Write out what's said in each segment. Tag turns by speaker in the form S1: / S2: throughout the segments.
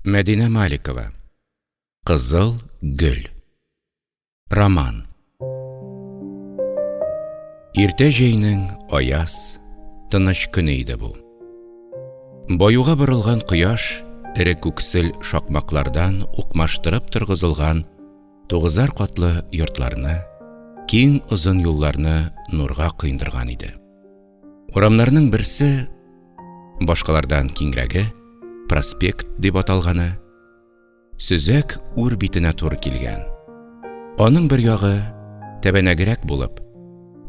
S1: Мәдинә Маликова. Кызыл гөл. Роман. Иртә җәйнең аяз, тыныч көне иде бу. Баюга борылган кояш эре күксел шакмаклардан укмаштырып торгызылган тугызар катлы йортларны, киң озын юлларны нурга коендырган иде. Урамнарның берсе, башкалардан киңрәге, проспект дип аталганы, сөзәк үр битенә туры килгән. Аның бер ягы тәбәнәгрәк булып,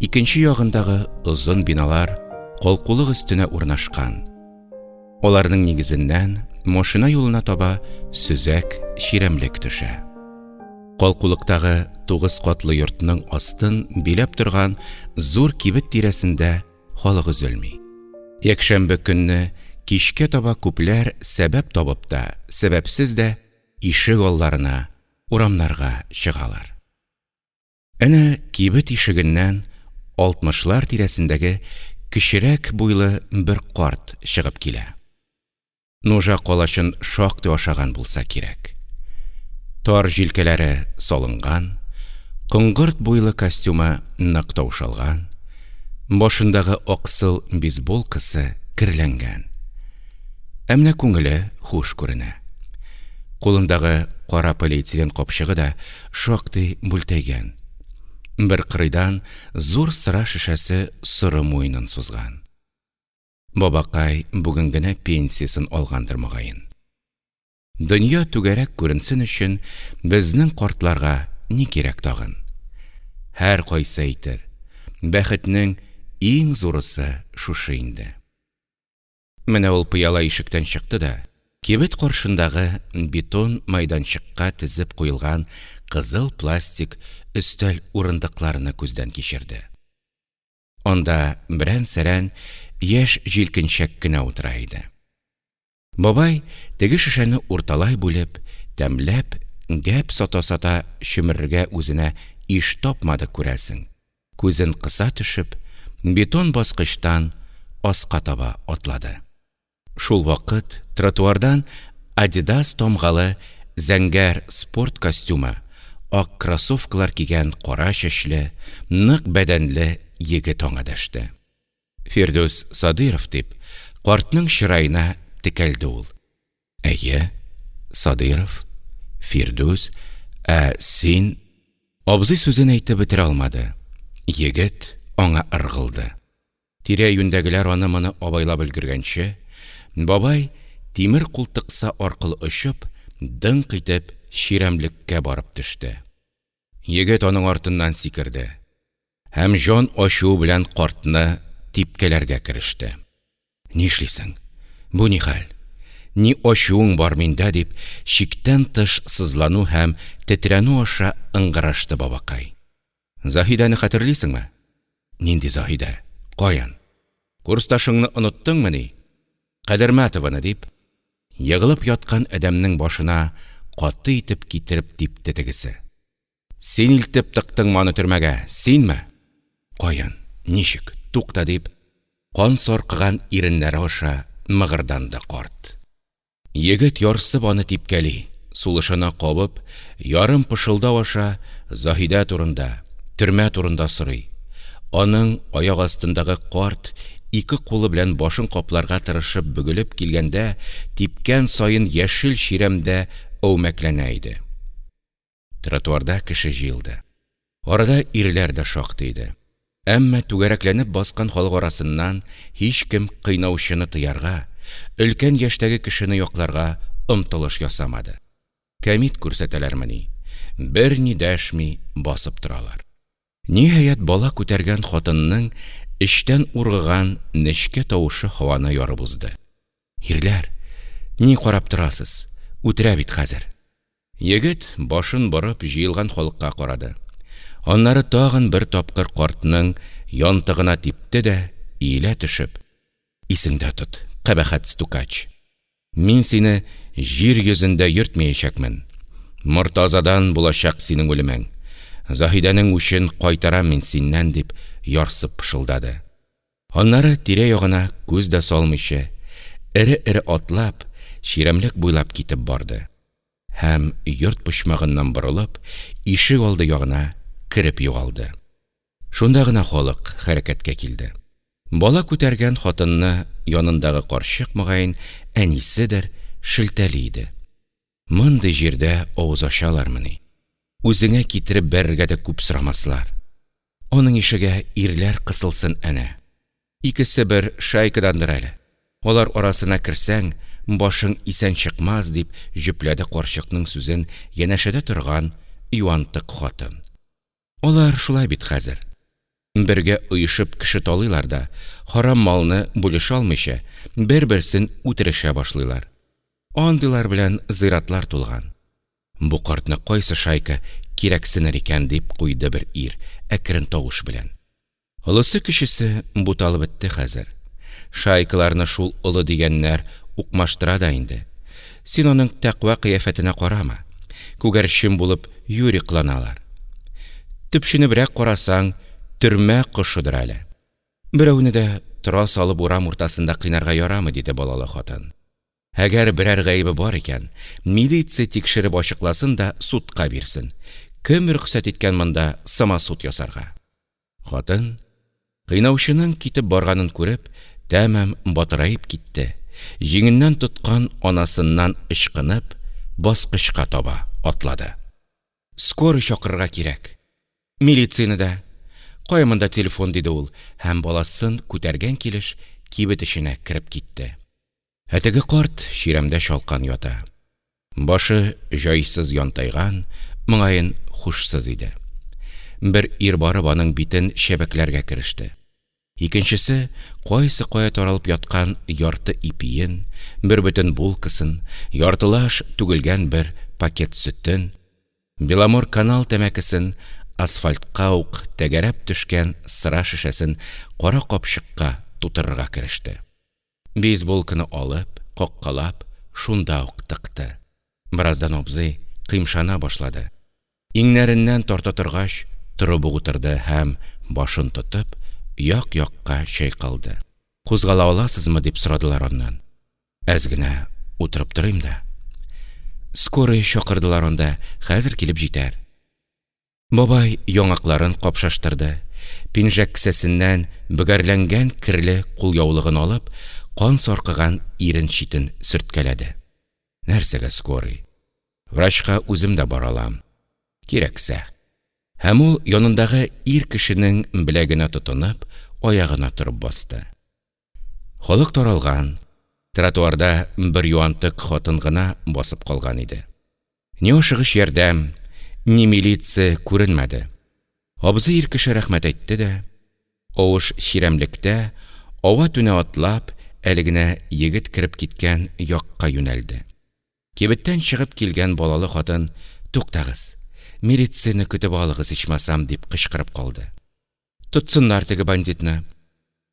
S1: икенче ягындагы озын биналар калкулык өстенә урнашкан. Аларның нигезеннән машина юлына таба сөзәк чирәмлек төшә. Калкулыктагы тугыз катлы йортның астын биләп торган зур кибет тирәсендә халык өзелми. Якшәмбе көнне кичкә таба күпләр сәбәп табып та, сәбәпсез дә ишек алларына, урамнарга чыгалар. Әнә кибет ишегеннән алтмышлар тирәсендәге кечерәк буйлы бер карт чыгып килә. Нужа калачын шактый ашаган булса кирәк. Тар җилкәләре салынган, коңгырт буйлы костюмы нык таушалган, башындагы аксыл бейсболкасы керләнгән. Ә менә күңеле хуш күренә. Кулындагы кара полиэтилен капчыгы да шактый бүлтәйгән. Бер кырыйдан зур сыра шешәсе соры муенын сузган. Бабакай бүген генә пенсиясен алгандыр, мөгаен. Дөнья түгәрәк күренсен өчен безнең картларга ни кирәк тагын? Һәркайсы әйтер, бәхетнең иң зурысы шушы инде. Менә ул пыяла ишектән чыкты да, кибет каршындагы бетон мәйданчыкка тезеп куелган кызыл пластик өстәл-урындыкларны күздән кичерде. Анда берән-сәрән яшь җилкенчәк кенә утыра иде. Бабай теге шешәне урталай бүлеп, тәмләп, гәп сата-сата чөмерергә үзенә иш тапмады, күрәсең. Күзен кыса төшеп, бетон баскычтан аска таба атлады. Шул вакыт тротуардан Адидас тамгалы зәңгәр спорт костюмы, ак кроссовкалар кигән кара чәчле, нык бәдәнле егет аңа дәште. Фирдүс Садыйров, дип, картның чыраена текәлде ул. Әйе, Садыйров, Фирдүс, ә син... Абзый сүзен әйтеп бетерә алмады, егет аңа ыргылды. Тирә-юньдәгеләр аны-моны абайлап өлгергәнче, бабай тимер култыкса аркылы очып, дыңк итеп чирәмлеккә барып төште. Егет аның артыннан сикерде һәм җан ачуы белән картны типкәләргә кереште. Нишлисең? Бу ни хәл? Ни ачуың бар миндә? дип, чиктән тыш сызлану һәм тетрәнү аша ыңгырашты бабакай. Заһидәне хәтерлисеңме? Нинди Заһидә? Каян? Курсташыңны оныттыңмыни? Кадермәтованы, дип, егылып яткан адәмнең башына каты итеп китереп типте тегесе. Син илтеп тыктыңмы аны төрмәгә, синме? Каян? Ничек? Тукта, дип, кан саркыган иреннәре аша мыгырданды карт. Егет ярсып аны типкәли, сулышына кабып, ярым пышылдау аша Заһидә турында, төрмә турында сорый. Аның аяк астындагы карт ике кулы белән башын капларга тырышып бөгелеп килгәндә, типкән саен яшел чирәмдә әүмәкләнә иде. Тротуарда кеше җыелды. Арада ирләр дә шактый иде. Әмма түгәрәкләнеп баскан халык арасыннан һичкем кыйнаучыны тыярга, өлкән яшьтәге кешене якларга омтылыш ясамады. Кәмит күрсәтәләрмени, берни дәшми басып торалар. Ниһаять, бала күтәргән хатынның эчтән ургыган нечкә тавышы һаваны ярып узды. Ирләр, ни карап торасыз, үтерә бит хәзер. Егет, башын борып, җыелган халыкка карады. Аннары тагын бер тапкыр картның янтыгына типте дә, иелә төшеп, Исеңдә тот, кабахәт стукач! Мин сине җир йөзендә йөртмәячәкмен. Мортазадан булачак синең үлемең. Заһидәнең үчен кайтарам мин синнән, дип ярсып пышылдады. Аннары тирә-ягына күз дә салмыйча, эре-эре атлап, чирәмлек буйлап китеп барды һәм, йорт почмагыннан борылып, ишек алды ягына кереп югалды. Шунда гына халык хәрәкәткә килде. Бала күтәргән хатынны янындагы карчык, мөгаен, әниседер, шелтәли иде. Мондый җирдә авыз ачалармыни? Үзеңә китереп бәрергә дә күп сорамаслар. Аның ишегә ирләр кысылсын әнә. Икесе бер шайкадандыр әле. Алар арасына керсәң, башың исән чыкмас, дип җөпләде карчыкның сүзен янәшәдә торган юантык хатын. Алар шулай бит хәзер. Бергә оешып кеше талыйлар да, харам малны бүлешә алмыйча, бер-берсен үтерешә башлыйлар. Андыйлар белән зиратлар тулган. Бу картны кайсы шайка кирәксенер икән, дип куйды бер ир әкрен тавыш белән. Олысы-кечесе буталып бетте хәзер. Шайкаларны шул олы дигәннәр укмаштыра да инде. Син аның тәкъва кыяфәтенә карама. Күгәрчен булып юри кыланалар. Төпченебрәк карасаң, төрмә кошыдыр әле. Берәүне дә тора салып урам уртасында кыйнарга ярамый, диде балалы хатын. Әгәр берәр гаебе бар икән, милиция тикшереп ачыкласын да судка бирсен. Кем рөхсәт иткән монда самосуд ясарга? Хатын, кыйнаучының китеп барганын күреп, тәмам батыраеп китте, җиңеннән тоткан анасыннан ычкынып, баскычка таба атлады. Скорый чакырырга кирәк. Милицияне дә. Кая монда телефон, диде ул һәм баласын күтәргән килеш кибет эченә кереп китте. Ә теге карт чирәмдә чалкан ята. Башы җайсыз янтайган, моңаен хушсыз иде. Бер ир барып аның битен чәбәкләргә кереште. Икенчесе кайсы кая таралып яткан ярты ипиен, бер бөтен булкасын, яртылаш түгелгән бер пакет сөтен, Беломор-канал тәмәкесен, асфальтка ук тәгәрәп төшкән сыра шешәсен кара капчыкка тутырырга кереште. Бейсболканы алып, каккалап, шунда ук тыкты. Бераздан абзый кыймшана башлады. Иңнәреннән тарта торгач, торып ук утырды һәм, башын тотып, як-якка чайкалды. Кузгала аласызмы? дип сорадылар аннан. Әз генә утырып торыйм да. Скорый чакырдылар анда, хәзер килеп җитәр. Бабай яңакларын капшаштырды, пинжәк кесәсеннән бөгәрләнгән керле кулъяулыгын алып, кан саркыган ирен читен сөрткәләде. Нәрсәгә скорый? Врачка үзем дә бара алам. Кирәксә. Һәм ул янындагы ир кешенең беләгенә тотынып, аягына торып басты. Халык таралган, тротуарда бер юантык хатын гына басып калган иде. Ни ашыгыч ярдәм, ни милиция күренмәде. Абзый ир кеше рәхмәт әйтте дә, авыш чирәмлектә ава-түнә атлап, әле генә егет кереп киткән якка юнәлде. Кибеттән чыгып килгән балалы хатын, Туктагыз, милицияне көтеп алыгыз ичмасам, дип кычкырып калды. Тотсыннар теге бандитны.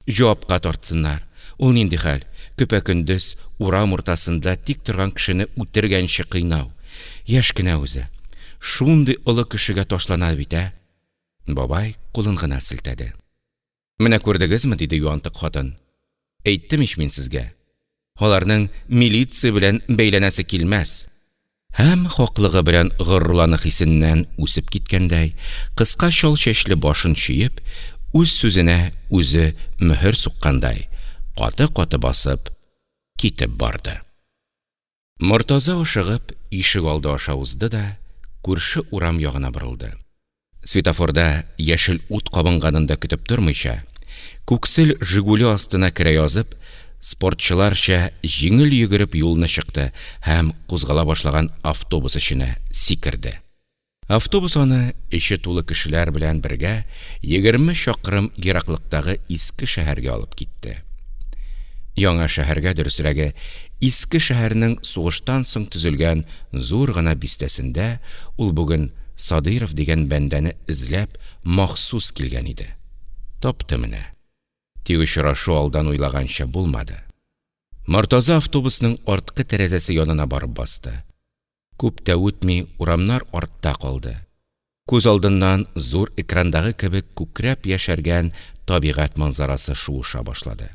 S1: Җавапка тартсыннар. Ул нинди хәл, көпә-көндез урам уртасында тик торган кешене үтергәнче кыйнау. Яшь кенә үзе. Шундый олы кешегә ташлана бит, ә? Бабай кулын гына селтәде. Менә күрдегезме, диде юантык хатын. Әйттем ич мин сезгә. Аларның милиция белән бәйләнәсе килмәс. Һәм, хаклыгы белән горурлану хисеннән үсеп киткәндәй, кыска чал чәчле башын чөеп, үз сүзенә үзе мөһер суккандай, каты-каты басып китеп барды. Мортаза ашыгып ишек алды аша узды да күрше урам ягына борылды. Светофорда яшел ут кабынганын да көтеп тормыйча, күксел «Жигули» астына керә язып, спортчыларча җиңел йөгереп юлны чыкты һәм кузгала башлаган автобус эченә сикерде. Автобус аны эче тулы кешеләр белән бергә 20 чакрым ераклыктагы иске шәһәргә алып китте. Яңа шәһәргә, дөресрәге, иске шәһәрнең сугыштан соң төзелгән зур гына бистәсендә ул бүген Садыйров дигән бәндәне эзләп махсус килгән иде. Тапты менә. Тик очрашу алдан уйлаганча булмады. Мортаза автобусның арткы тәрәзәсе янына барып басты. Күп тә үтми урамнар артта калды. Күз алдыннан зур экрандагы кебек күкрәп яшәргән табигать манзарасы шуыша башлады.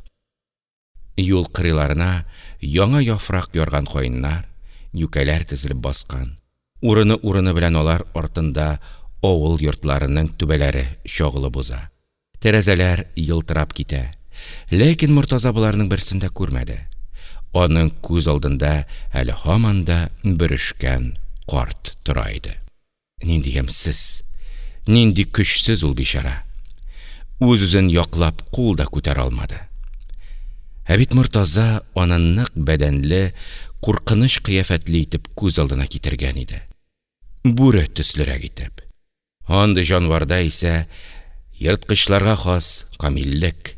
S1: Юл кырыйларына яңа яфрак ярган каеннар, юкәләр тезелеп баскан. Урыны-урыны белән алар артында авыл йортларының түбәләре чагылып уза. Тәрәзәләр елтырап китә. Ләкин Мортаза боларның берсен дә күрмәде. Аның күз алдында әле һаман да бөрешкән карт тора иде. Нинди ямьсез, нинди көчсез ул бичара! Үз-үзен яклап кул да күтәрә алмады. Ә бит Мортаза аны нык бәдәнле, куркыныч кыяфәтле итеп күз алдына китергән иде. Бүре төслерәк итеп. Андый җанварда исә ерткычларга хас камиллек,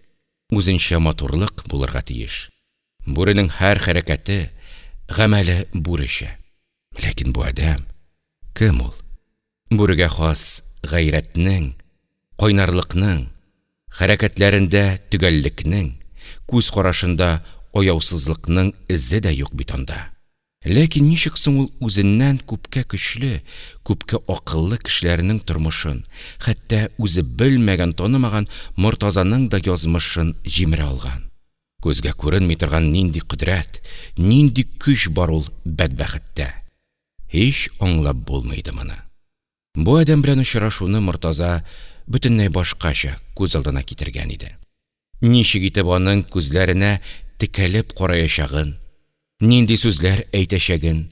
S1: үзенчә матурлык булырга тиеш. Бүренең һәр хәрәкәте, гамәле бүречә. Ләкин бу адәм кем ул? Бүрегә хас гайрәтнең, кайнарлыкның, хәрәкәтләрендә төгәллекнең, күз карашында аяусызлыкның эзе дә юк бит анда. Ләкин ничек соң ул үзеннән күпкә көчле, күпкә акыллы кешеләрнең тормышын, хәтта үзе белмәгән-танымаган Мортазаның да язмышын җимерә алган? Күзгә күренми торган нинди кодрәт, нинди көч бар ул бәдбәхеттә? Һич аңлап булмый иде моны. Бу адәм белән очрашуны Мортаза бөтенләй башкача күз алдына китергән иде. Ничек итеп аның күзләренә текәлеп караячагын, нинди сүзләр әйтәчәген,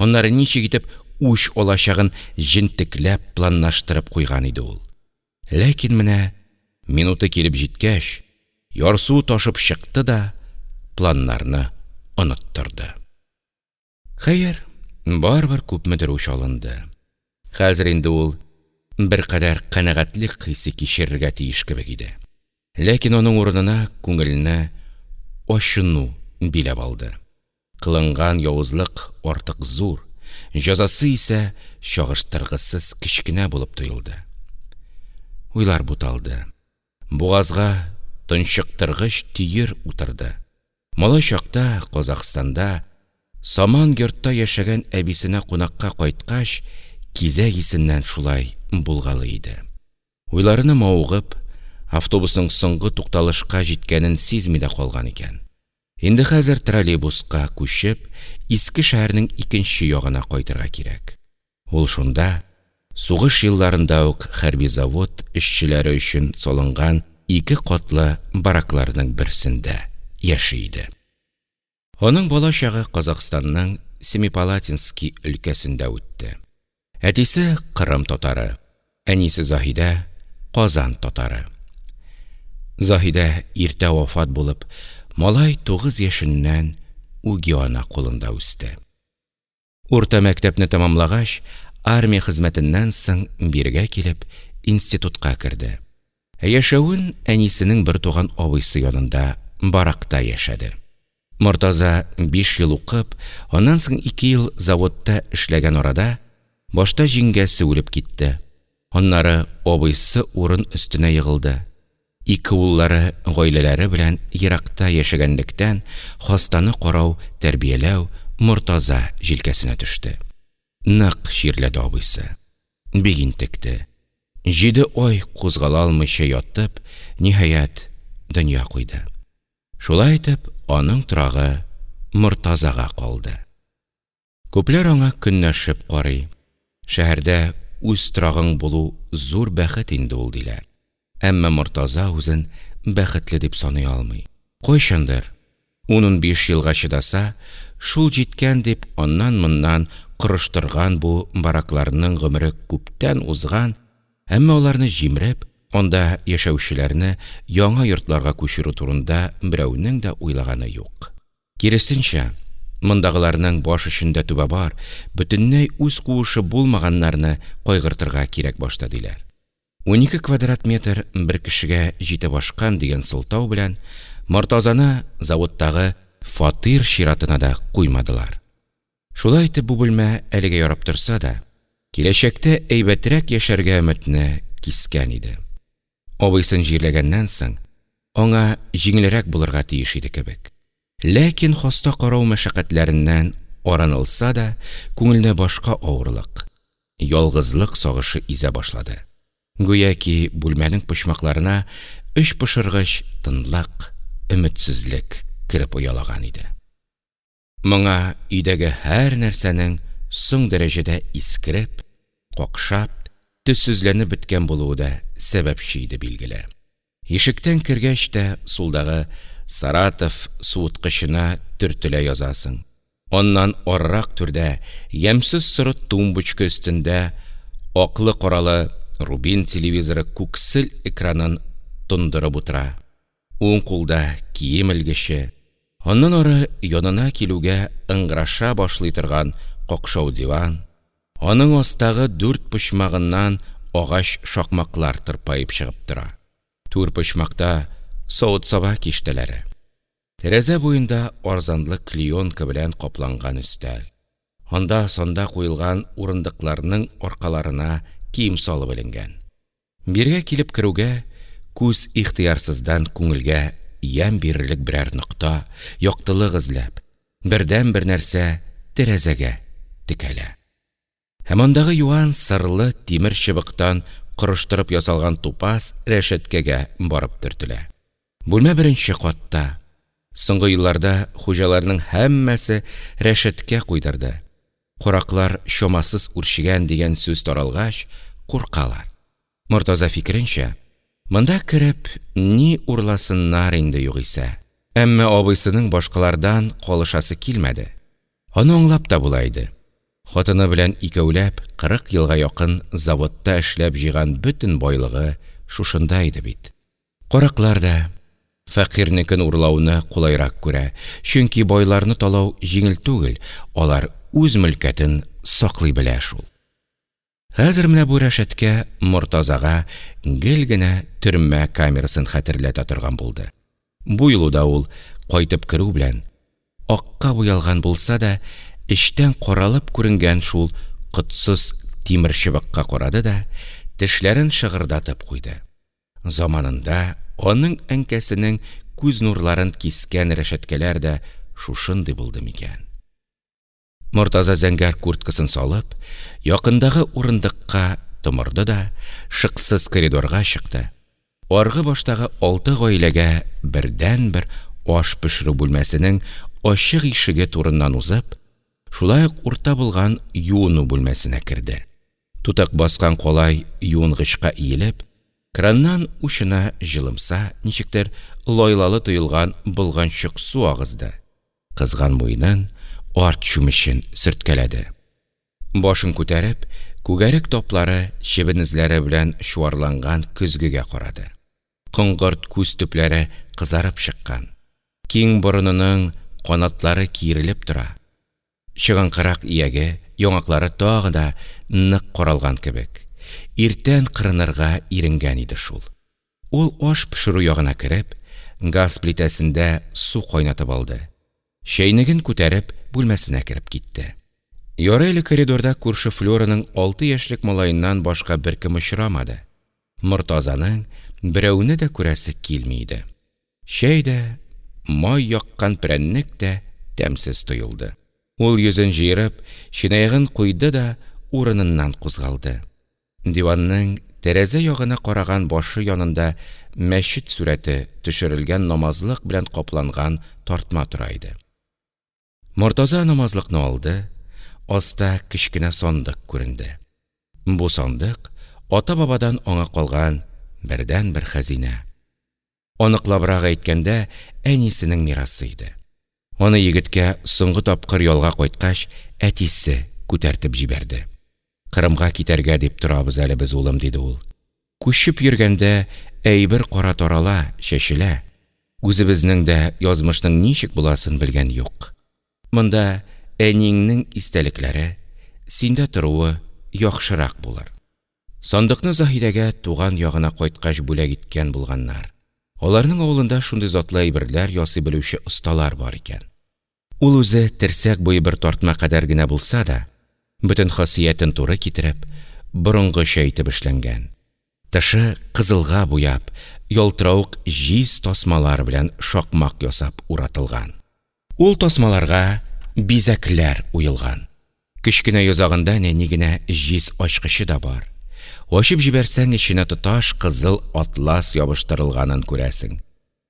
S1: аннары ничек итеп үч алачагын җентекләп планлаштырып куйган иде ул. Ләкин менә минуты килеп җиткәч, ярсуы ташып чыкты да планнарны оныттырды. Хәер, барыбер күпмедер үч алынды. Хәзер инде ул беркадәр канәгатьлек хисе кичерергә тиеш кебек иде. Ләкин аның урынына күңелне ачыну биләп алды. Кылынган явызлык артык зур, җәзасы исә чагыштыргысыз кечкенә булып тоелды. Уйлар буталды. Бугазга тончыктыргыч төер утырды. Малай чакта Казахстанда саман йортта яшәгән әбисенә кунакка кайткач, кизәк исеннән шулай булгалый иде. Уйларына мавыгып, автобусның соңгы тукталышка җиткәнен сизми дә калган икән. Инде хәзер троллейбуска күчеп, иске шәһәрнең икенче ягына кайтырга кирәк. Ул шунда, сугыш елларында ук хәрби завод эшчеләре өчен салынган ике катлы баракларның берсендә яши иде. Аның бала чагы Казахстанның Семипалатинский өлкәсендә үтте. Әтисе Кырым татары, әнисе Заһидә Казан татары. Заһидә иртә вафат булып, малай 9 яшеннән үги ана кулында үсте. Урта мәктәпне тәмамлагач, армия хезмәтеннән соң бирегә килеп, институтка керде. Ә яшәвен әнисенең бертуган абыйсы янында баракта яшәде. Мортаза биш ел укып, аннан соң ике ел заводта эшләгән арада, башта җиңгәсе үлеп китте, аннары абыйсы урын өстенә егылды. Ике уллары гаиләләре белән еракта яшәгәнлектән, хастаны карау, тәрбияләү Мортаза җилкәсенә төште. Нык чирләде абыйсы. Бик интекте. Җиде ай кузгала алмыйча ятып, ниһаять, дөнья куйды. Шулай итеп, аның торагы Мортазага калды. Күпләр аңа көнләшеп карый. Шәһәрдә үз торагың булу зур бәхет инде ул, диләр. Әмма Мортаза үзен бәхетле дип саный алмый. Кайчандыр, ун-унбиш елга чыдаса, шул җиткән дип аннан-моннан корыштырган бу баракларның гомере күптән узган, Әмма аларны җимереп, анда яшәүчеләрне яңа йортларга күчерү турында берәүнең дә уйлаганы юк. Киресенчә, мондагыларның баш өчендә түбә бар, бөтенләй үз куышы булмаганнарны кайгыртырга кирәк башта, диләр. 12 квадрат метр бер кешегә җитеп ашкан дигән сылтау белән Мортазаны заводтагы фатир чиратына да куймадылар. Шулай итеп, бу бүлмә әлегә ярап торса да, киләчәктә әйбәтрәк яшәргә өметне кискән иде. Абыйсын җирләгәннән соң, аңа җиңелрәк булырга тиеш иде кебек. Ләкин хаста карау мәшәкатьләреннән арынылса да, күңелне башка авырлык, ялгызлык сагышы изә башлады. Гүяки бүлмәнең почмакларына эчпошыргыч тынлык, өметсезлек кереп оялаган иде. Моңа өйдәге һәр нәрсәнең соң дәрәҗәдә искереп, какшап, төссезләнеп беткән булуы да сәбәпче иде, билгеле. Ишектән кергәч тә сулдагы «Саратов» суыткычына төртелә язасың. Аннан арырак түрдә, ямьсез соры тумбочка өстендә аклы-каралы «Рубин» телевизоры күксел экранын тондырып утыра. Уң кулда кием элгече, аннан ары янына килүгә ыңгыраша башлый торган какшау диван, аның астагы дүрт почмагыннан агач шакмаклар тырпаеп чыгып тора. Түр почмакта савыт-саба киштәләре. Тәрәзә буенда арзанлы клеенка белән капланган өстәл. Анда-санда куелган урындыкларның аркаларына кием салып эленгән. Бирегә килеп керүгә, күз ихтыярсыздан күңелгә ямь бирерлек берәр нокта, яктылык эзләп, бердәнбер нәрсә тәрәзәгә текәлә. Һәм андагы юан, сырлы тимер чыбыктан корыштырып ясалган тупас рәшәткәгә барып төртелә. Бүлмә беренче катта. Соңгы елларда хуҗаларның һәммәсе рәшәткә куйдырды. Караклар чамасыз үрчегән дигән сүз таралгач, куркалар. Мортаза фикеренчә, монда кереп ни урласыннар инде югыйсә. Әмма абыйсының башкалардан калышасы килмәде. Аны аңлап та була иде. Хатыны белән икәүләп 40 елга якын заводта эшләп җыйган бөтен байлыгы шушында иде бит. Караклар да фәкыйрьнекен урлауны кулайрак күрә, чөнки байларны талау җиңел түгел, алар үз мөлкәтен саклый белә шул. Хәзер менә бу рәшәткә Мортазага гел генә төрмә камерасын хәтерләтә торган булды. Бу юлы да ул, кайтып керү белән, акка буялган булса да, эчтән каралып күренгән шул котсыз тимерчыбыкка карады да, тешләрен шыгырдатып куйды. Заманында аның әнкәсенең күз нурларын кискән рәшәткәләр дә шушындый булды микән? Мортаза зәңгәр курткасын салып, якындагы урындыкка томырды да, шыксыз коридорга чыкты. Аргы баштагы алты гаиләгә бердәнбер аш пешерү бүлмәсенең ачык ишеге турыннан узып, шулай ук урта булган юыну бүлмәсенә керде. Тутык баскан калай юынгычка иелеп, краннан учына җылымса, ничектер лайлалы тоелган болганчык су агызды. Кызган муенын, арт чүмечен сөрткәләде. Башын күтәреп, күгәрек таплары, чебен эзләре белән чуарланган көзгегә карады. Коңгырт күз төпләре кызарып чыккан. Киң борынының канатлары киерелеп тора. Чыгынкырак ияге, яңаклары тагы да нык каралган кебек. Иртән кырынырга иренгән иде шул. Ул аш пешерү ягына кереп, газ плитәсендә су кайнатып алды. Чәйнеген күтәреп, бүлмәсенә кереп китте. Ярый әле коридорда күрше Флюраның алты яшьлек малаеннан башка беркем очрамады. Мортазаның берәүне дә күрәсе килми иде. Чәй дә, май яккан прәннек тә тәмсез тоелды. Ул йөзен җыерып, чынаягын куйды да урыныннан кузгалды. Диванның тәрәзә ягына караган башы янында мәчет сурәте төшерелгән намазлык белән капланган тартма тора иде. Мортаза намазлыкны алды, аста кечкенә сандык күренде. Бу сандык ата-бабадан аңа калган бердәнбер хәзинә. Аныклабрак әйткәндә, әнисенең мирасы иде. Аны егеткә соңгы тапкыр ялга кайткач, әтисе күтәртеп җибәрде. Кырымга китәргә дип торабыз әле без, улым, диде ул. Күчеп йөргәндә әйбер-кара тарала, чәчелә. Үзебезнең дә язмышның ничек буласын белгән юк. Монда әниеңнең истәлекләре, синдә торуы яхшырак булыр. Сандыкны Заһидәгә туган ягына кайткач бүләк иткән булганнар. Аларның авылында шундый затлы әйберләр ясый белүче осталар бар икән. Ул үзе терсәк буе бер тартма кадәр генә булса да, бөтен хасиятен туры китереп, борынгыча итеп эшләнгән. Тышы кызылга буяп, ялтыравык җиз тасмалар белән шакмак ясап уратылган. Ул тасмаларга бизәкләр уелган. Кечкенә йозагында нәни генә җиз ачкычы да бар. Ачып җибәрсәң, эченә тоташ кызыл атлас ябыштырылганын күрәсең.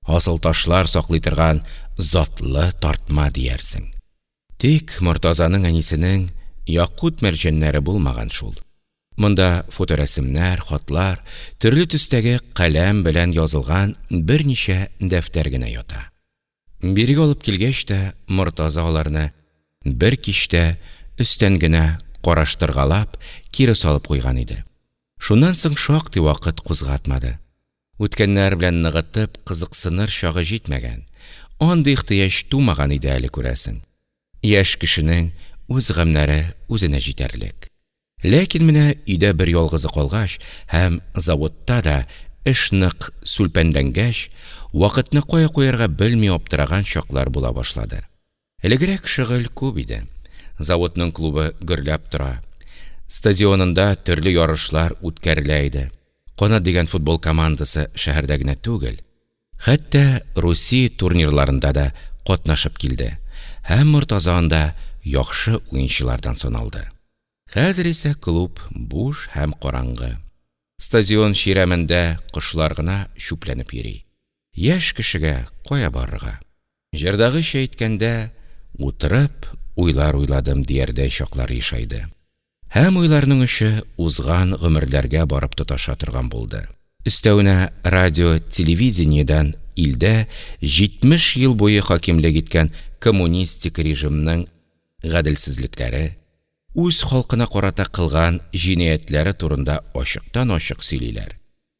S1: Асылташлар саклый торган затлы тартма диярсең. Тик Мортазаның әнисенең якут-мәрҗәннәре булмаган шул. Монда фоторәсемнәр, хатлар, төрле төстәге каләм белән язылган берничә дәфтәр генә ята. Бирегә алып килгәч тә, Мортаза аларны бер кичтә өстән генә караштыргалап, кире салып куйган иде. Шуннан соң шактый вакыт кузгатмады. Үткәннәр белән ныгытып кызыксыныр чагы җитмәгән, андый ихтыяҗ тумаган иде әле, күрәсең. Яшь кешенең үз гамьнәре үзенә җитәрлек. Ләкин менә өйдә бер ялгызы калгач һәм заводта да эш нык сүлпәнләнгәч, вакытны кая куярга белми аптыраган чаклар була башлады. Элегрәк шөгыль күп иде. Заводның клубы гөрләп тора. Стадионында төрле ярышлар үткәрелә иде. Канат дигән футбол командасы шәһәрдә генә түгел, хәтта Русия турнирларында да катнашып килде һәм Мортаза анда яхшы уенчылардан саналды. Хәзер исә клуб буш һәм караңгы. Стадион чирәмендә кошлар гына чүпләнеп йөри. Яшь кешегә кая барырга? Җырдагыча әйткәндә, утырып уйлар уйладым диярдәй чаклар ешайды. Һәм уйларның очы узган гомерләргә барып тоташа торган булды. Өстәвенә радио-телевидениедән илдә 70 ел буе хакимлек иткән коммунистик режимның гаделсезлекләре, үз халкына карата кылган җинаятьләре турында ачыктан-ачык сөйлиләр.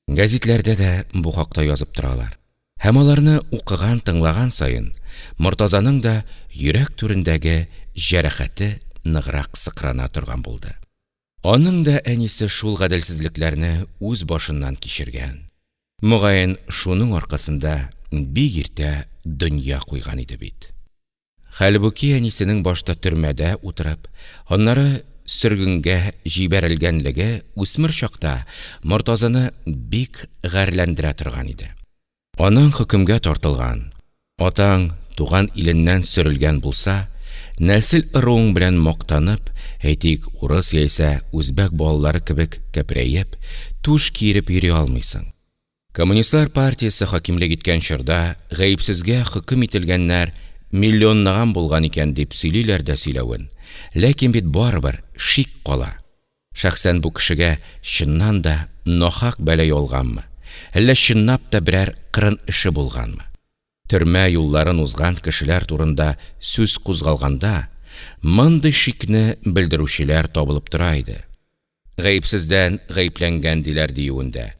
S1: Гәзитләрдә дә бу хакта язып торалар. Һәм аларны укыган-тыңлаган саен, Мортазаның да йөрәк түрендәге җәрәхәте ныграк сыкрана торган булды. Аның да әнисе шул гаделсезлекләрне үз башыннан кичергән. Мөгаен, шуның аркасында бик иртә дөнья куйган иде бит. Хәлбуки әнисенең башта төрмәдә утырып, аннары сөргенгә җибәрелгәнлеге үсмер чакта Мортазаны бик гарьләндерә торган иде. Анаң хөкемгә тартылган, атаң туган иленнән сөрелгән булса, нәсел-ыруың белән мактанып, әйтик, урыс яисә үзбәк балалары кебек кәпрәеп, түш киереп йөри алмыйсың. Коммунистлар партиясе хакимлек иткән чорда гаепсезгә хөкем ителгәннәр миллионлаган булган икән дип сөйлиләр дә сөйләвен, ләкин бит барыбер шик кала. Шәхсән бу кешегә чыннан да нахак бәла ялганмы, әллә чынлап та берәр кырын эше булганмы? Төрмә юлларын узган кешеләр турында сүз кузгалганда, мондый шикне белдерүчеләр табылып тора иде. Гаепсездән гаепләнгән диләр диюендә.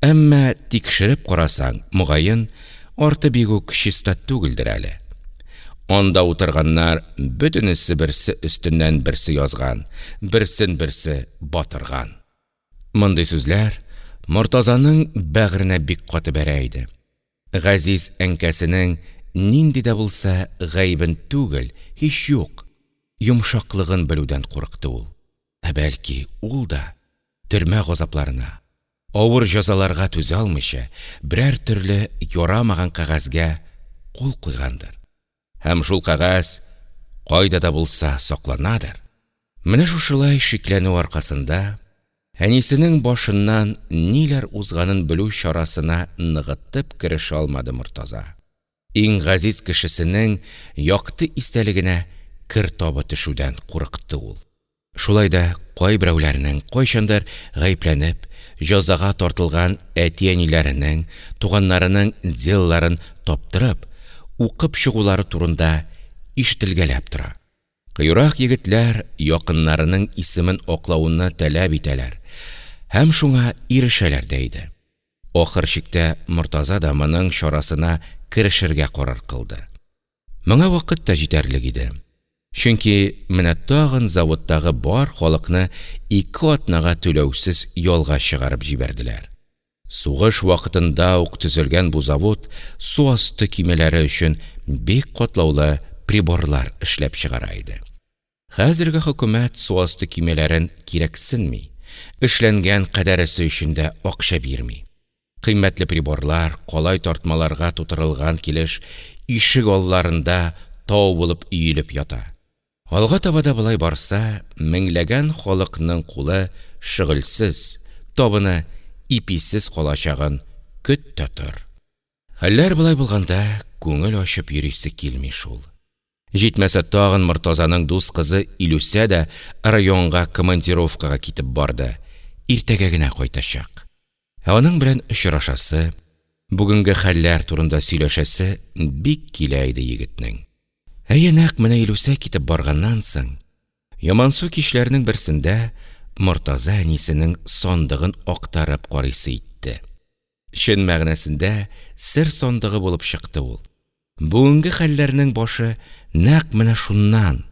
S1: Әмма тикшереп карасаң, мөгаен, арты бик үк чиста түгелдер әле. Анда утырганнар бөтенесе берсе өстеннән берсе язган, берсен берсе батырган. Мондый сүзләр Мортазаның бәгыренә бик каты бәрә иде. Газиз әнкәсенең нинди дә булса гаебен түгел, һич юк, йомшаклыгын белүдән курыкты ул. Ә бәлки, ул да, төрмә газапларына, авыр җәзаларга түзә алмыйча, берәр төрле ярамаган кәгазьгә кул куйгандыр. Һәм шул кәгазь кайда да булса сакланадыр. Менә шушылай шикләнү аркасында, әнисенең башыннан ниләр узганын белү чарасына ныгытып керешә алмады Мортаза. Иң газиз кешесенең якты истәлегенә кер табы төшүдән курыкты ул. Шулай да кайберәүләрнең кайчандыр гаепләнеп, җәзага тартылган әти-әниләренең, туганнарының делоларын таптырып, укып чыгулары турында ишетелгәләп тора. Кыюрак егетләр якыннарының исемен аклауны таләп итәләр һәм шуңа ирешәләр дә иде. Ахыр чиктә Мортаза да моның чарасына керешергә карар кылды. Моңа вакыт та җитәрлек иде. Чөнки менә тагын заводтагы бар халыкны ике атнага түләүсез ялга чыгарып җибәрделәр. Сугыш вакытында ук төзелгән бу завод су асты көймәләре өчен бик катлаулы приборлар эшләп чыгара иде. Хәзерге хөкүмәт су асты көймәләрен кирәксенми, эшләнгән кадәресе өчен дә акча бирми. Кыйммәтле приборлар калай тартмаларга тутырылган килеш ишек алларында тау булып өелеп ята. Алга таба да болай барса, меңләгән халыкның кулы шөгыльсез, табыны иписез калачагын көт тә тор. Хәлләр болай булганда, күңел ачып йөрисе килми шул. Җитмәсә тагын Мортазаның дус кызы Илүсә дә районга командировкага китеп барды, иртәгә генә кайтачак. Ә аның белән очрашасы, бүгенге хәлләр турында сөйләшәсе бик килә иде егетнең. Әйе, нәкъ менә Илүсә китеп барганнан соң, ямансу кичләрнең берсендә Мортаза әнисенең сандыгын актарып карыйсы итте. Чын мәгънәсендә сер сандыгы булып чыкты ул. Бүгенге хәлләрнең башы нәкъ менә шуннан,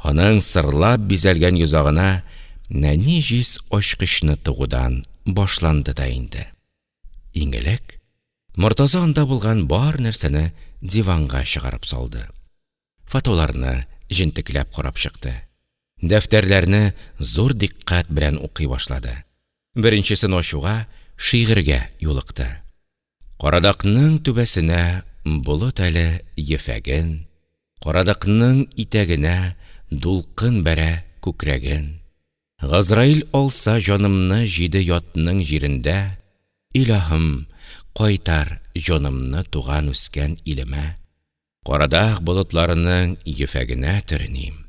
S1: аның сырлап бизәлгән йозагына нәни җиз ачкычны тыгудан башланды да инде. Иң элек Мортаза анда булган бар нәрсәне диванга чыгарып салды. Фотоларны җентекләп карап чыкты. Дәфтәрләрне зур дикъкать белән укый башлады. Беренчесен ачуга шигырьгә юлыкты. Карадакның түбәсенә болыт әле ефәген, Карадакның итәгенә дулкын бәрә күкрәген. Газраил алса җанымны җиде ятның җирендә, Илаһым, кайтар җанымны туган-үскән илемә. Карадак болытларының ефәгенә төреним,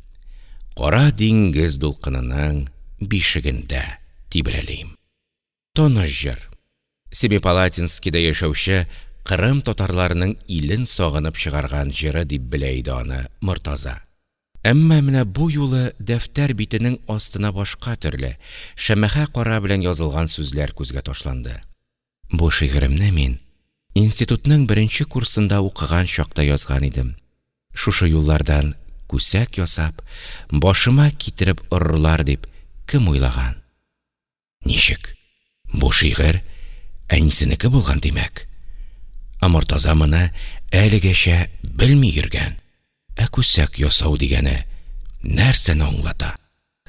S1: Кара диңгез дулкынының бишегендә тибрәлим. Таныш җыр. Семипалатинскида яшәүче Кырым татарларының илен сагынып чыгарган җыры дип белә иде аны Мортаза. Әмма менә бу юлы дәфтәр битенең астына башка төрле, шәмәхә кара белән язылган сүзләр күзгә ташланды. Бу шигыремне мин институтның беренче курсында укыган чакта язган идем. Шушы юллардан күсәк ясап, башыма китереп орырлар дип кем уйлаган? Ничек? Бу шигырь әнисенеке булган, димәк? Ә Мортаза моны әлегәчә белми йөргән. Ә күсәк ясау дигәне нәрсәне аңлата?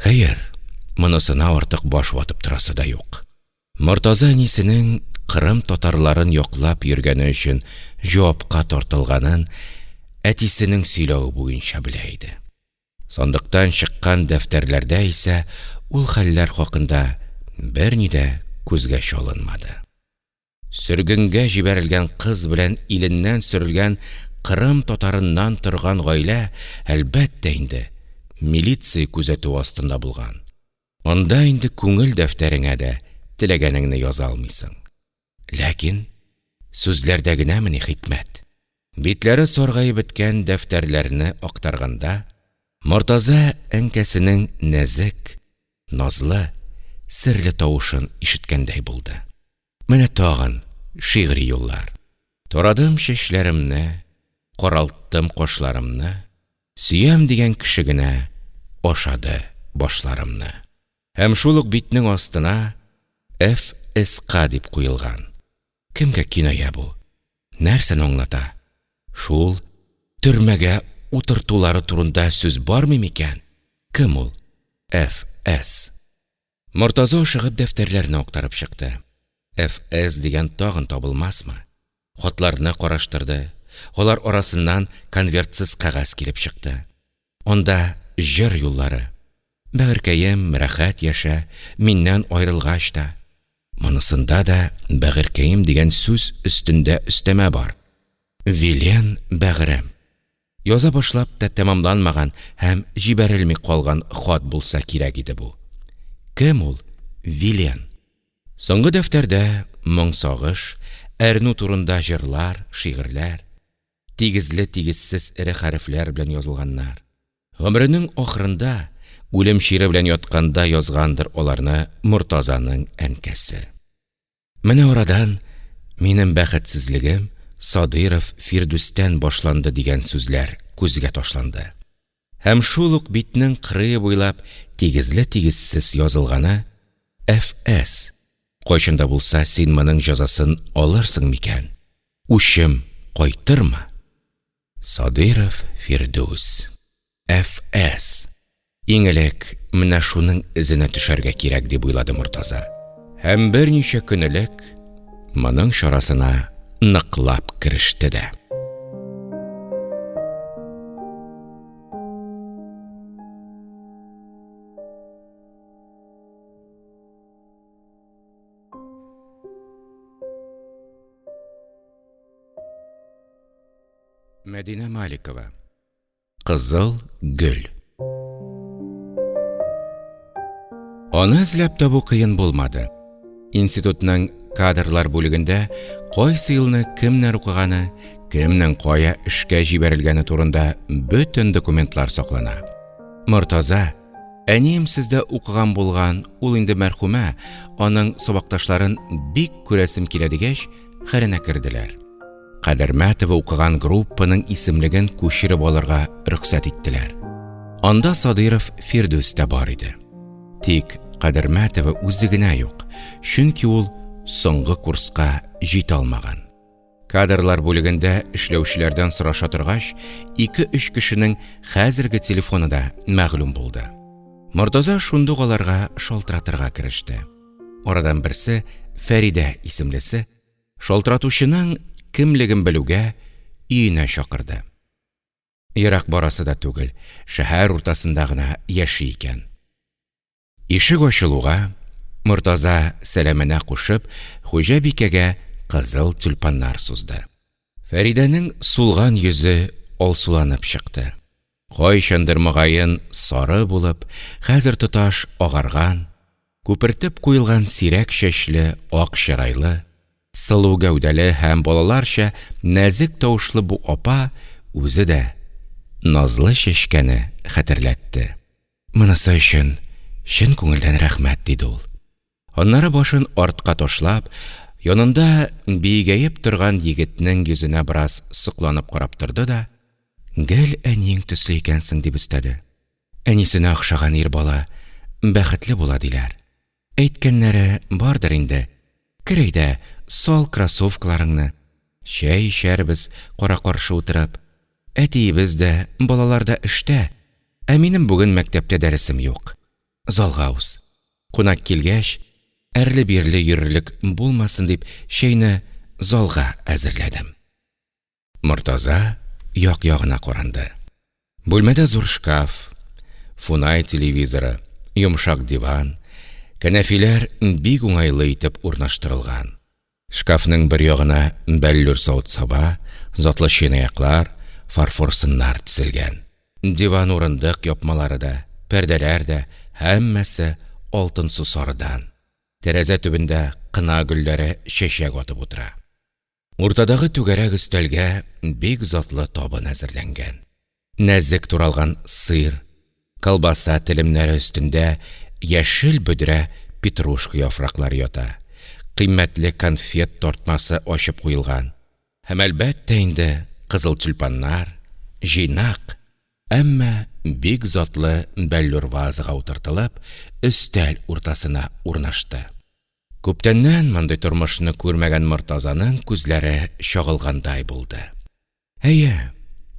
S1: Хәер, монысына артык баш ватып торасы да юк. Мортаза әнисенең Кырым татарларын яклап йөргәне өчен җавапка тартылганын әтисенең сөйләве буенча белә иде. Сандыктан чыккан дәфтәрләрдә исә ул хәлләр хакында берни дә күзгә чалынмады. Сөргенгә җибәрелгән кыз белән иленнән сөрелгән Кырым татарыннан торган гаилә, әлбәттә инде, милиция күзәтүе астында булган. Анда инде күңел дәфтәреңә дә теләгәнеңне яза алмыйсың. Ләкин сүзләрдә генәмени хикмәт? Битләре саргаеп беткән дәфтәрләрне актарганда, Мортаза әнкәсенең нәзек, назлы, серле тавышын ишеткәндәй булды. Менә тагын шигъри юллар. Тарадым чәчләремне, каралттым кашларымны, Сөям дигән кеше генә ашады башларымны. Һәм шул ук битнең астына ФСК дип куелган. Кемгә киная бу? Нәрсәне аңлата? Шул төрмәгә утыртулары турында сүз бармый микән? Кем ул? ФС. Мортаза ашыгып дәфтәрләрне актарып чыкты. ФС дигән тагын табылмасмы? Хатларны караштырды. Алар арасыннан конвертсыз кәгазь килеп чыкты. Анда җыр юллары. Бәгырькәем, рәхәт яшә, миннән аерылгач та. Монысында да бәгырькәем дигән сүз өстендә өстәмә бар. Вилен бәгырем. Яза башлап та тәмамланмаган һәм җибәрелми калган хат булса кирәк иде бу. Кем ул Вилен? Соңгы дәфтәрдә моң-сагыш, әрнү турында җырлар, шигырьләр. Тигезле-тигезсез эре хәрефләр белән язылганнар. Гомеренең ахырында, үлем чире белән ятканда язгандыр аларны Мортазаның әнкәсе. Менә арадан Минем бәхетсезлегем Садыйров Фирдүстән башланды дигән сүзләр күзгә ташланды. Һәм шул ук битнең кырые буйлап тигезле-тигезсез язылганы, FS. Кайчан да булса син моның җәзасын алырсың микән? Үчем кайтырмы? Садыйров Фирдүс. FS. Иң элек менә шуның эзенә төшәргә кирәк, дип уйлады Мортаза. Һәм берничә көн элек моның чарасына ныклап кереште дә. Мәдинә Маликова. Кызыл гөл. Аны эзләп табу кыен булмады. Институтның кадрлар бүлегендә кайсы елны кемнәр укыганы, кемнең кая эшкә җибәрелгәне турында бөтен документлар саклана. Мортаза, әнием сездә укыган булган, ул инде мәрхүмә, аның сабакташларын бик күрәсем килә дигәч, хәленә керделәр. Кадермәтова укыган группаның исемлеген күчереп алырга рөхсәт иттеләр. Анда Садыйров Фирдүс тә бар иде. Тик Кадермәтова үзе генә юк, чөнки ул соңгы курска җитә алмаган. Кадрлар бүлегендә эшләүчеләрдән сораша торгач, ике-өч кешенең хәзерге телефоны да мәгълүм булды. Мортаза шундук аларга шалтыратырга кереште. Арадан берсе, Фәридә исемлесе, Шалтыратучының кемлеген белүгә, өенә чакырды. Ерак барасы да түгел, шәһәр уртасында гына яши икән. Ишек ачылуга, Мортаза сәламенә кушып, хуҗабикәгә кызыл тюльпаннар сузды. Фәридәнең сулган йөзе алсуланып чыкты. Кайчандыр, мөгаен, сары булып, хәзер тоташ агарган, күпертеп куелган сирәк чәчле, ак чырайлы, сылу гәүдәле һәм балаларча нәзек тавышлы бу апа үзе дә назлы чәчкәне хәтерләтте. Монысы өчен чын күңелдән рәхмәт, диде ул. Аннары башын артка ташлап, янында биегәеп торган егетнең йөзенә бераз сокланып карап торды да, Гел әниең төсле икәнсең, дип өстәде. Әнисенә охшаган ир бала бәхетле була, диләр. Әйткәннәре бардыр инде. Кер әйдә, сал кроссовкаларыңны. Чәй эчәрбез, кара-каршы утырып. Әтиебез дә, балалар да эштә. Ә минем бүген мәктәптә дәресем юк. Залга уз. Кунак килгәч, әрле-бирле йөрерлек булмасын дип, чәйне залга әзерләдем. Мортаза як-ягына каранды. Бүлмәдә зур шкаф, Фунай телевизоры, йомшак диван, кәнәфиләр бик уңайлы итеп урнаштырылган. Шкафның бер ягына бәллүр савыт-саба, затлы чынаяклар, фарфор сыннар тезелгән. Диван-урындык япмалары да, пәрдәләр дә, һәммәсе алтынсу сарыдан. Тәрәзә төбендә кына гөлләре чәчәк атып утыра. Уртадагы түгәрәк өстәлгә бик затлы табын әзерләнгән. Нәзек туралган сыр, колбаса телемнәре өстендә яшел бөдрә петрушка яфраклары ята, кыйммәтле конфет тартмасы ачып куелган һәм, әлбәттә инде, кызыл тюльпаннар, җыйнак, әмма бик затлы бәллүр вазага утыртылып, өстәл уртасына урнашты. Күптәннән мондый тормышны күрмәгән Мортазаның күзләре чагылгандай булды. Әйе,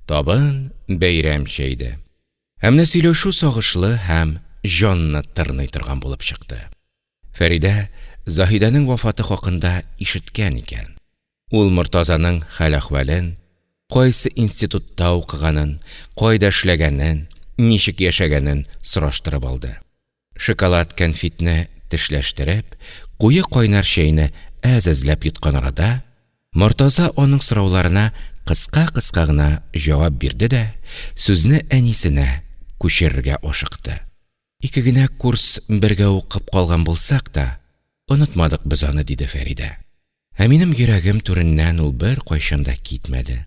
S1: табын бәйрәмчә иде. Ә менә сөйләшү сагышлы һәм җанны тырный торган булып чыкты. Фәридә Заһидәнең вафаты хакында ишеткән икән. Ул Мортазаның хәл-әхвәлен, кайсы институтта укыганын, кайда эшләгәнен, ничек яшәгәнен сораштырып алды. Шоколад кәнфитне тешләштереп, куе кайнар чәйне әз-әзләп йоткан арада, Мортаза аның сорауларына кыска-кыска гына җавап бирде дә, сүзне әнисенә күчерергә ашыкты. Ике генә курс бергә укып калган булсак та, онытмадык без аны, диде Фәридә. Ә минем йөрәгем түреннән ул беркайчан да китмәде.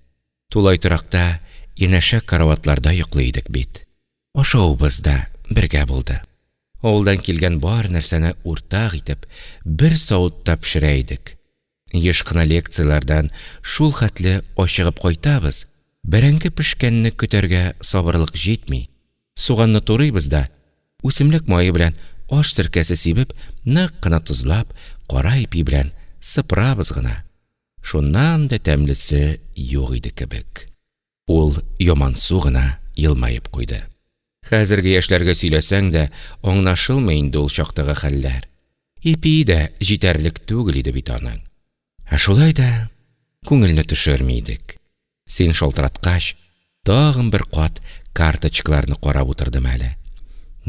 S1: Тулай торакта янәшә караватларда йоклый идек бит. Ашавыбыз да бергә булды. Авылдан килгән бар нәрсәне уртак итеп, бер савытта пешерә идек. Еш кына лекцияләрдән шул хәтле ачыгып кайтабыз, бәрәңге пешкәнне көтәргә сабырлык җитми. Суганны турыйбыз да, үсемлек мае белән аш серкәсе сибеп, нык кына тозлап, кара ипи белән сыпырабыз гына. Шуннан да тәмлесе юк иде кебек. Ул ямансу гына елмаеп куйды. Хәзерге яшьләргә сөйләсәң дә, аңнашылмый инде ул чактагы хәлләр. Ипие дә җитәрлек түгел иде бит аның. Ә шулай да күңелне төшерми идек. Син шалтыраткач, тагын бер кат карточкаларны карап утырдым әле.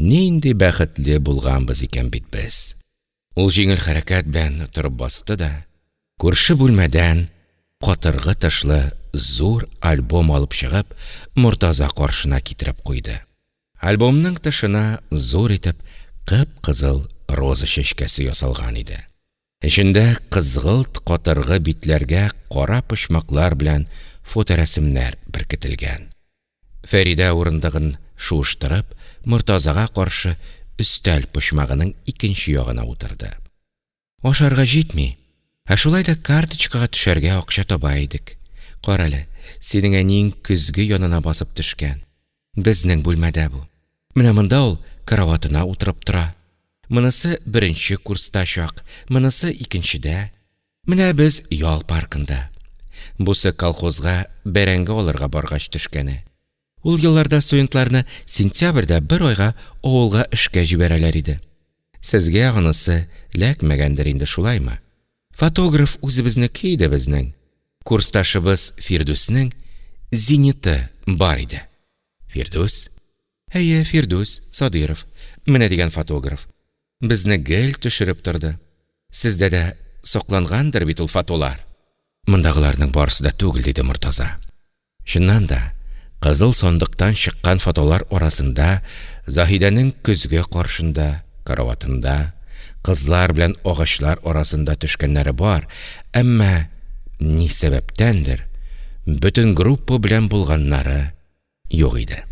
S1: Нинди бәхетле булганбыз икән бит без. Ул җиңел хәрәкәт белән торып басты да, күрше бүлмәдән катыргы тышлы зур альбом алып чыгып, Мортаза каршына китереп куйды. Альбомның тышына зур итеп кып-кызыл роза чәчкәсе ясалган иде. Эчендә кызгылт катыргы битләргә кара почмаклар белән фоторәсемнәр беркетелгән. Фәридә урындыгын шуыштырып, Мортазага каршы өстәл почмагының икенче ягына утырды. Ашарга җитми, ә шулай да карточкага төшәргә акча таба идек. Карале, синең әниең көзге янына басып төшкән. Безнең бүлмәдә бу. Менә монда ул караватына утырып тора. Монысы беренче курста чак, монысы икенчедә. Менә без ял паркында. Бусы колхозга бәрәңге алырга баргач төшкәне. Ул елларда студентларны сентябрьдә бер айга авылга эшкә җибәрәләр иде. Сезгә анысы эләкмәгәндер инде, шулаймы? Фотограф үзебезнеке иде безнең. Курсташыбыз Фирдүснең «Зениты» бар иде. Фирдүс? Әйе, Фирдүс Садыйров. Менә дигән фотограф. Безне гел төшереп торды. Сездә дә саклангандыр бит ул фотолар? Мондагыларның барысы да түгел, диде Мортаза. Чыннан да, кызыл сандыктан чыккан фотолар арасында Заһидәнең көзге каршында, караватында, кызлар белән агачлар арасында төшкәннәре бар, әмма ни сәбәптәндер бөтен группа белән булганнары юк иде.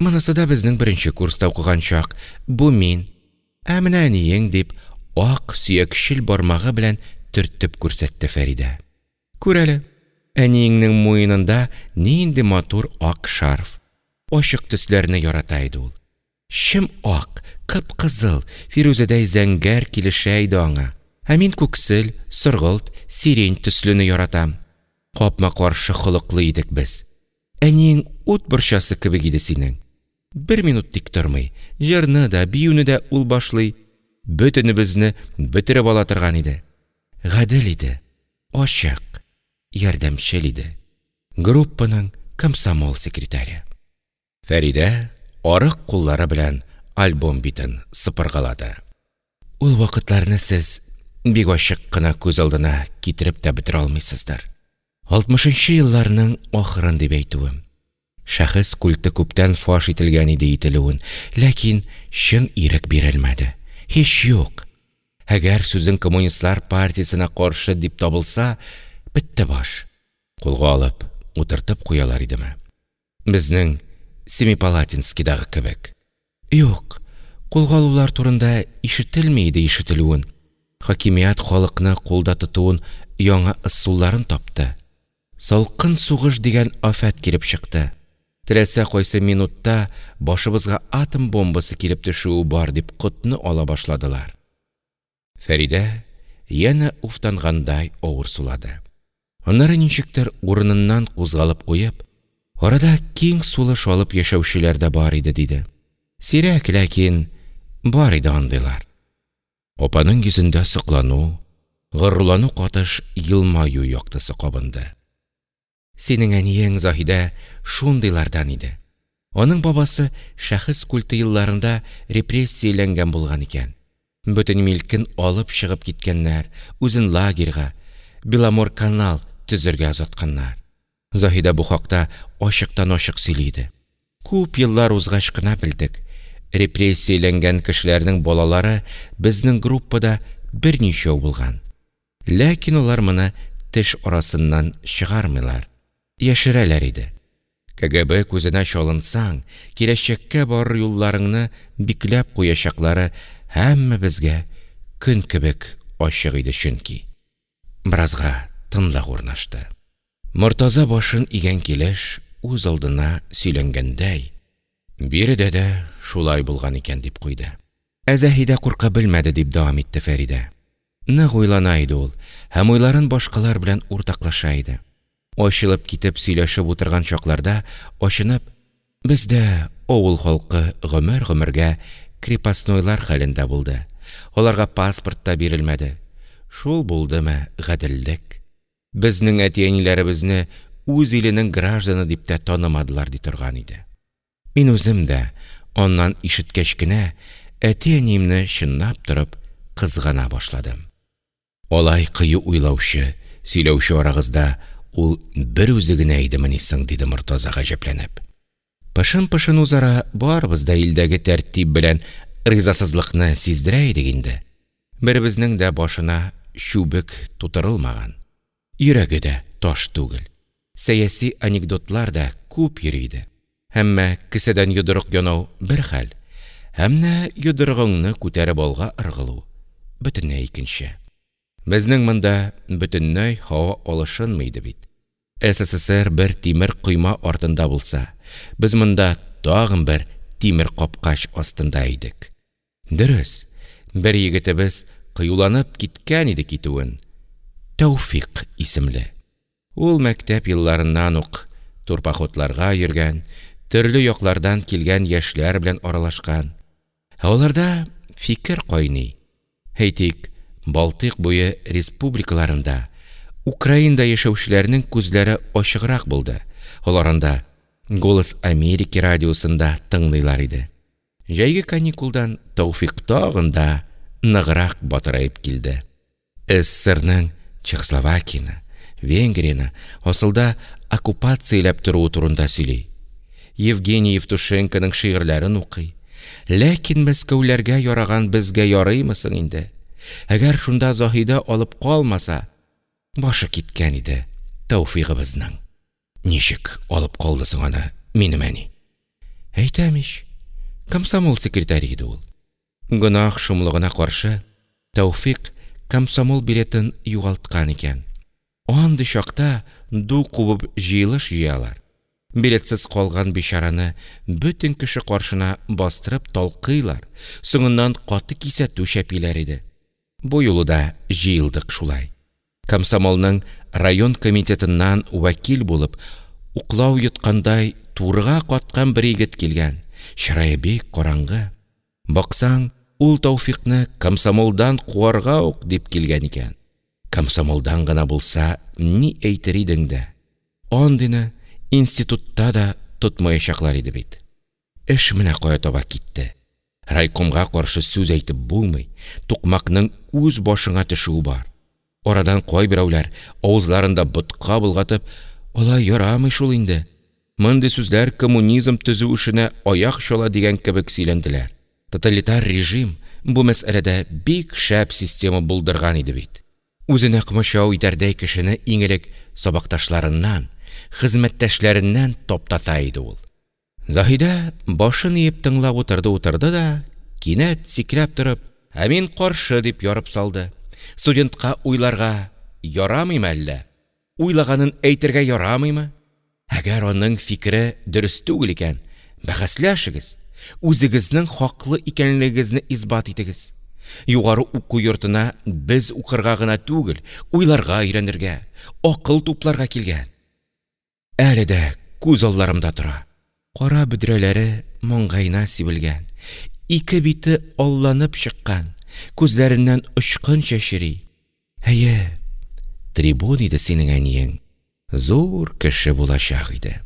S1: Монысы да безнең беренче курста укыган чак, бу мин, ә менә әниең, дип, ак сөякчел бармагы белән төртеп күрсәтте Фәридә. Күр әле, әниеңнең муенында нинди матур ак шарф. Ачык төсләрне ярата иде ул. Чем ак, кып-кызыл, фирүзәдәй зәңгәр килешә иде аңа. Ә мин күксел, соргылт, сирень төслене яратам. Капма-каршы холыклы идек без. Әниең ут борчасы кебек иде синең. Бер минут тик тормый, җырны да, биюне дә ул башлый, бөтенебезне бөтереп ала торган иде. Гадел иде, ачык, ярдәмчел иде. Группаның комсомол секретаре. Фәридә арык куллары белән альбом битен сыпыргалады. Ул вакытларны сез бик ачык кына күз алдына китереп тә бетерә алмыйсыздыр. Алтмышынчы елларның ахырын дип әйтүем. Шәхес культы күптән фаш ителгән иде ителүен, ләкин чын ирек бирелмәде. Һич юк. Әгәр сүзең коммунистлар партиясенә каршы дип табылса, бетте баш. Кулга алып, утыртып куялар идеме? Безнең Семипалатинскидагы кебек. Юк, кулга алулар турында ишетелми иде ишетелүен. Хакимият халыкны кулда тотуын яңа ысулларын тапты. Салкын сугыш дигән афәт килеп чыкты. Теләсә кайсы минутта башыбызга атом бомбасы килеп төшүе бар дип котны ала башладылар. Фәридә янә уфтангандай авыр сулады. Аннары ничектер урыныннан кузгалып куеп, арада киң сулыш алып яшәүчеләр дә бар иде, диде. Сирәк, ләкин бар иде андыйлар. Апаның йөзендә соклану, горурлану катыш елмаю яктысы кабынды. Синең әниең, Заһидә, шундыйлардан иде. Аның бабасы шәхес культы елларында репрессияләнгән булган икән. Бөтен милкен алып чыгып киткәннәр, үзен лагерьга, Беломорканал төзергә озатканнар. Заһидә бу хакта ачыктан-ачык сөйли иде. Күп еллар узгач кына белдек, репрессияләнгән кешеләрнең балалары безнең группада берничәү булган. Ләкин алар моны теш арасыннан чыгармыйлар, яшерәләр иде. КГБ күзенә чалынсаң, киләчәккә барыр юлларыңны бикләп куячаклары һәммәбезгә көн кебек ачык иде чөнки. Беразга тынлык урнашты. Мортаза башын игән килеш, үзалдына сөйләнгәндәй, Биредә дә шулай булган икән, дип куйды. Ә Заһидә курка белмәде, дип дәвам итте Фәридә. Нык уйлана иде ул һәм уйларын башкалар белән уртаклаша иде. Ачылып китеп сөйләшеп утырган чакларда ачынып, Бездә авыл халкы гомер-гомергә крепостнойлар хәлендә булды, аларга паспорт та бирелмәде. Шул булдымы гаделлек? Безнең әти-әниләребезне үз иленең гражданы дип тә танымадылар, ди торган иде. Мин үзем дә, аннан ишеткәч кенә, әти-әниемне чынлап торып кызгана башладым. Алай кыю уйлаучы, сөйләүче арагызда ул берүзе генә идемени соң? – диде Мортаза гаҗәпләнеп. Пышын-пышын үзара барыбыз да илдәге тәртип белән ризасызлыкны сиздерә идек инде. Беребезнең дә башына чүбек тутырылмаган, йөрәге дә таш түгел. Сәяси анекдотлар да күп йөри иде. Әмма кесәдән йодрык янау бер хәл, ә менә йодрыгыңны күтәреп алга ыргылу – бөтенләй икенче. Безнең монда бөтенләй һава алышынмый иде бит. СССР бер тимер койма артында булса, без монда тагын бер тимер капкач астында идек. Дөрес, бер егетебез кыюланып киткән иде китүен. Тәүфикъ исемле. Ул мәктәп елларыннан ук турпоходларга йөргән, төрле яклардан килгән яшьләр белән аралашкан. Ә аларда фикер кайный. Әйтик, Балтыйк буе республикаларында, Украинада яшәүчеләрнең күзләре ачыграк булды, алар анда «Голос Америки» радиосын да тыңлыйлар иде. Җәйге каникулдан Тәүфикъ тагын да ныграк батыраеп килде. СССРның Чехословакияне, Венгрияне асылда оккупацияләп торуы турында сөйли. Евгений Евтушенконың шигырьләрен укый. Ләкин мәскәүләргә яраган безгә ярыймы соң инде? Әгәр шунда Заһидә алып калмаса, башы киткән иде Тәүфигыбызның. Ничек алып калды соң аны минем әни? Әйтәм ич, комсомол секретаре иде ул. Гөнаһ шомлыгына каршы, Тәүфикъ комсомол билетын югалткан икән. Андый чакта ду кубып җыелыш җыялар. Билетсыз калган бичараны бөтен кеше каршына бастырып талкыйлар, соңыннан каты кисәтү чәпиләр иде. Бу юлы да җыелдык шулай. Комсомолның район комитетыннан вәкил булып, уклау йоткандай турыга каткан бер егет килгән, чырае бик караңгы. Баксаң, ул Тәүфикъны комсомолдан куарга ук дип килгән икән. Комсомолдан гына булса ни әйтер идең дә, андыйны институтта да тотмаячаклар иде бит. Эш менә кая таба китте. Райкомга каршы сүз әйтеп булмый, тукмакның үз башыңа төшүе бар. Арадан кайберәүләр, авызларында ботка болгатып, алай ярамый шул инде, мондый сүзләр коммунизм төзү эшенә аяк чала дигән кебек сөйләнделәр. Тоталитар режим бу мәсьәләдә бик шәп система булдырган иде бит. Үзенә комачау итәрдәй кешене иң элек сабакташларыннан, хезмәттәшләреннән таптата иде ул. Заһидә башын иеп тыңлап утырды-утырды да, кинәт сикереп торып, «Ә мин каршы!» дип ярып салды. «Студентка уйларга ярамыймы әллә? Уйлаганын әйтергә ярамыймы? Әгәр аның фикере дөрес түгел икән, бәхәсләшегез, үзегезнең хаклы икәнлегегезне исбат итегез. Югары уку йортына без укырга гына түгел, уйларга өйрәнергә, акыл тупларга килгән. Әле дә күз алларымда тора. Кара бөдрәләре маңгаена сибелгән, ике бите алланып чыккан, күзләреннән очкын чәчри. Әйе, трибун иде синең әниең, зур кеше булачак иде.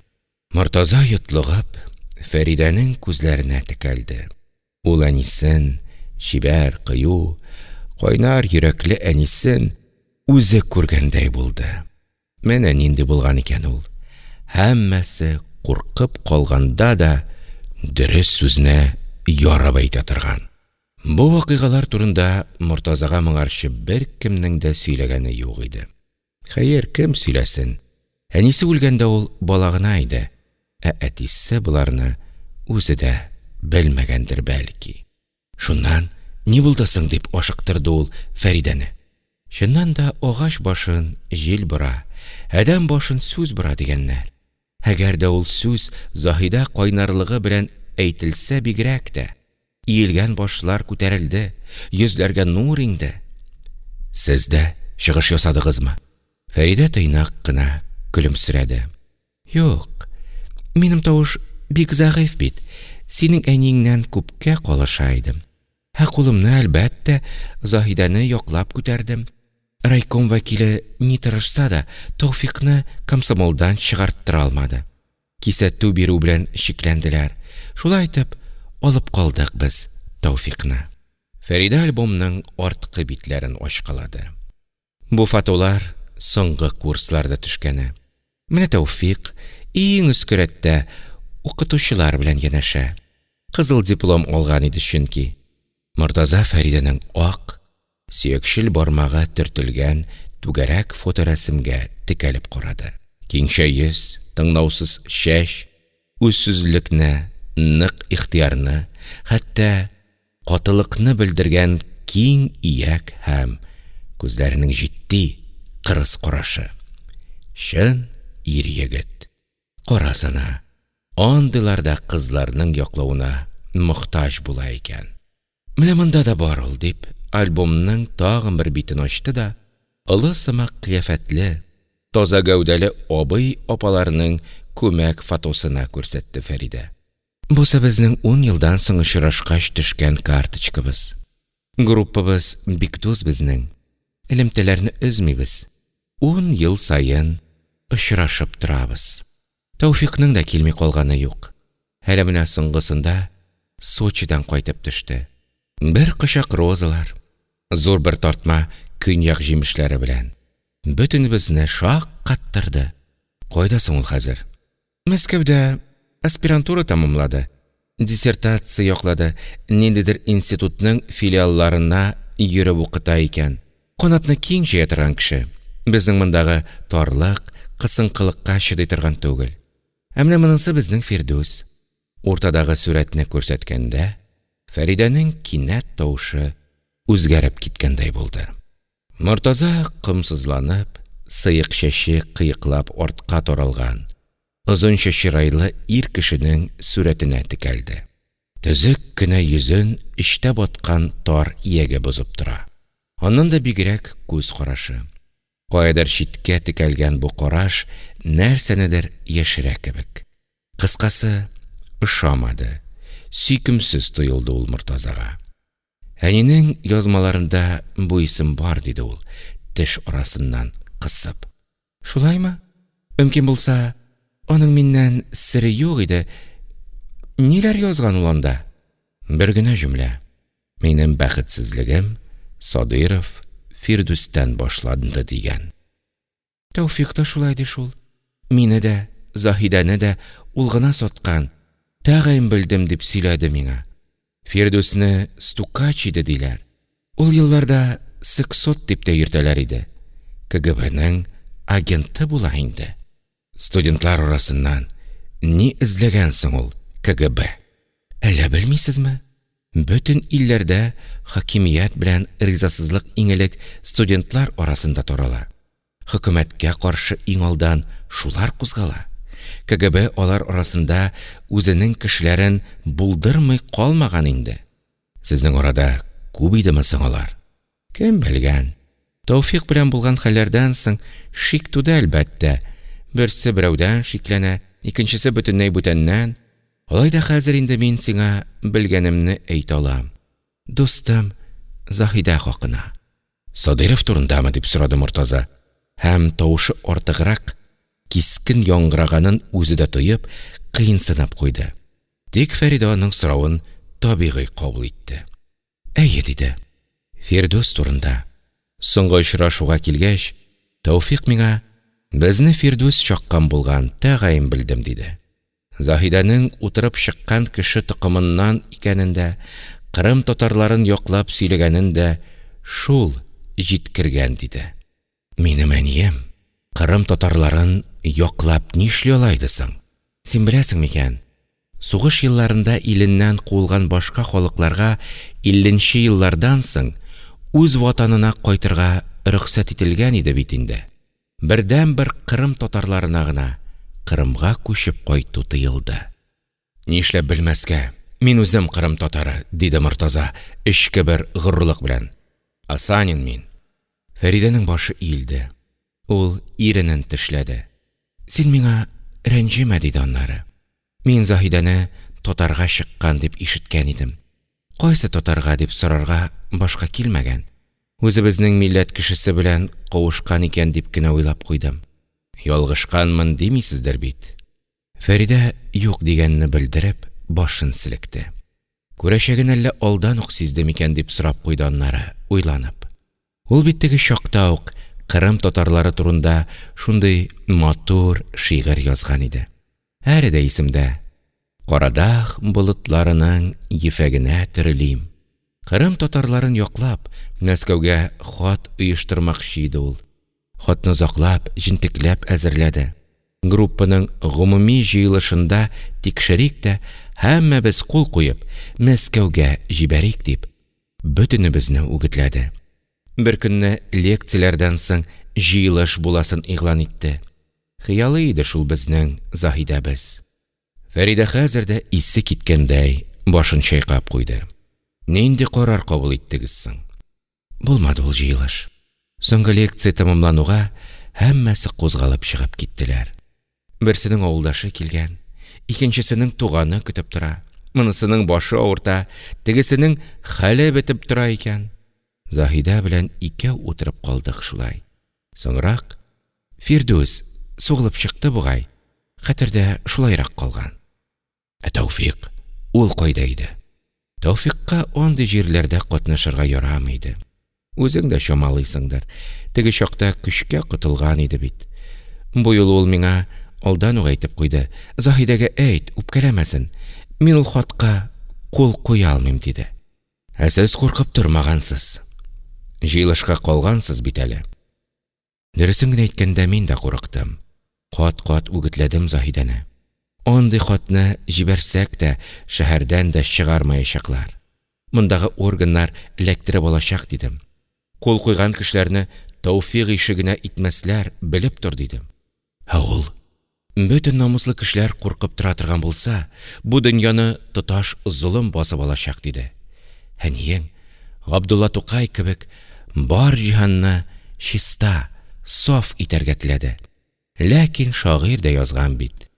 S1: Мортаза йотлыгып, Фәридәнең күзләренә текәлде. Ул әнисен, чибәр, кыю, кайнар йөрәкле әнисен үзе күргәндәй булды. Менә нинди булган икән ул. Һәммәсе куркып калганда да дөрес сүзне ярып әйтә торган. Бу вакыйгалар турында Мортазага моңарчы беркемнең дә сөйләгәне юк иде. Хәер, кем сөйләсен? Әнисе үлгәндә ул бала гына иде, ә әтисе боларны үзе дә белмәгәндер бәлки. Шуннан ни булды соң? дип ашыктырды ул Фәридәне. Чыннан да агач башын җил бора, адәм башын сүз бора дигәннәр. Әгәр дә ул сүз Заһидә кайнарлыгы белән әйтелсә бигрәк тә. Иелгән башлар күтәрелде, йөзләргә нур иңде. Сез дә чыгыш ясадыгызмы? Фәридә тыйнак кына көлемсерәде. Юк, минем тавыш бик зәгыйфь бит, синең әниеңнән күпкә калыша идем. Ә кулымны, әлбәттә, Заһидәне яклап күтәрдем. Райком вәкиле ни тырышса да, Тәүфикъны комсомолдан чыгарттыра алмады. Кисәтү бирү белән чикләнделәр. Шулай итеп, алып калдык без Тәүфикъны. Фәридә альбомның арткы битләрен ачкалады. Бу фотолар Соңгы курсларда төшкәне. Менә Тәүфикъ иң өске рәттә, укытучылар белән янәшә. Кызыл диплом алган иде чөнки. Мортаза Фәридәнең ак, сөякчел бармагы төртелгән түгәрәк фоторәсемгә текәлеп карады. Киңчә йөз, тыңлаусыз чәч, үзсүзлелекне, нык ихтыярны, хәтта катылыкны белдергән киң ияк һәм күзләренең җитди, кырыс карашы. Чын ир-егет. Карасана, андыйлар да кызларның яклавына мохтаҗ була икән. Менә монда да бар ул, дип, альбомның тагын бер битен ачты да, олы сымак кыяфәтле, таза гәүдәле абый-апаларының күмәк фотосына күрсәтте Фәридә. Бусы безнең ун елдан соң очрашкач төшкән карточкабыз. Группабыз бик дус безнең. Элемтәләрне өзмибез. Ун ел саен очрашып торабыз. Тәүфикъның да килми калганы юк. Әле менә соңгысында Сочидан кайтып төште. Бер кочак розалар, зур бер тартма көньяк җимешләре белән. Бөтенебезне шаккаттырды. Кайда соң ул хәзер? Мәскәүдә аспирантура тәмамлады, диссертация яклады, ниндидер институтның филиалларына йөреп укыта икән. Канатны киң җәя торган кеше. Безнең мондагы тарлык, кысынкылыкка чыдый торган түгел. Ә менә монысы безнең Фирдүс. Уртадагы сурәтне күрсәткәндә, Фәридәнең кинәт тавышы үзгәреп киткәндәй булды. Мортаза комсызланып, сыек чәче кыеклап артка таралган, озынча чырайлы ир кешенең сурәтенә текәлде. Төзек кенә йөзен эчтә баткан тар ияге бозып тора. Аннан да бигрәк күз карашы. Каядыр читкә текәлгән бу караш нәрсәнедер яшерә кебек. Кыскасы, ошамады, сөйкемсез тоелды ул Мортазага. Әнинең язмаларында бу исем бар, диде ул, теш арасыннан кысып. Шулаймы? Мөмкин булса, аның миннән сере юк иде. Ниләр язган ул анда? Бер генә җөмлә. Минем бәхетсезлегем Садыйров Фирдүстән башланды, дигән. Тәүфикъ та шулай ди шул. Мине дә, Заһидәне дә ул гына саткан, тәгаен белдем, дип сөйләде миңа. Фирдүсне стукач иде, диләр. Ул елларда сексот дип тә йөртәләр иде. КГБның агенты була инде. Студентлар арасыннан ни эзләгән соң ул КГБ? Әллә белмисезме? Бөтен илләрдә хакимият белән ризасызлык иң элек студентлар арасында тарала. Хөкүмәткә каршы иң алдан шулар кузгала. КГБ алар арасында үзенең кешеләрен булдырмый калмаган инде. Сезнең арада күп идеме соң алар? Кем белгән? Тәүфикъ белән булган хәлләрдән соң шик туды, әлбәттә. Берсе берәүдән шикләнә, икенчесе бөтенләй бүтәннән. Алай да хәзер инде мин сиңа белгәнемне әйтә алам. Дустым Заһидә хакына. Садыйров турындамы? дип сорады Мортаза һәм тавышы артыграк кискен яңгыраганын үзе дә тоеп, кыенсынып куйды. Тик Фәридә аның соравын табигый кабул итте. Әйе, диде. Фирдүс турында. Соңгы очрашуга килгәч, Тәүфикъ миңа, Безне Фирдүс чаккан булган, тәгаен белдем, диде. Заһидәнең утырып чыккан кеше токымыннан икәнен дә, Кырым татарларын яклап сөйләгәнен дә шул җиткергән, диде. Минем әнием Кырым татарларын яклап нишли ала иде соң? Син беләсең микән, сугыш елларында иленнән куылган башка халыкларга илленче еллардан соң үз ватанына кайтырга рөхсәт ителгән иде бит инде. Бердәнбер Кырым татарларына гына Кырымга күчеп кайту тыелды. Нишләп белмәскә, мин үзем Кырым татары, диде Мортаза эчке бер горурлык белән. Асанин мин. Фәридәнең башы иелде. Ул иренен тешләде. Син миңа рәнҗемә, диде аннары. Мин Заһидәне татарга чыккан дип ишеткән идем. Кайсы татарга дип сорарга башка килмәгән. Үзебезнең милләт кешесе белән кавышкан икән дип кенә уйлап куйдым. Ялгышканмын димисездер бит? Фәридә юк дигәнне белдереп, башын селекте. Күрәчәген әллә алдан ук сизде микән дип сорап куйды аннары, уйланып. Ул бит теге чакта ук Кырым татарлары турында шундый матур шигырь язган иде. Әле дә исемдә. Карадаг болытларының ефәгенә төрелим. Кырым татарларын яклап, Мәскәүгә хат оештырмакчы иде ул. Хатны озаклап, җентекләп әзерләде. Группаның гомуми җыелышында тикшерик тә, һәммәбез кул куеп, Мәскәүгә җибәрик дип, бөтенебезне үгетләде. Беркөнне лекцияләрдән соң җыелыш буласын игълан итте. Хыялый иде шул безнең Заһидәбез. Фәридә хәзер дә исе киткәндәй башын чайкап куйды. Нинди карар кабул иттегез соң? Булмады ул җыелыш. Соңгы лекция тәмамлануга, һәммәсе кузгалып чыгып киттеләр. Берсенең авылдашы килгән, икенчесенең туганы көтеп тора, монысының башы авырта, тегесенең хәле бетеп тора икән. Заһидә белән икәү утырып калдык шулай. Соңрак Фирдүс сугылып чыкты бугай, хәтердә шулайрак калган. Ә Тәүфикъ? Ул кайда иде? Тәүфикъка андый җирләрдә катнашырга ярамый иде. Үзең дә чамалыйсыңдыр, теге чакта көчкә котылган иде бит. Бу юлы ул миңа алдан ук әйтеп куйды, Заһидәгә әйт, үпкәләмәсен, мин ул хатка кул куя алмыйм, диде. Ә сез куркып тормагансыз. Җыелышка калгансыз бит әле. Дөресен генә әйткәндә, мин дә курыктым. Кат-кат үгетләдем Заһидәне. Андый хатны җибәрсәк тә, шәһәрдән дә чыгармаячаклар. Мондагы органнар эләктереп алачак, дидем. Кул куйган кешеләрне тәүфыйк ише генә итмәсләр, белеп тор, дидем. Ә ул, Бөтен намуслы кешеләр куркып тора торган булса, бу дөньяны тоташ золым басып алачак, диде. Әниең, Габдулла Тукай кебек, бар җиһанны чиста, саф итәргә теләде. Ләкин шагыйрь дә язган бит,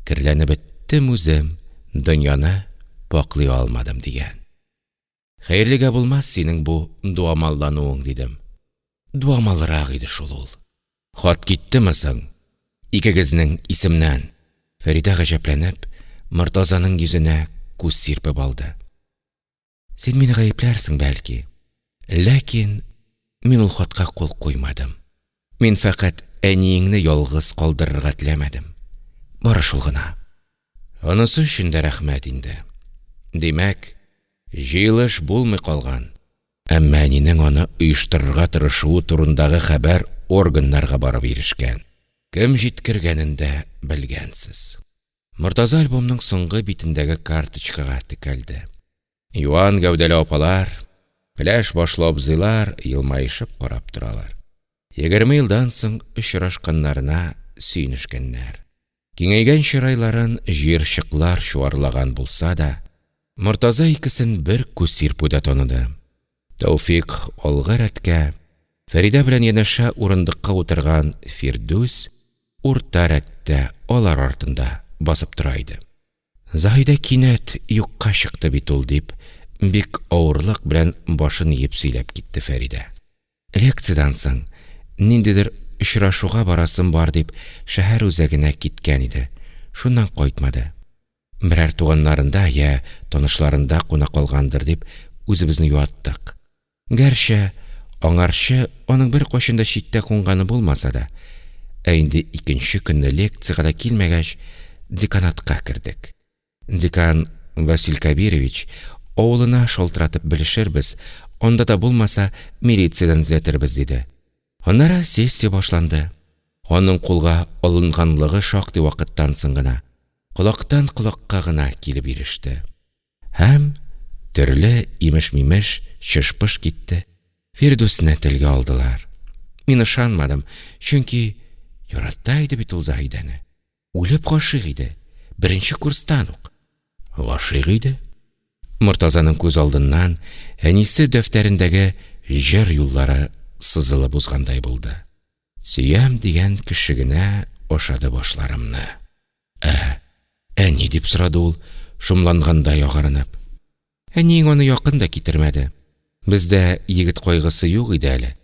S1: Керләнеп беттем үзем, дөньяны пакълый алмадым, дигән. Хәерлегә булмас синең бу дуамаллануың, дидем. Дуамалрак иде шул ул. Хат киттеме соң? Икегезнең исемнән. Фәридә гаҗәпләнеп, Мортазаның йөзенә күз сирпеп алды. Син мине гаепләрсең, бәлки. Ләкин мин ул хатка кул куймадым. Мин фәкать әниеңне ялгыз калдырырга теләмәдем. Бары шул гына. Анысы өчен дә рәхмәт инде. Димәк, җыелыш булмый калган. Әмма әнинең аны оештырырга тырышуы турындагы хәбәр органнарга барып ирешкән. Кем җиткергәнен дә белгәнсез. Мортаза альбомның соңгы битендәге карточкага текәлде. Юан гәүдәле апалар, пеләш башлы абзыйлар елмаешып карап торалар. Егерме елдан соң очрашканнарына сөенешкәннәр. Киңәйгән чырайларын җыерчыклар чуарлаган булса да, Мортаза икесен бер күз сирпүдә таныды. Тәүфикъ алгы рәткә, Фәридә белән янәшә урындыкка утырган Фирдүс урта рәттә алар артында басып тора иде. Заһидә кинәт юкка чыкты бит ул, дип, бик авырлык белән башын иеп сөйләп китте Фәридә. Лекциядән соң, ниндидер очрашуга барасым бар дип, шәһәр үзәгенә киткән иде, шуннан кайтмады. Берәр туганнарында йә танышларында куна калгандыр дип, үзебезне юаттык. Гәрчә, аңарчы аның беркайчан да читтә кунганы булмаса да. Ә инде икенче көнне лекциягә дә килмәгәч, деканатка кердек. Декан Васил Кәбирович авылына шалтыратып белешербез, анда да булмаса, милициядән эзләтербез, диде. Аннары сессия башланды. Аның кулга алынганлыгы шактый вакыттан соң гына, колактан колакка гына килеп иреште. Һәм төрле имеш-мимеш чыш-пыш китте, Фирдүсне телгә алдылар. Мин ышанмадым, чөнки ярата иде бит ул Заһидәне. Үлеп гашыйк иде, беренче курстан ук. Гашыйк иде? Мортазаның күз алдыннан әнисе дәфтәрендәге җыр юллары сызылып узгандай булды. Сөям дигән кеше генә ашады башларымны. Ә, әни, дип сорады ул, шомлангандай агарынып. Әниең аны якын да китермәде. Бездә егет кайгысы юк иде әле.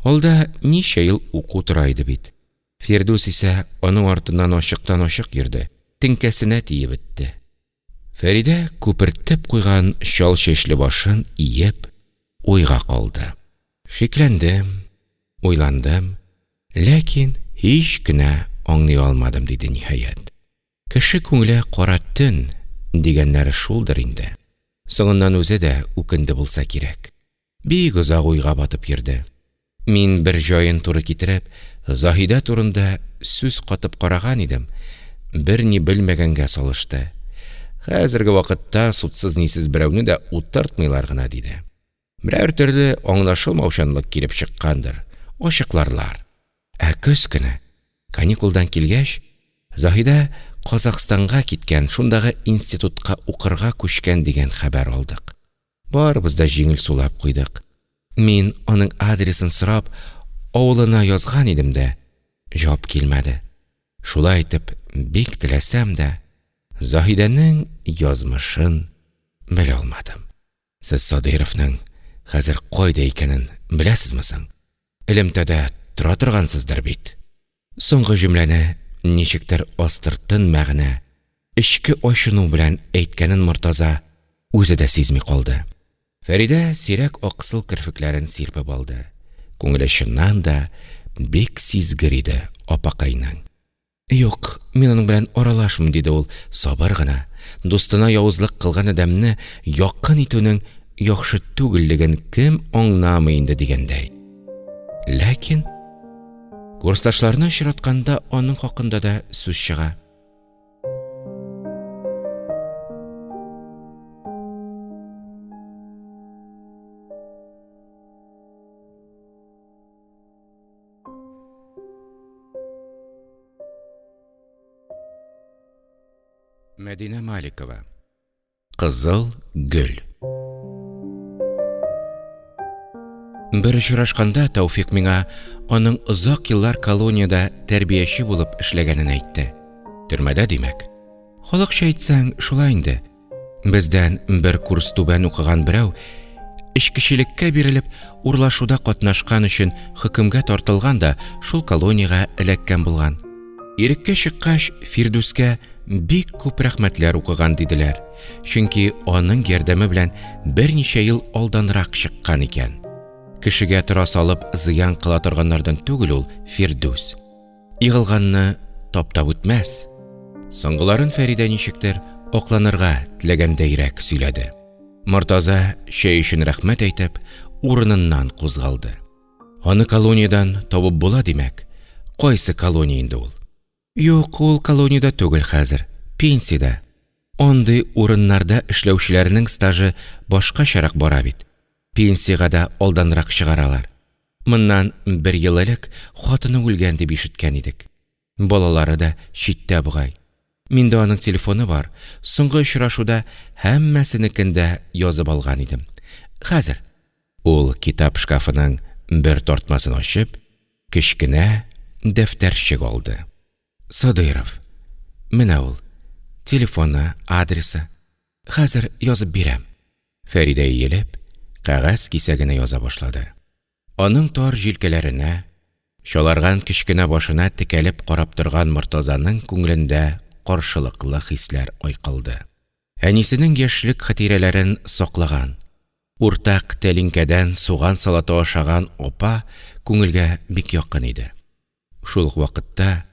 S1: Алда ничә ел уку тора иде бит. Фирдүс исә аның артыннан ачыктан-ачык йөрде, теңкәсенә тиеп бетте. Фәридә күпертеп куйган чал чәчле башын иеп, уйга калды. Шикләндем, уйландым. Ләкин һич кенә аңлый алмадым, диде ниһаять. Кеше күңеле кара төн, дигәннәре шулдыр инде. Соңыннан үзе дә үкенде булса кирәк. Бик озак уйга батып йөрде. Мин бер җаен туры китереп, Заһидә турында сүз катып караган идем, берни белмәгәнгә салышты. Хәзерге вакытта судсыз-нисез берәүне дә утыртмыйлар гына, диде. Берәр төрле аңлашылмаучанлык килеп чыккандыр, ачыкларлар. Ә көз көне, каникулдан килгәч, Заһидә Казахстанга киткән, шундагы институтка укырга күчкән дигән хәбәр алдык. Барыбыз да җиңел сулап куйдык. Мин аның адресын сорап, авылына язган идем дә, җавап килмәде. Шулай итеп, бик теләсәм дә, Заһидәнең язмышын белә алмадым. Сез Садыйровның хәзер кайда икәнен беләсезме соң? Элемтәдә тора торгансыздыр бит? Соңгы җөмләне ничектер астыртын мәгънә, эчке ачыну белән әйткәнен Мортаза үзе дә сизми калды. Фәридә сирәк аксыл керфекләрен сирпеп алды. Күңеле чыннан да бик сизгер иде апакайның. Юк, мин аның белән аралашмыйм, диде ул сабыр гына, дустына явызлык кылган адәмне якын итүнең яхшы түгеллеген кем аңламый инде дигәндәй. Ләкин курсташларны очратканда аның хакында да сүз чыга. Мәдинә Маликова. Кызыл гөл. Бер очрашканда Тәүфик миңа аның озак еллар колониядә тәрбияче булып эшләгәнен әйтте. Төрмәдә, димәк. Халыкча әйтсәң, шулай инде. Бездән бер курс түбән укыган берәү, эчкечелеккә бирелеп, урлашуда катнашкан өчен хөкемгә тартылган да шул колониягә эләккән булган. Иреккә чыккач, Фирдүскә бик күп рәхмәтләр укыган, диделәр, чөнки аның ярдәме белән берничә ел алданрак чыккан икән. Кешегә тора салып зыян кыла торганнардан түгел ул Фирдүс. Егылганны таптап үтмәс. Соңгыларын Фәридә ничектер акланырга теләгәндәйрәк сөйләде. Мортаза, чәй өчен рәхмәт әйтеп, урыныннан кузгалды. Аны колониядән табып була, димәк? Кайсы колония инде ул? Юк, ул колониядә түгел хәзер, пенсиядә. Андый урыннарда эшләүчеләрнең стажы башкачарак бара бит. Пенсиягә дә алданрак чыгаралар. Моннан бер ел элек хатыны үлгән дип ишеткән идек. Балалары да читтә бугай. Миндә аның телефоны бар, соңгы очрашуда һәммәсенекен дә язып алган идем. Хәзер. Ул китап шкафының бер тартмасын ачып, кечкенә дәфтәрчек алды. Садыйров. Менә ул. Телефоны, адресы. Хәзер язып бирәм. Фәридә иелеп, кәгазь кисәгенә яза башлады. Аның тар җилкәләренә, чаларган кечкенә башына текәлеп карап торган Мортазаның күңелендә каршылыклы хисләр айкалды. Әнисенең яшьлек хатирәләрен саклаган, уртак тәлинкәдән суган салаты ашаган апа күңелгә бик якын иде. Шул ук вакытта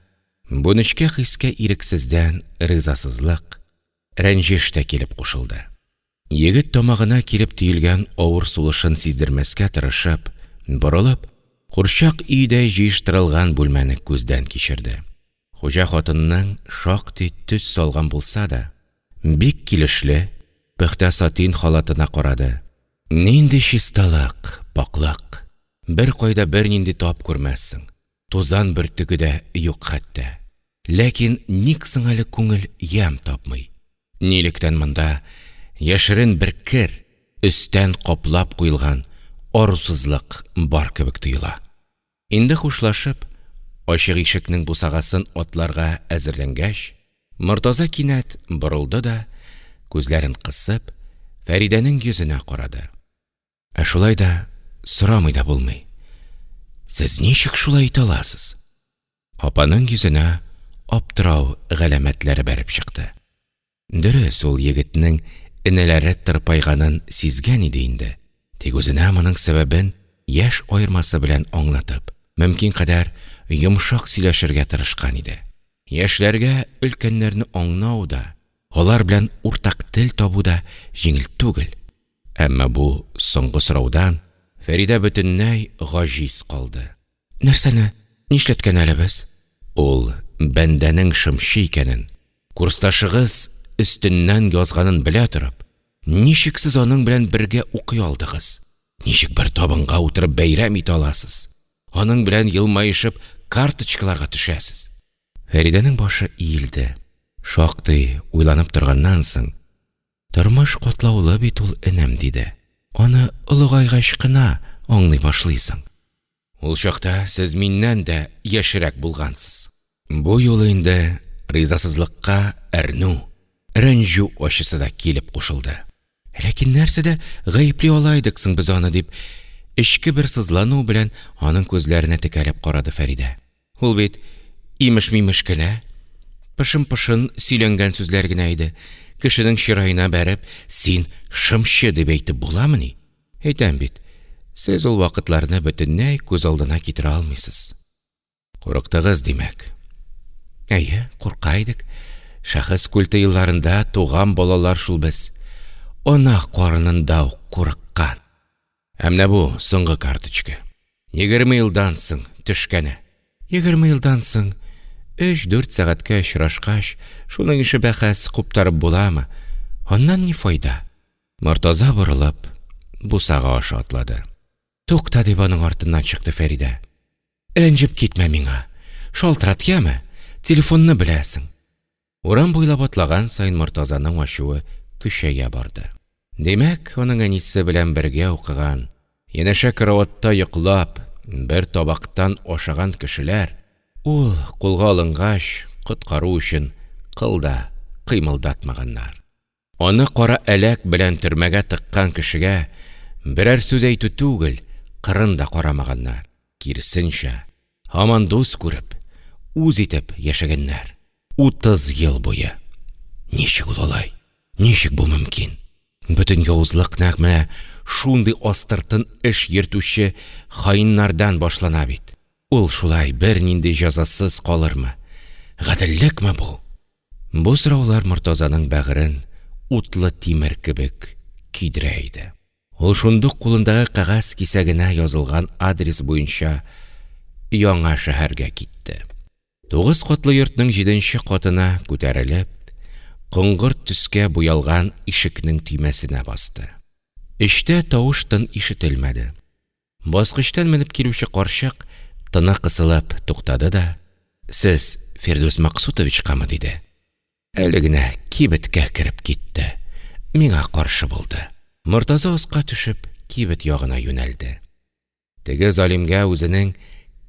S1: бу нечкә хискә ирексездән ризасызлык, рәнҗеш тә килеп кушылды. Егет тамагына килеп төелгән авыр сулышын сиздермәскә тырышып, борылып, курчак өедәй җыештырылган бүлмәне күздән кичерде. Хуҗа хатынның шактый төс салган булса да, бик килешле, пөхтә сатин халатына карады. Нинди чисталык, пакьлык! Беркайда бернинди тап күрмәссең. Тузан бөртеге дә юк хәтта. Ләкин ник соң әле күңел ямь тапмый? Нилектән монда яшерен бер кер, өстән каплап куелган арусызлык бар кебек тоела? Инде хушлашып, ачык ишекнең бусагасын атларга әзерләнгәч, Мортаза кинәт борылды да, күзләрен кысып, Фәридәнең йөзенә карады. Ә шулай да сорамый да булмый. Сез ничек шулай итә аласыз? Апаның йөзенә аптырау галәмәтләре бәреп чыкты. Дөрес, ул егетнең энәләре тырпайганын сизгән иде инде. Тик үзенә моның сәбәбен яшь аермасы белән аңлатып, мөмкин кадәр йомшак сөйләшергә тырышкан иде. Яшьләргә өлкәннәрне аңнау да, алар белән уртак тел табу да җиңел түгел. Әмма бу соңгы сораудан Фәридә бөтенләй гаҗиз калды. Нәрсәне нишләткән әле без? Ул бәндәнең шымчы икәнен, курсташыгыз өстеннән язганын белә торып, ничек сез аның белән бергә укый алдыгыз? Ничек бер табынга утырып бәйрәм итә аласыз? Аның белән елмаешып карточкаларга төшәсез? Фәридәнең башы иелде. Шактый уйланып торганнан соң, Тормыш катлаулы бит ул, энем, диде. Аны олыгайгач кына аңлый башлыйсың. Ул чакта сез миннән дә яшьрәк булгансыз. Бу юлы инде ризасызлыкка әрнү, рәнҗү ачысы да килеп кушылды. Ләкин нәрсәдә гаепли ала идек соң без аны, дип, эчке бер сызлану белән аның күзләренә текәлеп карады Фәридә. Ул бит имеш-мимеш кенә, пышын-пышын сөйләнгән сүзләр генә иде. Кешенең чыраена бәреп, син шымчы дип әйтеп буламыни? Әйтәм бит, сез ул вакытларны бөтенләй күз алдына китерә алмыйсыз. Курыктыгыз, димәк. Әйе, курка идек. Шәхес культы елларында туган балалар шул без. Ана карынында ук курыккан. Ә менә бу соңгы карточка. 20 елдан соң төшкәне. 20 елдан соң өч-дүрт сәгатькә очрашкач, шуның ише бәхәс куптарып буламы? Аннан ни файда? Мортаза борылып, бусага аша атлады. Тукта, дип аның артыннан чыкты Фәридә. Рәнҗеп китмә миңа. Шалтырат, яме? Телефонны беләсең. Урам буйлап атлаган саен Мортазаның ачуы көчәя барды. Димәк, аның әнисе белән бергә укыган, янәшә караватта йоклап, бер табактан ашаган кешеләр, ул кулга алынгач, коткару өчен кыл да кыймылдатмаганнар. Аны кара әләк белән төрмәгә тыккан кешегә берәр сүз әйтү түгел, кырын да карамаганнар. Киресенчә, һаман дус күреп, үз итеп яшәгәннәр. 30 ел буе. Ничек ул алай? Ничек бу мөмкин? Бөтен явызлык нәкъ менә шундый астыртын эш йөртүче хаиннардан башлана бит. Ул шулай бернинди җәзасыз калырмы? Гаделлекме бу? Бу сораулар Мортазаның бәгырен утлы тимер кебек көйдерә иде. Ул шундук кулындагы кәгазь кисәгенә язылган адрес буенча яңа шәһәргә китте. Тугыз катлы йортның җиденче катына күтәрелеп, коңгырт төскә буялган ишекнең төймәсенә басты. Эчтә тавыш-тын ишетелмәде. Баскычтан менеп килүче карчык тыны кысылып туктады да, Сез Фирдүс Максутовичкамы? диде. Әле генә кибеткә кереп китте. Миңа каршы булды. Мортаза аска төшеп, кибет ягына юнәлде. Теге залимгә үзенең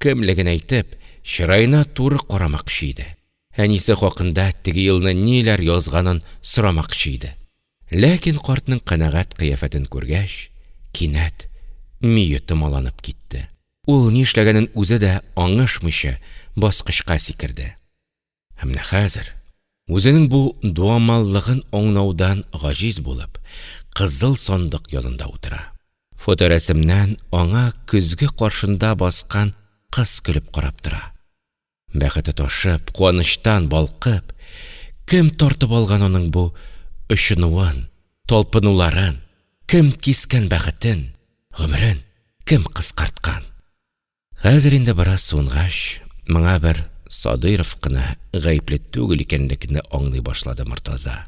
S1: кемлеген әйтеп, чыраена туры карамакчы иде. Әнисе хакында теге елны ниләр язганын сорамакчы иде. Ләкин картның канәгать кыяфәтен күргәч, кинәт мие томаланып китте. Ул ни эшләгәнен үзе дә аңышмыйча баскычка сикерде. Һәм менә хәзер, үзенең бу дуамаллыгын аңлаудан гаҗиз булып, кызыл сандык янында утыра. Фоторәсемнән аңа көзге каршында баскан кыз көлеп карап тора. Бәхете ташып, куанычтан балкып, кем тартып алган аның бу очынуын, талпынуларын, кем кискән бәхетен, гомерен кем кыскарткан? Хәзер инде бераз суынгач, моңа бер Садыйров кына гаепле түгел икәнлекне аңлый башлады Мортаза.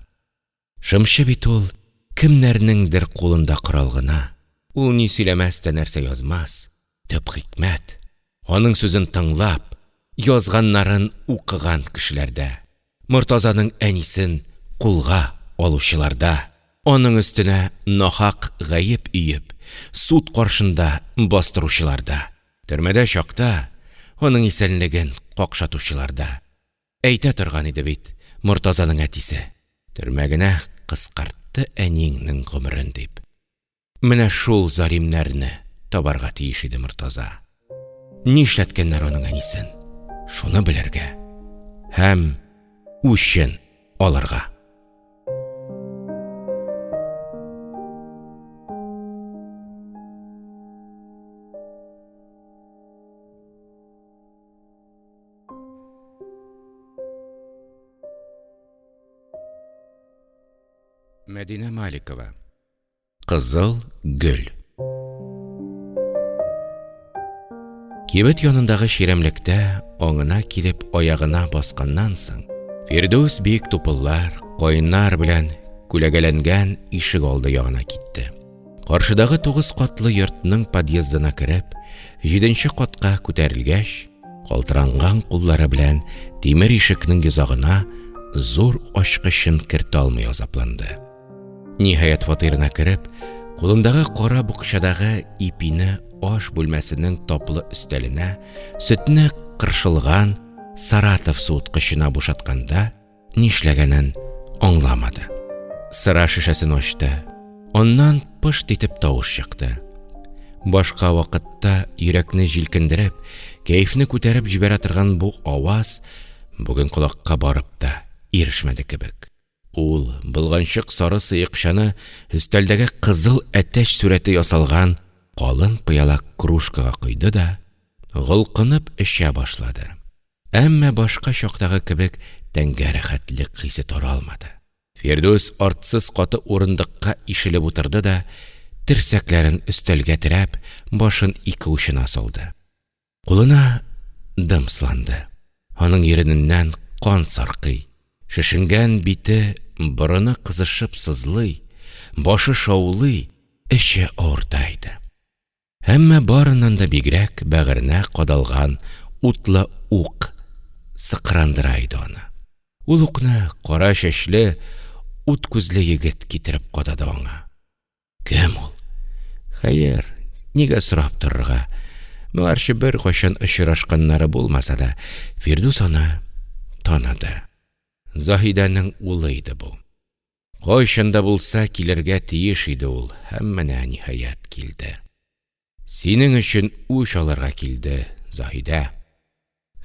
S1: Шымчы бит ул кемнәрнеңдер кулында корал гына. Ул ни сөйләмәс тә нәрсә язмас. Төп хикмәт, аның сүзен тыңлап, язганнарын укыган кешеләрдә. Мортазаның әнисен кулга алучыларда, аның өстенә нахак гаеп өеп, суд каршында бастыручыларда, төрмәдә чакта аның исәнлеген какшатучыларда. Әйтә торган иде бит Мортазаның әтисе, төрмә генә кыскартты әниеңнең гомерен дип. Менә шул залимнәрне табарга тиеш иде Мортаза. Нишләткәннәр аның әнисен? Шуны белергә һәм үчен алырга. Мәдинә Маликова. Кызыл гөл. Кибет янындагы чирәмлектә аңына килеп аягына басканнан соң, Фирдүс биек тупыллар, каеннар белән күләгәләнгән ишек алды ягына китте. Каршыдагы тугыз катлы йортның подъездына кереп, җиденче катка күтәрелгәч, калтыранган куллары белән тимер ишекнең йозагына зур ачкычын кертә алмый азапланды. Ниһаять, фатирына кереп, кулындагы кара букчадагы ипине аш бүлмәсенең таплы өстәленә, сөтне кыршылган Саратов суыткычына бушатканда, нишләгәнен аңламады. Сыра шешәсен ачты. Аннан пышт итеп тавыш чыкты. Башка вакытта йөрәкне җилкендереп, кәефне күтәреп җибәрә торган бу аваз бүген колакка барып та ирешмәде кебек. Ул болганчык сары сыекчаны өстәлдәге кызыл әтәч сурәте ясалган калын пыяла кружкага койды да, голкынып эчә башлады. Әмма башка чактагы кебек тәнгә рәхәтлек хисе таралмады. Фирдүс артсыз каты урындыкка ишелеп утырды да, терсәкләрен өстәлгә терәп, башын ике учына салды. Кулына дым сыланды. Аның ирененнән кан саркый. Шешенгән бите, борыны кызышып сызлый, башы шаулый, эче авырта иде. Әмма барыннан да бигрәк бәгыренә кадалган утлы ук сыкрандыра иде аны. Ул укны кара чәчле, ут күзле егет китереп кадады аңа. Кем ул? Хәер, нигә сорап торырга? Моңарчы беркайчан очрашканнары булмаса да, Фирдүс аны таныды. Заһидәнең улы иде бу. Кайчан да булса килергә тиеш иде ул һәм менә, ниһаять, килде. Синең өчен үч алырга килде, Заһидә.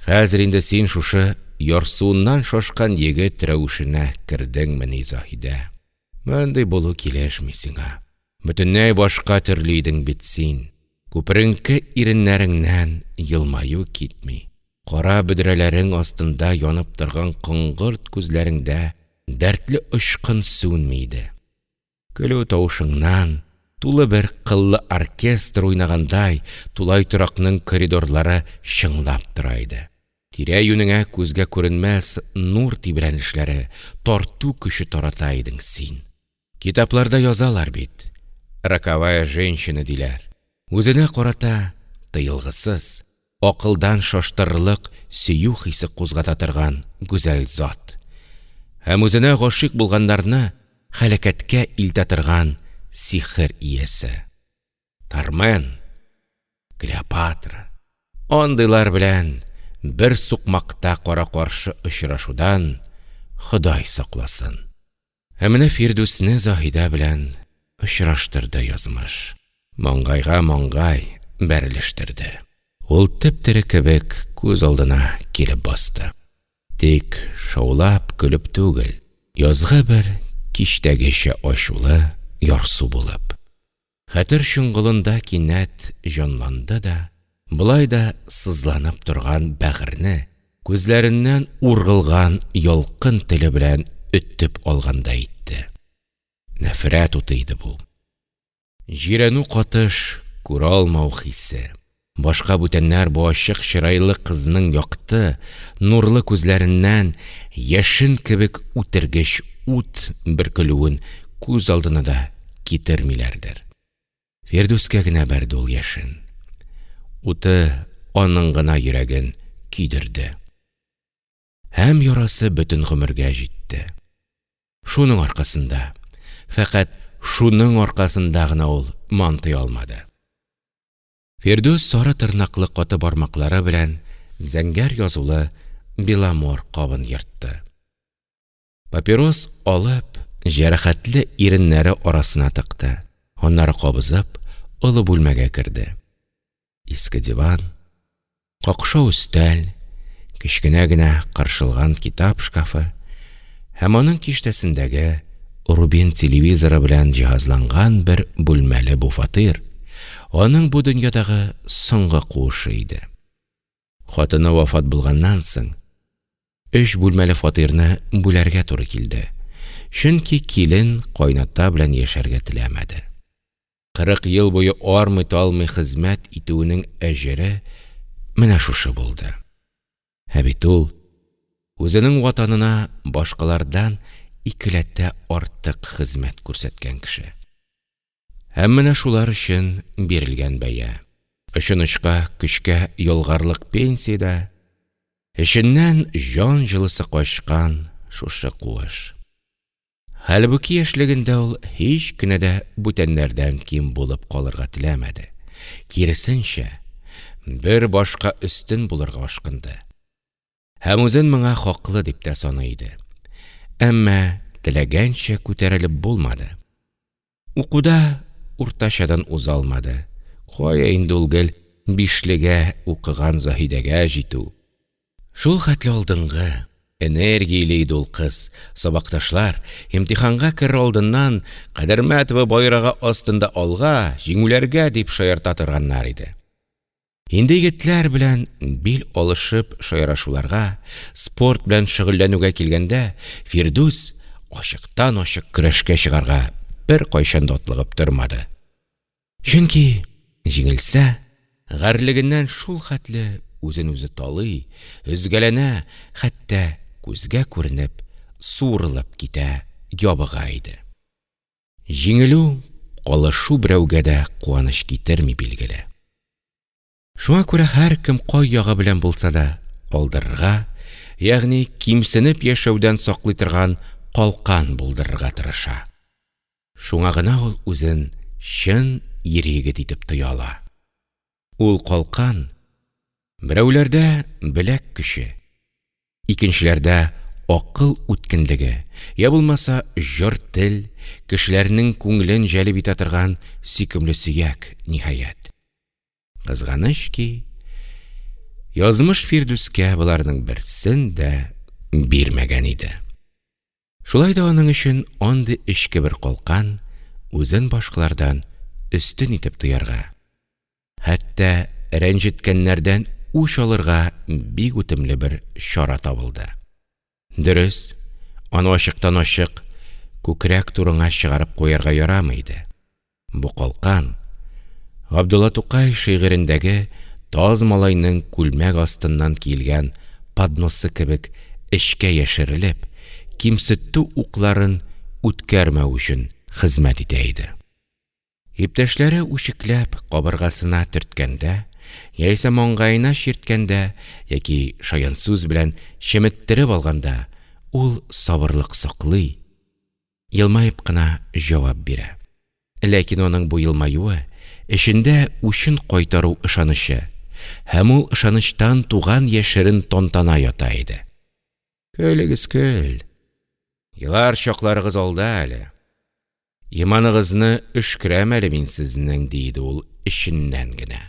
S1: Хәзер инде син шушы ярсуыннан шашкан егет рәвешенә кердеңмени, Заһидә? Мондый булу килешми сиңа. Бөтенләй башка төрле идең бит син. Күперенке иреннәреңнән елмаю китми. Кара бөдрәләрең астында янып торган коңгырт күзләреңдә дәртле очкын сүнми иде. Көлү тавышыңнан, тулы бер кыллы оркестр уйнагандай, тулай торакның коридорлары чыңлап тора иде. Тирә-юнеңә күзгә күренмәс нур тибрәнешләре, тарту көче тарата идең син. Китапларда язалар бит, роковая женщина диләр. Үзенә карата тыелгысыз, акылдан шаштырырлык сөю хисе кузгата торган гүзәл зат. Һәм үзенә гашыйк булганнарны һәлакәткә илтә торган сихер иясе. Кармен, Клеопатра. Андыйлар белән бер сукмакта кара-каршы очрашудан Ходай сакласын. Ә менә Фирдүсне Заһидә белән очраштырды язмыш. Маңгайга маңгай бәрелештерде. Ул теп-тере кебек күз алдына килеп басты. Тик шаулап көлеп түгел, язгы бер кичтәгечә ачулы, ярсу булып. Хәтер чоңгылында кинәт җанланды да, болай да сызланып торган бәгырьне күзләреннән ургылган ялкын теле белән өтеп алгандай итте. Нәфрәт уты иде бу. Җирәнү катыш күралмау хисе. Башка бүтәннәр бу ачык чырайлы кызның якты, нурлы күзләреннән яшен кебек үтергеч ут бөркелүен күз алдына да китермиләрдер. Фирдүскә генә бәрде ул яшен. Уты аның гына йөрәген көйдерде. Һәм ярасы бөтен гомергә җитте. Шуның аркасында, фәкать шуның аркасында гына ул мантый алмады. Фирдүс сары тырнаклы каты бармаклары белән зәңгәр язулы Беломор кабын ертты. Папирос алып, җәрәхәтле иреннәре арасына тыкты, аннары кабызып, олы бүлмәгә керде. Иске диван, какшау өстәл, кечкенә генә кыршылган китап шкафы һәм аның киштәсендәге Рубин телевизоры белән җиһазланган бер бүлмәле бу фатир аның бу дөньядагы соңгы куышы иде. Хатыны вафат булганнан соң, өч бүлмәле фатирны бүләргә туры килде. Чөнки килен кайната белән яшәргә теләмәде. 40 ел буе армый-талмый хезмәт итүенең әҗере менә шушы булды. Ә бит ул үзенең ватанына башкалардан икеләтә артык хезмәт күрсәткән кеше. Һәм менә шулар өчен бирелгән бәя. Очын-очка көчкә ялгарлык пенсия дә, эченнән җан җылысы качкан шушы куыш. Хәлбуки яшьлегендә ул һич кенә дә бүтәннәрдән ким булып калырга теләмәде, киресенчә, бер башка өстен булырга ашкынды. Һәм үзен моңа хаклы дип тә саный иде. Әмма теләгәнчә күтәрелеп булмады. Укуда уртачадан уза алмады, кая инде ул гел бишлегә укыган Заһидәгә җитү! Шул хәтле алдынгы, энергияле иде ул кыз, сабакташлар, имтиханга керер алдыннан, Кадермәтова байрагы астында алга, җиңүләргә, дип шаярта торганнар иде. Инде егетләр белән бил алышып шаярышуларга, спорт белән шөгыльләнүгә килгәндә, Фирдүс ачыктан-ачык көрәшкә чыгарга беркайчан да атлыгып тормады. Чөнки, җиңелсә, гарьлегеннән шул хәтле үзен-үзе талый, өзгәләнә, хәтта күзгә күренеп, суырылып китә, ябыга иде. Җиңелү, калышу берәүгә дә куаныч китерми, билгеле. Шуңа күрә һәркем кай ягы белән булса да алдырырга, ягъни кимсенеп яшәүдән саклый торган калкан булдырырга тырыша. Шуңа гына ул үзен чын ир-егет итеп тоя ала. Ул калкан, берәүләрдә беләк көче, икенчеләрдә акыл үткенлеге, я булмаса җор тел, кешеләрнең күңелен җәлеп итә торган сөйкемле сөяк, ниһаять. Кызганыч ки, язмыш Фирдүскә боларның берсен дә бирмәгән иде. Шулай да аның өчен андый эчке бер калкан үзен башкалардан өстен итеп тоярга, хәтта рәнҗеткәннәрдән үч алырга бик үтемле бер чара табылды. Дөрес, аны ачыктан-ачык күкрәк турыңа чыгарып куярга ярамый иде. Бу калкан, Габдулла Тукай шигырендәге таз малайның күлмәк астыннан киелгән подносы кебек эчкә яшерелеп, кимсетү укларын үткәрмәү өчен хезмәт итә иде. Иптәшләре үчекләп кабыргасына төрткәндә, яисә маңгаена чирткәндә яки шаян сүз белән чеметтереп алганда, ул сабырлык саклый, елмаеп кына җавап бирә. Ләкин аның бу елмаюы эчендә үчен кайтару ышанычы һәм ул ышанычтан туган яшерен тантана ята иде. Көлегез, көл. Елар чакларыгыз алда әле. Иманыгызны өшкерәм әле мин сезнең, ди иде ул эченнән генә.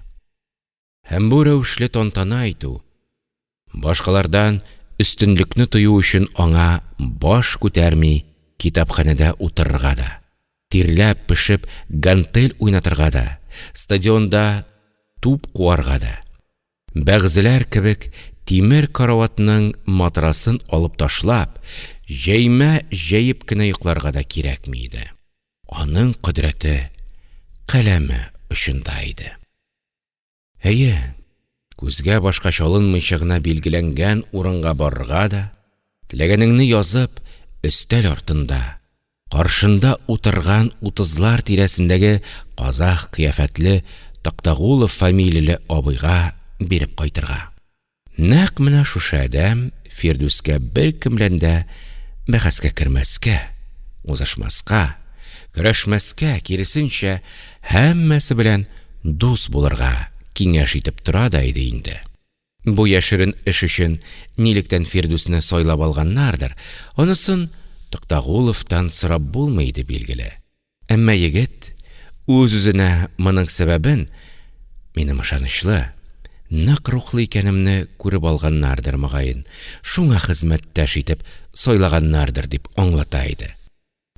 S1: Һәм бу рәвешле тантана итү, башкалардан өстенлекне тою өчен аңа баш күтәрми китапханәдә утырырга да, тирләп-пешеп гантель уйнатырга да, стадионда туп куарга да, бәгъзеләр кебек тимер караватның матрасын алып ташлап, җәймә җәеп кенә йокларга да кирәкми иде. Аның кодрәте каләме очында иде. Әйе, күзгә-башка чалынмыйча гына билгеләнгән урынга барырга да, теләгәнеңне язып, өстәл артында, каршында утырган утызлар тирәсендәге казах кыяфәтле Токтагулов фамилияле абыйга биреп кайтырга. Нәкъ менә шушы адәм Фирдүскә беркем белән дә бәхәскә кермәскә, узышмаска, көрәшмәскә, киресенчә, һәммәсе белән дус булырга киңәш итеп тора да иде инде. Бу яшерен эш өчен нилектән Фирдүсне сайлап алганнардыр, анысын Токтагуловтан сорап булмый иде, билгеле. Әмма егет үз-үзенә моның сәбәбен, минем ышанычлы, нык рухлы икәнемне күреп алганнардыр, мөгаен, шуңа хезмәттәш итеп сайлаганнардыр дип аңлата иде.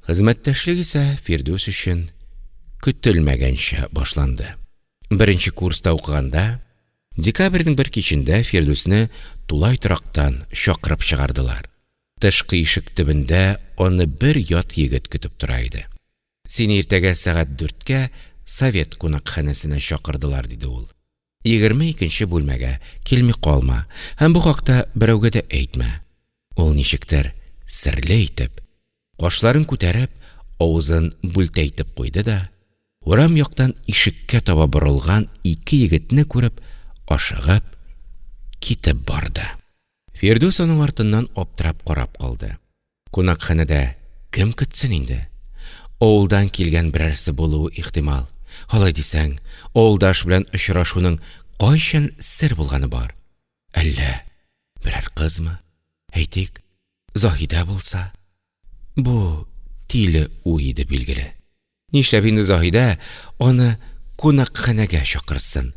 S1: Хезмәттәшлек исә Фирдүс өчен көтелмәгәнчә башланды. Беренче курста укыганда, декабрьнең бер кичендә Фирдүсне тулай торактан чакырып чыгардылар. Тышкы ишек төбендә аны бер ят егет көтеп тора иде. Сине иртәгә сәгать дүрткә Совет кунакханәсенә чакырдылар, диде ул. 22 нче бүлмәгә, килми калма һәм бу хакта берәүгә дә әйтмә. Ул ничектер серле итеп, кашларын күтәреп, авызын бүлтәйтеп куйды да, урам яктан ишеккә таба борылган ике егетне күреп, ашыгып китеп барды. Фирдүс аның артыннан аптырап карап калды. Кунакханәдә кем көтсен инде? Авылдан килгән берәрсе булуы ихтимал. Алай дисәң, авылдаш белән очрашуның кайчан сер булганы бар? Әллә берәр кызмы? Әйтик, Заһидә булса? Бу тиле уй иде, билгеле. Нишләп инде Заһидә аны кунакханәгә чакырсын?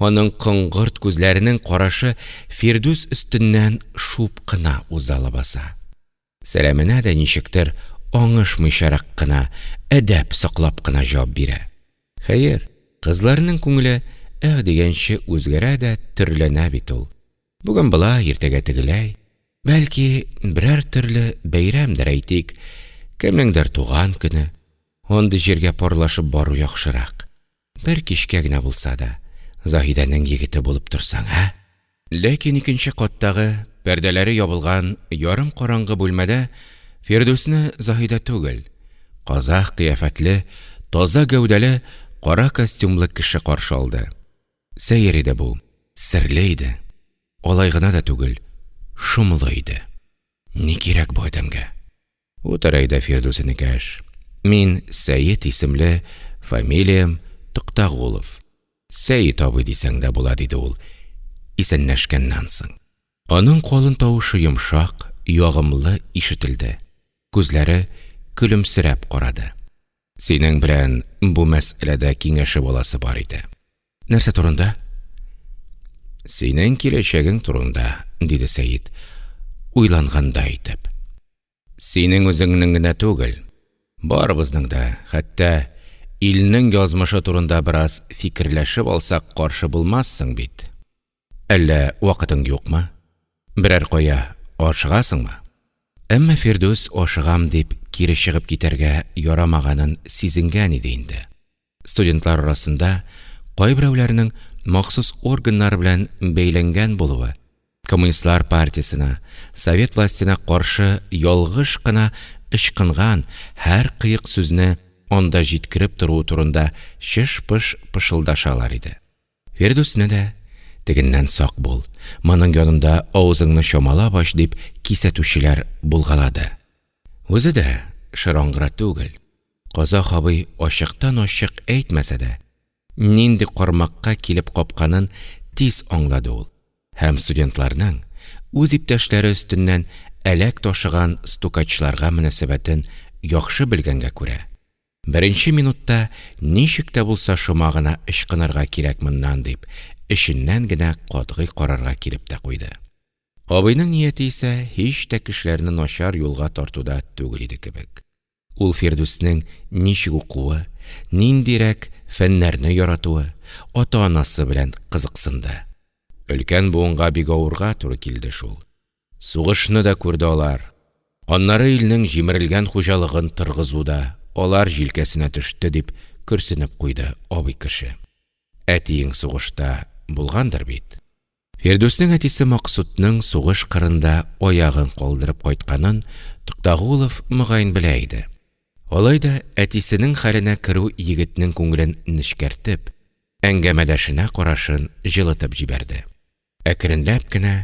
S1: Аның коңгырт күзләренең карашы Фирдүс өстеннән шуып кына уза лабаса. Сәламенә дә ничектер аңышмыйчарак кына, әдәп саклап кына җавап бирә. Хәер, кызларның күңеле әһ дигәнче үзгәрә дә төрләнә бит ул. Бүген болай, иртәгә тегеләй. Бәлки, берәр төрле бәйрәмдер, әйтик, кемнеңдер туган көне. Андый җиргә парлашып бару яхшырак. Бер кичкә генә булса да, Заһидәнең егете булып торсаң, ә? Ләкин икенче каттагы, пәрдәләре ябылган ярым караңгы бүлмәдә Фирдүсне Заһидә түгел, казах кыяфәтле, таза гәүдәле, кара костюмлы кеше каршы алды. Сәер иде бу, серле иде. Алай гына да түгел, шомлы иде. Ни кирәк бу адәмгә? Утыр әйдә, Фирдүс энекәш. Мин Сәет исемле, фамилиям Туктагулов. Сәет абый дисәң дә була, диде ул, исәнләшкәннән соң. Аның калын тавышы йомшак, ягымлы ишетелде. Күзләре көлемсерәп карады. Синең белән бу мәсьәләдә киңәшеп аласы бар иде. Нәрсә турында? Синең киләчәгең турында, диде Сәет, уйлангандай итеп. Синең үзеңнең генә түгел, барыбызның да, хәтта илнең язмышы турында бераз фикерләшеп алсак каршы булмассың бит. Әллә вакытың юкмы? Берәр кая ашыгасыңмы? Әмма Фирдүс ашыгам дип кире чыгып китәргә ярамаганын сизенгән иде инде. Студентлар арасында кайберәүләрнең махсус органнар белән бәйләнгән булуы, коммунистлар партиясенә, совет властена каршы ялгыш кына ычкынган һәр кыек сүзне анда җиткереп торуы турында чыш-пыш пышылдашалар иде. Фирдүсне дә, Тегеннән сак бул, моның янында авызыңны чамалап ач, дип кисәтүчеләр булгалады. Үзе дә шыр аңгыра түгел. Казах абый ачыктан-ачык әйтмәсә дә, нинди кармакка килеп капканын тиз аңлады ул һәм студентларның үз иптәшләре өстеннән әләк ташыган стукачларга мөнәсәбәтен яхшы белгәнгә күрә, Беренче минутта ничек тә булса шома гына ычкынырга кирәк моннан дип, эченнән генә катгый карарга килеп тә куйды. Абыйның нияте исә һич тә кешеләрне начар юлга тартуда түгел иде кебек. Ул Фирдүснең ничек укуы, ниндирәк фәннәрне яратуы, ата-анасы белән кызыксынды. Өлкән буынга бик авырга туры килде шул. Сугышны да күрде алар. Аннары илнең җимерелгән хуҗалыгын торгызу да алар җилкәсенә төште, дип көрсенеп куйды абый кеше. Әтиең сугышта булгандыр бит? Фирдүснең әтисе Максутның сугыш кырында аягын калдырып кайтканын Туктагулов мөгаен белә иде. Алай да әтисенең хәленә керү егетнең күңелен нечкәртеп, әңгәмәдәшенә карашын җылытып җибәрде. Әкренләп кенә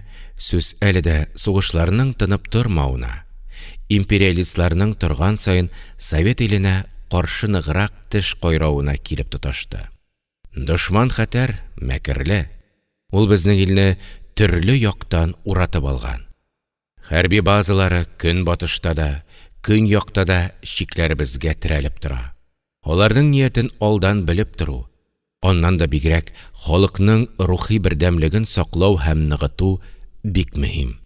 S1: сүз әле дә сугышларның тынып тормавына, империалистларның торган саен совет иленә каршы ныграк теш кайравына килеп тоташты. Дошман хәтәр, мәкерле. Ул безнең илне төрле яктан уратып алган. Хәрби базалары көнбатышта да, көньякта да чикләребезгә терәлеп тора. Аларның ниятен алдан белеп тору, аннан да бигрәк халыкның рухи бердәмлеген саклау һәм ныгыту бик мөһим.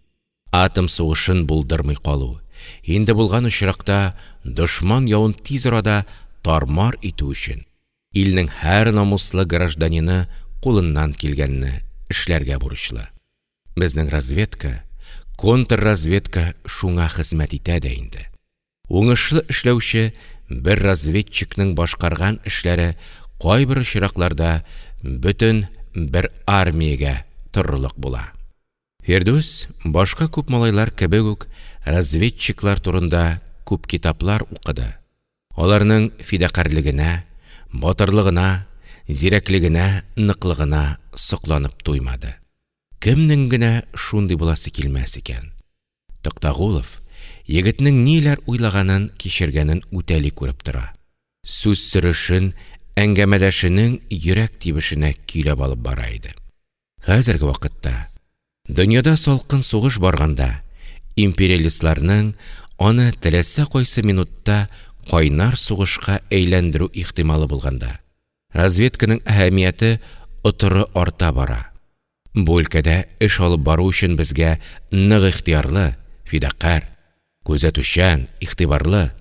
S1: Атом сугышын булдырмый калу, инде булган очракта дошман явын тиз арада тар-мар итү өчен, илнең һәр намуслы гражданины кулыннан килгәнне эшләргә бурычлы. Безнең разведка, Контрразведка шуңа хезмәт итә дә инде. Уңышлы эшләүче бер разведчикның башкарган эшләре кайбер очракларда бөтен бер армиягә торырлык була. Фирдүс, башка күп малайлар кебек үк, разведчиклар турында күп китаплар укыды, аларның фидакарьлегенә, батырлыгына, зирәклегенә, ныклыгына сокланып туймады. Кемнең генә шундый буласы килмәс икән? Токтагулов егетнең ниләр уйлаганын, кичергәнен үтәли күреп тора. Сүз сөрешен әңгәмәдәшенең йөрәк тибешенә көйләп алып бара иде. Хәзерге вакытта, дөньяда салкын сугыш барганда, империалистларның аны теләсә кайсы минутта кайнар сугышка әйләндерү ихтималы булганда, разведканың әһәмияте отыры арта бара. Бу өлкәдә эш алып бару өчен безгә нык ихтыярлы, фидакарь, күзәтүчән, игътибарлы,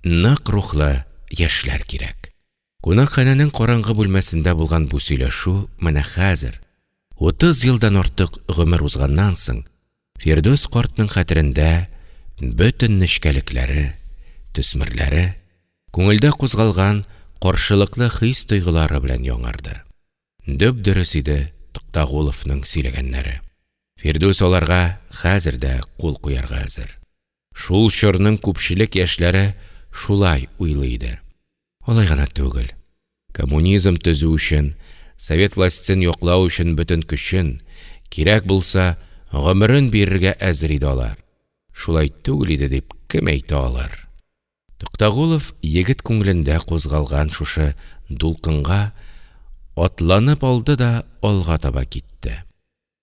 S1: нык рухлы яшьләр кирәк. Кунакханәнең караңгы бүлмәсендә булган бу сөйләшү менә хәзер, 30 елдан артык гомер узганнан соң, Фирдүс картның хәтерендә бөтен нечкәлекләре, төсмерләре, күңелдә кузгалган каршылыклы хис-тойгылары белән яңарды. Дөп-дөрес иде Туктагуловның сөйләгәннәре. Фирдүс аларга хәзер дә кул куярга әзер. Шул чорның күпчелек яшьләре шулай уйлый иде. Алай гына түгел, коммунизм төзү өчен, совет властен яклау өчен бөтен көчен, кирәк булса, гомерен бирергә әзер иде алар. Шулай түгел иде дип кем әйтә алыр? Туктагулов егет күңелендә кузгалган шушы дулкынга атланып алды да алга таба китте.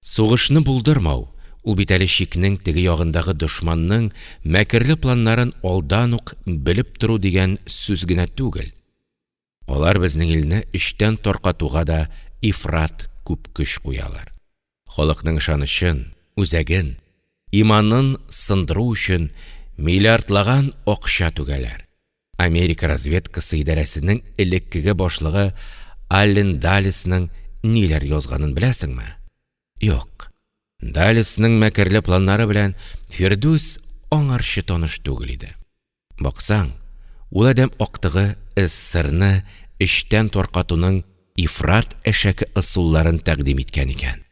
S1: Сугышны булдырмау, ул бит әле чикнең теге ягындагы дошманның мәкерле планнарын алдан ук белеп тору дигән сүз генә түгел. Алар безнең илне эчтән таркатуга да ифрат күп көч куялар. Халыкның ышанычын, үзәген, иманын сындыру өчен миллиардлаган акча түгәләр. Америка разведкасы идарәсенең элеккеге башлыгы Аллен Даллесның ниләр язганын беләсеңме? Юк. Даллесның мәкерле планнары белән Фирдүс аңарчы таныш түгел иде. Баксаң, ул адәм актыгы СССРны эчтән таркатуның ифрат әшәке ысулларын тәкъдим иткән икән.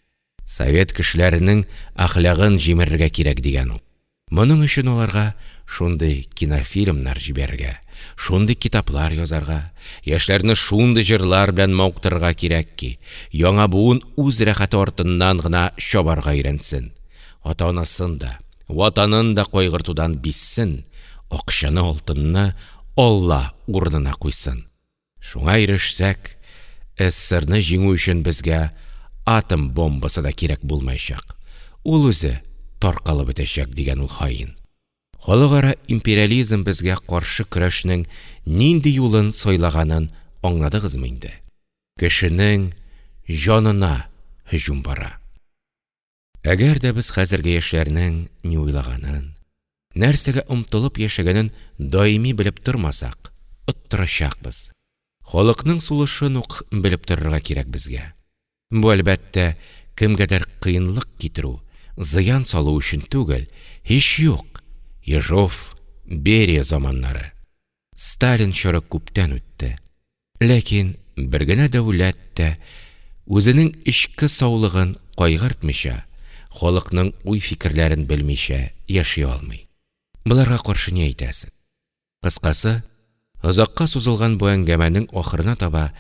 S1: Совет кешеләренең әхлагын җимерергә кирәк, дигән ул. Моның өчен аларга шундый кинофильмнар җибәрергә, шундый китаплар язарга, яшьләрне шундый җырлар белән мавыктырырга кирәк ки, яңа буын үз рәхәте артыннан гына чабарга өйрәнсен, ата-анасын да, Ватанын да кайгыртудан бизсен, акчаны-алтынны Алла урынына куйсын. Шуңа ирешсәк, СССРны җиңү өчен безгә атом бомбасы да кирәк булмаячак, ул үзе таркалып бетәчәк, дигән ул хаин. Халыкара империализм безгә каршы көрәшнең нинди юлын сайлаганын аңладыгызмы инде? Кешенең җанына һөҗүм бара. Әгәр дә без хәзерге яшьләрнең ни уйлаганын, нәрсәгә омтылып яшәгәнен даими белеп тормасак, оттырачакбыз. Халыкның сулышын ук белеп торырга кирәк безгә. Бу, әлбәттә, кемгәдер кыенлык китерү, зыян салу өчен түгел, һич юк, Ежов, Берия заманнары, Сталин чоры күптән үтте. Ләкин бер генә дәүләт тә үзенең эчке саулыгын кайгыртмыйча, халыкның уй-фикерләрен белмичә яши алмый. Боларга каршы ни әйтәсең? Кыскасы, озакка сузылган бу әңгәмәнең ахырына таба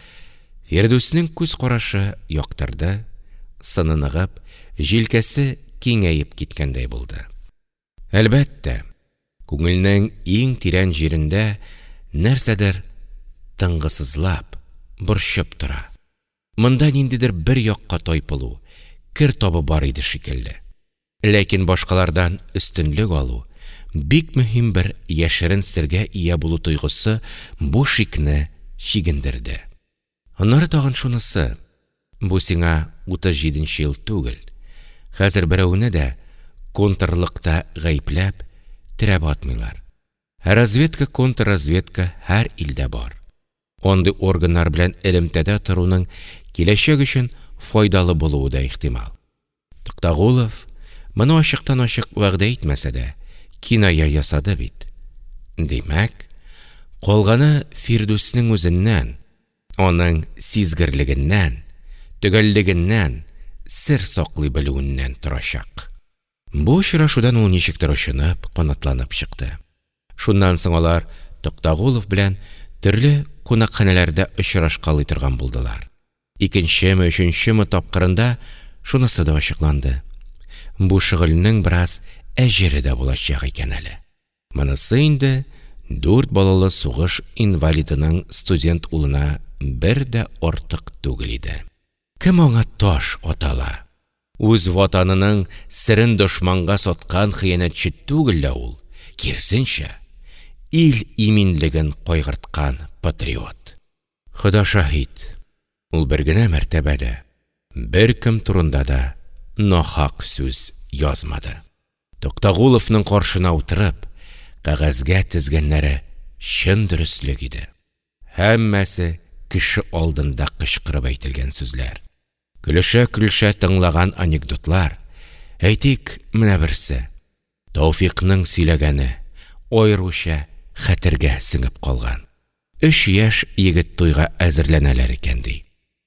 S1: Фирдүснең күз карашы яктырды, сыны ныгып, җилкәсе киңәеп киткәндәй булды. Әлбәттә, күңелнең иң тирән җирендә нәрсәдер тынгысызлап, борчып тора. Монда ниндидер бер якка тайпылу, кер табы бар иде шикелле. Ләкин башкалардан өстенлек алу, бик мөһим бер яшерен сергә ия булу тойгысы бу шикне чигендерде. Аннары тагын шунысы, бу сиңа 37 нче ел түгел, хәзер берәүне дә контрлыкта гаепләп, терәп атмыйлар. Ә разведка-контрразведка һәр илдә бар. Андый органнар белән элемтәдә торуның киләчәк өчен файдалы булуы да ихтимал. Туктагулов, Моны ачыктан-ачык вәгъдә итмәсә дә, киная ясады бит. Димәк, калганы Фирдүснең үзеннән, аның сизгерлегеннән, төгәллегеннән, сер саклый белүеннән торачак. Бу очрашудан ул ничектер очынып, канатланып чыкты. Шуннан соң алар Токтагулов белән төрле кунакханәләрдә очрашкалый торган булдылар. Икенчеме, өченчеме тапкырында шунысы да ачыкланды, бу шөгыльнең бераз әҗере дә булачак икән әле. Монысы инде дүрт балалы сугыш инвалидының студент улына бер дә артык түгел иде. Кем аңа таш ата ала? Үз ватанының серен дошманга саткан хыянәтче түгел лә ул, киресенчә, ил иминлеген кайгырткан патриот. Хода шаһит, ул бер генә мәртәбә дә, беркем турында да нахак сүз язмады. Токтагуловның каршына утырып, кәгазьгә тезгәннәре чын дөреслек иде. Һәммәсе кеше алдында кычкырып әйтелгән сүзләр. Көлешә-көлешә тыңлаган анекдотлар, әйтик, менә берсе, Тәүфикъның сөйләгәне, аеруча хәтергә сеңеп калган. Өч яшь егет туйга әзерләнәләр икән, ди.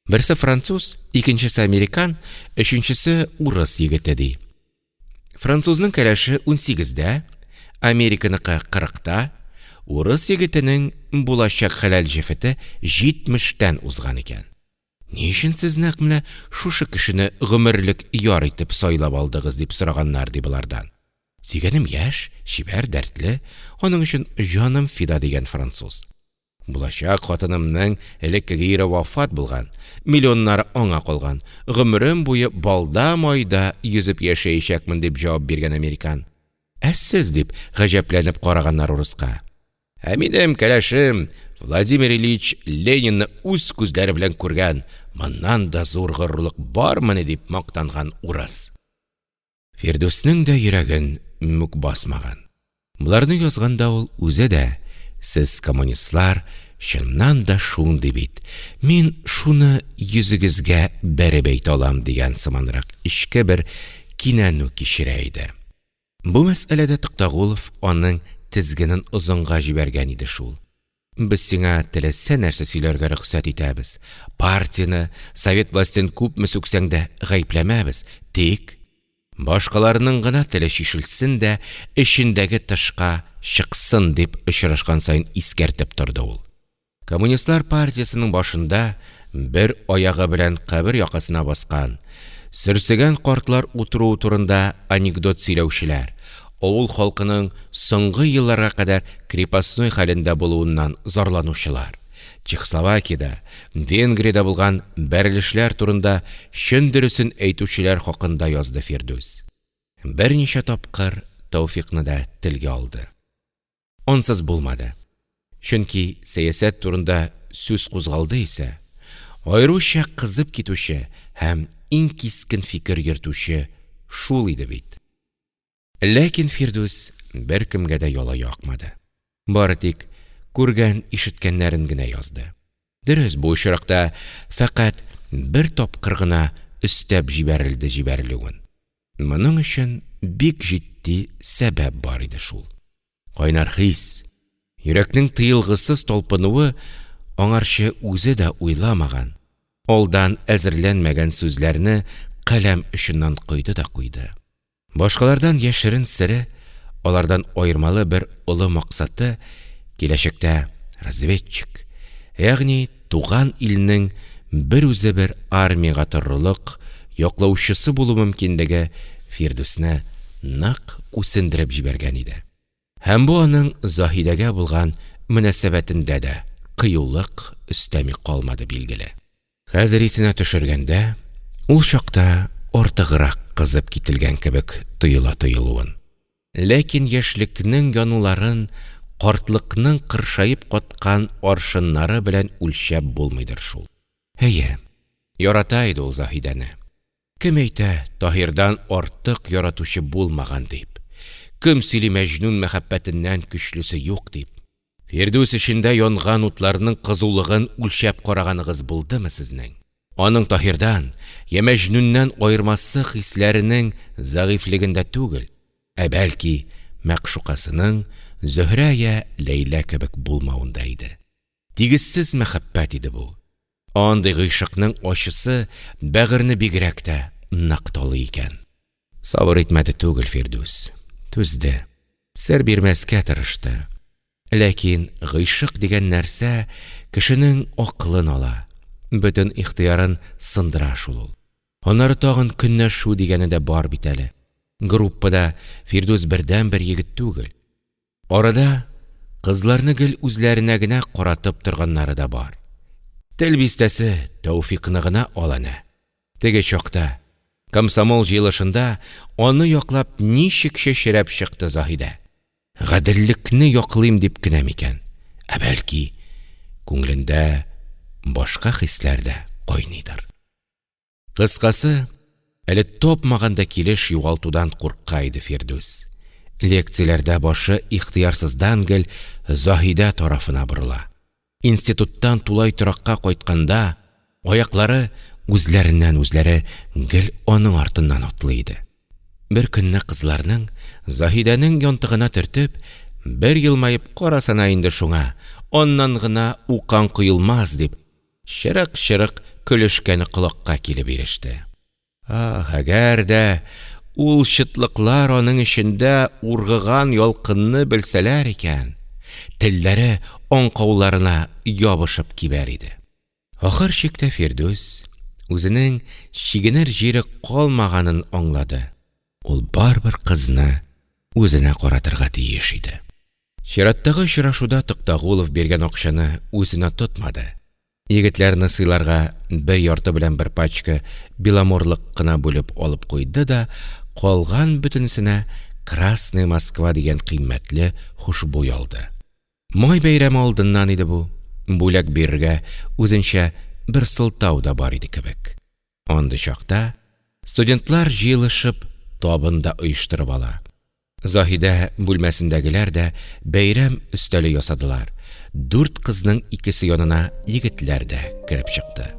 S1: Берсе француз, икенчесе американ, өченчесе урыс егете, ди. Французның кәләше унсигездә, Американыкы кырыкта, урыс егетенең булачак хәләл җефете җитмештән узган икән. Ни өчен сез нәкъ менә шушы кешене гомерлек яр итеп сайлап алдыгыз, дип сораганнар ди болардан. Сөйгәнем яшь, чибәр, дәртле, аның өчен җаным фида, дигән француз. Булачак хатынымның элеккеге ире вафат булган, миллионнары аңа калган, гомерем буе балда-майда йөзеп яшәячәкмен, дип җавап биргән американ. Ә сез, дип гаҗәпләнеп караганнар урыска. Ә минем кәләшем Владимир Ильич Ленинны үз күзләре белән күргән, моннан да зур горурлык бармыни, дип мактанган урыс. Фирдүснең дә йөрәген мүк басмаган. Боларны язганда ул үзе дә, Сез, коммунистлар, чыннан да шундый бит, мин шуны йөзегезгә бәреп әйтә алам, дигән сыманрак эчке бер кинәнү кичерә иде. Бу мәсьәләдә Токтагулов аның тезгенен озынга җибәргән иде шул. Без сиңа теләсә нәрсә сөйләргә рөхсәт итәбез, партияне, совет властен күпме сүксәң дә гаепләмәбез, тик башкаларның гына теле чишелсен дә эчендәге тышка чыксын, дип очрашкан саен искәртеп торды ул. Коммунистлар партиясенең башында бер аягы белән кабер якасына баскан, сөрсегән картлар утыруы турында анекдот сөйләүчеләр, авыл халкының соңгы елларга кадәр крепостной хәлендә булуыннан зарланучылар, Чехословакиядә, Венгриядә булган бәрелешләр турында чын дөресен әйтүчеләр хакында язды Фирдүс. Берничә тапкыр Тәүфикъны да телгә алды. Ансыз булмады. Чөнки сәясәт турында сүз кузгалды исә, аеруча кызып китүче һәм иң кискен фикер йөртүче шул иде бит. Ләкин Фирдүс беркемгә дә яла якмады. Бары тик күргән-ишеткәннәрен генә язды. Дөрес, бу очракта фәкать бер тапкыр гына өстәп җибәрелде җибәрелүен. Моның өчен бик җитди сәбәп бар иде шул. Кайнар хис, йөрәкнең тыелгысыз талпынуы аңарчы үзе дә уйламаган, алдан әзерләнмәгән сүзләрне каләм очыннан койды да куйды. Башкалардан яшерен сере, алардан аермалы бер олы максаты, киләчәктә разведчик, ягъни туган илнең берүзе бер армиягә торырлык яклаучысы булу мөмкинлеге Фирдүсне нык үсендереп җибәргән иде. Һәм бу аның Заһидәгә булган мөнәсәбәтендә дә кыюлык өстәми калмады, билгеле. Хәзер исенә төшергәндә, ул чакта артыграк кызып кителгән кебек тоела тоелуын. Ләкин яшьлекнең януларын картлыкның кыршаеп каткан аршыннары белән үлчәп булмыйдыр шул. Әйе, ярата иде ул Заһидәне. Кем әйтә, Таһирдан артык яратучы булмаган дип? Кем сөйли Мәҗнүн мәхәббәтеннән көчлесе юк дип? Фирдүс эчендә янган утларның кызулыгын үлчәп караганыгыз булдымы сезнең? Аның Таһирдан йә Мәҗнүннән аермасы хисләренең зәгыйфьлегендә түгел, ә бәлки мәгъшукасының Зөһрә йә Ләйлә кебек булмавында иде. Тигезсез мәхәббәт иде бу. Андый гыйшыкның ачысы бәгырьне бигрәк тә нык талый икән. Сабыр итмәде түгел Фирдүс, түзде, сер бирмәскә тырышты. Ләкин гыйшык дигән нәрсә кешенең акылын ала, бөтен ихтыярын сындыра шул ул. Аннары тагын көнләшү дигәне дә бар бит әле. Группада Фирдүс бердәнбер егет түгел. Арада кызларны гел үзләренә генә каратып торганнары да бар. Тел бистәсе Тәүфикъны гына ал әнә. Теге чакта, комсомол җыелышында аны яклап ничек чәчрәп чыкты Заһидә. Гаделлекне яклыйм дип кенә микән? Ә бәлки, күңелендә башка хисләр дә кайныйдыр. Кыскасы, әле тапмаган да килеш югалтудан курка иде Фирдүс. Лекцияләрдә башы ихтыярсыздан гел Заһидә тарафына борыла. Институттан тулай торакка кайтканда, аяклары үзләреннән-үзләре гел аның артыннан атлый иде. Бер көнне кызларның Заһидәнең янтыгына төртеп, бер елмаеп карасана инде шуңа, аннан гына укаң коелмас дип, чырык-чырык көлешкәне колакка килеп иреште. Ах, әгәр дә ул чытлыклар аның эчендә ургыган ялкынны белсәләр икән, телләре аңкауларына ябышып кибәр иде. Ахыр чиктә Фирдүс үзенең чигенер җире калмаганын аңлады. Ул барыбер кызны үзенә каратырга тиеш иде. Чираттагы очрашуда Токтагулов биргән акчаны үзенә тотмады. Егетләрне сыйларга бер ярты белән бер пачка Беломорлык кына бүлеп алып куйды да, калган бөтенесенә Красная Москва дигән кыйммәтле хушбуй алды. Май бәйрәме алдыннан иде бу. Бүләк бирергә үзенчә бер сылтау да бар иде кебек. Андый чакта студентлар җыелышып табын да оештырып ала. Заһидә бүлмәсендәгеләр дә бәйрәм өстәле ясадылар. Дүрт кызның икесе янына егетләр дә кереп чыкты.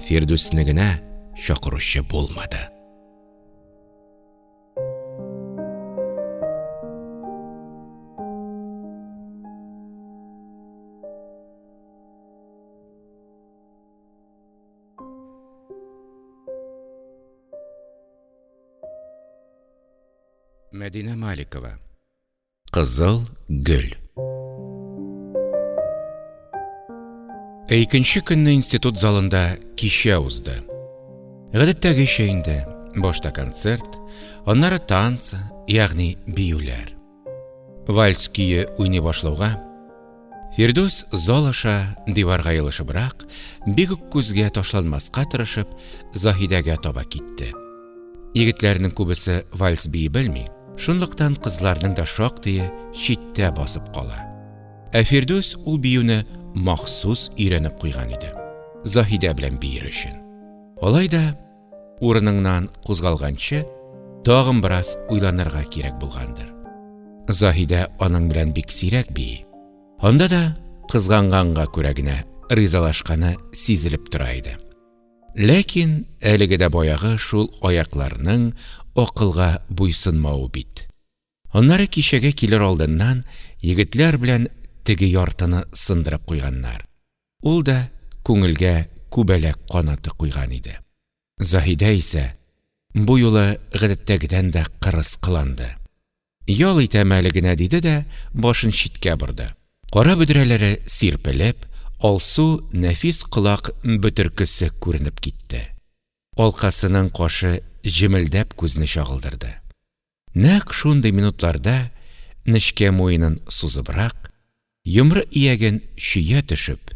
S1: Фирдүсне генә чакыручы булмады. Мәдинә Маликова. Кызыл гөл. Ә икенче көнне институт залында кичә узды. Гадәттәгечә инде, башта концерт, аннары танцы, ягъни биюләр. Вальс көе уйный башлауга, Фирдүс зал аша диварга елышыбрак, бик үк күзгә ташланмаска тырышып, Заһидәгә таба китте. Егетләрнең күбесе вальс бии белми, шунлыктан кызларның да шактые читтә басып кала. Ә Фирдүс ул биюне махсус өйрәнеп куйган иде. Заһидә белән биер өчен. Алай да Урыныңнан кузгалганчы, тагын бераз уйланырга кирәк булгандыр. Заһидә аның белән бик сирәк бии. Анда да кызганганга күрә генә ризалашканы сизелеп тора иде. Ләкин әлеге дә баягы шул аякларның акылга буйсынмавы бит. Аннары кичәгә килер алдыннан егетләр белән теге яртыны сындырып куйганнар. Ул да күңелгә күбәләк канаты куйган иде. Заһидә исә бу юлы гадәттәгедән дә кырыс кыланды. Ял итәм әле генә диде дә башын читкә борды. Кара бөдрәләре сирпелеп, алсу нәфис колак бөтеркесе күренеп китте. Алкасының кашы җемелдәп күзне чагылдырды. Нәкъ шундый минутларда нечкә муенын сузыбрак, йомры ияген чөя төшеп,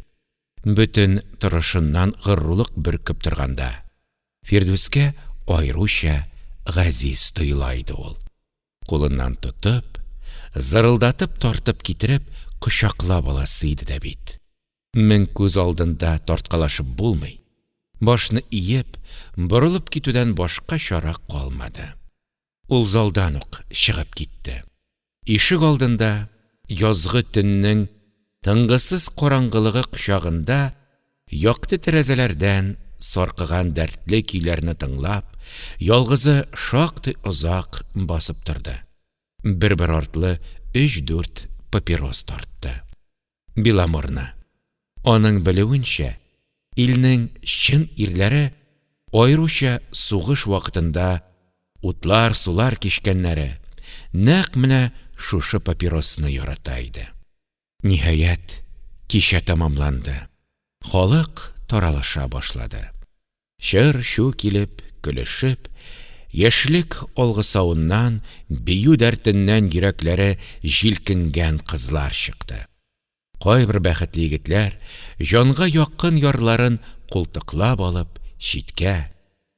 S1: бөтен торышыннан горурлык бөркеп торганда, Фирдүскә аеруча газиз тоела иде ул. Кулыннан тотып, зырылдатып тартып китереп, кочаклап аласы иде дә бит. Мең күз алдында тарткалашып булмый. Башны иеп, борылып китүдән башка чара калмады. Ул залдан ук чыгып китте. Ишек алдында, язгы төннең тынгысыз караңгылыгы кочагында, якты тәрәзәләрдән саркыган дәртле көйләрне тыңлап, ялгызы шактый озак басып торды. Бер-бер артлы өч-дүрт папирос тартты. Беломорны. Аның белүенчә, илнең чын ирләре, аеруча сугыш вакытында утлар-сулар кичкәннәре, нәкъ менә шушы папиросны ярата иде. Ниһаять, кичә тәмамланды. Халык таралыша башлады. Чыр-чу килеп, көлешеп, яшьлек алгысавыннан, бию дәртеннән йөрәкләре җилкенгән кызлар чыкты. Кайбер бәхетле егетләр, җанга якын ярларын култыклап алып, читкә,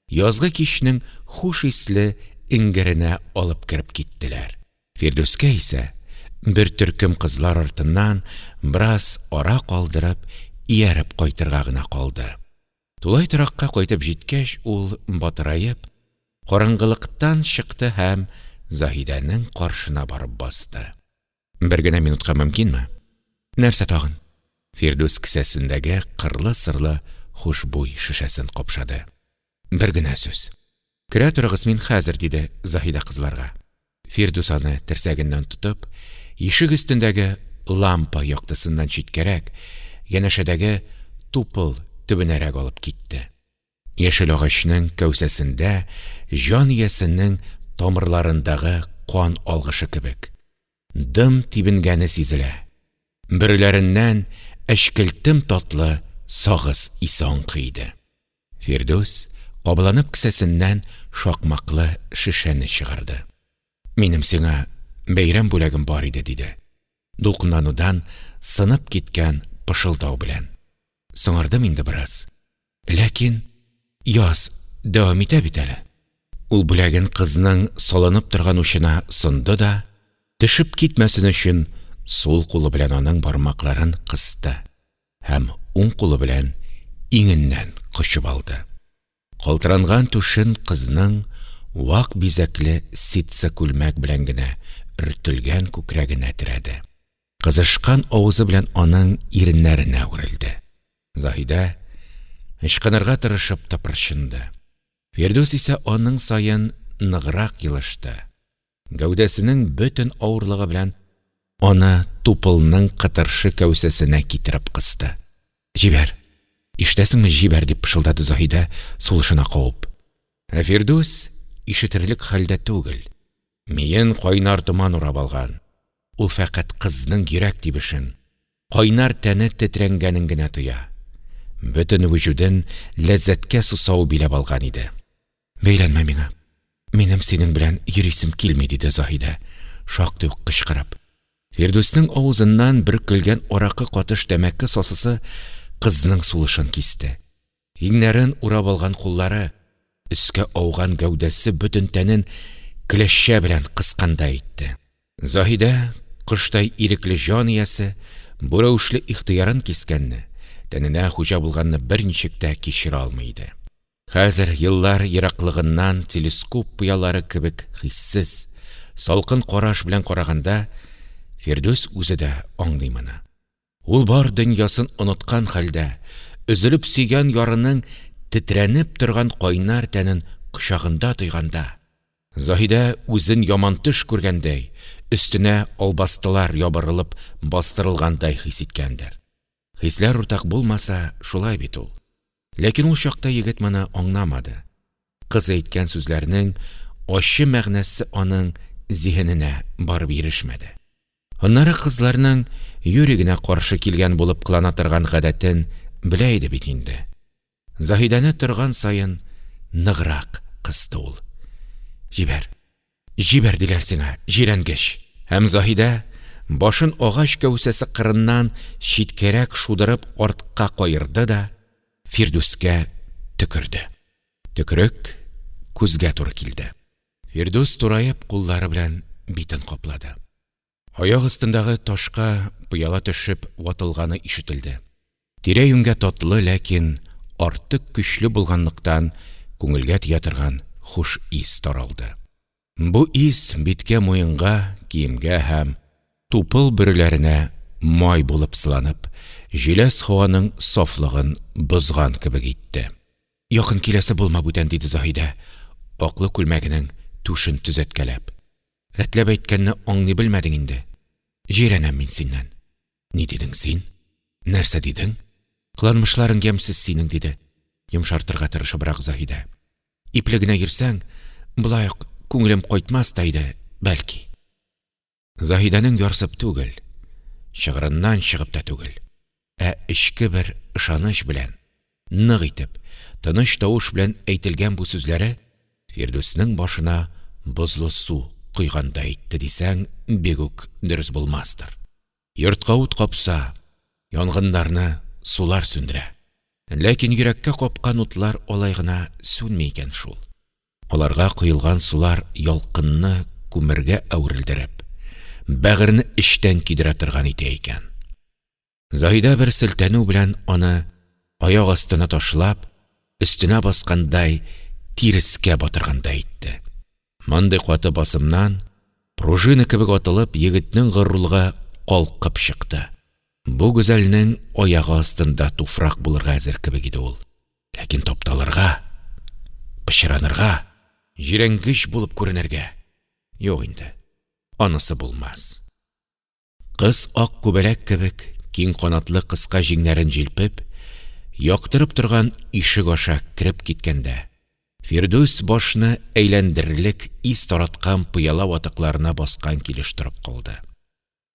S1: язгы кичнең хуш исле эңгеренә алып кереп киттеләр. Фирдүскә исә, бер төркем кызлар артыннан бераз ара калдырып, ияреп кайтырга гына калды. Тулай торакка кайтып җиткәч, ул, батыраеп, караңгылыктан чыкты һәм Заһидәнең каршына барып басты. Бер генә минутка мөмкинме? Нәрсә тагын? Фирдүс кесәсендәге кырлы-сырлы хушбуй шешәсен капшады. Бер генә сүз. Керә торыгыз, мин хәзер, диде Заһидә кызларга. Фирдүс аны терсәгеннән тотып, ишек өстендәге лампа яктысыннан читкәрәк, янәшәдәге тупыл төбенәрәк алып китте. Яшел агачның кәүсәсендә җан иясенең тамырларындагы кан алгышы кебек, дым тибенгәне сизелә. Бөреләреннән әчкелтем татлы сагыз исе аңкый иде. Фирдүс, кабаланып кесәсеннән шакмаклы шешәне чыгарды. Минем сиңа бәйрәм бүләгем бар иде, диде, дулкынланудан сынып киткән пышылдау белән. Соңардым инде бераз. Ләкин яз дәвам итә бит әле. Ул бүләген кызның салынып торган учына сонды да, төшеп китмәсен өчен, сул кулы белән аның бармакларын кысты һәм уң кулы белән иңеннән кочып алды. Калтыранган түшен кызның вак бизәкле ситсы күлмәк белән генә өртелгән күкрәгенә терәде. Кызышкан авызы белән аның иреннәренә үрелде. Заһидә ычкынырга тырышып тыпырчынды. Фирдүс исә аның саен ныграк елышты. Гәүдәсенең бөтен авырлыгы белән аны тупылның кытыршы кәүсәсенә китереп кысты. Җибәр! Ишетәсеңме, җибәр! дип пышылдады Заһидә, сулышына кавып. Ә Фирдүс ишетерлек хәлдә түгел. Миен кайнар томан урап алган. Ул фәкать кызның йөрәк тибешен, кайнар тәне тетрәнгәнен генә тоя. Бөтен вөҗүден ләззәткә сусау биләп алган иде. Бәйләнмә миңа. Минем синең белән йөрисем килми, диде Заһидә, шактый ук кычкырып. Фирдүснең авызыннан бөркелгән аракы катыш тәмәке сасысы кызның сулышын кисте. Иңнәрен урап алган куллары, өскә ауган гәүдәсе бөтен тәнен келәшчә белән кыскандай итте. Заһидә, коштай ирекле җан иясе, бу рәвешле ихтыярын кискәнне, тәненә хуҗа булганны берничек тә кичерә алмый иде. Хәзер еллар ераклыгыннан телескоп пыялары кебек хиссез, салкын караш белән караганда, Фирдүс үзе дә аңлый моны. Ул бар дөньясын оныткан хәлдә, өзелеп сөйгән ярының тетрәнеп торган кайнар тәнен кочагында тойганда, Заһидә үзен яман төш күргәндәй, өстенә албастылар ябырылып бастырылгандай хис иткәндер. Хисләр уртак булмаса, шулай бит ул. Ләкин ул чакта егет моны аңламады. Кыз әйткән сүзләрнең ачы мәгънәсе аның зиһененә барып ирешмәде. Аннары кызларның юри генә каршы килгән булып кылана торган гадәтен белә иде бит инде. Заһидәне торган саен ныграк кысты ул. Җибәр! Җибәр, диләр сиңа, җирәнгеч! Һәм Заһидә, башын агач кәүсәсе кырыннан читкәрәк шудырып артка каерды да, Фирдүскә төкерде. Төкерек күзгә туры килде. Фирдүс тураеп куллары белән битен каплады. Аяк астындагы ташка пыяла төшеп ватылганы ишетелде. Тирә-юньгә татлы, ләкин артык көчле булганлыктан күңелгә тия торган хуш ис таралды. Бу ис биткә-муенга, киемгә һәм тупыл бөреләренә май булып сыланып, җиләс һаваның сафлыгын бозган кебек итте. Якын киләсе булма бүтән, – диде Заһидә, аклы күлмәгенең түшен төзәткәләп. Рәтләп әйткәнне аңлый белмәдең инде. Җирәнәм мин синнән. Ни дидең син? Нәрсә дидең? Кыланмышларың ямьсез синең, диде, йомшартырга тырышыбрак Заһидә. Ипле генә йөрсәң, болай ук күңелем кайтмас та иде, бәлки. Заһидәнең ярсып түгел, чыгырыннан чыгып та түгел, ә эчке бер ышаныч белән, нык итеп, тыныч тавыш белән әйтелгән бу сүзләре Фирдүснең башына бозлы су койгандай итте дисәң, бик үк дөрес булмастыр. Йортка ут капса, янгыннарны сулар сүндерә. Ләкин йөрәккә капкан утлар алай гына сүнми икән шул. Аларга коелган сулар ялкынны күмергә әверелдереп, бәгырьне эчтән көйдерә торган итә икән. Заһидә бер селтәнү белән аны аяк астына ташлап, өстенә баскандай, тирескә батыргандай итте. Мондый каты басымнан, пружина кебек атылып, егетнең горурлыгы калкып чыкты. Бу гүзәлнең аягы астында туфрак булырга әзер кебек иде ул. Ләкин тапталырга, пычранырга, җирәнгеч булып күренергә юк инде, анысы булмас. Кыз ак күбәләк кебек киң канатлы кыска җиңнәрен җилпеп, яктырып торган ишек аша кереп киткәндә, Фирдүс башны әйләндерерлек ис тараткан пыяла ватыкларына баскан килеш торып калды.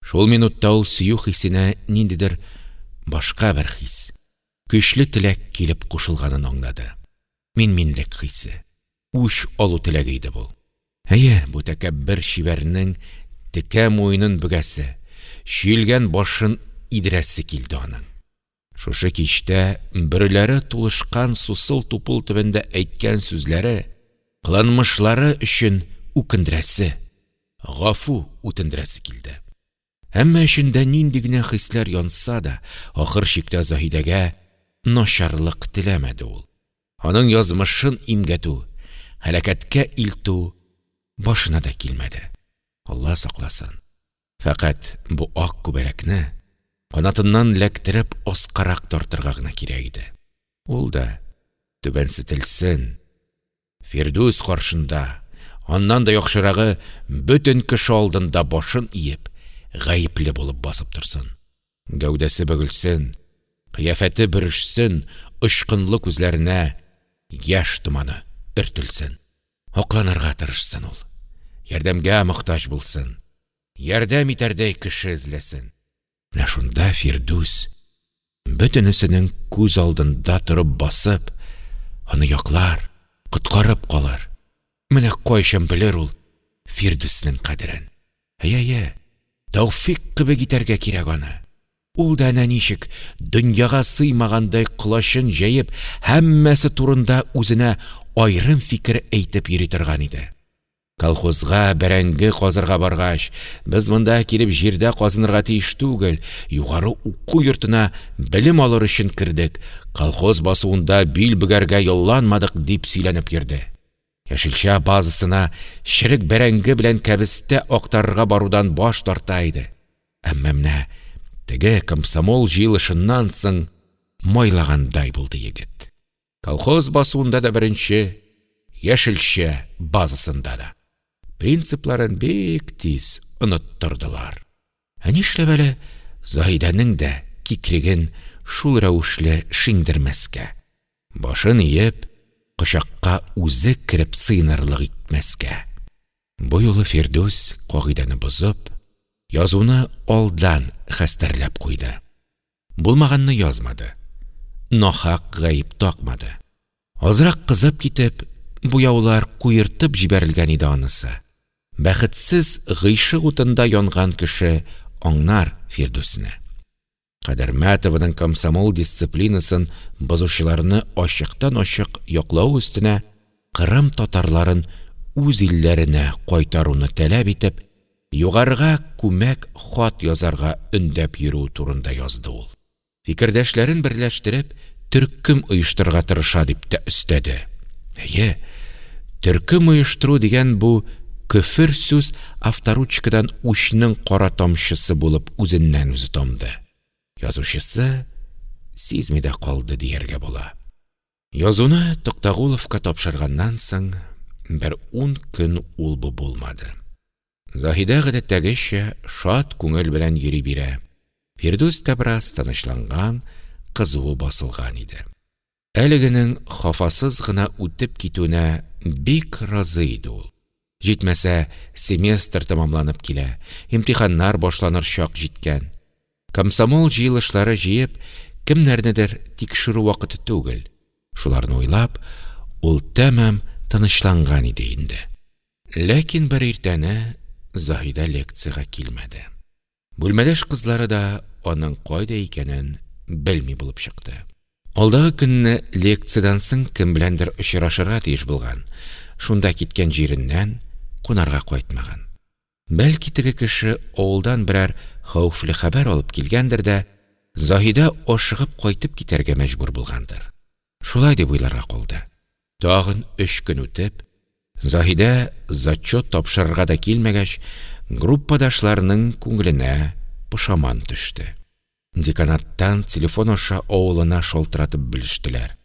S1: Шул минутта ул сөю хисенә ниндидер башка бер хис, көчле теләк килеп кушылганын аңлады. Минминлек хисе, үч алу теләге иде бу. Әйе, бу тәкәббер чибәрнең текә муенын бөгәсе, чөелгән башын идерәсе килде аның. Шушы кичтә бөреләре тулышкан сусыл тупыл төбендә әйткән сүзләре, кыланмышлары өчен үкендерәсе, гафу үтендерәсе килде. Әмма эчендә нинди генә хисләр янса да, ахыр чиктә Заһидәгә начарлык теләмәде ул. Аның язмышын имгәтү, һәлакәткә илтү башына да килмәде. Алла сакласын. Фәкать бу ак күбәләкне канатыннан эләктереп аскарак тартырга гына кирәк иде. Ул да түбәнсетелсен. Фирдүс каршында, аннан да яхшырагы, бөтен кеше алдында башын иеп, гаепле булып басып торсын. Гәүдәсе бөгелсен, кыяфәте бөрешсен, очкынлы күзләренә яшь томаны өртелсен. Акланырга тырышсын ул. Ярдәмгә мохтаҗ булсын. Ярдәм итәрдәй кеше эзләсен. Менә шунда Фирдүс, бөтенесенең күз алдында торып басып, аны яклар, коткарып калыр. Менә кайчан белер ул Фирдүснең кадерен. Әйе, әйе, Тәүфикъ кебек итәргә кирәк аны. Ул да әнә ничек, дөньяга сыймагандай колачын җәеп, һәммәсе турында үзенә аерым фикер әйтеп йөри торган иде. Колхозга бәрәңге казырга баргач, без монда килеп җирдә казынырга тиеш түгел, югары уку йортына белем алыр өчен кердек, колхоз басуында бил бөгәргә ялланмадык, дип сөйләнеп йөрде. Яшелчә базасына черек бәрәңге белән кәбестә актарырга барудан баш тарта иде. Әмма менә теге комсомол җыелышыннан соң майлагандай булды егет. Колхоз басуында да беренче, яшелчә базасында да. Принципларын бик тиз оныттырдылар. Ә нишләп әле Заһидәнең дә кикриген шул рәвешле шиңдермәскә? Башын иеп, кочакка үзе кереп сыенырлык итмәскә? Бу юлы Фирдүс, кагыйдәне бозып, язуны алдан хәстәрләп куйды. Булмаганны язмады. Нахак гаеп такмады. Азрак кызып китеп, буяулар куертып җибәрелгән иде анысы. Бәхетсез гыйшык утында янган кеше аңнар Фирдүсне. Кадермәтованың комсомол дисциплинасын бозучыларны ачыктан-ачык яклавы өстенә Кырым татарларын үз илләренә кайтаруны таләп итеп, югарыга күмәк хат язарга өндәп йөрүе турында язды ул. Фикердәшләрен берләштереп, төркем оештырырга тырыша дип тә өстәде. Әйе, төркем оештыру дигән бу көфер сүз авторучкадан учның кара тамчысы булып үзеннән-үзе тамды. Язучысы сизми дә калды дияргә була. Язуны Туктагуловка тапшырганнан соң, бер ун көн ул-бу булмады. Заһидә гадәттәгечә шат күңел белән йөри бирә, Фирдүс тә бераз тынычланган, кызуы басылган иде. Әлегенең хафасыз гына үтеп китүенә бик разый иде ул. Җитмәсә, семестр тәмамланып килә, имтиханнар башланыр чак җиткән. Комсомол җыелышлары җыеп, кемнәрнедер тикшерү вакыты түгел. Шуларны уйлап, ул тәмам тынычланган иде инде. Ләкин бер иртәне Заһидә лекциягә килмәде. Бүлмәдәш кызлары да аның кайда икәнен белми булып чыкты. Алдагы көнне лекциядән соң кем беләндер очрашырга тиеш булган, шунда киткән җиреннән кунарга кайтмаган. Бәлки теге кеше авылдан берәр хәвефле хәбәр алып килгәндер дә, Заһидә ашыгып кайтып китәргә мәҗбүр булгандыр. Шулай дип уйларга калды. Тагын өч көн үтеп, Заһидә зачет тапшырырга да килмәгәч, группадашларының күңеленә пошаман төште. Деканаттан телефон аша авылына шалтыратып белештеләр.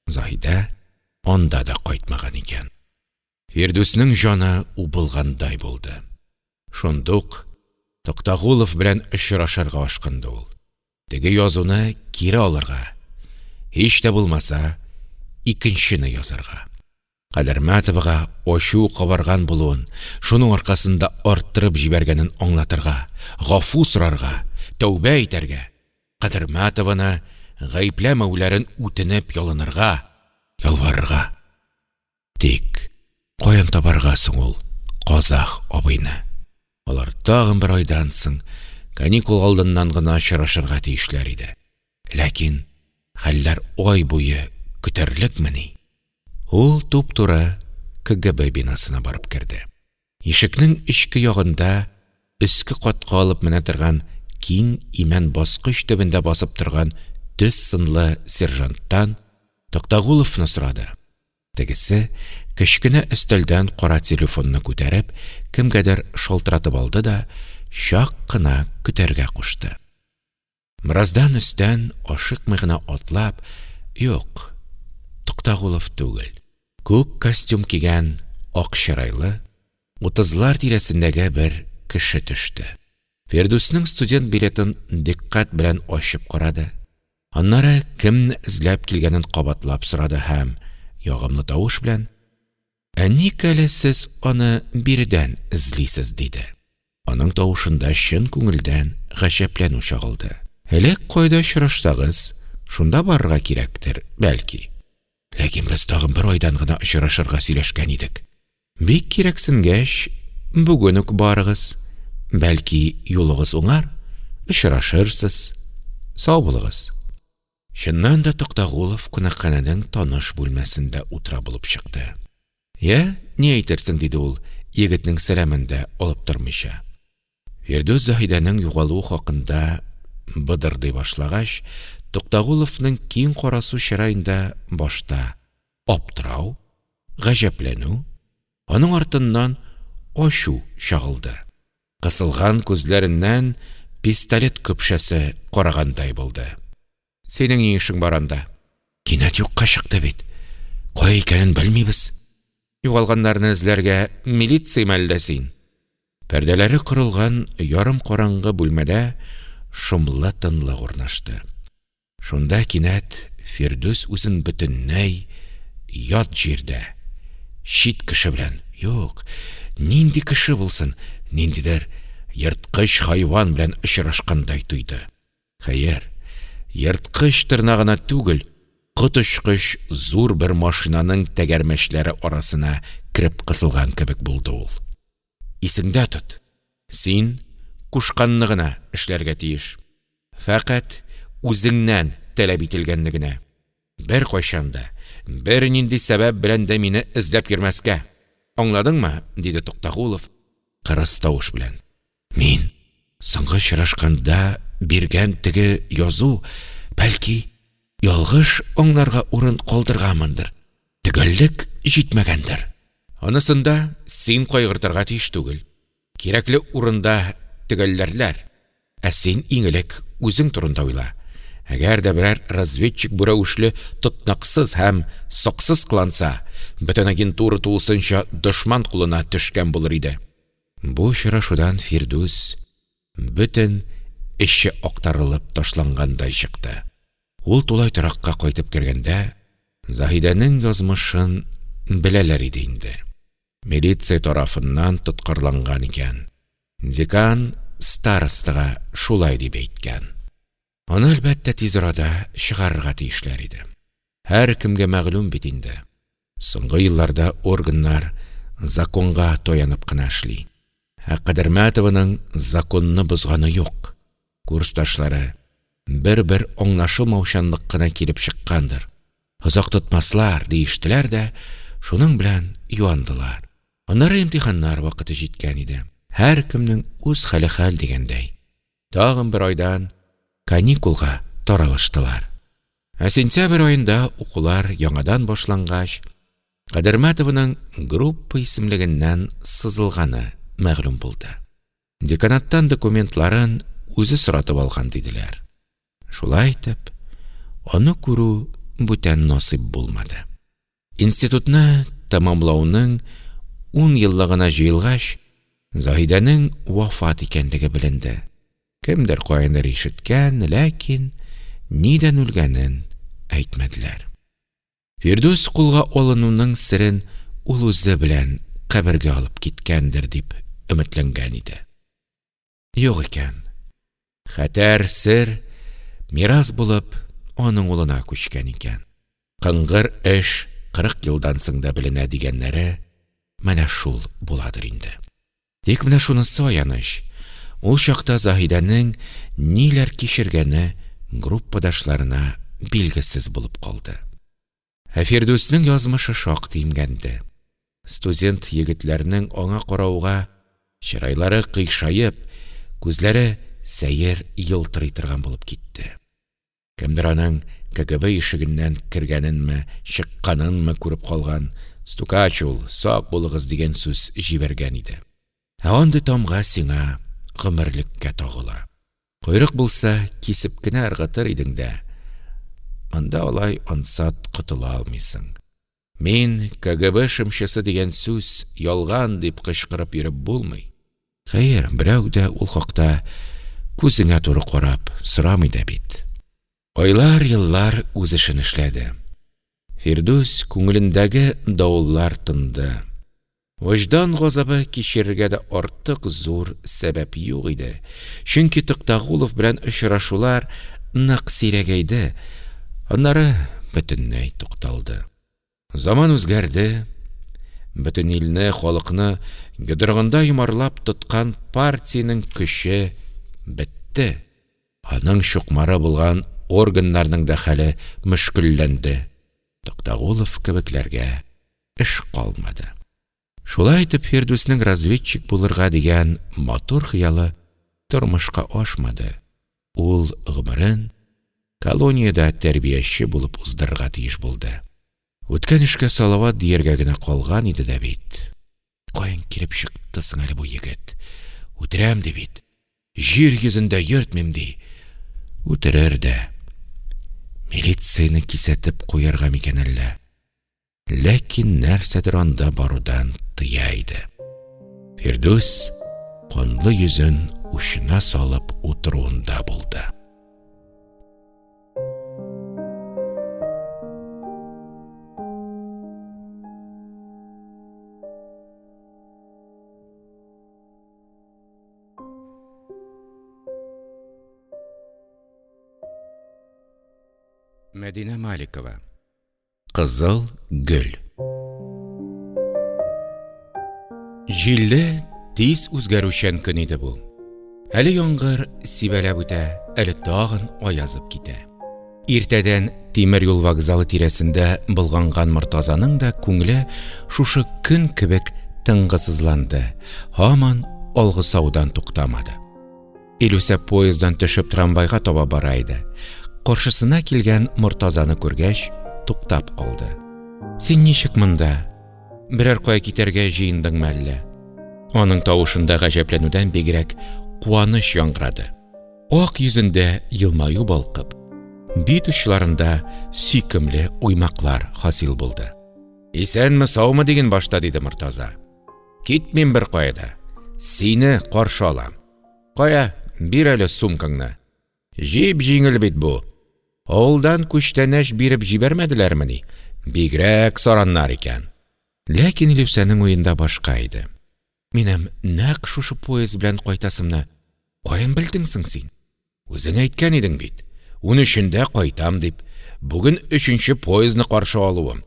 S1: Заһидә анда да кайтмаган икән. Фирдүснең җаны убылгандай булды. Шундук Туктагулов белән очрашырга ашкынды ул. Теге язуны кире алырга, һич тә булмаса, икенчене язарга. Кадермәтовага ачуы кабарган булуын, шуның аркасында арттырып җибәргәнен аңлатырга, гафу сорарга, тәүбә итәргә, Кадермәтованы гаепләмәүләрен үтенеп ялынырга, ялварырга. Тик каян табарга соң ул казах абыйны? Алар тагын бер айдан соң, каникул алдыннан гына очрашырга тиешләр иде. Ләкин хәлләр ай буе көтәрлекмени? Ул туп-туры КГБ бинасына барып керде. Ишекнең эчке ягында өске катка алып менә торган киң имән баскыч төбендә басып торган төз сынлы сержанттан Токтагуловны сорады. Тегесе, кечкенә өстәлдән кара телефонны күтәреп, кемгәдер шалтыратып алды да чак кына көтәргә кушты. Бераздан өстән ашыкмый гына атлап, юк, Туктагулов түгел, күк костюм кигән ак чырайлы, утызлар тирәсендәге бер кеше төште. Фирдүснең студент билетын дикъкать белән ачып карады, аннары кемне эзләп килгәнен кабатлап сорады һәм ягымлы тавыш белән: Ә ник әле сез аны биредән эзлисез? диде. Аның тавышында чын күңелдән гаҗәпләнү чагылды. Элек кайда очрашсагыз, шунда барырга кирәктер, бәлки. Ләкин без тагын бер айдан гына очрашырга сөйләшкән идек. Бик кирәксенгәч, бүген үк барыгыз. Бәлки, юлыгыз уңар, очрашырсыз. Сау булыгыз. Чыннан да Токтагулов кунакханәнең таныш бүлмәсендә утыра булып чыкты. Йә, ни әйтерсең? диде ул, егетнең сәламен дә алып тормыйча. Фирдүс Заһидәнең югалуы хакында быдырдый башлагач, Туктагуловның киң карасу чыраенда башта аптырау, гаҗәпләнү, аның артыннан ачу чагылды. Кысылган күзләреннән пистолет көпшәсе карагандай булды. Синең ни эшең бар анда? Кинәт юкка чыкты бит. Кая икәнен белмибез. Югалганнарны эзләргә милицияме әллә син? Пәрдәләре корылган ярым караңгы бүлмәдә шомлы тынлык урнашты. Шунда кинәт Фирдүс үзен бөтенләй ят җирдә, чит кеше белән, юк, нинди кеше булсын, ниндидер ерткыч хайван белән очрашкандай тойды. Хәер, ерткыч тырнагына түгел, коточкыч зур бер машинаның тәгәрмәчләре арасына кереп кысылган кебек булды ул. Исеңдә тот, син кушканны гына эшләргә тиеш. Фәкать үзеңнән таләп ителгәнне генә. Беркайчан да, бернинди сәбәп белән дә мине эзләп йөрмәскә. Аңладыңмы? – диде Туктагулов кырыс тавыш белән. Мин соңгы очрашканда биргән теге язу, бәлки, ялгыш аңларга урын калдырганмындыр, төгәллек җитмәгәндер. Анысында син кайгыртырга тиеш түгел. Кирәкле урында төгәлләрләр. Ә син иң элек үзең турында уйла. Әгәр дә берәр разведчик бу рәвешле тотнаксыз һәм саксыз кыланса, бөтен агентура тулысынча дошман кулына төшкән булыр иде. Бу очрашудан Фирдүс бөтен эче актарылып ташлангандай чыкты. Ул тулай торакка кайтып кергәндә, Заһидәнең язмышын беләләр иде инде. Милиция тарафыннан тоткарланган икән. Декан старостага шулай дип әйткән. Аны, әлбәттә, тиз арада чыгарырга тиешләр иде. Һәркемгә мәгълүм бит инде, соңгы елларда органнар законга таянып кына эшли. Ә Кадермәтованың законны бозганы юк. Курсташлары, бер-бер аңлашылмаучанлык кына килеп чыккандыр, озак тотмаслар, диештеләр дә шуның белән юандылар. Аннары имтиханнар вакыты җиткән иде. Һәркемнең үз хәле хәл дигәндәй. Тагын бер айдан каникулга таралыштылар. Ә сентябрь аенда укулар яңадан башлангач, Кадермәтованың группа исемлегеннән сызылганы мәгълүм булды. Деканаттан документларын үзе соратып алган, диделәр. Шулай итеп, аны күрү бүтән насыйп булмады. Институтны тәмамлауның ун еллыгына җыелгач, Заһидәнең вафат икәнлеге беленде. Кемдер каяндыр ишеткән, ләкин нидән үлгәнен әйтмәделәр. Фирдүс кулга алынуның серен ул үзе белән кабергә алып киткәндер дип өметләнгән иде. Юк икән. Хәтәр сер мирас булып аның улына күчкән икән. Кыңгыр эш 40 елдан соң да беленә дигәннәре менә шул буладыр инде. Тик менә шунысы аяныч, ул чакта Заһидәнең ниләр кичергәне группадашларына билгесез булып калды. Ә Фирдүснең язмышы шактый имгәнде. Студент егетләрнең аңа карауга чырайлары кыйшаеп, күзләре сәер елтырый торган булып китте. Кемдер аның КГБ ишегеннән кергәненме, чыкканынмы күреп калган, стукач ул, сак булыгыз дигән сүз җибәргән иде. Ә андый тамга сиңа гомерлеккә тагыла. Койрык булса, кисеп кенә ыргытыр идең дә, монда алай ансат котыла алмыйсың. Мин КГБ шымчысы дигән сүз ялган дип кычкырып йөреп булмый. Хәер, берәү дә ул хакта күзеңә туры карап сорамый да бит. Айлар, еллар үз эшен эшләде. Фирдүс күңелендәге давыллар тынды. Вөҗдан газабы кичерергә дә артык зур сәбәп юк иде, чөнки Туктагулов белән очрашулар нык сирәгәйде, аннары бөтенләй тукталды. Заман үзгәрде, бөтен илне, халыкны йодрыгында йомарлап тоткан партиянең көче бетте. Аның чукмары булган органнарның да хәле мөшкелләнде. Туктагулов кебекләргә эш калмады. Шулай итеп, Фирдүснең разведчик булырга дигән матур хыялы тормышка ашмады. Ул гомерен колониядә тәрбияче булып уздырырга тиеш булды. Үткән эшкә салават дияргә генә калган иде дә бит. Каян килеп чыкты соң әле бу егет? Үтерәм ди бит. Җир йөзендә йөртмим ди. Үтерер дә. Милицияне кисәтеп куярга микән әллә? Ләкин нәрсәдер анда барудан тыя иде. Фирдүс канлы йөзен учына салып утыруында булды. Мәдинә Маликова. Кызыл гөл. Җилле, тиз үзгәрүчән көн иде бу. Әле яңгыр сибәләп үтә, әле тагын аязып китә. Иртәдән тимер юл вокзалы тирәсендә болганган Мортазаның да күңеле шушы көн кебек тынгысызланды, һаман алгысаудан туктамады. Илүсә поезддан төшеп трамвайга таба бара иде. Каршысына килгән Мортазаны күргәч, туктап калды. Син ничек монда? Берәр кая китәргә җыендыңмы әллә? Аның тавышында гаҗәпләнүдән бигрәк куаныч яңгырады. Ак йөзендә елмаю балкып, Бит очларында сөйкемле уймаклар хасил булды. Исәнме-саумы диген башта, диде Мортаза. Китмим беркая да. Сине каршы алам. Кая, бир әле сумкаңны. Җип-җиңел бит бу. Авылдан күчтәнәч биреп җибәрмәделәрмени? Бигрәк сараннар икән. Ләкин Илүсәнең уенда башка иде. Минем нәкъ шушы поезд белән кайтасымны каян белдең соң син? Үзең әйткән идең бит, унөчендә кайтам дип, бүген өченче поездны каршы алуым.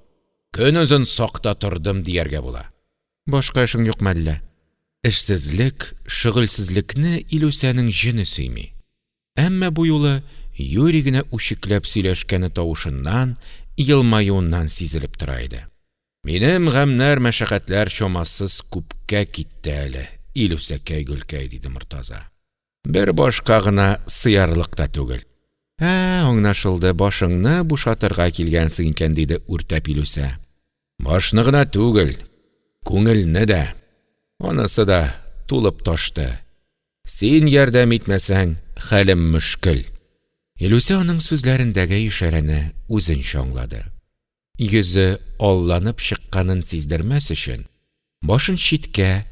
S1: Көнозын сакта тордым дияргә була. Башка эшең юкмы әллә? Эшсезлек, шөгыльсезлекне Илүсәнең җене сөйми. Әмма бу юлы юри генә үчекләп сөйләшкәне тавышыннан, елмаюыннан сизелеп тора иде. Минем гамьнәр-мәшәкатьләр чамасыз күпкә китте әле, Илүсәкәй-гөлкәй, диде Мортаза. Бер башка гына сыярлык та түгел. Ә, аңнашылды, башыңны бушатырга килгәнсең икән, диде үртәп Илүсә. Башны гына түгел, күңелне дә. Анысы да тулып ташты. Син ярдәм итмәсәң, хәлем мөшкел. Илүсә аның сүзләрендәге ишарәне үзенчә аңлады. Йөзе алланып чыкканын сиздермәс өчен, башын читкә,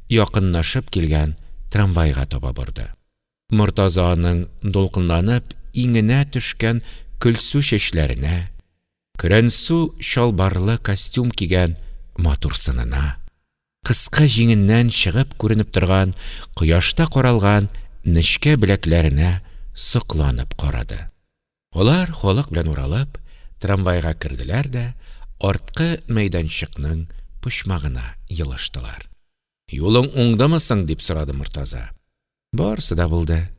S1: якынлашып килгән трамвайга таба борды. Мортаза аның дулкынланып иңенә төшкән көлсу чәчләренә, көрәнсу чалбарлы костюм кигән матур сынына, кыска җиңеннән чыгып күренеп торган кояшта каралган нечкә беләкләренә сокланып карады. Алар халык белән уралып, трамвайга керделәр дә арткы мәйданчыкның почмагына елыштылар. Юлың уңдымы соң? дип сорады Мортаза. Барысы да булды.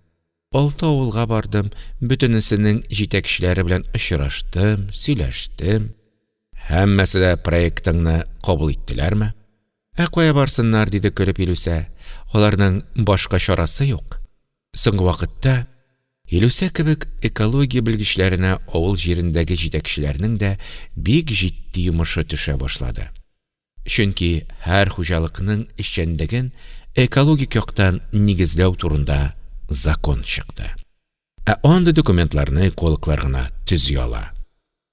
S1: Алты авылга бардым, бөтенесенең җитәкчеләре белән очраштым, сөйләштем. Һәммәсе дә проектыңны кабул иттеләрме? Ә кая барсыннар, диде көлеп Илүсә. Аларның башка чарасы юк. Соңгы вакытта Илүсә кебек экология белгечләренә авыл җирендәге җитәкчеләрнең дә бик җитди йомышы төшә башлады. Чөнки һәр хуҗалыкның эшчәнлеген экологик яктан нигезләү турында закон чыкты. Ә андый документларны экологлар гына төзи ала.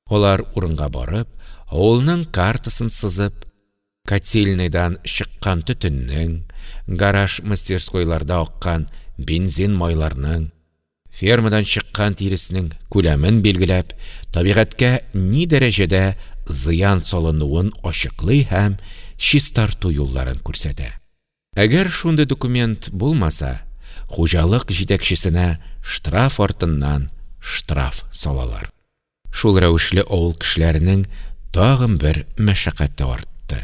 S1: Алар урынга барып, авылның картасын сызып, котельныйдан чыккан төтеннең, гараж-мастерскойларда аккан бензин-майларның, фермадан чыккан тиреснең күләмен билгеләп, табигатькә ни дәрәҗәдә зыян салынуын ачыклый һәм чистарту юлларын күрсәтә. Әгәр шундый документ булмаса, хуҗалык җитәкчесенә штраф артыннан штраф салалар. Шул рәвешле авыл кешеләренең тагын бер мәшәкате артты.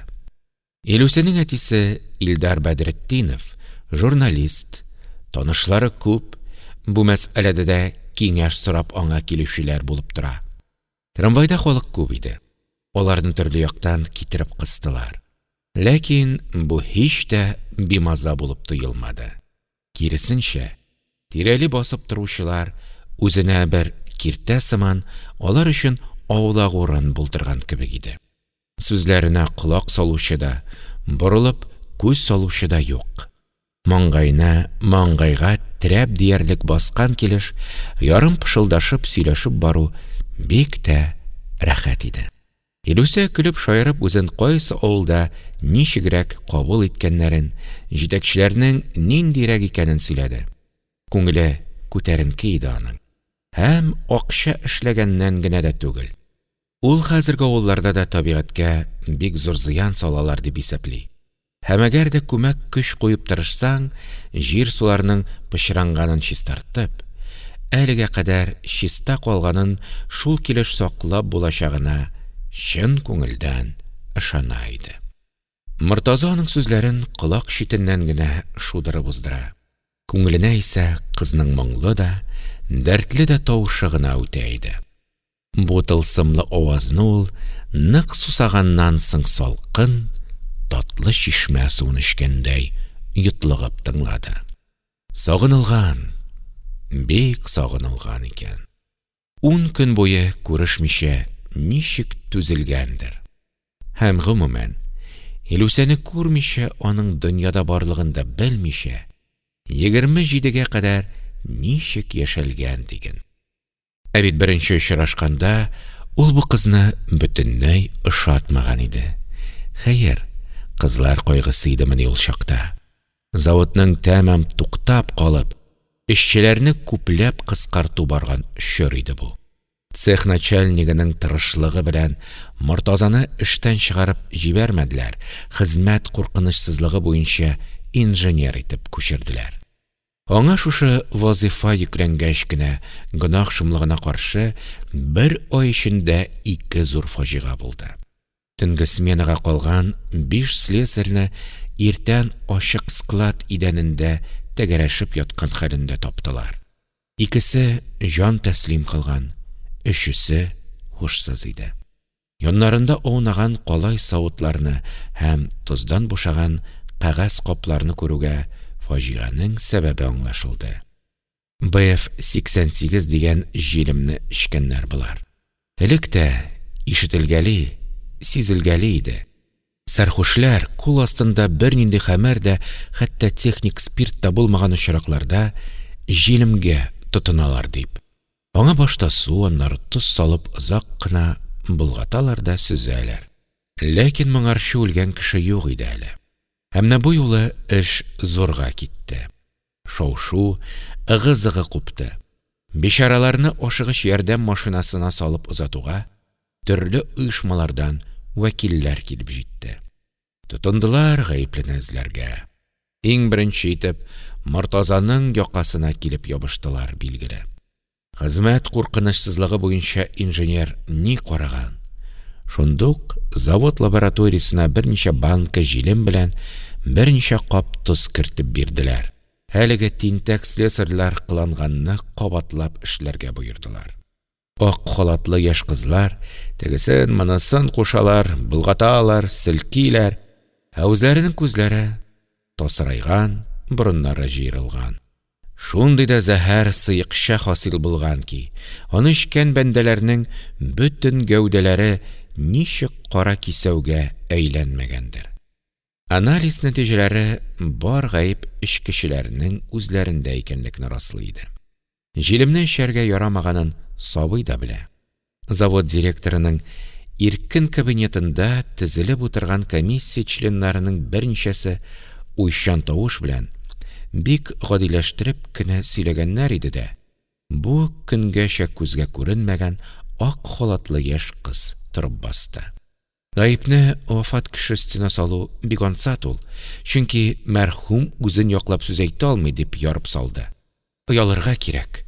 S1: Илүсәнең әтисе Илдар Бәдретдинов журналист, танышлары күп, бу мәсьәләдә дә киңәш сорап аңа килүчеләр булып тора. Трамвайда халык күп иде. Аларны төрле яктан китереп кыстылар. Ләкин бу һич тә бимаза булып тоелмады. Киресенчә, тирәли басып торучылар үзенә бер киртә сыман алар өчен аулак урын булдырган кебек иде. Сүзләренә колак салучы да, борылып күз салучы да юк. Маңгайны маңгайга терәп диярлек баскан килеш, ярым пышылдашып сөйләшеп бару бик тә рәхәт иде. Илүсә көлеп-шаярып үзен кайсы авылда ничегрәк кабул иткәннәрен, җитәкчеләрнең ниндирәк икәнен сөйләде. Күңеле күтәренке иде аның. Һәм акча эшләгәннән генә дә түгел. Ул хәзерге авылларда да табигатькә бик зур зыян салалар дип исәпли. Һәм әгәр дә күмәк көч куеп тырышсаң, җир-суларның пычранганын чистартып, әлегә кадәр чиста калганын шул килеш саклап булачагына чын күңелдән ышана иде. Мортаза аның сүзләрен колак читеннән генә шудырып уздыра. Күңеленә исә кызның моңлы да, дәртле дә тавышы гына үтә иде. Бу тылсымлы авазны ул нык сусаганнан соң салкын, татлы чишмә суын эчкәндәй йотлыгып тыңлады. Сагынылган, бик сагынылган икән. Ун көн буе күрешмичә ничек түзелгәндер. Һәм, гомумән, Илүсәне күрмичә, аның дөньяда барлыгын да белмичә, 27-гә кадәр ничек яшәлгән диген. Ә бит беренче очрашканда ул бу кызны бөтенләй ошатмаган иде. Хәер, кызлар кайгысы идемени ул чакта? Заводның тәмам туктап калып, эшчеләрне күпләп кыскарту барган чор иде бу. Цех начальнигының тырышлыгы белән Мортазаны эштән чыгарып җибәрмәделәр, хезмәт куркынычсызлыгы буенча инженер итеп күчерделәр. Аңа шушы вазыйфа йөкләнгәч кенә, гөнаһ шомлыгына каршы, бер ай эчендә ике зур фаҗига булды. Төнге сменага калган биш слесарьны иртән ачык склад идәнендә тәгәрәшеп яткан хәлендә таптылар. Икесе җан тәслим кылган, өчесе һушсыз иде. Яннарында аунаган калай савытларны һәм тоздан бушаган кәгазь капларны күрүгә, фаҗиганең сәбәбе аңлашылды. БФ-88 дигән җилемне эчкәннәр болар. Элек тә ишетелгәли, сизелгәли иде. Сәрхушләр кул астында бернинди хәмер дә, хәтта техник спирт та булмаган очракларда җилемгә тотыналар дип. Аңа башта су, аннары тоз салып озак кына болгаталар да сөзәләр. Ләкин моңарчы үлгән кеше юк иде әле. Ә менә бу юлы эш зурга китте. Шау-шу, ыгы-зыгы купты. Бичараларны ашыгыч ярдәм машинасына салып озатуга, төрле оешмалардан вәкилләр килеп җитте. Тотындылар гаеплене эзләргә. Иң беренче итеп Мортазаның якасына килеп ябыштылар, билгеле. Хезмәт куркынычсызлыгы буенча инженер ни караган? Шундук завод лабораториясенә берничә банка җилем белән берничә кап тоз кертеп бирделәр. Әлеге тинтәк слесарьлар кыланганны кабатлап эшләргә боердылар. Ак халатлы яшь кызлар тегесен-монысын кушалар, болгаталар, селкиләр, ә үзләренең күзләре тасырайган, борыннары җыерылган. Шундый да зәһәр сыекча хасил булган ки, аны эчкән бәндәләрнең бөтен гәүдәләре ничек кара кисәүгә әйләнмәгәндер. Анализ нәтиҗәләре бар гаеп эчкечеләрнең үзләрендә икәнлекне раслый иде. Җилемне эчәргә ярамаганын сабый да белә. Завод директорының иркен кабинетында тезелеп утырган комиссия членнарының берничәсе уйчан тавыш белән, бик гадиләштереп кенә сөйләгәннәр иде дә, бу көнгәчә күзгә күренмәгән ак халатлы яшь кыз торып басты. Гаепне вафат кеше өстенә салу бик ансат ул, чөнки мәрхүм үзен яклап сүз әйтә алмый, дип ярып салды. Оялырга кирәк!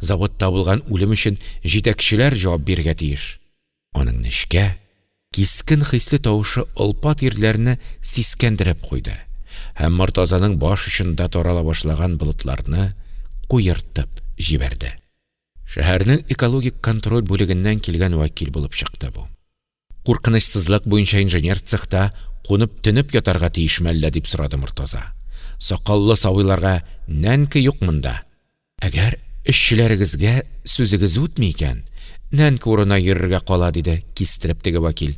S1: Заводта булган үлем өчен җитәкчеләр җавап бирергә тиеш. Аның нечкә, кискен хисле тавышы олпат ирләрне сискәндереп куйды һәм Мортазаның баш очында тарала башлаган болытларны куертып җибәрде. Шәһәрнең экологик контроль бүлегеннән килгән вәкил булып чыкты бу. Куркынычсызлык буенча инженер цехта кунып-төнеп ятарга тиешме әллә, дип сорады Мортаза. Сакаллы сабыйларга нәнке юк монда. Әгәр эшчеләрегезгә сүзегез үтми икән, нәнке урынына йөрергә кала, диде кистереп теге вәкил.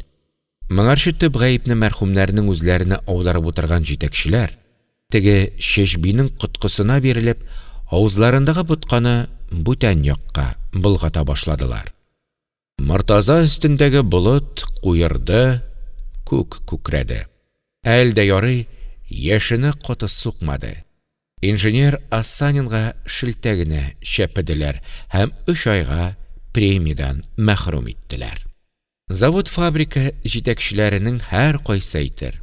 S1: Моңарчы төп гаепне мәрхүмнәрнең үзләренә аударып утырган җитәкчеләр, теге чәчбинең коткысына бирелеп, авызларындагы ботканы бүтән якка болгата башладылар. Мортаза өстендәге болыт куерды, күк күкрәде. Әле дә ярый, яшене коты сукмады. Инженер Асанинга шелтә генә чәпеделәр һәм өч айга премиядән мәхрүм иттеләр. Завод-фабрика җитәкчеләренең һәркайсы әйтер,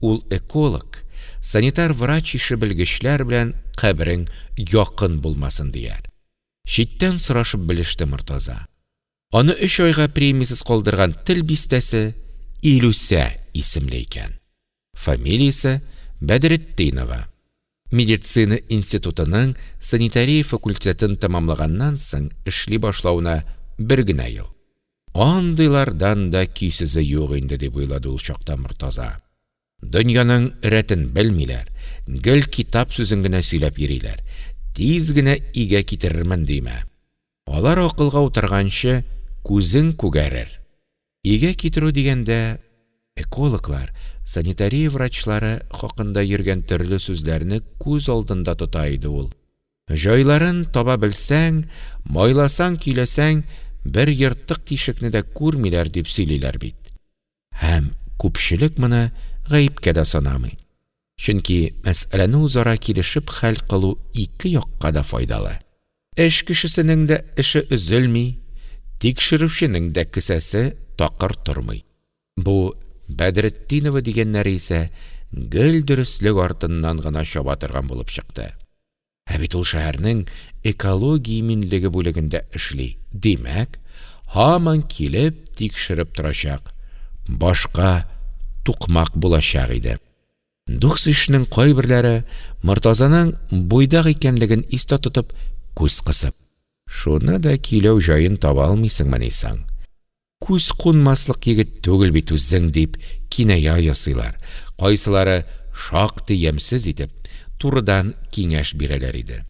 S1: ул эколог, санитар врач ише белгечләр белән каберең якын булмасын, дияр. Читтән сорашып белеште Мортаза. Аны өч айга премиясез калдырган тел бистәсе Илүсә исемле икән. Фамилиясе Бәдретдинова. Медицина институтының санитария факультетын тәмамлаганнан соң эшли башлавына бер генә ел. Андыйлардан да көйсезе юк инде, дип уйлады ул чакта Мортаза. Дөньяның рәтен белмиләр, гел китап сүзен генә сөйләп йөриләр, тиз генә игә китерермен димә. Алар акылга утырганчы күзең күгәрер. Игә китерү дигәндә, экологлар, санитария врачлары хакында йөргән төрле сүзләрне күз алдында тота иде ул. Җайларын таба белсәң, майласаң-көйләсәң, бер ертык тишекне дә күрмиләр, дип сөйлиләр бит. Һәм күпчелек моны гаепкә дә санамый. Чөнки мәсьәләне үзара килешеп хәл кылу ике якка да файдалы. Эш кешесенең дә эше өзелми, тикшерүченең дә кесәсе такыр тормый. Бу Бәдретдинова дигәннәре исә гел дөреслек артыннан гына чаба торган булып чыкты. Ә бит ул шәһәрнең экология иминлеге бүлегендә эшли, димәк, һаман килеп тикшереп торачак, башка тукмак булачак иде. Дус-ишнең кайберләре Мортазаның буйдак икәнлеген истә тотып, күз кысып: Шуны да көйләү җаен таба алмыйсыңмыни соң? Күз кунмаслык егет түгел бит үзең, дип киная ясыйлар, кайсылары шактый ямьсез итеп, турыдан киңәш бирәләр иде.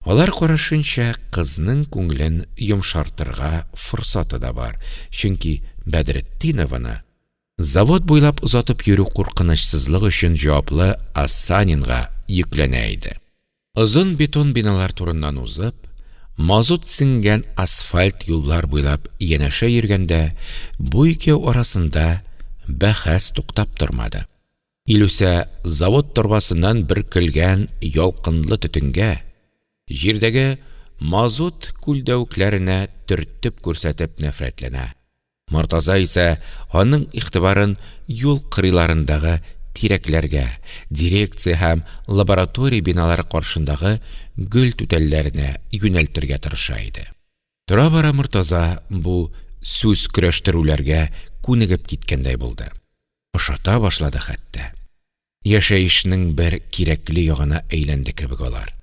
S1: Алар карашынча, кызның күңелен йомшартырга форсаты да бар, чөнки Бәдретдинованы завод буйлап озатып йөрү куркынычсызлык өчен җаваплы Асанинга йөкләнә иде. Озын бетон биналар турыннан узып, мазут сеңгән асфальт юллар буйлап янәшә йөргәндә, бу икәү арасында бәхәс туктап тормады. Илүсә завод торбасыннан бөркелгән ялкынлы төтенгә, җирдәге мазут күлдәвекләренә төртеп күрсәтеп нәфрәтләнә, Мортаза исә аның игътибарын юл кырыйларындагы тирәкләргә, дирекция һәм лаборатория биналары каршындагы гөл түтәлләренә юнәлтергә тырыша иде. Тора-бара Мортаза бу сүз көрәштерүләргә күнегеп киткәндәй булды. Ошата башлады хәтта. Яшәешнең бер кирәкле ягына әйләнде кебек алар.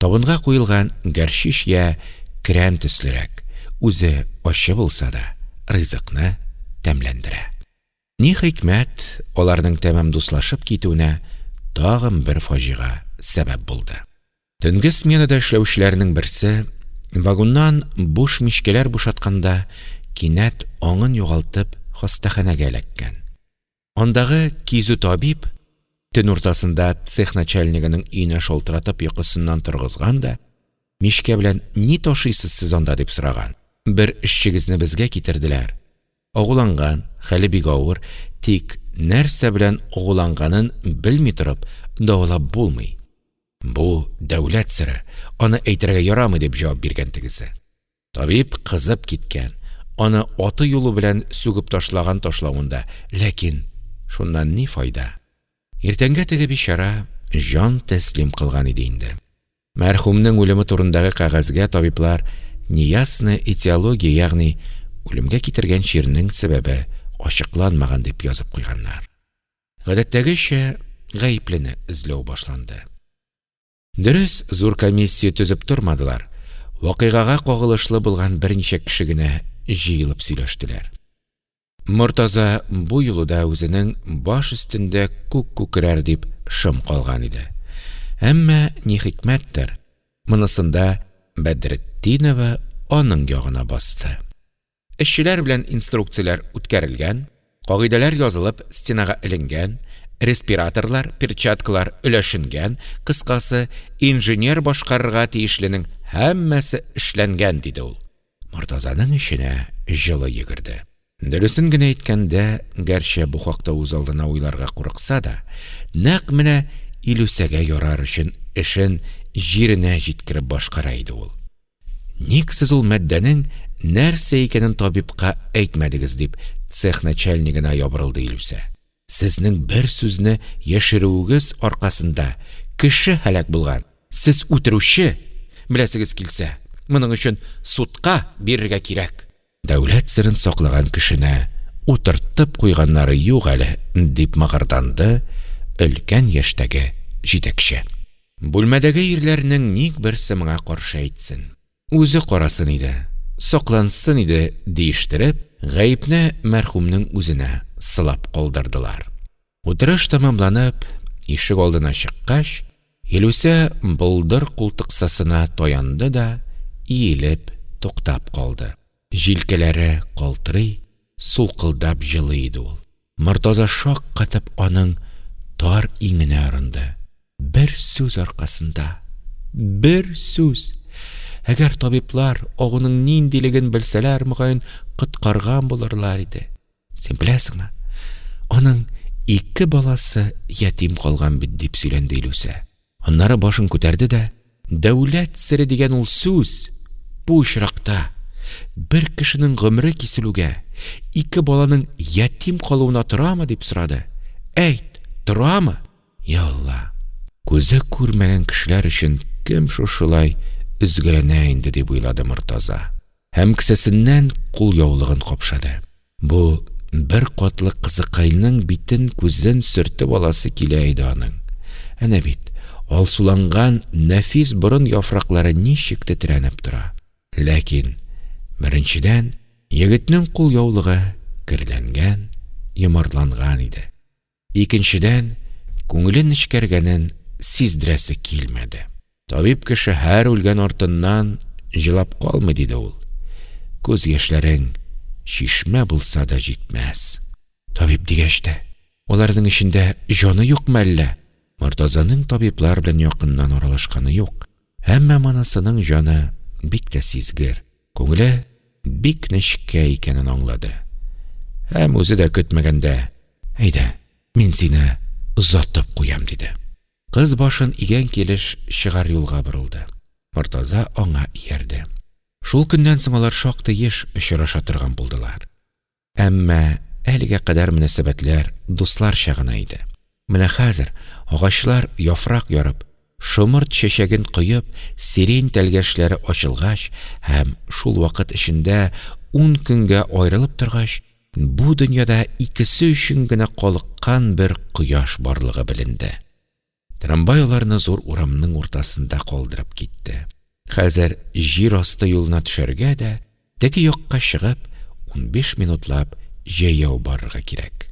S1: Табынга куелган гәрчич йә керән төслерәк, үзе ачы булса да, ризыкны тәмләндерә. Ни хикмәт, аларның тәмам дуслашып китүенә тагын бер фаҗига сәбәп булды. Төнге сменада эшләүчеләрнең берсе, вагоннан буш мичкәләр бушатканда, кинәт аңын югалтып, хастаханәгә эләккән. Андагы кизү табиб төн уртасында цех начальнигының өенә шалтыратып йокысыннан торгызган да, мичкә белән ни ташыйсыз сез анда, дип сораган. Бер эшчегезне безгә китерделәр. Агуланган, хәле бик авыр, тик нәрсә белән агуланганын белми торып, дәвалап булмый. Бу дәүләт сере, аны әйтергә ярамый, дип җавап биргән тегесе. Табиб кызып киткән, аны аты-юлы белән сүгеп ташлаган ташлавын да, ләкин шуннан ни файда? Иртәнгә теге бичара җан тәслим кылган иде инде. Мәрхүмнең үлеме турындагы кәгазьгә табиблар неясная этиология, ягъни үлемгә китергән чирнең сәбәбе ачыкланмаган дип язып куйганнар. Гадәттәгечә, гаеплене эзләү башланды. Дөрес, зур комиссия төзеп тормадылар, вакыйгага кагылышлы булган берничә кеше генә җыелып сөйләштеләр. Мортаза бу юлы да үзенең баш өстендә күк күкрәр дип шым калган иде. Әмма, ни хикмәттер, монысында Бәдретдинова аның ягына басты. Эшчеләр белән инструкцияләр үткәрелгән, кагыйдәләр язылып стенага эленгән, респираторлар, перчаткалар өләшенгән, кыскасы, инженер башкарырга тиешленең һәммәсе эшләнгән, диде ул. Мортазаның эченә җылы йөгерде. Дөресен генә әйткәндә, гәрчә бу хакта үзалдына уйларга курыкса да, нәкъ менә Илүсәгә ярар өчен эшен җиренә җиткереп башкара иде ул. Ник сез ул матдәнең нәрсә икәнен табибка әйтмәдегез? дип цех начальнигына ябырылды Илүсә. Сезнең бер сүзне яшерүегез аркасында кеше һәлак булган. Сез үтерүче! Беләсегез килсә, моның өчен судка бирергә кирәк! Дәүләт серен саклаган кешене утыртып куйганнары юк әле, дип мыгырданды өлкән яшьтәге җитәкче. Бүлмәдәге ирләрнең ник берсе моңа каршы әйтсен. Үзе карасын иде, саклансын иде, диештереп, гаепне мәрхүмнең үзенә сылап калдырдылар. Утырыш тәмамланып, ишек алдына чыккач, Илүсә болдыр култыксасына таянды да иелеп туктап калды. Җилкәләре калтырый, сулкылдап җылый иде ул. Мортаза шаккатып аның тар иңенә орынды. Бер сүз аркасында! Бер сүз! Әгәр табиблар агуның ниндилеген белсәләр, мөгаен, коткарган булырлар иде. Син беләсеңме, аның ике баласы ятим калган бит, дип сөйләнде Илүсә. Аннары башын күтәрде дә, дәүләт сере дигән ул сүз бу очракта бер кешенең гомере киселүгә, ике баланың ятим калуына торамы, дип сорады. Әйт, торамы? Йа Алла, күзе күрмәгән кешеләр өчен кем шушылай өзгәләнә инде, дип уйлады Мортаза. Һәм кесәсеннән кулъяулыгын капшады. Бу беркатлы кызыкайның битен-күзен сөртеп аласы килә иде аның. Әнә бит, алсуланган нәфис борын яфраклары ничек тетрәнеп тора. Ләкин, беренчедән, егетнең кулъяулыгы керләнгән, йомарланган иде. Икенчедән, күңеле нечкәргәнен сиздерәсе килмәде. Табиб кеше һәр үлгән артыннан җылап калмый, диде ул. Күз яшьләрең чишмә булса да җитмәс. Табиб дигәч тә, аларның эчендә җаны юкмы әллә? Мортазаның табиблар белән якыннан аралашканы юк. Әмма монысының җаны бик тә сизгер, күңеле бик нечкә икәнен аңлады. Һәм үзе дә көтмәгәндә, Әйдә, мин сине озатып куям, диде. Кыз башын игән килеш чыгар юлга борылды. Мортаза аңа иярде. Шул көннән соң алар шактый еш очраша торган булдылар. Әмма әлегә кадәр мөнәсәбәтләр дусларча гына иде. Менә хәзер агачлар яфрак ярып, шомырт чәчәген коеп, сирень тәлгәшләре ачылгач һәм шул вакыт эчендә ун көнгә аерылып торгач, бу дөньяда икесе өчен генә калыккан бер кояш барлыгы беленде. Трамвай аларны зур урамның уртасында калдырып китте. Хәзер җир асты юлына төшәргә дә, теге якка чыгып, 15 минутлап җәяү барырга кирәк.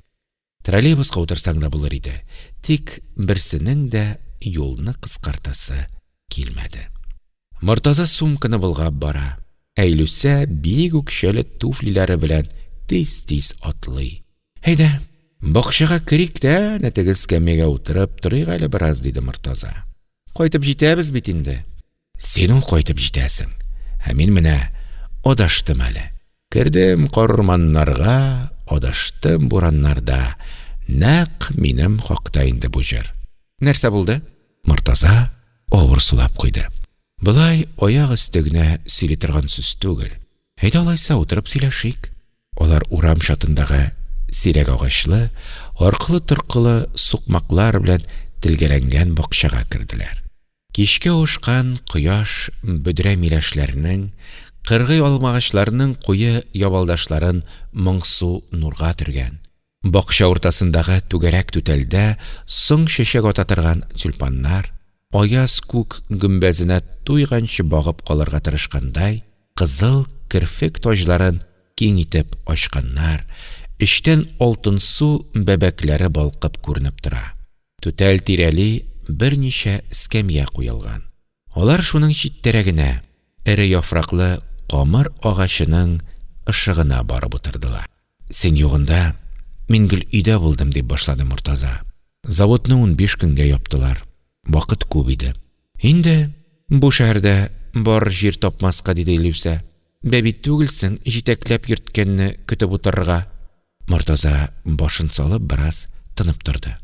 S1: Троллейбуска утырсаң да булыр иде, тик берсенең дә юлны кыскартасы килмәде. Мортаза сумканы болгап бара, ә Илүсә биек үкчәле туфлиләре белән тиз-тиз атлый. Әйдә, бакчага керик тә әнә теге эскәмиягә утырып торыйк әле бераз, диде Мортаза. Кайтып җитәбез бит инде. Син ул кайтып җитәсең, ә мин менә адаштым әле. Кердем карурманнарга, адаштым бураннарда, нәкъ минем хакта инде бу җыр. Нәрсә булды? Мортаза авыр сулап куйды. Болай аяк өсте генә сөйли торган сүз түгел. Әйдә алайса утырып сөйләшик. Алар урам чатындагы сирәк агачлы, аркылы-торкылы сукмаклар белән телгәләнгән бакчага керделәр. Кичкә авышкан кояш бөдрә миләшләрнең, кыргый алмагачларның куе ябалдашларын моңсу нурга төргән. Бакча уртасындагы түгәрәк түтәлдә соң чәчәк ата торган тюльпаннар, аяз күк гөмбәзенә туйганчы багып калырга тырышкандай, кызыл керфек таҗларын киң итеп ачканнар, эчтән алтынсу бәбәкләре балкып күренеп тора. Түтәл тирәли берничә эскәмия куелган. Алар шуның читтәрәгенә, эре яфраклы камыр агачының ышыгына барып утырдылар. Син югында мин гел өйдә булдым, дип башлады Мортаза. Заводны 15 көнгә яптылар. Вакыт күп иде. Инде бу шәһәрдә барыр җир тапмаска, диде Илүсә. Бәби түгелсең, җитәкләп йөрткәнне көтеп утырырга. Мортаза башын салып бераз тынып торды.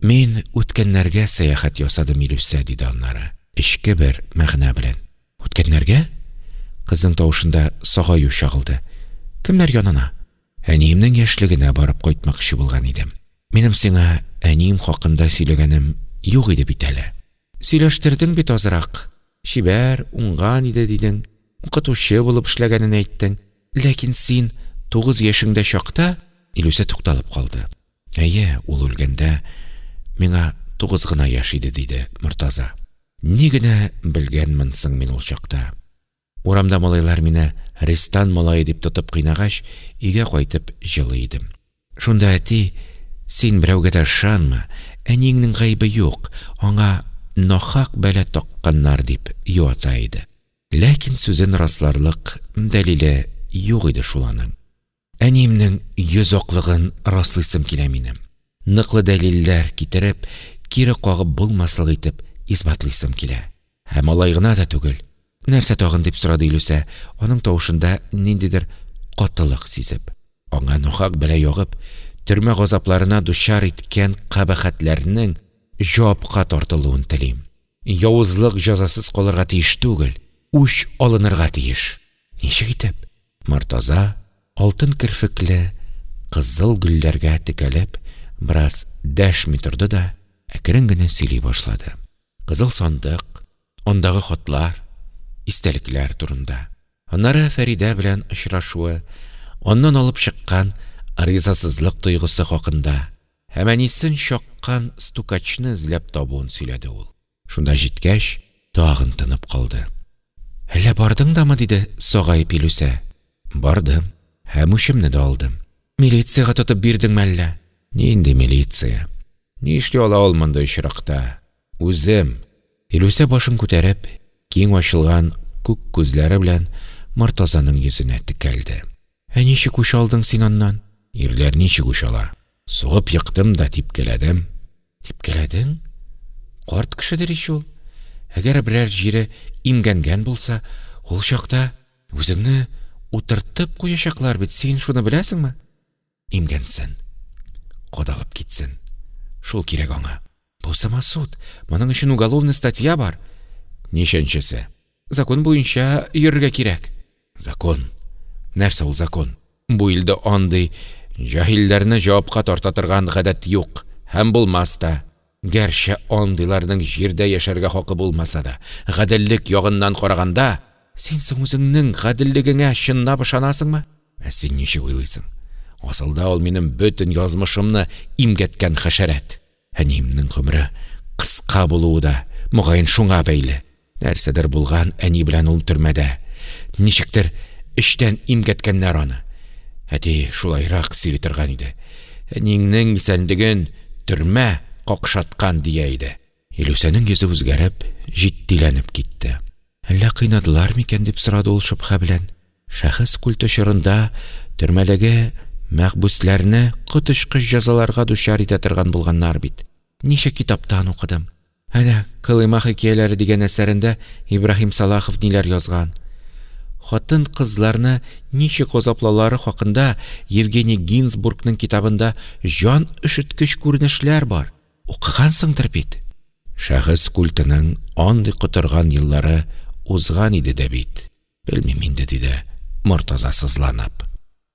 S1: Мин үткәннәргә сәяхәт ясадым, Илүсә, диде аннары, эчке бер мәгънә белән. Үткәннәргә? Кызның тавышында сагаю чагылды. Кемнәр янына? Әниемнең яшьлегенә барып кайтмакчы булган идем. Минем сиңа әнием хакында сөйләгәнем юк иде бит әле. Сөйләштердең бит азрак. Чибәр, уңган иде дидең, укытучы булып эшләгәнен әйттең. Ләкин син 9 яшеңдә чакта, Илүсә тукталып калды. Әйе, ул үлгәндә миңа 9 гына яшь иде, диде Мортаза. Ни генә белгәнмен соң мин ул чакта? Урамда малайлар мине ристан малае дип тотып кыйнагач, өйгә кайтып җылый идем. Шунда әти, син берәүгә дә ышанма, әниеңнең гаебе юк, аңа нахак бәла такканнар, дип юата иде. Ләкин сүзен расларлык дәлиле юк иде шул аның. Әниемнең йөз аклыгын раслыйсым килә минем. Ныклы дәлилләр китереп, кире кагып булмаслык итеп исбатлыйсым килә. Һәм алай гына да түгел. Нәрсә тагын? дип сорады Илүсә, аның тавышында ниндидер катылык сизеп. Аңа нахак бәла ягып, төрмә газапларына дучар иткән кабахәтләрнең җавапка тартылуын телим. Явызлык җәзасыз калырга тиеш түгел, үч алынырга тиеш. Ничек итеп? Мортаза, алтын керфекле кызыл гөлләргә текәлеп, бераз дәшми торды да әкрен генә сөйли башлады. Кызыл сандык, андагы хатлар, истәлекләр турында. Аннары Фәридә белән очрашуы, аннан алып чыккан ризасызлык тойгысы хакында һәм әнисен чаккан стукачны эзләп табуын сөйләде ул. Шунда җиткәч, тагын тынып калды. Әллә бардың дамы? диде сагаеп Илүсә. Бардым. Һәм үчемне дә алдым. Милициягә тотып бирдеңме әллә? Нинди милиция? Нишли ала ул мондый очракта? Үзем! Илүсә башын күтәреп, киң ачылган күк күзләре белән Мортазаның йөзенә текәлде. Ә ничек үч алдың син аннан? Ирләр ничек үч ала? Сугып ектым да типкәләдем. Типкәләдең? Карт кешедер ич ул. Әгәр берәр җире имгәнгән булса, ул чакта үзеңне утыртып куячаклар бит, син шуны беләсеңме? Имгәнсен. Кадалып китсен. Шул кирәк аңа. Бу самосуд. Моның өчен уголовный статья бар. Ничәнчесе? Закон буенча йөрергә кирәк. Закон. Нәрсә ул закон? Бу илдә андый җаһилләрне җавапка тарта торган гадәт юк һәм булмас та. Гәрчә андыйларның җирдә яшәргә хакы булмаса да, гаделлек ягыннан караганда, син соң үзеңнең гаделлегеңә чынлап ышанасыңмы? Ә син ничек уйлыйсың? Асылда ул минем бөтен язмышымны имгәткән хәшәрәт. Әниемнең гомере кыска булуы да, мөгаен, шуңа бәйле. Нәрсәдер булган әни белән ул төрмәдә. Ничектер эчтән имгәткәннәр аны. Әти шулайрак сөйли торган иде. Әниеңнең исәнлеген төрмә какшаткан, дия иде. Илүсәнең йөзе үзгәреп, җитдиләнеп китте. Әллә кыйнадылар микән, дип сорады ул шөбһә белән. Шәхес культы чорында төрмәдәге мәхбүсләрне коточкыч җәзаларга дучар итә торган булганнар бит. Ничә китаптан укыдым. Әнә, Колыма хикәяләре дигән әсәрендә Ибраһим Салахов ниләр язган. Хатын-кызларны ничек газаплаулары хакында Евгений Гинзбургның китабында җан өшеткеч күренешләр бар. Укыгансыңдыр бит? Шәхес культының андый котырган еллары узган иде дә бит. Белмим инде, диде Мортаза сызланып.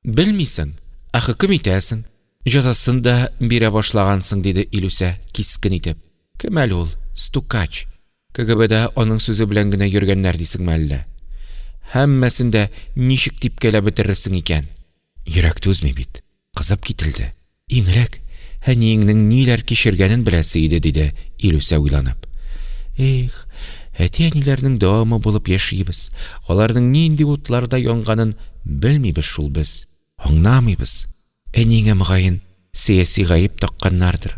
S1: Белмисең, ә хөкем итәсең. Җәзасын да бирә башлагансың, диде Илүсә, кискен итеп. Кем әле ул, стукач? КГБда аның сүзе белән генә йөргәннәр дисеңме әллә? Һәммәсен дә ничек типкәләп бетерерсең икән? Йөрәк түзми бит, кызып кителде. Иң элек әниеңнең ниләр кичергәнен беләсе иде, диде Илүсә уйланып. Эх, әти-әниләрнең дәвамы булып яшибез, аларның нинди утларда янганын белмибез шул без, аңламыйбыз. Әниеңә, мөгаен, сәяси гаеп такканнардыр.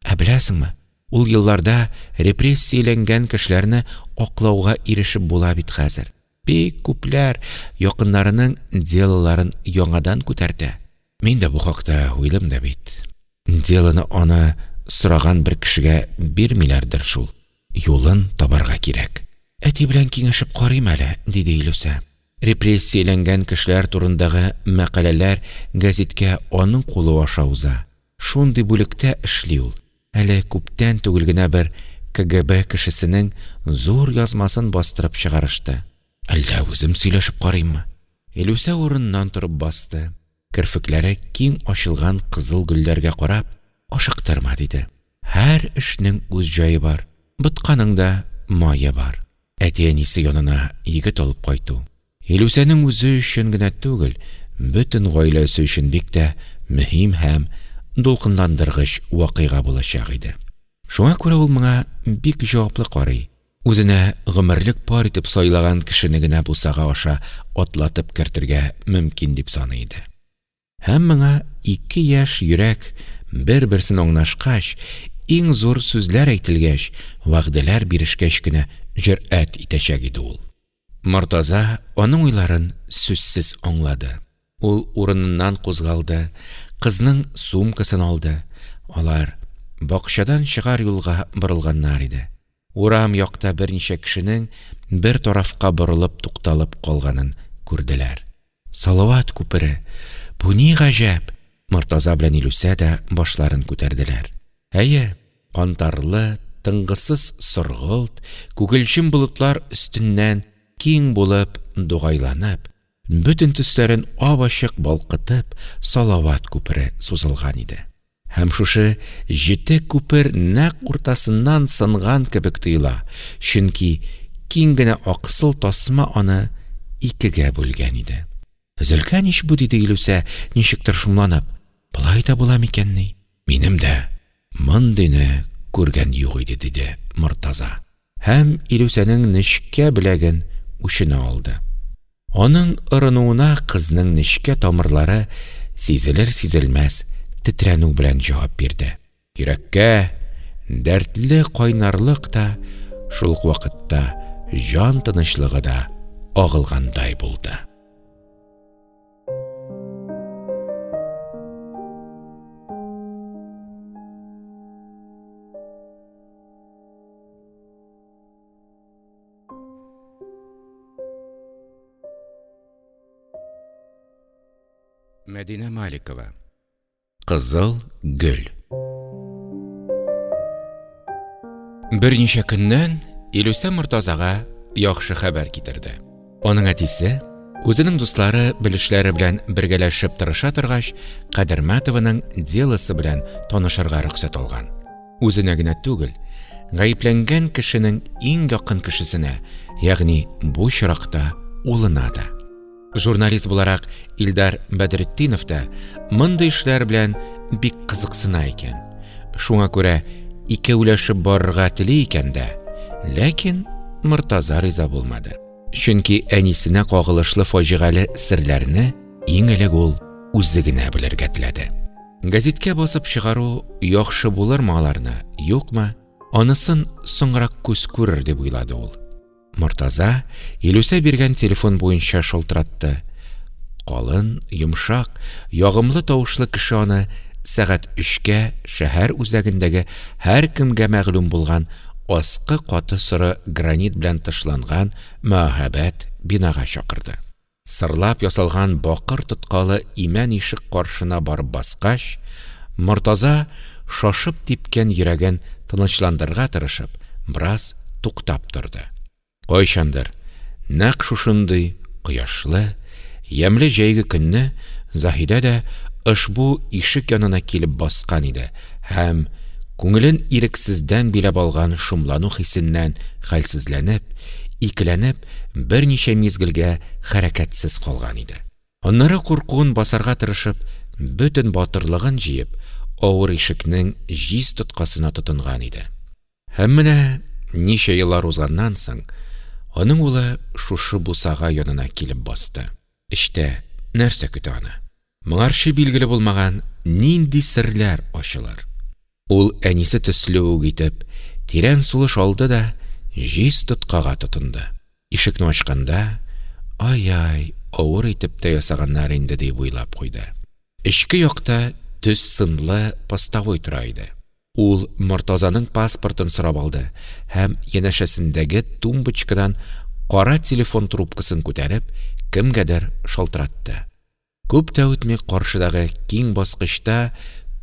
S1: Ә беләсеңме, ул елларда репрессияләнгән кешеләрне аклауга ирешеп була бит хәзер. Бик күпләр якыннарының делоларын яңадан күтәртә. Мин дә бу хакта уйлыйм да бит. Делоны аны сораган бер кешегә бирмиләрдер шул. Юлын табарга кирәк. Әти белән киңәшеп карыйм әле, диде Илүсә. Репрессияләнгән кешеләр турындагы мәкаләләр гәзиткә аның кулы аша уза. Шундый бүлектә эшли ул. Әле күптән түгел генә бер КГБ кешесенең зур язмасын бастырып чыгарышты. Әллә үзем сөйләшеп карыйммы? Илүсә урыныннан торып басты. Керфекләре киң ачылган кызыл гөлләргә карап, Ашыктырма, диде. Һәр эшнең үз җае бар. Ботканың да мае бар. Әти-әнисе янына егет алып кайту, Илүсәнең үзе өчен генә түгел, бөтен гаиләсе өчен бик тә мөһим һәм дулкынландыргыч вакыйга булачак иде. Шуңа күрә ул моңа бик җаваплы карый, үзенә гомерлек пар итеп сайлаган кешене генә бусага аша атлатып кертергә мөмкин дип саный иде. Һәм моңа ике яшь йөрәк бер-берсен аңнашкач, иң зур сүзләр әйтелгәч, вәгъдәләр бирешкәч кенә җөрьәт итәчәк иде ул. Мортаза аның уйларын сүзсез аңлады. Ул урыныннан кузгалды, кызның сумкасын алды. Алар бакчадан чыгар юлга борылганнар иде. Урам якта берничә кешенең бер тарафка борылып тукталып калганын күрделәр. Салават күпере! Бу ни гаҗәп! Мортаза белән Илүсә дә башларын күтәрделәр. Әйе, кантарлы, тынгысыз соргылт, күгелҗем болытлар өстеннән киң булып дугайланып, бөтен төсләрен ап-ачык балкытып, салават күпере сузылган иде. Һәм шушы җете күпер нәкъ уртасыннан сынган кебек тоела, чөнки киң генә аксыл тасма аны икегә бүлгән иде. Өзелгән ич бу, диде Илүсә, ничектер шомланып. Болай да була микәнни? Минем дә мондыйны күргән юк иде, диде Мортаза. Һәм Илүсәнең нечкә беләген учына алды. Аның орынуына кызның нечкә тамырлары сизелер-сизелмәс тетрәнү белән җавап бирде. Йөрәккә дәртле кайнарлык та, шул ук вакытта җан тынычлыгы да агылгандай булды. Мәдинә Маликова. Кызыл гөл. Берничә көннән Илүсә Мортазага яхшы хәбәр китерде. Аның әтисе, үзенең дуслары, белешләре белән бергәләшеп тырыша торгач, Кадермәтованың делосы белән танышырга рөхсәт алган. Үзенә генә түгел, гаепләнгән кешенең иң якын кешесенә, ягъни бу очракта улына да. Журналист буларак Илдар Бәдретдинов та мондый эшләр белән бик кызыксына икән. Шуңа күрә икәүләшеп барырга тели икән дә, ләкин Мортаза риза булмады. Чөнки әнисенә кагылышлы фаҗигале серләрне иң элек ул үзе генә белергә теләде. Гәзиткә басып чыгару яхшы булырмы аларны, юкмы, анысын соңрак күз күрер дип уйлады ул. Мортаза Илүсә биргән телефон буенча шалтыратты. Калын, йомшак, ягымлы тавышлы кеше аны сәгать өчкә шәһәр үзәгендәге һәркемгә мәгълүм булган аскы каты соры гранит белән тышланган мәһабәт бинага чакырды. Сырлап ясалган бакыр тоткалы имән ишек каршына барып баскач, Мортаза, шашып типкән йөрәген тынычландырырга тырышып, бераз туктап торды. Кайчандыр, нәкъ шушындый кояшлы, ямьле җәйге көнне Заһидә дә ошбу ишек янына килеп баскан иде һәм, күңелен ирексездән биләп алган шомлану хисеннән хәлсезләнеп, икеләнеп, берничә мизгелгә хәрәкәтсез калган иде. Аннары куркуын басарга тырышып, бөтен батырлыгын җыеп, авыр ишекнең җиз тоткасына тотынган иде. Һәм менә ничә еллар узганнан соң, аның улы шушы бусага янына килеп басты. Эчтә нәрсә көтә аны? Моңарчы билгеле булмаган нинди серләр ачылыр? Ул әнисе төсле үк итеп, тирән сулыш алды да җиз тоткага тотынды. Ишекне ачканда, Ай-ай, авыр итеп тә ясаганнар инде, дип уйлап куйды. Эчке якта төз сынлы постовой тора иде. Ул Мортазаның паспортын сорап алды һәм янәшәсендәге тумбочкадан кара телефон трубкасын күтәреп, кемгәдер шалтыратты. Күп тә үтми каршыдагы киң баскычта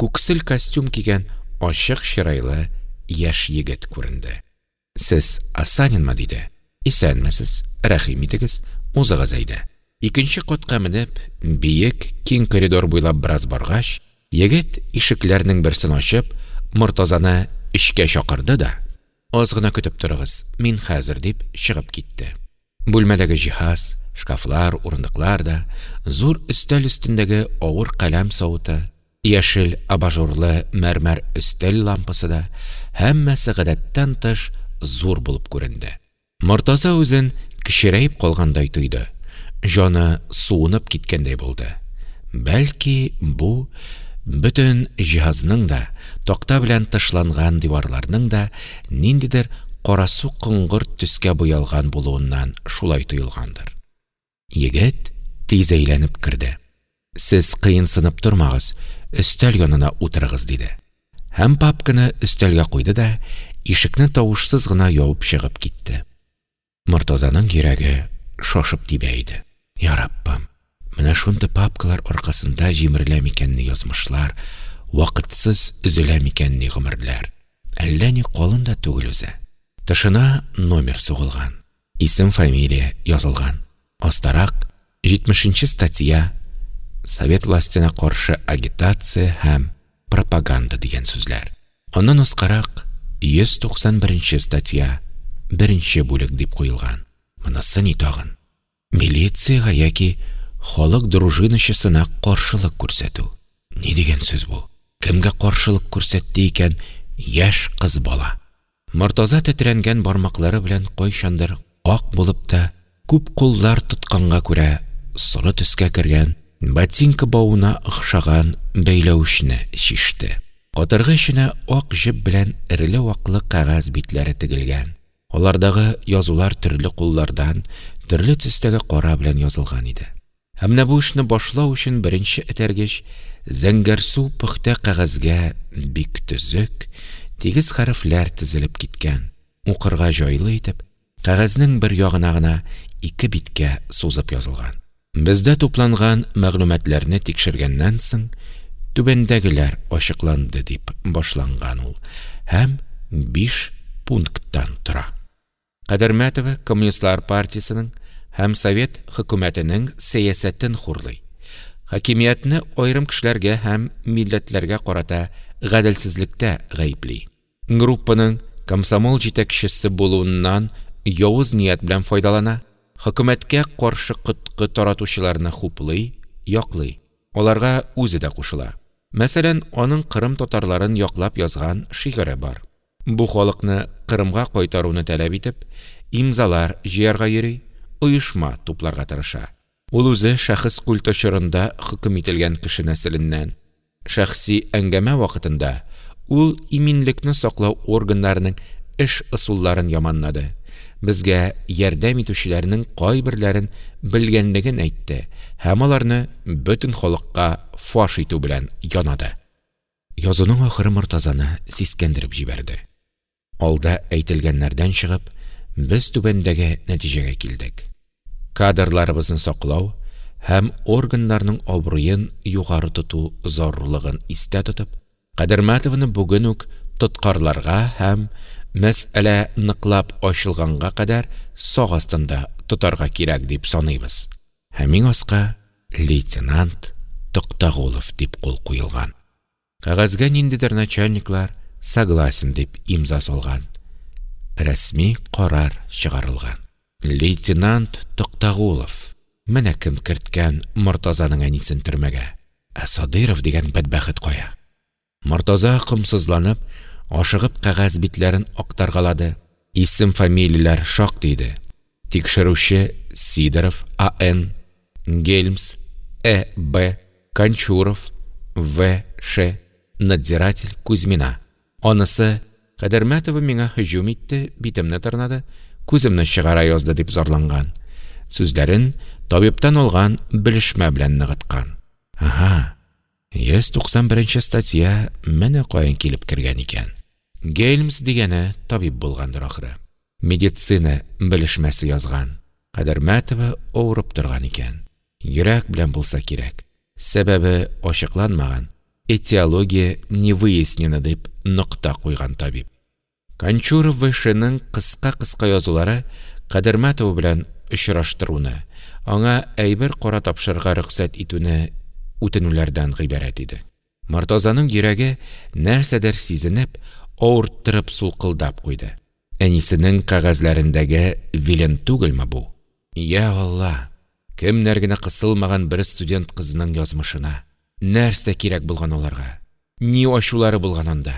S1: күксел костюм кигән ачык чырайлы яшь егет күренде. Сез Асанинмы? диде. Исәнмесез, рәхим итегез, узыгыз әйдә. Икенче катка менеп, биек, киң коридор буйлап бераз баргач, егет, ишекләрнең берсен ачып, Мортазаны эчкә чакырды да, Аз гына көтеп торыгыз, мин хәзер, дип чыгып китте. Бүлмәдәге җиһаз, шкафлар, урындыклар да, зур өстәл өстендәге авыр каләм савыты, Яшел абажурлы мәрмәр өстәл лампасы да, һәммәсе гадәттән тыш зур булып күренде. Мортаза үзен кечерәеп калгандай тойды, җаны суынып киткәндәй булды. Бәлки, бу, бөтен җиһазның да, такта белән тышланган диварларның да ниндидер карасу-коңгырт төскә буялган булуыннан шулай тоелгандыр. Егет тиз әйләнеп керде. Сез кыенсынып тормагыз, өстәл янына утырыгыз, диде. Һәм папканы өстәлгә куйды да, Ишекне тавышсыз гына ябып чыгып китте. Мортазаның йөрәге шашып тибә иде. Я Раббым, менә шундый папкалар аркасында җимерелә микәнни язмышлар, вакытсыз өзелә микәнни гомерләр? Әллә ни калын да түгел үзе. Тышына номер сугылган. Исем-фамилия язылган. Астарак, 70 нче статья, Совет властена каршы агитация һәм пропаганда дигән сүзләр. Аннан аскарак 191 нче статья, беренче бүлек дип куелган. Монысы ни тагын? Милициягә яки халык дружиначысына каршылык күрсәтү. Ни дигән сүз бу? Кемгә каршылык күрсәтте икән яшь кыз бала? Мортаза тетрәнгән бармаклары белән кайчандыр ак булып та, күп куллар тотканга күрә соры төскә кергән ботинка бавына охшаган бәйләвечне чиште. Катыргы эченә ак җеп белән эреле-ваклы кәгазь битләре тегелгән. Алардагы язулар төрле куллардан, төрле төстәге кара белән язылган иде. Ә менә бу эшне башлау өчен беренче этәргеч зәңгәрсу пөхтә кәгазьгә бик төзек, тигез хәрефләр тезелеп киткән, укырга җайлы итеп, кәгазьнең бер ягына гына ике биткә сузып язылган. Бездә тупланган мәгълүматларны тикшергәннән соң, түбәндәгеләр ачыкланды, дип башланган ул һәм биш пункттан тора. Кадермәтова Коммунистлар партиясенең һәм Совет хөкүмәтенең сәясәтен хурлый, хакимиятне аерым кешеләргә һәм милләтләргә карата гаделсезлектә гаепли. Группаның комсомол җитәкчесе булуыннан явыз ният белән файдалана, хөкүмәткә каршы коткы таратучыларны хуплый, яклый, аларга үзе дә кушыла. Мәсәлән, аның Кырым татарларын яклап язган шигыре бар. Бу халыкны Кырымга кайтаруны таләп итеп, имзалар җыярга йөри, оешма тупларга тырыша. Ул үзе шәхес культы чорында хөкем ителгән кеше нәселеннән. Шәхси әңгәмә вакытында ул иминлекне саклау органнарының эш ысулларын яманлады, безгә ярдәм итүчеләрнең кайберләрен белгәнлеген әйтте һәм аларны бөтен халыкка фаш итү белән янады. Язуның ахыры Мортазаны сискәндереп җибәрде. Алда әйтелгәннәрдән чыгып, без түбәндәге нәтиҗәгә килдек. Кадрларыбызны саклау һәм органнарның абруен югары тоту зарурлыгын истә тотып, Кадермәтовны бүген үк тоткарларга һәм, мәсьәлә ныклап ачылганга кадәр сак астында тотарга кирәк дип саныйбыз. Һәм иң аска лейтенант Токтагулов дип кул куелган. Кәгазьгә ниндидер начальниклар согласен дип имза салган. Рәсми карар чыгарылган. Лейтенант Токтагулов! Менә кем керткән Мортазаның әнисен төрмәгә! Ә Садыйров дигән бәдбәхет кая? Мортаза комсызланып, ашыгып кәгазь битләрен актаргалады. Исем-фамилияләр шактый иде. Тикшерүче Сидоров А.Н. Гельмс Э. Б. Кончуров В. Ш. надзиратель Кузьмина. Анысы, Кадермәтова миңа һөҗүм итте, битемне тырнады, күземне чыгара язды, дип зарланган. Сүзләрен табибтан алган белешмә белән ныгыткан. Әһә, 191 нче статья менә каян килеп кергән икән. Гельмс дигәне табиб булгандыр, ахры. Медицина белешмәсе язган. Кадермәтова авырып торган икән. Йөрәк белән булса кирәк. Сәбәбе ачыкланмаган, этиология не выяснена дип нокта куйган табиб. Кончуров ВШның кыска-кыска язулары Кадермәтова белән очраштыруны, аңа әйбер-кара тапшырырга рөхсәт итүне үтенүләрдән гыйбарәт иде. Мортазаның йөрәге, нәрсәдер сизенеп, авырттырып сулкылдап куйды. Әнисенең кәгазьләрендәге Вилен түгелме бу? Йа Алла! Кемнәр генә кысылмаган бер студент кызның язмышына! Нәрсә кирәк булган аларга? Ни ачулары булган анда?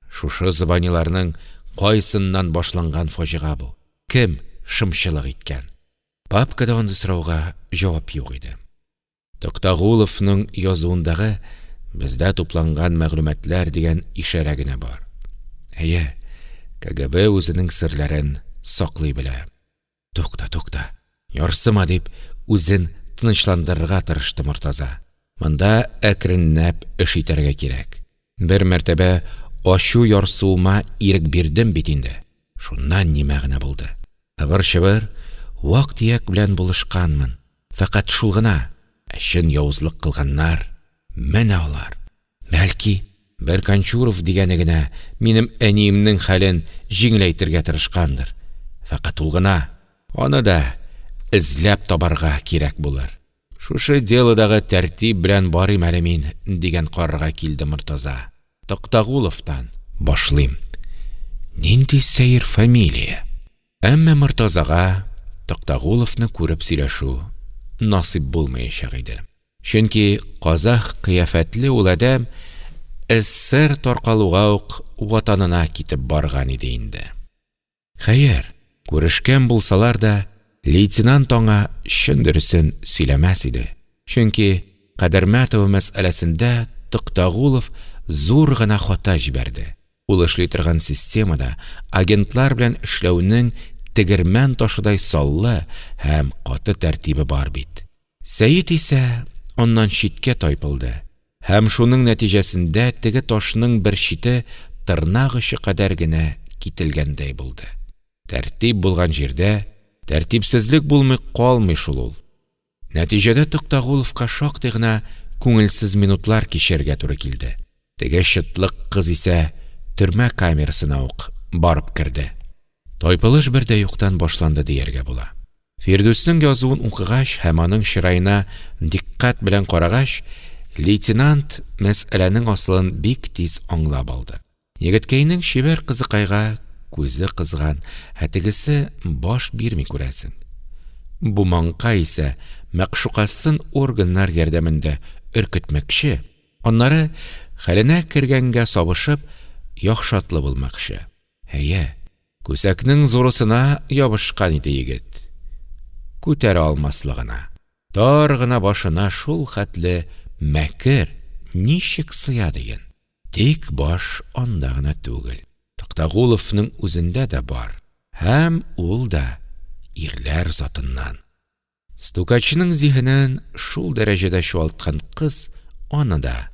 S1: Шушы зобаниларның кайсыннан башланган фаҗига бу? Кем шымчылык иткән? Папкада андый сорауга җавап юк иде. Токтагуловның язуындагы бездә тупланган мәгълүматлар дигән ишарә генә бар. Әйе, КГБ үзенең серләрен саклый белә. Тукта, тукта, ярсыма, дип, үзен тынычландырырга тырышты Мортаза. Монда әкренләп эш итәргә кирәк. Бер мәртәбә ачу-ярсуыма ирек бирдем бит инде. Шуннан ни мәгънә булды? Ыбыр-чыбыр, вак-төяк белән булышканмын, фәкать шул гына, ә чын явызлык кылганнар менә алар! Бәлки, бер Канчуров дигәне генә минем әниемнең хәлен җиңеләйтергә тырышкандыр, фәкать ул гына, аны да эзләп табарга кирәк булыр. Шушы делодагы тәртип белән барыйм әле мин, дигән карарга килде Мортаза. Токтагуловтан башлыйм. Нинди сәер фамилия! Әмма Мортазага Токтагуловны күреп сөйләшү насыйп булмаячак иде. Чөнки казах кыяфәтле ул адәм СССР таркалуга ук ватанына китеп барган иде инде. Хәер, күрешкән булсалар да, лейтенант аңа чын дөресен сөйләмәс иде, чөнки Кадермәтова мәсьәләсендә Токтагулов зур гына хата җибәрде. Ул эшли торган системада агентлар белән эшләүнең тегермән ташыдай саллы һәм каты тәртибе бар бит. Сәет исә аннан читкә тайпылды һәм шуның нәтиҗәсендә теге ташның бер чите тырнак очы кадәр генә кителгәндәй булды. Тәртип булган җирдә тәртипсезлек булмый калмый шул ул. Нәтиҗәдә Токтагуловка шактый гына күңелсез минутлар кичерергә туры килде. Теге чытлык кыз исә төрмә камерасына ук барып керде. Тайпылыш бер дә юктан башланды дияргә була. Фирдүснең язуын укыгач һәм аның чыраена дикъкать белән карагач, лейтенант мәсьәләнең асылын бик тиз аңлап алды. Егеткәйнең чибәр кызыкайга күзе кызган, ә тегесе баш бирми күрәсең. Бу маңка исә мәгъшукасын органнар ярдәмендә өркетмәкче, аннары, хәленә кергәнгә сабышып, яхшатлы булмакчы. Әйе, күсәкнең зурысына ябышкан иде егет. Күтәрә алмаслыгына. Тар гына башына шул хәтле мәкер ничек сыя диген. Тик баш анда гына түгел, Токтагуловның үзендә дә бар һәм ул да ирләр затыннан. Стукачның зиһенен шул дәрәҗәдә чуалткан кыз аны да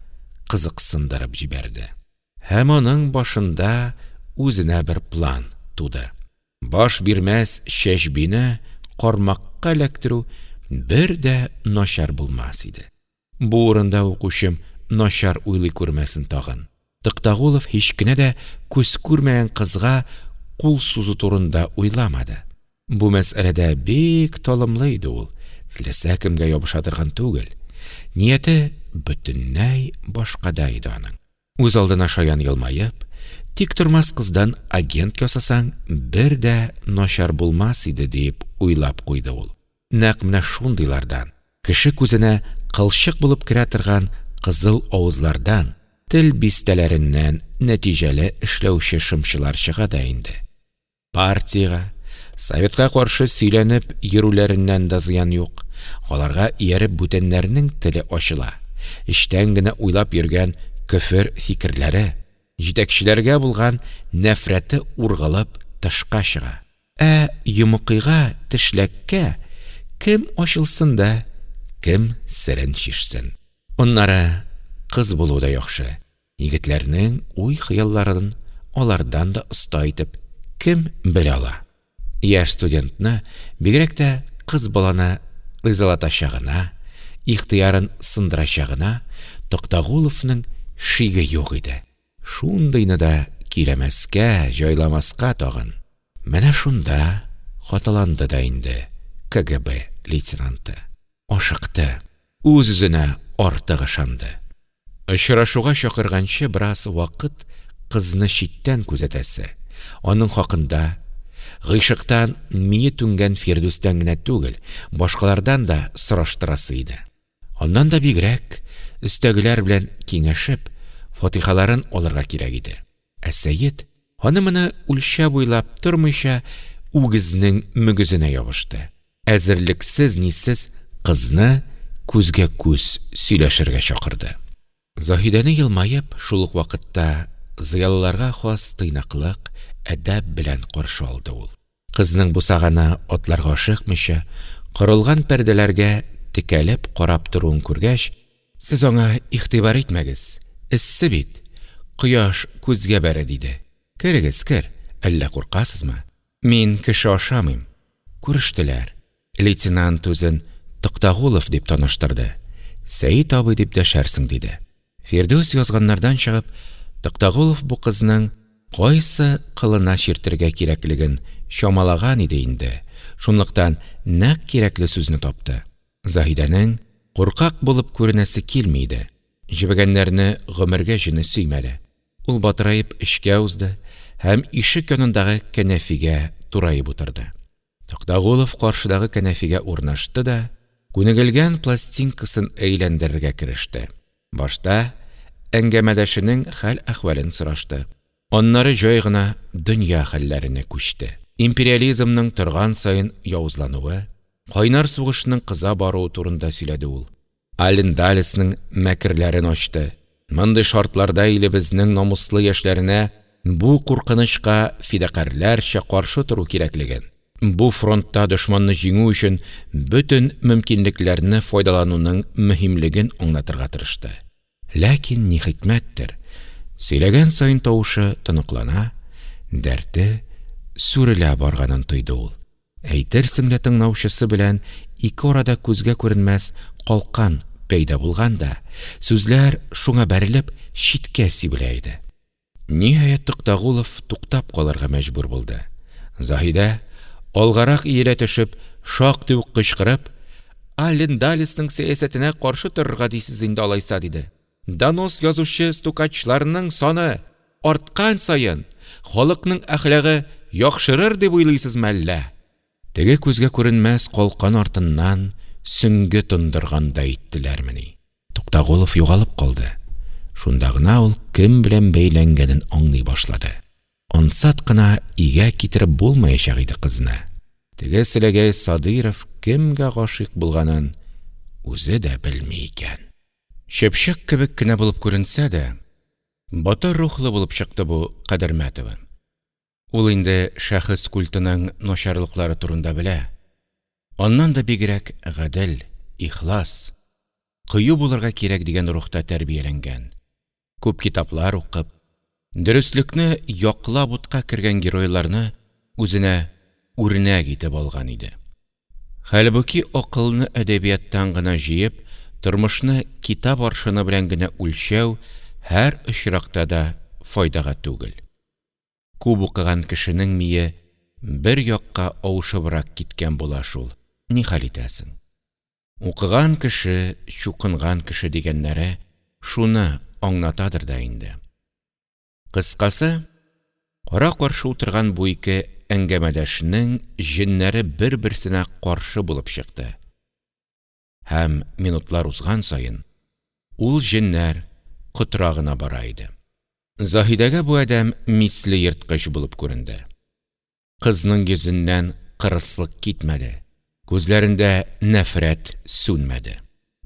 S1: кызыксындырып җибәрде. Һәм аның башында үзенә бер план туды. Баш бирмәс чәчбине кармакка эләктерү бер дә начар булмас иде. Бу урында укучым начар уйлый күрмәсен тагын. Токтагулов һич кенә дә күз күрмәгән кызга кул сузу турында уйламады. Бу мәсьәләдә бик талымлы иде ул, теләсә кемгә ябыша торган түгел. Нияте бөтенләй башкада иде аның. Үз алдына шаян елмаеп, тиктормас кыздан агент ясасаң, бер дә начар булмас иде, дип уйлап куйды ул. Нәкъ менә шундыйлардан, кеше күзенә кылчык булып керә торган кызыл авызлардан, тел бистәләреннән нәтиҗәле эшләүче шымчылар чыга да инде. Партиягә, советка каршы сөйләнеп йөрүләреннән дә зыян юк, аларга ияреп бүтәннәрнең теле ачыла, эчтән генә уйлап йөргән көфер фикерләре, җитәкчеләргә булган нәфрәте ургылып тышка чыга. Ә йомыкыйга, тешләккә кем ачылсын да, кем серен чишсен. Аннары кыз булу да яхшы, егетләрнең уй-хыялларын алардан да оста итеп кем белә ала? Яшь студентны, бигрәк тә кыз баланы ризалатачагына, ихтыярын сындырачагына Токтагуловның шиге юк иде. Шундыйны да көйләмәскә, җайламаска тагын. Менә шунда хаталанды да инде КГБ лейтенанты. Ашыкты, үз-үзенә артык ышанды. Очрашуга чакырганчы бераз вакыт кызны читтән күзәтәсе, аның хакында, гыйшыктан мие түнгән Фирдүстән генә түгел, башкалардан да сораштырасы иде. Аннан да бигрәк, өстәгеләр белән киңәшеп, фатихаларын алырга кирәк иде. Ә Сәет, аны-моны үлчәп-уйлап тормыйча, үгезнең мөгезенә ябышты. Әзерлексез-нисез кызны күзгә-күз сөйләшергә чакырды. Заһидәне елмаеп, шул ук вакытта зыялыларга хас тыйнаклык, әдәп белән каршы алды ул. Кызның бусаганы атларга ашыкмыйча, корылган пәрдәләргә текәлеп карап торуын күргәч, Сез аңа игътибар итмәгез, эссе бит. Кояш күзгә бәрә, – диде. Керегез, кер, әллә куркасызмы? Мин кеше ашамыйм. Күрештеләр. Лейтенант үзен Туктагулов дип таныштырды, Сәет абый дип дәшәрсең, диде. Фирдүс язганнардан чыгып, Туктагулов бу кызның кайсы кылына чиртергә кирәклеген чамалаган иде инде, шунлыктан нәкъ кирәкле сүзне тапты. Заһидәнең куркак булып күренәсе килми иде, җебегәннәрне гомергә җене сөймәде. Ул батыраеп эчкә узды һәм ишек янындагы кәнәфигә тураеп утырды. Туктагулов каршыдагы кәнәфигә урнашты да күнегелгән пластинкасын әйләндерергә кереште. Башта әңгәмәдәшенең хәл-әхвәлен сорашты, аннары җай гына дөнья хәлләренә күчте. Империализмның торган саен явызлануы, кайнар сугышның кыза баруы турында сөйләде ул. Аллен Даллесның мәкерләрен ачты, мондый шартларда илебезнең намуслы яшьләренә бу куркынычка фидакарьләрчә каршы тору кирәклеген, бу фронтта дошманны җиңү өчен бөтен мөмкинлекләрне файдалануның мөһимлеген аңлатырга тырышты. Ләкин ни хикмәттер, сөйләгән саен тавышы тоныклана, дәрте сүрелә барганын тойды ул. Әйтерсең лә тыңлаучысы белән ике арада күзгә күренмәс калкан пәйда булган да, сүзләр шуңа бәрелеп, читкә сибелә иде. Ниһаять, Туктагулов туктап калырга мәҗбүр булды. Заһидә, алгарак иелә төшеп, шактый ук кычкырып: «Аллен Даллесның сәясәтенә каршы торырга дисез инде алайса», – диде. «Донос язучы стукачларның саны арткан саен, халыкның әхлагы яхшырыр дип уйлыйсызмы әллә?» Теге күзгә күренмәс калкан артыннан сөңге тондыргандай иттеләрмени. Туктагулов югалып калды. Шунда гына ул кем белән бәйләнгәнен аңлый башлады. Ансат кына игә китереп булмаячак иде кызны. Теге селәгәй Садыйров кемгә гашыйк булганын үзе дә белми икән. Чыпчык кебек кенә булып күренсә дә, батыр рухлы булып чыкты бу Кадермәтова. Ул инде шәхес культының начарлыклары турында белә. Аннан да бигрәк гадел, ихлас, кыю булырга кирәк дигән рухта тәрбияләнгән. Күп китаплар укып, дөреслекне яклап утка кергән геройларны үзенә үрнәк итеп алган иде. Хәлбуки акылны әдәбияттан гына җыеп, тормышны китап аршыны белән генә үлчәү һәр очракта да файдага түгел. Күп укыган кешенең мие бер якка авышыбрак киткән була шул, нихәл итәсең. Укыган кеше – чукынган кеше дигәннәре шуны аңлатадыр да инде. Кыскасы, кара-каршы утырган бу ике әңгәмәдәшнең җеннәре бер-берсенә каршы булып чыкты. Һәм минутлар узган саен, ул җеннәр котыра гына бара иде. Заһидәгә бу адәм мисле ерткыч булып күренде. Кызның йөзеннән кырыслык китмәде, күзләрендә нәфрәт сүнмәде.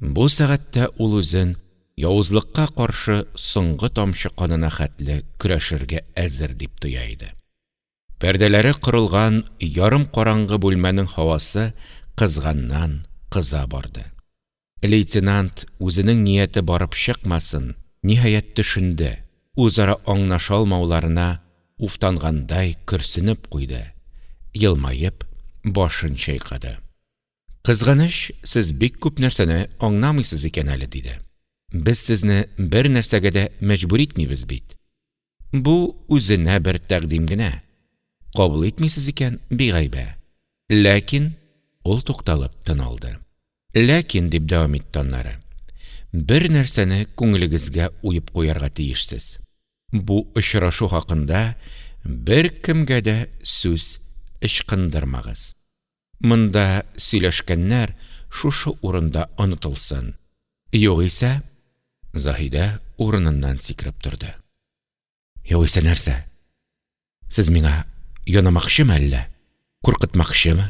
S1: Бу сәгатьтә ул үзен явызлыкка каршы соңгы тамчы канына хәтле көрәшергә әзер дип тоя иде. Пәрдәләре корылган ярым караңгы бүлмәнең һавасы кызганнан-кыза барды. Лейтенант үзенең нияте барып чыкмасын, ниһаять, төшенде, үзара аңлаша алмауларына уфтангандай көрсенеп куйды, елмаеп башын чайкады. Кызганыч, сез бик күп нәрсәне аңламыйсыз икән әле, диде. Без сезне бер нәрсәгә дә мәҗбүр итмибез бит. Бу үзенә бер тәкъдим генә. Кабул итмисез икән, бигайбә. Ләкин, ул тукталып тын алды. Ләкин, дип дәвам итте аннары, бер нәрсәне күңелегезгә уеп куярга тиешсез. Бу очрашу хакында беркемгә дә сүз ычкындырмагыз. Монда сөйләшкәннәр шушы урында онытылсын. Югыйсә, Заһидә урыныннан сикереп торды. Югыйсә нәрсә? Сез миңа янамакчымы әллә? Куркытмакчымы?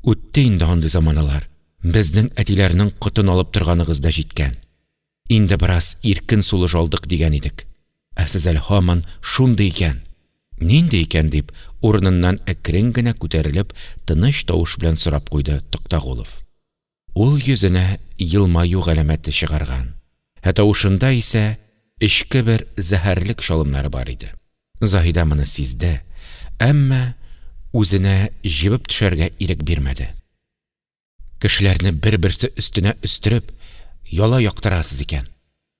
S1: Үтте инде андый заманалар. Безнең әтиләрнең котын алып торганыгыз да җиткән. Инде бераз иркен сулыш алдык дигән идек. Ә сез әле һаман шундый икән. Нинди икән? дип, урыныннан әкрен генә күтәрелеп, тыныч тавыш белән сорап куйды Туктагулов. Ул йөзенә елмаю галәмәте чыгарган, ә тавышында исә эчке бер зәһәрлек чалымнары бар иде. Заһидә моны сизде, әмма үзенә җебеп төшәргә ирек бирмәде. Кешеләрне бер-берсе өстенә өстереп, яла яктырасыз икән.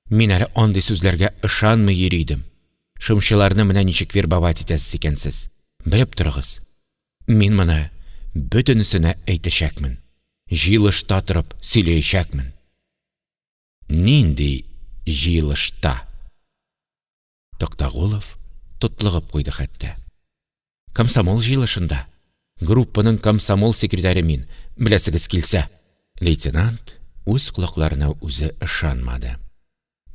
S1: Мин әле андый сүзләргә ышанмый йөри идем. Шымчыларны менә ничек вербовать итәсез икән сез. Белеп торыгыз, мин моны бөтенесенә әйтәчәкмен. Җыелышта торып сөйләячәкмен. Нинди җыелышта? Токтогулов тотлыгып куйды хәтта. Комсомол җыелышында. Группаның комсомол секретаре мин, беләсегез килсә. Лейтенант үз колакларына үзе ышанмады.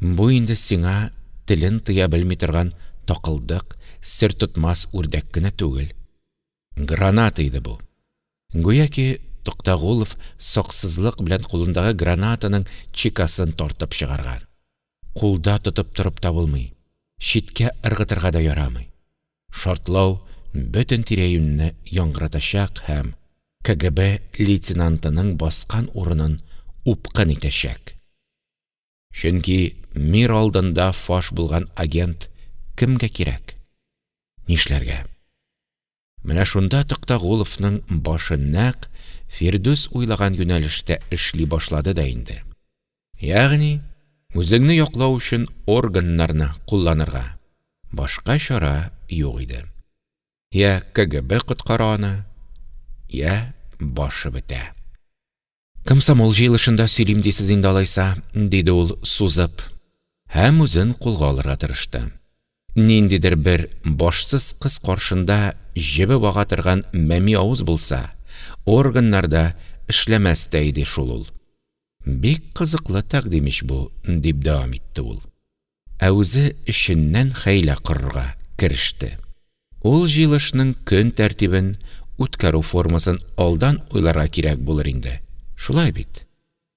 S1: Бу инде сиңа телен тыя белми торган такылдык, сертотмас үрдәк кенә түгел. Граната иде бу. Гүяки Токтогулов саксызлык белән кулындагы гранатаның чекасын тартып чыгарган. Кулда тотып торып та булмый, читкә ыргытырга да ярамый. Шартлау бөтен тирә-юньне яңгыратачак һәм КГБ лейтенантының баскан урынын упкын итәчәк. Чөнки мир алдында фаш булган агент кемгә кирәк? Нишләргә? Менә шунда Токтогуловның башы нәкъ Фирдүс уйлаган юнәлештә эшли башлады да инде. Ягъни, үзеңне яклау өчен органнарны кулланырга. Башка чара юк иде. Йә КГБ коткара аны, йә башы бетә. Комсомол җыелышында сөйлим дисез инде алайса, диде ул сузып һәм үзен кулга алырга тырышты. Ниндидер бер башсыз кыз каршында җебеп ага торган мәми авыз булса, органнарда эшләмәс тә иде шул ул. Бик кызыклы тәкъдим ич бу, дип дәвам итте ул. Ә үзе эченнән хәйлә корырга кереште. Ул җыелышның көн тәртибен, үткәрү формасын алдан уйларга кирәк булыр инде, шулай бит?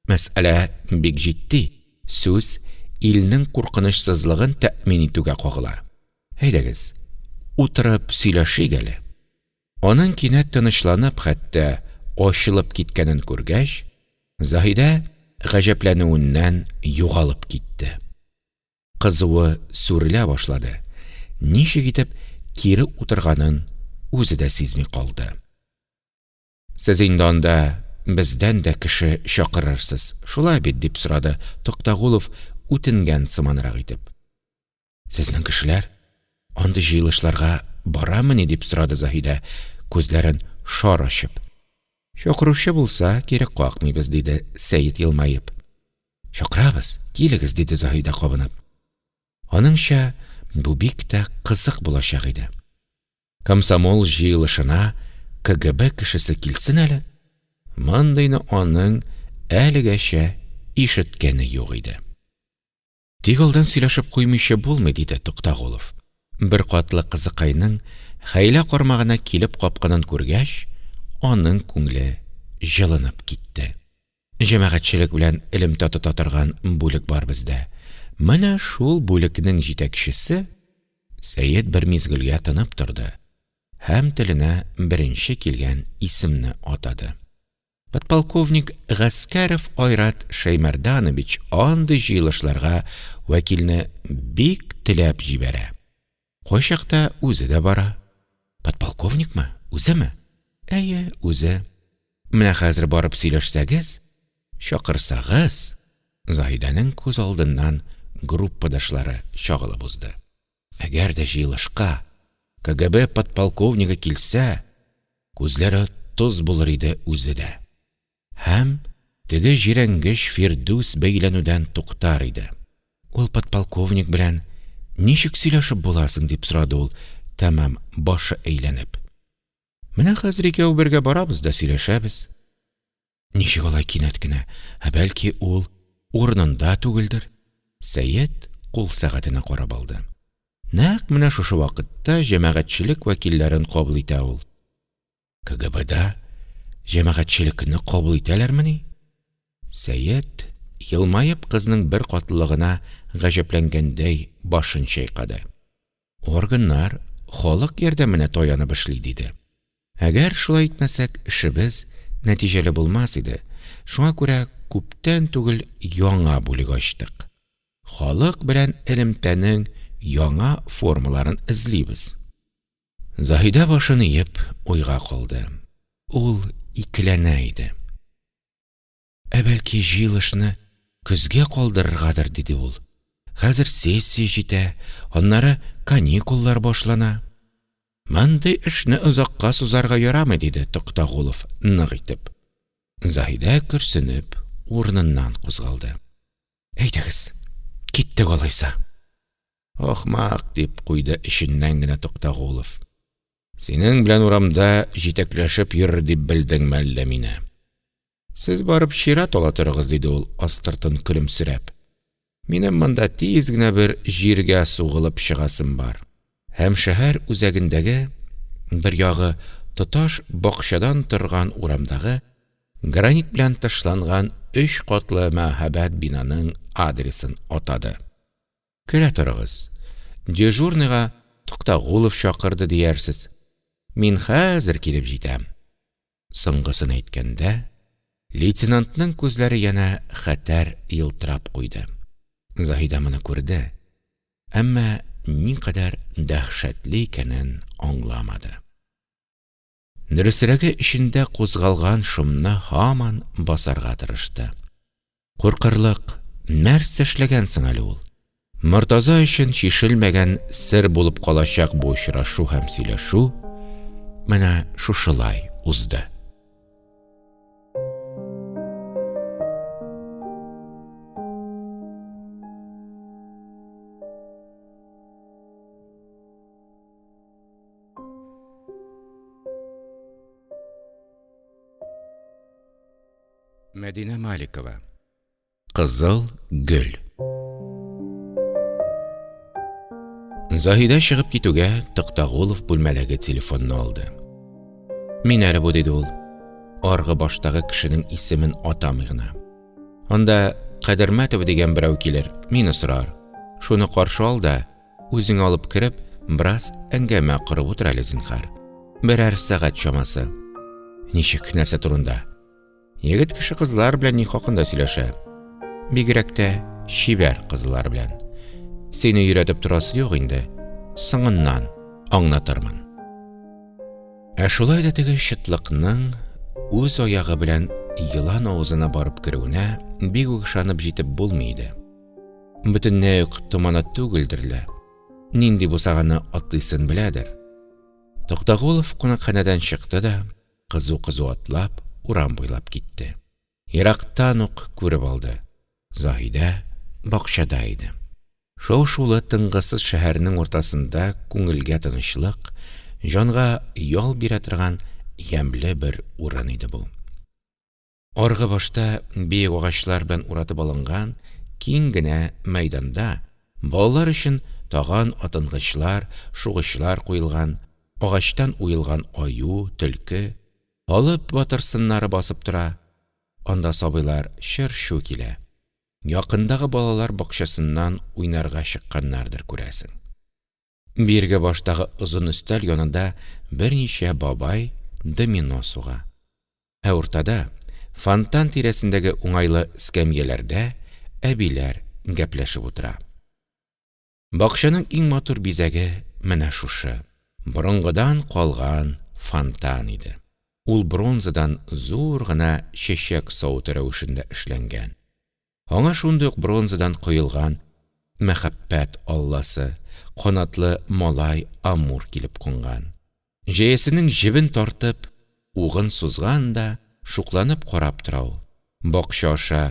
S1: Мәсьәлә бик җитди, сүз илнең куркынычсызлыгын тәэмин итүгә кагыла. Әйдәгез, утырып сөйләшик әле. Аның кинәт тынычланып, хәтта ачылып киткәнен күргәч, Заһидә гаҗәпләнүеннән югалып китте. Кызуы сүрелә башлады, ничек итеп кире утырганын үзе дә сизми калды. Сез инде анда бездән дә кеше чакырырсыз, шулай бит? – дип сорады Токтогулов үтенгән сыманрак итеп. Сезнең кешеләр андый җыелышларга барамыни? – дип сорады Заһидә, күзләрен шар ачып. Чакыручы булса, кире какмыйбыз, – диде Сәет елмаеп. Чакырабыз, килегез, – диде Заһидә кабынып. Аныңча, бу бик тә кызык булачак иде. Комсомол җыелышына КГБ кешесе килсен әле! Мондыйны аның әлегәчә ишеткәне юк иде. Тик алдан сөйләшеп куймыйча булмый, диде Туктагулов. Беркатлы кызыкайның хәйлә кармагына килеп капканын күргәч, аның күңеле җылынып китте. Җәмәгатьчелек белән элемтә тота торган бүлек бар бездә. Менә шул бүлекнең җитәкчесе Сәет бер мизгелгә тынып торды һәм теленә беренче килгән исемне атады. Подполковник Гаскәров Айрат Шәймәрданович андый җыелышларга вәкилне бик теләп җибәрә. Кайчакта үзе дә бара. Подполковникмы? Үземе? Әйе, үзе. Менә хәзер барып сөйләшсәгез, чакырсагыз. Заһидәнең күз алдыннан группадашлары чагылып узды. Әгәр дә җыелышка КГБ подполковнигы килсә, күзләре тоз булыр иде үзе дә. Һәм теге җирәнгеч Фирдүс бәйләнүдән туктар иде. Ул подполковник белән ничек сөйләшеп була соң? – дип сорады ул, тәмам башы әйләнеп. Менә хәзер икәү бергә барабыз да сөйләшәбез. Ничек алай кинәт кенә? Ә бәлки ул урынында түгелдер? Сәет кул сәгатенә карап алды. Нәкъ менә шушы вакытта җәмәгатьчелек вәкилләрен кабул итә ул. КГБда җәмәгатьчелекне кабул итәләрмени? Сәет, елмаеп, кызның беркатлылыгына гаҗәпләнгәндәй башын чайкады. Органнар халык ярдәменә таянып эшли, диде. Әгәр шулай итмәсәк, эшебез нәтиҗәле булмас иде, шуңа күрә күптән түгел яңа бүлек ачтык. Халык белән элемтәнең яңа формаларын эзлибез. Заһидә башын иеп уйга калды. Ул икеләнә иде. Ә бәлки, җыелышны көзгә калдырыргадыр, диде ул. Хәзер сессия җитә, аннары каникуллар башлана. Мондый эшне озакка сузарга ярамый, диде Туктагулов, нык итеп. Заһидә көрсенеп урыныннан кузгалды. Әйдәгез, киттек алайса. Ахмак, дип куйды эченнән генә Туктагулов. Синең белән урамда җитәкләшеп йөрер дип белдеңме әллә мине? Сез барып чират ала торыгыз, диде ул, астыртын көлемсерәп. Минем монда тиз генә бер җиргә сугылып чыгасым бар. Һәм шәһәр үзәгендәге, бер ягы тоташ бакчадан торган урамдагы, гранит белән тышланган өч катлы мәһабәт бинаның адресын атады. Керә торыгыз, дежурныйга Туктагулов чакырды диярсез. Мин хәзер килеп җитәм. Соңгысын әйткәндә, лейтенантның күзләре янә хәтәр елтырап куйды. Заһидә моны күрде, әмма никадәр дәһшәтле икәнен аңламады. Дөресрәге, эчендә кузгалган шомны һаман басарга тырышты. Куркырлык нәрсә эшләгән соң әле ул? Мортаза өчен чишелмәгән сер булып калачак бу очрашу һәм сөйләшү менә шушылай узды. Мәдинә Маликова. Кызыл гөл. Заһидә чыгып китүгә, Токтагулов бүлмәдәге телефонны алды. Мин әле бу, диде ул, аргы баштагы кешенең исемен атамый гына. Анда Кадермәтов дигән берәү килер, мине сорар. Шуны каршы ал да, Үзеңә алып кереп, бераз әңгәмә корып утыр әле, зинһар. Берәр сәгать чамасы. Ничек, нәрсә турында? Егет кеше кызлар белән ни хакында сөйләшә? Бигрәк тә чибәр кызлар белән. Сине өйрәтеп торасы юк инде, соңыннан аңлатырмын. Ә шулай да теге чытлыкның үз аягы белән елан авызына барып керүенә бик үк ышанып җитеп булмый иде. Бөтенләй үк томана түгелдер лә. Нинди бусаганы атлыйсын беләдер. Токтагулов кунакханәдән чыкты да, кызу-кызу атлап, урам буйлап китте. Ерактан ук күреп алды, Заһидә бакчада иде. Шау-шулы тынгысыз шәһәрнең уртасында күңелгә тынычлык, җанга ял бирә торган ямьле бер урын иде бу. Аргы башта биек агачлар белән уратып алынган киң генә мәйданда балалар өчен таган атынгычлар, шугычлар куелган, агачтан уелган аю, төлке, Алып батыр сыннары басып тора, анда сабыйлар чыр-чу килә. Якындагы балалар бакчасыннан уйнарга чыкканнардыр, күрәсең. Бирге баштагы озын өстәл янында берничә бабай домино суга. Ә уртада, фонтан тирәсендәге уңайлы эскәмияләрдә әбиләр гәпләшеп утыра. Бакчаның иң матур бизәге менә шушы, борынгыдан калган фонтан иде. Ул бронзадан зур гына чәчәк савыты рәвешендә эшләнгән. Аңа шундый ук бронзадан коелган мәхәббәт алласы, канатлы малай Амур килеп кунган. Җәясенең җебен тартып, угын сузган да, шукланып карап тора ул, бакча аша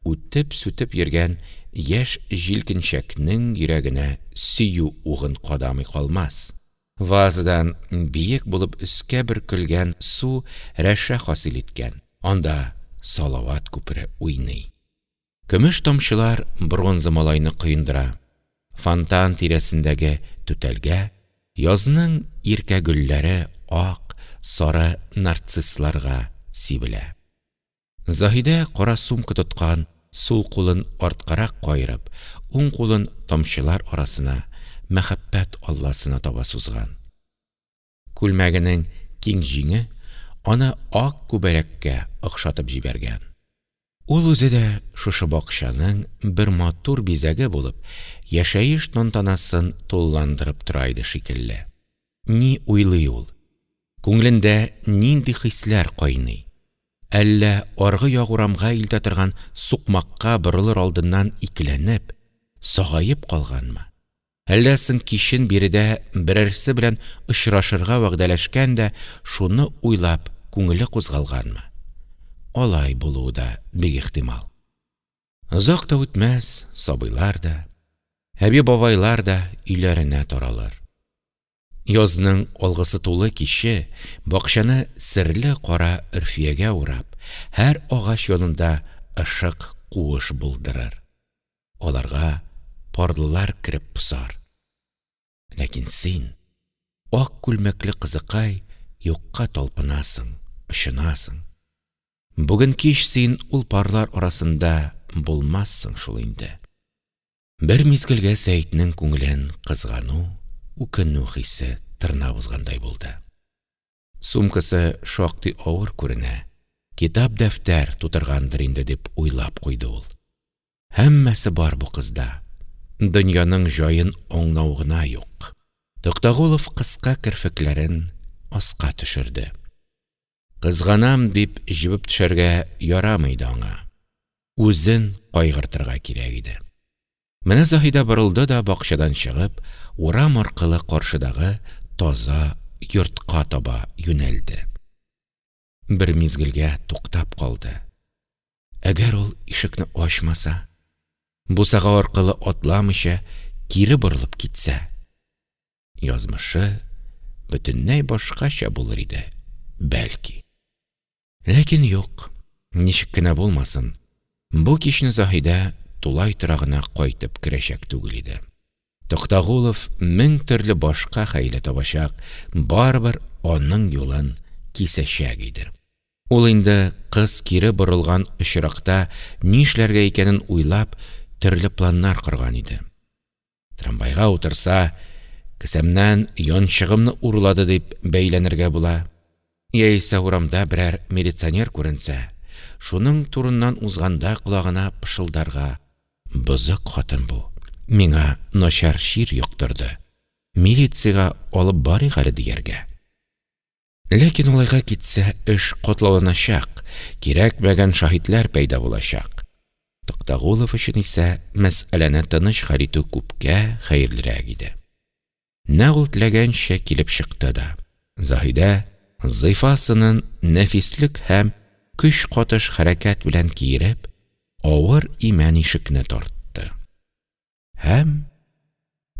S1: үтеп-сүтеп йөргән яшь җилкенчәкнең йөрәгенә сөю угын кадамый калмас. Вазадан биек булып өскә бөркелгән су рәшә хасил иткән, анда салават күпере уйный. Көмеш тамчылар бронза малайны коендыра. Фонтан тирәсендәге түтәлгә язның иркә гөлләре ак, сары нарциссларга сибелә. Заһидә кара сумка тоткан сул кулын арткарак каерып, уң кулын тамчылар арасына, мәхәббәт алласына таба сузган. Күлмәгенең киң җиңе аны ак күбәләккә охшатып җибәргән. Ул үзе дә шушы бакчаның бер матур бизәге булып, яшәеш тантанасын тулыландырып тора иде шикелле. Ни уйлый ул? Күңелендә нинди хисләр кайный? Әллә аргы як урамга илтә торган сукмакка борылыр алдыннан икеләнеп, сагаеп калганмы, әллә соң кичен биредә берәрсе белән очрашырга вәгъдәләшкән дә шуны уйлап күңеле кузгалганмы? Алай булуы да бик ихтимал. Озак та үтмәс, сабыйлар да, әби-бабайлар да өйләренә таралыр. Язның алгысы тулы киче бакчаны серле кара өрфиягә урап, һәр агач янында ышык куыш булдырыр. Аларга парлылар кереп посар. Ләкин син, ак күлмәкле кызыкай, юкка талпынасың, очынасың. Бүген кич син ул парлар арасында булмассың шул инде. Бер мизгелгә Сәетнең күңелен кызгану, үкенү хисе тырнап узгандай булды. Сумкасы шактый авыр күренә, китап-дәфтәр тутыргандыр инде, дип уйлап куйды ул. Һәммәсе бар бу кызда, дөньяның җаен аңлау гына юк. Туктагулов кыска керфекләрен аска төшерде. Кызганам дип җебеп төшәргә ярамый иде аңа. Үзен кайгыртырга кирәк иде. Менә Заһидә борылды да бакчадан чыгып, урам аркылы каршыдагы таза йортка таба юнәлде. Бер мизгелгә туктап калды. Әгәр ул ишекне ачмаса, бусага аркылы атламыйча кире борылып китсә, язмышы бөтенләй башкача булыр иде, бәлки. Ләкин юк, ничек кенә булмасын, бу кичне Заһидә тулай торагына кайтып керәчәк түгел иде. Токтагулов мең төрле башка хәйлә табачак, барыбер аның юлын кисәчәк иде. Ул инде кыз кире борылган очракта нишләргә икәнен уйлап, төрле планнар корган иде. Трамвайга утырса, кесәмнән янчыгымны урлады дип бәйләнергә була. Яисә урамда берәр милиционер күренсә, шуның турыннан узганда колагына пышылдарга: Бозык хатын бу, миңа начар чир йоктырды, милициягә алып барыйк әле, дияргә. Ләкин алайга китсә, эш катлауланачак, кирәкмәгән шаһитлар пәйда булачак. Токтагулов өчен исә мәсьәләне тыныч хәл итү күпкә хәерлерәк иде. Нәкъ ул теләгәнчә килеп чыкты да. Заһидә, зыйфа сынын нәфислек һәм көч катыш хәрәкәт белән киереп, авыр имән ишекне тартты. Һәм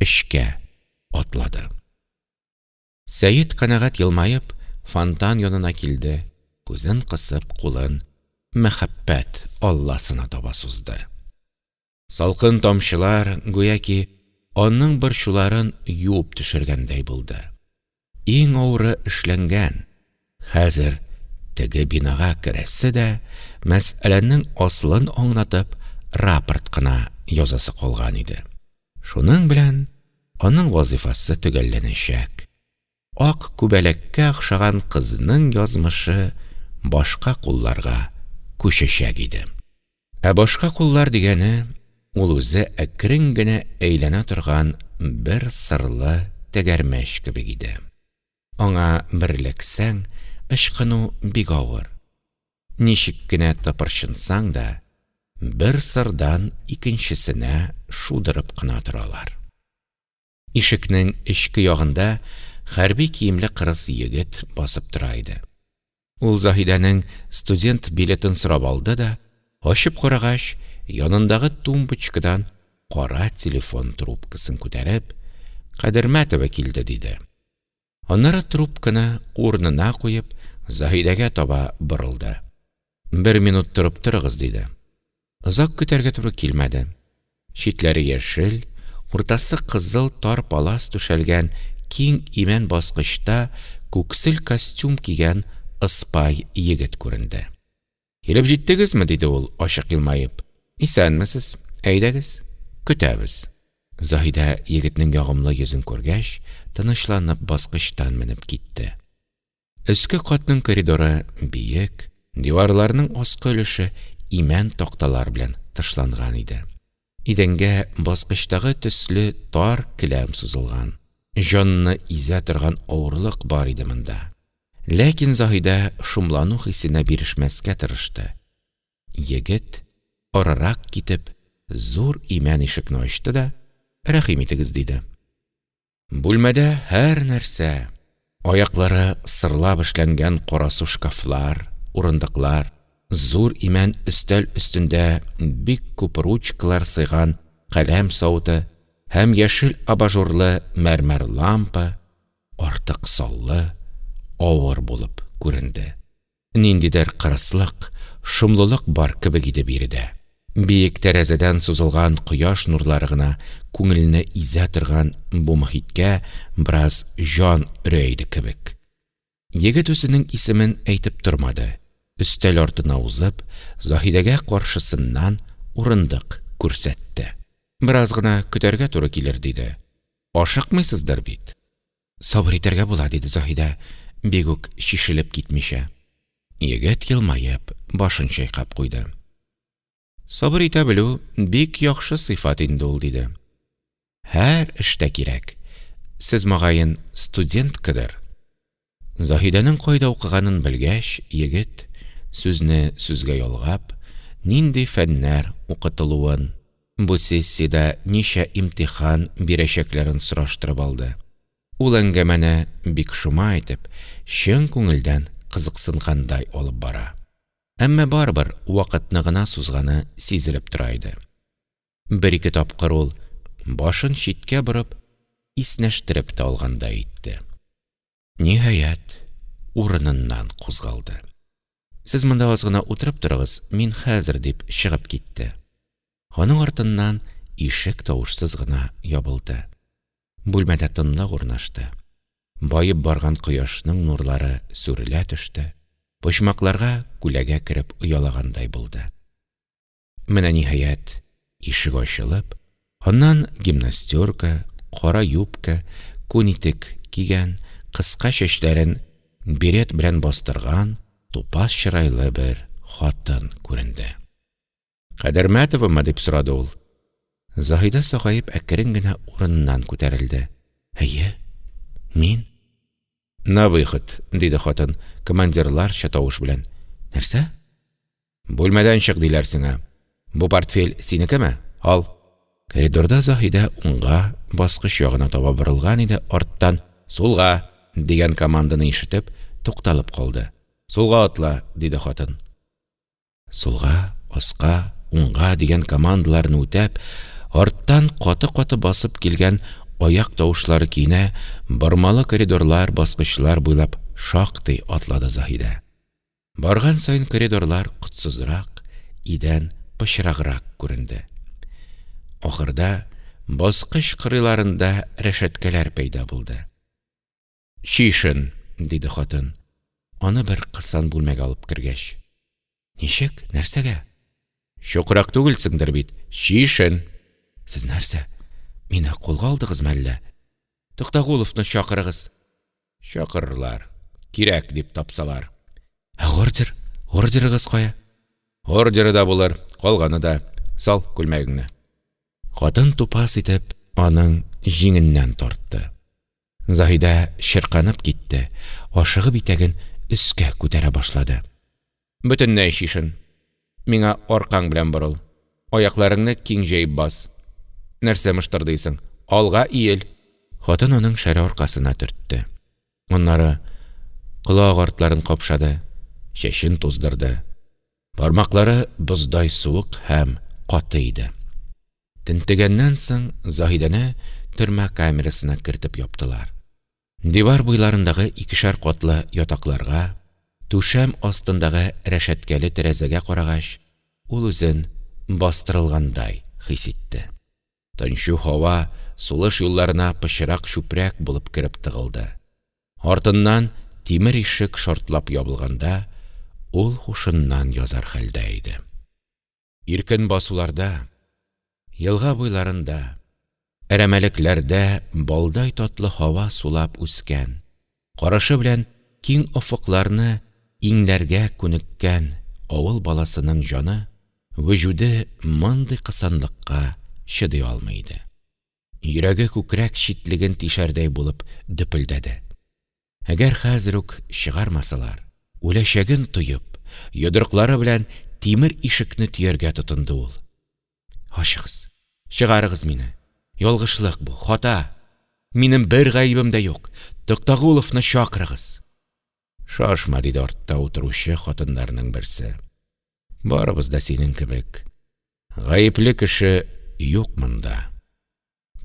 S1: эчкә атлады. Сәет, канәгать елмаеп, фонтан янына килде, күзен кысып, кулын мәхәббәт алласына таба сузды. Салкын тамчылар, гүяки, аның борчуларын юып төшергәндәй булды. Иң авыры эшләнгән, хәзер теге бинага керәсе дә, мәсьәләнең асылын аңлатып, рапорт кына язасы калган иде. Шуның белән аның вазыйфасы төгәлләнәчәк. Ак күбәләккә охшаган кызның язмышы башка кулларга күчәчәк иде. Ә башка куллар дигәне ул үзе әкрен генә әйләнә торган бер сырлы тәгәрмәч кебек иде. Аңа бер эләксәң, ычкыну бик авыр. Ничек кенә тыпырчынсаң да, бер сырдан икенчесенә шудырып кына торалар. Ишекнең эчке ягында хәрби киемле кырыс егет басып тора иде. Ул Заһидәнең студент билетын сорап алды да, ачып карагач, янындагы тумбочкадан кара телефон трубкасын күтәреп, Кадермәтова килде, диде. Аннары трубканы урынына куеп, Заһидәгә таба борылды. Бер минут торып торыгыз, диде. Озак көтәргә туры килмәде. Читләре яшел, уртасы кызыл тар палас түшәлгән киң имән баскычта күксел костюм кигән ыспай егет күренде. Килеп җиттегезме? диде ул, ачык елмаеп. Исәнмесез, әйдәгез, көтәбез. Заһидә егетнең ягымлы йөзен күргәч, тынычланып баскычтан менеп китте. Өске катның коридоры биек, диварларының аскы өлеше имән такталар белән тышланган иде. Идәнгә баскычтагы төсле тар келәм сузылган. Җанны изә торган авырлык бар иде монда. Ләкин Заһидә шомлану хисенә бирешмәскә тырышты. Егет, арырак китеп, зур имән ишекне ачты да: – Рәхим итегез, – диде. Бүлмәдә һәрнәрсә – аяклары сырлап эшләнгән карасу шкафлар, урындыклар, зур имән өстәл өстендә бик күп ручкалар сыйган каләм савыты һәм яшел абажурлы мәрмәр лампа – артык саллы, авыр булып күренде. Ниндидер кырыслык, шомлылык бар кебек иде биредә. Биек тәрәзәдән сузылган кояш нурлары гына күңелне изә торган бу мохиткә бераз җан өрә иде кебек. Егет үзенең исемен әйтеп тормады, өстәл артына узып, Заһидәгә каршысыннан урындык күрсәтте. Бераз гына көтәргә туры килер, диде. Ашыкмыйсыздыр бит? Сабыр итәргә була, диде Заһидә, бик үк чишелеп китмичә. Егет елмаеп, башын чайкап куйды. Сабыр итә белү бик яхшы сыйфат инде ул, диде. Һәр эштә кирәк. Сез, мөгаен, студенткадыр? Заһидәнең кайда укыганын белгәч, егет, сүзне сүзгә ялгап, нинди фәннәр укытылуын, бу сессиядә ничә имтихан бирәчәкләрен сораштырып алды. Ул әңгәмәне бик шома итеп, чын күңелдән кызыксынгандай алып бара. Әмма барыбер вакытны гына сузганы сизелеп тора иде. Бер-ике тапкыр ул, башын читкә борып, иснәштереп тә алгандай итте. Ниһаять, урыныннан кузгалды. Сез монда аз гына утырып торыгыз, мин хәзер, дип чыгып китте. Аның артыннан ишек тавышсыз гына ябылды. Бүлмәдә тынлык урнашты. Баеп барган кояшның нурлары сүрелә төште, почмакларга күләгә кереп оялагандай булды. Менә, ниһаять, ишек ачылып, аннан гимнастерка, кара юбка, күн итек кигән, кыска чәчләрен берет белән бастырган тупас чырайлы бер хатын күренде. Кадермәтовамы? – дип сорады ул. Заһидә сагаеп әкрен генә урыныннан күтәрелде. – Әйе, мин. – На выход! – диде хатын командирларча тавыш белән. – Нәрсә? – Бүлмәдән чык, диләр сиңа. Бу портфель синекеме? Ал! Коридорда Заһидә уңга, баскыч ягына таба борылган иде, арттан «Сулга!» дигән команданы ишетеп, тукталып калды. – Сулга атла! – диде хатын. Сулга, аска, уңга дигән командаларны үтәп, арттан каты-каты басып килгән аяк тавышлары көенә бормалы коридорлар, баскычлар буйлап шактый атлады Заһидә. Барган саен коридорлар котсызрак, идән пычраграк күренде. Ахырда баскыч кырыйларында рәшәткәләр пәйда булды. – Чишен! – диде хатын, аны бер кысан бүлмәгә алып кергәч. – Ничек? Нәрсәгә? – Чукрак түгелсеңдер бит, чишен! – Сез нәрсә, мине кулга алдыгызмы әллә? Туктагуловны чакырыгыз! – Чакырырлар, кирәк дип тапсалар. – Ә ордер? Ордерыгыз кая? – Ордеры да булыр, калганы да. Сал күлмәгеңне. Хатын тупас итеп аның җиңеннән тартты. Заһидә чирканып китте, ашыгып итәген өскә күтәрә башлады. Бөтенләй чишен. Миңа аркаң белән борыл. Аякларыңны киң җәеп бас. Нәрсә мыштырдыйсың? Алга иел! Хатын аның шәрә аркасына төртте. Аннары колак артларын капшады, чәчен туздырды. Бармаклары боздай суык һәм каты иде. Тентегәннән соң Заһидәне төрмә камерасына кертеп яптылар. Дивар буйларындагы икешәр катлы ятакларга, түшәм астындагы рәшәткәле тәрәзәгә карагач, ул үзен бастырылгандай хис итте. Тынчу һава сулыш юлларына пычрак чүпрәк булып кереп тыгылды. Артыннан тимер ишек шартлап ябылганда, ул һушыннан язар хәлдә иде. Иркен басуларда, елга буйларында, әрәмәлекләрдә балдай татлы һава сулап үскән, карашы белән киң офыкларны иңләргә күнеккән авыл баласының җаны Вөҗүде мондый кысанлыкка чыдый алмый иде. Йөрәге күкрәк читлеген тишәрдәй булып дөпелдәде. Әгәр хәзер үк чыгармасалар, үләчәген тоеп, йодрыклары белән тимер ишекне төяргә тотынды ул. Ачыгыз! Чыгарыгыз мине! Ялгышлык бу, хата! Минем бер гаебем дә юк! Токтогуловны чакырыгыз! Шашма, диде артта утыручы хатыннарның берсе. Барыбыз да синең кебек. Гаепле кеше юк монда.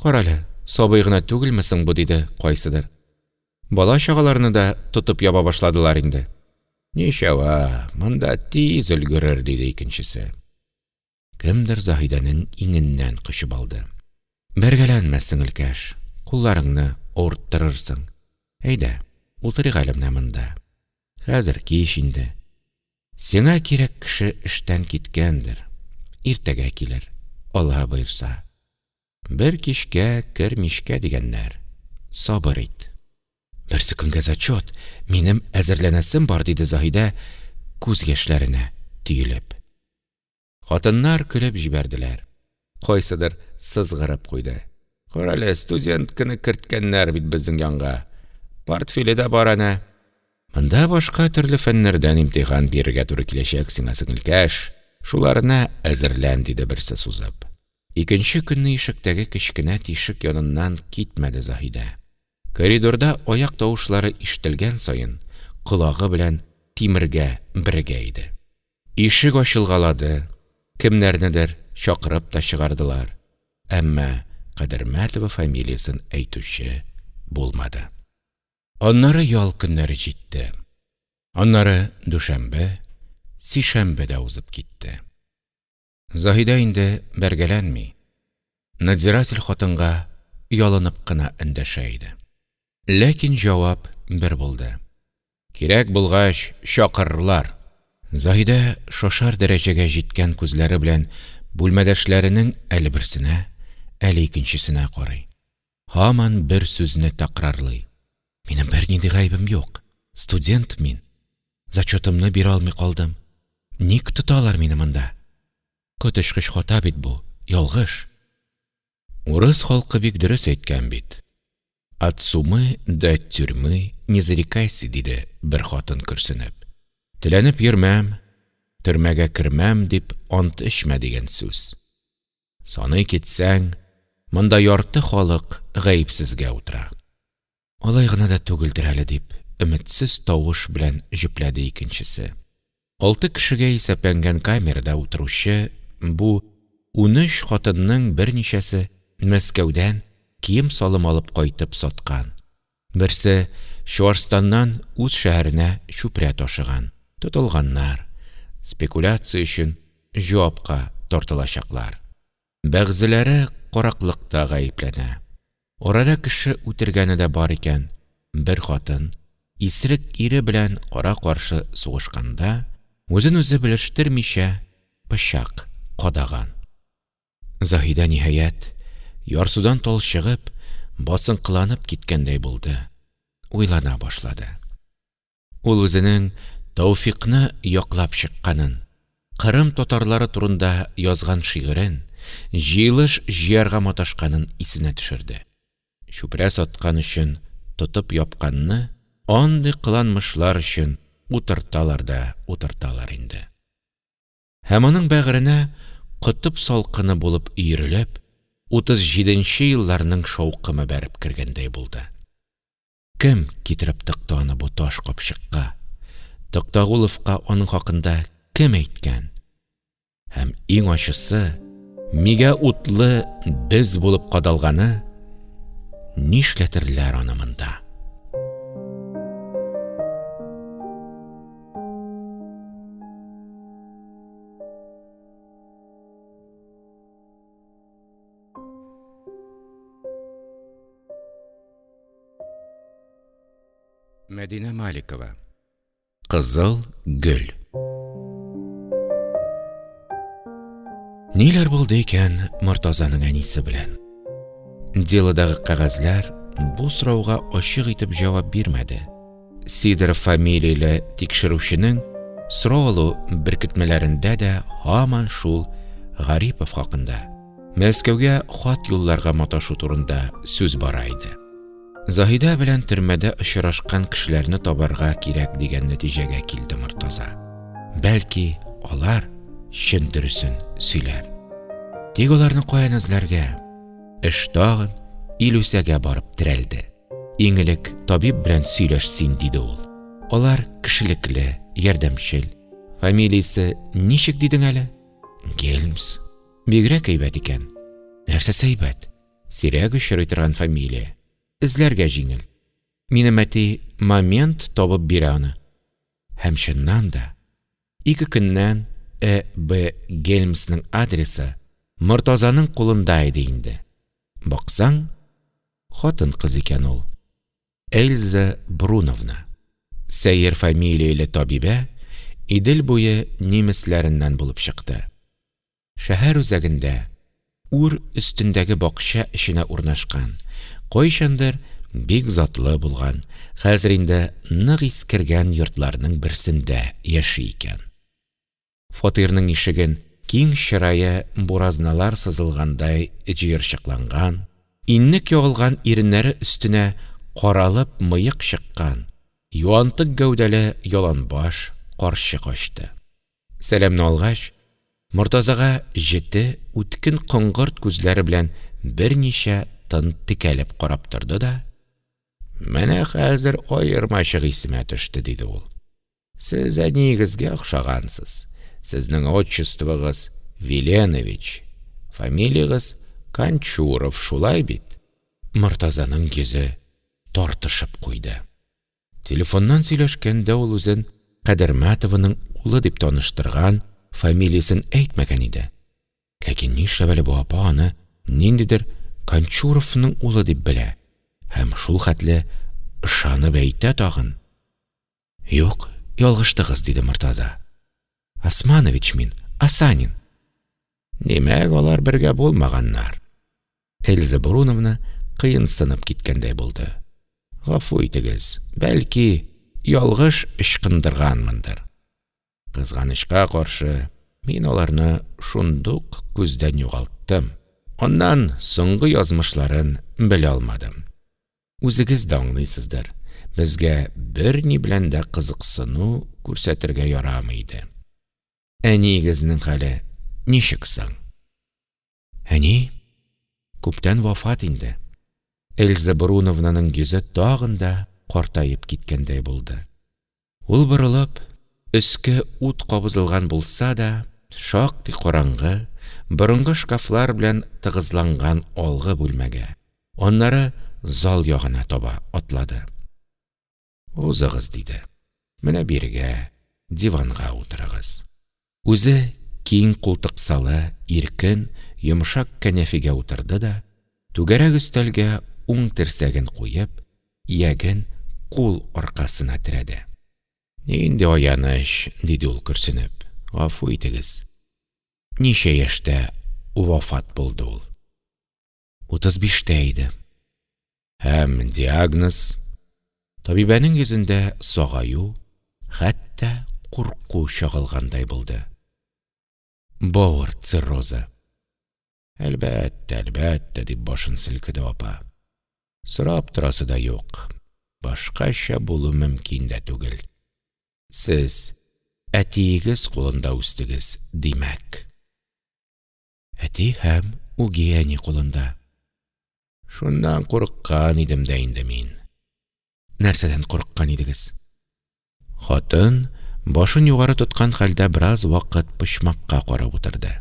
S1: Карале, сабый гына түгелме соң бу, диде кайсыдыр. Бала-чагаларны да тотып яба башладылар инде. Ничава, монда тиз өлгерер, диде икенчесе. Кемдер Заһидәнең иңеннән кочып алды. Бәргәләнмә, сеңелкәш, кулларыңны авырттырырсың. Әйдә, утырыйк әле менә монда. Хәзер кич инде. Сиңа кирәк кеше эштән киткәндер, иртәгә килер, Алла боерса. Бер кичкә кер мичкә дигәннәр, сабыр ит. Берсекөнгә зачет, минем әзерләнәсем бар, диде Заһидә, күз яшьләренә төелеп. Хатыннар көлеп җибәрделәр. Кайсыдыр сызгырып куйды. Карале, студентканы керткәннәр бит безнең янга. Портфеле дә бар әнә. Монда башка төрле фәннәрдән имтихан бирергә туры киләчәк сиңа, сеңелкәш. Шуларына әзерлән, диде берсе сузып. Икенче көнне ишектәге кечкенә тишек яныннан китмәде Заһидә. Коридорда аяк тавышлары ишетелгән саен, колагы белән тимергә берегә иде. Ишек ачылгалады, кемнәрнедер чакырып та чыгардылар, әмма Кадермәтова фамилиясен әйтүче булмады. Аннары ял көннәре җитте. Аннары дүшәмбе, сишәмбе дә узып китте. Заһидә инде бәргәләнми, надзиратель хатынга ялынып кына эндәшә иде. Ләкин җавап бер булды. Кирәк булгач, чакырырлар. Заһидә шашар дәрәҗәгә җиткән күзләре белән бүлмәдәшләренең әле берсенә, әле икенчесенә карый. Һаман бер сүзне тәкрарлый. Минем бернинди гаебем юк. Студент мин. Зачетымны бирә алмый калдым. Ник тоталар мине монда? Коточкыч хата бит бу, ялгыш. Урыс халкы бик дөрес әйткән бит. От сумы до тюрьмы не зарекайся, диде бер хатын көрсенеп. Теләнеп йөрмәм, төрмәгә кермәм дип ант эчмә дигән сүз. Саный китсәң, монда ярты халык гаепсезгә утыра. Алай гына да түгелдер әле, дип, өметсез тавыш белән җөпләде икенчесе. Алты кешегә исәпләнгән камерада утыручы бу 13 хатынның берничәсе Мәскәүдән кием-салым алып кайтып саткан. Берсе Чуашстаннан үз шәһәренә чүпрә ташыган. Тотылганнар, спекуляция өчен җавапка тартылачаклар. Бәгъзеләре караклыкта гаепләнә. Арада кеше үтергәне дә бар икән, бер хатын, исерек ире белән кара-каршы сугышканда, үзен үзе белештермичә, пычак кадаган. Заһидә, ниһаять, ярсудан талчыгып, басынкыланып киткәндәй булды, уйлана башлады. Ул үзенең Тәүфикъны яклап чыкканын, Кырым татарлары турында язган шигырен, җыелыш җыярга маташканын исенә төшерде. Чүпрә саткан өчен тотып япканны андый кыланмышлар өчен утырталар да утырталар инде. Һәм аның бәгыренә котып салкыны булып өерелеп, 37 нче елларның шаукымы бәреп кергәндәй булды. Кем китереп тыкты аны бу таш капчыкка? Токтогуловка аның хакында кем әйткән? Һәм иң ачысы, мигә утлы без булып кадалганы, нишләтерләр аны монда? Мәдинә Маликова. Кызыл гөл. Ниләр булды икән Мортазаның әнисе белән? Делодагы кәгазьләр бу сорауга ачык итеп җавап бирмәде. Сидоров фамилияле тикшерүченең Сорау алу беркетмәләрендә дә һаман шул Гарипов хакында, Мәскәүгә хат юлларга маташу турында сүз бара иде. Заһидә белән төрмәдә очрашкан кешеләрне табарга кирәк дигән нәтиҗәгә килде Мортаза. Бәлки, алар чын дөресен сөйләр. Тик аларны каян эзләргә? Эш тагын Илүсәгә барып терәлде. Иң элек табиб белән сөйләш син, диде ул. Алар кешелекле, ярдәмчел. Фамилиясе ничек дидең әле? Гельмс. Бигрәк әйбәт икән. Нәрсәсе әйбәт? Сирәк очрый торган фамилия. Эзләргә җиңел. Минем әти момент табып бирә аны. Һәм чыннан да, ике көннән Э. Б. Гельмсның адресы Мортазаның кулында иде инде. Баксаң, хатын-кыз икән ул. Эльза Бруновна. Сәер фамилияле табибә Идел буе нимесләреннән булып чыкты. Шәһәр үзәгендә, үр өстендәге бакча эченә урнашкан, кайчандыр бик затлы булган, хәзер инде нык искергән йортларның берсендә яши икән. Фатирның ишеген киң чырае буразналар сызылгандай җыерчыкланган, иннек ягылган иреннәре өстенә каралып мыек чыккан, юантык гәүдәле яланбаш карчык ачты. Сәламне алгач, Мортазага җете, үткен коңгырт күзләре белән берничә тын текәлеп карап торды да, Менә хәзер аермачык исемә төште, диде ул. Сез әниегезгә охшагансыз. Сезнең отчествогыз Виленович, фамилиягез Канчуров, шулай бит? Мортазаның йөзе тартышып куйды. Телефоннан сөйләшкәндә ул үзен Кадермәтованың улы дип таныштырган, фамилиясен әйтмәгән иде. Ләкин нишләп әле бу апа аны ниндидер Канчуровның улы дип белә һәм шул хәтле ышанып әйтә тагын? Юк, ялгыштыгыз, диде Мортаза. Османович мин, Асанин. Димәк, алар бергә булмаганнар. Эльза Бруновна кыенсынып киткәндәй булды. Гафу итегез, бәлки, ялгыш ычкындырганмындыр. Кызганычка каршы, мин аларны шундук күздән югалттым. Аннан соңгы язмышларын белә алмадым. Үзегез дә аңлыйсыздыр, безгә берни белән дә кызыксыну күрсәтергә ярамый иде. Әниегезнең хәле ничек соң? Әни күптән вафат инде. Эльза Бруновнаның йөзе тагын да картаеп киткәндәй булды. Ул борылып, өске ут кабызылган булса да, шактый караңгы, борынгы шкафлар белән тыгызланган алгы бүлмәгә, аннары зал ягына таба атлады. Узыгыз, диде. Менә бирегә, диванга утырыгыз. Үзе киң култыксалы, иркен, йомшак кәнәфигә утырды да, түгәрәк өстәлгә уң терсәген куеп, ияген кул аркасына терәде. Нинди аяныч, диде ул көрсенеп. Гафу итегез. Ничә яшьтә вафат булды ул? 35-тә иде. Һәм диагноз? Табибәнең йөзендә сагаю, хәтта курку чагылгандай булды. Бавыр циррозы. Әлбәттә, әлбәттә, дип башын селкеде апа. Сорап торасы да юк. Башкача булу мөмкин дә түгел. Сез әтиегез кулында үстегез, димәк. Әти һәм үги әни кулында. Шуннан курыккан идем дә инде мин. Нәрсәдән курыккан идегез? Хатын башын югары тоткан хәлдә бераз вакыт почмакка карап утырды.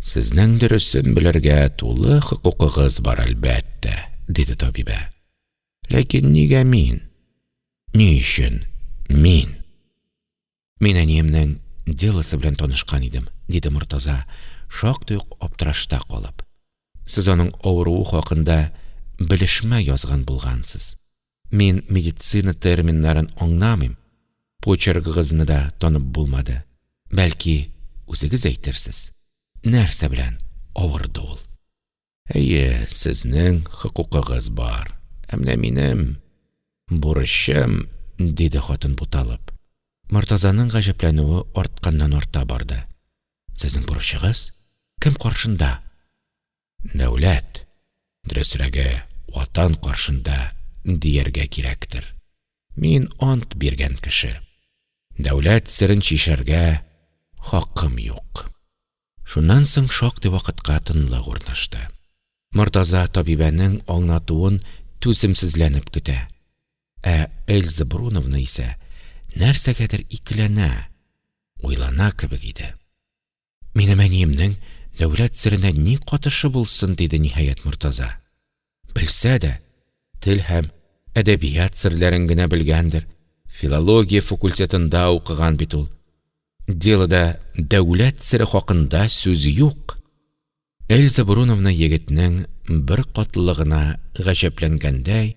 S1: Сезнең дөресен белергә тулы хокукыгыз бар, әлбәттә, диде табибә. Ләкин нигә мин? Ни өчен мин? Мин әниемнең делосы белән танышкан идем, диде Мортаза, шактый ук аптырашта калып. Сез аның авыруы хакында белешмә язган булгансыз. Мин медицина терминнарын аңламыйм, почеркыгызны да танып булмады. Бәлки, үзегез әйтерсез. Нәрсә белән авырды ул? Әйе, сезнең хокукыгыз бар. Ә менә минем бурычым, диде хатын буталып. Мортазаның гаҗәпләнүе артканнан-арта барды. Сезнең бурычыгыз? Кем каршында? Дәүләт, дөресрәге, Ватан каршында дияргә кирәктер. Мин ант биргән кеше. Дәүләт серен чишәргә хакым юк. Шуннан соң шактый вакытка тынлык урнашты. Мортаза табибәнең аңлатуын түземсезләнеп көтә. Ә Эльза Бруновна исә нәрсәгәдер икеләнә, уйлана кебек иде. Минем әниемнең дәүләт серенә ни катышы булсын, диде ниһаять Мортаза. Белсә дә, тел һәм әдәбият серләрен генә белгәндер, филология факультетында укыган бит ул. Делода дәүләт сере хакында сүз юк. Эльза Бруновна егетнең беркатлылыгына гаҗәпләнгәндәй,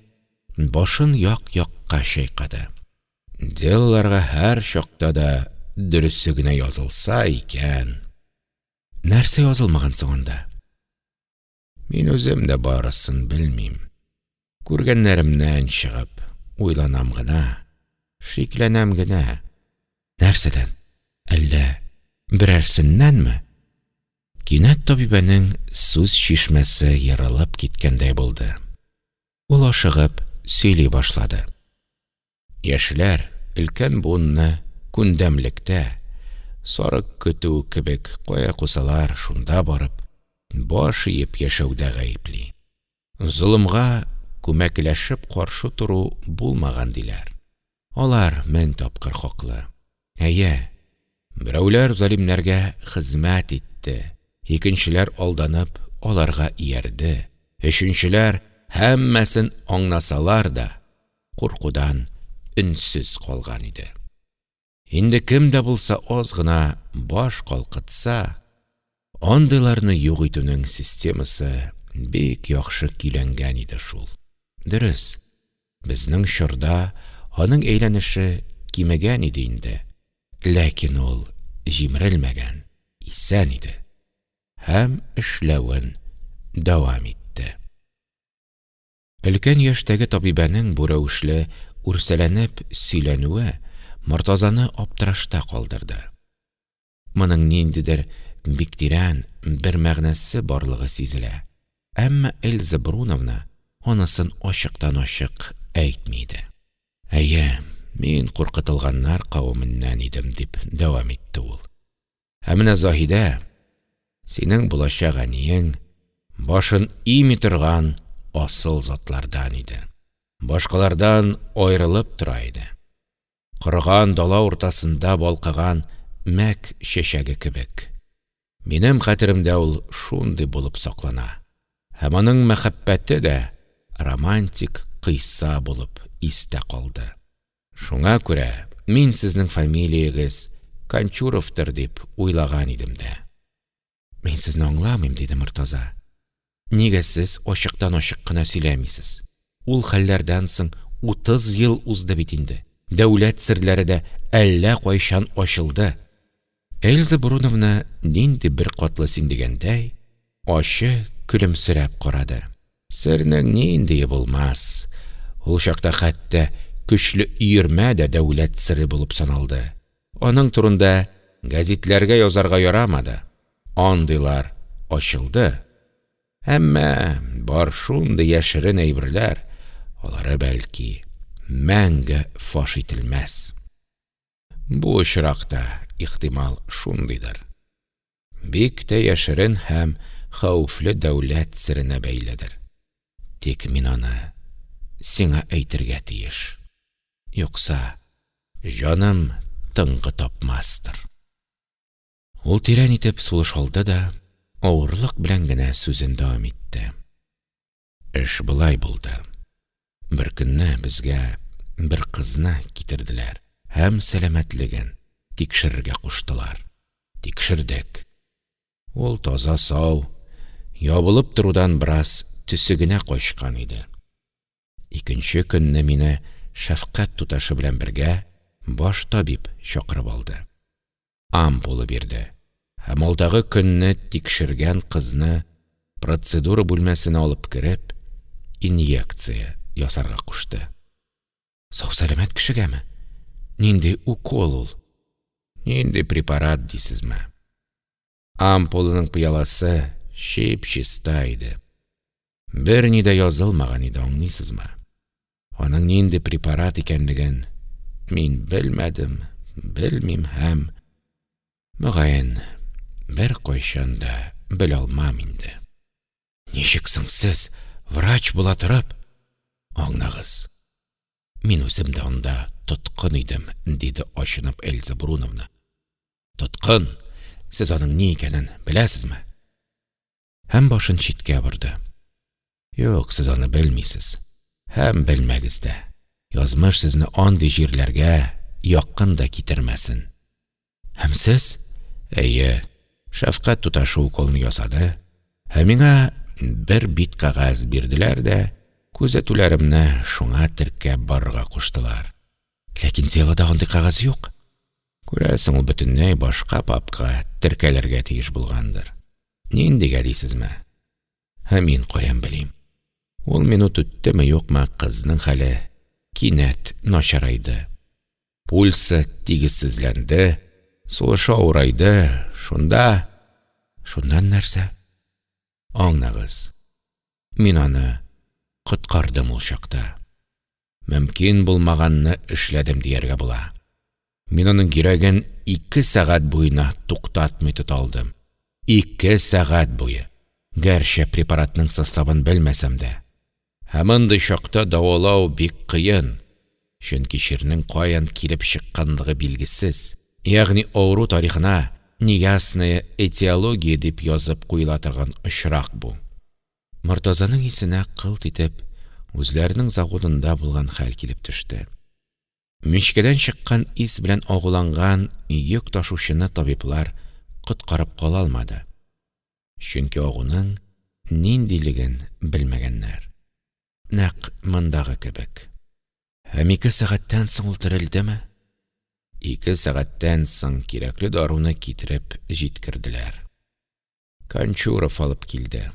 S1: башын як-якка чайкады. Делоларга һәр чакта да дөресе генә язылса икән. Нәрсә язылмаган соң анда? Мин үзем дә барысын белмим. Күргәннәремнән чыгып, уйланам гына, шикләнәм генә. Нәрсәдән? Әллә берәрсеннәнме? Кинәт табибәнең сүз чишмәсе ерылып киткәндәй булды. Ул ашыгып сөйли башлады. Яшьләр өлкән буынны күндәмлектә, сарык көтүе кебек кая кусалар, шунда барып, баш иеп яшәүдә гаепли. Золымга күмәкләшеп каршы тору булмаган, диләр. Алар мең тапкыр хаклы. Әйе, берәүләр залимнәргә хезмәт итте, икенчеләр алданып аларга иярде, өченчеләр һәммәсен аңнасалар да, куркудан өнсез калган иде. Инде кем дә булса аз гына баш калкытса, андыйларны юк итүнең системасы бик яхшы көйләнгән иде шул. Дөрес, безнең чорда аның әйләнеше кимегән иде инде, ләкин ул җимерелмәгән, исән иде һәм эшләвен дәвам итте. Өлкән яшьтәге табибәнең бу рәвешле үрсәләнеп сөйләнүе Мортазаны аптырашта калдырды. Моның ниндидер бик тирән бер мәгънәсе барлыгы сизелә, әмма Эльза Бруновна анысын ачыктан-ачык әйтми иде. Әйе, мин куркытылганнар кавеменнән идем, дип дәвам итте ул. Ә менә Заһидә, синең булачак әниең, башын ими торган асыл затлардан иде. Башкалардан аерылып тора иде. Корыган дала уртасында балкыган мәк чәчәге кебек. Минем хәтеремдә ул шундый булып саклана. Һәм аның мәхәббәте дә романтик кыйсса булып истә калды. Шуңа күрә мин сезнең фамилиягез Кончуровтыр дип уйлаган идем дә. Мин сезне аңламыйм, диде Мортаза. Нигә сез ачыктан-ачык кына сөйләмисез? Ул хәлләрдән соң 30 ел узды бит инде. Дәүләт серләре дә әллә кайчан ачылды. Эльза Бруновна нинди беркатлы син дигәндәй, ачы көлемсерәп карады. Сернең ниндие булмас. Ул чакта хәтта көчле өермә дә дәүләт сере булып саналды. Аның турында гәзитләргә язарга ярамады. Андыйлар ачылды. Әмма бар шундый яшерен әйберләр, алары, бәлки, мәңге фаш ителмәс. Бу очрак та, ихтимал, шундыйдыр. Бик тә яшерен һәм хәвефле дәүләт серенә бәйледер. Тик мин аны сиңа әйтергә тиеш. Юкса, җаным тынгы тапмастыр. Ул тирән итеп сулыш алды да, авырлык белән генә сүзен дәвам итте. Эш болай булды. Беркөнне безгә бер кызны китерделәр һәм сәламәтлеген тикшерергә куштылар. Тикшердек. Ул таза-сау, ябылып торудан бераз төсе генә качкан иде. Икенче көнне мине шәфкать туташы белән бергә баш табиб чакырып алды. Ампула бирде һәм алдагы көнне тикшергән кызны процедура бүлмәсенә алып кереп, инъекция ясарга кушты. Сау-сәламәт кешегәме? Нинди укол ул? Нинди препарат дисезме? Ампуланың пыяласы чип-чиста иде. Берни дә язылмаган иде, аңлыйсызмы? Аның нинди препарат икәнлеген мин белмәдем, белмим һәм, мөгаен, беркайчан да белә алмам инде. Ничек соң сез, врач була торып? Аңлагыз, мин үзем дә анда тоткын идем, – диде ачынып Эльза Бруновна. Тоткын! Сез аның ни икәнен беләсезме? Һәм башын читкә борды. Юк, сез аны белмисез. Һәм белмәгез дә. Язмыш сезне андый җирләргә якын да китермәсен. Һәм сез? Әйе, шәфкать туташы уколны ясады, ә миңа бер бит кәгазь бирделәр дә, күзәтүләремне шуңа теркәп барырга куштылар. Ләкин делода андый кәгазь юк. Күрәсең, ул бөтенләй башка папкага теркәлергә тиеш булгандыр. Ниндигә дисезме? Ә мин каян белим? Ул минут үттеме, юкмы, кызның хәле кинәт начарайды. Пульсы тигезсезләнде, сулышы авырайды, шунда... Шуннан нәрсә? Аңлагыз, мин аны коткардым ул чакта. Мөмкин булмаганны эшләдем дияргә була. Мин аның йөрәген ике сәгать буена туктатмый тота алдым. Ике сәгать буе! Гәрчә препаратның составын белмәсәм дә. Һәм мондый чакта дәвалау бик кыен, чөнки чирнең каян килеп чыкканлыгы билгесез, ягъни авыру тарихына неясная этиология дип язып куела торган очрак бу. Мортазаның исенә кылт итеп үзләренең заводында булган хәл килеп төште. Мичкәдән чыккан ис белән агуланган йөк ташучыны табиблар коткарып кала алмады, чөнки агуның ниндилеген белмәгәннәр. Нәкъ мондагы кебек. Һәм ике сәгатьтән соң ул терелдеме? Ике сәгатьтән соң кирәкле даруны китереп җиткерделәр. Кончуров алып килде.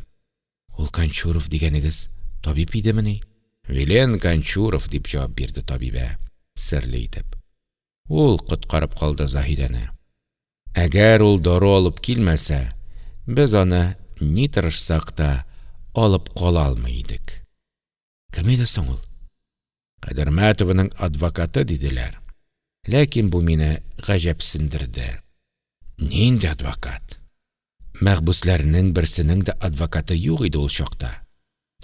S1: Ул Кончуров дигәнегез табиб идемени? Вилен Кончуров, дип җавап бирде табибә, серле итеп. Ул коткарып калды Заһидәне. Әгәр ул дару алып килмәсә, без аны ни тырышсак та алып кала алмый идек. Кем иде соң ул? Кадермәтованың адвокаты диделәр. Ләкин бу мине гаҗәпсендерде. Нинди адвокат? Мәхбүсләрнең берсенең дә адвокаты юк иде ул чакта.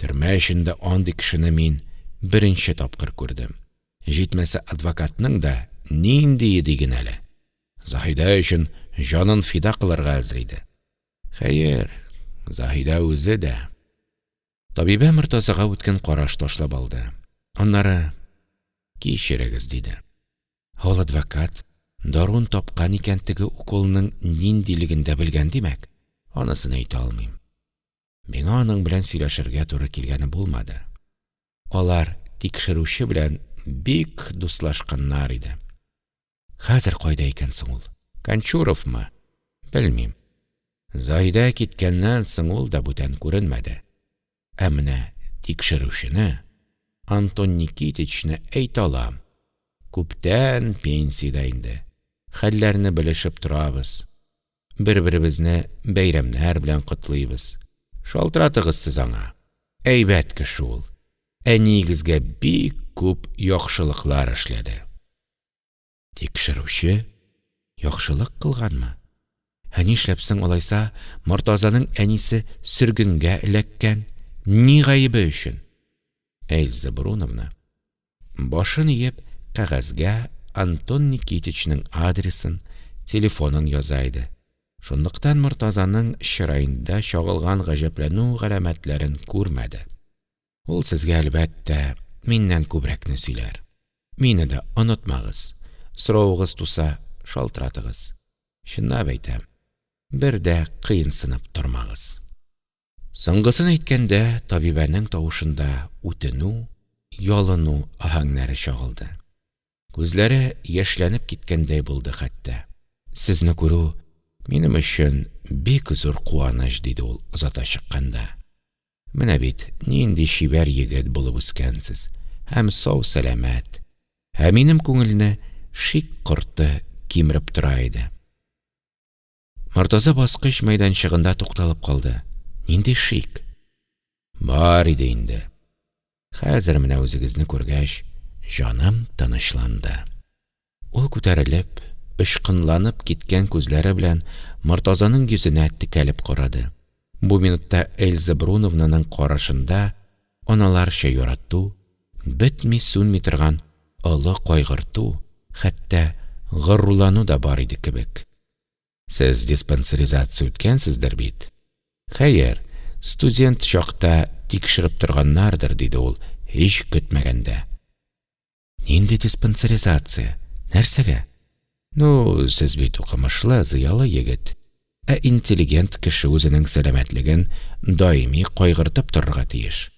S1: Төрмә эчендә андый кешене мин беренче тапкыр күрдем. Җитмәсә, адвокатның да ниндие диген әле. Заһидә өчен җанын фида кылырга әзер иде. Хәер, Заһидә үзе дә. Табибә Мортазага үткен караш ташлап алды. Аннары: Кичерегез, диде. Ул адвокат даруын тапкан икән, теге уколның ниндилеген дә белгән, димәк. Анысын әйтә алмыйм. Миңа аның белән сөйләшергә туры килгәне булмады. Алар тикшерүче белән бик дуслашканнар иде. Хәзер кайда икән соң ул? Кончуровмы? Белмим. Заһидә киткәннән соң ул да бүтән күренмәде. Ә менә тикшерүчене, Антон Никитичны әйтә алам. Күптән пенсиядә инде. Хәлләрне белешеп торабыз. Бер-беребезне бәйрәмнәр белән котлыйбыз. Шалтыратыгыз сез аңа. Әйбәт кеше ул. Әниегезгә бик күп яхшылыклар эшләде. Тикшерүче яхшылык кылганмы? Ә нишләп соң алайса Мортазаның әнисе сөргенгә эләккән? Ни гаебе өчен? Эльза Бруновна, башын иеп, кәгазьгә Антон Никитичның адресын, телефонын яза иде. Шунлыктан Мортазаның чыраенда чагылган гаҗәпләнү галәмәтләрен күрмәде. Ул сезгә, әлбәттә, миннән күбрәкне сөйләр. Мине дә онытмагыз, соравыгыз туса, шалтыратыгыз. Чынлап әйтәм, бер дә кыенсынып тормагыз. Соңгысын әйткәндә табибәнең тавышында үтенү, ялыну аһәңнәре чагылды. Күзләре яшьләнеп киткәндәй булды хәтта. Сезне күрү минем өчен бик зур куаныч, диде ул озата чыкканда. Менә бит нинди чибәр егет булып үскәнсез һәм сау-сәламәт. Ә минем күңелне шик корты кимереп тора иде. Мортаза баскыч мәйданчыгында тукталып калды. Нинди шик? Бар иде инде. Хәзер менә үзегезне күргәч, җаным тынычланды. Ул күтәрелеп, очкынланып киткән күзләре белән Мортазаның йөзенә текәлеп карады. Бу минутта Эльза Бруновнаның карашында аналарча ярату, бетми-сүнми торган олы кайгырту, хәтта горурлану да бар иде кебек. Сез диспансеризация үткәнсездер бит? Хәер, студент чакта тикшереп торганнардыр, диде ул һич көтмәгәндә. Нинди диспансеризация? Нәрсәгә? Ну, сез бит укымышлы, зыялы егет. Ә интеллигент кеше үзенең сәламәтлеген даими кайгыртып торырга тиеш.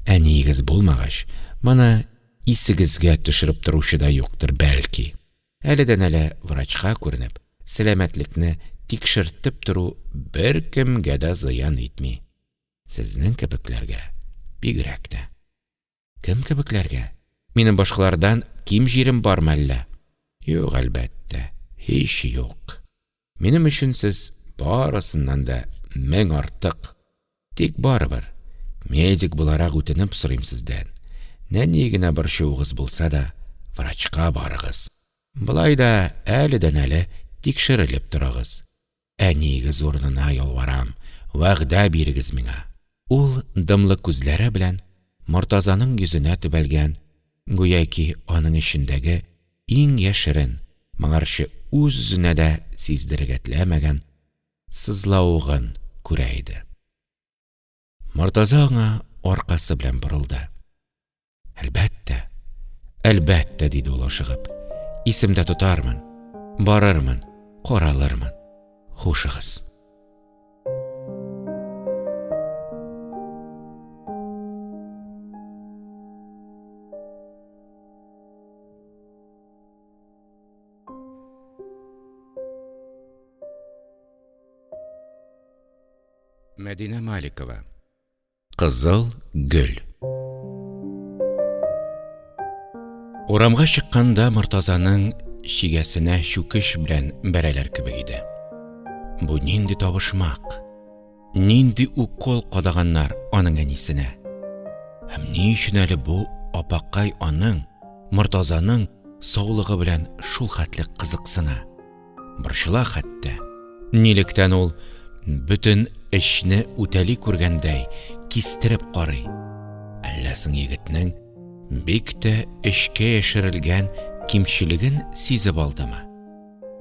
S1: Әниегез булмагач, моны исегезгә төшереп торучы да юктыр, бәлки. Әледән-әле врачка күренеп, сәламәтлекне тикшертеп тору беркемгә дә зыян итми. Сезнең кебекләргә бигрәк тә. Кем кебекләргә? Минем башкалардан ким җирем бармы әллә? Юк, әлбәттә, һич юк. Минем өчен сез барысыннан да мең артык. Тик барыбер, медик буларак үтенеп сорыйм сездән, нәни генә борчуыгыз булса да, врачка барыгыз. Болай да әледән-әле тикшерелеп торыгыз. Әниегез урынына ялварам, вәгъдә бирегез миңа. Ул дымлы күзләре белән Мортазаның йөзенә төбәлгән, гүяки аның эчендәге иң яшерен, моңарчы үз-үзенә дә сиздерергә теләмәгән сызлавыгын күрә иде. Мортаза аңа аркасы белән борылды. Әлбәттә, әлбәттә, диде ул ашыгып. Исемдә тотармын, барырмын, каралырмын. Хушыгыз. Мәдинә Маликова. Кызыл гөл. Урамга чыкканда Мортазаның чигәсенә чүкеч белән бәрәләр кебек иде. Бу нинди табышмак? Нинди укол кадаганнар аның әнисенә? Һәм ни өчен әле бу апакай аның, Мортазаның саулыгы белән шул хәтле кызыксына? Борчыла хәтта. Нилектән ул, бөтен эчне үтәли күргәндәй, кистереп карый? Әллә соң егетнең бик тә эчкә яшерелгән кимчелеген сизеп алдымы?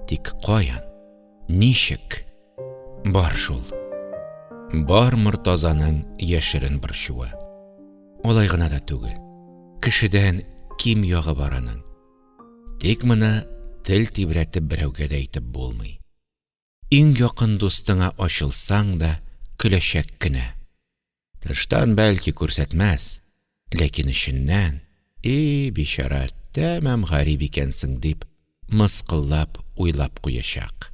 S1: Тик каян? Ничек? Бар шул. Бар Мортазаның яшерен борчуы. Алай гына да түгел, кешедән ким ягы бар аның. Тик моны тел тибрәтеп берәүгә дә әйтеп булмый. Иң якын дустыңа ачылсаң да, көләчәк кенә. Тыштан, бәлки, күрсәтмәс, ләкин эченнән, И, бичара, тәмам гарип икәнсең, дип, мыскыллап уйлап куячак.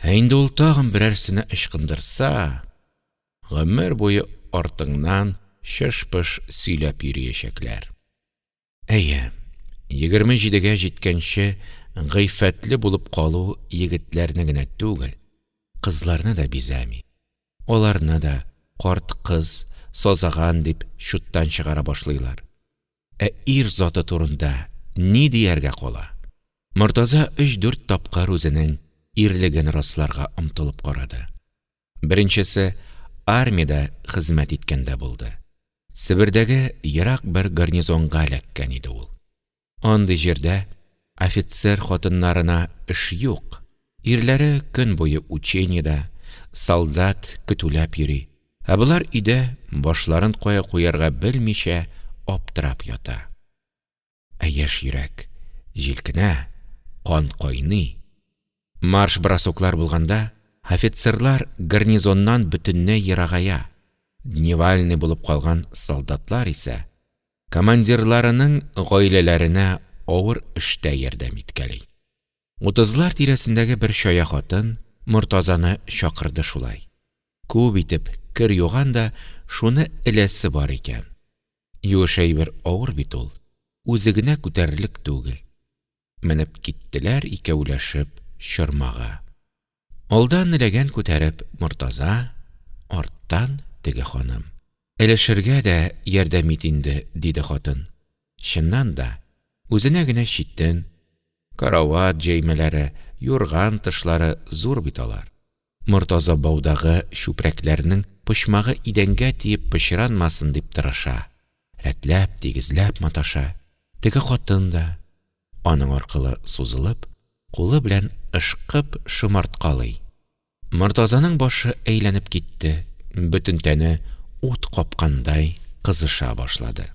S1: Ә инде ул тагын берәрсенә ычкындырса, гомер буе артыңнан чыш-пыш сөйләп йөриячәкләр. Әйе, 27гә җиткәнче гыйффәтле булып калу егетләрне генә түгел, кызларны да бизәми. Аларны да карт кыз, сазаган дип чуттан чыгара башлыйлар. Ә ир заты турында ни дияргә кала? Мортаза өч-дүрт тапкыр үзенең ирлеген расларга омтылып карады. Беренчесе армиядә хезмәт иткәндә булды. Себердәге ерак бер гарнизонга эләккән иде ул. Андый җирдә офицер хатыннарына эш юк, ирләре көн буе учениедә, солдат көтүләп йөри, ә болар өйдә башларын кая куярга белмичә аптырап ята. Ә яшь йөрәк җилкенә, кан кайный. Марш-бросоклар булганда, офицерлар гарнизоннан бөтенләй ерагая, дневальный булып калган солдатлар исә командирларының гаиләләренә авыр эштә ярдәм иткәли. Утызлар тирәсендәге бер чая хатын Мортазаны чакырды шулай. Күп итеп кер юган да шуны эләсе бар икән. Юеш әйбер авыр бит ул, үзе генә күтәрерлек түгел. Менеп киттеләр икәүләшеп чормага. Алдан ләгән күтәреп Мортаза, арттан теге ханым. Элешергә дә ярдәм ит инде, – диде хатын. Чыннан да, үзенә генә читен, карават җәймәләре, юрган тышлары зур бит алар. Мортаза баудагы чүпрәкләрнең почмагы идәнгә тиеп пычранмасын дип тырыша, рәтләп, тигезләп маташа, теге хатын да, аның аркылы сузылып, кулы белән ышкып шомарткалый. Мортазаның башы әйләнеп китте, бөтен тәне ут капкандай кызыша башлады.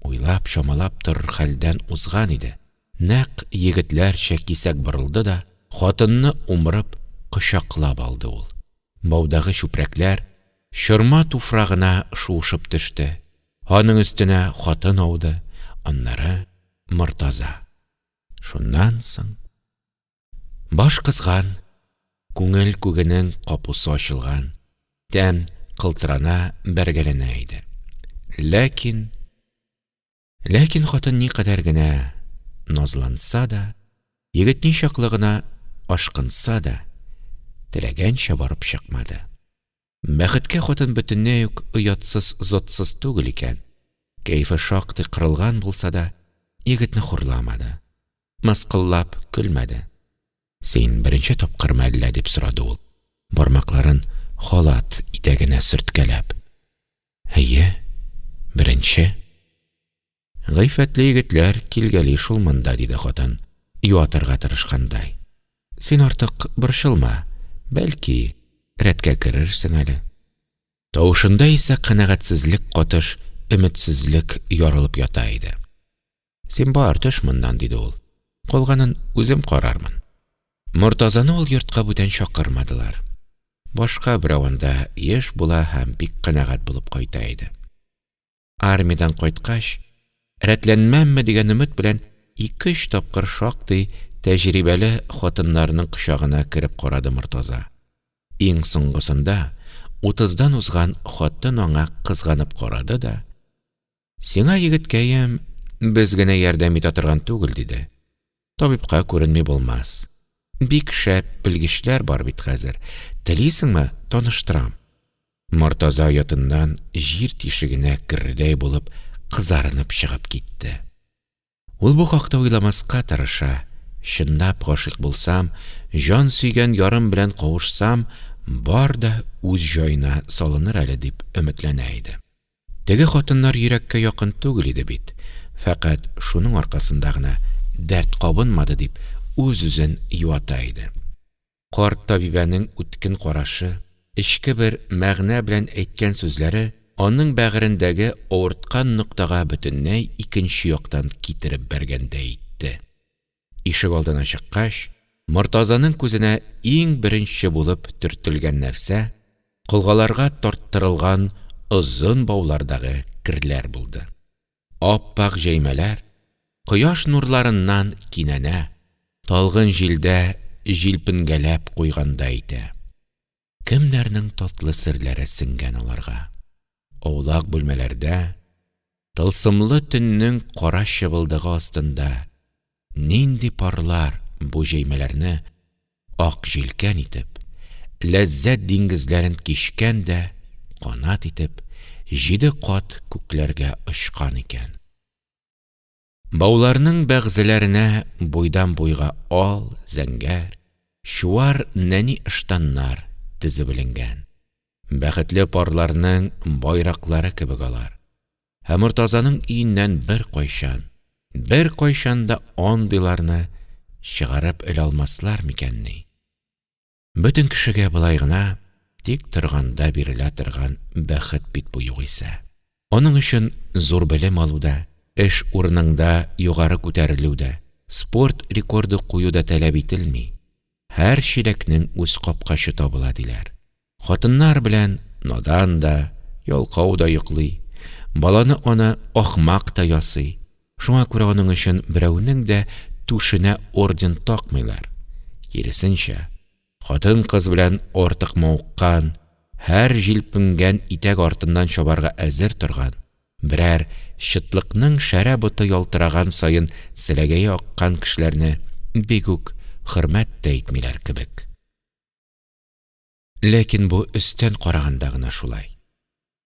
S1: Уйлап-чамалап торыр хәлдән узган иде, нәкъ егетләрчә кисәк борылды да хатынны умырып кочаклап алды ул. Баудагы чүпрәкләр чорма туфрагына шуышып төште, аның өстенә хатын ауды, аннары Мортаза. Шуннан соң… Баш кызган, күңел күгенең капусы ачылган, тән калтырана, бәргәләнә иде. Ләкин… Ләкин хатын никадәр генә назланса да, егет ничаклы гына ашкынса да, теләгәнчә барып чыкмады. Бәхеткә хатын бөтенләй үк оятсыз-затсыз түгел икән, кәефе шактый кырылган булса да, егетне хурламады, мыскыллап көлмәде. Син беренче тапкырмы әллә? – дип сорады ул, бармакларын халат итәгенә сөрткәләп. Әйе, беренче. Гыйффәтле егетләр килгәли шул монда, диде хатын, юатырга тырышкандай. Син артык борчылма, бәлки, рәткә керерсең әле. Тавышында исә канәгатьсезлек катыш өметсезлек ярылып ята иде. Син бар, төш моннан, диде ул. Калганын үзем карармын. Мортазаны ул йортка бүтән чакырмадылар. Башка берәү анда еш була һәм бик канәгать булып кайта иде. Армиядән кайткач, рәтләнмәмме дигән өмет белән ике-өч тапкыр шактый тәҗрибәле хатыннарның кочагына кереп карады Мортаза. Иң соңгысында утыздан узган хатын аңа кызганып карады да, Сиңа, егеткәем, без генә ярдәм итә торган түгел, диде. Табибка күренми булмас. Бик шәп белгечләр бар бит хәзер. Телисеңме, таныштырам. Мортаза оятыннан җир тишегенә керердәй булып кызарынып чыгып китте. Ул бу хакта уйламаска тырыша, чынлап гашыйк булсам, җан сөйгән ярым белән кавышсам, бар да үз җаена салыныр әле дип өметләнә иде. Теге хатыннар йөрәккә якын түгел иде бит, фәкать шуның аркасында гына дәрт кабынмады дип үз-үзен юата иде. Карт табибәнең үткен карашы, эчке бер мәгънә белән әйткән сүзләре аның бәгырендәге авырткан ноктага бөтенләй икенче яктан китереп бәргәндәй итте. Ишегалдына чыккач, Мортазаның күзенә иң беренче булып төртелгән нәрсә колгаларга тарттырылган озын баулардагы керләр булды. Ап-ак җәймәләр кояш нурларыннан кинәнә, талгын җилдә җилпенгәләп куйгандай итә. Кемнәрнең татлы серләре сеңгән аларга? Аулак бүлмәләрдә, тылсымлы төннең кара чыбылдыгы астында нинди парлар бу җәймәләрне ак җилкән итеп, ләззәт диңгезләрен кичкән дә, канат итеп, җиде кат күкләргә очкан икән? Бауларның бәгъзеләренә буйдан-буйга ал, зәңгәр, чуар нәни ыштаннар тезеп эленгән. Бәхетле парларның байраклары кебек алар. Ә Мортазаның өеннән беркайчан, беркайчан да андыйларны чыгарып элә алмаслар микәнни? Бөтен кешегә болай гына, тик торганда бирелә торган бәхет бит бу югыйсә. Аның өчен зур белем алу да, эш урыныңда югары күтәрелү дә, спорт рекорды кую да таләп ителми. Һәр чиләкнең үз капкачы табыла, диләр. Хатыннар белән надан да, ялкау да йоклый, баланы аны ахмак та ясый, шуңа күрә аның өчен берәүнең дә түшенә орден такмыйлар. Киресенчә, хатын-кыз белән артык мавыккан, һәр җилпенгән итәк артыннан чабарга әзер торган, Берәр чытлыкның шәрә боты ялтыраган саен селәгәе аккан кешеләрне бик үк хөрмәт тә итмиләр кебек. Ләкин бу өстән караганда гына шулай.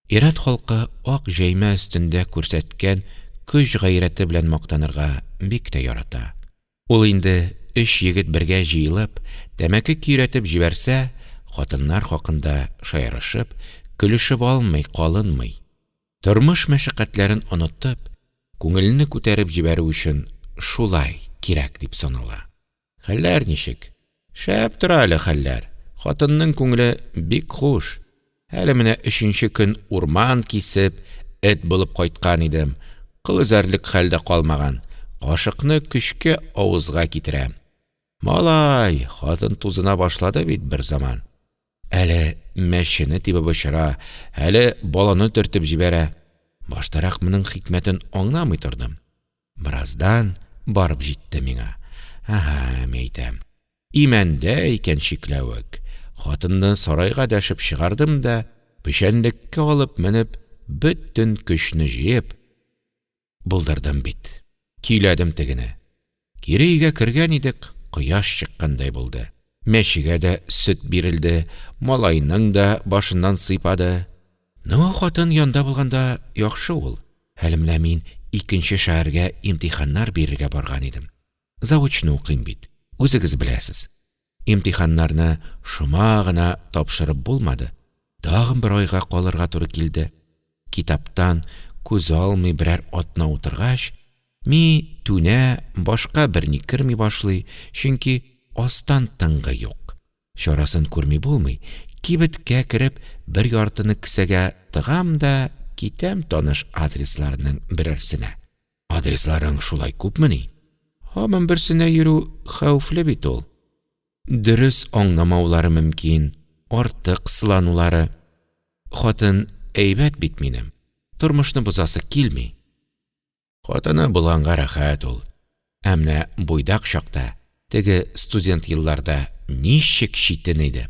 S1: Ир-ат халкы ак җәймә өстендә күрсәткән көч-гайрәте белән мактанырга бик тә ярата. Ул инде өч егет бергә җыелып, тәмәке көйрәтеп җибәрсә, хатыннар хакында шаярышып, көлешеп алмый калынмый. Тормыш мәшәкатьләрен онытып, күңелне күтәреп җибәрү өчен шулай кирәк дип санала. Хәлләр ничек? Шәп тора әле хәлләр, хатынның күңеле бик хуш. Әле менә өченче көн урман кисеп, эт булып кайткан идем, кыл өзәрлек хәл дә калмаган, кашыкны көчкә авызга китерәм. Малай, хатын тузына башлады бит берзаман. Әле мәчене тибеп очыра, әле баланы төртеп җибәрә. Баштарак моның хикмәтен аңламый тордым. Бераздан барып җитте миңа. Әһә, мәйтәм, имәндә икән чикләвек. Хатынны сарайга дәшеп чыгардым да, печәнлеккә алып менеп, бөтен көчне җыеп, булдырдым бит. Көйләдем тегене. Кире өйгә кергән идек, кояш чыккандай булды. Мәчегә дә сөт бирелде, малайның да башыннан сыйпады. Ну, хатын янда булганда яхшы ул. Әле менә мин икенче шәһәргә имтиханнар бирергә барган идем. Заочно укыйм бит, үзегез беләсез. Имтиханнарны шома гына тапшырып булмады, тагын бер айга калырга туры килде. Китаптан күз алмый берәр атна утыргач, ми түнә, башка берни керми башлый, чөнки астан тынгы юк. Чарасын күрми булмый, кибеткә кереп, бер яртыны кесәгә тыгам да китәм таныш адресларның берәрсенә. Адресларың шулай күпмени? Һаман берсенә йөрү хәвефле бит ул. Дөрес аңламаулары мөмкин, артык сыланулары. Хатын әйбәт бит минем, тормышны бозасы килми. Хатыны булганга рәхәт ул. Ә менә буйдак чакта, теге студент елларда ничек читен иде.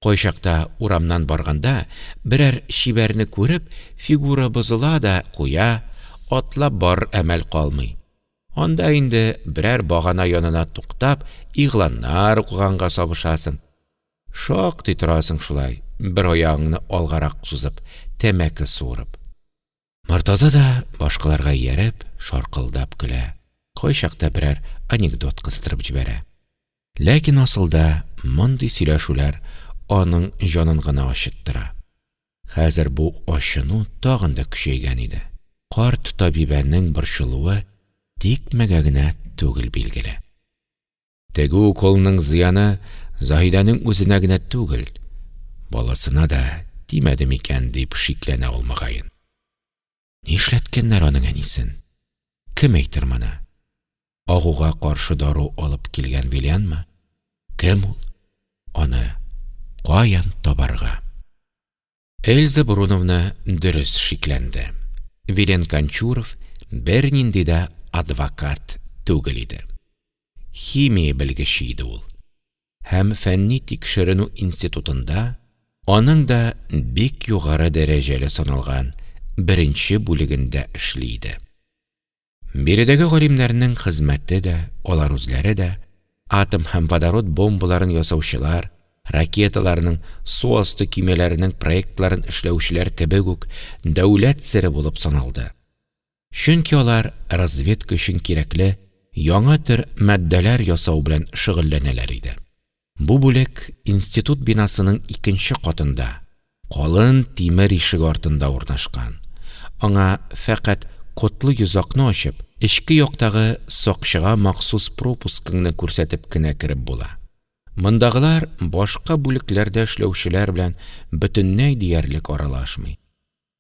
S1: Кайчакта урамнан барганда берәр чибәрне күреп, фигура бозыла да куя, атлап барыр әмәл калмый. Анда инде берәр багана янына туктап, игъланнар укыганга сабышасың. Шактый торасың шулай, бер аягыңны алгарак сузып, тәмәке суырып. Мортаза да, башкаларга ияреп, шаркылдап көлә, кайчакта берәр анекдот кыстырып җибәрә. Ләкин асылда мондый сөйләшүләр аның җанын гына ачыттыра. Хәзер бу ачыну тагын да көчәйгән иде. Карт табибәнең борчылуы тикмәгә генә түгел, билгеле. Теге уколның зыяны Заһидәнең үзенә генә түгел, баласына да тимәде микән дип шикләнә ул мөгаен. Нишләткәннәр аның әнисен? Кем әйтер моны? Агуга каршы дару алып килгән Виленмы? Кем ул? Аны каян табарга? Эльза Бруновна дөрес шикләнде. Вилен Кончуров бернинди дә адвокат түгел иде. Химия белгече иде ул. Һәм фәнни тикшеренү институтында аның да бик югары дәрәҗәле саналган беренче бүлегендә эшли иде. Биредәге галимнәрнең хезмәте дә, алар үзләре дә, атом һәм водород бомбаларын ясаучылар, ракеталарның, су асты көймәләренең проектларын эшләүчеләр кебек үк дәүләт сере булып саналды. Чөнки алар разведка өчен кирәкле яңа төр матдәләр ясау белән шөгыльләнәләр иде. Бу бүлек институт бинасының икенче катында, калын тимер ишек артында урнашкан. Аңа фәкать кодлы йозакны ачып, эчке яктагы сакчыга махсус пропускыңны күрсәтеп кенә кереп була. Мондагылар башка бүлекләрдә эшләүчеләр белән бөтенләй диярлек аралашмый.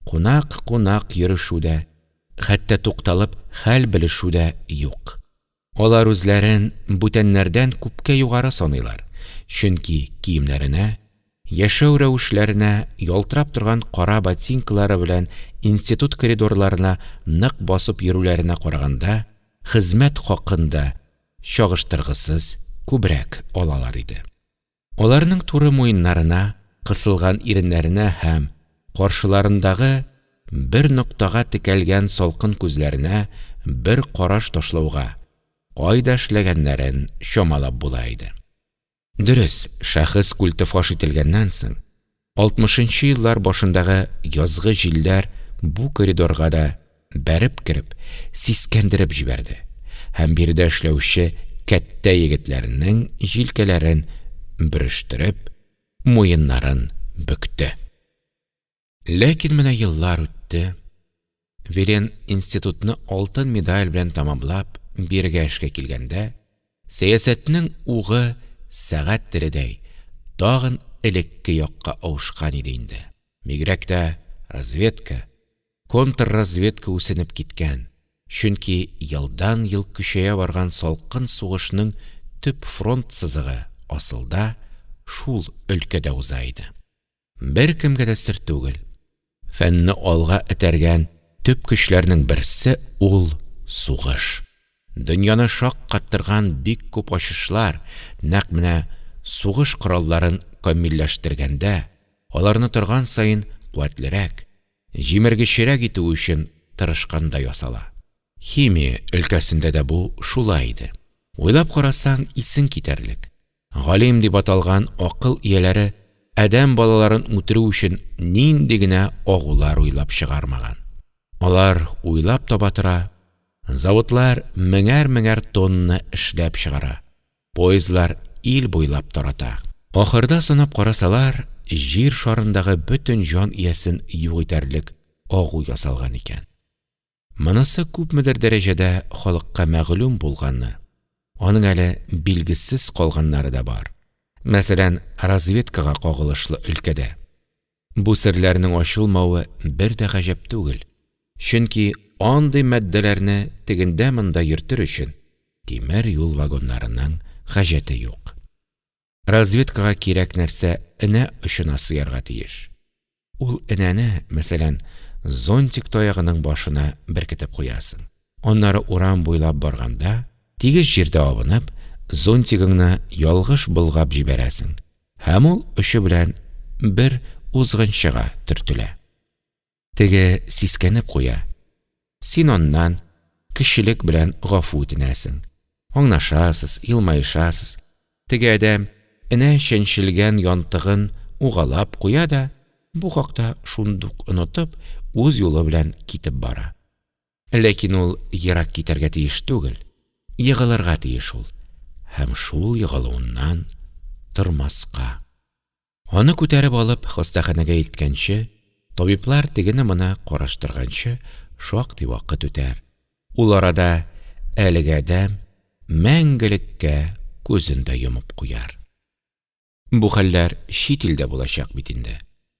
S1: Кунак-кунак йөрешү дә, хәтта тукталып хәл белешү дә юк. Алар үзләрен бүтәннәрдән күпкә югары саныйлар, чөнки киемнәренә, яшәү рәвешләренә, ялтырап торган кара ботинкалары белән институт коридорларына нык басып йөрүләренә караганда, хезмәт хакын да чагыштыргысыз күбрәк алалар иде. Аларның туры муеннарына, кысылган иреннәренә һәм каршыларындагы бер ноктага текәлгән салкын күзләренә бер караш ташлауга, кайда эшләгәннәрен чамалап була иде. Дөрес, шәхес культы фаш ителгәннән соң, алтмышынчы еллар башындагы язгы җилләр бу коридорга да бәреп кереп, сискәндереп җибәрде һәм биредә эшләүче кәттә егетләрнең җилкәләрен бөрештереп, муеннарын бөкте. Ләкин менә еллар үтте, Вилен институтны алтын медаль белән тәмамлап, бирегә эшкә килгәндә, сәясәтнең угы сәгать теледәй тагын элекке якка авышкан иде инде. Бигрәк тә разведка, контрразведка үсенеп киткән, чөнки елдан-ел көчәя барган салкын сугышның төп фронт сызыгы, асылда, шул өлкәдә уза иде. Беркемгә дә сер түгел, фәнне алга этәргән төп көчләрнең берсе ул сугыш. Дөньяны шаккаттырган бик күп ачышлар нәкъ менә сугыш коралларын камилләштергәндә, аларны торган саен куәтлерәк, җимергечрәк итү өчен тырышканда ясала. Химия өлкәсендә дә бу шулай иде. Уйлап карасаң, исең китәрлек. Галим дип аталган акыл ияләре адәм балаларын үтерү өчен нинди генә агулар уйлап чыгармаган. Алар уйлап таба тора, заводлар меңәр-меңәр тонна эшләп чыгара, поездлар ил буйлап тарата. Ахырда санап карасалар, Җир шарындагы бөтен җан иясен юк итәрлек агу ясалган икән. Монысы күпмедер дәрәҗәдә халыкка мәгълүм булганы, аның әле билгесез калганнары да бар. Мәсәлән, разведкага кагылышлы өлкәдә. Бу серләрнең ачылмавы бер дә гаҗәп түгел, чөнки андый матдәләрне тегендә-монда йөртер өчен тимер юл вагоннарының хаҗәте юк. Разведкага кирәк нәрсә энә очына сыярга тиеш. Ул энәне, мәсәлән, зонтик таягының башына беркетеп куясың. Аннары урам буйлап барганда, тигез җирдә абынып, зонтигыңны ялгыш болгап җибәрәсең, һәм ул очы белән бер узгынчыга төртелә. Теге сискәнеп куя. Син аннан кечелек белән гафу үтенәсең. Аңнашасыз, елмаешасыз. Теге адәм энә чәнчелгән янтыгын угалап куя да, бу хакта шундук онытып, үз юлы белән китеп бара. Ләкин ул ерак китәргә тиеш түгел, егылырга тиеш ул. Һәм шул егылуыннан тормаска. Аны күтәреп алып хастаханәгә илткәнче, табиблар тегене-моны караштырганчы шактый вакыт үтәр. Ул арада әлеге адәм мәңгелеккә күзен дә йомып куяр. Бу хәлләр чит илдә булачак бит инде.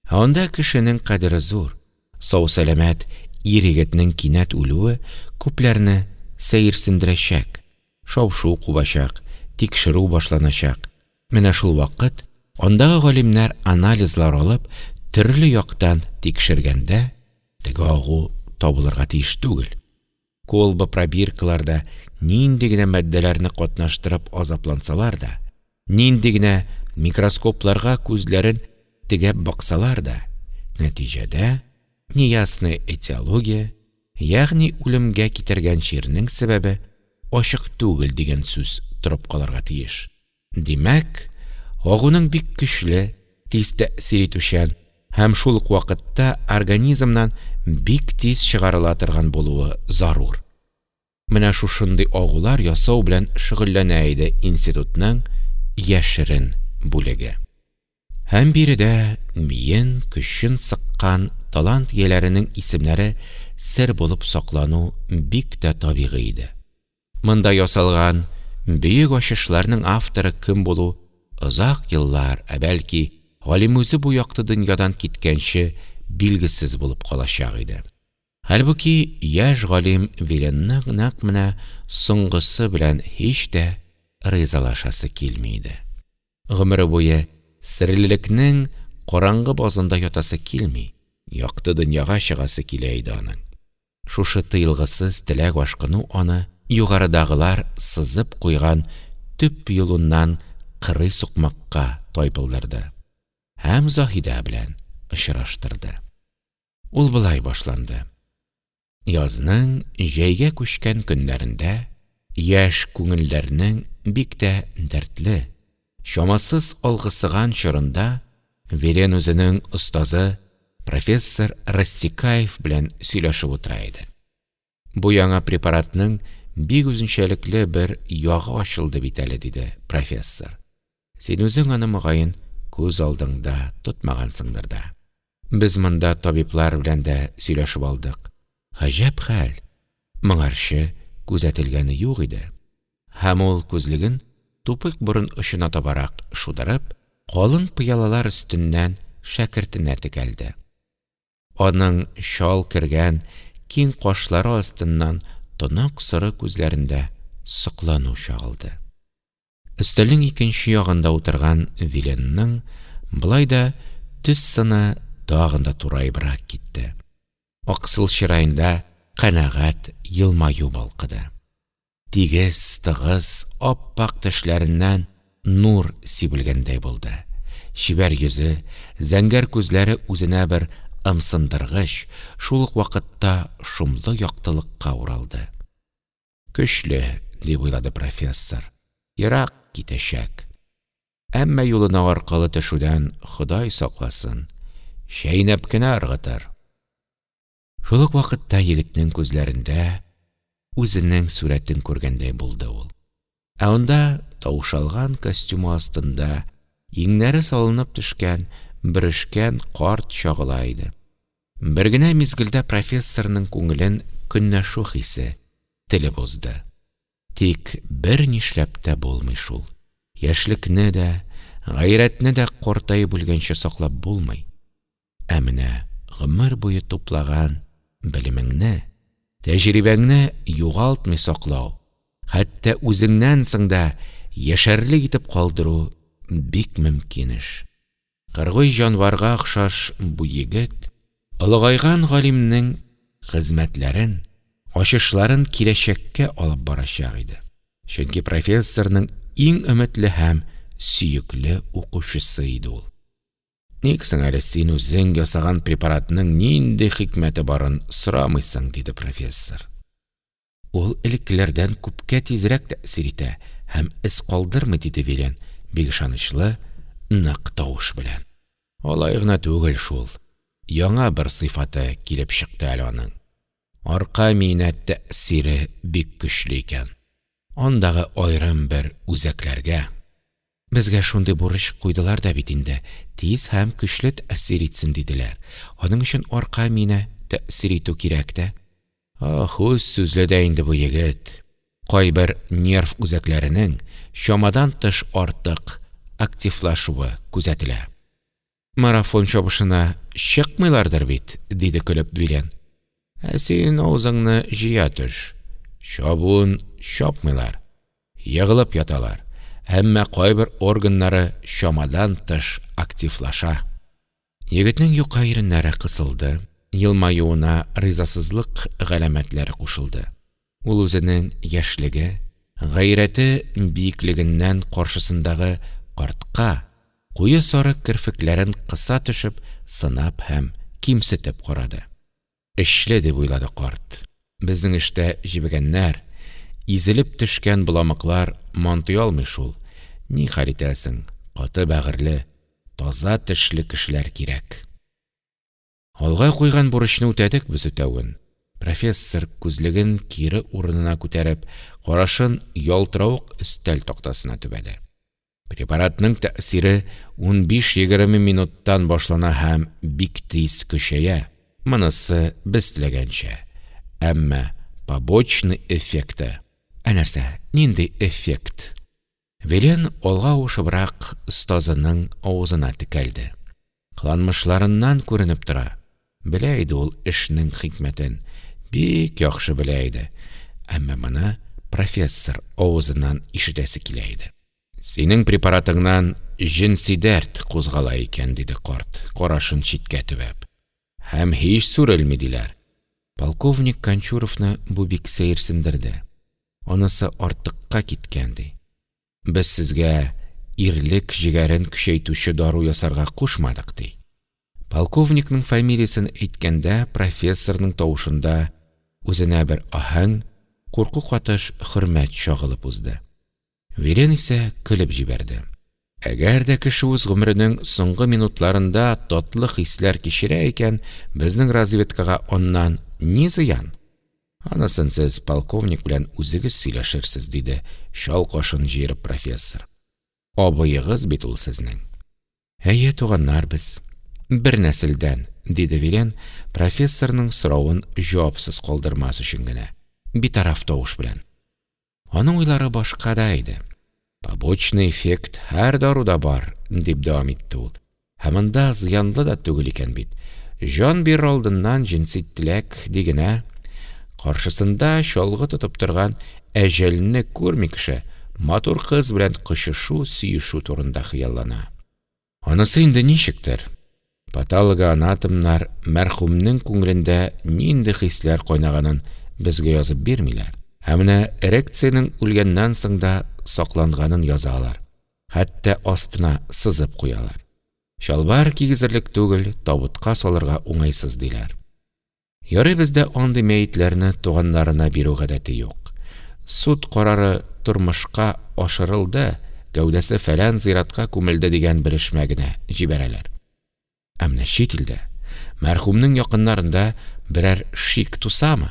S1: Ә анда кешенең кадере зур. Сау-сәламәт ир-егетнең кинәт үлүе күпләрне сәерсендерәчәк, шау-шу кубачак, тикшерү башланачак. Менә шул вакыт андагы галимнәр анализлар алып, төрле яктан тикшергәндә, теге агу табылырга тиеш түгел. Колба-пробиркаларда нинди генә матдәләрне катнаштырып азаплансалар да, нинди генә микроскопларга күзләрен тегәп баксалар да, нәтиҗәдә неясная этиология, ягъни үлемгә китергән чирнең сәбәбе ачык түгел дигән сүз торып калырга тиеш. Димәк, агуның бик көчле, тиз тәэсир итүчән һәм шул ук вакытта организмнан бик тиз чыгарыла торган булуы зарур. Менә шушындый агулар ясау белән шөгыльләнә иде институтның яшерен бүлеге. Һәм биредә миен, көчен сыккан талант ияләренең исемнәре сер булып саклану бик тә табигый иде. Монда ясалган бөек ачышларның авторы кем булу озак еллар, ә бәлки, галим үзе бу якты дөньядан киткәнче билгесез булып калачак иде. Хәлбуки, яшь галим Виленның нәкъ менә соңгысы белән һич тә ризалашасы килми иде. Гомере буе серлелекнең караңгы базында ятасы килми, якты дөньяга чыгасы килә иде аның. Шушы тыелгысыз теләк-ашкыну аны югарыдагылар сызып куйган төп юлыннан кырый сукмакка тайпылдырды һәм Заһидә белән очраштырды. Ул болай башланды. Язның җәйгә күчкән көннәрендә, яшь күңелләрнең бик тә дәртле, чамасыз алгысыган чорында, Вилен үзенең остазы профессор Рассекаев белән сөйләшеп утыра иде. Бу яңа препаратның бик үзенчәлекле бер ягы ачылды бит әле, диде профессор. Син үзең аны, мөгаен, күз алдыңда тотмагансыңдыр да. Без монда табиблар белән дә сөйләшеп алдык. Гаҗәп хәл, моңарчы күзәтелгәне юк иде. Һәм ул күзлеген тупык борын очына табарак шудырып, калын пыялалар өстеннән шәкертенә текәлде. Аның чал кергән киң кашлары астыннан тонык соры күзләрендә соклану чагылды. Өстәлнең икенче ягында утырган Виленның болай да төс-сыны тагын да тураебрак китте. Аксыл чыраенда канәгать елмаю балкыды. Тигез, тыгыз, ап-ак тешләреннән нур сибелгәндәй булды. Чибәр йөзе, зәңгәр күзләре үзенә бер ымсындыргыч, шул ук вакытта шомлы яктылыкка уралды. Көчле, дип уйлады профессор, ерак китәчәк. Әмма юлына аркылы төшүдән Ходай сакласын, чәйнәп кенә ыргытыр. Шул ук вакытта егетнең күзләрендә үзенең сурәтен күргәндәй булды ул. Ә анда таушалган костюмы астында иңнәре салынып төшкән, бөрешкән карт чагыла иде. Бер генә мизгелдә профессорның күңелен көнләшү хисе телеп узды. Тик бернишләп тә булмый шул. Яшьлекне дә, гайрәтне дә картаеп үлгәнче саклап булмый. Ә менә гомер буе туплаган белемеңне, тәҗрибәңне югалтмый саклау, хәтта үзеңнән соң да яшәрлек итеп калдыру бик мөмкин эш. Кыргый җанварга охшаш бу егет олыгайган галимнең хезмәтләрен, ачышларын киләчәккә алып барачак иде. Чөнки профессорның иң өметле һәм сөекле укучысы иде ул. Ник соң әле син үзең ясаган препаратның нинди хикмәте барын сорамыйсың, диде профессор. Ул элеккеләрдән күпкә тизрәк тәэсир итә һәм эз калдырмый, диде Вилен бик ышанычлы, нык тавыш белән. Алай гына түгел шул, яңа бер сыйфаты килеп чыкты әле аның. Арка миенә тәэсире бик көчле икән. Андагы аерым бер үзәкләргә. Безгә шундый бурыч куйдылар да бит инде, тиз һәм көчле тәэсир итсен, диделәр. Аның өчен арка миенә тәэсир итү кирәк тә. Ах, үз сүзле дә инде бу егет. Кайбер нерв үзәкләренең чамадан тыш артык активлашуы күзәтелә. Марафон чабышына чыкмыйлардыр бит? диде көлеп Вилен. Ә син авызыңны җыя төш. Чабуын чапмыйлар, егылып яталар, әмма кайбер органнары чамадан тыш активлаша. Егетнең юка иреннәре кысылды, елмаюына ризасызлык галәмәтләре кушылды. Ул үзенең яшьлеге, гайрәте биеклегеннән каршысындагы картка, куе сары керфекләрен кыса төшеп, сынап һәм кимсетеп карады. Эшле, дип уйлады карт. Безнең эштә җебегәннәр, изелеп төшкән боламыклар мантый алмый шул, ни хәл итәсең, каты бәгырьле, таза тешле кешеләр кирәк. Алга куйган бурычны үтәдек без үтәвен. Профессор, күзлеген кире урынына күтәреп, карашын ялтыравык өстәл тактасына төбәде. Препаратның тәэсире 15-20 минуттан башлана һәм бик тиз көчәя, монысы без теләгәнчә. Әмма побочный эффекты… Ә нәрсә, нинди эффект? Вилен алга авышыбрак остазының авызына текәлде. Кыланмышларыннан күренеп тора, белә иде ул эшнең хикмәтен, бик яхшы белә иде, әмма моны профессор авызыннан ишетәсе килә иде. Синең препаратыңнан җенси дәрт кузгала икән, диде карт, карашын читкә төбәп. Һәм һич сүрелми, диләр. Полковник Кончуровны бу бик сәерсендерде. Анысы артыкка киткән, ди. Без сезгә ирлек җегәрен көчәйтүче дару ясарга кушмадык, ди. Полковникның фамилиясен әйткәндә профессорның тавышында үзенә бер аһәң, курку катыш хөрмәт чагылып узды. Вилен исә көлеп җибәрде. Әгәр дә кеше үз гомеренең соңгы минутларында татлы хисләр кичерә икән, безнең разведкага аннан ни зыян? Анысын сез полковник белән үзегез сөйләшерсез, диде чал кашын җыерып профессор. Абыегыз бит ул сезнең. Әйе, туганнар без. Бер нәселдән, диде Вилен, профессорның соравын җавапсыз калдырмас өчен генә, битараф тавыш белән. Аның уйлары башкада иде. Побочный эффект һәр даруда бар, дип дәвам итте ул. Һәм анда зыянлы да түгел икән бит. Җан бирер алдыннан җенси теләк дигенә, каршысында чалгы тотып торган әҗәлне күрми кеше, матур кыз белән кочышу, сөешү турында хыяллана. Анысы инде ничектер. Патологоанатомнар мәрхүмнең күңелендә нинди хисләр кайнаганын безгә язып бирмиләр. Ә менә эрекциянең үлгәннән соң да сакланганын язалар. Хәтта астына сызып куялар. Чалбар кигезерлек түгел, табутка салырга уңайсыз, диләр. Ярый бездә андый мәетләрне туганнарына бирү гадәте юк. Суд карары тормышка ашырылды, гәүдәсе фәлән зиратка күмелде дигән белешмә генә җибәрәләр. Ә менә чит илдә мәрхүмнең якыннарында берәр шик тусамы,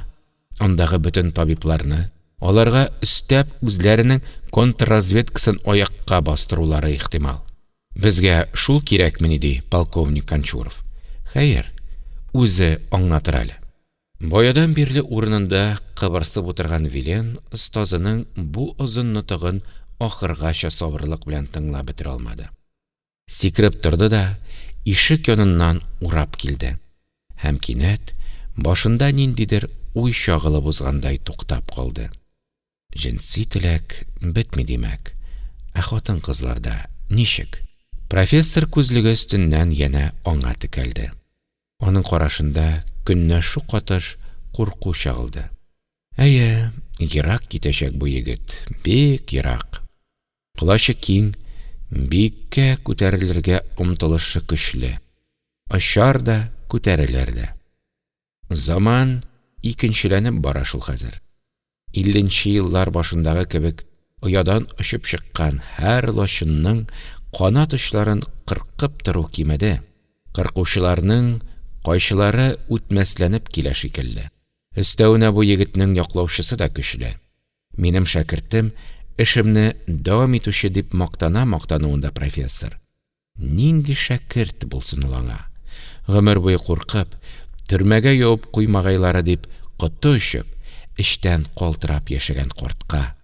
S1: андагы бөтен табибларны, аларга өстәп үзләренең контрразведкасын аякка бастырулары ихтимал. Безгә шул кирәкмени, ди полковник Кончуров. Хәер, үзе аңлатыр әле. Баядан бирле урынында кыбырсып утырган Вилен остазының бу озын нотыгын ахыргача сабырлык белән тыңлап бетерә алмады. Сикереп торды да ишек яныннан урап килде. Һәм кинәт башында ниндидер уй чагылып узгандай туктап калды. Җенси теләк бетми, димәк. Ә хатын-кызларда ничек? Профессор күзлеге өстеннән янә аңа текәлде. Аның карашында көнләшү катыш курку чагылды. Әйе, ерак китәчәк бу егет, бик ерак. Колачы киң, биеккә күтәрелергә омтылышы көчле. Очар да, күтәрелер дә. Заман икенчеләнеп бара шул хәзер. Илленче еллар башындагы кебек оядан очып чыккан һәр лачынның канат очларын кыркып тору кимеде. Кыркучыларның кайчылары үтмәсләнеп килә шикелле. Өстәвенә бу егетнең яклаучысы да көчле. Минем шәкертем, эшемне дәвам итүче дип мактана мактануында профессор. Нинди шәкерт булсын ул аңа? Гомер буе куркып, төрмәгә ябып куймагайлары дип коты очып, эчтән калтырап яшәгән картка,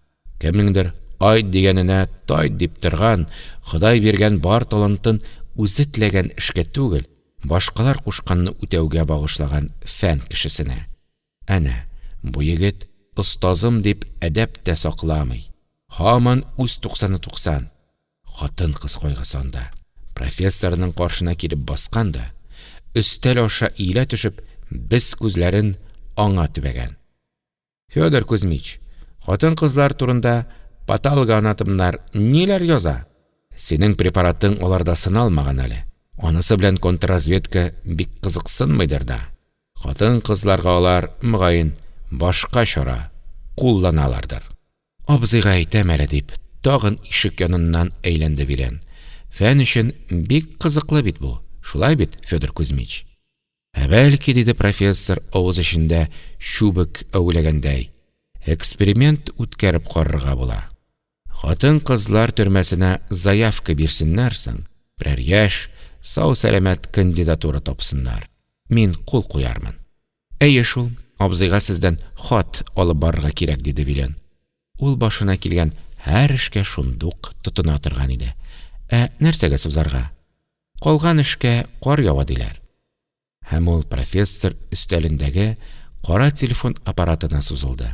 S1: кемнеңдер айт дигәненә тайт дип торган, Ходай биргән бар талантын үзе теләгән эшкә түгел, башкалар кушканны үтәүгә багышлаган фән кешесенә. Әнә, бу егет остазым дип әдәп тә сакламый. Һаман үз туксаны туксан. Хатын-кыз кайгысы анда. Профессорның каршына килеп баскан да, өстәл аша иелә төшеп, без күзләрен аңа төбәгән. Федор Кузьмич, хатын-кызлар турында патологоанатомнар ниләр яза? Синең препаратың аларда сыналмаган әле. Анысы белән контрразведка бик кызыксынмыйдыр да. Хатын-кызларга алар, мөгаен, башка чара кулланалардыр. Абзыйга әйтәм әле, дип, тагын ишек яныннан әйләнде Вилен. Фән өчен бик кызыклы бит бу, шулай бит, Федор Кузьмич? Ә бәлки, диде профессор, авыз эчендә чүбек әүләгәндәй, эксперимент үткәреп карарга була. Хатын-кызлар төрмәсенә заявка бирсеннәр соң, берәр яшь, сау-сәламәт кандидатура тапсыннар. Мин кул куярмын. Әйе шул, абзыйга сездән хат алып барырга кирәк, диде Вилен. Ул башына килгән һәр эшкә шундук тотына торган иде. Ә нәрсәгә сузарга? Калган эшкә кар ява, диләр. Һәм ул профессор өстәлендәге кара телефон аппаратына сузылды.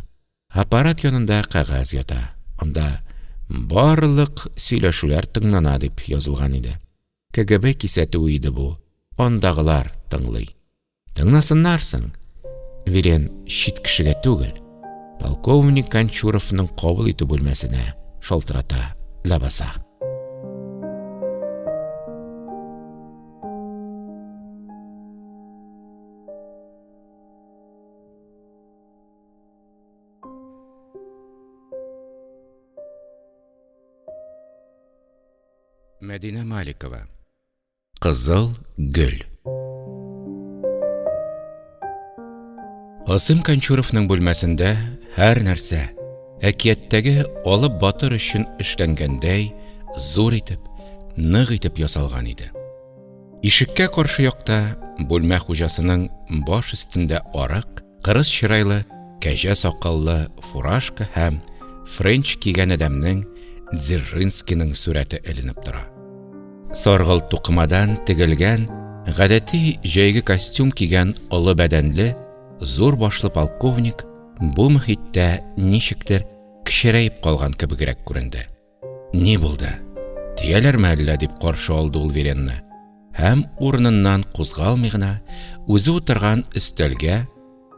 S1: Аппарат янында кәгазь ята. Анда «Барлык сөйләшүләр тыңлана» дип язылган иде. КГБ кисәтүе иде бу, андагылар тыңлый. Тыңласыннар соң! Вилен чит кешегә түгел, полковник Кончуровның кабул итү бүлмәсенә шалтырата ләбаса. Мәдинә Маликова. Кызыл гөл. Касыйм Кончуровның бүлмәсендә һәр нәрсә, әкияттәге Алып батыр өчен эшләнгәндәй, зур итеп, нык итеп ясалган иде. Ишеккә каршы якта бүлмә хуҗасының баш өстендә арык, кырыс чырайлы, кәҗә сакаллы фуражка һәм френч кигән адәмнең Дзержинскийның сурәте эленеп тора. Саргылт тукымадан тегелгән гадәти җәйге костюм кигән олы бәдәнле, зур башлы полковник бу мохиттә ничектер кечерәеп калган кебегрәк күренде. Ни булды? Тияләрме әллә? дип каршы алды ул Веренны. Һәм урыныннан кузгалмый гына, үзе утырган өстәлгә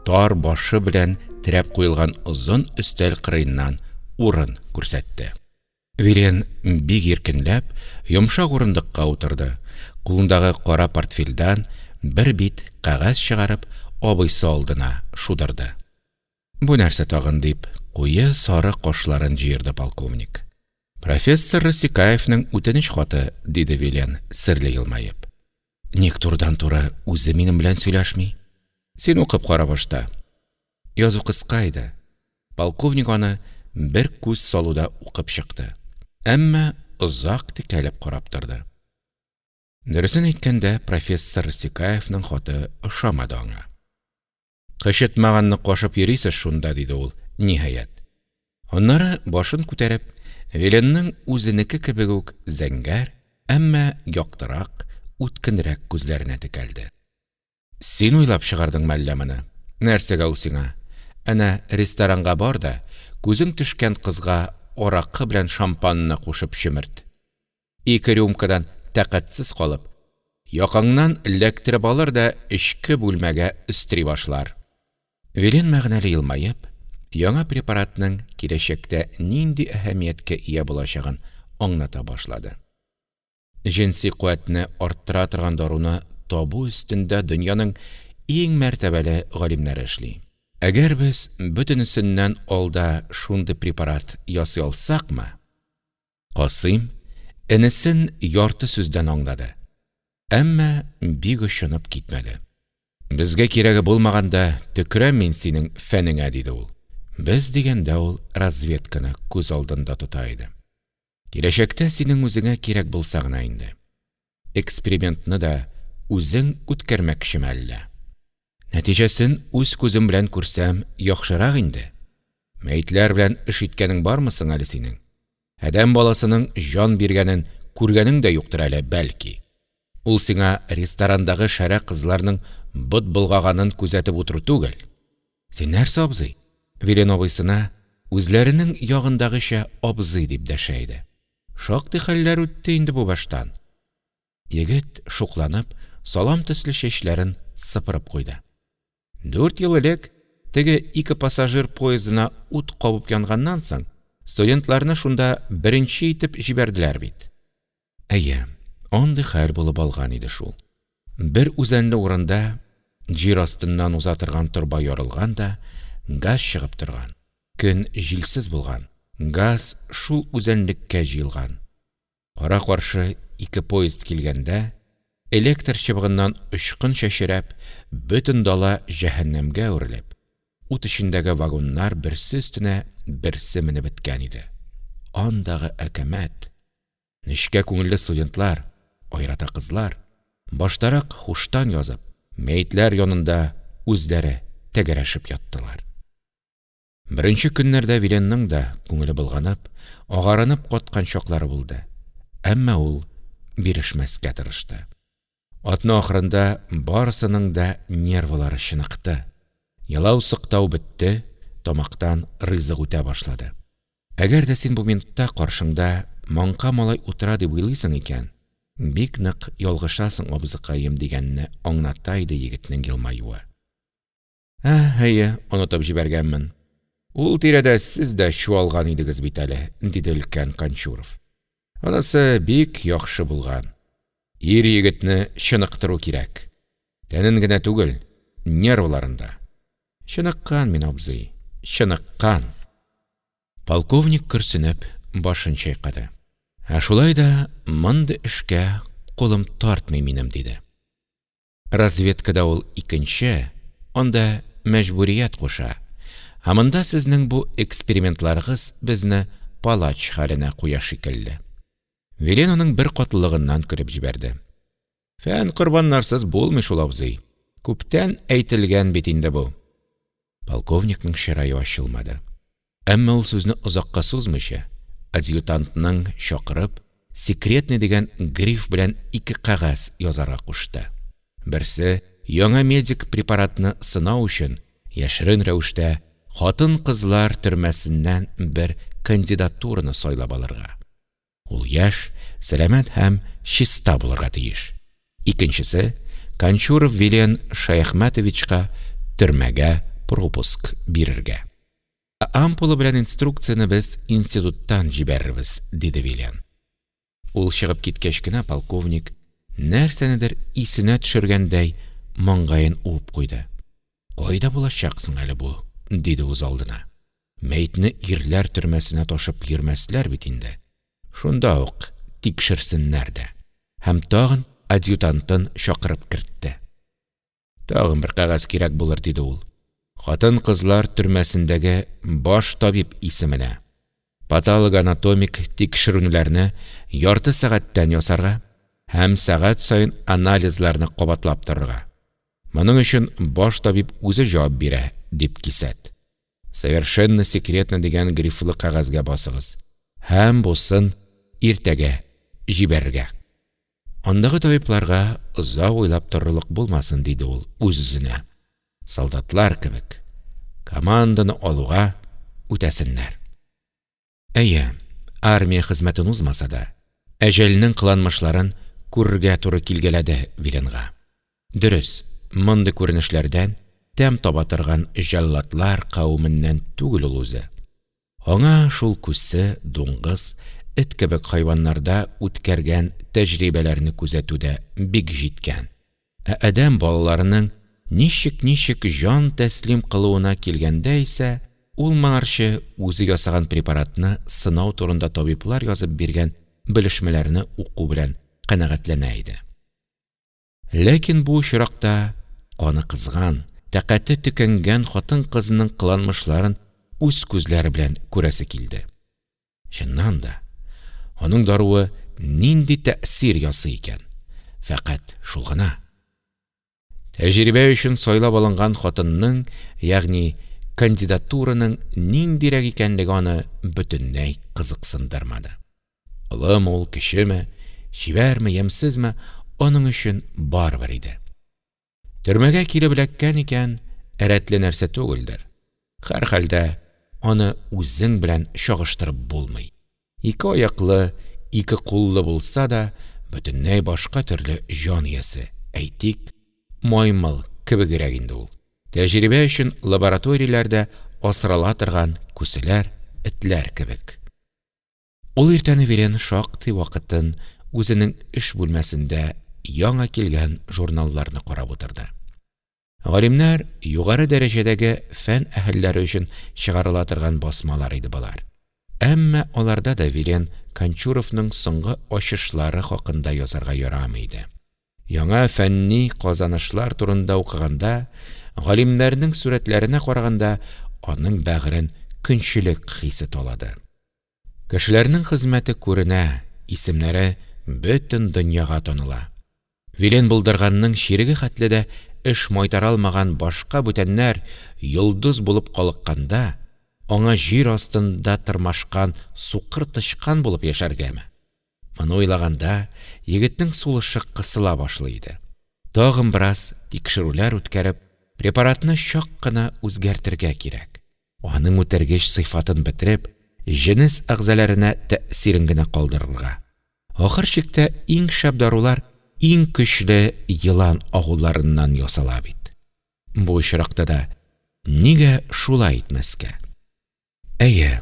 S1: тар башы белән терәп куелган озын өстәл кырыеннан урын күрсәтте. Вилен бик иркенләп йомшак урындыкка утырды, кулындагы кара портфельдән бер бит кәгазь чыгарып, абыйсы алдына шудырды. Бу нәрсә тагын? дип, куе сары кашларын җыерды полковник. Профессор Рысикаевның үтенеч хаты, диде Вилен, серле елмаеп. Ник турыдан-туры үзе минем белән сөйләшми? Син укып кара башта. Язу кыска иде. Полковник аны бер күз салуда укып чыкты. Әмма озак текәлеп карап торды. Дөресен әйткәндә, профессор Рысикаевның хаты ошамады аңа. Кычытмаганны кашып йөрисез шунда, диде ул, ниһаять. Аннары башын күтәреп, Виленның үзенеке кебек үк зәңгәр, әмма яктырак, үткенрәк күзләренә текәлде. Син уйлап чыгардың мәллә моны? Нәрсәгә ул сиңа? Әнә ресторанга бар да, күзең төшкән кызга аракы белән шампанны кушып чөмерт. Ике рюмкадан тәкатьсез калып, якаңнан эләктереп алыр да эчке бүлмәгә өстери башлар. Вилен мәгънәле елмаеп, яңа препаратның киләчәктә нинди әһәмияткә ия булачагын аңлата башлады. Җенси куәтне арттыра торган даруны табу өстендә дөньяның иң мәртәбәле галимнәре эшли. Әгәр без бөтенесеннән алда шундый препарат ясый алсакмы? Касыйм энесен ярты сүздән аңлады, әмма бик очынып китмәде. Безгә кирәге булмаганда төкерәм мин синең фәнеңә, диде ул. Без дигәндә ул разведканы күз алдында тота иде. Киләчәктә синең үзеңә кирәк булса гына инде. Экспериментны да үзең үткәрмәкчеме әллә? Нәтиҗәсен үз күзем белән күрсәм яхшырак инде. Мәетләр белән эш иткәнең бармы соң әле синең? Адәм баласының җан биргәнен күргәнең дә юктыр әле, бәлки. Ул сиңа ресторандагы шәрә кызларның бот болгаганын күзәтеп утыру түгел. Син нәрсә, абзый? Вилен абыйсына үзләренең ягындагыча абзый дип дәшә иде. Шактый хәлләр үтте инде бу баштан. Егет, шукланып, салам төсле чәчләрен сыпырып куйды. Дүрт ел элек, теге ике пассажир поездына ут кабып янганнан соң, студентларны шунда беренче итеп җибәрделәр бит. Әйе, андый хәл булып алган иде шул. Бер үзәнле урында җир астыннан уза торган торба ярылган да, газ чыгып торган. Көн җилсез булган, газ шул үзәнлеккә җыелган. Кара-каршы ике поезд килгәндә, электр чыбыгыннан очкын чәчрәп, бөтен дала җәһәннәмгә әверелеп, ут эчендәге вагоннар берсе өстенә берсе менеп беткән иде. Андагы әкәмәт! Нечкә күңелле студентлар, аерата кызлар, баштарак һуштан язып, мәетләр янында үзләре тәгәрәшеп яттылар. Беренче көннәрдә Виленның да күңеле болганып, агарынып каткан чаклары булды. Әмма ул бирешмәскә тырышты. Атна ахырында барысының да нервылары чыныкты. Елау-сыктау бетте, тамактан ризык үтә башлады. Әгәр дә син бу минутта каршыңда маңка малай утыра дип уйлыйсың икән, бик нык ялгышасың, абзыкаем, дигәнне аңлата иде егетнең елмаюы. Ә, әйе, онытып җибәргәнмен. Ул тирәдә сез дә чуалган идегез бит әле, диде өлкән Кончуров. Анысы бик яхшы булган. Ир-егетне чыныктыру кирәк. Тәнен генә түгел, нервларын да. Чыныккан мин, абзый, чыныккан. Полковник көрсенеп башын чайкады. Ә шулай да мондый эшкә кулым тартмый минем, – диде. Разведкада ул икенче, анда мәҗбүрият куша, ә монда сезнең бу экспериментларыгыз безне палач хәленә куя шикелле. Вилен аның беркатлылыгыннан көлеп җибәрде. – Фән корбаннарсыз булмый шул, абзый, күптән әйтелгән бит инде бу. Полковникның чырае ачылмады. Әмма ул сүзне озакка сузмыйча, адъютантның чакырып, «Секретный» дигән гриф белән ике кәгазь язарга кушты. Берсе, яңа медик препаратны сынау өчен, яшерен рәвештә хатын-кызлар төрмәсеннән бер кандидатураны сайлап алырга. Ул яшь, сәламәт һәм чиста булырга тиеш. Икенчесе, Кончуров Вилен Шәяхмәтовичка төрмәгә пропуск бирергә. Ә ампула белән инструкцияне без институттан җибәрербез, – диде Вилен. Ул чыгып киткәч кенә полковник, нәрсәнедер исенә төшергәндәй, маңгаен уып куйды. Кайда булачак соң әле бу? – диде үзалдына. Мәетне ирләр төрмәсенә ташып йөрмәсләр бит инде. Шунда ук тикшерсеннәр дә. Һәм тагын адъютантын чакырып кертте. Тагын бер кәгазь кирәк булыр, диде ул. Хатын-кызлар төрмәсендәге баш табиб исеменә. Патологоанатомик тикшеренүләрне ярты сәгатьтән ясарга һәм сәгать саен анализларны кабатлап торырга. Моның өчен баш табиб үзе җавап бирә, дип кисәт. Совершенно секретно дигән грифлы кәгазьгә басыгыз. Һәм бусын иртәгә җибәрергә. Андагы табибларга озак уйлап торырлык булмасын, диде ул үз-үзенә. Солдатлар кебек, команданы алуга үтәсеннәр. Әйе, армия хезмәтен узмаса да, әҗәлнең кыланмышларын күрергә туры килгәләде Виленга. Дөрес, мондый күренешләрдән тәм таба торган җәлладлар кавеменнән түгел ул үзе. Аңа шул күсе, дуңгыз, эт кебек хайваннарда үткәргән тәҗрибәләрне күзәтү дә бик җиткән. Ә адәм балаларының ничек-ничек җан тәслим кылуына килгәндә исә, ул моңарчы үзе ясаган препаратны сынау турында табиблар язып биргән белешмәләрне уку белән канәгатьләнә иде. Ләкин бу очракта каны кызган, тәкате төкәнгән хатын-кызның кыланмышларын үз күзләре белән күрәсе килде. Чыннан да, аның даруы нинди тәэсир ясый икән? Фәкать шул гына. Тәҗрибә өчен сайлап алынган хатынның, ягъни кандидатураның ниндирәк икәнлеге аны бөтенләй кызыксындырмады. Олымы ул, кечеме, чибәрме, ямьсезме, аның өчен барыбер иде. Төрмәгә килеп эләккән икән, рәтле нәрсә түгелдер. Һәрхәлдә, аны үзең белән чагыштырып булмый. Ике аяклы, ике куллы булса да, бөтенләй башка төрле җан иясе, әйтик, маймыл кебегрәк инде ул. Тәҗрибә өчен лабораторияләрдә асрала торган күселәр, этләр кебек. Ул иртәне Вилен шактый вакытын үзенең эш бүлмәсендә яңа килгән журналларны карап утырды. Галимнәр, югары дәрәҗәдәге фән әһелләре өчен чыгарыла торган басмалар иде болар. Әмма аларда да Вилен Кончуровның соңгы ачышлары хакында язарга ярамый иде. Яңа фәнни казанышлар турында укыганда, галимнәрнең сурәтләренә караганда, аның бәгырен көнчелек хисе талады. Кешеләрнең хезмәте күренә, исемнәре бөтен дөньяга таныла. Вилен булдырганның чиреге хәтле дә эш майтара алмаган башка бүтәннәр йолдыз булып калыкканда, аңа җир астында тырмашкан сукыр тычкан булып яшәргәме? Моны уйлаганда, егетнең сулышы кысыла башлый иде. Тагын бераз тикшерүләр үткәреп, препаратны чак кына үзгәртергә кирәк. Аның үтергеч сыйфатын бетереп, җенес әгъзаларына тәэсирен генә калдырырга. Ахыр чиктә иң шәп дарулар иң көчле елан агуларыннан ясала бит. Бу очракта да нигә шулай итмәскә? Әйе,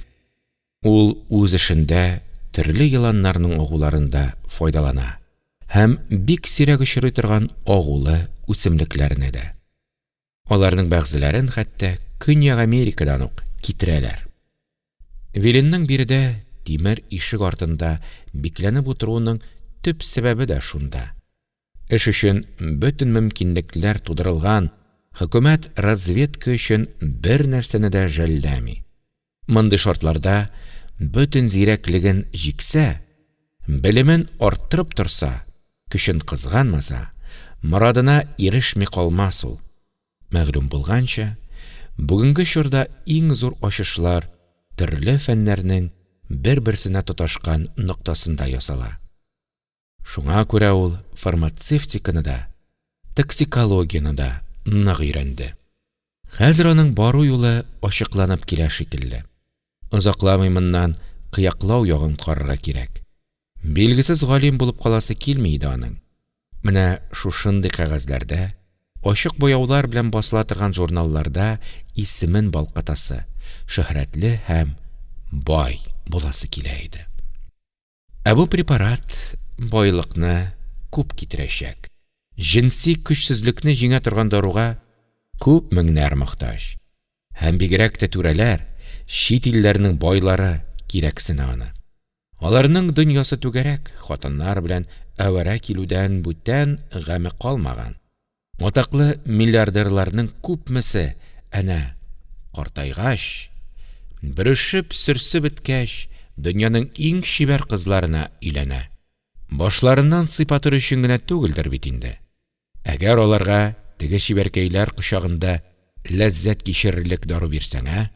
S1: ул үз эшендә төрле еланнарның агуларын да файдалана һәм бик сирәк очрый торган агулы үсемлекләрне дә. Аларның бәгъзеләрен хәтта Көньяк Америкадан ук китерәләр. Виленның биредә тимер ишек артында бикләнеп утыруының төп сәбәбе дә шунда. Эш өчен бөтен мөмкинлекләр тудырылган хөкүмәт разведка өчен бернәрсәне дә жәлләми. Мондый шартларда бөтен зирәклеген җиксә, белемен арттырып торса, көчен кызганмаса, морадына ирешми калмас ул. Мәгълүм булганча, бүгенге чорда иң зур ачышлар төрле фәннәрнең бер-берсенә тоташкан ноктасында ясала. Шуңа күрә ул фармацевтиканы да, токсикологияне дә нык өйрәнде. Хәзер аның бару юлы ачыкланып килә шикелле. Озакламый моннан кыяклау ягын карарга кирәк. Билгесез галим булып каласы килми иде аның. Менә шушындый кәгазьләрдә, ачык буяулар белән басыла торган журналларда исемен балкытасы, шөһрәтле һәм бай буласы килә иде. Ә бу препарат байлыкны күп китерәчәк. Җенси көчсезлекне җиңә торган даруга күп меңнәр мохтаҗ. Һәм бигрәк тә түрәләр, чит илләрнең байлары кирәксенә аны. Аларның дөньясы түгәрәк, хатыннар белән әвәрә килүдән бүтән гаме калмаган. Атаклы миллиардерларның күпмесе әнә картайгач, бөрешеп сөрсе беткәч, дөньяның иң чибәр кызларына өйләнә. Башларыннан сыйпатыр өчен генә түгелдер бит инде. Әгәр аларга теге чибәркәйләр кочагында ләззәт кичерерлек дару бирсәң, ә?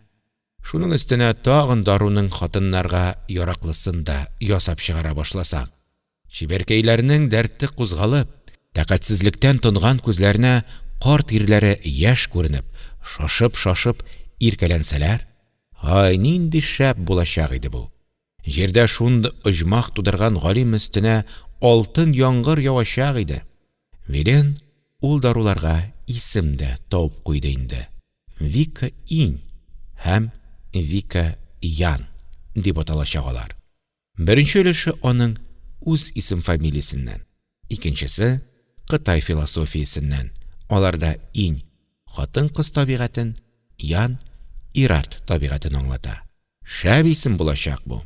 S1: Шуның өстенә тагын даруның хатыннарга яраклысын да ясап чыгара башласаң. Чибәркәйләрнең дәрте кузгалып, тәкатьсезлектән тонган күзләренә карт ирләре яшь күренеп, шашып-шашып иркәләнсәләр, һай, нинди шәп булачак иде бу! Җирдә шундый оҗмах тудырган галим өстенә алтын яңгыр явачак иде. Вилен ул даруларга исем дә табып куйды инде. Вика Инь һәм Вика Ян дип аталачак алар. Беренче өлеше аның үз исем-фамилиясеннән, икенчесе Кытай философиясеннән, аларда инь хатын-кыз табигатен, ян ир-ат табигатен аңлата. Шәп исем булачак бу!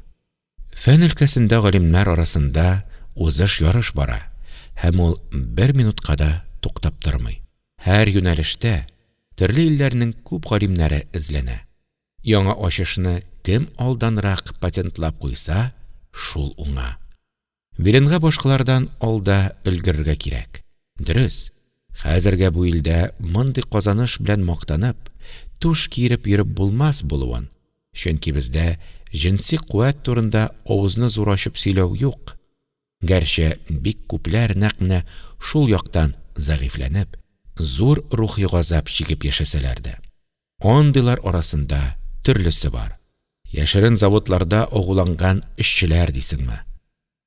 S1: Фән өлкәсендә галимнәр арасында узыш-ярыш бара һәм ул бер минутка да туктап тормый. Һәр юнәлештә төрле илләрнең күп галимнәре эзләнә. Яңа ачышны кем алданрак патентлап куйса, шул уңа. Виленга башкалардан алда өлгерергә кирәк. Дөрес, хәзергә бу илдә мондый казаныш белән мактанып, түш киереп йөреп булмас булуын, чөнки бездә җенси куәт турында авызны зур ачып сөйләү юк. Гәрчә бик күпләр нәкъ менә шул яктан зәгыйфьләнеп, зур рухи газап чигеп яшәсәләр дә. Андыйлар арасында төрлесе бар. Яшерен заводларда агуланган эшчеләр дисеңме?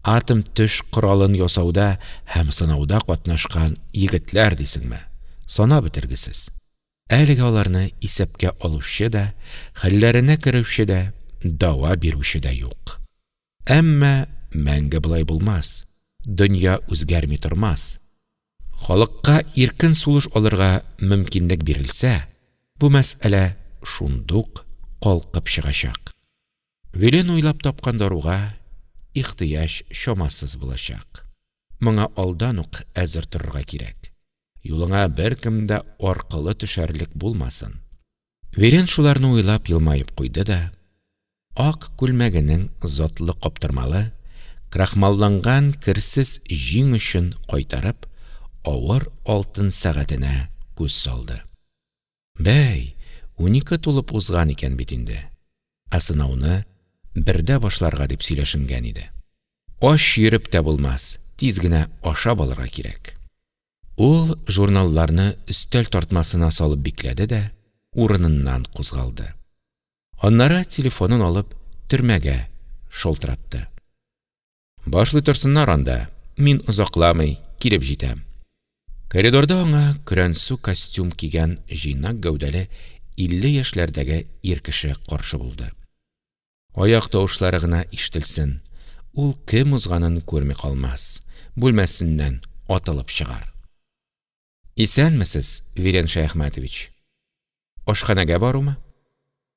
S1: Атом-төш коралын ясауда һәм сынауда катнашкан егетләр дисеңме? Санап бетергесез. Әлегә аларны исәпкә алучы да, хәлләренә керүче дә, дава бирүче дә юк. Әмма мәңге болай булмас, дөнья үзгәрми тормас. Халыкка иркен сулыш алырга мөмкинлек бирелсә, бу мәсьәлә шундук калкып чыгачак. Вилен уйлап тапкан даруга ихтыяҗ чамасыз булачак. Моңа алдан ук әзер торырга кирәк. Юлыңа беркем дә аркылы төшәрлек булмасын. Вилен шуларны уйлап елмаеп куйды да, ак күлмәгенең затлы каптырмалы, крахмалланган керсез җиң очын кайтарып, авыр алтын сәгатенә күз салды. Бәй, 12 тулып узган икән бит инде. Ә сынауны бердә башларга дип сөйләшенгән иде. Ач йөреп тә булмас, тиз генә ашап алырга кирәк. Ул журналларны өстәл тартмасына салып бикләде дә урыныннан кузгалды. Аннары телефонын алып төрмәгә шалтыратты. Башлый торсыннар анда, мин озакламый килеп җитәм. Коридорда аңа көрәнсу костюм кигән җыйнак гәүдәле 50 яшьләрдәге ир кеше каршы булды. Аяк тавышлары гына ишетелсен, ул кем узганын күрми калмас, бүлмәсеннән атылып чыгар. Исәнмесез, Вилен Шәяхмәтович. Ашханәгә барумы?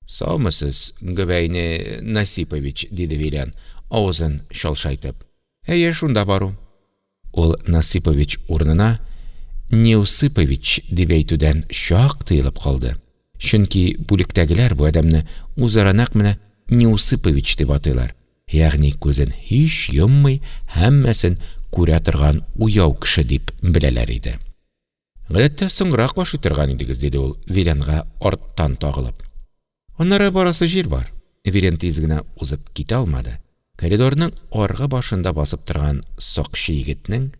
S1: Саумысыз, Гобәйни Насыйпович, – диде Вилен, авызын чалшайтып. Әйе, шунда бару. Ул Насыйпович урынына Неусыпович дип әйтүдән чак тыелып калды, чөнки бүлектәгеләр бу адәмне үзара нәкъ менә Неусыпович дип атыйлар, ягъни күзен һич йоммый һәммәсен күрә торган уяу кеше дип беләләр иде. Гадәттә, соңрак ашый торган идегез, – диде ул, Виленга арттан тагылып. Аннары барасы җир бар. Вилен тиз генә узып китә алмады, коридорның аргы башында басып торган сакчы егетнең,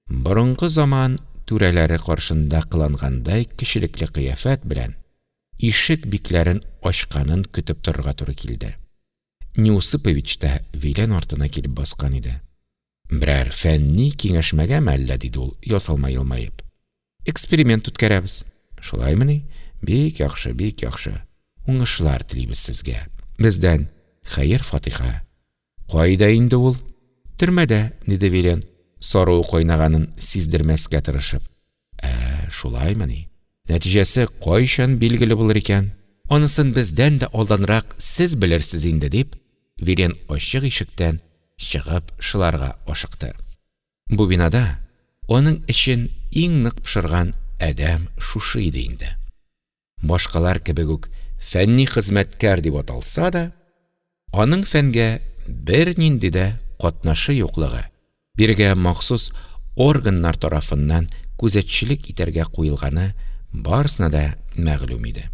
S1: борынгы заман түрәләре каршында кылангандай кешелекле кыяфәт белән, ишек бикләрен ачканын көтеп торырга туры килде. Неусыпович та Вилен артына килеп баскан иде. Берәр фәнни киңәшмәгәме әллә? – диде ул, ясалма елмаеп. Эксперимент үткәрәбез. Шулаймыни? Бик яхшы, бик яхшы. Уңышлар телибез сезгә. Бездән хәер-фатиха. Кайда инде ул? Төрмәдә, – диде Вилен, саруы кайнаганын сиздермәскә тырышып. Ә, шулаймыни? Нәтиҗәсе кайчан билгеле булыр икән? Анысын бездән дә алданрак сез белерсез инде, – дип, Вилен ачык ишектән чыгып шыларга ашыкты. Бу бинада аның эчен иң нык пошырган адәм шушы иде инде. Башкалар кебек үк фәнни хезмәткәр дип аталса да, аның фәнгә бернинди дә катнашы юклыгы, бирегә махсус органнар тарафыннан күзәтчелек итәргә куелганы барысына да мәгълүм иде.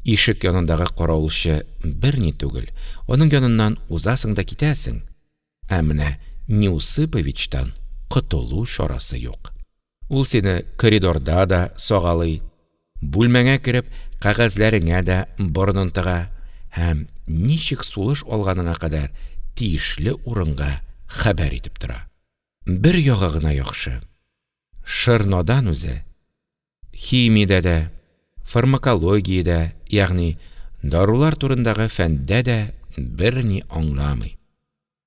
S1: Ишек янындагы каравылчы берни түгел, аның яныннан узасың да китәсең. Ә менә Неусыповичтан котылу чарасы юк. Ул сине коридорда да сагалый, бүлмәңә кереп кәгазьләреңә дә борынын тыга һәм ничек сулыш алганыңа кадәр тиешле урынга хәбәр итеп тора. Бер ягы гына яхшы – шыр надан үзе, химиядә дә, фармакологиядә, ягъни дарулар турындагы фәндә дә берни аңламый.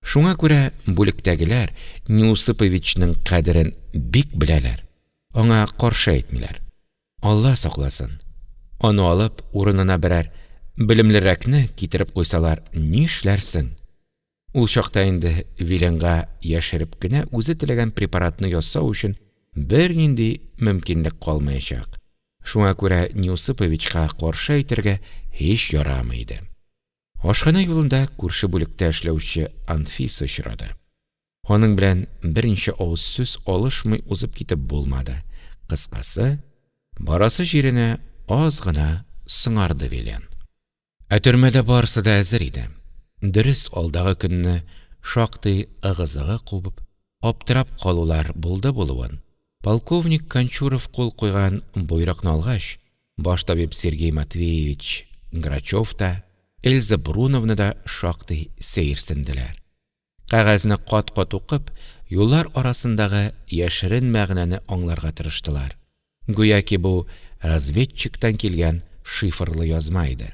S1: Шуңа күрә бүлектәгеләр Неусыповичның кадерен бик беләләр, аңа каршы әйтмиләр. Алла сакласын, аны алып, урынына берәр белемлерәкне китереп куйсалар нишләрсең? Ул чакта инде Виленга яшереп кенә үзе теләгән препаратны ясау өчен бернинди мөмкинлек калмаячак. Шуңа күрә Неусыповичка каршы әйтергә һич ярамый иде. Ашханә юлында күрше бүлектә эшләүче Анфиса очрады. Аның белән берничә авыз сүз алышмый узып китеп булмады. Кыскасы, барасы җиренә аз гына соңарды Вилен. Ә төрмәдә барысы да әзер иде. Дөрес, алдагы көнне шактый ыгы-зыгы кубып, аптырап калулар булды булуын. Полковник Кончуров кул куйган боерыкны алгач, баш табиб Сергей Матвеевич Грачев та, Эльза Бруновна да шактый сәерсенделәр. Кәгазьне кат-кат укып, юллар арасындагы яшерен мәгънәне аңларга тырыштылар. Гүяки бу разведчиктан килгән шифрлы язма иде.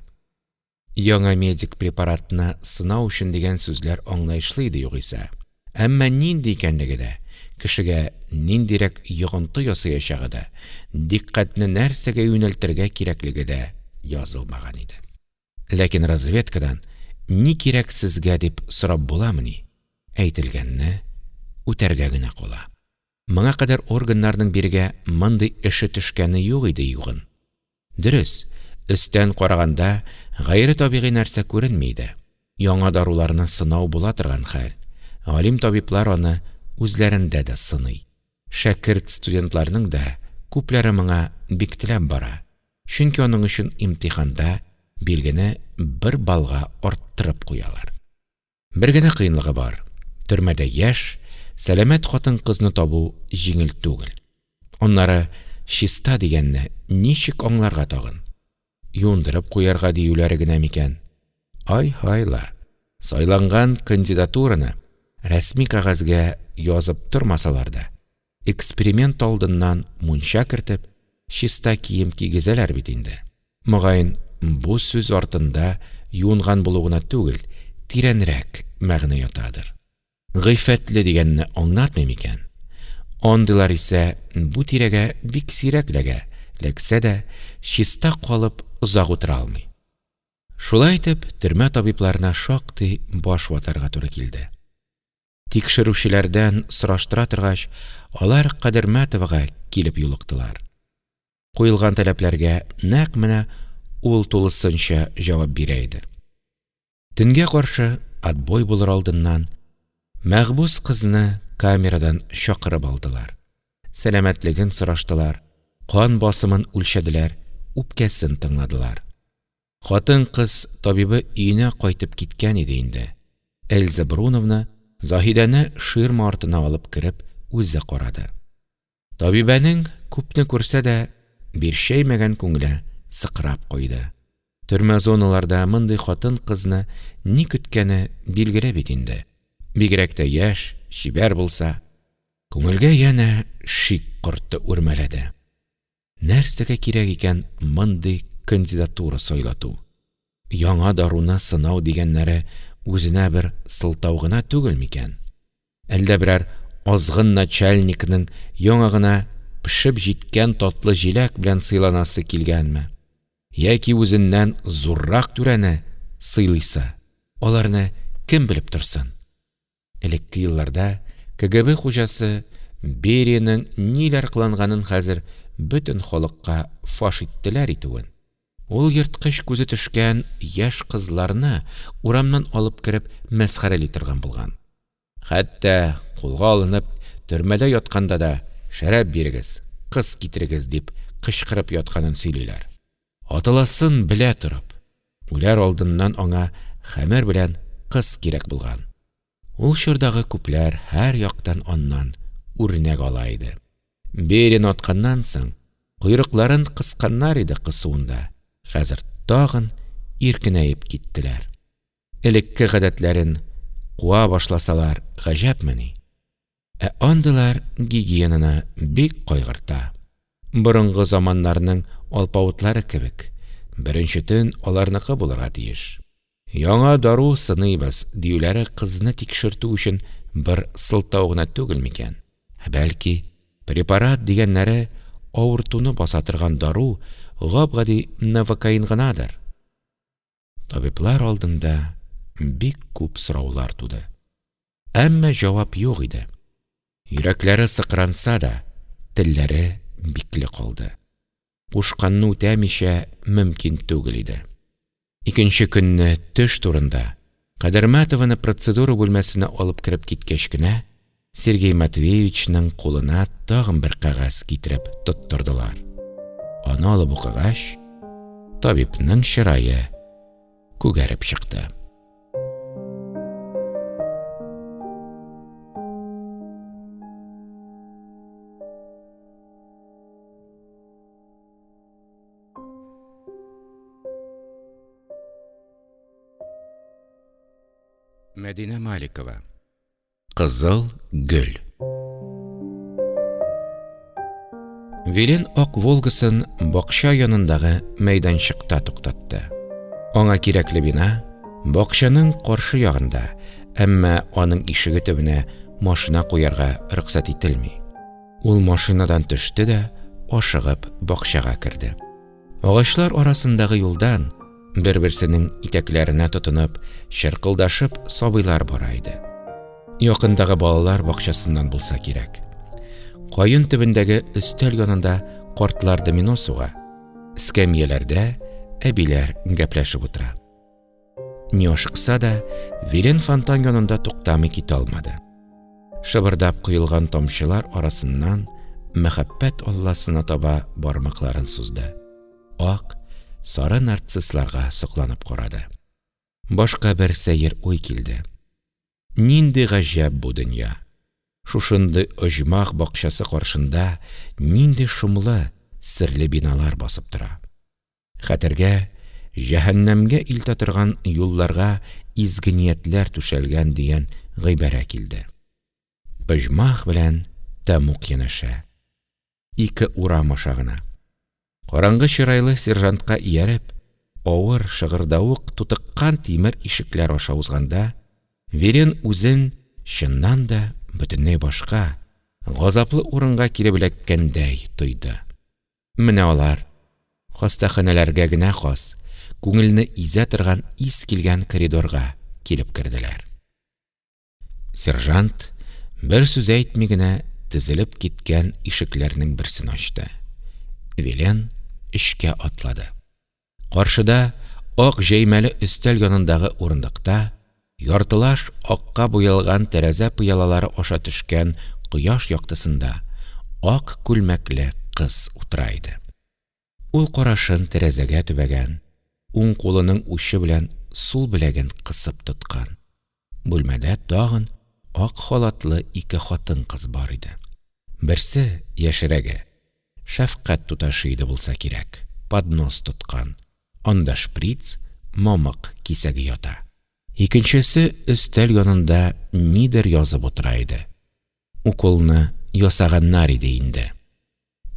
S1: Яңа медик препаратны сынау өчен дигән сүзләр аңлаешлы иде югыйсә. Әмма нинди икәнлеге дә, кешегә ниндирәк йогынты ясаячагы да, дикъкатьне нәрсәгә юнәлтергә кирәклеге дә язылмаган иде. Ләкин разведкадан ни кирәк сезгә дип сорап буламыни? Әйтелгәнне үтәргә генә кала. Моңа кадәр органнарның бирегә мондый эше төшкәне юк иде югын. Дөрес, өстән караганда гайре табигый нәрсә күренми иде. Яңа даруларны сынау була торган хәл. Галим табиблар аны үзләрендә дә сыный. Шәкерт студентларның да күпләре моңа бик теләп бара, чөнки аның өчен имтиханда билгене бер баллга арттырып куялар. Бер генә кыенлыгы бар, төрмәдә яшь, сәламәт хатын-кызны табу җиңел түгел. Аннары чиста дигәнне ничек аңларга тагын? Юындырып куярга диюләре генә микән? Ай-һай ла, сайланган кандидатураны рәсми кәгазьгә язып тормасалар да, эксперимент алдыннан мунча кертеп, чиста кием кигезәләр бит инде. Мөгаен, бу сүз артында юынган булу гына түгел, тирәнрәк мәгънә ятадыр. Гыйффәтле дигәнне аңлатмый микән? Андыйлар исә бу тирәгә бик сирәк эләгә, эләксә дә, чиста калып озак утыра алмый. Шулай итеп, төрмә табибларына шактый баш ватарга туры килде. Тикшерүчеләрдән сораштыра торгач, алар Кадермәтовага килеп юлыктылар. Куелган таләпләргә нәкъ менә ул тулысынча җавап бирә иде. Төнгә каршы, отбой булыр алдыннан, мәхбүс кызны камерадан чакырып алдылар. Сәламәтлеген сораштылар, кан басымын үлчәделәр, үпкәсен тыңладылар. Хатын-кыз табибы өенә кайтып киткән иде инде. Эльза Бруновна Заһидәне ширма артына алып кереп үзе карады. Табибәнең, күпне күрсә дә, бирчәймәгән күңеле сыкрап куйды. Төрмә-зоналарда мондый хатын-кызны ни көткәне билгеле бит инде. Бигрәк тә яшь, чибәр булса. Күңелгә янә шик корты үрмәләде. Нәрсәгә кирәк икән мондый кандидатура сайлату? Яңа даруны сынау дигәннәре үзенә бер сылтау гына түгел микән? Әллә берәр азгын начальникның яңа гына пешеп җиткән татлы җиләк белән сыйланасы килгәнме? Яки үзеннән зуррак түрәне сыйлыйсы, аларны кем белеп торсын? Элекке елларда КГБ хуҗасы Бериянең ниләр кыланганын хәзер бөтен халыкка фаш иттеләр итүен. Ул ерткыч күзе төшкән яшь кызларны урамнан алып кереп мәсхәрәли торган булган. Хәтта кулга алынып төрмәдә ятканда да «Шәраб бирегез, кыз китерегез!» дип кычкырып ятканын сөйлиләр. Атыласын белә торып, үләр алдыннан аңа хәмер белән кыз кирәк булган. Ул чордагы күпләр һәр яктан аннан үрнәк ала иде. Берияне атканнан соң, койрыкларын кысканнар иде кысуын да, хәзер тагын иркенәеп киттеләр. Элекке гадәтләрен куа башласалар гаҗәпмени? Ә андыйлар гигиенаны бик кайгырта. Борынгы заманнарның алпавытлары кебек, беренче төн аларныкы булырга тиеш. Яңа дару сыныйбыз, диюләре кызны тикшертү өчен бер сылтау гына түгел микән? Ә бәлки, препарат дигәннәре авыртуны баса торган дару, гап-гади новокаин гынадыр? Табиблар алдында бик күп сораулар туды. Әмма җавап юк иде. Йөрәкләре сыкранса да, телләре бикле калды. Кушканны үтәмичә мөмкин түгел иде. Икенче көнне төш турында, Кадермәтованы процедура бүлмәсенә алып кереп киткәч кенә, Сергей Матвеевичның кулына тагын бер кәгазь китереп тоттырдылар. Аны алып укыгач, табибның чырае күгәреп чыкты. Мәдинә Маликова. Кызыл гөл. Вилен ак Волгасын бакча янындагы мәйданчыкта туктатты. Аңа кирәкле бина бакчаның каршы ягында, әмма аның ишеге төбенә машина куярга рөхсәт ителми. Ул машинадан төште дә ашыгып бакчага керде. Агачлар арасындагы юлдан, бер-берсенең итәкләренә тотынып, чыркылдашып сабыйлар бара иде. Якындагы балалар бакчасыннан булса кирәк. Каен төбендәге өстәл янында картлар домино суга, эскәмияләрдә әбиләр гәпләшеп утыра. Ни ашыкса да, Вилен фонтан янында туктамый китә алмады. Шыбырдап коелган тамчылар арасыннан мәхәббәт алласына таба бармакларын сузды. Ак, сары нарциссларга сокланып карады. Башка бер сәер уй килде. Нинди гаҗәп бу дөнья! Шушындый оҗмах бакчасы каршында нинди шомлы, серле биналар басып тора. Хәтергә җәһәннәмгә илтә торган юлларга изге ниятләр түшәлгән дигән гыйбарә килде. Оҗмах белән тәмуг янәшә. Ике урам аша гына. Караңгы чырайлы сержантка ияреп, авыр, шыгырдавык тутыккан тимер ишекләр аша узганда, Верен үзен, чыннан да, бөтенләй башка, газаплы урынга килеп эләккәндәй тойды. Менә алар, хастаханәләргә генә хас, Күңелне изә торган ис килгән коридорга килеп керделәр. Сержант бер сүз әйтми генә тезелеп киткән ишекләрнең берсен ачты. Вилен эчкә атлады. Каршыда, ак җәймәле өстәл янындагы урындыкта, яртылаш акка буялган тәрәзә пыялалары аша төшкән кояш яктысында, ак күлмәкле кыз утыра иде. Ул карашын тәрәзәгә төбәгән, уң кулының учы белән сул беләген кысып тоткан. Бүлмәдә тагын ак халатлы ике хатын-кыз бар иде. Берсе, яшьрәге, шәфкать туташы иде булса кирәк, поднос тоткан, анда шприц, мамык кисәге ята. Икенчесе өстәл янында нидер язып утыра иде. Уколны ясаганнар иде инде.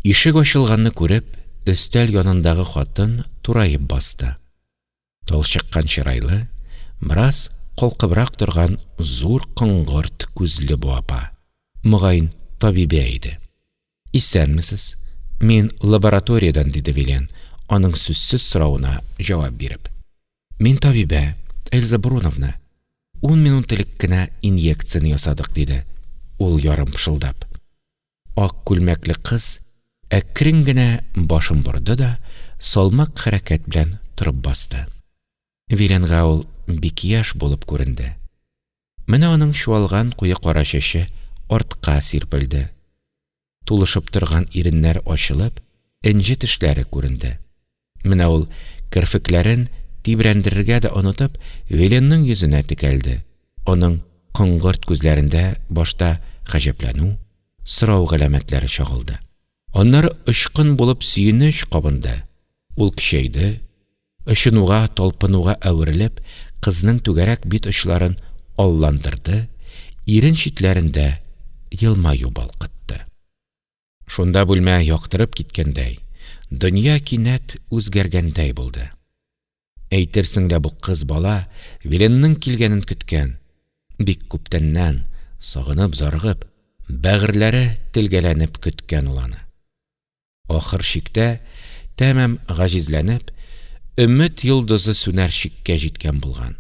S1: Ишек ачылганны күреп, өстәл янындагы хатын тураеп басты. Талчыккан чырайлы, бераз калкыбрак торган зур коңгырт күзле бу апа, мөгаен, табибә иде. Исәнмесез, мин лабораториядән, диде Вилен, аның сүзсез соравына җавап биреп. Мин табибә, Эльза Бруновна. Ун минут элек кенә инъекцияне ясадык, диде ул ярым пышылдап. Ак күлмәкле кыз әкрен генә башын борды да салмак хәрәкәт белән торып басты. Виленга ул бик яшь булып күренде. Менә аның чуалган куе кара чәче артка сирпелде. Тулышып торган иреннәр ачылып, энҗе тешләре күренде. Менә ул, керфекләрен тибрәндерергә дә онытып, Виленның йөзенә текәлде. Аның коңгырт күзләрендә башта гаҗәпләнү, сорау галәмәтләре чагылды. Аннары очкын булып сөенеч кабынды. Ул көчәйде, очынуга, талпынуга әверелеп, кызның түгәрәк бит очларын алландырды, ирен читләрендә елмаю балкытты. Шунда бүлмә яктырып киткәндәй, дөнья кинәт үзгәргәндәй булды. Әйтерсең лә бу кыз бала Виленның килгәнен көткән, бик күптәннән, сагынып-зарыгып, бәгырьләре телгәләнеп көткән ул аны. Ахыр чиктә, тәмам гаҗизләнеп, өмет йолдызы сүнәр чиккә җиткән булган.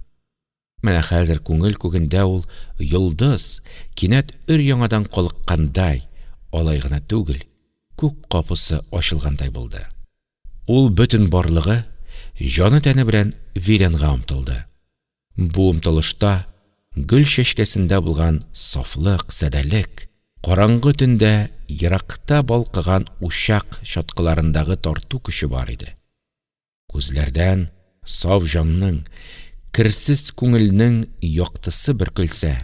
S1: Менә хәзер күңел күгендә ул йолдыз кинәт өр-яңадан калыккандай, алай гына түгел, күк капусы ачылгандай булды. Ул бөтен барлыгы, җаны-тәне белән Виленга омтылды. Бу омтылышта гөл чәчкәсендә булган сафлык, садәлек, караңгы төндә еракта балкыган учак чаткыларындагы тарту көче бар иде. Күзләрдән саф җанның, керсез күңелнең яктысы бөркелсә,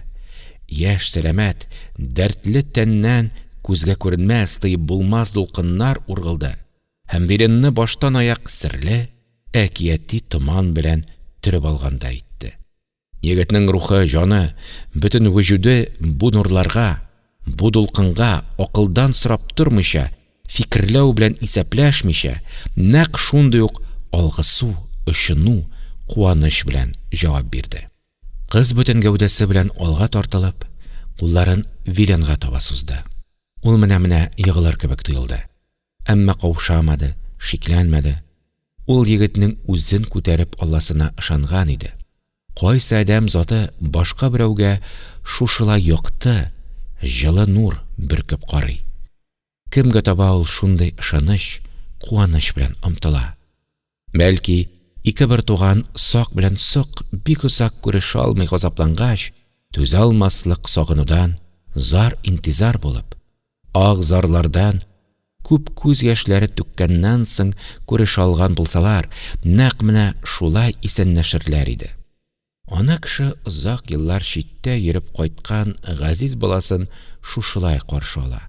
S1: яшь, сәламәт, дәртле тәннән күзгә күренмәс, тыеп булмас дулкыннар ургылды һәм Виленны баштан-аяк серле, әкияти томан белән төреп алгандай итте. Егетнең рухы, җаны, бөтен вөҗүде бу нурларга, бу дулкынга акылдан сорап тормыйча, фикерләү белән исәпләшмичә, нәкъ шундый ук алгысу, очыну, куаныч белән җавап бирде. Кыз бөтен гәүдәсе белән алга тартылып, кулларын Виленга таба сузды. Ул менә-менә егылыр кебек тоелды. Әмма каушамады, шикләнмәде. Ул егетнең үзен күтәреп аласына ышанган иде. Кайсы адәм заты башка берәүгә шушылай якты, җылы нур бөркеп карый? Кемгә таба ул шундый ышаныч, куаныч белән омтыла? Бәлки, ике бертуган Сак белән Сок бик озак күрешә алмый газаплангач, түзә алмаслык сагынудан зар-интизар булып, ах-зарлардан күп күз яшьләре түккәннән соң күрешә алган булсалар, нәкъ менә шулай исәнләшерләр иде. Ана кеше озак еллар читтә йөреп кайткан газиз баласын шушылай каршы ала.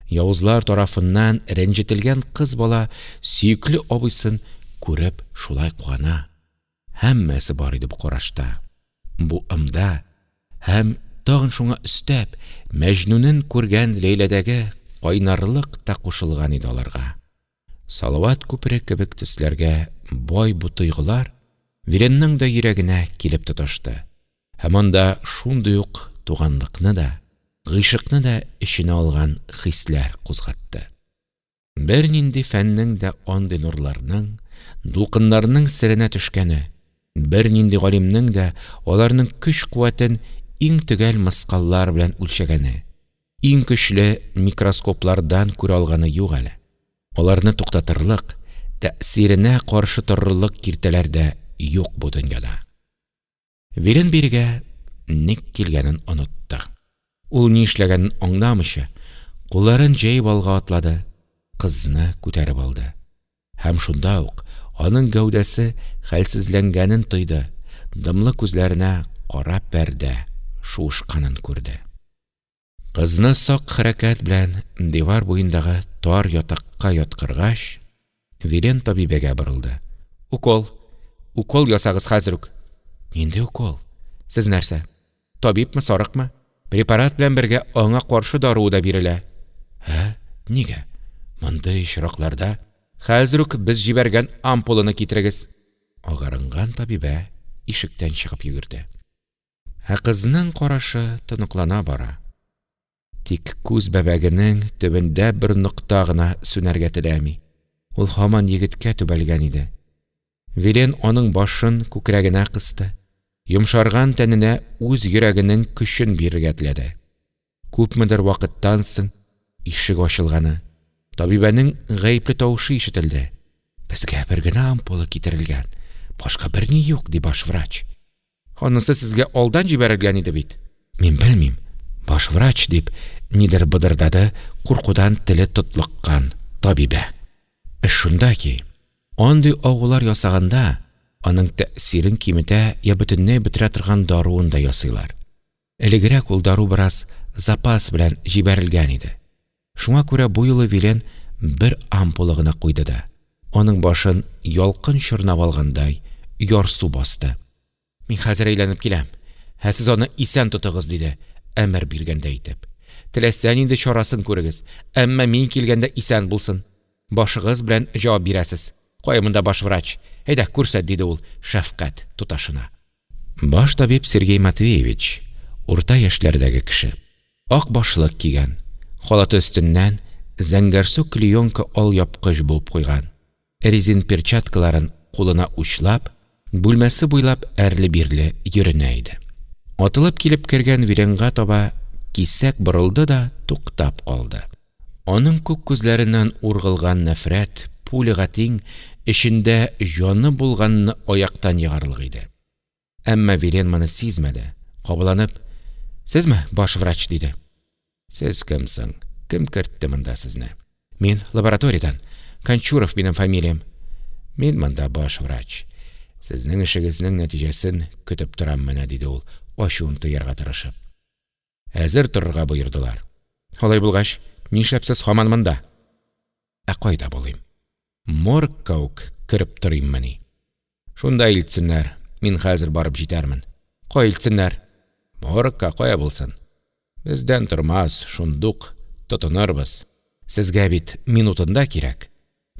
S1: Явызлар тарафыннан рәнҗетелгән кыз бала сөекле абыйсын күреп шулай куана. Һәммәсе бар иде бу карашта, бу ымда һәм, тагын шуңа өстәп, Мәҗнүнен күргән Ләйләдәге кайнарлык та кушылган иде аларга. Салават күпере кебек төсләргә бай бу тойгылар Виленның да йөрәгенә килеп тоташты һәм анда шундый ук туганлыкны да, гыйшыкны да эченә алган хисләр кузгатты. Бернинди фәннең дә андый нурларның, Дулкыннарның серенә төшкәне, бернинди галимнең дә аларның көч-куәтен иң төгәл мыскаллар белән үлчәгәне, иң көчле микроскоплардан күрә алганы юк әле. Аларны туктатырлык, тәэсиренә каршы торырлык киртәләр дә юк бу дөньяда. Вилен бирегә ник килгәнен онытты. Ул ни эшләгәнен аңламыйча, кулларын җәеп алга атлады, кызны күтәреп алды. Һәм шунда ук аның гәүдәсе хәлсезләнгәнен тойды, дымлы күзләренә кара пәрдә шуышканын күрде. Кызны сак хәрәкәт белән дивар буендагы тар ятакка яткыргач, Вилен табибәгә борылды. – Укол! Укол ясагыз хәзер үк! Нинди укол? Сез нәрсә, табибмы, сарыкмы? Препарат белән бергә аңа каршы даруы да бирелә. Ә? Нигә? Мондый очракларда хәзер үк без җибәргән ампуланы китерегез. Агарынган табибә ишектән чыгып йөгерде. Ә кызның карашы тоныклана бара. Тик күз бәбәгенең төбендә бер нокта гына сүнәргә теләми. Ул һаман егеткә төбәлгән иде. Вилен аның башын күкрәгенә кысты, йомшарган тәненә үз йөрәгенең көчен бирергә теләде. Күпмедер вакыттан соң ишек ачылганы, табибәнең гаепле тавышы ишетелде. Безгә бер генә ампула китерелгән, башка берни юк, ди баш врач. Анысы сезгә алдан җибәрелгән иде бит. Мин белмим, баш врач, дип, нидер быдырдады куркудан теле тотлыккан табибә. Эш шунда ки, андый агулар ясаганда, аның тәэсирен киметә йә бөтенләй бетерә торган даруын да ясыйлар. Элегрәк ул дару бераз запас белән җибәрелгән иде. Шуңа күрә бу юлы Вилен бер ампула гына куйды да, аның башын ялкын чорнап алгандай, ярсу басты. Мин хәзер әйләнеп киләм, ә сез аны исән тотыгыз, диде, әмер биргәндәй итеп. Теләсә нинди чарасын күрегез, әмма мин килгәндә исән булсын. Башыгыз белән җавап бирәсез. Кая монда баш врач? Әйдә, күрсәт, диде ул шәфкать туташына. Баш табиб Сергей Матвеевич, урта яшьләрдәге кеше. Ак башлык кигән, халаты өстеннән зәңгәрсу клеенка алъяпкыч буып куйган. Резин перчаткаларын кулына учлап, бүлмәсе буйлап әрле-бирле йөренә иде. Атылып килеп кергән Виленга таба кисәк борылды да туктап калды. Аның күк күзләреннән ургылган нәфрәт пуляга тиң, эчендә җаны булганны аяктан егарлык иде. Әмма Вилен моны сизмәде, кабаланып: "Сезме, баш врач?" диде. Сез кем соң? Кем кертте монда сезне? Мин лабораториядән. Кончуров минем фамилиям. Мин монда баш врач. Сезнең эшегезнең нәтиҗәсен көтеп торам менә, диде ул, ачуын тыярга тырышып. Әзер торырга боердылар. Алай булгач, нишләп сез һаман монда? Ә кайда булыйм? Моргка ук кереп торыйммыни? Шунда илтсеннәр, мин хәзер барып җитәрмен. Кая илтсеннәр? Моргка, кая булсын? Бездән тормас, шундук тотынырбыз. Сезгә бит минутында кирәк.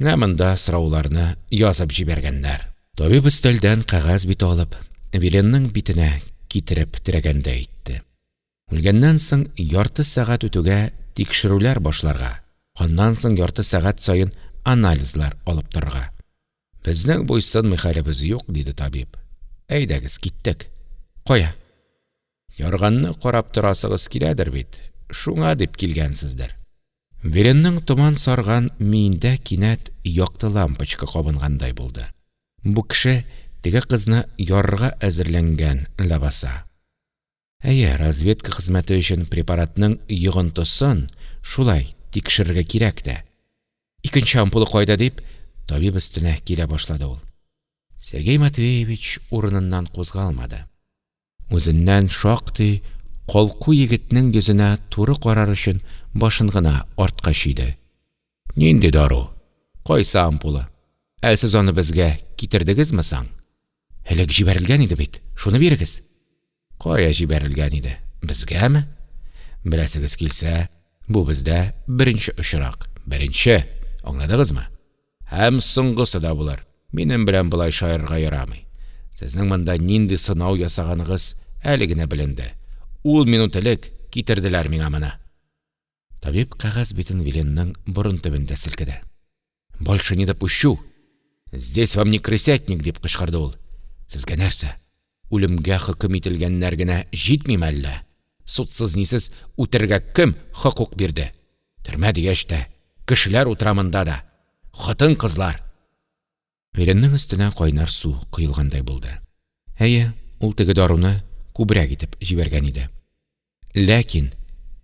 S1: Менә монда сорауларны язып җибәргәннәр. Табиб өстәлдән кәгазь бите алып, Виленның битенә китереп терәгәндәй итте. Үлгәннән соң ярты сәгать үтүгә тикшерүләр башларга, аннан соң ярты сәгать саен анализлар алып торырга. Безнең буйсынмый хәлебез юк, диде табиб. Әйдәгез, киттек. Кая? Ярганны карап торасыгыз киләдер бит, шуңа дип килгәнсездер. Виленның томан сарган миендә кинәт якты лампочка кабынгандай булды. Бу кеше теге кызны ярырга әзерләнгән ләбаса. Әйе, разведка хезмәте өчен препаратның йогынтысын шулай тикшерергә кирәк тә. Икенче ампула кайда дип, табиб өстенә килә башлады ул. Сергей Матвеевич урыныннан кузгалмады. Үзеннән шактый калку егетнең йөзенә туры карар өчен башын гына артка чөйде. Нинди дару? Кайсы ампула? Ә сез аны безгә китердегезме соң? Элек җибәрелгән иде бит, шуны бирегез. Кая җибәрелгән иде? Безгәме? Беләсегез килсә, бу бездә беренче очрак. Беренче! Аңладыгызмы? Һәм соңгысы да булыр. Минем белән болай шаярырга ярамый. Сезнең монда нинди сынау ясаганыгыз әле генә беленде. Ун минут элек китерделәр миңа моны. Табиб кәгазь битен Виленның борын төбендә селкеде. Больше не допущу! Здесь вам не крысятник! – дип кычкырды ул. – Сезгә нәрсә, үлемгә хөкем ителгәннәр генә җитмиме әллә? Судсыз-нисез үтерергә кем хокук бирде? Төрмә дигәч тә, кешеләр утыра монда да! Хатын-кызлар! Виленның өстенә кайнар су коелгандай булды. Әйе, ул теге даруны күбрәк итеп җибәргән иде. Ләкин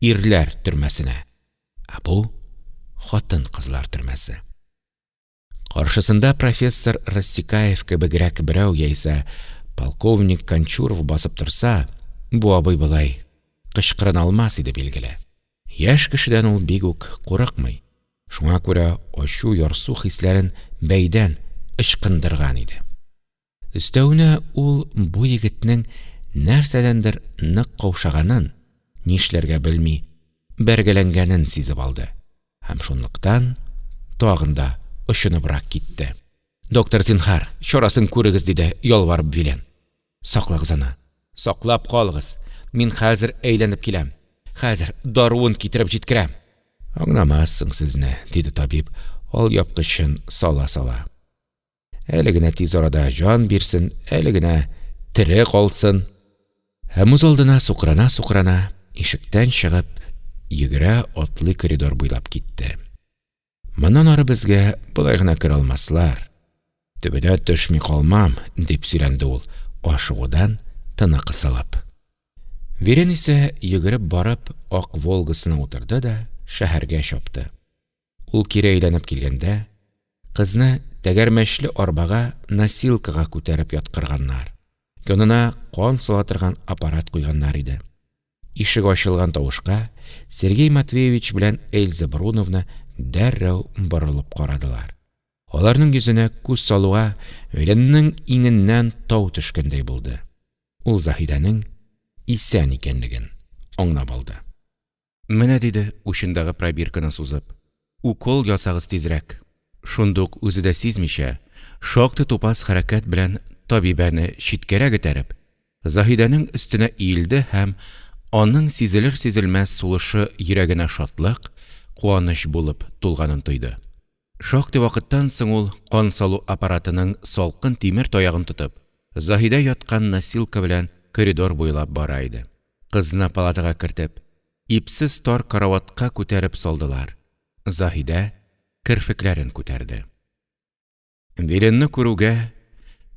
S1: ирләр төрмәсенә! Ә бу – хатын-кызлар төрмәсе. Каршысында профессор Рассекаев кебегрәк берәү яисә полковник Кончуров басып торса, бу абый болай кычкырына алмас иде, билгеле. Яшь кешедән ул бик үк курыкмый, шуңа күрә ачу-ярсу хисләрен бәйдән ычкындырган иде. Өстәвенә ул бу егетнең нәрсәдәндер нык каушаганын, нишләргә белми бәргәләнгәнен сизеп алды һәм шунлыктан тагын да очыныбрак китте. Доктор, зинһар, чарасын күрегез, диде ялварып Вилен. Саклагыз аны, саклап калыгыз, мин хәзер әйләнеп киләм, хәзер даруын китереп җиткерәм. Аңламассың сезне, диде табиб, алъяпкычын сала-сала. Әле генә тиз арада җан бирсен, әле генә тере калсын. Һәм үзалдына сукрана-сукрана, ишектән чыгып, йөгерә-атлый коридор буйлап китте. Моннан ары безгә болай гына керә алмаслар. Төбенә төшми калмам, дип сөйләнде ул, ашыгудан тыны кысылып. Вилен исә йөгереп барып ак «Волгасына» утырды да шәһәргә чапты. Ул кире әйләнеп килгәндә, кызны тәгәрмәчле арбага носилкага күтәреп яткырганнар, янына кан сала торган аппарат куйганнар иде. Ишек ачылган тавышка Сергей Матвеевич белән Эльза Бруновна дәррәү борылып карадылар. Аларның йөзенә күз салуга, Виленның иңеннән тау төшкәндәй булды. Ул Заһидәнең исән икәнлеген аңлап алды. Менә, диде, учындагы пробирканы сузып, укол ясагыз тизрәк. Шундук үзе дә сизмичә, шактый тупас хәрәкәт белән табибәне читкәрәк этәреп, Заһидәнең өстенә иелде һәм аның сизелер-сизелмәс сулышы йөрәгенә шатлык, куаныч булып тулганын тойды. Шактый вакыттан соң ул кан салу аппаратының салкын тимер таягын тотып, Заһидә яткан носилка белән коридор буйлап бара иде. Кызны палатага кертеп, ипсез тар караватка күтәреп салдылар. Заһидә керфекләрен күтәрде. Виленны күрүгә,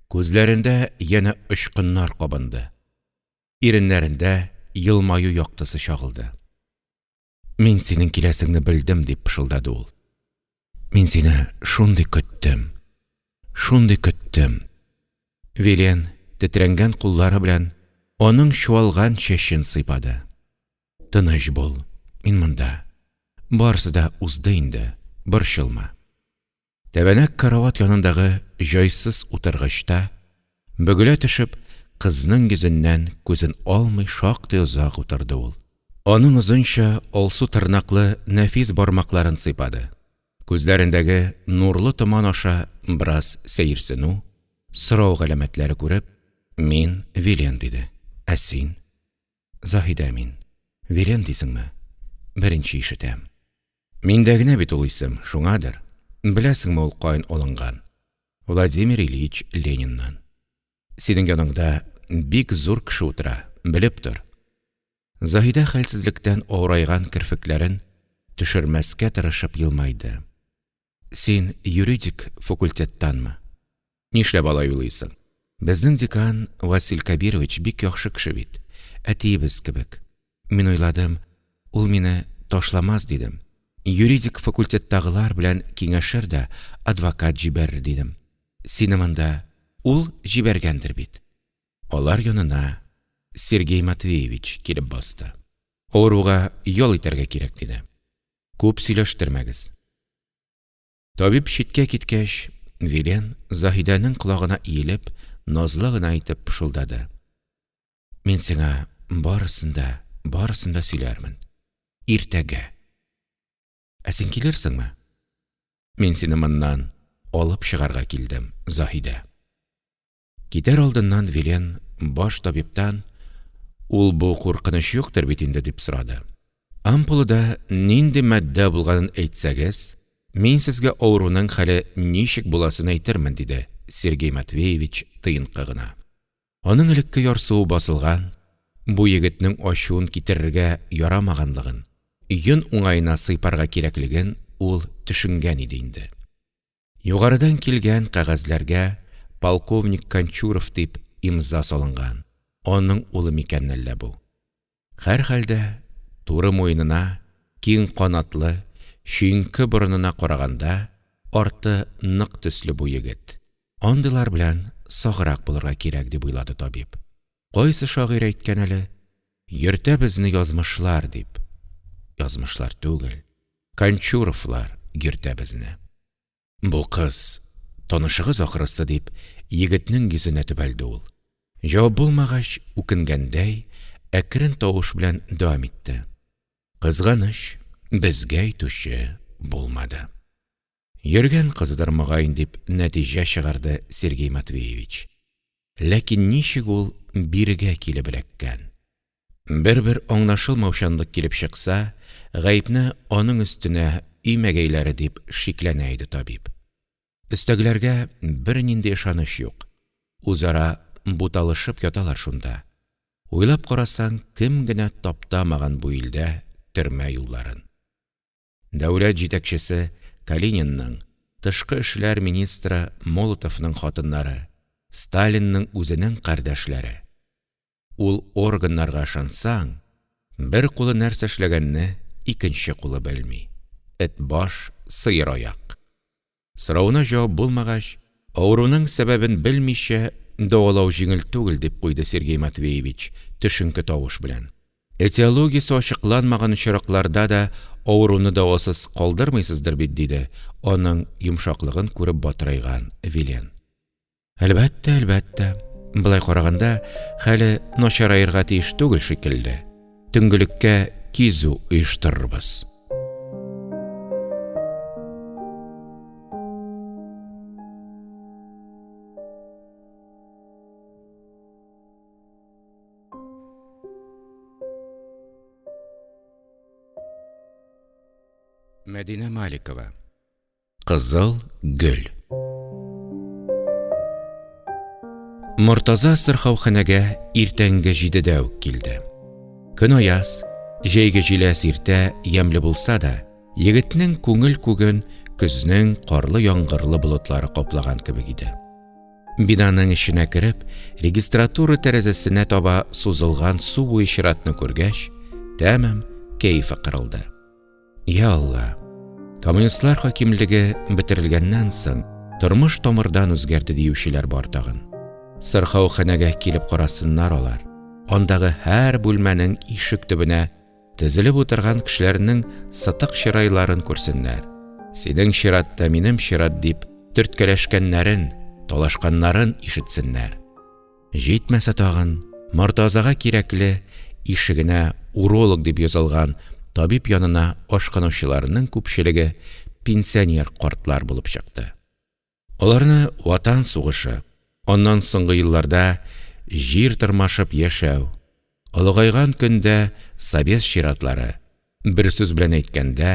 S1: күзләрендә янә очкыннар кабынды, иреннәрендә елмаю яктысы чагылды. Мин синең киләсеңне белдем, дип пышылдады ул. Мин сине шундый көттем, шундый көттем. Вилен тетрәнгән куллары белән аның чуалган чәчен сыйпады. Тыныч бул, мин монда. Барысы да узды инде, борчылма. Тәбәнәк карават янындагы җайсыз утыргычта, бөгелә төшеп, кызның йөзеннән күзен алмый шактый озак утырды ул. Аның озынча алсу тырнаклы нәфис бармакларын сыйпады. Күзләрендәге нурлы томан аша бераз сәерсенү, сорау галәмәтләре күреп, Мин Вилен, диде. Ә син? Заһидә мин. Вилен дисеңме? Беренче ишетәм. Миндә генә бит ул исем, шуңадыр. Беләсеңме ул каян алынган? Владимир Ильич Лениннан. Синең яныңда бик зур кеше утыра, белеп тор. Заһидә хәлсезлектән авырайган керфекләрен төшермәскә тырышып елмайды. Син юридик факультеттанмы? Нишләп алай уйлыйсың? Безнең декан Васил Кәбирович бик яхшы кеше бит, әтиебез кебек. Мин уйладым, ул мине ташламас дидем. Юридик факультеттагылар белән киңәшер дә адвокат җибәрер дидем. Сине монда ул җибәргәндер бит? Алар янына Сергей Матвеевич килеп басты. Авыруга ял итәргә кирәк, диде. Күп сөйләштермәгез. Табиб читкә киткәч, Вилен Заһидәнең колагына иелеп, назлы гына итеп пышылдады. Мин сиңа барысын да, барысын да сөйләрмен. Иртәгә. Ә син килерсеңме? Мин сине моннан алып чыгарга килдем, Заһидә. Китәр алдыннан Вилен баш табибтан, Ул-бу куркыныч юктыр бит инде, дип сорады. Ампулада нинди матдә булганын әйтсәгез. Мин сезгә авыруның хәле ничек буласын әйтермен, – диде Сергей Матвеевич тыенкы гына. Аның элекке ярсуы басылган, бу егетнең ачуын китерергә ярамаганлыгын, йон уңаена сыйпарга кирәклеген ул төшенгән иде инде. Югарыдан килгән кәгазьләргә «Полковник Канчуров» дип имза салынган, аның улы микән әллә бу? Һәрхәлдә, туры муенына, киң канатлы, чөенке борынына караганда, арты нык төсле бу егет, андыйлар белән саграк булырга кирәк, дип уйлады табиб. Кайсы шагыйрь әйткән әле, йөртә безне язмышлар, дип. Язмышлар түгел, Канчуровлар йөртә безне. Бу кыз танышыгыз ахрысы, дип, егетнең йөзенә төбәлде ул. Җавап булмагач, үкенгәндәй, әкрен тавыш белән дәвам итте. Кызганыч, безгә әйтүче булмады. Йөргән кызыдыр, мөгаен, дип нәтиҗә чыгарды Сергей Матвеевич. Ләкин ничек ул бирегә килеп эләккән? Бер-бер аңлашылмаучанлык килеп чыкса, гаепне аның өстенә өймәгәйләре дип шикләнә иде табиб. Өстәгеләргә бернинди ышаныч юк. Үзара буталышып яталар шунда. Уйлап карасаң, кем генә таптамаган бу илдә төрмә юлларын. Дәүләт җитәкчесе Калининның, тышкы эшләр министры Молотовның хатыннары, Сталинның үзенең кардәшләре. Ул органнарга ышансаң, бер кулы нәрсә эшләгәнне икенче кулы белми. Эт баш, сыер аяк. Соравына җавап булмагач, авыруның сәбәбен белмичә дәвалау җиңел түгел, дип куйды Сергей Матвеевич төшенке тавыш белән. Этиологиясе ачыкланмаган очракларда да авыруны дәвасыз калдырмыйсыздыр бит, диде аның йомшаклыгын күреп батырайган Вилен. Әлбәттә, әлбәттә. Болай караганда, хәле начараерга тиеш түгел шикелле. Төнгелеккә кизү оештырырбыз. Мәдинә Маликова. Кызыл гөл. Мортаза сырхауханәгә иртәнге җидедә үк килде. Көн аяз, җәйге җиләс иртә ямьле булса да, егетнең күңел күген көзнең карлы-яңгырлы болытлары каплаган кебек иде. Бинаның эченә кереп, регистратура тәрәзәсенә таба сузылган су буе чиратны күргәч, тәмам кәефе кырылды. Йа Алла! Коммунистлар хакимлеге бетерелгәннән соң, тормыш тамырдан үзгәрде диючеләр бар тагын. Сырхауханәгә килеп карасыннар алар, андагы һәр бүлмәнең ишек төбенә Тезелеп утырган кешеләрнең сытык чырайларын күрсеннәр. Синең чират та минем чират дип төрткәләшкәннәрен, талашканнарын ишетсеннәр. Җитмәсә тагын, Мортазага кирәкле, ишегенә уролог дип язылган табиб янына ашкынучыларның күпчелеге пенсионер картлар булып чыкты. Аларны Ватан сугышы, аннан соңгы елларда җир тырмашып яшәү, олыгайган көндә собес чиратлары, бер сүз белән әйткәндә,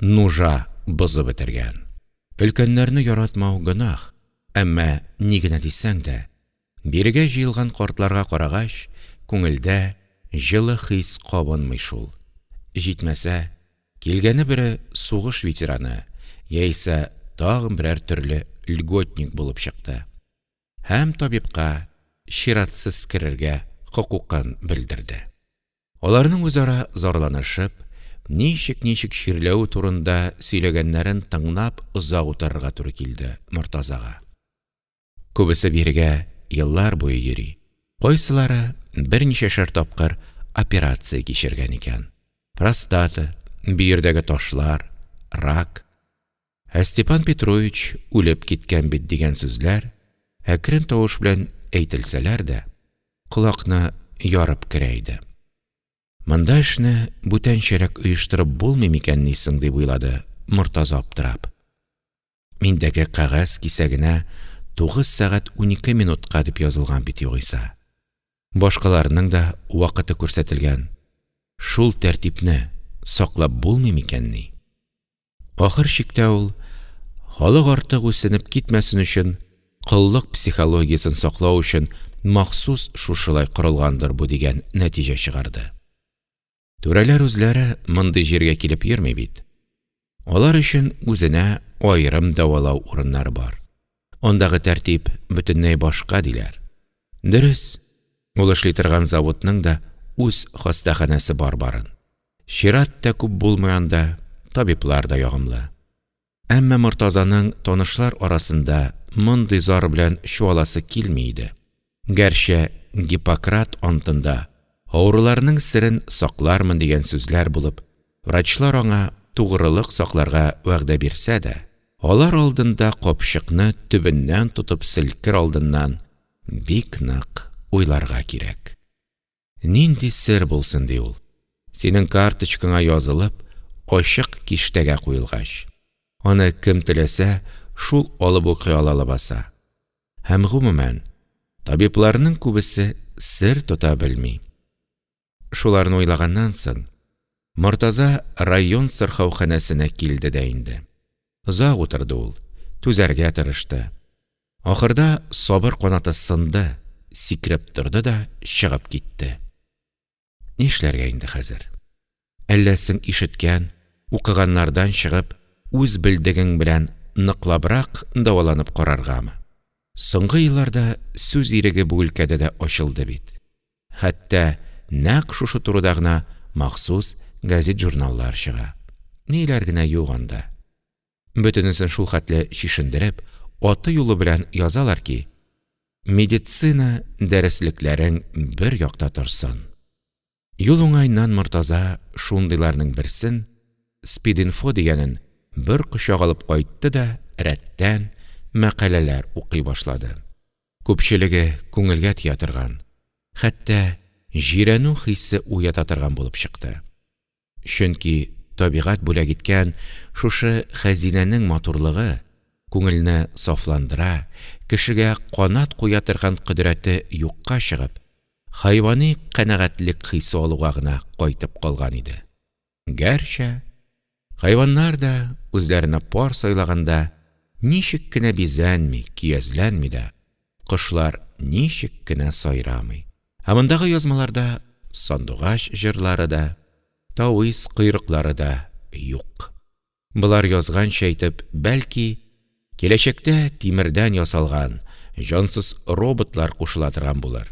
S1: нужа бозып бетергән. Өлкәннәрне яратмау гөнаһ, әмма ни генә дисәң дә, бирегә җыелган картларга карагач, күңелдә җылы хис кабынмый шул. Җитмәсә, Килгәне бере сугыш ветераны яисә тагын берәр төрле льготник булып чыкты һәм табибка чиратсыз керергә хокукын белдерде. Аларның үзара зарланышып, ничек-ничек чирләве турында сөйләгәннәрен тыңлап озак утырырга туры килде Мортазага. Күбесе бирегә еллар буе йөри, кайсылары берничәшәр тапкыр операция кичергән икән. Простата, бөердәге ташлар, рак. Ә Степан Петрович үлеп киткән бит дигән сүзләр, әкрен тавыш белән әйтелсәләр дә, колакны ярып керә иде. Монда эшне бүтәнчәрәк оештырып булмый микәнни соң, дип уйлады Мортаза аптырап. Миндәге кәгазь кисәгенә 9 сәгать 12 минутка дип язылган бит югыйсә. Башкаларның да вакыты күрсәтелгән. Шул тәртипне саклап булмый микәнни? Ахыр чиктә ул, халык артык үсенеп китмәсен өчен, коллык психологиясен саклау өчен махсус шушылай корылгандыр бу дигән нәтиҗә чыгарды. Түрәләр үзләре мондый җиргә килеп йөрми бит. Алар өчен үзенә аерым дәвалау урыннары бар. Андагы тәртип бөтенләй башка, диләр. Дөрес, ул эшли торган заводның да үз хастаханәсе бар барын. Чират та күп булмый анда, табиблар да ягымлы. Әмма Мортазаның танышлар арасында мондый зар белән чуаласы килми иде. Гәрчә Гиппократ антында авыруларның серен саклармын дигән сүзләр булып, врачлар аңа тугрылык сакларга вәгъдә бирсә дә, алар алдында капчыкны төбеннән тотып селкер алдыннан бик нык уйларга кирәк. Нинди сер булсын ди ул, синең карточкаңа язылып, ачык киштәгә куелгач. Аны кем теләсә, шул алып укый ала лабаса. Һәм, гомумән, табибларның күбесе сер тота белми. Шуларны уйлаганнан соң, Мортаза район сырхауханәсенә килде дә инде. Озак утырды ул, түзәргә тырышты. Ахырда сабыр канаты сынды, сикереп торды да чыгып китте. Нишләргә инде хәзер? Әллә соң ишеткән, укыганнардан чыгып, үз белдегең белән ныклабрак дәваланып караргамы? Соңгы елларда сүз иреге бу өлкәдә дә ачылды бит. Хәтта нәкъ шушы турыда гына махсус гәзит-журналлар чыга. Ниләр генә юк анда. Бөтенесен шул хәтле чишендереп, аты-юлы белән язалар ки, медицина дәреслекләрең бер якта торсын. Юл уңаеннан Мортаза шундыйларның берсен, Спидинфо дигәнен бер кочак алып кайтты да рәттән мәкаләләр укый башлады. Күпчелеге күңелгә тия торган, хәтта җирәнү хисе уята торган булып чыкты. Чөнки табигать бүләк иткән шушы хәзинәнең матурлыгы күңелне сафландыра, кешегә канат куя торган кодрәте юкка чыгып, хайвани канәгатьлек хисе алуга гына кайтып калган иде. Гәрчә хайваннар да үзләренә пар сайлаганда ничек кенә бизәнми, көязләнми дә, кошлар ничек кенә сайрамый. Ә мондагы язмаларда сандугач җырлары да, тавис койрыклары да юк. Болар язганча итеп, бәлки, киләчәктә тимердән ясалган, җансыз роботлар кушыла торган булыр.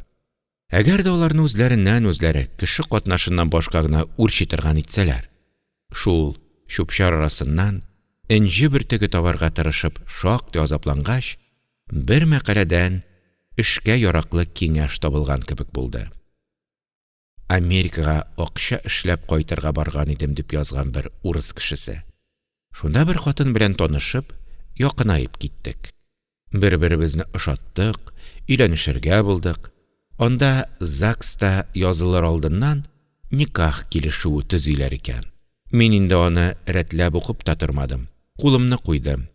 S1: Әгәр дә аларны үзләреннән-үзләре, кеше катнашыннан башка гына үрчи торган итсәләр. Шул чүп-чар арасыннан энҗе бөртеге табарга тырышып шактый азаплангач, бер мәкаләдән эшкә яраклы киңәш табылган кебек булды. Америкага акча эшләп кайтырга барган идем, дип язган бер урыс кешесе. Шунда бер хатын белән танышып, якынаеп киттек. Бер-беребезне ошаттык, өйләнешергә булдык. Анда ЗАГСта язылыр алдыннан никах килешүе төзиләр икән. Мин инде аны рәтләп укып та тормадым, кулымны куйдым.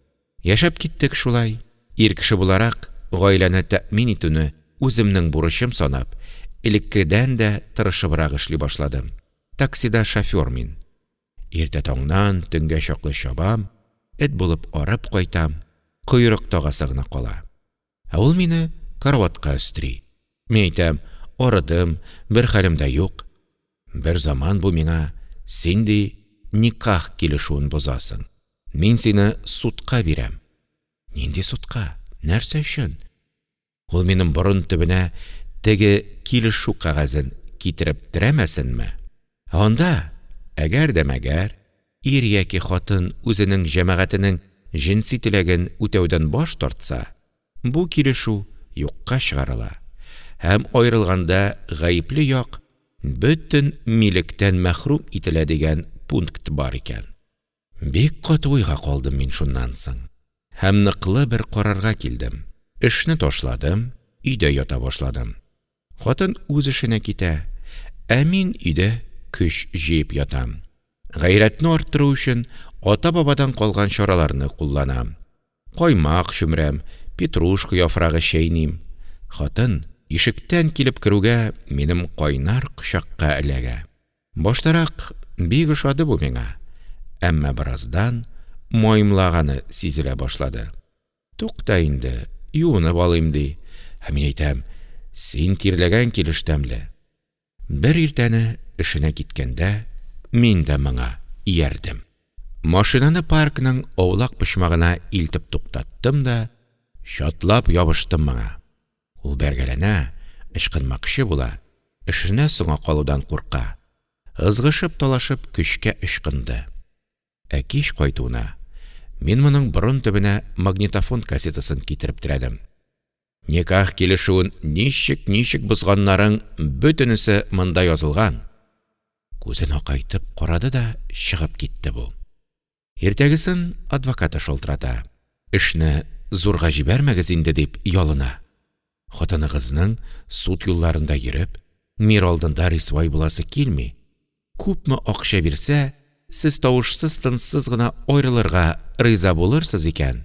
S1: Яшәп киттек шулай. Ир кеше буларак, гаиләне тәэмин итүне үземнең бурычым санап, элеккедән дә тырышыбрак эшли башладым. Таксида шофер мин. Иртә таңнан төнгә чаклы чабам, эт булып арып кайтам, койрык тагасы гына кала. Ә ул мине караватка өстери. Мин әйтәм, арыдым, бер хәлем дә юк. Берзаман бу миңа, син, ди, никах килешүен бозасың, мин сине судка бирәм. Нинди судка? Нәрсә өчен? Ул минем борын төбенә теге килешү кәгазен китереп терәмәсенме? Ә анда, әгәр дә мәгәр, ир яки хатын үзенең җәмәгатенең җенси теләген үтәүдән баш тартса, бу килешү юкка чыгарыла һәм аерылганда гаепле як бөтен милектән мәхрүм ителә дигән пункт бар икән. Бик каты уйга калдым мин шуннан соң. Һәм ныклы бер карарга килдем. Эшне ташладым, өйдә ята башладым. Хатын үз эшенә китә, ә мин өйдә көч җыеп ятам. Гайрәтне арттыру өчен ата-бабадан калган чараларны кулланам. Каймак чүмерәм, петрушка яфрагы чәйним. Хатын, ишектән килеп керүгә, минем кайнар кочакка эләгә. Баштарак бик ошады бу миңа, әмма бераздан Маемлаганы сизелә башлады. Тукта инде, юынып алыйм, ди. Ә мин әйтәм, син тирләгән килеш тәмле. Бер иртәне эшенә киткәндә мин дә моңа иярдем. Машинаны паркның аулак почмагына илтеп туктаттым да чатлап ябыштым моңа. Ул бәргәләнә, ычкынмакчы була, эшенә соңга калудан курка. Ызгышып-талашып көчкә ычкынды. Ә кич кайтуына мин моның борын төбенә магнитофон кассетасын китереп терәдем. Никах килешүен ничек-ничек бозганнарың бөтенесе монда язылган. Күзен акайтып карады да чыгып китте бу. Иртәгесен адвокаты шалтырата. Эшне зурга җибәрмәгез инде, дип ялына. Хатыныгызның суд юлларында йөреп, мир алдында рисвай буласы килми. Күпме акча бирсә, сез тавышсыз-тынсыз гына аерылырга риза булырсыз икән.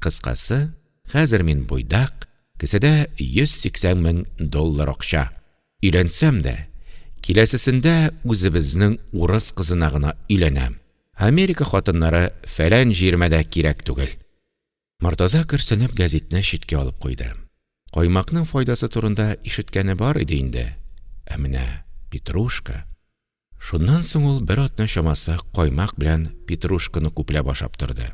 S1: Кыскасы, хәзер мин буйдак, кесәдә 180 мең доллар акча. Өйләнсәм дә, киләсесендә үзебезнең урыс кызына гына өйләнәм. Америка хатыннары фәлән җиремә дә кирәк түгел. Мортаза көрсенеп гәзитне читкә алып куйды. Каймакның файдасы турында ишеткәне бар иде инде, ә менә петрушка... Шуннан соң ул бер атна чамасы каймак белән петрушканы күпләп ашап торды.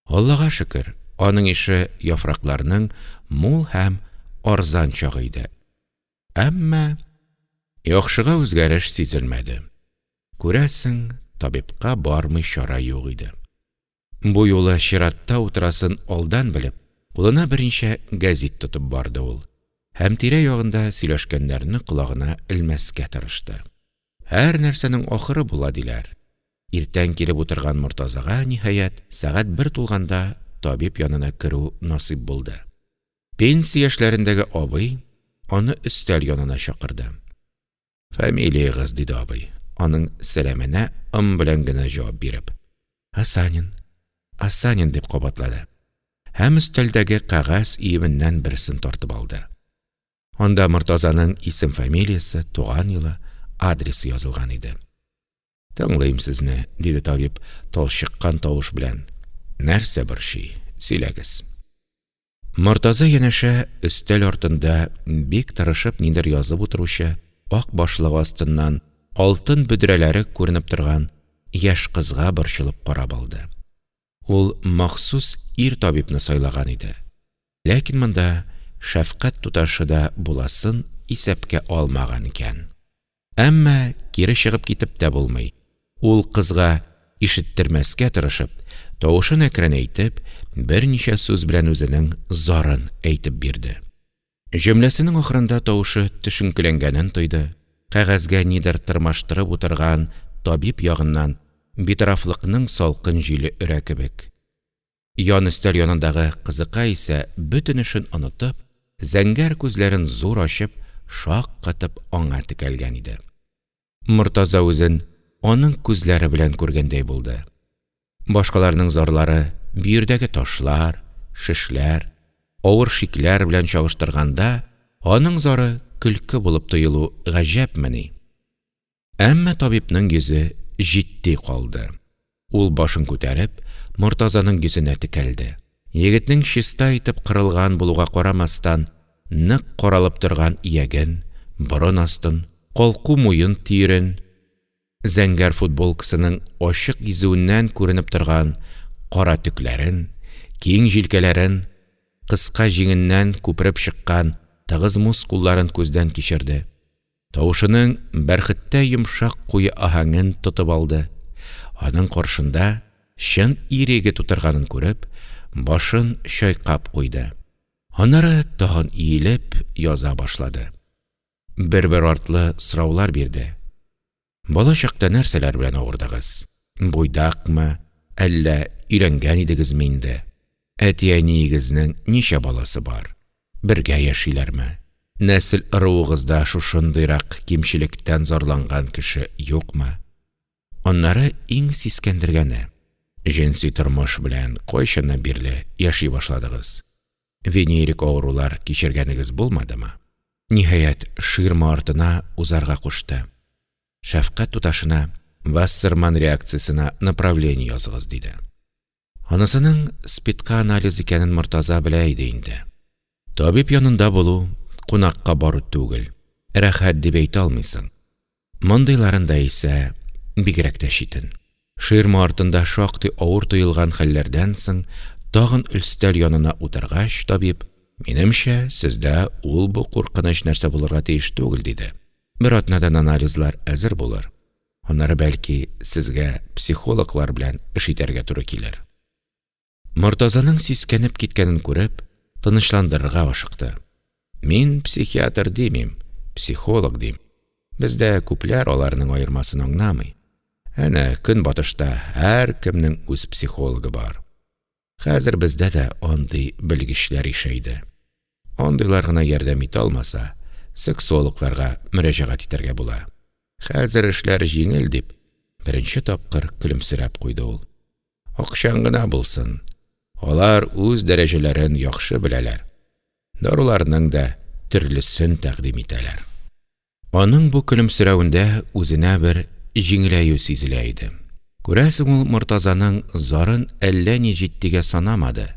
S1: Аллага шөкер, аның ише яфракларның мул һәм арзан чагы иде. Әмма яхшыга үзгәреш сизелмәде. Күрәсең, табибка бармый чара юк иде. Бу юлы чиратта утырасын алдан белеп, кулына берничә гәзит тотып барды ул һәм тирә-ягында сөйләшкәннәрне колагына элмәскә тырышты. Һәр нәрсәнең ахыры була, диләр. Иртән килеп утырган Мортазага, ниһаять, сәгать бер тулганда табиб янына керү насыйп булды. Пенсия яшьләрендәге абый аны өстәл янына чакырды. Фамилиягез? диде абый, аның сәламенә ым белән генә җавап биреп. Асанин, Асанин, дип кабатлады һәм өстәлдәге кәгазь өеменнән берсен тартып алды. Анда Мортазаның исем-фамилиясе, туган елы, адресы язылган иде. Тыңлыйм сезне, диде табиб талчыккан тавыш белән. Нәрсә борчый, сөйләгез. Мортаза янәшә өстәл артында бик тырышып нидер язып утыручы, ак башлыгы астыннан алтын бөдрәләре күренеп торган яшь кызга борчылып карап алды. Ул махсус ир табибны сайлаган иде. Ләкин монда шәфкать туташы да буласын исәпкә алмаган икән. Әмма кире чыгып китеп тә булмый. Ул кызга ишеттермәскә тырышып, тавышын әкренәйтеп, берничә сүз белән үзенең зарын әйтеп бирде. Җөмләсенең ахырында тавышы төшенкеләнгәнен тойды, кәгазьгә нидер тырмаштырып утырган табиб ягыннан битарафлыкның салкын җиле өрә кебек. Ян өстәл янындагы кызыкай исә бөтен эшен онытып, зәңгәр күзләрен зур ачып, шаккатып аңа текәлгән иде. Мортаза үзен аның күзләре белән күргәндәй булды. Башкаларның зарлары бөердәге ташлар, шешләр, авыр шикләр белән чагыштырганда, аның зары көлке булып тоелу гаҗәпмени? Әмма табибның йөзе җитди калды. Ул башын күтәреп, Мортазаның йөзенә текәлде. Егетнең чиста итеп кырылган булуга карамастан, нык каралып торган ияген, борын астын, калку муен төерен, зәңгәр футболкасының ачык изүеннән күренеп торган кара төкләрен, киң җилкәләрен, кыска җиңеннән күпереп чыккан тыгыз мускулларын күздән кичерде, тавышының бәрхеттәй йомшак куе аһәңен тотып алды, аның каршында чын ир-егет утырганын күреп, башын чайкап куйды. Аннары тагын иелеп яза башлады. Бер-бер артлы сораулар бирде. Бала чакта нәрсәләр белән авырдыгыз? Буйдакмы, әллә өйләнгән идегезме инде? Әти-әниегезнең ничә баласы бар? Бергә яшиләрме? Нәсел-ыруыгызда шушындыйрак кимчелектән зарланган кеше юкмы? Аннары иң сискәндергәне, җенси тормыш белән кайчаннан бирле яши башладыгыз? Венерик авырулар кичергәнегез булмадымы? Ниһаять, ширма артына узарга кушты. Шәфкать туташына Вассерман реакциясенә направление языгыз, диде. Анысының СПИДка анализ икәнен Мортаза белә иде инде. Табиб янында булу кунакка бару түгел, рәхәт дип әйтә алмыйсың. Мондыйларында исә бигрәк тә читен. Ширма артында шактый авыр тоелган хәлләрдән соң тагын өстәл янына утыргач, табиб: «Минемчә, сездә ул-бу куркыныч нәрсә булырга тиеш түгел», – диде. «Бер атнадан анализлар әзер булыр. Аннары, бәлки, сезгә психологлар белән эш итәргә туры килер». Мортазаның сискәнеп киткәнен күреп, тынычландырырга ашыкты. «Мин психиатр димим, психолог дим. Бездә күпләр аларның аермасын аңламый. Әнә Көнбатышта һәркемнең үз психологы бар. Хәзер бездә дә андый белгечләр ишәйде. Андыйлар гына ярдәм итә алмаса, сексологларга мөрәҗәгать итәргә була. Хәзер эшләр җиңел, – дип, беренче тапкыр көлемсерәп куйды ул. Акчаң гына булсын. Алар үз дәрәҗәләрен яхшы беләләр. Даруларның да төрлесен тәкъдим итәләр. Аның бу көлемсерәвендә үзенә бер җиңеләю сизелә иде. Күрәсең, ул Мортазаның зарын әллә ни җитдигә санамады,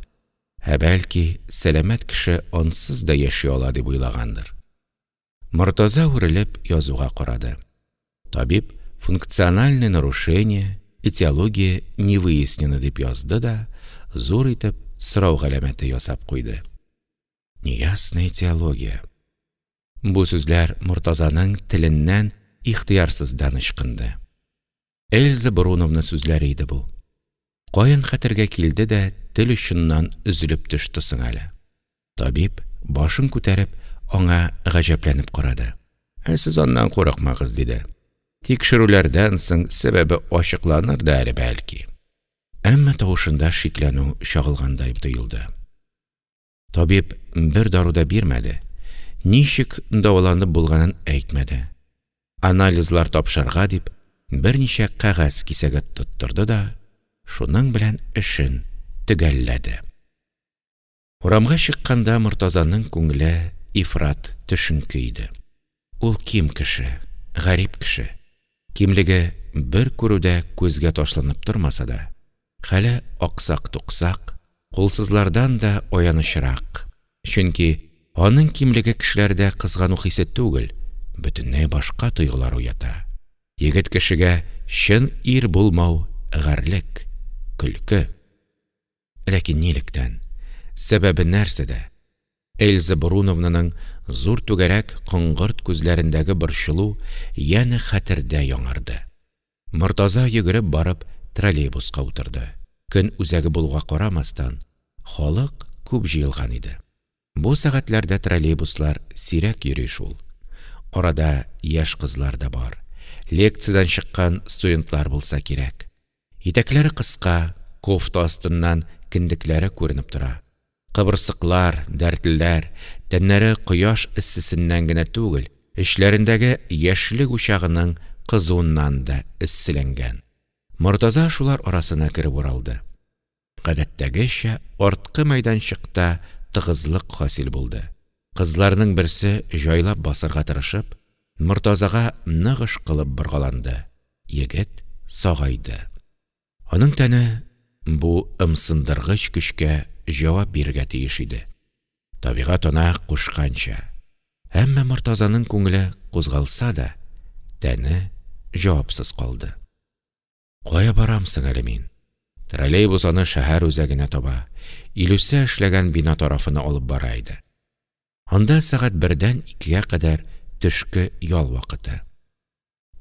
S1: ә бәлки, сәламәт кеше ансыз да яши ала дип уйлагандыр. Мортаза үрелеп язуга карады. Табиб «функциональное нарушение, этиология не выяснена» дип язды да зур итеп сорау галәмәте ясап куйды. Неясная этиология. Бу сүзләр Мортазаның теленнән ихтыярсыздан ычкынды. Эльза Бруновна сүзләре иде бу. Каян хәтергә килде дә тел очыннан өзелеп төште соң әле? Табиб, башын күтәреп, аңа гаҗәпләнеп карады. «Ә сез аннан курыкмагыз», – диде. «Тикшерүләрдән соң сәбәбе ачыкланыр да әле, бәлки». Әмма тавышында шикләнү чагылгандай тоелды. Табиб бер дару да бирмәде, ничек дәваланып булганын әйтмәде. Анализлар тапшырырга дип, берничә кәгазь кисәге тоттырды да, шуның белән эшен төгәлләде. Урамга чыкканда Мортазаның күңеле ифрат төшенке иде. Ул ким кеше, гарип кеше. Кимлеге бер күрүдә күзгә ташланып тормаса да, хәле аксак-туксак, кулсызлардан да аянычрак. Чөнки аның кимлеге кешеләрдә кызгану хисе түгел, бөтенләй башка тойгылар уята. Егет кешегә чын ир булмау – гарьлек, көлке. Ләкин нилектән? Сәбәбе нәрсәдә? Эльза Бруновнаның зур түгәрәк коңгырт күзләрендәге борчылу янә хәтердә яңарды. Мортаза йөгереп барып троллейбуска утырды. Көн үзәге булуга карамастан, халык күп җыелган иде. Бу сәгатьләрдә троллейбуслар сирәк йөри шул. Арада яшь кызлар да бар. Лекциядән чыккан студентлар булса кирәк. Итәкләре кыска, кофта астыннан кендекләре күренеп тора. Кыбырсыклар, дәртлеләр, тәннәре кояш эссесеннән генә түгел, эчләрендәге яшьлек учагының кызуыннан да эсселәнгән. Мортаза шулар арасына кереп уралды. Гадәттәгечә, арткы мәйданчыкта тыгызлык хасил булды. Кызларның берсе җайлап басарга тырышып, Мортазага нык ышкылып боргаланды. Егет сагайды. Аның тәне бу ымсындыргыч көчкә җавап бирергә тиеш иде. Табигать ана кушканча. Әмма Мортазаның күңеле кузгалса да, тәне җавапсыз калды. Кая барам соң әле мин? Троллейбус аны шәһәр үзәгенә таба, Илүсә эшләгән бина тарафына алып бара иде. Анда сәгать бердән икегә кадәр төшке ял вакыты.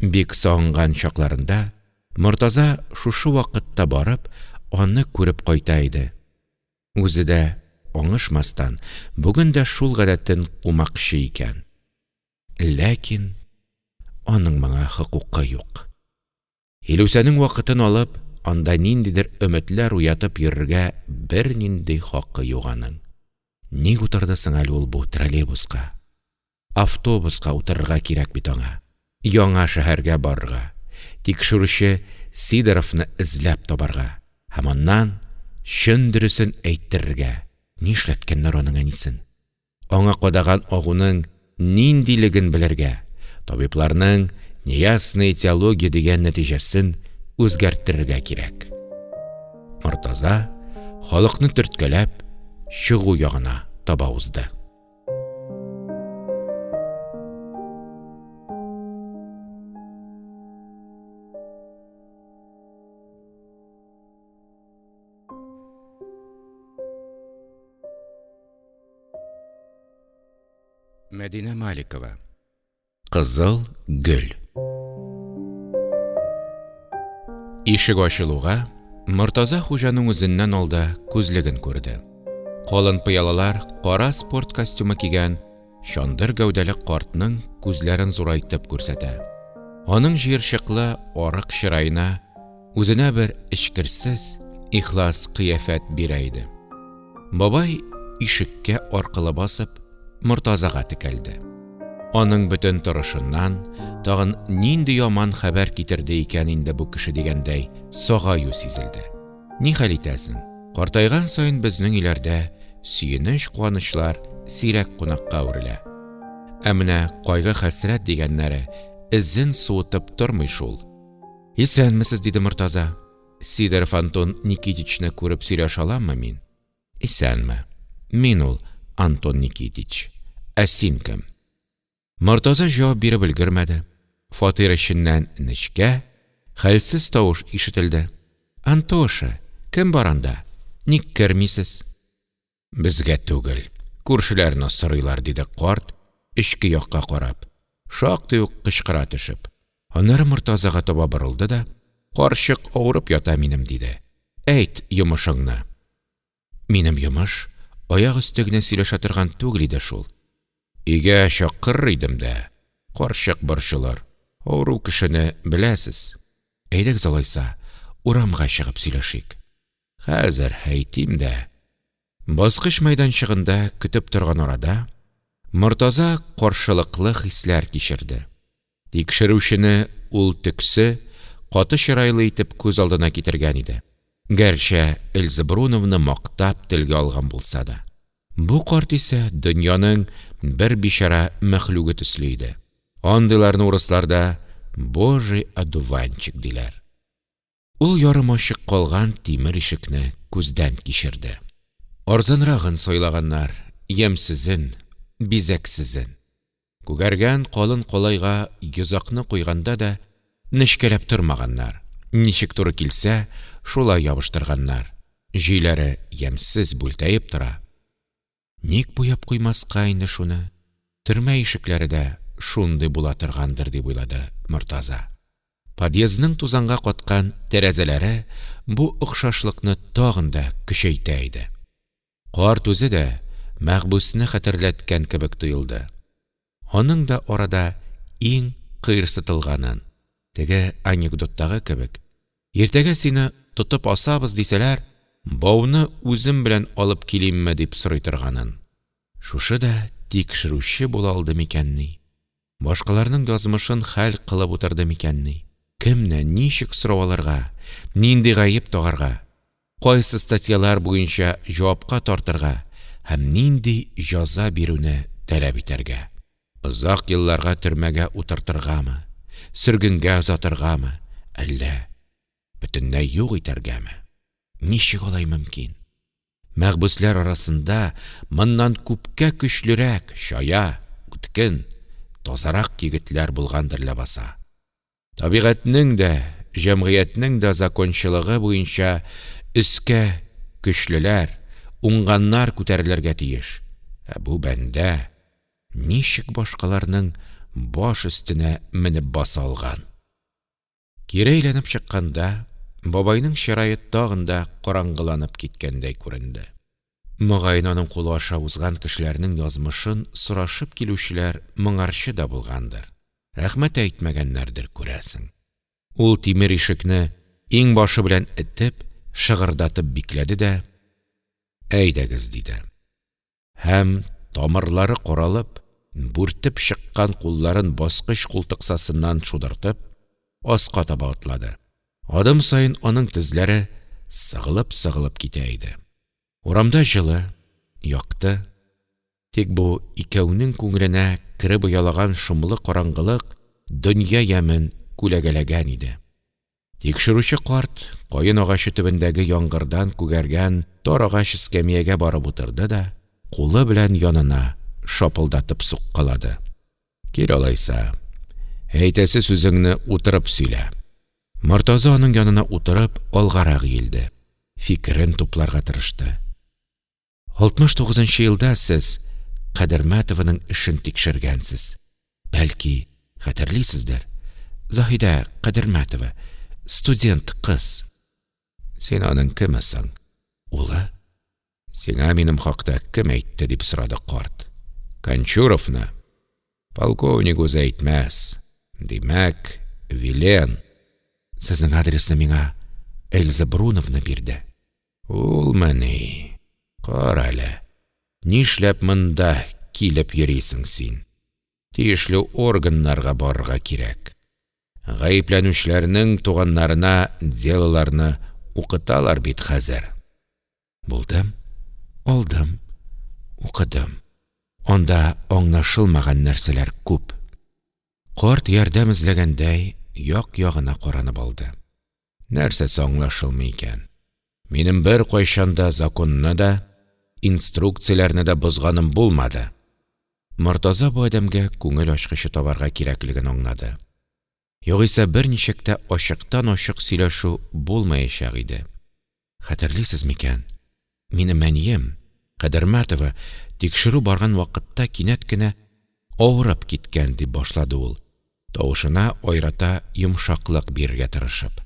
S1: Бик сагынган чакларында Мортаза шушы вакытта барып, аны күреп кайта иде. Үзе дә аңышмастан, бүген дә шул гадәтен кумакчы икән. Ләкин аның моңа хокукы юк. Илүсәнең вакытын алып, анда ниндидер өметләр уятып йөрергә бернинди хакы юк аның. Ник утырды соң әле ул бу троллейбуска? Автобуска утырырга кирәк бит аңа. Яңа шәһәргә барырга, тикшерүче Сидоровны эзләп табарга һәм аннан чын дөресен әйттерергә. Нишләткәннәр аның әнисен? Аңа кадаган агуның ниндилеген белергә, табибларның неясная этиология дигән нәтиҗәсен үзгәрттерергә кирәк. Мортаза халыкны төрткәләп, чыгу ягына таба узды. Мәдинә Маликова. Кызыл гөл. Ишек ачылуга, Мортаза хуҗаның үзеннән алда күзлеген күрде. Калын пыялалар кара спорт костюмы кигән чандыр гәүдәле картның күзләрен зурайтып күрсәтә. Аның җыерчыклы арык чыраена үзенә бер эчкерсез, ихлас кыяфәт бирә иде. Бабай, ишеккә аркылы басып, Мортазага текәлде. Аның бөтен торышыннан, тагын нинди яман хәбәр китерде икән инде бу кеше дигәндәй, сагаю сизелде. Нихәл итәсең, картайган саен безнең өйләрдә сөенеч-куанычлар сирәк кунакка әверелә. Ә менә кайгы-хәсрәт дигәннәре эзен суытып тормый шул. Исәнмесез, диде Мортаза. Сидоров Антон Никитичны күреп сөйләшә аламмы мин? Исәнме. Мин ул, Антон Никитич. Ә син кем? Мортаза җавап биреп өлгермәде, фатир эченнән нечкә, хәлсез тавыш ишетелде. Антоша, кем бар анда? Ник кермисез? Безгә түгел, күршеләрне сорыйлар, диде карт, эчке якка карап, шактый ук кычкыра төшеп. Аннары Мортазага таба борылды да, Карчык авырып ята минем, диде. Әйт йомышыңны. Минем йомыш аяк өсте генә сөйләшә торган түгел иде шул. Өйгә чакырыр идем дә, карчык борчылыр, авыру кешене беләсез. Әйдәгез алайса, урамга чыгып сөйләшик. Хәзер әйтим дә. Баскыч мәйданчыгында көтеп торган арада, Мортаза каршылыклы хисләр кичерде. Тикшерүчене ул төксе, каты чырайлы итеп күз алдына китергән иде, гәрчә Эльза Бруновны мактап телгә алган булса да. Бу карт исә дөньяның бер бичара мәхлугы төсле иде. Андыйларны урысларда «божий одуванчик» диләр. Ул ярым ачык калган тимер ишекне күздән кичерде. Арзанрагын сайлаганнар, ямьсезен, бизәксезен. Күгәргән калын калайга йозакны куйганда да нечкәләп тормаганнар, ничек туры килсә, шулай ябыштырганнар. Җөйләре ямьсез бүлтәеп тора. Ник буяп куймаска инде шуны? Төрмә ишекләре дә шундый була торгандыр, дип уйлады Мортаза. Подъездның тузанга каткан тәрәзәләре бу охшашлыкны тагын да көчәйтә иде. Карт үзе дә мәхбүсне хәтерләткән кебек тоелды. Аның да арада иң кыерсытылганын, теге анекдоттагы кебек, иртәгә сине тотып асабыз дисәләр, бауны үзем белән алып килимме дип сорый торганын. Шушы да тикшерүче була алды микәнни? Башкаларның язмышын хәл кылып утырды микәнни? Кемнән ничек сорау алырга, нинди гаеп тагарга, кайсы статьялар буенча җавапка тартырга һәм нинди җәза бирүне таләп итәргә? Озак елларга төрмәгә утыртыргамы, сөргенгә озатыргамы, әллә бөтенләй юк итәргәме? Ничек алай мөмкин? Мәхбүсләр арасында моннан күпкә көчлерәк, чая, үткен, тазарак егетләр булгандыр ләбаса. Табигатьнең дә, җәмгыятьнең дә закончалыгы буенча өскә көчлеләр, уңганнар күтәрелергә тиеш. Ә бу бәндә ничек башкаларның баш өстенә менеп баса алган? Кире әйләнеп чыкканда, бабайның чырае тагын да караңгыланып киткәндәй күренде. Мөгаен, аның кулы аша узган кешеләрнең язмышын сорашып килүчеләр моңарчы да булгандыр. Рәхмәт әйтмәгәннәрдер, күрәсең. Ул тимер ишекне иңбашы белән этеп, шыгырдатып бикләде дә, Әйдәгез, диде. Һәм тамырлары каралып, бүртеп чыккан кулларын баскыч култыксасыннан шудыртып, аска таба атлады. Адым саен аның тезләре сыгылып-сыгылып китә иде. Урамда җылы, якты. Тик бу икәүнең күңеленә кереп оялаган шомлы караңгылык дөнья ямен күләгәләгән иде. Тикшерүче карт каен агачы төбендәге яңгырдан күгәргән тар агач эскәмиягә барып утырды да кулы белән янына шапылдатып суккалады. Кил алайса, әйтәсе сүзеңне утырып сөйлә. Мортаза аның янына утырып, алгарак иелде, фикерен тупларга тырышты. 69 нчы елда сез Кадермәтованың эшен тикшергәнсез. Бәлки, хәтерлисездер? Заһидә Кадермәтова, студент кыз. Син аның кеме соң? Улы? Сиңа минем хакта кем әйтте? – дип сорады карт. Кончуровны? Полковник үзе әйтмәс. Димәк, Вилен. Сезнең адресны миңа Эльза Бруновна бирде. Улмыни? Карале, нишләп монда килеп йөрисең син? Тиешле органнарга барырга кирәк. Гаепләнүчеләрнең туганнарына делоларны укыталар бит хәзер. Булдым, алдым, укыдым. Анда аңлашылмаган нәрсәләр күп. Карт ярдәм эзләгәндәй як-ягына каранып алды. Нәрсәсе аңлашылмый икән? Минем беркайчан да законны да, инструкцияләрне дә бозганым булмады. Мортаза бу адәмгә күңел ачкычы табарга кирәклеген аңлады. Югыйсә берничек тә ачыктан-ачык сөйләшү булмаячак иде. Хәтерлисез микән, минем әнием, Кадермәтова, тикшерү барган вакытта кинәт кенә авырып киткән, дип башлады ул, тавышына аерата йомшаклык бирергә тырышып.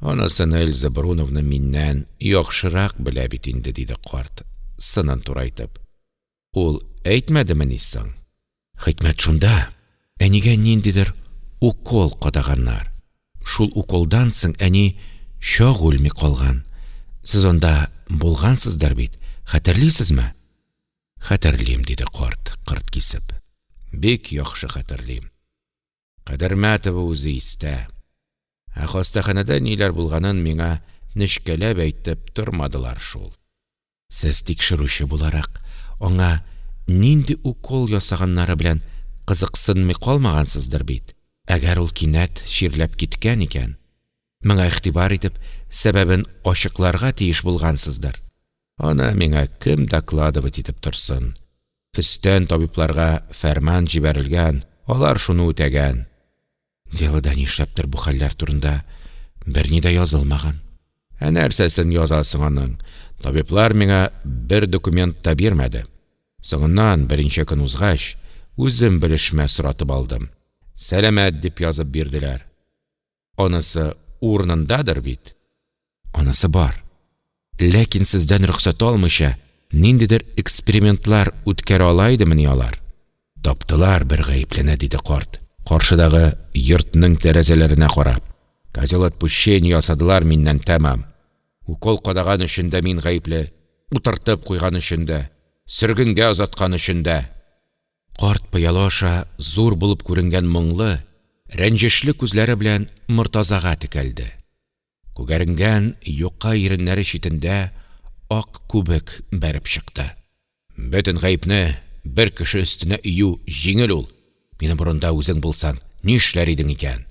S1: Анысын Эльза Бруновна миннән яхшырак белә бит инде, диде карт, сынын турайтып. Ул әйтмәдемени соң? Хикмәт шунда, әнигә ниндидер укол кадаганнар. Шул уколдан соң әни чак үлми калган. Сез анда булгансыздыр бит, хәтерлисезме? Хәтерлим, диде карт, кырт кисеп. Бик яхшы хәтерлим. Кадермәтова үзе истә. Ә хастаханәдә ниләр булганын миңа нечкәләп әйтеп тормадылар шул. Сез тикшерүче буларак, аңа нинди укол ясаганнары белән кызыксынмый калмагансыздыр бит? Әгәр ул кинәт чирләп киткән икән, моңа игътибар итеп, сәбәбен ачыкларга тиеш булгансыздыр? Аны миңа кем докладывать итеп торсын? Өстән табибларга фәрман җибәрелгән, алар шуны үтәгән. Делода нишләптер бу хәлләр турында берни дә язылмаган. Ә нәрсәсен язасың аның? Табиблар миңа бер документ та бирмәде. Соңыннан, берничә көн узгач, үзем белешмә соратып алдым. Сәламәт дип язып бирделәр. Анысы урынындадыр бит? Анысы бар. Ләкин сездән рөхсәт алмыйча, ниндидер экспериментлар үткәрә ала идемени алар? Таптылар бер гаеплене, диде карт, каршыдагы йортның тәрәзәләренә карап. Козел отпущения ясадылар миннән тәмам. Укол кадаган өчен дә мин гаепле, утыртып куйган өчен дә, сөргенгә озаткан өчен дә. Карт пыяла аша зур булып күренгән моңлы, рәнҗешле күзләре белән Мортазага текәлде. Күгәренгән юка иреннәре читендә ак күбек бәреп чыкты. Бөтен гаепне бер кеше өстенә өю җиңел ул. Минем урында үзең булсаң, нишләр идең икән?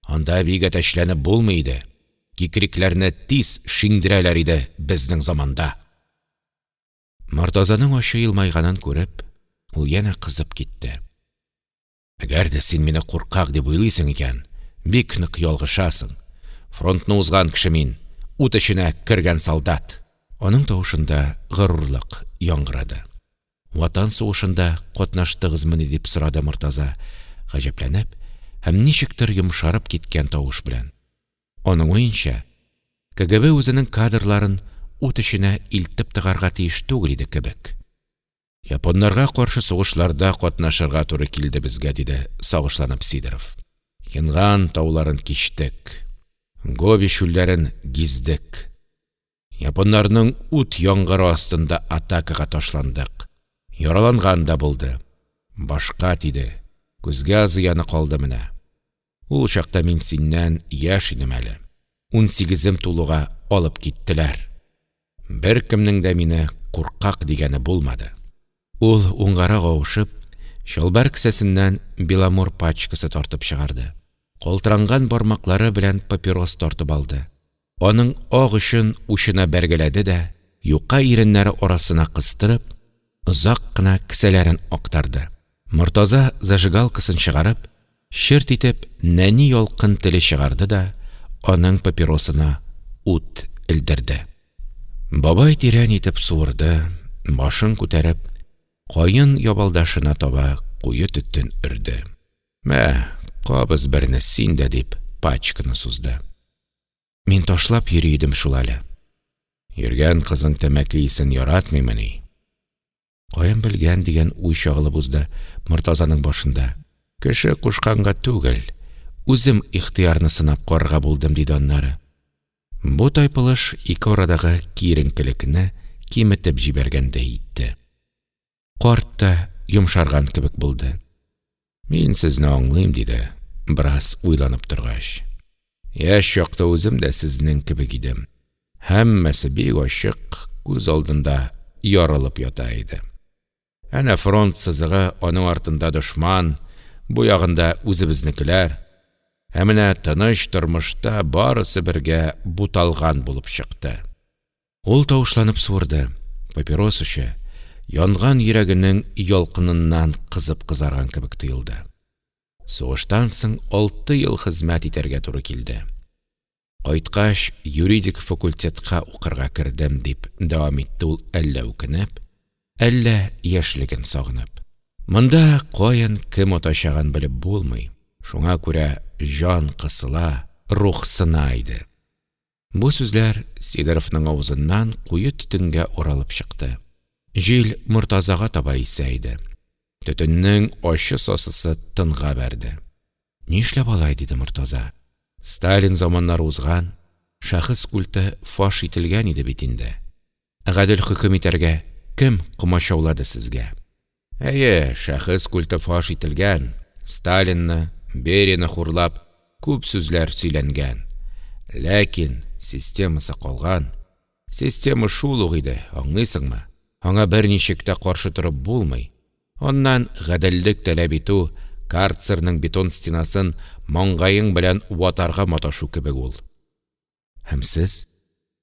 S1: Анда бик әтәчләнеп булмый иде. Кикрикләрне тиз шиңдерәләр иде безнең заманда. Мортазаның ачы елмайганын күреп, ул янә кызып китте. Әгәр дә син мине куркак дип уйлыйсың икән, бик нык ялгышасың. Фронтны узган кеше мин, ут эченә кергән солдат. Аның тавышында горурлык яңгырады. Ватан сугышында катнаштыгызмыни? дип сорады Мортаза, гаҗәпләнеп һәм ничектер йомшарып киткән тавыш белән. Аның уенча, КГБ үзенең кадрларын ут эченә илтеп тыгарга тиеш түгел иде кебек. Японнарга каршы сугышларда катнашырга туры килде безгә, диде сагышланып Сидоров. Хинган тауларын кичтек, Гоби чүлләрен гиздек. Японнарның ут яңгыры астында атакага ташландык. Яраланган да булды. Башка тиде, күзгә зыяны калды менә. Ул чакта мин синнән яшь идем әле. Унсигезем тулуга алып киттеләр. Беркемнең дә мине куркак дигәне булмады. Ул, уңгарак авышып, чалбар кесәсеннән Беломор пачкасы тартып чыгарды. Калтыранган бармаклары белән папирос тартып алды, аның ак очын учына бәргәләде дә, юка иреннәре арасына кыстырып, озак кына кесәләрен актарды. Мортаза зажигалкасын чыгарып, черт итеп нәни ялкын теле чыгарды да аның папиросына ут элдерде. Бабай тирән итеп суырды, башын күтәреп, каен ябалдашына таба куе төтен өрде. – Мә, кабыз берне син дә, – дип, пачканы сузды. – Мин ташлап йөри идем шул әле. – Йөргән кызың тәмәке исен яратмыймыни? Каян белгән дигән уй чагылып узды Мортазаның башында. Кеше кушканга түгел, үзем ихтыярны сынап карарга булдым, диде аннары. Бу тайпылыш ике арадагы киеренкелекне киметеп җибәргәндәй итте. Карт та йомшарган кебек булды. Мин сезне аңлыйм, диде, бераз уйланып торгач. Яшь чакта үзем дә сезнең кебек идем. Һәммәсе бик ачык, күз алдында ярылып ята иде. Әнә фронт сызыгы, аның артында дошман, бу ягында үзебезнекеләр. Ә менә тыныч тормышта барысы бергә буталган булып чыкты. Ул тавышланып суырды, папирос очы янган йөрәгенең ялкыныннан кызып кызарган кебек тоелды. Сугыштан соң алты ел хезмәт итәргә туры килде. Кайткач, юридик факультетка укырга кердем, дип дәвам итте ул әллә үкенеп, әллә яшьлеген сагынып. Монда каян кем атачагын белеп булмый, шуңа күрә җан кысыла, рух сына иде. Бу сүзләр Сидоровның авызыннан куе төтенгә уралып чыкты. Җил Мортазага таба исә иде. Төтеннең ачы сасысы тынга бәрде. – Нишләп алай? – диде Мортаза. – Сталин заманнары узган, шәхес культы фаш ителгән иде бит инде. Гадел хөкем итәргә кем комачаулады сезгә? Әйе, шәхес культы фаш ителгән, Сталинны, Берияне хурлап күп сүзләр сөйләнгән. Ләкин системасы калган. Система шул ук иде, аңлыйсыңмы? Аңа берничек тә каршы торып булмый. Аннан гаделлек таләп итү карцерның бетон стенасын маңгаең белән ватарга маташу кебек ул. Һәм сез,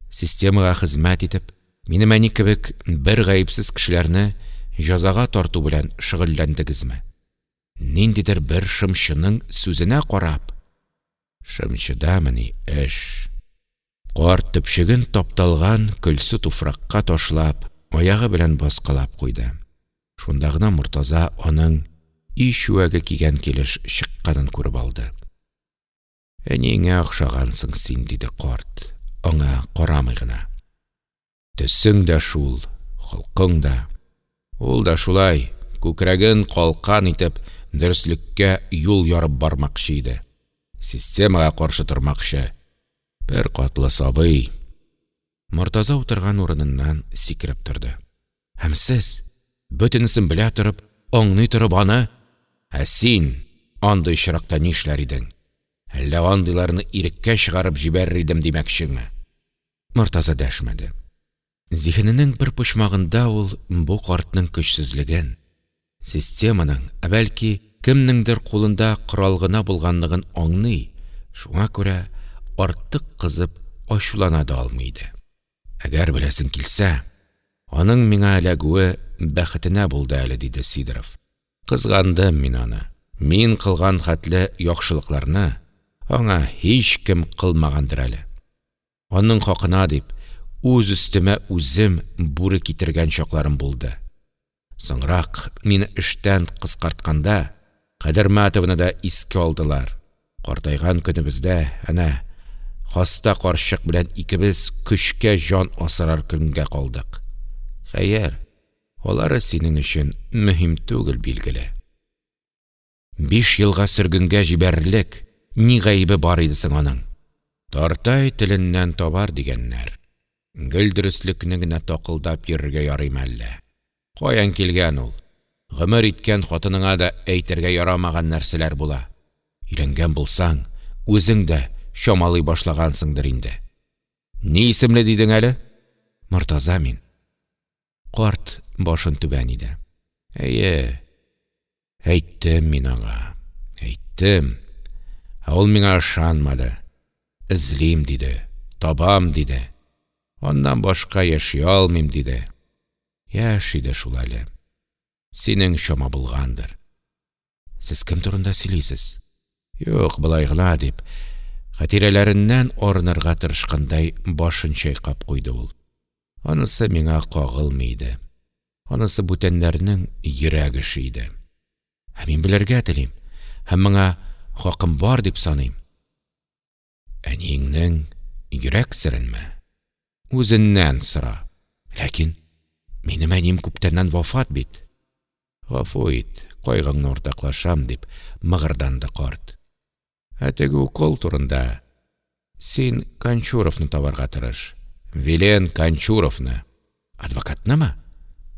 S1: системага хезмәт итеп, минем әни кебек бер гаепсез кешеләрне җәзага тарту белән шөгыльләндегезме? Ниндидер бер шымчының сүзенә карап. Шымчыдамыни эш? Карт төпчеген тапталган көлсу туфракка ташлап, аягы белән баскалап куйды. Шунда гына Мортаза аның өй чүәге кигән килеш чыкканын күреп алды. Әниеңә охшагансың син, диде карт, аңа карамый гына. Төсең дә шул, холкың да. Ул да шулай, күкрәген калкан итеп, дөреслеккә юл ярып бармакчы иде. Системага каршы тормакчы. Беркатлы сабый. Мортаза утырган урыныннан сикереп торды. Һәм сез, бөтенесен белә торып, аңлый торып аны... Ә син андый очракта нишләр идең? Әллә андыйларны иреккә чыгарып җибәрер идем димәкчеңме? Мортаза дәшмәде. Зиһененең бер почмагында ул бу картның көчсезлеген, системаның, ә бәлки, кемнеңдер кулында корал гына булганлыгын аңлый, шуңа күрә артык кызып ачулана да алмый иде. Әгәр беләсең килсә, аның миңа эләгүе бәхетенә булды әле, диде Сидоров. Кызгандым мин аны. Мин кылган хәтле яхшылыкларны аңа һичкем кылмагандыр әле. Аның хакына дип, үз өстемә үзем бүре китергән чакларым булды. Соңрак, мине эштән кыскартканда, Кадермәтовны да искә алдылар. Картайган көнебездә, әнә, хаста карчык белән икебез көчкә җан асрар көнгә калдык. Хәер, алары синең өчен мөһим түгел, билгеле. Биш елга сөргенгә җибәрерлек ни гаебе бар иде соң аның? Тартай теленнән табар дигәннәр. Гел дөреслекне генә такылдап йөрергә ярыймы әллә? Каян килгән ул? Гомер иткән хатыныңа да әйтергә ярамаган нәрсәләр була. Өйләнгән булсаң, үзең дә чамалый башлагансыңдыр инде. Ни исемле дидең әле? Мортаза мин. Карт башын түбән иде. Әйе, әйттем мин аңа, әйттем. Ә ул миңа ышанмады. Эзлим, диде, табам, диде. Аннан башка яши алмыйм, диде. Яшь иде шул әле. Синең чама булгандыр. Сез кем турында сөйлисез? Юк, болай гына, дип, хатирәләреннән арынырга тырышкандай башын чайкап куйды ул. Анысы миңа кагылмый иде. Анысы бүтәннәрнең йөрәк эше иде. Ә мин белергә телим һәм моңа хакым бар дип саныйм. Әниеңнең йөрәк серенме? Үзеннән сора. Ләкин минем әнием күптәннән вафат бит. Гафу ит, кайгыңны уртаклашам, дип мыгырданды карт. Ә теге укол турында син Кончуровны табарга тырыш. Вилен Кончуровны. Адвокатнымы?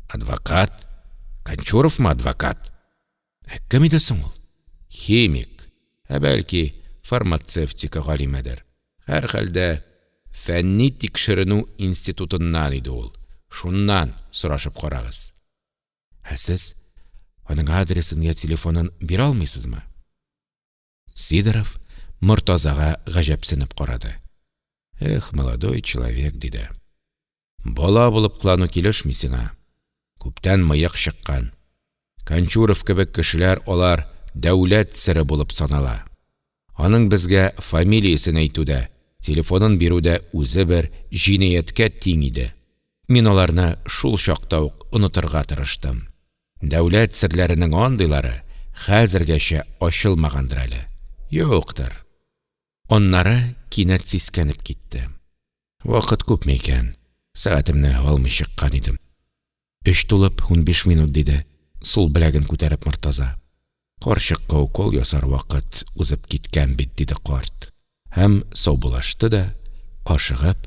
S1: Адвокат? Кончуровмы адвокат? Ә кем иде соң ул? Химик, ә бәлки фармацевтика галимедер. Һәрхәлдә, фәнни тикшеренү институтыннан иде ул. Шуннан сорашып карагыз. Ә сез аның адресын я телефонын бирә алмыйсызмы? Сидоров Мортазага гаҗәпсенеп карады. Эх, молодой человек, диде. Бала булып кылану килешми сиңа. Күптән мыек чыккан. Кончуров кебек кешеләр алар дәүләт сере булып санала. Аның безгә фамилиясен әйтү дә, телефонын бирү дә үзе бер җинаятькә тиң иде. Мин аларны шул чакта ук онытырга тырыштым. Дәүләт серләренең андыйлары хәзергәчә ачылмагандыр әле. Юктыр. Аннары кинәт сискәнеп китте. Вакыт күпме икән? Сәгатемне алмый чыккан идем. Өч тулып 15 минут, диде, сул беләген күтәреп Мортаза. Карчыкка укол ясар вакыт узып киткән бит, диде карт. Һәм саубуллашты да, ашыгып,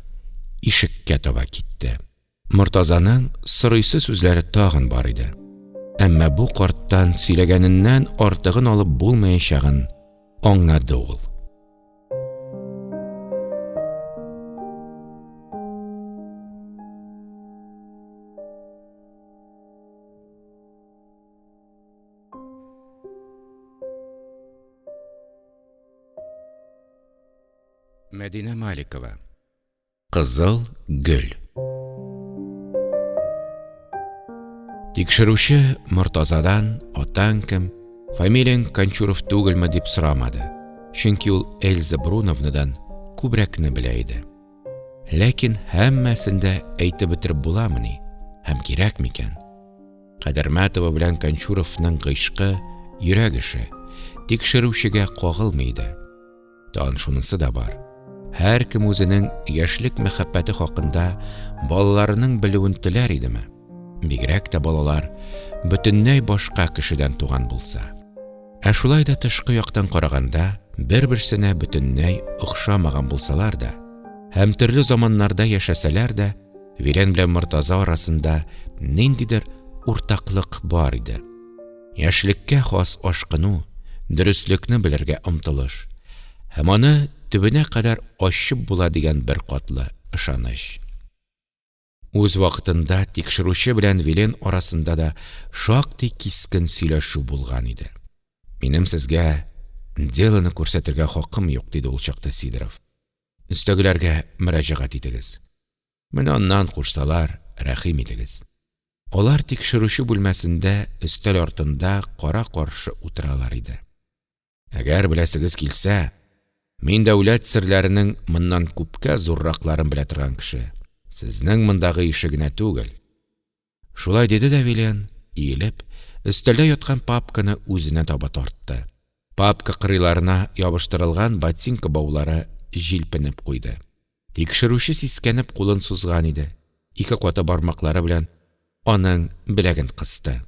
S1: ишеккә таба китте. Мортазаның сорыйсы сүзләре тагын бар иде. Әмма бу карттан сөйләгәненнән артыгын алып булмаячагын аңлады ул. Мәдинә Маликова. Кызыл гөл. Тикшерүче Мортазадан атаң кем, фамилияң Кончуров түгелме дип сорамады, чөнки ул Эльза Бруновнадан күбрәкне белә иде. Ләкин һәммәсен дә әйтеп бетереп буламыни һәм кирәк микән? Кадермәтова белән Кончуровның гыйшкы йөрәк эше, тикшерүчегә кагылмый иде. Тагын шунысы да бар, һәркем үзенең яшьлек мәхәббәте хакында балаларының белүен теләр идеме? Бигрәк тә балалар бөтенләй башка кешедән туган булса. Ә шулай да тышкы яктан караганда бер-берсенә бөтенләй охшамаган булсалар да һәм төрле заманнарда яшәсәләр дә, Вилен белән Мортаза арасында ниндидер уртаклык бар иде. Яшьлеккә хас ашкыну, дөреслекне белергә омтылыш һәм аны төбенә кадәр ачып була дигән беркатлы ышаныч. Үз вакытында тикшерүче белән Вилен арасында да шактый кискен сөйләшү булган иде. Минем сезгә делоны күрсәтергә хакым юк, диде ул чакта Сидоров. Өстәгеләргә мөрәҗәгать итегез. Менә аннан кушсалар, рәхим итегез. Алар тикшерүче бүлмәсендә өстәл артында кара-каршы утыралар иде. Әгәр беләсегез килсә, мин дәүләт серләренең моннан күпкә зурракларын белә торган кеше. Сезнең мондагы ише генә түгел. Шулай диде дә Вилен, иелеп, өстәлдә яткан папканы үзенә таба тартты. Папка кырыйларына ябыштырылган ботинка баулары җилпенеп куйды. Тикшерүче сискәнеп кулын сузган иде, ике каты бармаклары белән аның беләген кысты.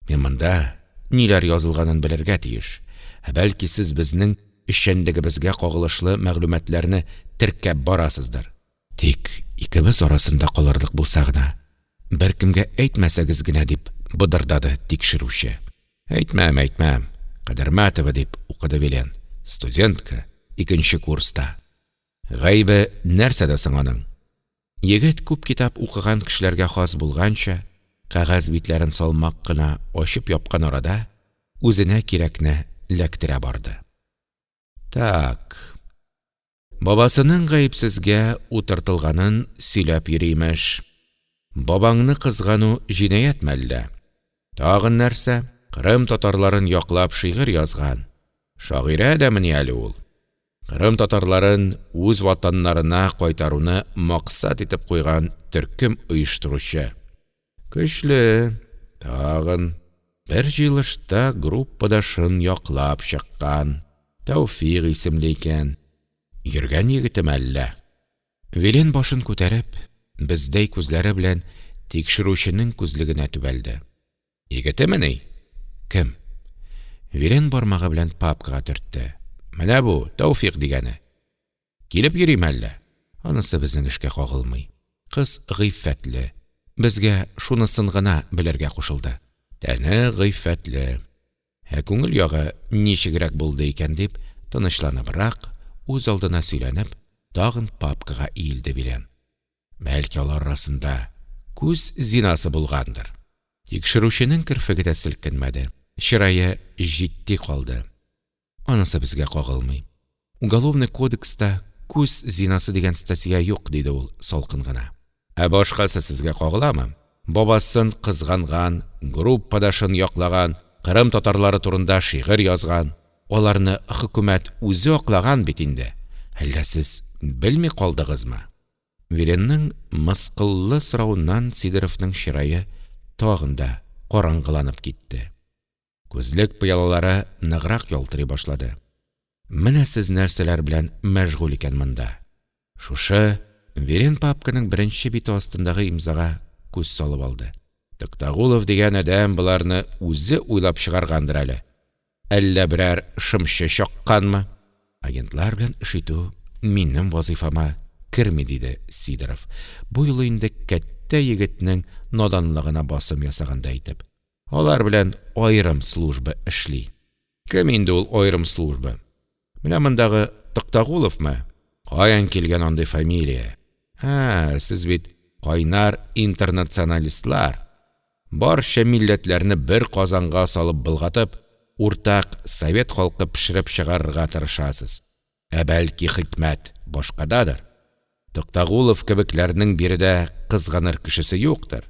S1: Мин монда ниләр язылганын белергә тиеш. Ә бәлки сез безнең эшчәнлегебезгә кагылышлы мәгълүматларны теркәп барасыздыр. Тик икебез арасында калырлык булса гына, беркемгә әйтмәсәгез генә, дип быдырдады тикшерүче. Әйтмәм, әйтмәм. Кадермәтова, дип укыды Вилен. Студентка, икенче курста. Гаебе нәрсәдә соң аның? Егет күп китап укыган кешеләргә хас булганча, кәгазь битләрен салмак кына ачып япкан арада, үзенә кирәкне эләктерә барды. Так, бабасының гаепсезгә утыртылганын сөйләп йөри, имеш. Бабаңны кызгану җинаятьме әллә? Тагын нәрсә? Кырым татарларын яклап шигырь язган. Шагыйрә дәмени әле ул? Кырым татарларын үз ватаннарына кайтаруны максат итеп куйган төркем оештыручы. Көчле! Тагын. Бер җыелышта группадашын яклап чыккан. Тәүфикъ исемле икән. Йөргән егетеме әллә? Вилен башын күтәреп, бездәй күзләре белән тикшерүченең күзлегенә төбәлде. Егетемени? Кем? Вилен бармагы белән папкага төртте. Менә бу, Тәүфикъ дигәне. Килеп йөриме әллә? Анысы безнең эшкә кагылмый. Кыз гыйффәтле. Безгә шунысын гына белергә кушылды. Тәне гыйффәтле. Ә күңел ягы ничегрәк булды икән дип, тынычланыбрак, үзалдына сөйләнеп, тагын папкага иелде Вилен. Бәлки алар арасында күз зинасы булгандыр? Тикшерүченең керфеге дә селкенмәде, чырае җитди калды. Анысы безгә кагылмый. Уголовный кодекста күз зинасы дигән статья юк, диде ул салкын гына. Ә башкасы сезгә кагыламы? Бабасын кызганган, группадашын яклаган, Кырым татарлары турында шигырь язган. Аларны хөкүмәт үзе аклаган бит инде. Әллә сез белми калдыгызмы? Виленның мыскыллы соравыннан Сидоровның чырае тагын да караңгыланып китте. Күзлек пыялалары ныграк ялтырый башлады. Менә сез нәрсәләр белән мәшгуль икән монда. Шушы Вилен папканың беренче бите астындагы имзага күз салып алды. Токтогулов дигән адәм боларны үзе уйлап чыгаргандыр әле. Әллә берәр шымчы чакканмы? Агентлар белән эш итү минем вазыйфама керми, диде Сидоров, бу юлы инде кәттә егетнең наданлыгына басым ясагандай итеп. Алар белән аерым служба эшли. Кем инде ул аерым служба? Менә мондагы Токтогуловмы? Каян килгән андый фамилия? Ә, сез бит кайнар интернационалистлар. Барча милләтләрне бер казанга салып болгатып, уртак совет халкы пешереп чыгарырга тырышасыз. Ә бәлки хикмәт башкададыр? Токтогулов кебекләрнең биредә кызганыр кешесе юктыр.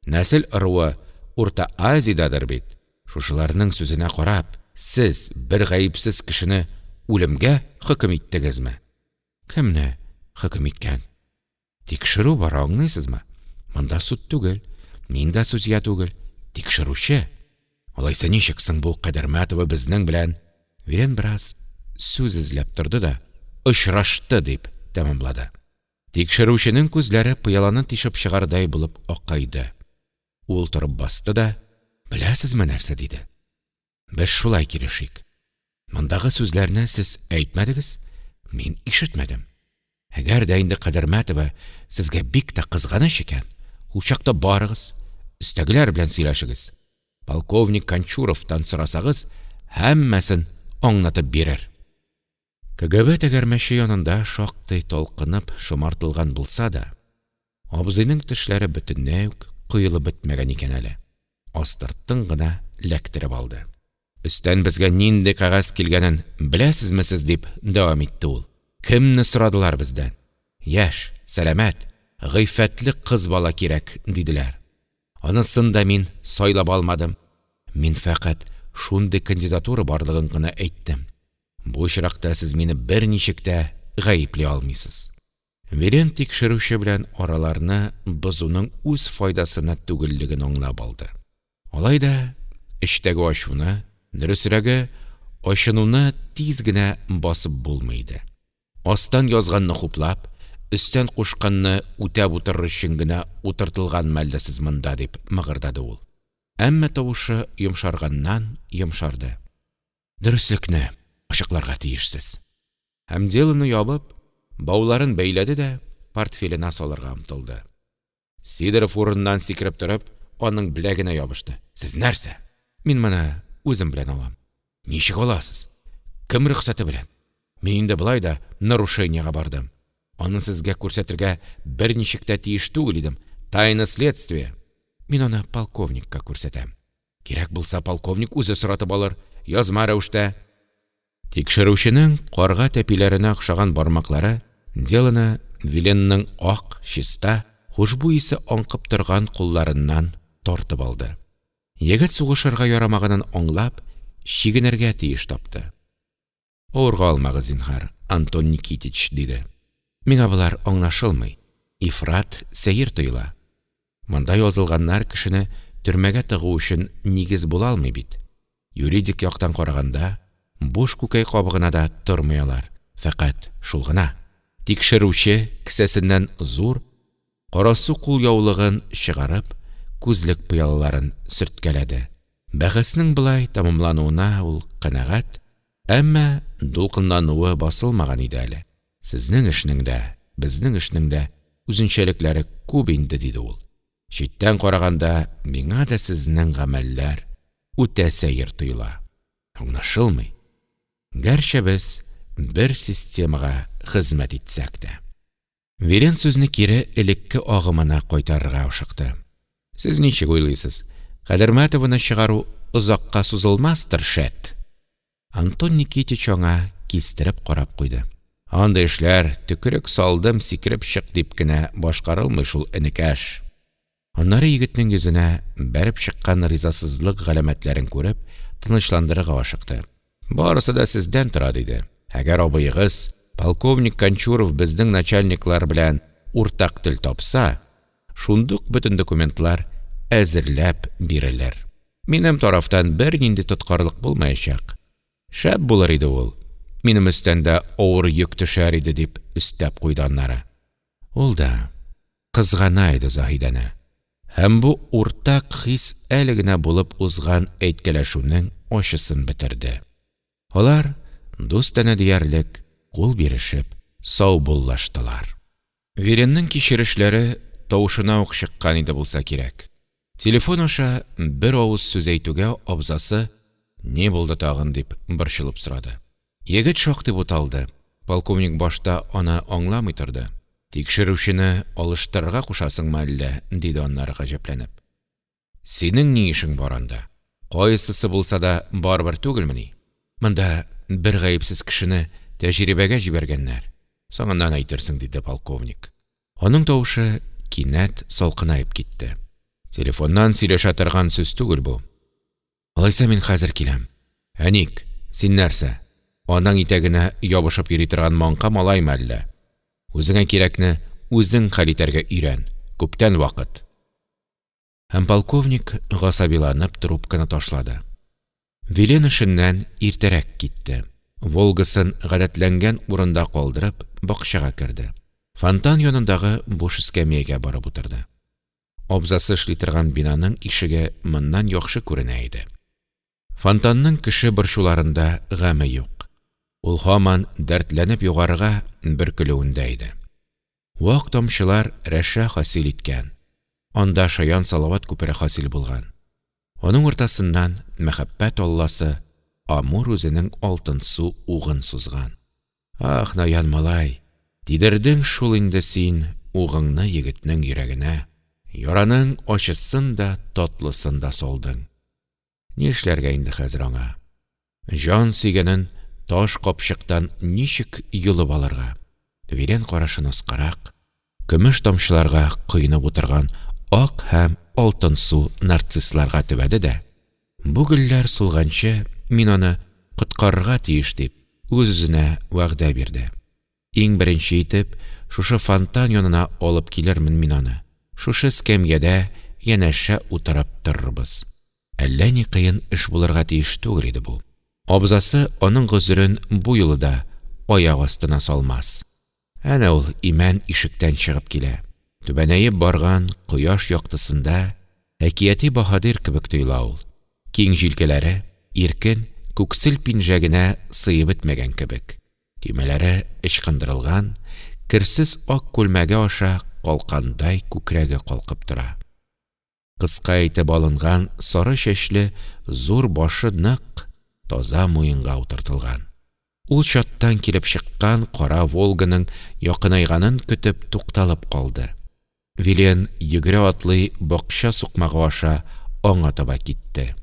S1: Нәсел-ыруы Урта Азиядәдер бит. Шушыларның сүзенә карап, сез бер гаепсез кешене үлемгә хөкем иттегезме? Кемне хөкем иткән? Тикшерү бара, аңлыйсызмы? Монда суд түгел, мин дә судья түгел, тикшерүче. Алайса ничек соң бу Кадермәтова безнең белән? Вилен бераз сүз эзләп торды да, очрашты, дип тәмамлады. Тикшерүченең күзләре пыяланы тишеп чыгардай булып акайды. Ул торып басты да, беләсезме нәрсә диде? Без шулай килешик. Мондагы сүзләрне сез әйтмәдегез, мин ишетмәдем. Әгәр дә инде Кадермәтова сезгә бик тә кызганыч икән, ул чакта барыгыз, өстәгеләр белән сөйләшегез. Полковник Кончуровтан сорасагыз, һәммәсен аңлатып бирер. КГБ тәгәрмәче янында шактый талкынып шомартылган булса да, абзыйның тешләре бөтенләй үк коелып бетмәгән икән әле. Астыртын гына эләктереп алды. Өстән безгә нинди кәгазь килгәнен беләсезме сез, дип дәвам итте ул. Кемне сорадылар бездән? Яшь, сәламәт, гыйффәтле кыз бала кирәк, диделәр. Анысын да мин сайлап алмадым. Мин фәкать шундый кандидатура барлыгын гына әйттем. Бу очракта сез мине берничек тә гаепли алмыйсыз. Вилен тикшерүче белән араларны бозуның үз файдасына түгеллеген аңлап алды. Алай да эчтәге ачуны, дөресрәге, ачынуны тиз генә басып булмый иде. Астан язганны хуплап, өстән кушканны үтәп утырыр өчен генә утыртылганмы әллә сез монда, дип мыгырдады ул. Әмма тавышы йомшарганнан йомшарды. Дөреслекне ачыкларга тиешсез. Һәм делоны ябып, бауларын бәйләде дә портфеленә салырга омтылды. Сидоров урыныннан сикереп торып, аның беләгенә ябышты. Сез нәрсә? Мин моны үзем белән алам. Ничек аласыз? Кем рөхсәте белән? Мин инде болай да нарушениега бардым. Аны сезгә күрсәтергә берничек тә тиеш түгел идем. Тайна следствия. Мин аны полковникка күрсәтәм. Кирәк булса, полковник үзе соратып алыр. Язма рәвештә. Тикшерүченең карга тәпиләренә охшаган бармаклары делоны Виленның ак, чиста, хушбуй исе аңкып торган кулларыннан тартып алды. Егет сугышырга ярамаганын аңлап, чигенергә тиеш тапты. – Авырга алмагыз, зинһар, Антон Никитич, – диде. – Миңа болар аңлашылмый, ифрат сәер тоела. Монда язылганнар кешене төрмәгә тыгу өчен нигез була алмый бит. Юридик яктан караганда, буш күкәй кабыгына да тормый алар, фәкать шул гына. Тикшерүче, кесәсеннән зур, карасу кулъяулыгын чыгарып, күзлек пыялаларын сөрткәләде. Бәхәснең болай тәмамлануына ул канәгать, әмма дулкынлануы басылмаган иде әле. Сезнең эшнең дә, безнең эшнең дә үзенчәлекләре күп инде, диде ул. Читтән караганда, миңа да сезнең гамәлләр үтә сәер тоела. Аңлашылмый. Гәрчә без бер системага хезмәт итсәк тә. Вилен сүзне кире элекке агымына кайтарырга ашыкты. Сез ничек уйлыйсыз, Кадермәтованы чыгару озакка сузылмастыр, шәт? Антон Никитич аңа кистереп карап куйды. Андый эшләр төкерек салдым, сикереп чык дип кенә башкарылмый шул, энекәш. Аннары егетнең йөзенә бәреп чыккан ризасызлык галәмәтләрен күреп, тынычландырырга ашыкты. Барысы да сездән тора, диде. Әгәр абыегыз, полковник Кончуров безнең начальниклар белән уртак тел тапса, шундук бөтен документлар әзерләп бирелер. Минем тарафтан бернинди тоткарлык булмаячак. Шәп булыр иде ул, минем өстән дә авыр йөк төшәр иде, дип өстәп куйды аннары. Ул да кызгана иде Заһидәне. Һәм бу уртак хис әле генә булып узган әйткәләшүнең ачысын бетерде. Алар дустанә диярлек кул бирешеп саубуллаштылар. Виленның кичерешләре тавышына ук чыккан иде булса кирәк. Телефон аша бер авыз сүз әйтүгә абзасы: "Ни булды тагын?" – дип борчылып сорады. Егет шактый буталды. Полковник башта аны аңламый торды. Тикшерүчене алыштырырга кушасыңмы әллә? – диде аннары гаҗәпләнеп. Синең ни эшең бар анда? Кайсысы булса да барыбер түгелмени? Монда бер гаепсез кешене тәҗрибәгә җибәргәннәр. Соңыннан әйтерсең, диде полковник. Аның тавышы кинәт салкынаеп китте. Телефоннан сөйләшә торган сүз түгел бу. Алайса мин хәзер киләм. Ә ник? Син нәрсә, анаң итәгенә ябышып йөри торган маңка малаймы әллә? Үзеңә кирәкне үзең хәл итәргә өйрән, күптән вакыт. Һәм полковник гасабиланып трубканы ташлады. Вилен эшеннән иртәрәк китте. «Волга»сын гадәтләнгән урында калдырып, бакчага керде. Фонтан янындагы буш эскәмиягә барып утырды. Абзасы эшли торган бинаның ишеге моннан яхшы күренә иде. Фонтанның кеше борчуларында гаме юк. Ул һаман дәртләнеп югарыга бөркелүендә иде. Вак тамчылар рәшә хасил иткән. Анда шаян салават күпере хасил булган. Аның уртасыннан мәхәббәт алласы Амур үзенең алтынсу угын сузган. Ах, наян малай, тидердең шул инде син угыңны егетнең йөрәгенә. Яраның ачысын да, татлысын да салдың. Ни эшләргә инде хәзер аңа? Җан сөйгәнен таш капчыктан ничек йолып алырга? Вилен карашын аскарак, көмеш тамчыларга коенып утырган ак һәм алтынсу нарциссларга төбәде дә, бу гөлләр сулганчы мин аны коткарырга тиеш дип, үз-үзенә вәгъдә бирде. Иң беренче итеп, шушы фонтан янына алып килермен мин аны, шушы эскәмиядә янәшә утырып торырбыз. Әллә ни кыен эш булырга тиеш түгел иде бу. Абзасы аның гозерен бу юлы да аяк астына салмас. Әнә ул имән ишектән чыгып килә. Түбәнәеп барган кояш яктысында әкияти баһадир кебек тоела ул. Киң җилкәләре иркен күксел пинжәгенә сыеп бетмәгән кебек. Төймәләре ычкындырылган, керсез ак күлмәге аша калкандай күкрәге калкып тора. Кыска итеп алынган сары чәчле зур башы нык, таза муенга утыртылган. Ул чаттан килеп чыккан кара «Волга»ның якынайганын көтеп тукталып калды. Вилен йөгерә-атлый бакча сукмагы аша аңа таба китте.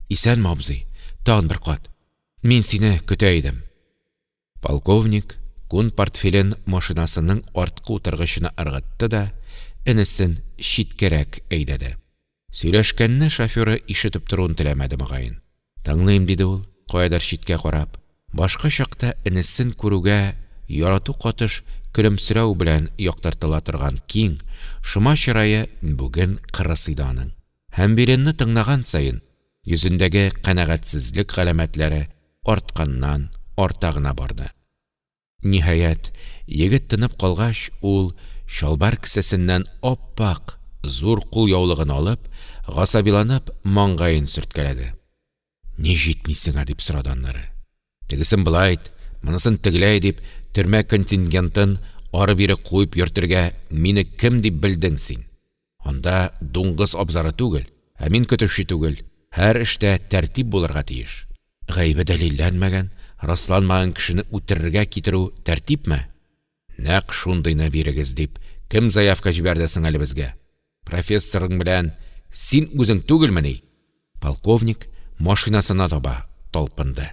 S1: Исәнме, абзый, тагын бер кат! Мин сине көтә идем. Полковник күн портфелен машинасының арткы утыргычына ыргытты да энесен читкәрәк әйдәде. Сөйләшкәнне шоферы ишетеп торуын теләмәде, мөгаен. Тыңлыйм, диде ул, каядыр читкә карап. Башка чакта энесен күрүгә ярату катыш көлемсерәү белән яктыртыла торган киң, шома чырае бүген кырыс иде аның. Һәм Виленны тыңлаган саен, йөзендәге канәгатьсезлек галәмәтләре артканнан-арта гына барды. Ниһаять, егет тынып калгач, ул, чалбар кесәсеннән ап-ак, зур кулъяулыгын алып, гасабиланып маңгаен сөрткәләде. Ни җитми сиңа? – дип сорады аннары. Тегесен болай ит, монысын тегеләй дип, төрмә контингентын ары-бире куып йөртергә мине кем дип белдең син? Анда дуңгыз абзары түгел, ә мин көтүче түгел, һәр эштә тәртип булырга тиеш. Гаебе дәлилләнмәгән, расланмаган кешене үтерергә китерү тәртипме? Нәкъ шундыйны бирегез дип, кем заявка җибәрде соң әле безгә? Профессорың белән син үзең түгелмени? Полковник машинасына таба талпынды.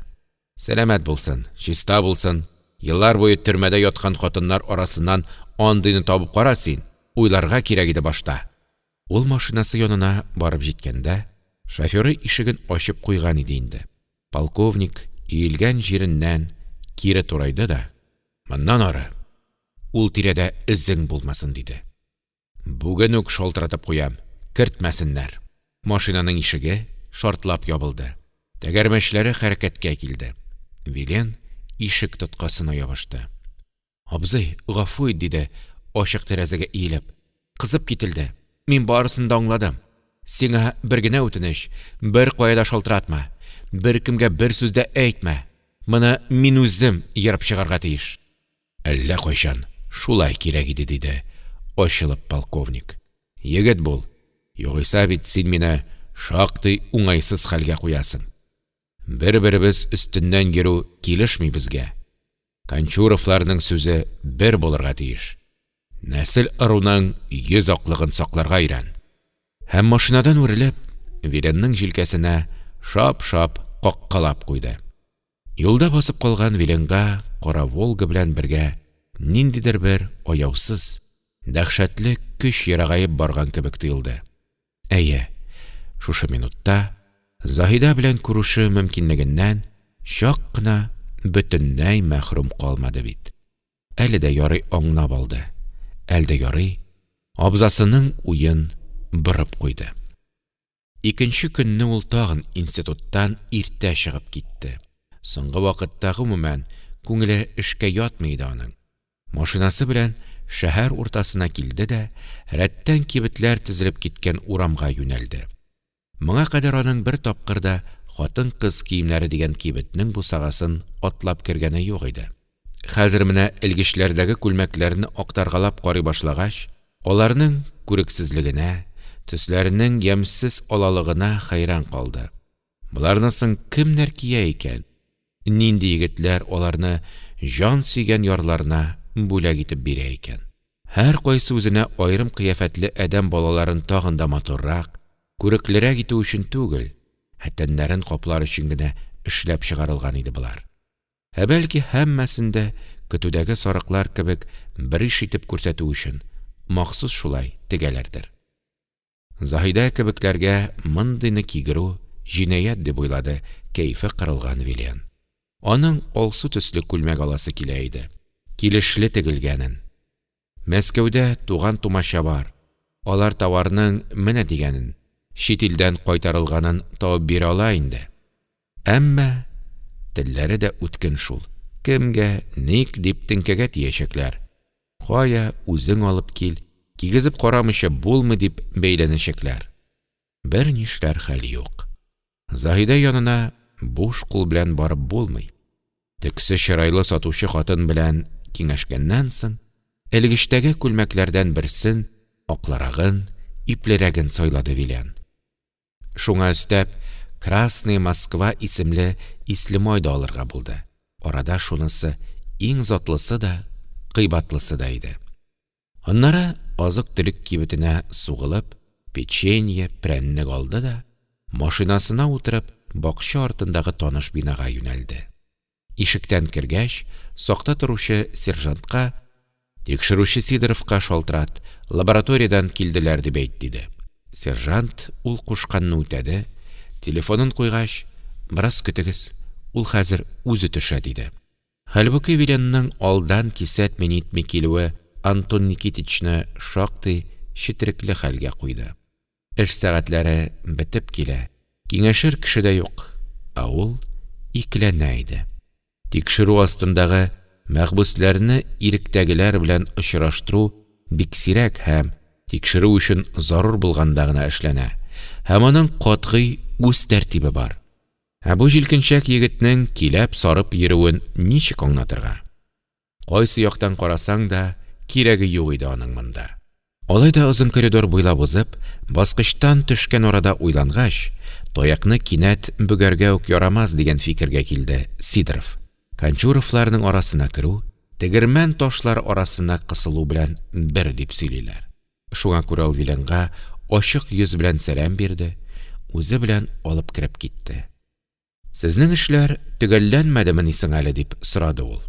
S1: Сәламәт булсын, чиста булсын, еллар буе төрмәдә яткан хатыннар арасыннан андыйны табып кара син, уйларга кирәк иде башта. Ул машинасы янына барып җиткәндә, шоферы ишеген ачып куйган иде инде. Полковник иелгән җиреннән кире турайды да, Моннан ары ул тирәдә эзең булмасын, диде. Бүген үк шалтыратып куям, кертмәсеннәр. Машинаның ишеге шартлап ябылды. Тәгәрмәчләре хәрәкәткә килде. Вилен ишек тоткасына ябышты. Абзый, гафу ит, диде, ачык тәрәзәгә иелеп. Кызып кителде. Мин барысын да аңладым. Сиңа бер генә үтенеч, беркая да шалтыратма, беркемгә бер сүз дә әйтмә. Моны мин үзем ерып чыгарга тиеш. Әллә кайчан шулай кирәк иде, диде, ачылып полковник. Егет бул, югыйсә бит син мине шактый уңайсыз хәлгә куясың. Бер-беребез өстеннән йөрү килешми безгә. Кончуровларның сүзе бер булырга тиеш. Нәсел-ыруның йөз аклыгын сакларга өйрән. Һәм машинадан үрелеп, Виленның җилкәсенә шап-шап каккалап куйды. Юлда басып калган Виленга кара «Волга» белән бергә ниндидер бер аяусыз, дәһшәтле көч ерагаеп барган кебек тоелды. Әйе, шушы минутта Заһидә белән күрешү мөмкинлегеннән чак кына бөтенләй мәхрүм калмады бит. Әле дә ярый аңлап алды, әле дә ярый абзасының уен борып куйды. Икенче көнне ул тагын институттан иртә чыгып китте. Соңгы вакытта, гомумән, күңеле эшкә ятмый иде аның. Машинасы белән шәһәр уртасына килде дә рәттән кибетләр тезелеп киткән урамга юнәлде. Моңа кадәр аның бер тапкыр да хатын-кыз киемнәре дигән кибетнең бусагасын атлап кергәне юк иде. Хәзер менә элгечләрдәге күлмәкләрне актаргалап карый башлагач, аларның күрексезлегенә, төсләренең ямьсез алалыгына хәйран калды. Боларны соң кемнәр кия икән? Нинди егетләр аларны җан сөйгән ярларына бүләк итеп бирә икән? Һәркайсы үзенә аерым кыяфәтле адәм балаларын тагын да матуррак, күреклерәк итү өчен түгел, ә тәннәрен каплар өчен генә эшләп чыгарылган иде болар. Ә бәлки һәммәсен дә көтүдәге сарыклар кебек бериш итеп күрсәтү өчен махсус шулай тегәләрдер. Заһидә кебекләргә мондыйны кигерү җинаять дип уйлады кәефе кырылган Вилен. Аның алсу төсле күлмәк аласы килә иде. Килешле тегелгәнен. Мәскәүдә туган-тумача бар. Алар товарның менә дигәнен, чит илдән кайтарылганын табып бирә ала инде. Әмма телләре дә үткен шул, кемгә, ник дип теңкәгә тиячәкләр. Кая, үзең алып кил, кигезеп карамыйча булмый дип бәйләнәчәкләр. Бернишләр хәл юк. Заһидә янына буш кул белән барып булмый. Төксе чырайлы сатучы хатын белән киңәшкәннән соң, элгечтәге күлмәкләрдән берсен, аклырагын, иплерәген сайлады Вилен. Шуңа өстәп, Красная Москва исемле ислемай да алырга булды. Арада шунысы иң затлысы да, кыйбатлысы да иде. Аннары азык-төлек кибетенә сугылып, печенье, прәннек алды да, машинасына утырып, бакча артындагы таныш бинага юнәлде. Ишектән кергәч, сакта торучы сержантка: Тикшерүче Сидоровка шалтырат, лабораториядән килделәр дип әйт, диде. Сержант ул кушканны үтәде, телефонын куйгач: Бераз көтегез, ул хәзер үзе төшә, диде. Хәлбуки Виленның алдан кисәтми-нитми килүе Антон Никитичны шактый четерекле хәлгә куйды. Эш сәгатьләре бетеп килә, киңәшер кеше дә юк, ә ул икеләнә иде. Тикшерү астындагы мәхбүсләрне иректәгеләр белән очраштыру бик сирәк һәм тикшерү өчен зарур булганда гына эшләнә, һәм аның катгый үз тәртибе бар. Ә бу җилкенчәк егетнең киләп сарып йөрүен ничек аңлатырга? Кайсы яктан карасаң да, кирәге юк иде аның монда. Алай да озын коридор буйлап узып, баскычтан төшкән арада уйлангач, таякны кинәт бөгәргә үк ярамас дигән фикергә килде Сидоров. Кончуровларның арасына керү, тегермән ташлары арасына кысылу белән бер дип сөйлиләр. Шуңа күрә ул Виленга ачык йөз белән сәлам бирде, үзе белән алып кереп китте. Сезнең эшләр төгәлләнмәдемени соң әле? дип сорады ул.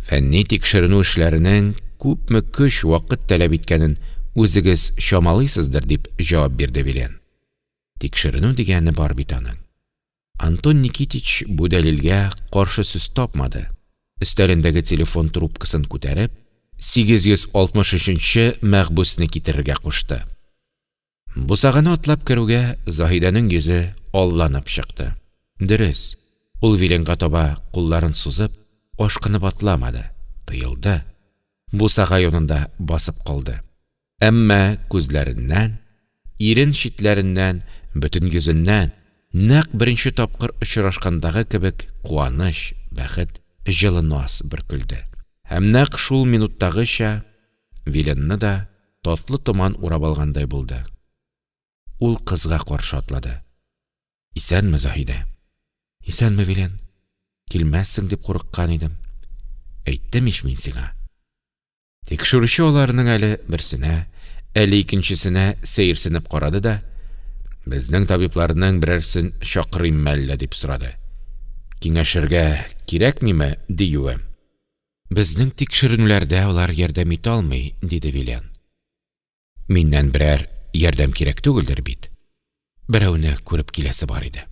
S1: Фәнни тикшеренү эшләренең күпме көч, вакыт таләп иткәнен үзегез чамалыйсыздыр, дип җавап бирде Вилен. Тикшеренү дигәне бар бит аның. Антон Никитич бу дәлилгә каршы сүз тапмады. Өстәлендәге телефон трубкасын күтәреп, 863 нче мәхбүсне китерергә кушты. Бусаганы атлап керүгә, Заһидәнең йөзе алланып чыкты. Дөрес, ул Виленга таба кулларын сузып, ашкынып атламады, тыелды, бусага янында басып калды. Әмма күзләреннән, ирен читләреннән, бөтен йөзеннән, нәкъ беренче тапкыр очрашкандагы кебек куаныч, бәхет, җылы наз бөркелде. Һәм нәкъ шул минуттагыча Виленны да татлы томан урап алгандай булды. Ул кызга каршы атлады. Исәнме, Заһидә? Исәнме, Вилен? Килмәссең дип курыккан идем. Әйттем ич мин сиңа. Тикшерүче аларның әле берсенә, әле икенчесенә сәерсенеп карады да, Безнең табибларның берәрсен чакырыйммы әллә, дип сорады. Киңәшергә кирәкмиме, диюем. Безнең тикшеренүләрдә алар ярдәм итә алмый, диде Вилен. Миннән берәр ярдәм кирәк түгелдер бит? Берәүне күреп киләсе бар иде.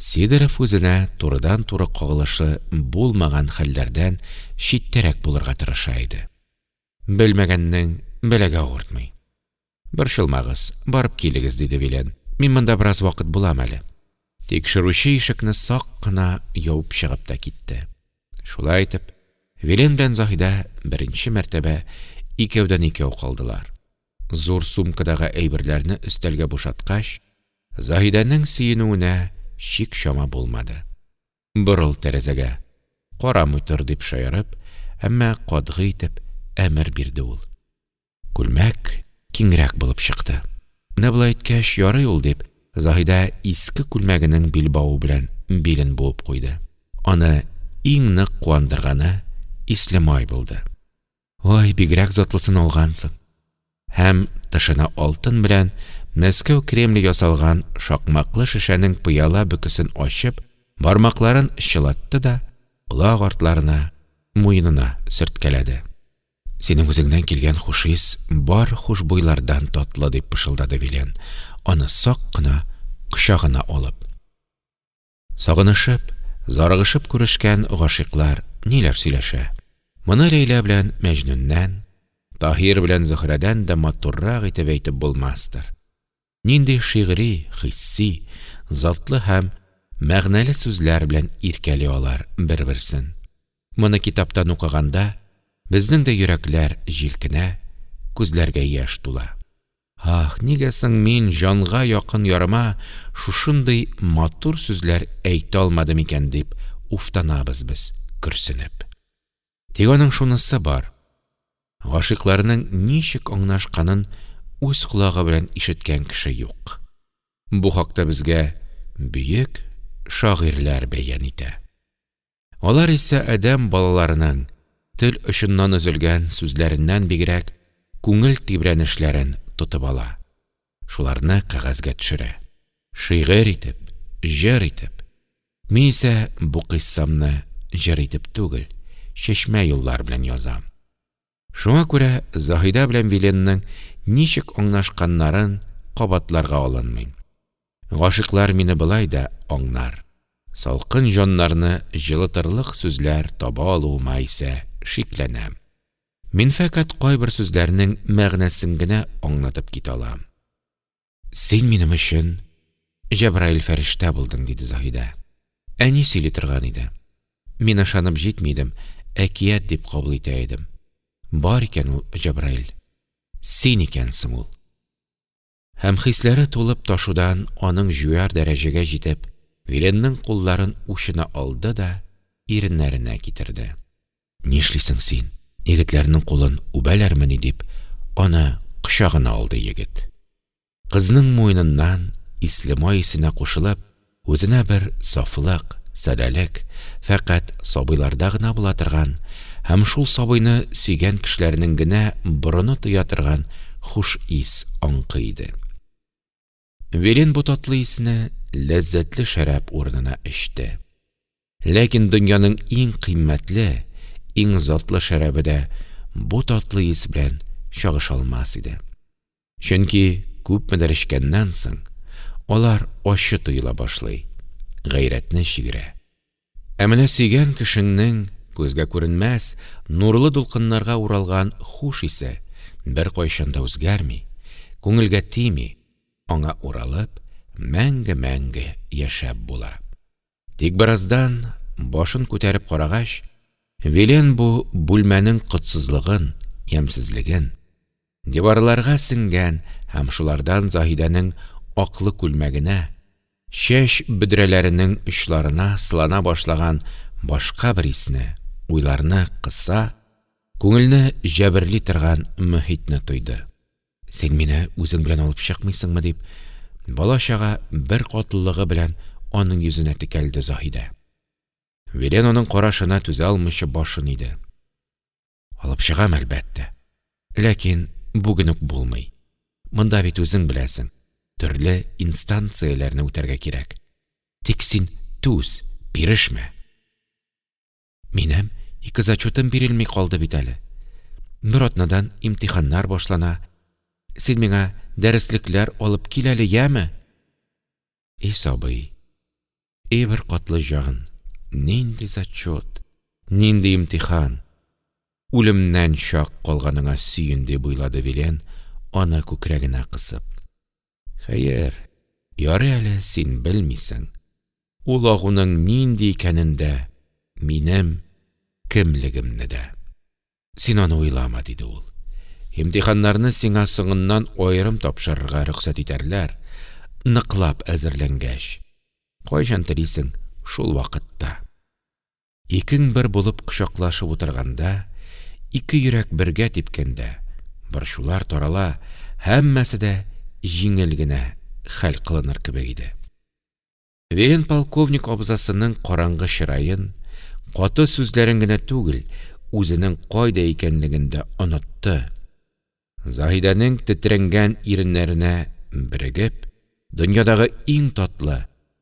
S1: Сидоров үзенә турыдан-туры кагылышы булмаган хәлләрдән читтәрәк булырга тырыша иде. Белмәгәннең бәлагә авыртмый. Борчылмагыз, барып килегез, диде Вилен. Мин монда бераз вакыт булам әле. Тикшерүче ишекне сак кына ябып чыгып та китте. Шулай итеп, Вилен белән Заһидә беренче мәртәбә икәүдән-икәү калдылар. Зур сумкадагы әйберләрне өстәлгә бушаткач, Заһидәнең сөенүенә чик-чама булмады. Борыл тәрәзәгә, карамый тор, дип шаярып, әмма катгый итеп әмер бирде ул. Күлмәк киңрәк булып чыкты. Менә болай иткәч, ярый ул, дип, Заһидә иске күлмәгенең билбавы белән билен буып куйды. Аны иң нык куандырганы ислемай булды. Ой, бигрәк затлысын алгансың! Һәм тышына алтын белән Мәскәү Кремле ясалган шакмаклы шешәнең пыяла бөкесен ачып, бармакларын чылатты да колак артларына, муенына сөрткәләде. Синең үзеңнән килгән хуш ис бар хушбуйлардан татлы, дип пышылдады Вилен, аны сак кына кочагына алып. Сагынышып, зарыгышып күрешкән гашыйклар ниләр сөйләшә? Моны Ләйлә белән Мәҗнүннән, Таһир белән Зөһрәдән дә матуррак итеп әйтеп булмастыр. Нинди шигъри, хисси, затлы һәм мәгънәле сүзләр белән иркәли алар бер-берсен. Моны китаптан укыганда, безнең дә йөрәкләр җилкенә, күзләргә яшь тула. Ах, нигә соң мин җанга якын ярыма шушындый матур сүзләр әйтә алмадым икән, дип уфтанабыз без, көрсенеп. Тик аның шунысы бар, гашыйкларның ничек аңнашканын үз колагы белән ишеткән кеше юк. Бу хакта безгә бөек шагыйрьләр бәян итә. Алар исә адәм балаларының тел очыннан өзелгән сүзләреннән бигрәк күңел тибрәнешләрен тотып ала, шуларны кәгазьгә төшерә. Шигырь итеп, җыр итеп. Мин исә бу кыйссамны җыр итеп түгел, чәчмә юллар белән язам. Шуңа күрә Заһидә белән Виленның ничек аңнашканнарын кабатларга алынмыйм. Гашыйклар мине болай да аңнар. Салкын җаннарны җылытырлык сүзләр таба алуыма исә шикләнәм. Мин фәкать кайбер сүзләрнең мәгънәсен генә аңлатып китә алам. Син минем өчен Җәбраил фәрештә булдың, диде Заһидә. Әни сөйли торган иде. Мин ышанып җитми идем, әкият дип кабул итә идем. Бар икән ул Җәбраил. Син икәнсең ул. Һәм хисләре тулып ташудан аның җуяр дәрәҗәгә җитеп, Виленның кулларын учына алды да иреннәренә китерде. Нишлисең син, егетләрнең кулын үбәләрмени? дип, аны кочагына алды егет. Кызның муеныннан, ислемай исенә кушылып, үзенә бер сафлык, садәлек, фәкать сабыйларда гына була торган һәм шул сабыйны сөйгән кешеләрнең генә борыны тоя торган хуш ис аңкый иде. Вилен бу татлы исне ләззәтле шәраб урынына эчте. Ләкин дөньяның иң кыйммәтле, иң затлы шәрабе дә бу татлы ис белән чагыша алмас иде. Чөнки күпмедер эчкәннән соң, алар ачы тоела башлый, гайрәтне чигерә. Ә менә сөйгән кешеңнең күзгә күренмәс нурлы дулкыннарга уралган хуш исе беркайчан да үзгәрми, күңелгә тими, аңа уралып, мәңге-мәңге яшәп була. Тик бераздан, башын күтәреп карагач, Вилен бу бүлмәнең котсызлыгын, ямьсезлеген, диварларга сеңгән һәм шулардан Заһидәнең аклы күлмәгенә, чәч бөдрәләренең очларына сылана башлаган башка бер исне, уйларны кыса, күңелне җәберли торган мохитне тойды. Син мине үзең белән алып чыкмыйсыңмы? дип, бала-чага беркатлылыгы белән аның йөзенә текәлде Заһидә. Вилен аның карашына түзә алмыйча башын иде. Алып чыгам, әлбәттә. Ләкин бүген үк булмый. Монда бит үзең беләсең, төрле инстанцияләрне үтәргә кирәк. Тик син түз, бирешмә. Минем ике зачетым бирелми калды бит әле. Бер атнадан имтиханнар башлана. Син миңа дәреслекләр алып кил әле, яме? И сабый, и беркатлы җан, нинди зачет, нинди имтихан! Үлемнән чак калганыңа сөен, дип уйлады Вилен, аны күкрәгенә кысып. Хәер, ярый әле син белмисең. Ул агуның нинди икәнен дә, минем кемлегемне дә. Син аны уйлама, диде ул. Имтиханнарны сиңа соңыннан аерым тапшырырга рөхсәт итәрләр, ныклап әзерләнгәч. Кайчан телисең, шул вакытта. Икең бер булып кочаклашып утырганда, ике йөрәк бергә типкәндә, борчулар тарала, һәммәсе дә җиңел генә хәл кылыныр кебек иде. Вилен полковник абзасының караңгы чыраен, каты сүзләрен генә түгел, үзенең кайда икәнлеген дә онытты. Заһидәнең тетрәнгән иреннәренә берегеп, дөньядагы иң татлы,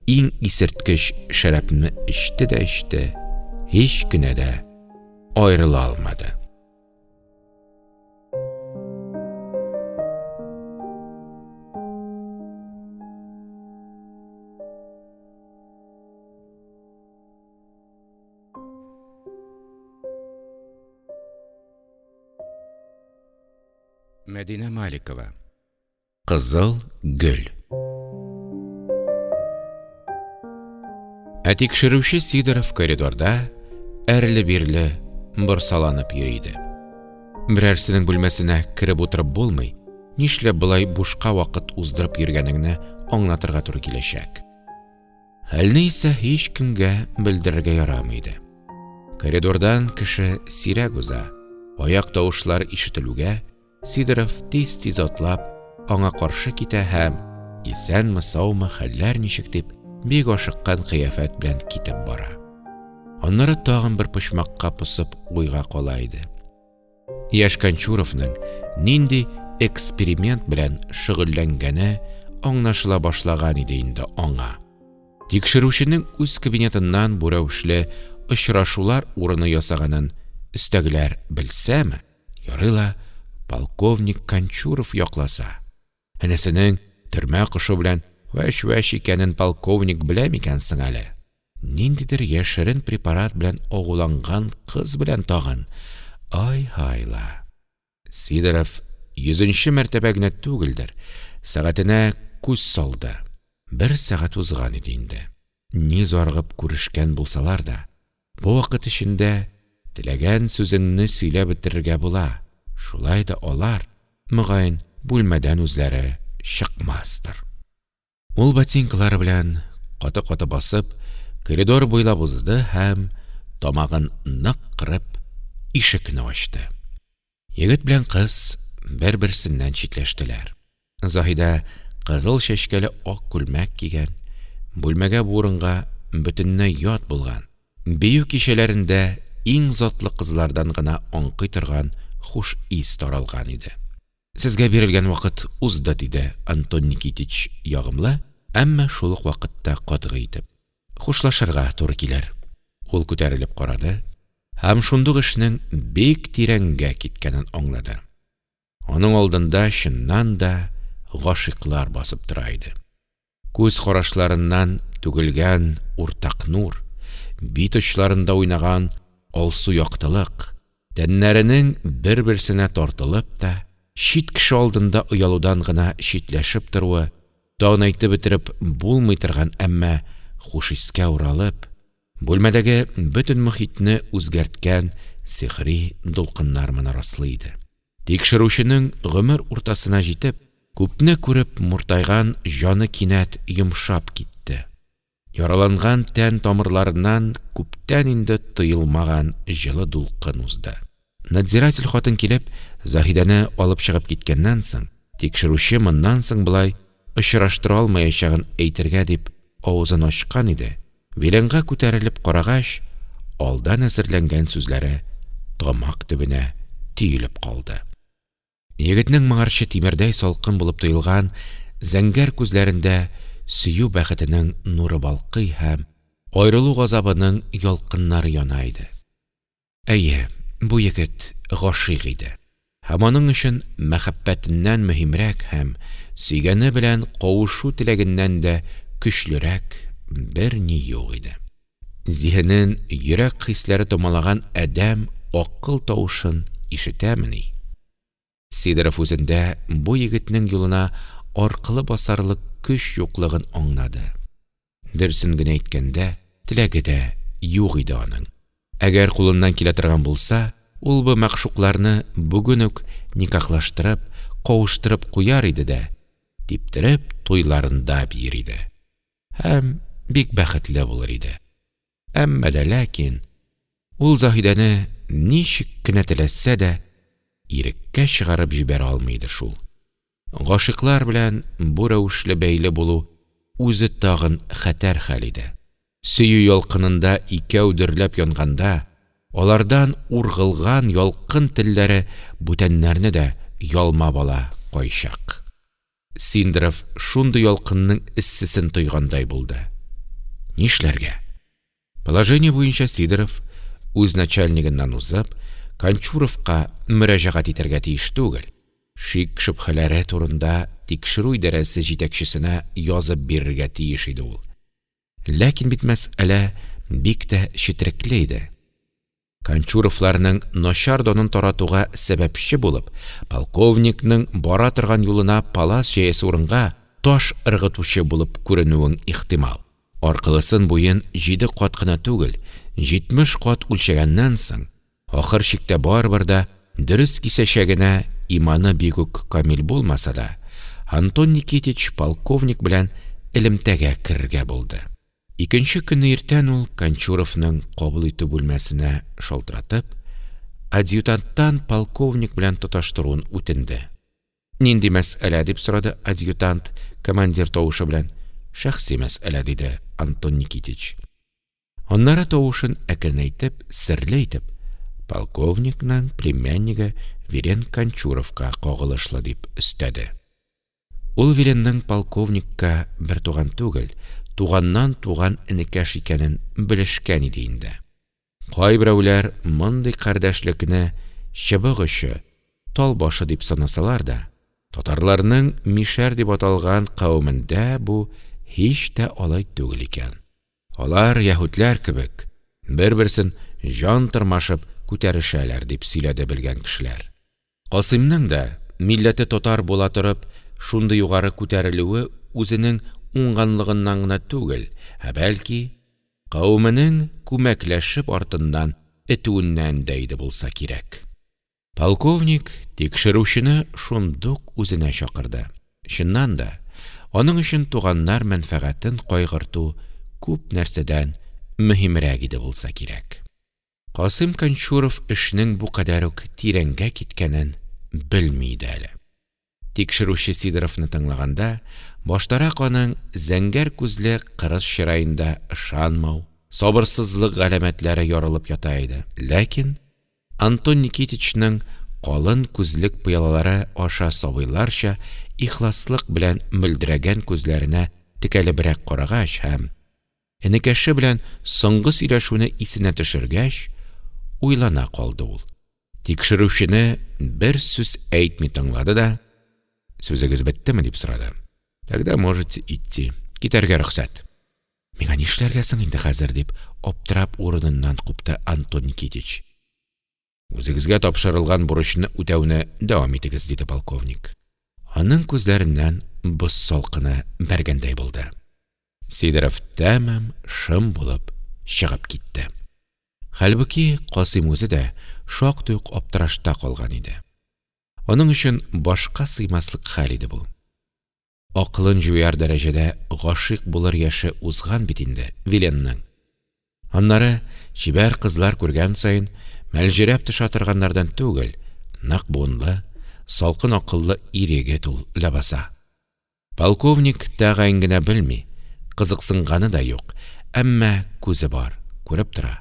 S1: иң исерткеч шәрабны эчте дә эчте, һич кенә дә аерыла алмады. Мәдинә Маликова. Кызыл гөл. Ә тикшерүче Сидоров коридорда әрле-бирле борсаланып йөри иде. Берәрсенең бүлмәсенә кереп утырып булмый, нишләп болай бушка вакыт уздырып йөргәнеңне аңлатырга туры киләчәк. Хәлне исә һичкемгә белдерергә ярамый иде. Коридордан кеше сирәк уза, аяк тавышлары ишетелүгә, Сидоров тиз-тиз атлап, аңа каршы китә һәм, Исәнме-саумы, хәлләр ничек дип, бик ашыккан кыяфәт белән китеп бара. Аннары тагын бер почмакка посып уйга кала иде. Яшь Кончуровның нинди эксперимент белән шөгыльләнгәне аңлашыла башлаган иде инде аңа. Тикшерүченең үз кабинетыннан бу рәвешле очрашулар урыны ясаганын өстәгеләр белсәме, ярый ла полковник Кончуров якласа! Энесенең төрмә кошы белән вәч-вәч икәнен полковник белә микән соң әле? Ниндидер яшерен препарат белән агуланган кыз белән тагын! Ай-һай ла! Сидоров йөзенче мәртәбә генә түгелдер, сәгатенә күз салды. Бер сәгать узган иде инде. Ни зарыгып күрешкән булсалар да, бу вакыт эчендә теләгән сүзеңне сөйләп бетерергә була, шулай да алар, мөгаен, бүлмәдән үзләре чыкмастыр. Ул ботинкалары белән каты-каты басып, коридор буйлап узды һәм, тамагын нык кырып, ишекне ачты. Егет белән кыз бер-берсеннән читләштеләр. Заһидә кызыл чәчкәле ак күлмәк кигән, бүлмәгә бу урынга бөтенләй ят булган, бию кичәләрендә иң затлы кызлардан гына аңкый торган хуш ис таралган иде. Сезгә бирелгән вакыт узды, диде Антон Никитич ягымлы, әмма шул ук вакытта катгый итеп. Хушлашырга туры килер. Ул күтәрелеп карады һәм шундук эшнең бик тирәнгә киткәнен аңлады. Аның алдында чыннан да гашыйклар басып тора иде. Күз карашларыннан түгелгән уртак нур, бит очларында уйнаган алсу яктылык, тәннәренең бер-берсенә тартылып та, чит кеше алдында оялудан гына читләшеп торуы, тагын әйтеп бетереп булмый торган, әмма хуш искә уралып, бүлмәдәге бөтен мохитне үзгәрткән сихри дулкыннар моны раслый иде. Тикшерүченең гомер уртасына җитеп, күпне күреп муртайган җаны кинәт йомшап китте. Яраланган тән тамырларыннан күптән инде тоелмаган җылы дулкын узды. Надзиратель хатын килеп, Заһидәне алып чыгып киткәннән соң, тикшерүче моннан соң болай очраштыра алмаячагын әйтергә дип авызын ачкан иде, Виленга күтәрелеп карагач, алдан әзерләнгән сүзләре тамак төбенә төелеп калды. Егетнең моңарчы тимердәй салкын булып тоелган зәңгәр күзләрендә сөю бәхетенең нуры балкый һәм аерылу газабының ялкыннары яна иде. Әйе, бу егет гашыйк иде. Һәм аның өчен мәхәббәтеннән мөһимрәк һәм сөйгәне белән кавышу теләгеннән дә көчлерәк берни юк иде. Зиһенен йөрәк хисләре томалаган адәм акыл тавышын ишетәмени? Сидоров үзендә бу егетнең юлына аркылы басарлык көч юклыгын аңлады. Дөресен генә әйткәндә, теләге дә юк иде аның. Әгәр кулыннан килә торган булса, ул бу мәгъшукларны бүген үк никахлаштырып, кавыштырып куяр иде дә, типтереп туйларында биер иде. Һәм бик бәхетле булыр иде. Әмма дә ләкин ул Заһидәне ничек кенә теләсә дә иреккә чыгарып җибәрә алмый иде шул. Гашыйклар белән бу рәвешле бәйле булу үзе тагын хәтәр хәл иде. Сөю ялкынында икәү дөрләп янганда, алардан ургылган ялкын телләре бүтәннәрне дә ялмап ала кайчак. Синдров шундый ялкынның эссесен тойгандай булды. Нишләргә? Положение буенча Сидоров, үз начальнигыннан узып, Кончуровка мөрәҗәгать итәргә тиеш түгел, шик-шөбһәләре турында тикшерү идарәсе җитәкчесенә язып бирергә тиеш иде ул. Ләкин бит мәсьәлә бик тә четерекле иде. Кончуровларның начар данын таратуга сәбәпче булып, полковникның бара торган юлына палас җәясе урынга таш ыргытучы булып күренүең ихтимал. Аркылысын-буен җиде кат кына түгел, 70 кат үлчәгәннән соң, ахыр чиктә барыбер дә дөрес кисәчәгенә иманы бик үк камил булмаса да, Антон Никитич полковник белән элемтәгә керергә булды. Икенче көнне иртән ул Кончуровның кабул итү бүлмәсенә шалтыратып, адъютанттан полковник белән тоташтыруын үтенде. Нинди мәсьәлә? дип сорады адъютант командир тавышы белән. Шәхси мәсьәлә, диде Антон Никитич. Аннары тавышын әкренәйтеп, серле итеп, полковникның племяннигы Вилен Кончуровка кагылышлы, дип өстәде. Ул Виленның полковникка бертуган түгел, туганнан туган энекәш икәнен белешкән иде инде. Кайберәүләр мондый кардәшлекне чыбык очы, тал башы дип санасалар да, татарларның мишәр дип аталган кавемендә бу һич тә алай түгел икән. Алар, яһүдләр кебек, бер-берсен җан тырмашып күтәрешәләр, дип сөйләде белгән кешеләр. Касыймның да, милләте татар була торып, шундый югары күтәрелүе үзенең уңганлыгыннан гына түгел, ә бәлки кавеменең күмәкләшеп артыннан этүеннән дә иде булса кирәк. Полковник тикшерүчене шундук үзенә чакырды. Чыннан да, аның өчен туганнар мәнфәгатен кайгырту күп нәрсәдән мөһимрәк иде булса кирәк. Касыйм Кончуров эшнең бу кадәр үк тирәнгә киткәнен белми иде әле. Тикшерүче Сидоровны тыңлаганда, баштарак аның зәңгәр күзле кырыс чыраенда ышанмау, сабырсызлык галәмәтләре ярылып ята иде. Ләкин Антон Никитичның калын күзлек пыялалары аша сабыйларча ихласлык белән мөлдерәгән күзләренә текәлебрәк карагач һәм энекәше белән соңгы сөйләшүне исенә төшергәч, уйлана калды ул. Тикшерүчене бер сүз әйтми тыңлады да: – Сүзегез беттеме? – дип сорады. – Тогда можете идти. Китәргә рөхсәт. – Миңа нишләргә соң инде хәзер? – дип аптырап урыныннан купты Антон Никитич. – Үзегезгә тапшырылган бурычны үтәүне дәвам итегез, – диде полковник. Аның күзләреннән боз салкыны бәргәндәй булды. Сидоров тәмам шым булып чыгып китте. Хәлбуки Касыйм үзе дә шактый ук аптырашта калган иде. Аның өчен башка сыймаслык хәл иде бу. Акылын җуяр дәрәҗәдә гашыйк булыр яше узган бит инде Виленның. Аннары, чибәр кызлар күргән саен, мәлҗерәп төшә торганнардан түгел, нык буынлы, салкын акыллы ир-егет ул ләбаса. Полковник тәгаен генә белми, кызыксынганы да юк, әмма күзе бар, күреп тора,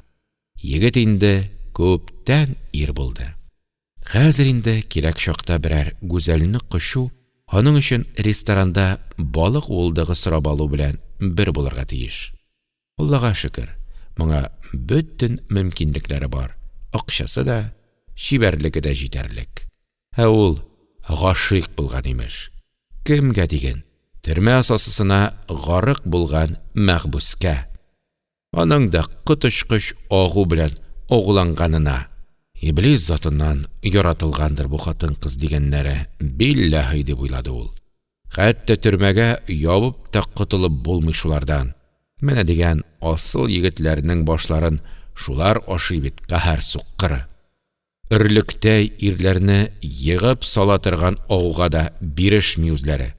S1: егет инде күптән ир булды. Хәзер инде кирәк чакта берәр гүзәлне кочу аның өчен ресторанда балык уылдыгы сорап алу белән бер булырга тиеш. Аллага шөкер, моңа бөтен мөмкинлекләре бар, акчасы да, чибәрлеге дә җитәрлек. Ә ул гашыйк булган, имеш. Кемгә диген, төрмә сасысына гарык булган мәхбүскә! Аның да коточкыч агу белән агуланганына! Иблис затыннан яратылгандыр бу хатын-кыз дигәннәре, билләһи, дип уйлады ул. Хәтта төрмәгә ябып та котылып булмый шулардан. Менә дигән асыл егетләрнең башларын шулар ашый бит, каһәр суккыры! Өрлектәй ирләрне егып сала торган агуга да бирешми үзләре.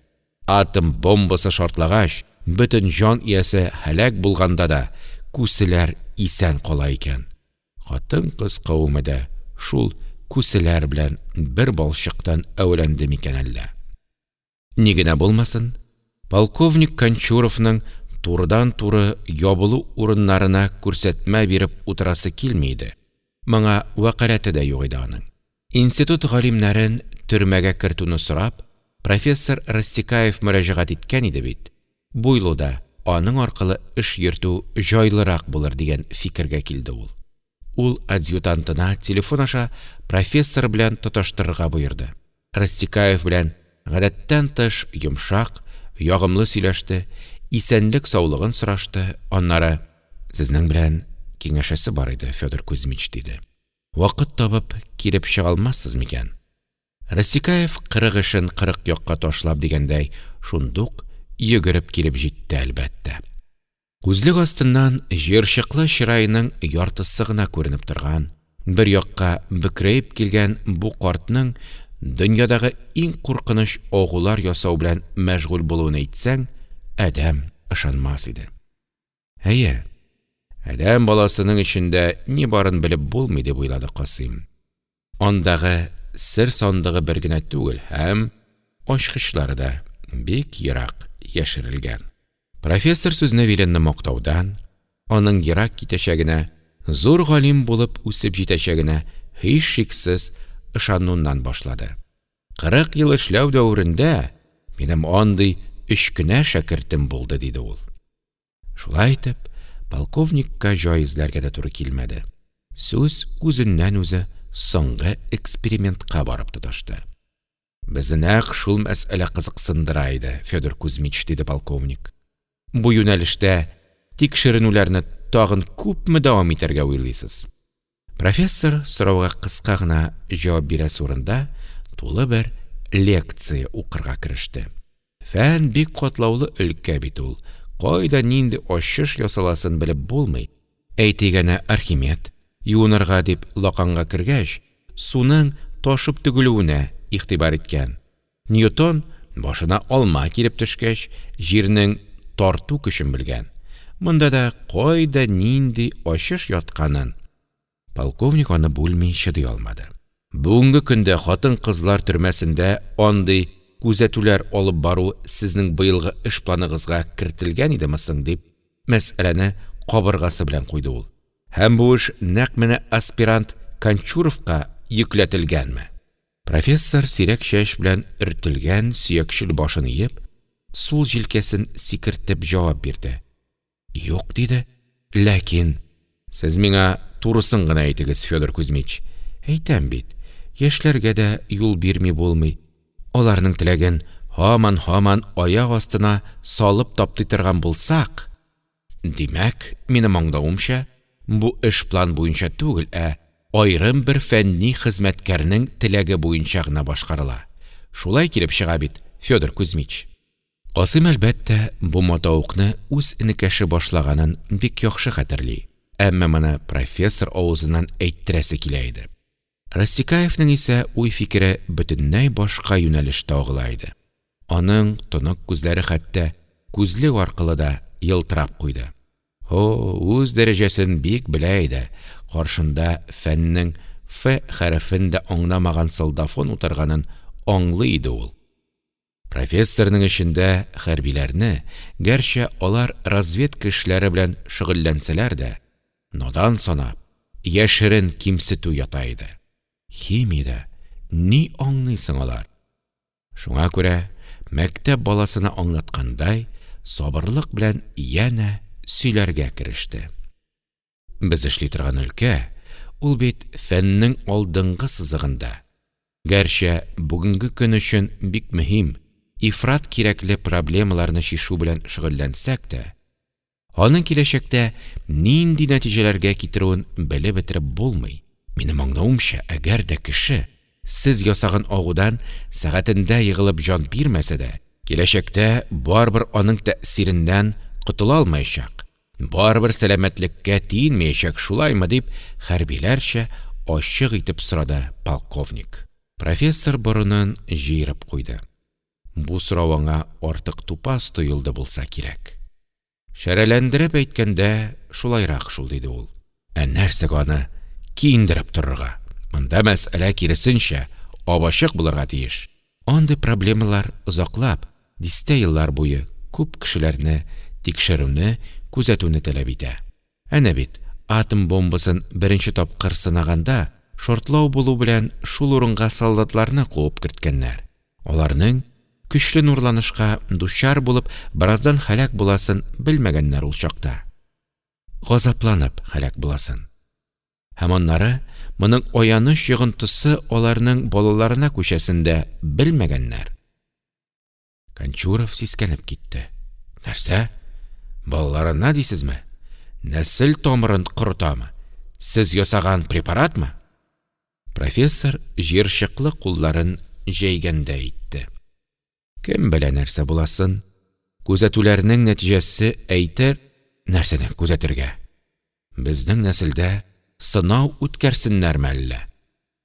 S1: Атом бомбасы шартлагач, бөтен җан иясе һәлак булганда да, күселәр исән кала икән. Хатын-кыз кавеме дә шул күселәр белән бер балчыктан әвәләнде микән әллә? Ни генә булмасын, полковник Кончуровның турыдан-туры ябылу урыннарына күрсәтмә биреп утырасы килми иде. Моңа вәкаләте дә юк иде аның. Институт галимнәрен төрмәгә кертүне сорап, профессор Растекаев мөрәҗәгать иткән иде бит, бу юлы да аның аркылы эш йөртү җайлырак булыр дигән фикергә килде ул. Ул адъютантына телефон аша профессор белән тоташтырырга боерды. Растекаев белән гадәттән тыш йомшак, ягымлы сөйләште, исәнлек-саулыгын сорашты, аннары: Сезнең белән киңәшәсе бар иде, Федор Кузьмич, диде. Вакыт табып, килеп чыга алмассыз микән? Растекаев, кырык эшен кырык якка ташлап дигәндәй, шундук йөгереп килеп җитте, әлбәттә. Күзлек астыннан җыерчыклы чыраеның яртысы гына күренеп торган, бер якка бөкрәеп килгән бу картның дөньядагы иң куркыныч агулар ясау белән мәшгуль булуын әйтсәң, адәм ышанмас иде. Әйе, адәм баласының эчендә ни барын белеп булмый, дип уйлады Касыйм. Андагы сер сандыгы бер генә түгел һәм ачкычлары да бик ерак яшерелгән. Профессор сүзне Виленны мактаудан, аның ерак китәчәгенә, зур галим булып үсеп җитәчәгенә һичшиксез ышануыннан башлады. Кырык ел эшләү дәверендә минем андый өч кенә шәкертем булды, диде ул. Шулай итеп, полковникка җай эзләргә дә туры килмәде. Сүз үзеннән-үзе соңгы экспериментка барып тоташты. Безне нәкъ шул мәсьәлә кызыксындыра иде, Федор Кузьмич, – диде полковник. Бу юнәлештә тикшеренүләрне тагын күпме дәвам итәргә уйлыйсыз? Профессор, сорауга кыска гына җавап бирәсе урында, тулы бер лекция укырга кереште. Фән бик катлаулы өлкә бит ул, кайда нинди ачыш ясаласын белеп булмый. Әйтик әнә Архимед, юынырга дип лаканга кергәч, суның ташып түгелүенә игътибар иткән. Ньютон, башына алма килеп төшкәч, җирнең тарту көчен белгән. Монда да кайда нинди ачыш ятканын Полковник аны бүлми чыдый алмады. Бүгенге көндә хатын-кызлар төрмәсендә андый күзәтүләр алып бару сезнең быелгы эш планыгызга кертелгән идеме соң? – дип, мәсьәләне кабыргасы белән куйды ул. Һәм бу эш нәкъ менә аспирант Канчуровка йөкләтелгәнме? Профессор сирәк чәч белән өртелгән сөякчел башын иеп, сул җилкәсен сикертеп җавап бирде. Юк, диде, ләкин… Сез миңа турысын гына әйтегез, Федор Кузьмич. Әйтәм бит, яшьләргә дә юл бирми булмый. Аларның теләген һаман-һаман аяк астына салып таптый торган булсак… Димәк, минем аңлавымча, бу эш план буенча түгел, ә аерым бер фәнни хезмәткәрнең теләге буенча гына башкарыла. Шулай килеп чыга бит, Федор Кузьмич? Касыйм, әлбәттә, бу матавыкны үз энекәше башлаганын бик яхшы хәтерли, әмма моны профессор авызыннан әйттерәсе килә иде. Растекаевның исә уй-фикере бөтенләй башка юнәлештә агыла иде. Аның тонык күзләре хәтта күзлек аркылы да елтырап куйды. Һо, үз дәрәҗәсен бик белә иде, каршында фәннең Ф хәрефен дә аңламаган солдафон утырганын аңлый иде ул. Профессорның эшендә хәрбиләрне, гәрчә алар разведка эшләре белән шөгыльләнсәләр дә, надан санап, яшерен кимсетү ята иде. Химиядә ни аңлый соң алар? Шуңа күрә, мәктәп баласына аңлаткандай, сабырлык белән янә сөйләргә кереште. Без эшли торган өлкә, ул бит фәннең алдынгы сызыгында. Гәрчә бүгенге көн өчен бик мөһим, ифрат кирәкле проблемаларны чишү белән шөгыльләнсәк тә, аның киләчәктә нинди нәтиҗәләргә китерүен белеп бетереп булмый. Минем аңлавымча, әгәр дә кеше сез ясаган агудан сәгатендә егылып җан бирмәсә дә, киләчәктә барыбер аның тәэсиреннән котыла алмаячак, барыбер сәламәтлеккә тиенмәячәк, шулаймы? – дип, хәрбиләрчә ачык итеп сорады полковник. Профессор борынын җыерып куйды. Бу сорау аңа артык тупас тоелды булса кирәк. Шәрәләндереп әйткәндә, шулайрак шул, диде ул. Ә нәрсәгә аны киендереп торырга? Монда мәсьәлә, киресенчә, ап-ачык булырга тиеш. Андый проблемалар озаклап, дистә еллар буе күп кешеләрне тикшерүне, күзәтүне таләп итә. Әнә бит атом бомбасын беренче тапкыр сынаганда, шартлау булу белән шул урынга солдатларны куып керткәннәр. Аларның, көчле нурланышка дучар булып, бераздан һәлак буласын белмәгәннәр ул чакта. Газапланып һәлак буласын. Һәм аннары моның аяныч йогынтысы аларның балаларына күчәсен дә белмәгәннәр. Кончуров сискәнеп китте. Нәрсә? Балаларына дисезме? Нәсел тамырын корытамы? Сез ясаган препаратмы? Профессор җыерчыклы кулларын җәйгәндәй итте. Кем белә нәрсә буласын? Күзәтүләрнең нәтиҗәсе әйтер… Нәрсәне күзәтергә? Безнең нәселдә сынау үткәрсеннәрме әллә?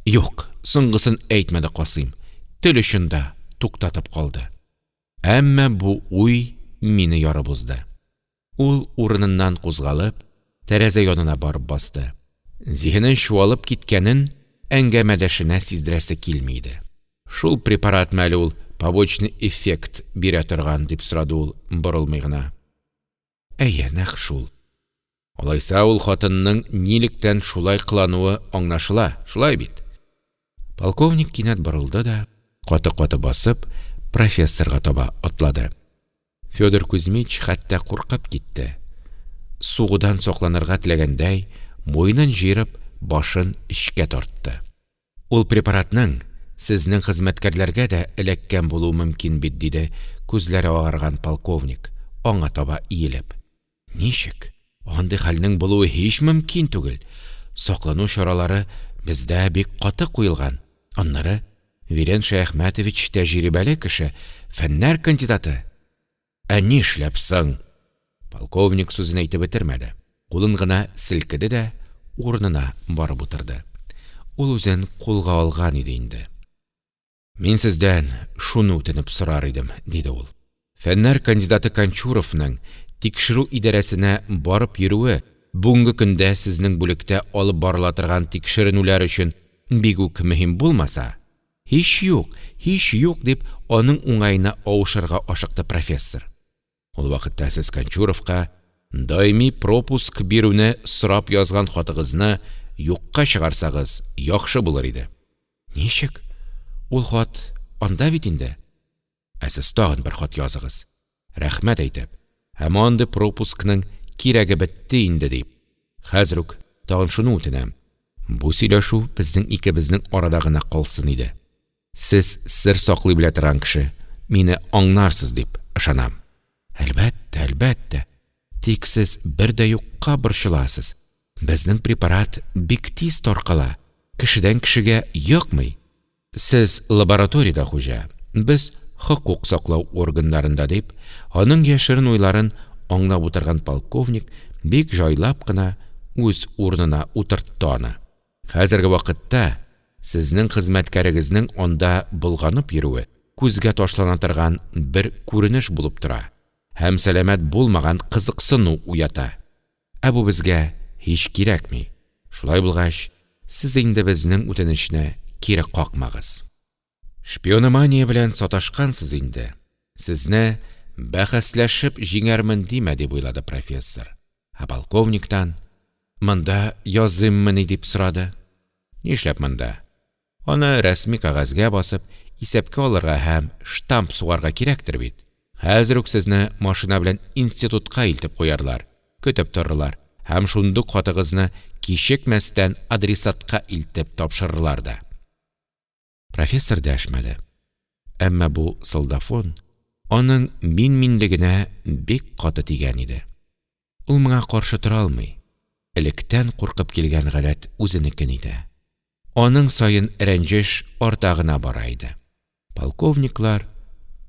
S1: Юк, соңгысын әйтмәде Касыйм, тел очында туктатып калды. Әмма бу уй мине ярып узды. Ул, урыныннан кузгалып, тәрәзә янына барып басты. Зиһенен чуалып киткәнен әңгәмәдәшенә сиздерәсе килми иде. Шул препаратмы әле ул побочный эффект бирә торган? – дип сорады ул, борылмый гына. Әйе, нәкъ шул. Алайса, ул хатынның нилектән шулай кылануы аңлашыла, шулай бит? Полковник кинәт борылды да, каты-каты басып, профессорга таба атлады. Федор Кузьмич хәтта куркып китте. Сугудан сакланырга теләгәндәй, муенын җыерып, башын эчкә тартты. Ул препаратның сезнең хезмәткәрләргә дә эләккән булуы мөмкин бит, – диде күзләре агарган полковник, аңа таба иелеп. Ничек? Андый хәлнең булуы һич мөмкин түгел. Саклану чаралары бездә бик каты куелган. Аннары, Вилен Шәяхмәтович тәҗрибәле кеше, фәннәр кандидаты. Ә нишләп соң? Полковник сүзен әйтеп бетермәде, кулын гына селкеде дә урынына барып утырды. Ул үзен кулга алган иде инде. Мин сездән шуны үтенеп сорар идем, – диде ул. Фәннәр кандидаты Кончуровның тикшерү идарәсенә барып йөрүе бүгенге көндә сезнең бүлектә алып барыла торган тикшеренүләр өчен бик үк мөһим булмаса, һич юк, һич юк, дип, аның уңаена авышырга ашыкты профессор. Ул вакытта сез Кончуровка даими пропуск бирүне сорап язган хатыгызны юкка чыгарсагыз яхшы булыр иде. Ничек? Ул хат анда бит инде. Ә сез тагын бер хат языгыз. Рәхмәт әйтеп, һәм андый пропускның кирәге бетте инде дип. Хәзер үк тагын шуны үтенәм. Бу сөйләшү безнең икебезнең арада гына калсын иде. Сез сер саклый белә торган кеше, мине аңнарсыз дип ышанам. Әлбәттә, әлбәттә. Тик сез бер дә юкка борчыласыз. Безнең препарат бик тиз таркала, кешедән кешегә йокмый. Сез лабораториядә хуҗа, без хокук саклау органнарында, дип, аның яшерен уйларын аңлап утырган полковник бик җайлап кына үз урынына утыртты аны. Хәзерге вакытта сезнең хезмәткәрегезнең анда болганып йөрүе күзгә ташлана торган бер күренеш булып тора һәм сәламәт булмаган кызыксыну уята. Ә бу безгә һич кирәкми. Шулай булгач, сез инде безнең үтенечне кире какмагыз. Шпиономания белән саташкансыз инде, сезне бәхәсләшеп җиңәрмен димә, дип уйлады профессор. Ә полковниктан: Монда языйммыни? – дип сорады. Нишләп монда? Аны рәсми кәгазьгә басып, исәпкә алырга һәм штамп сугарга кирәктер бит. Хәзер үк сезне машина белән институтка илтеп куярлар, көтеп торырлар һәм шундук хатыгызны кичекмәстән адресатка илтеп тапшырырлар да. Профессор дәшмәде. Әмма бу солдафон аның мин-минлегенә бик каты тигән иде. Ул моңа каршы тора алмый. Электән куркып килгән гадәт үзенекен итә. Аның саен рәнҗеш арта гына бара иде. Полковниклар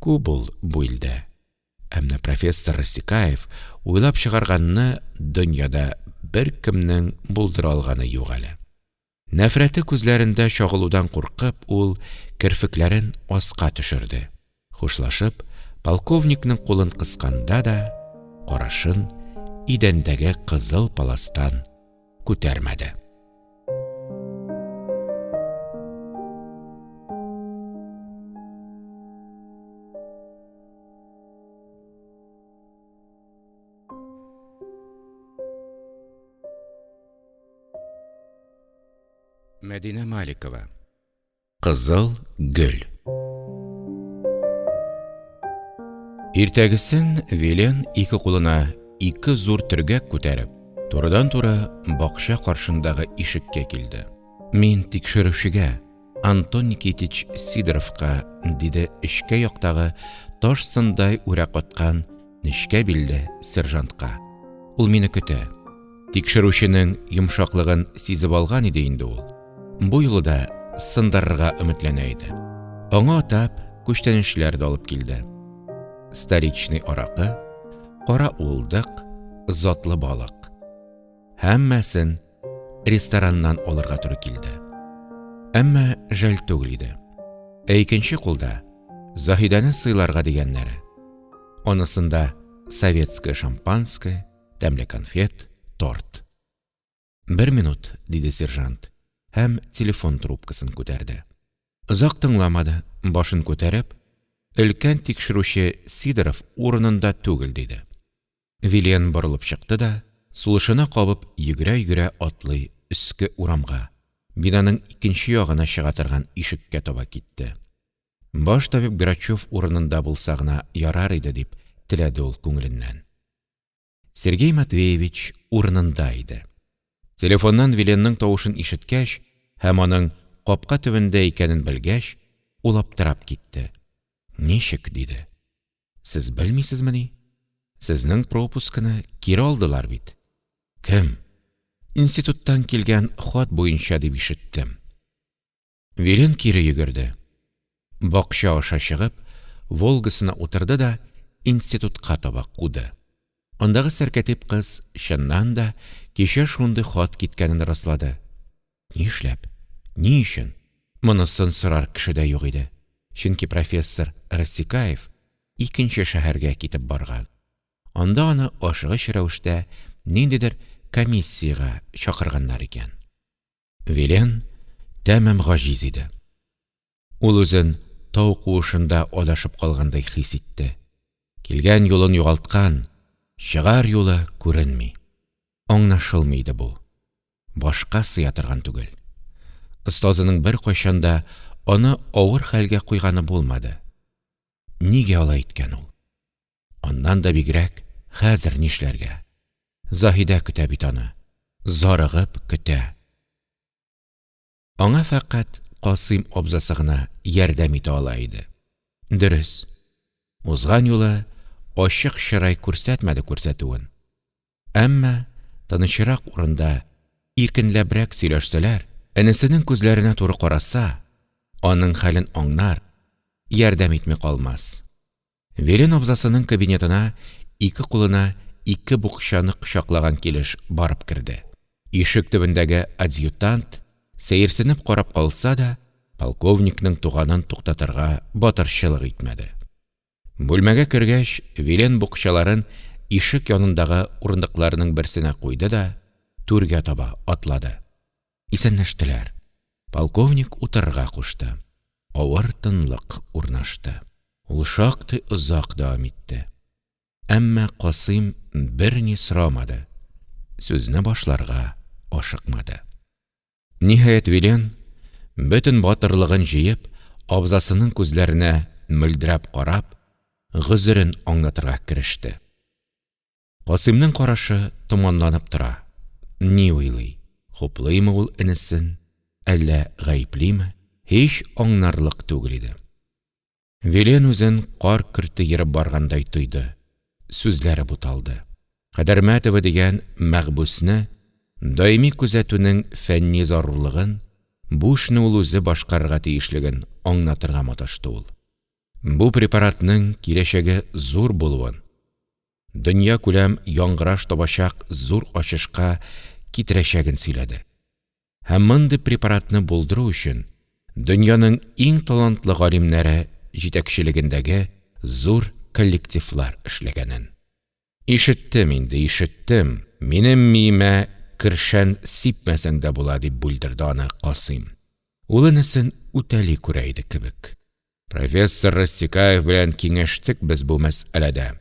S1: күп ул бу илдә. Ә менә профессор Рассекаев уйлап чыгарганны дөньяда беркемнең булдыра алганы юк әле. Нәфрәте күзләрендә чагылудан куркып, ул керфекләрен аска төшерде. Хушлашып, полковникның кулын кысканда да, карашын идәндәге кызыл паластан күтәрмәде. Мәдинә Маликова. Кызыл гөл. Иртәгесен Вилен ике кулына ике зур төргәк күтәреп, турыдан-туры бакча каршындагы ишеккә килде. Мин тикшерүчегә, Антон Никитич Сидоровка, диде эчке яктагы таш сындай үрә каткан нечкә билле сержантка. Ул мине көтә. Тикшерүченең йомшаклыгын сизеп алган иде инде ул. Бу юлы да сындырырга өметләнә иде. Аңа атап күчтәнәчләр дә алып килде. Столичный аракы, кара уылдык, затлы балык. Һәммәсен рестораннан алырга туры килде. Әмма жәл түгел иде. Ә икенче кулда Заһидәне сыйларга дигәннәре. Анысында советское шампанское, тәмле конфет, торт. Бер минут, диде сержант һәм телефон трубкасын күтәрде. Озак тыңламады, башын күтәреп, өлкән тикшерүче Сидоров урынында түгел, диде. Вилен борылып чыкты да, сулышына кабып йөгерә-йөгерә атлый өске урамга, бинаның икенче ягына чыга торган ишеккә таба китте. Баш табиб Грачев урынында булса гына ярар иде, дип теләде ул күңеленнән. Сергей Матвеевич урынында иде. Телефоннан Виленның тавышын ишеткәч һәм аның капка төбендә икәнен белгәч, ул аптырап китте: – Ничек? – диде. – Сез белмисезмени? Сезнең пропускны кире алдылар бит. Кем? Институттан килгән хат буенча дип ишеттем. Вилен кире йөгерде. Бакча аша чыгып, «Волга»сына утырды да институтка таба куды. Андагы сәркатип кыз, чыннан да, кичә шундый хат киткәнен раслады. Нишләп? Ни өчен? Монысын сорар кеше дә юк иде, чөнки профессор Рассекаев икенче шәһәргә китеп барган, анда аны ашыгыч рәвештә ниндидер комиссиягә чакырганнар икән. Вилен тәмам гаҗиз иде. Ул үзен тау куышында адашып калгандай хис итте. Килгән юлын югалткан, чыгар юлы күренми. Аңнашылмый иде бу. Башка сыя торган түгел. Остазының беркайчан да аны авыр хәлгә куйганы булмады. Нигә алай иткән ул? Аннан да бигрәк, хәзер нишләргә? Заһидә көтә бит аны, зарыгып көтә. Аңа фәкать Касыйм абзасы гына ярдәм итә ала иде. Дөрес, узган юлы ачык чырай күрсәтмәде күрсәтүен. Әмма тынычрак урында, иркенләбрәк сөйләшсәләр, энесенең күзләренә туры караса, аның хәлен аңнар, ярдәм итми калмас. Вилен абзасының кабинетына ике кулына ике букчаны кочаклаган килеш барып керде. Ишек төбендәге адъютант сәерсенеп карап калса да, полковникның туганын туктатырга батырчылык итмәде. Бүлмәгә кергәч, Вилен букчаларын ишек янындагы урындыкларның берсенә куйды да түргә таба атлады. Исәнләштеләр. Полковник утырырга кушты. Авыр тынлык урнашты. Ул шактый озак дәвам итте. Әмма Касыйм берни сорамады, сүзне башларга ашыкмады. Ниһаять, Вилен, бөтен батырлыгын җыеп, абзасының күзләренә мөлдерәп карап, гозерен аңлатырга кереште. Касыймның карашы томанланып тора, ни уйлый, хуплыймы ул энесен, әллә гаеплиме, һич аңнарлык түгел иде. Вилен үзен кар көрте ерып баргандай тойды, сүзләре буталды. Кадермәтова дигән мәхбүсне даими күзәтүнең фәнни зарурлыгын, бу эшне ул үзе башкарырга тиешлеген аңлатырга маташты ул. Бу препаратның киләчәге зур булуын, дөньякүләм яңгыраш табачак зур ачышка китерәчәген сөйләде. Һәм мондый препаратны булдыру өчен дөньяның иң талантлы галимнәре җитәкчелегендәге зур коллективлар эшләгәнен. Ишеттем инде, ишеттем, минем миемә кершән сипмәсәң дә була, дип бүлдерде аны Касыйм. Ул энесен үтәли күрә иде кебек. Профессор Растекаев белән киңәштек без бу мәсьәләдә.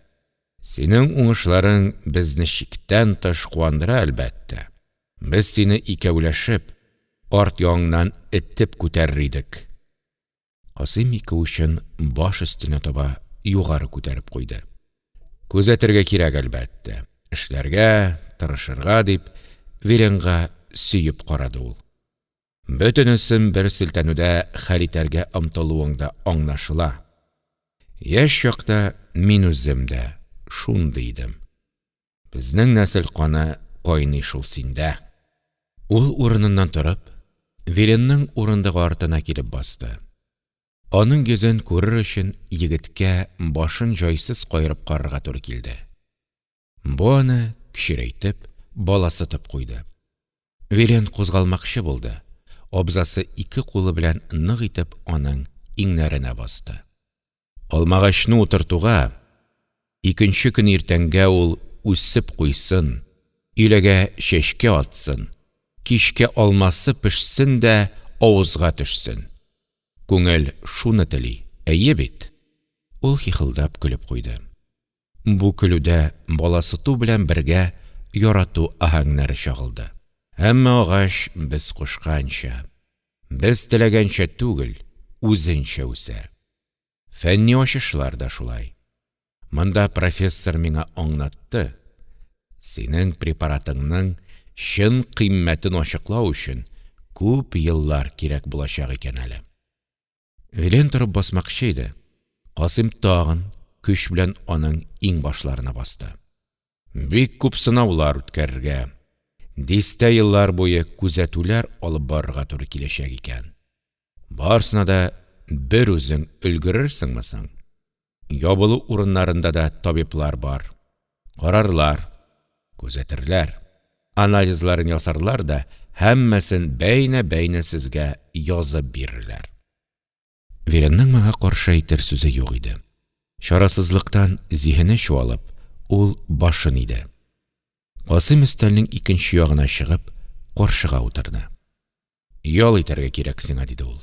S1: Синең уңышларың безне чиктән тыш куандыра, әлбәттә. Без сине икәүләшеп, арт ягыңнан этеп күтәрер идек. Касыйм ике учын баш өстенә таба югары күтәреп куйды. Күзәтергә кирәк, әлбәттә. Эшләргә, тырышырга, дип, Виленга сөеп карады ул. Бөтенесен бер селтәнүдә хәл итәргә омтылуың да аңлашыла. Яшь чакта мин үзем дә шундый идем. Безнең нәсел каны кайный шул синдә. Ул урыныннан торып, Виленның урындыгы артына килеп басты. Аның йөзен күрер өчен егеткә башын җайсыз каерып карарга туры килде. Бу аны кечерәйтеп, баласытып куйды. Вилен кузгалмакчы булды, абзасы ике кулы белән нык итеп аның иңнәренә басты. Алмагачны утыртуга, икенче көн иртәнгә ул үсеп куйсын, өйләгә чәчкә атсын, кичкә алмасы пешсен дә авызга төшсен. Күңел шуны тели, әйе бит? Ул хихылдап көлеп куйды. Бу көлүдә баласыту белән бергә ярату аһәңнәре чагылды. Әмма агач без кушканча, без теләгәнчә түгел, үзенчә үсә. Фәнни ачышлар да шулай. Монда профессор миңа аңлатты. Синең препаратыңның чын кыйммәтен ачыклау өчен күп еллар кирәк булачак икән әле. Вилен торып басмакчы иде, Касыйм тагын көч белән аның иңбашларына басты: – Бик күп сынаулар үткәрергә, дистә еллар буе күзәтүләр алып барырга туры киләчәк икән. Барысына да берүзең өлгерерсеңме соң? Ябылу урыннарында да табиблар бар. Карарлар, күзәтерләр, анализларын ясарлар да һәммәсен бәйнә-бәйнә сезгә язып бирерләр. Виленның моңа каршы әйтер сүзе юк иде. Чарасызлыктан зиһене чуалып, ул башын иде. Касыйм өстәлнең икенче ягына чыгып, каршыга утырды. Ял итәргә кирәк сиңа, диде ул.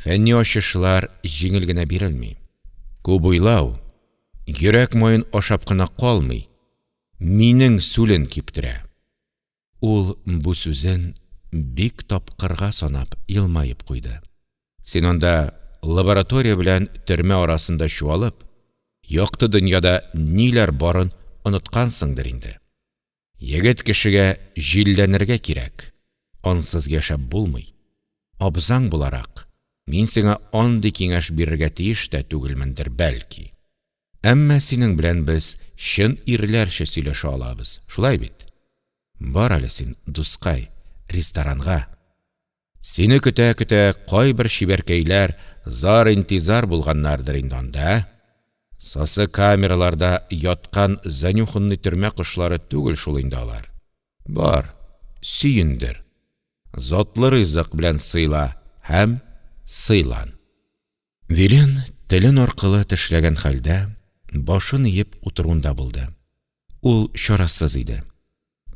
S1: Фәнни ачышлар җиңел генә бирелми. Күп уйлау йөрәк маен ашап кына калмый, минең сүлен киптерә. Ул бу сүзен бик тапкырга санап елмаеп куйды. Син анда лаборатория белән төрмә арасында чуалып, якты дөньяда ниләр барын оныткансыңдыр инде. Егет кешегә җилләнергә кирәк, ансыз яшәп булмый. Абзаң буларак, мин сиңа андый киңәш бирергә тиеш тә түгелмендер, бәлки. Әмма синең белән без чын ирләрчә сөйләшә алабыз, шулай бит? Бар әле син, дускай, ресторанга. Сине көтә-көтә кайбер чибәркәйләр зар-интизар булганнардыр инде анда, ә? Сасы камераларда яткан занюханный төрмә кошлары түгел шул инде алар. Бар, сөендер. Затлы ризык белән сыйла һәм сыйлан. Вилен телен аркылы тешләгән хәлдә, башын иеп утыруында булды. Ул чарасыз иде.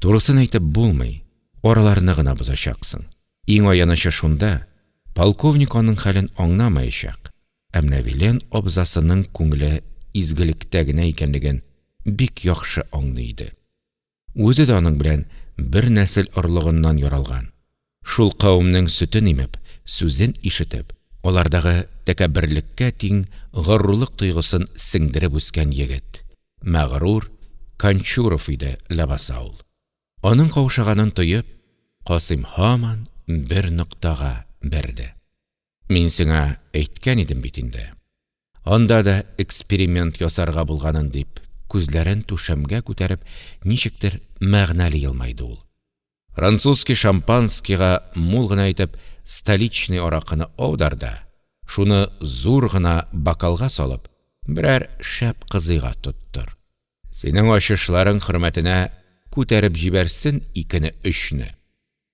S1: Турысын әйтеп булмый, араларны гына бозачаксың. Иң аянычы шунда, полковник аның хәлен аңламаячак, ә менә Вилен абзасының күңеле изгелектә генә икәнлеген бик яхшы аңлый иде. Үзе дә аның белән бер нәсел орлыгыннан яралган, шул кавемнең сөтен имеп, сүзен ишетеп, алардагы тәкәбберлеккә тиң горурлык тойгысын сеңдереп үскән егет, мәгърур Канчуров иде ләбаса ул. Аның каушаганын тоеп, Касыйм һаман бер ноктага бәрде. Мин сиңа әйткән идем бит инде, анда да эксперимент ясарга булганын, дип, күзләрен түшәмгә күтәреп, ничектер мәгънәле елмайды ул. Французский шампанскийга мул гына итеп «Столичный» аракыны аудар да, шуны зур гына бокалга салып, берәр шәп кызыйга тоттыр. Синең ачышларың хөрмәтенә күтәреп җибәрсен икене-өчне.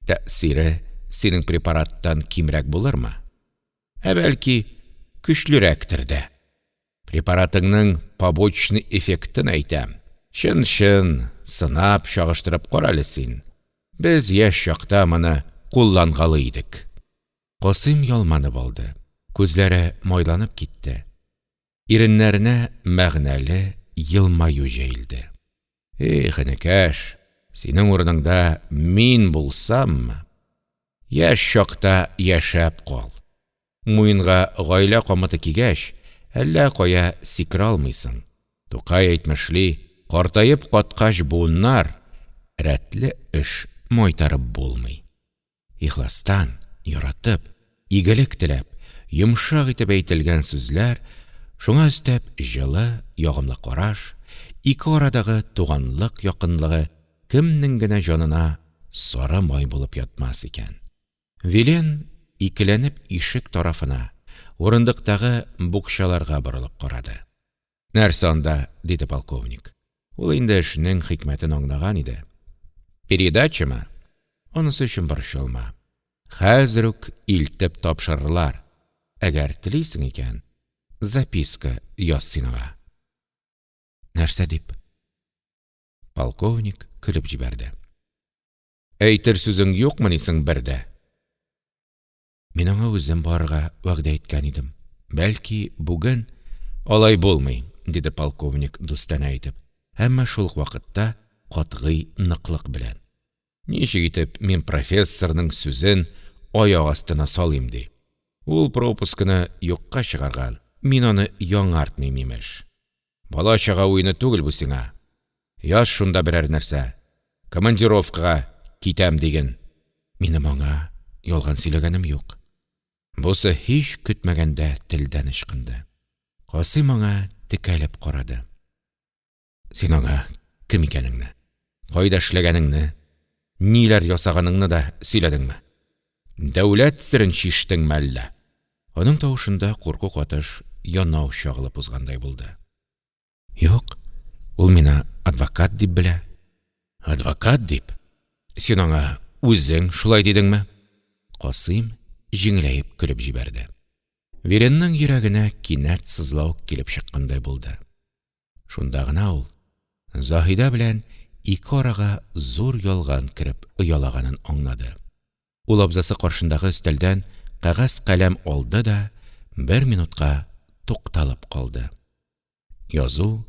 S1: Тәэсире синең препараттан кимрәк булырмы? Ә бәлки, көчлерәктер дә. Препаратыңның побочный эффектын әйтәм. Чын-чын, сынап, чагыштырып кара әле син. Без яшь чакта моны куллангалый идек. Касыйм ялманып алды, күзләре майланып китте, иреннәренә мәгънәле елмаю җәелде. Их, энекәш, синең урыныңда мин булсаммы? Яшь чакта яшәп кал. Муенга гаилә камыты кигәч, әллә кая сикерә алмыйсың. Тукай әйтмешли, картаеп каткач буыннар, рәтле эш майтарып булмый. Ихластан, яратып, игелек теләп, йомшак итеп әйтелгән сүзләр, шуңа өстәп җылы, ягымлы караш, ике арадагы туганлык якынлыгы кемнең генә җанына сары май булып ятмас икән? Вилен икеләнеп ишек тарафына, урындыктагы букчаларга борылып карады. – Нәрсә анда? – диде полковник. Ул инде эшнең хикмәтен аңлаган иде. – Передачамы? Анысы өчен борчылма. Хәзер үк илтеп тапшырырлар. Әгәр телисең икән, записка яз син аңа. Нәрсә дип? Полковник көлеп җибәрде. Әйтер сүзең юкмыни соң бер дә? Мин аңа үзем барырга вәгъдә иткән идем. Бәлки, бүген… Алай булмый, диде полковник дустанә итеп, әмма шул ук вакытта катгый ныклык белән. Ничек итеп мин профессорның сүзен аяк астына салыйм ди? Ул пропускны юкка чыгарган, мин аны яңартмыйм, имеш. Бала-чага уены түгел бу сиңа. Яз шунда берәр нәрсә. Командировкага китәм диген. Минем аңа ялган сөйләгәнем юк. Бусы һич көтмәгәндә телдән ычкынды. Касыйм аңа текәлеп карады. Син аңа кем икәнеңне, кайда эшләгәнеңне, ниләр ясаганыңны да сөйләдеңме? Дәүләт серен чиштеңме әллә? Аның тавышында курку катыш янау чагылып узгандай булды. Юк, ул мине адвокат дип белә. Адвокат дип? Син аңа үзең шулай дидеңме? Касыйм җиңеләеп көлеп җибәрде. Виленның йөрәгенә кинәт сызлау килеп чыккандай булды. Шунда гына ул Заһидә белән ике арага зур ялган кереп оялаганын аңлады. Ул абзасы каршындагы өстәлдән кәгазь-каләм алды да бер минутка тукталып калды. Язу,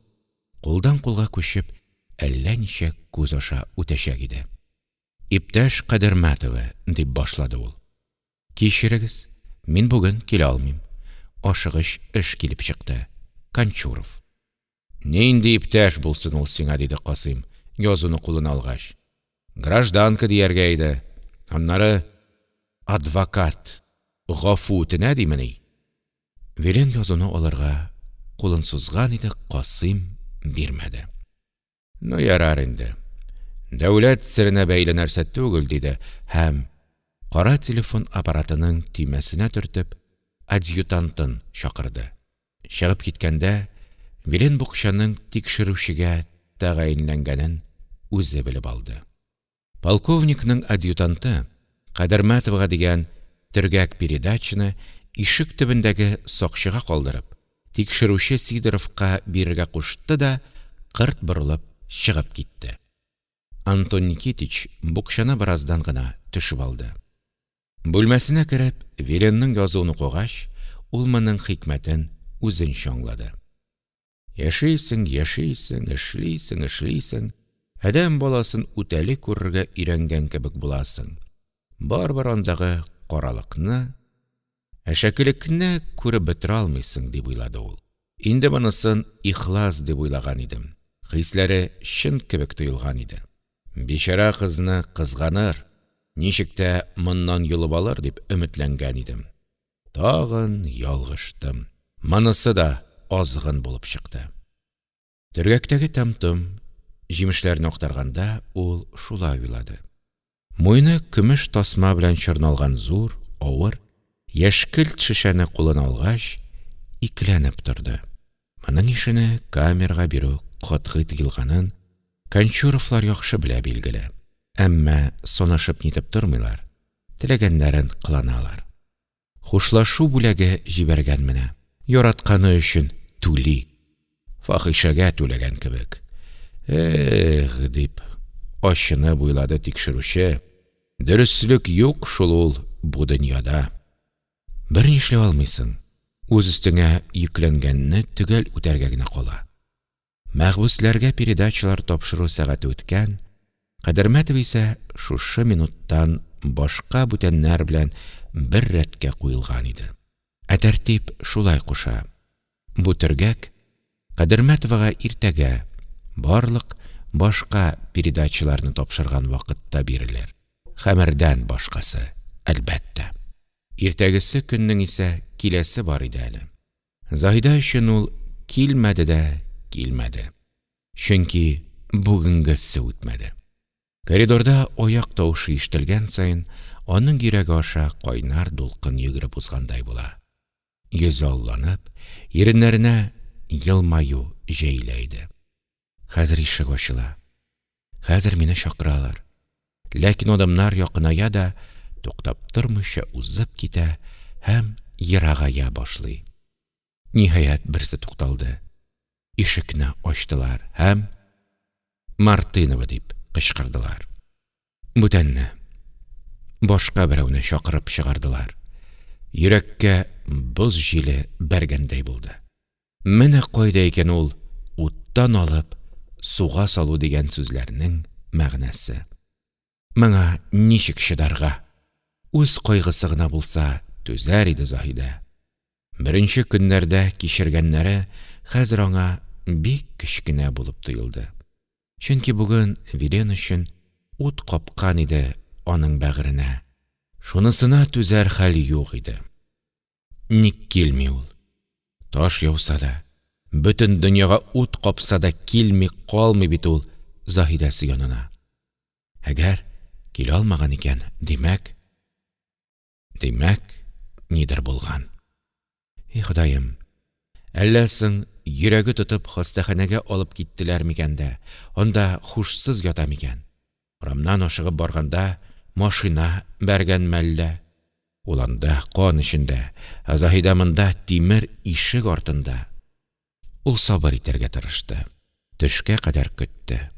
S1: кулдан-кулга күчеп, әллә ничә күз аша үтәчәк иде. Иптәш Кадермәтова, дип башлады ул. Кичерегез, мин бүген килә алмыйм. Ашыгыч эш килеп чыкты. Кончуров. Нинди иптәш булсын ул сиңа, диде Касыйм, язуны кулына алгач. Гражданка дияргә иде. Аннары адвокат гафу үтенә димени? Вилен язуны алырга кулын сузган иде, Касыйм бирмәде. Ну, ярар инде. Дәүләт серенә бәйле нәрсә түгел, диде һәм, кара телефон аппаратының төймәсенә төртеп, адъютантын чакырды. Чыгып киткәндә, Вилен букчаның тикшерүчегә тәгаенләнгәнен үзе белеп алды. Полковникның адъютанты Кадермәтовага дигән төргәк-передачаны ишек төбендәге сакчыга калдырып, тикшерүче Сидоровка бирергә кушты да кырт борылып чыгып китте. Антон Никитич букчаны бераздан гына төшеп алды. Бүлмәсенә кереп, Виленның язуын укыгач, ул моның хикмәтен үзенчә аңлады. Яшисең, яшисең, эшлисең, эшлисең, адәм баласын үтәли күрергә өйрәнгән кебек буласың. Барыбер андагы каралыкны, әшәкелекне күреп бетерә алмыйсың, дип уйлады ул. Инде монысын ихлас дип уйлаган идем. Хисләре чын кебек тоелган иде. Бичара кызны кызганыр, ничек тә моннан йолып алыр дип өметләнгән идем. Тагын ялгыштым. Монысы да азгын булып чыкты. Төргәктәге тәм-том, җимешләрне актарганда, ул шулай уйлады. Муены көмеш тасма белән чорналган зур, авыр, яшькелт шешәне кулына алгач, икеләнеп торды. Моның ишене камерага бирү катгый тыелганын Кончуровлар яхшы белә, билгеле. Әмма санашып-нитеп тормыйлар, теләгәннәрен кыланалар. Хушлашу бүләге җибәргән менә. Яратканы өчен түли. Фахишәгә түләгән кебек. Эх, дип ачынып уйлады тикшерүче, дөреслек юк шул ул бу дөньяда. Берни эшли алмыйсың, үз өстеңә йөкләнгәнне төгәл үтәргә генә кала. Мәхбүсләргә передачалар тапшыру сәгате үткән, Кадермәтов исә шушы минуттан башка бүтәннәр белән бер рәткә куелган иде. Ә тәртип шулай куша. Бу төргәк Кадермәтовага иртәгә, барлык башка передачаларны тапшырган вакытта бирелер. Хәмердән башкасы, әлбәттә. Иртәгесе көннең исә киләсе бар иде әле. Заһидә өчен ул килмәде дә килмәде. Чөнки бүгенгесе үтмәде. Коридорда аяк тавышы ишетелгән саен, аның йөрәге аша кайнар дулкын йөгереп узгандай була. Йөзе алланып, иреннәренә елмаю җәелә иде. Хәзер ишек ачыла. Хәзер мине чакыралар. Ләкин адымнар якыная да, туктап тормыйча узып китә һәм ерагая башлый. Ниһаять, берсе тукталды. Ишекне ачтылар һәм «Мартынова!» дип кычкырдылар. Бүтәнне, башка берәүне чакырып чыгардылар. Йөрәккә боз җиле бәргәндәй булды. Менә кайда икән ул уттан алып суга салу дигән сүзләрнең мәгънәсе. Моңа ничек чыдарга? Үз кайгысы гына булса, түзәр иде Заһидә. Беренче көннәрдә кичергәннәре хәзер аңа бик кечкенә булып тоелды. Чөнки бүген Вилен өчен ут капкан иде аның бәгыренә, шунысына түзәр хәл юк иде. Ник килми ул? Таш яуса да, бөтен дөньяга ут капса да килми калмый бит ул Заһидәсе янына. Әгәр килә алмаган икән, димәк… Димәк, нидер булган. И Ходаем, әллә соң йөрәге тотып хастаханәгә алып киттеләр микән дә, анда һушсыз ята микән? Урамнан ашыгып барганда машина бәргәнме әллә? Ул анда кан эчендә, ә Заһидә монда тимер ишек артында. Ул сабыр итәргә тырышты, төшкә кадәр көтте.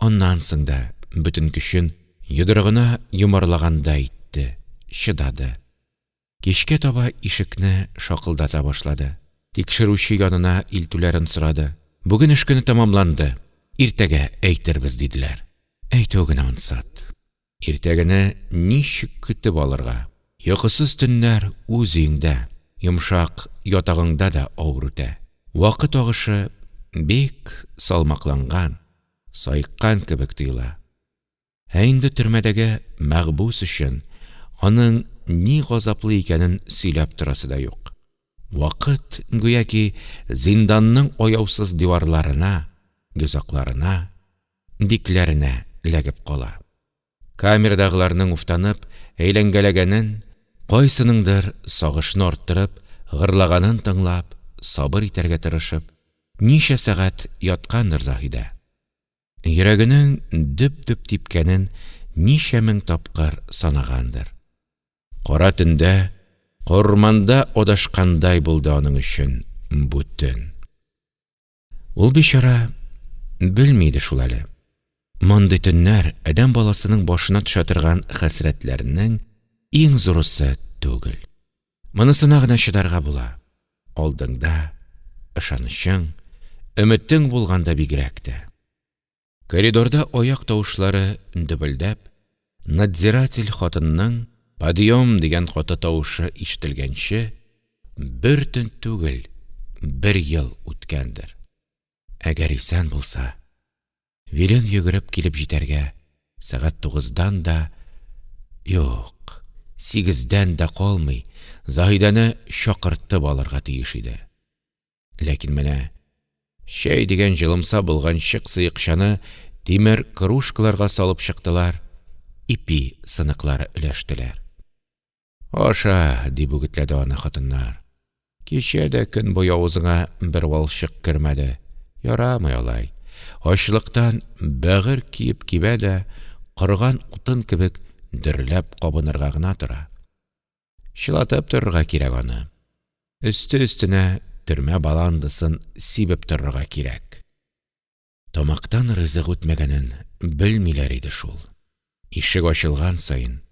S1: Аннан соң да бөтен көчен йодрыгына йомарлагандай итте, чыдады. Кичкә таба ишекне шакылдата башлады. Тикшерүче янына илтүләрен сорады. Бүген эш көне тәмамланды, иртәгә әйтербез, диделәр. Әйтүе генә ансат. Иртәгене ничек көтеп алырга? Йокысыз төннәр үз өеңдә, йомшак ятагыңда да авыр үтә. Вакыт агышы бик салмакланган, саеккан кебек тоела. Ә инде төрмәдәге мәхбүс өчен аның ни газаплы икәнен сөйләп торасы да юк. Вакыт, гүяки, зинданның аяусыз диварларына, йозакларына, дикләренә эләгеп кала. Камерадагыларның уфтанып әйләнгәләгәнен, кайсыныңдыр сагышны арттырып гырлаганын тыңлап, сабыр итәргә тырышып, ничә сәгать яткандыр Заһидә. Йөрәгенең дөп-дөп типкәнен ничә мең тапкыр санагандыр. Кара төндә, карурманда адашкандай булды аның өчен бу төн. Ул бичара белми иде шул әле. Мондый төннәр адәм баласының башына төшә торган хәсрәтләрнең иң зурысы түгел. Монысына гына чыдарга була. Алдыңда ышанычың, өметең булганда бигрәк тә. Коридорда аяк тавышлары дөбелдәп, надзиратель хатынның «Подъем!» дигән каты тавышы ишетелгәнче, бер төн түгел, бер ел үткәндер. Әгәр исән булса, Вилен йөгереп килеп җитәргә сәгать тугыздан да, юк, сигездән дә калмый, Заһидәне чакыртып алырга тиеш иде. Ләкин менә чәй дигән җылымса болганчык сыекчаны тимер кружкаларга салып чыктылар, ипи сыныклары өләштеләр. Аша, дип үгетләде аны хатыннар. Кичә дә көн буе авызыңа бер валчык кермәде. Ярамый алай. Ачлыктан бәгырь көеп кибә дә, корыган утын кебек дөрләп кабынырга гына тора. Чылатып торырга кирәк аны. Өсте-өстенә төрмә баландасын сибеп торырга кирәк. Тамактан ризык үтмәгәнен белмиләр иде шул. Ишек ачылган саен,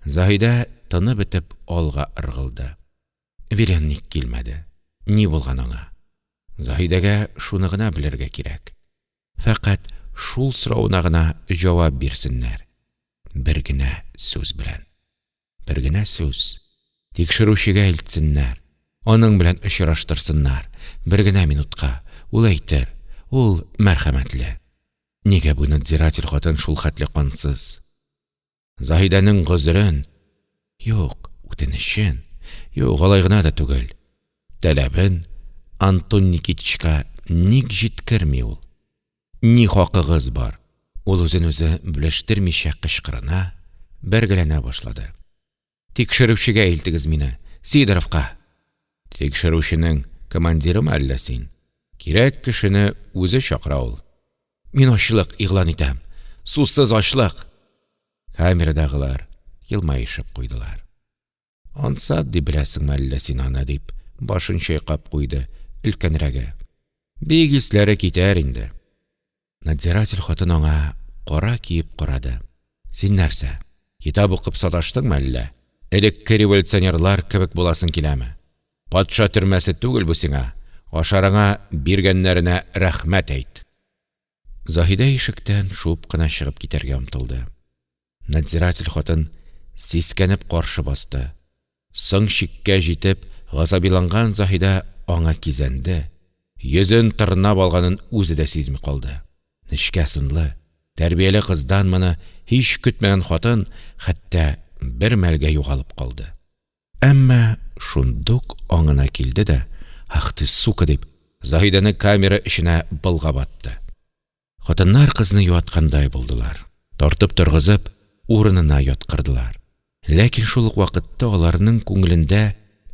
S1: Заһидә тыны бетеп алга ыргылды. Вилен ник килмәде? Ни булган аңа? Заһидәгә шуны гына белергә кирәк. Фәкать шул соравына гына җавап бирсеннәр. Бер генә сүз белән. Бер генә сүз. Тикшерүчегә илтсеннәр. Аның белән очраштырсыннар. Бер генә минутка. Ул әйтер. Ул мәрхәмәтле. Нигә бу надзиратель хатын шул хәтле кансыз? Заһидәнең гозерен, юк, үтенечен, юк, алай гына да түгел, таләбен Антон Никитичка ник җиткерми ул? Ни хакыгыз бар? Ул үзен үзе белештермичә кычкырына, бәргәләнә башлады. Тикшерүчегә илтегез мине, Сидоровка! Тикшерүченең командирымы әллә син? Кирәк кешене үзе чакыра ул. Мин ачлык игълан итәм! Сусыз ачлык! Камерадагылар елмаешып куйдылар. Ансат дип беләсеңме әллә син аны? дип, башын чайкап куйды өлкәнрәге. Бик исләре китәр инде. Надзиратель хатын аңа кара киеп карады. Син нәрсә, китап укып саташтыңмы әллә? Элекке революционерлар кебек буласың киләме? Патша төрмәсе түгел бу сиңа, ашарыңа биргәннәренә рәхмәт әйт. Заһидә ишектән шуып кына чыгып китәргә омтылды. Надзиратель хатын сискәнеп каршы басты. Соң чиккә җитеп гасабиланган Заһидә аңа кизәнде, йөзен тырнап алганын үзе дә сизми калды. Нечкә сынлы, тәрбияле кыздан моны һич көтмәгән хатын хәтта бер мәлгә югалып калды. Әмма шундук аңына килде дә, «Ах ты, сука!» дип, Заһидәне камера эченә болгап атты. Хатыннар кызны юаткандай булдылар, тартып торгызып, урынына яткырдылар. Ләкин шул ук вакытта аларның күңелендә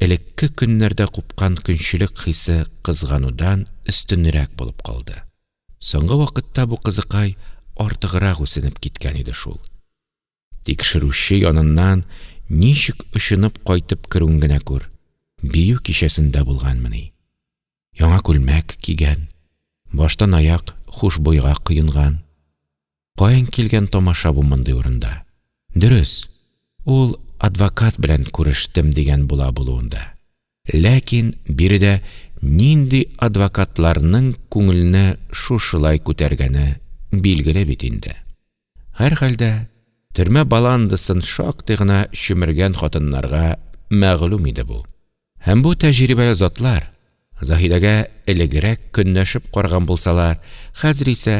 S1: элекке көннәрдә купкан көнчелек хисе кызганудан өстенрәк булып калды. Соңгы вакытта бу кызыкай артыграк үсенеп киткән иде шул. Тикшерүче яныннан ничек очынып кайтып керүен генә күр, бию кичәсендә булганмыни! Яңа күлмәк кигән, баштан-аяк хушбуйга коенган. Каян килгән тамаша бу мондый урында? Дөрес, ул адвокат белән күрештем дигән була булуын да. Ләкин биредә нинди адвокатларның күңелне шушылай күтәргәне билгеле бит инде. Һәрхәлдә, төрмә баландасын шактый гына чөмергән хатыннарга мәгълүм иде бу. Һәм бу тәҗрибәле затлар Заһидәгә элегрәк көнләшеп караган булсалар, хәзер исә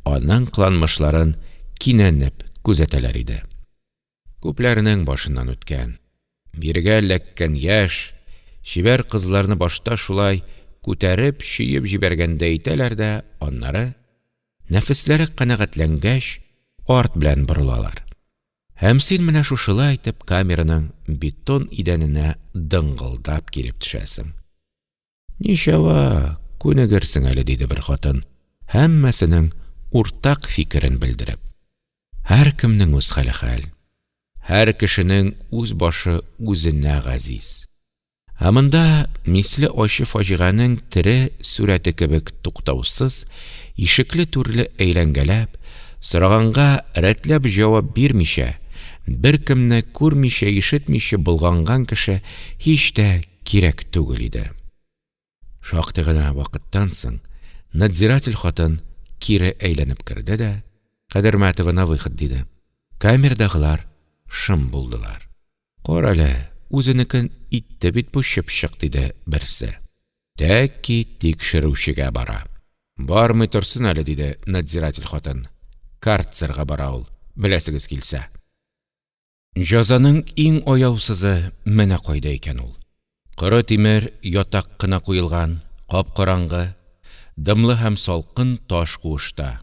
S1: аның кыланмышларын кинәнеп күзәтәләр иде. Күпләрнең башыннан үткән. Бирегә эләккән яшь, чибәр кызларны башта шулай күтәреп-чөеп җибәргәндәй итәләр дә, аннары, нәфесләре канәгатьләнгәч, арт белән борылалар. Һәм син менә шушылай итеп камераның бетон идәненә дыңгылдап килеп төшәсең. Ничава, күнегерсең әле, диде бер хатын, һәммәсенең уртак фикерен белдереп. Һәркемнең үз хәле хәл. Һәр кешенең үз башы үзенә газиз. Ә монда мисле ачы фаҗиганең тере сурәте кебек туктаусыз, ишекле-түрле әйләнгәләп, сораганга рәтләп җавап бирмичә, беркемне күрмичә-ишетмичә болганган кеше һич тә кирәк түгел иде. Шактый гына вакыттан соң надзиратель хатын кире әйләнеп керде дә, Кадермәтова на выход, диде. Камерадагылар шым булдылар. Карале, үзенекен итте бит бу чыпчык, диде берсе. Тәки тикшерүчегә бара. Бармый торсын әле, диде надзиратель хатын. Карцерга бара ул, беләсегез килсә. Җәзаның иң аяусызы менә кайда икән ул. Коры тимер ятак кына куелган, кап-караңгы, дымлы һәм салкын таш куышта.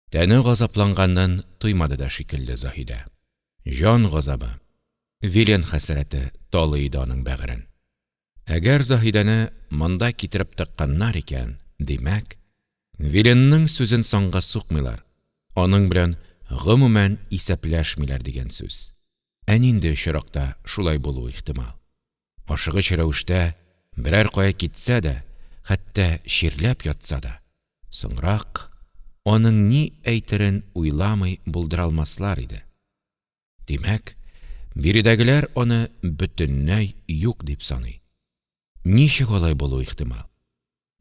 S1: Тәне газапланганын тоймады да шикелле Заһидә. Җан газабы, Вилен хәсрәте талый иде аның бәгырен. Әгәр Заһидәне монда китереп тыкканнар икән, димәк, Виленның сүзен санга сукмыйлар, аның белән гомумән исәпләшмиләр дигән сүз. Ә нинди очракта шулай булуы ихтимал? Ашыгыч рәвештә берәр кая китсә дә, хәтта чирләп ятса да, соңрак аның ни әйтерен уйламый булдыра алмаслар иде. Димәк, биредәгеләр аны бөтенләй юк дип саный. Ничек алай булуы ихтимал?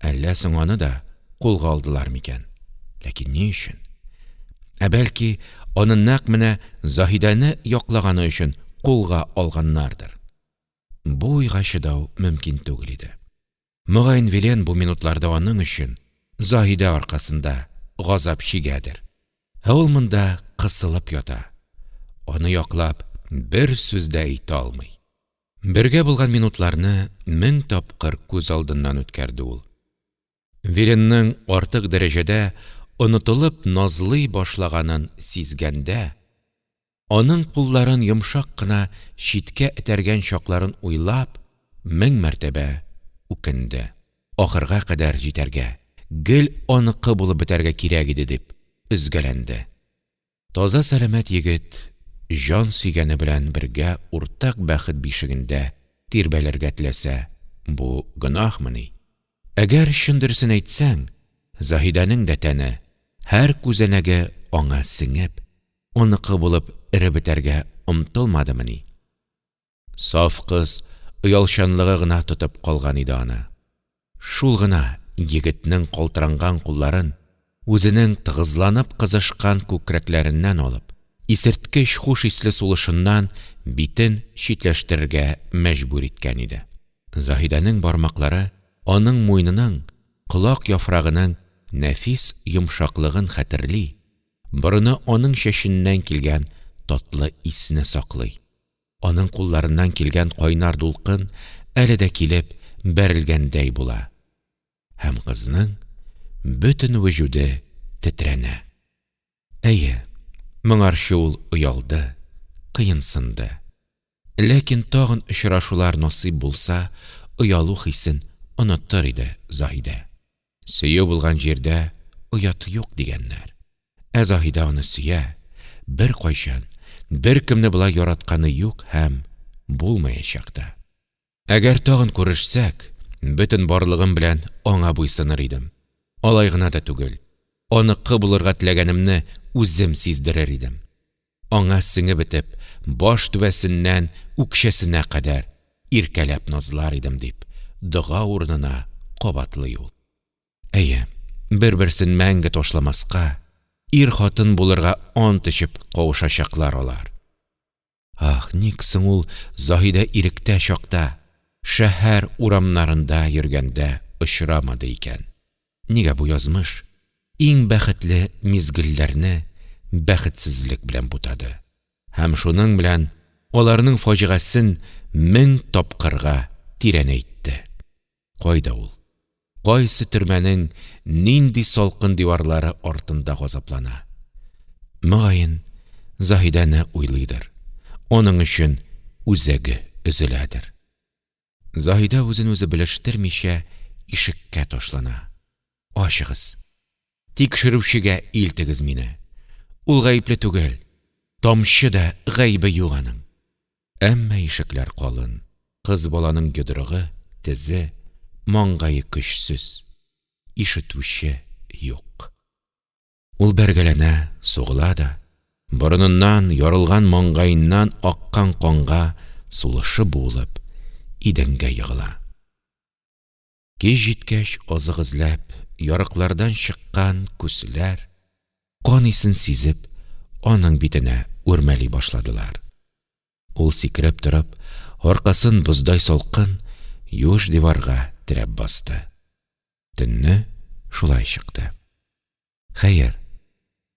S1: Әллә соң аны да кулга алдылар микән? Ләкин ни өчен? Ә бәлки, аны нәкъ менә Заһидәне яклаганы өчен кулга алганнардыр? Бу уйга чыдау мөмкин түгел иде. Мөгаен, Вилен бу минутларда аның өчен, Заһидә аркасында, газап чигәдер. Ә ул монда кысылып ята. Аны яклап бер сүз дә әйтә алмый. Бергә булган минутларны мең тапкыр күз алдыннан үткәрде ул. Виленның артык дәрәҗәдә онытылып назлый башлаганын сизгәндә, аның кулларын йомшак кына читкә этәргән чакларын уйлап, мең мәртәбә үкенде. Ахырга кадәр җитәргә, гел аныкы булып бетәргә кирәк иде дип өзгәләнде. Таза сәламәт егет җан сөйгәне белән бергә уртак бәхет бишегендә тирбәлергә теләсә, бу гөнаһмыни? Әгәр чын дөресен әйтсәң, Заһидәнең дә тәне, һәр күзәнәге аңа сеңеп, аныкы булып эреп бетәргә омтылмадымыни? Саф кыз оялчанлыгы гына тотып калган иде аны. Шул гына егетнең калтыранган кулларын үзенең тыгызланып кызышкан күкрәкләреннән алып, исерткеч хуш исле сулышыннан битен читләштерергә мәҗбүр иткән иде. Заһидәнең бармаклары аның муенының, колак яфрагының нәфис йомшаклыгын хәтерли, борыны аның чәченнән килгән татлы исне саклый, аның кулларыннан килгән кайнар дулкын әле дә килеп бәрелгәндәй була һәм кызның бөтен вөҗүде тетрәнә. Әйе, моңарчы ул оялды, кыенсынды. Ләкин тагын очрашулар насыйп булса, оялу хисен онытыр иде Заһидә. Сөю булган җирдә оят юк, дигәннәр. Ә Заһидә аны сөя, беркайчан, беркемне болай яратканы юк һәм булмаячак та. Әгәр тагын күрешсәк, бөтен барлыгым белән аңа буйсыныр идем. Алай гына да түгел, аныкы булырга теләгәнемне үзем сиздерер идем. Аңа сеңеп бетеп, баш түбәсеннән үкчәсенә кадәр иркәләп назлар идем, дип, дога урынына кабатлый ул. Әйе, бер-берсен мәңге ташламаска, ир-хатын булырга ант эчеп кавышачаклар алар. Ах, ник соң ул Заһидә иректә чакта, шәһәр урамнарында йөргәндә очрамады икән? Нигә бу язмыш иң бәхетле мизгелләрне бәхетсезлек белән бутады һәм шуның белән аларның фаҗигасен мең тапкырга тирәнәйтте? Кайда ул? Кайсы төрмәнең нинди салкын диварлары артында газаплана? Мөгаен, Заһидәне уйлыйдыр, аның өчен үзәге өзеләдер. Заһидә үзен-үзе белештермичә ишеккә ташлана. Ачыгыз! Тикшерүчегә илтегез мине! Ул гаепле түгел, тамчы да гаебе юк аның! Әмма ишекләр калын, кыз баланың йодрыгы, тезе, маңгае көчсез. Ишетүче юк. Ул бәргәләнә, сугыла да, борыныннан, ярылган маңгаеннан аккан канга сулышы буылып, идәнгә егыла. Кич җиткәч, азык эзләп, ярыклардан чыккан күселәр, кан исен сизеп, аның битенә үрмәли башладылар. Ул сикереп торып, аркасын боздай салкын, юеш диварга терәп басты. Төнне шулай чыкты. Хәер,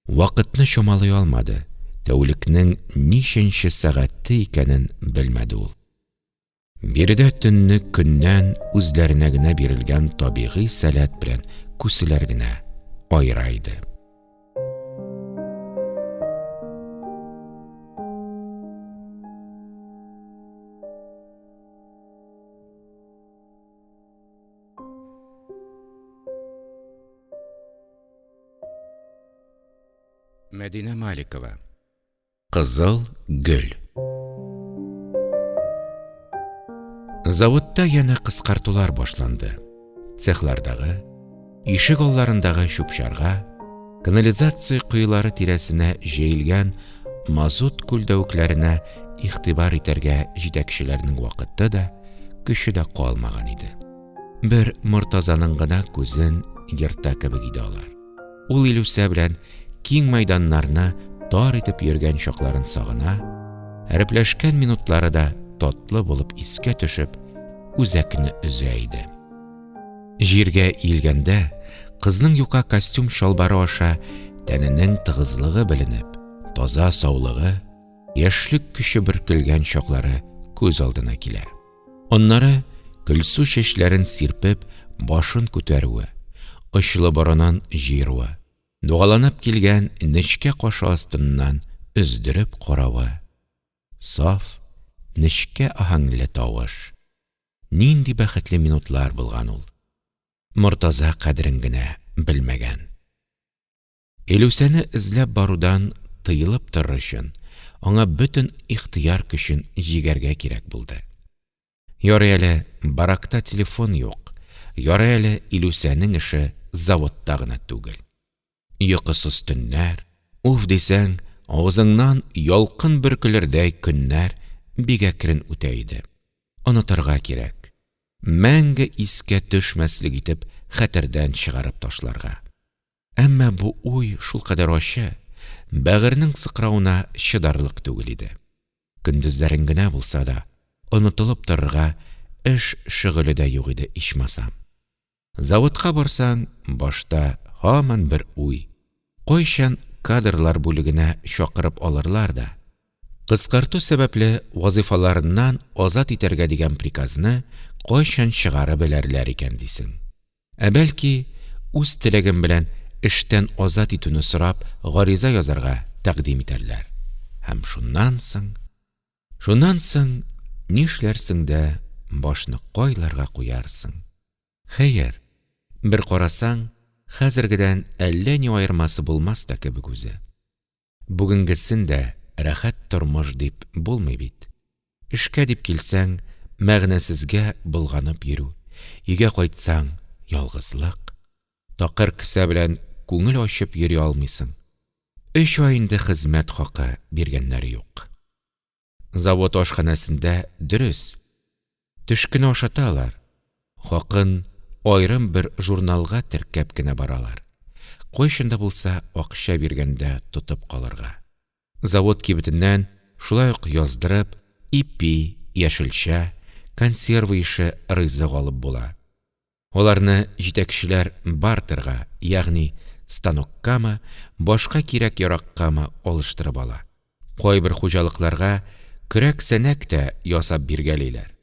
S1: вакытны чамалый алмады, тәүлекнең ничәнче сәгате икәнен белмәде ул. Биредә төнне көннән үзләренә генә бирелгән табигый сәләт белән күселәр генә аера иде. Мәдинә Маликова. Кызыл гөл. Заводта янә кыскартулар башланды. Цехлардагы, ишек алларындагы чүп-чарга, канализация коелары тирәсенә җәелгән мазут күлдәвекләренә игътибар итәргә җитәкчеләрнең вакыты да, көче дә калмаган иде. Бер Мортазаның гына күзен ерта кебек иде алар. Ул Илүсә белән киң мәйданнарны тар итеп йөргән чакларын сагына, әрепләшкән минутлары да татлы булып искә төшеп, үзәкне өзә иде. Җиргә иелгәндә, кызның юка костюм-чалбары аша тәненең тыгызлыгы беленеп, таза саулыгы, яшьлек көче бөркелгән чаклары күз алдына килә. Аннары көлсу чәчләрен сирпеп, башын күтәрүе, очлы борынын җыеруы, дугаланып килгән нечкә кашы астыннан өздереп каравы. Саф, нечкә аһәңле тавыш. Нинди бәхетле минутлар булган ул! Мортаза кадерен генә белмәгән. Илүсәне эзләп барудан тыелып торыр өчен, аңа бөтен ихтыяр көчен җигәргә кирәк булды. Ярый әле баракта телефон юк, ярый әле Илүсәнең эше заводта гына түгел. Йокысыз төннәр, уф дисәң, авызыңнан ялкын бөркелердәй көннәр бик әкрен үтә иде. Онытырга кирәк. Мәңге искә төшмәслек итеп хәтердән чыгарып ташларга. Әмма бу уй шулкадәр ачы, бәгырьнең сыкравына чыдарлык түгел иде. Көндезләрен генә булса да, онытылып торырга эш-шөгыле дә юк иде ичмасам. Заводка барсаң, башта һаман бер уй, кайчан кадрлар бүлегенә чакырып алырлар да, кыскарту сәбәпле вазыйфаларыннан азат итәргә дигән приказны кайчан чыгарып эләрләр икән дисең. Ә бәлки, үз теләгем белән эштән азат итүне сорап гариза язарга тәкъдим итәрләр. Һәм шуннан соң... Шуннан соң нишләрсең дә башны кайларга куярсың? Хәер, бер карасаң, хәзергедән әллә ни аермасы булмас та кебек үзе. Бүгенгесен дә рәхәт тормыш дип булмый бит. Эшкә дип килсәң, мәгънәсезгә болганып йөрү, өйгә кайтсаң – ялгызлык. Такыр кесә белән күңел ачып йөри алмыйсың. Өч ай инде хезмәт хакы биргәннәре юк. Завод ашханәсендә, дөрес, төшкене ашаталар, хакын аерым бер журналга теркәп кенә баралар. Кайчан да булса акча биргәндә тотып калырга. Завод кибетеннән шулай ук яздырып, ипи, яшелчә, консерва ише ризык алып була. Аларны җитәкчеләр бартерга, ягъни станоккамы, башка кирәк-яраккамы алыштырып ала. Кайбер хуҗалыкларга көрәк-сәнәк тә ясап биргәлиләр.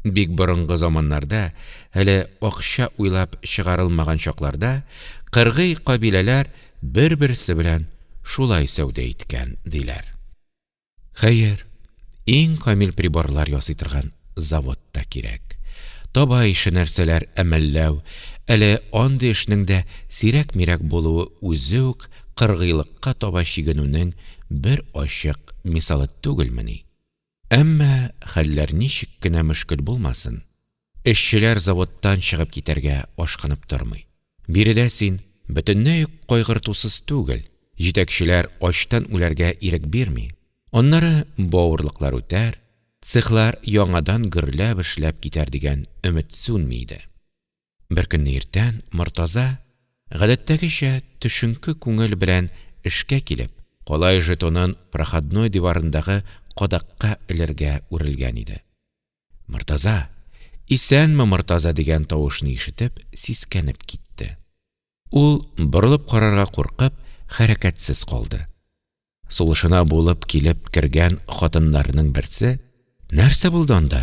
S1: Бик борынгы заманнарда, әле акча уйлап чыгарылмаган чакларда, кыргый кабиләләр бер-берсе белән шулай сәүдә иткән, диләр. Хәер, иң камил приборлар ясый торган завод та кирәк. Таба ише нәрсәләр әмәлләү, әле андый эшнең дә сирәк-мирәк булуы үзе үк кыргыйлыкка таба чигенүнең бер ачык мисалы түгелмени? Әмма хәлләр ничек кенә мөшкел булмасын, эшчеләр заводтан чыгып китәргә ашкынып тормый. Биредә син бөтенләй үк кайгыртусыз түгел, җитәкчеләр ачтан үләргә ирек бирми. Аннары бу авырлыклар үтәр, цехлар яңадан гөрләп эшләп китәр дигән өмет сүнми иде. Беркөнне иртән Мортаза, гадәттәгечә төшенке күңел белән эшкә килеп, калай жетонын проходной диварындагы кадакка элергә үрелгән иде. Мортаза! Исәнме, Мортаза! дигән тавышны ишетеп, сискәнеп китте. Ул, борылып карарга куркып, хәрәкәтсез калды. Сулышына буылып килеп кергән хатыннарның берсе, Нәрсә булды анда?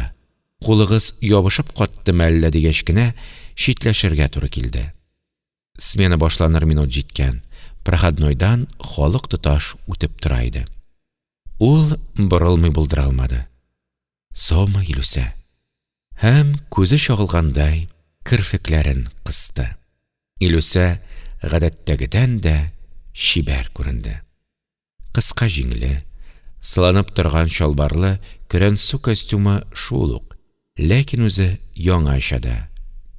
S1: Кулыгыз ябышып каттымы әллә? дигәч кенә читләшергә туры килде. Смена башланыр минут җиткән, проходнойдан халык тоташ үтеп тора иде. Ул борылмый булдыра алмады. Саумы, Илүсә? Һәм, күзе чагылгандай, керфекләрен кысты. Илүсә гадәттәгедән дә чибәр күренде. Кыска җиңле, сыланып торган чалбарлы көрәнсу костюмы шул ук, ләкин үзе яңача да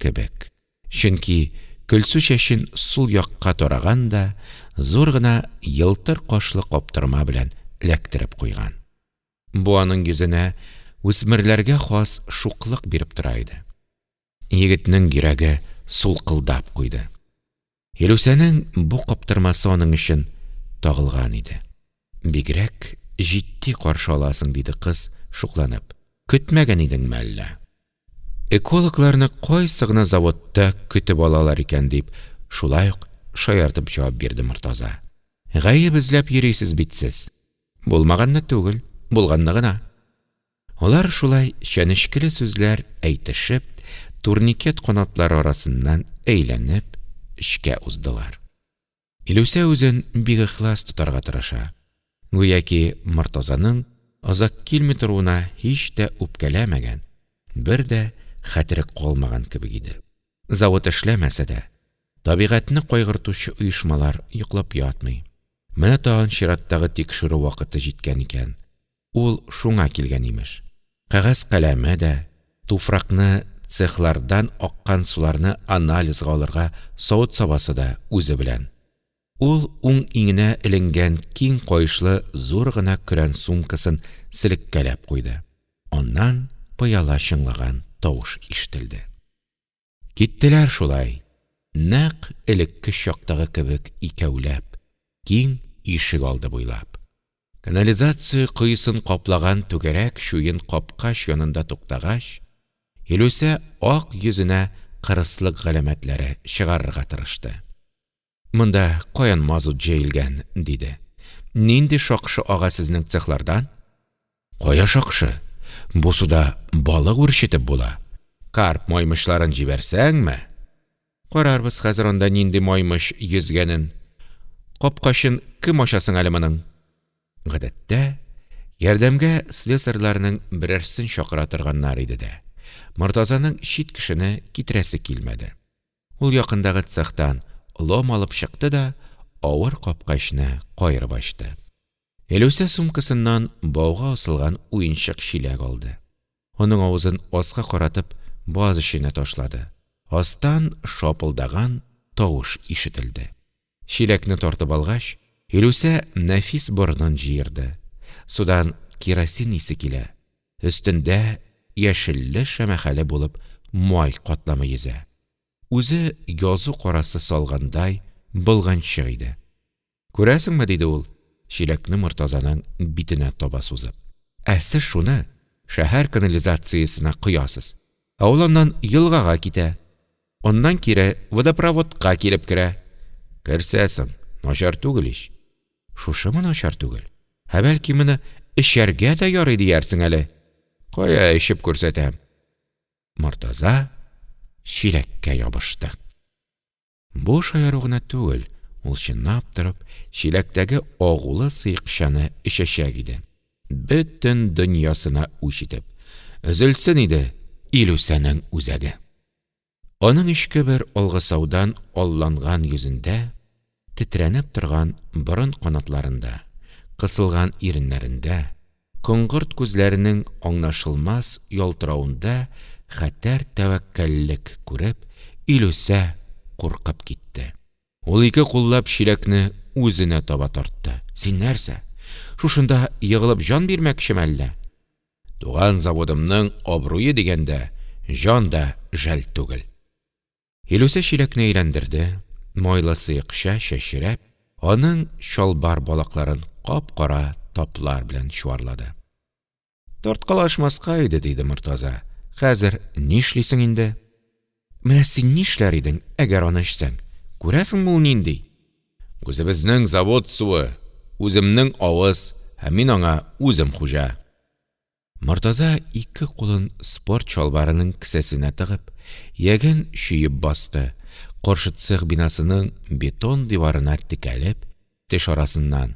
S1: кебек. Чөнки көлсу чәчен сул якка тараган да зур гына елтыр кашлы каптырма белән эләктереп куйган. Бу аның йөзенә үсмерләргә хас шуклык биреп тора иде. Егетнең йөрәге сулкылдап куйды. Илүсәнең бу каптырмасы аның өчен тагылган иде. Бигрәк җитди каршы аласың, диде кыз, шукланып. Көтмәгән идеңме әллә? Экологларны кайсы гына заводта көтеп алалар икән, дип, шулай ук шаяртып җавап бирде Мортаза. Гаеп эзләп йөрисез бит сез. Булмаганны түгел, булганны гына. Алар шулай чәнечкеле сүзләр әйтешеп, турникет канатлары арасыннан әйләнеп, эчкә уздылар. Илүсә үзен бик ихлас тотарга тырыша. Гүяки Мортазаның озак килми торуына һич тә үпкәләмәгән, бер дә хәтере калмаган кебек иде. Завод эшләмәсә дә, табигатьне кайгыртучы оешмалар йоклап ятмый. Менә тагын чираттагы тикшерү вакыты җиткән икән. Ул шуңа килгән, имеш. Кәгазь-каләме дә, туфракны, цехлардан аккан суларны анализга алырга савыт-сабасы да үзе белән. Ул уң иңенә эленгән киң каешлы зур гына көрән сумкасын селеккәләп куйды. Аннан пыяла чыңлаган тавыш ишетелде. Киттеләр шулай, нәкъ элекке чактагы кебек икәүләп, киң ишегалды буйлап. Канализация коесын каплаган түгәрәк чуен капкач янында туктагач, Илүсә ак йөзенә кырыслык галәмәтләре чыгарырга тырышты. Монда каян мазут җәелгән? – диде. Нинди шакшы ага сезнең цехлардан? Кая шакшы? Бу суда балык үрчетеп була. Карп маймычларын җибәрсәңме? Карарбыз хәзер анда нинди маймыч йөзгәнен. Капкачын кем ача соң әле моның? Гадәттә, ярдәмгә слесарьларның берәрсен чакыра торганнар иде дә, Мортазаның чит кешене китерәсе килмәде. Ул якындагы цехтан лом алып чыкты да авыр капкачны каерып ачты. Илүсә сумкасыннан бауга асылган уенчык чиләк алды. Аның авызын аска каратып баз эченә ташлады. Астан шапылдаган тавыш ишетелде. Чиләкне тартып алгач, Илүсә нәфис борынын җыерды. Судан керосин исе килә, өстендә яшелле-шәмәхәле булып май катламы йөзә. Үзе язу карасы салгандай болганчык иде. Күрәсеңме? – диде ул, чиләкне Мортазаның битенә таба сузып. Ә сез шуны шәһәр канализациясенә коясыз. Ә ул аннан елгага китә. Аннан кире водопроводка килеп керә. Керсә соң, начар түгел ич. Шушымы начар түгел? Ә бәлки моны эчәргә дә ярый диярсең әле. Кая, эчеп күрсәтәм. Мортаза чиләккә ябышты. Бу шаяру гына түгел, ул чынлап торып чиләктәге агулы сыекчаны эчәчәк иде. Бөтен дөньясына үч итеп. Өзелсен иде Илүсәнең үзәге. Аның эчке бер алгысаудан алланган йөзендә, тетрәнеп торган борын канатларында, кысылган иреннәрендә, коңгырт күзләренең аңлашылмас ялтыравында хәтәр тәвәккәллек күреп, Илүсә куркып китте. Ул ике куллап чиләкне үзенә таба тартты. Син нәрсә, шушында егылып җан бирмәкчеме әллә? Туган заводымның абруе дигәндә, җан да жәл түгел. Илүсә чиләкне әйләндерде, майлы сыекча чәчрәп, аның чалбар балакларын кап-кара таплар белән чуарлады. Тарткалашмаска иде, диде Мортаза. Хәзер нишлисең инде? Менә син нишләр идең, әгәр аны эчсәң? Күрәсеңме, ул нинди? Үзебезнең завод суы, үземнең авыз, һәм мин аңа үзем хуҗа. Мортаза ике кулын спорт чалбарының кесәсенә тыгып, ияген чөеп басты, каршы цех бинасының бетон диварына текәлеп, теш арасыннан: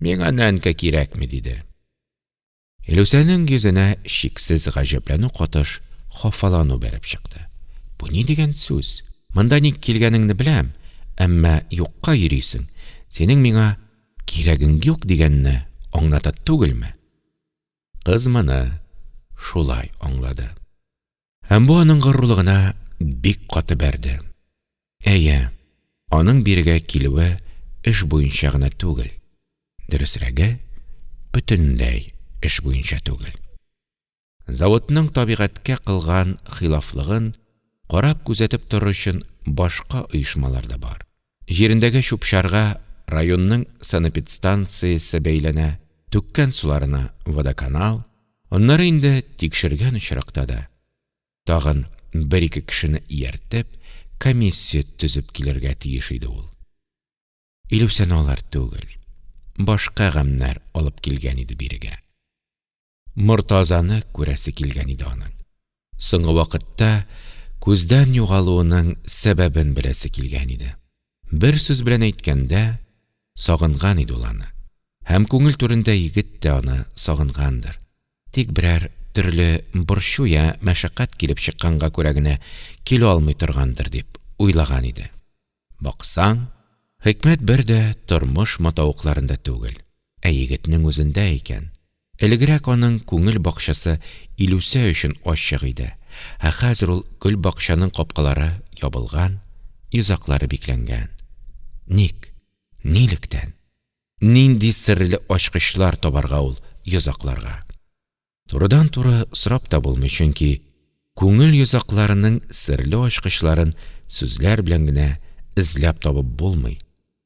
S1: Миңа нәнкә кирәкми, – диде. Илүсәнең йөзенә чиксез гаҗәпләнү катыш хафалану бәреп чыкты. Бу ни дигән сүз? Монда ник килгәнеңне беләм, әмма юкка йөрисең, синең миңа кирәгең юк дигәнне аңлата түгелме? Кыз моны шулай аңлады. Һәм бу аның горурлыгына бик каты бәрде. Әйе, аның бирегә килүе эш буенча гына түгел. Дөресрәге, бөтенләй эш буенча түгел. Заводның табигатькә кылган хилафлыгын карап-күзәтеп торыр өчен башка оешмалар да бар. Җирендәге чүп-чарга районның санэпидстанциясе бәйләнә, түккән суларына водоканал, аннары инде тикшергән очракта да, тагын бер-ике кешене ияртеп, комиссия төзеп килергә тиеш иде ул. Илүсәне алар түгел, башка гамьнәр алып килгән иде бирегә. Мортазаны күрәсе килгән иде аның. Соңгы вакытта күздән югалуының сәбәбен беләсе килгән иде. Бер сүз белән әйткәндә, сагынган иде ул аны. Һәм күңел түрендә егет тә аны сагынгандыр. Тик берәр төрле борчу я мәшәкать килеп чыкканга күрә генә килә алмый торгандыр дип уйлаган иде. Баксаң, хикмәт бер дә тормыш матавыкларында түгел, ә егетнең үзендә икән. Элегрәк аның күңел бакчасы Илүсә өчен ачык иде, ә хәзер ул гөлбакчаның капкалары ябылган, йозаклары бикләнгән. Ник? Нилектән? Нинди серле ачкычлар табарга ул йозакларга? Турыдан-туры сорап та булмый, чөнки күңел йозакларының серле ачкычларын сүзләр белән генә эзләп табып булмый,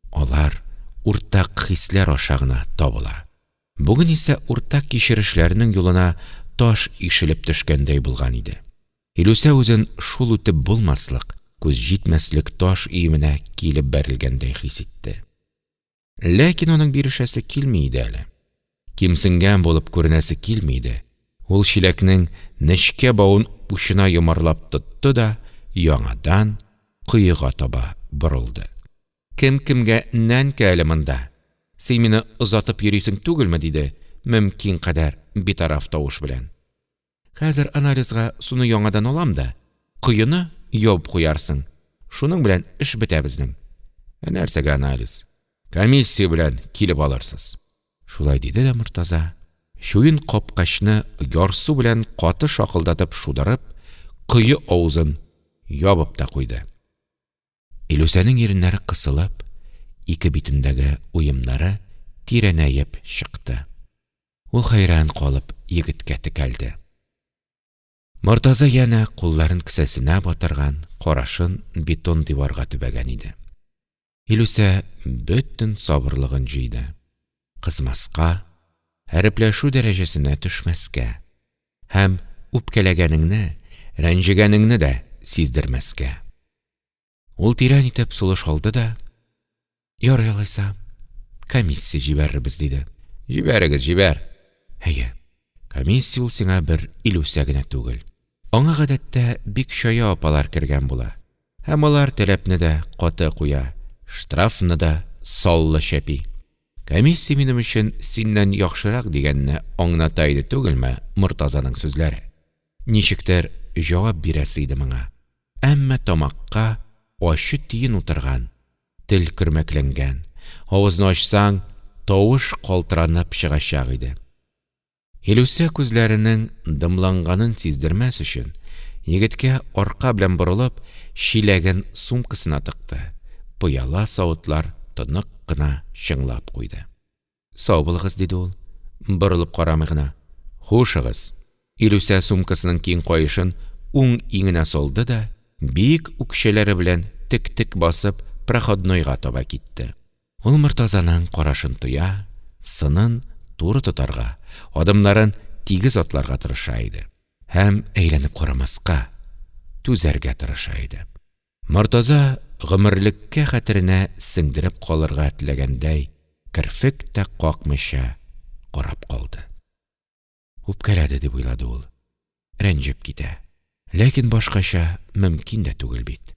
S1: алар уртак хисләр аша гына табыла. Бүген исә уртак кичерешләрнең юлына таш ишелеп төшкәндәй булган иде. Илүсә үзен шул үтеп булмаслык, күз җитмәслек таш өеменә килеп бәрелгәндәй хис итте. Ләкин аның бирешәсе килми иде әле. Кимсенгән булып күренәсе килми иде. Ул чиләкнең нечкә бавын учына йомарлап тотты да яңадан коега таба борылды. Кем кемгә нәнкә әле монда? Син мине озатып йөрисең түгелме? – диде мөмкин кадәр битараф тавыш белән. Хәзер анализга суны яңадан алам да, коены ябып куярсың. Шуның белән эш бетә безнең. Ә нәрсәгә анализ? Комиссия белән килеп алырсыз. Шулай диде дә Мортаза, чуен капкачны ярсу белән каты шакылдатып шудырып, кое авызын ябып та куйды. Илүсәнең иреннәре кысылып, ике битендәге уемнары тирәнәеп чыкты. Ул хәйран калып егеткә текәлде. Мортаза янә кулларын кесәсенә батырган, карашын бетон диварга төбәгән иде. Илүсә бөтен сабырлыгын җыйды. Кызмаска, әрепләшү дәрәҗәсенә төшмәскә һәм үпкәләгәнеңне, рәнҗегәнеңне дә сиздермәскә. Ул тирән итеп сулыш алды да, Ярый алайса, комиссия җибәрербез, диде. Җибәрегез, җибәр. Әйе, комиссия ул сиңа бер Илүсә генә түгел. Аңа гадәттә бик чая апалар кергән була. Һәм алар таләпне дә каты куя, штрафны да саллы чәпи. Комиссия минем өчен синнән яхшырак дигәнне аңлата иде түгелме Мортазаның сүзләре? Ничектер җавап бирәсе иде моңа. Әмма тамакка ачы төен утырган, тел көрмәкләнгән, авызны ачсаң, тавыш калтыранып чыгачак иде. Илүсә күзләренең дымланганын сиздермәс өчен, егеткә арка белән борылып, чиләген сумкасына тыкты, пыяла савытлар тонык кына чыңлап куйды. Сау булыгыз, диде ул, борылып карамый гына. Хушыгыз. Илүсә сумкасының киң каешын уң иңенә салды да, биек үкчәләре белән тек-тек басып, проходнойга таба китте. Ул Мортазаның карашын тоя, сынын туры тотарга, адымнарын тигез атларга тырыша иде. Һәм әйләнеп карамаска, түзәргә тырыша иде. Мортаза гомерлеккә хәтеренә сеңдереп калырга теләгәндәй, керфек тә какмыйча карап калды. Үпкәләде, дип уйлады ул. Рәнҗеп китә. Ләкин башкача мөмкин дә түгел бит.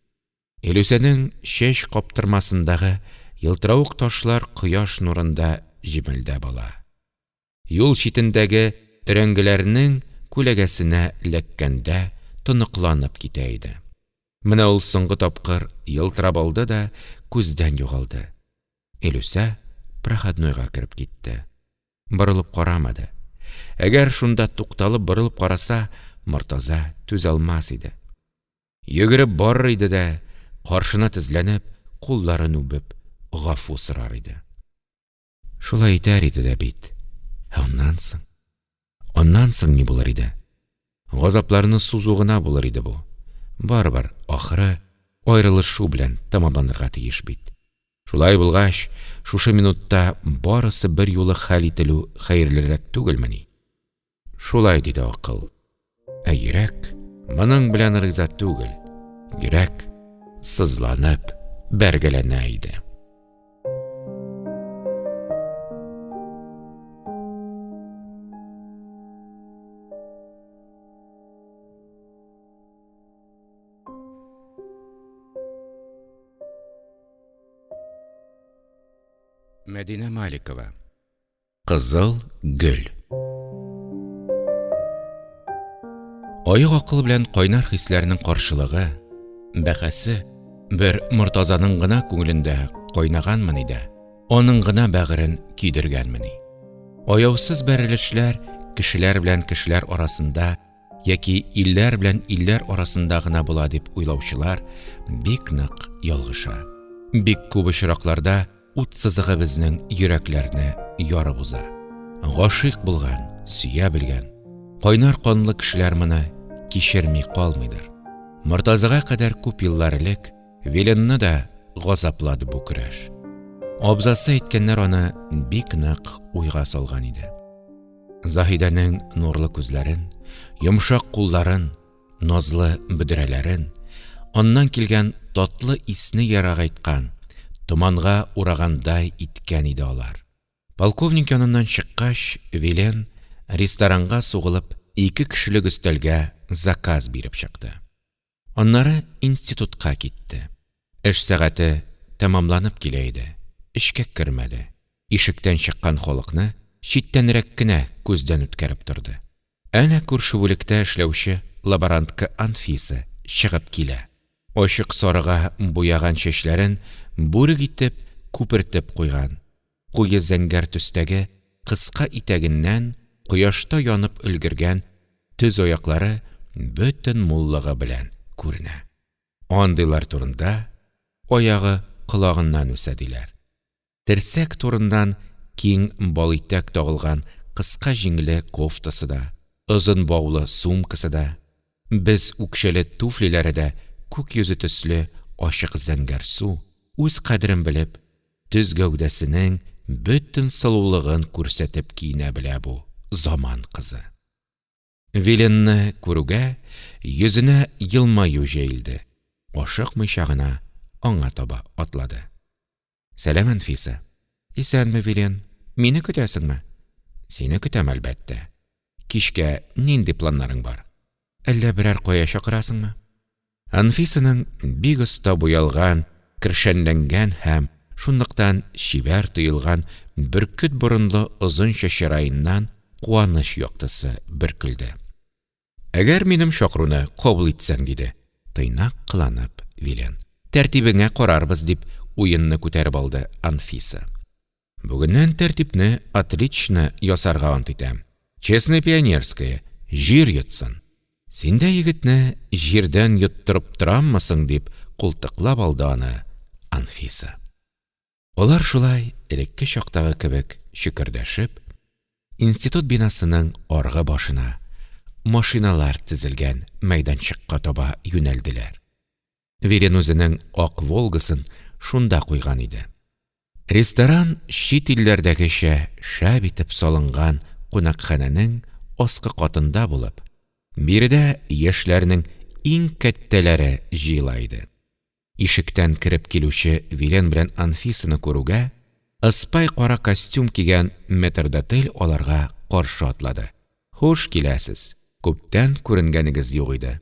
S1: Илүсәнең чәч каптырмасындагы елтыравык ташлар кояш нурында җемелдәп ала. Юл читендәге өрәңгеләрнең күләгәсенә эләккәндә тоныкланып китә иде. Менә ул соңгы тапкыр елтырап алды да күздән югалды. Илүсә проходнойга кереп китте. Борылып карамады. Әгәр шунда тукталып борылып караса, Мортаза түзә алмас иде. Йөгереп барыр иде дә, каршына тезләнеп, кулларын үбеп, гафу сорар иде. Шулай итәр иде дә бит. Ә аннан соң? Аннан соң ни булыр иде? Газапларны сузу гына булыр иде бу. Барыбер ахыры аерылышу белән тәмамланырга тиеш бит. Шулай булгач, шушы минутта барысы берьюлы хәл ителү хәерлерәк түгелмени? Шулай диде акыл. Ә йөрәк моның белән риза түгел. Йөрәк сызланып бәргәләнә иде. Мәдинә Маликова Кызыл гөл Аек акыл белән кайнар хисләрнең каршылыгы, бәхәсе бер Мортазаның гына күңелендә кайнаганмыни дә, аның гына бәгырен көйдергәнмени? Аяусыз бәрелешләр кешеләр белән кешеләр арасында яки илләр белән илләр арасында гына була дип уйлаучылар бик нык ялгыша. Бик күп очракларда ут сызыгы безнең йөрәкләрне ярып уза. Гашыйк булган, сөя белгән, кайнар канлы кешеләр моны кичерми калмыйдыр. Мортазага кадәр күп еллар элек Виленны да газаплады бу көрәш. Абзасы әйткәннәр аны бик нык уйга салган иде. Заһидәнең нурлы күзләрен, йомшак кулларын, назлы бөдрәләрен, Аннан килгән татлы исне ерагайткан, томанга урагандай иткән иде алар. Полковник яныннан чыккач, Вилен, ресторанга сугылып, ике кешелек өстәлгә заказ биреп чыкты. Аннары институтка китте. Эш сәгате тәмамланып килә иде, эчкә кермәде, ишектән чыккан халыкны читтәнрәк кенә күздән үткәреп торды. Әнә күрше бүлектә эшләүче лаборантка Анфиса чыгып килә. Ачык сарыга буяган чәчләрен бүрек итеп күпертеп куйган, куе зәңгәр төстәге кыска итәгеннән кояшта янып өлгергән төз аяклары бөтен муллыгы белән күренә. Андыйлар турында аягы колагыннан үсә диләр. Терсәк турыннан киң балитәк тагылган кыска җиңле кофтасы да, озын баулы сумкасы да, без үкчәле туфлиләре дә күк йөзе төсле ачык зәңгәрсу, үз кадерен белеп, төз гәүдәсенең бөтен сылулыгын күрсәтеп киенә белә бу заман кызы. Виленны күрүгә, йөзенә елмаю җәелде, ашыкмыйча гына аңа таба атлады. Сәлам, Анфиса. Исәнме, Вилен. Мине көтәсеңме? Сине көтәм, әлбәттә. Кичкә нинди планнарың бар? Әллә берәр кая чакырасыңмы? Анфисаның бик оста буялган, кершәнләнгән һәм шунлыктан чибәр тоелган бөркет борынлы озынча чыраеннан куаныч яктысы бөркелде. Әгәр минем чакыруны кабул итсәң, диде, тыйнак кыланып Вилен. Тәртибеңә карарбыз, дип уенны күтәреп алды Анфиса. Бүгеннән тәртипне отлично ясарга ант итәм. Честное пионерское, җир йотсын! Син дә егетне җирдән йоттырып тораммы соң, дип култыклап алды аны Анфиса. Алар шулай элекке чактагы кебек чөкердәшеп, институт бинасының аргы башына, машиналар тезелгән мәйданчыкка таба юнәлделәр. Вилен үзенең ак «Волгасын» шунда куйган иде. Ресторан чит илләрдәгечә шәп итеп салынган кунакханәнең аскы катында булып, биредә яшьләрнең иң кәттәләре җыела иде. Ишектән кереп килүче Вилен белән Анфисаны күрүгә, ыспай кара костюм кигән метрдотель аларга каршы атлады. Хуш киләсез! Күптән күренгәнегез юк иде.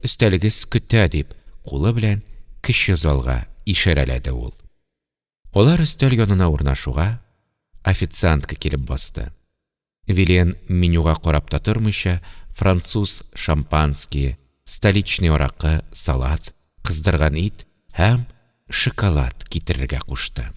S1: Өстәлегез көтә, дип, кулы белән кече залга ишарәләде ул. Алар өстәл янына урнашуга, официантка килеп басты. Вилен менюга карап та тормыйча, француз шампанские, столичный аракы, салат, кыздырган ит һәм шоколад китерергә кушты.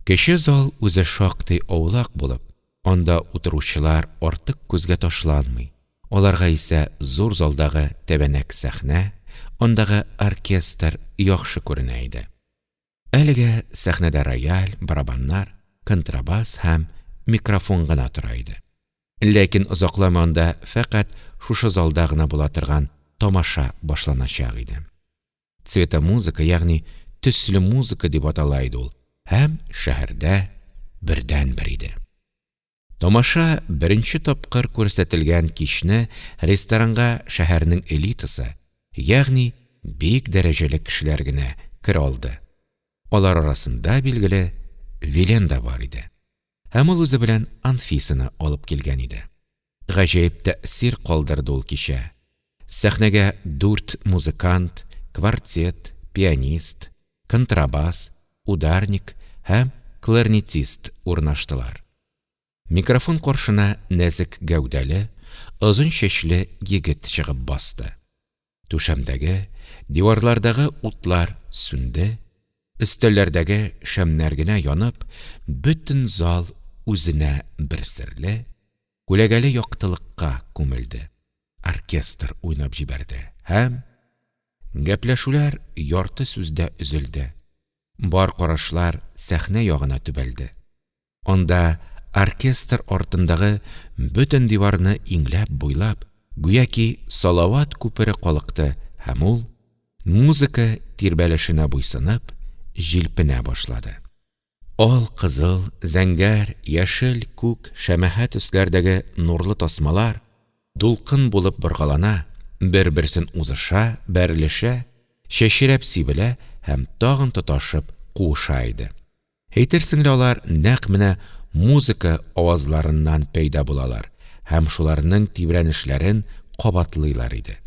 S1: Кече зал үзе шактый аулак булып, анда утыручылар артык күзгә ташланмый, аларга исә зур залдагы тәбәнәк сәхнә, андагы оркестр яхшы күренә иде. Әлегә сәхнәдә рояль, барабаннар, контрабас һәм микрофон гына тора иде. Ләкин озакламый анда фәкать шушы залда гына була торган тамаша башланачак иде. Цветомузыка, ягъни төсле музыка дип атала иде ул һәм шәһәрдә бердәнбер иде. Тамаша беренче тапкыр күрсәтелгән кичне ресторанга шәһәрнең элитасы, ягъни бик дәрәҗәле кешеләр генә керә алды. Алар арасында, билгеле, Вилен да бар иде. Һәм ул үзе белән Анфисаны алып килгән иде. Гаҗәеп тәэсир калдырды ул кичә. Сәхнәгә дүрт музыкант, квартет, пианист, контрабас, ударник һәм кларнетист урнаштылар. Микрофон каршына нәзек гәүдәле, озын чәчле егет чыгып басты. Түшәмдәге, диварлардагы утлар сүнде, өстәлләрдәге шәмнәр генә янып, бөтен зал үзенә бер серле, күләгәле яктылыкка күмелде. Оркестр уйнап җибәрде һәм гәпләшүләр ярты сүздә өзелде. Бар карашлар сәхнә ягына төбәлде. Анда оркестр артындагы бөтен диварны иңләп-буйлап, гүяки салават күпере калыкты һәм ул, музыка тирбәлешенә буйсынып, җилпенә башлады. Ал, кызыл, зәңгәр, яшел, күк, шәмәхә төсләрдәге нурлы тасмалар дулкын булып боргалана, бер-берсен узыша, бәрелешә, чәчрәп сибелә һәм тагын тоташып куыша иде. Әйтерсең лә алар нәкъ менә музыка авазларыннан пәйда булалар һәм шуларның тибрәнешләрен кабатлыйлар иде.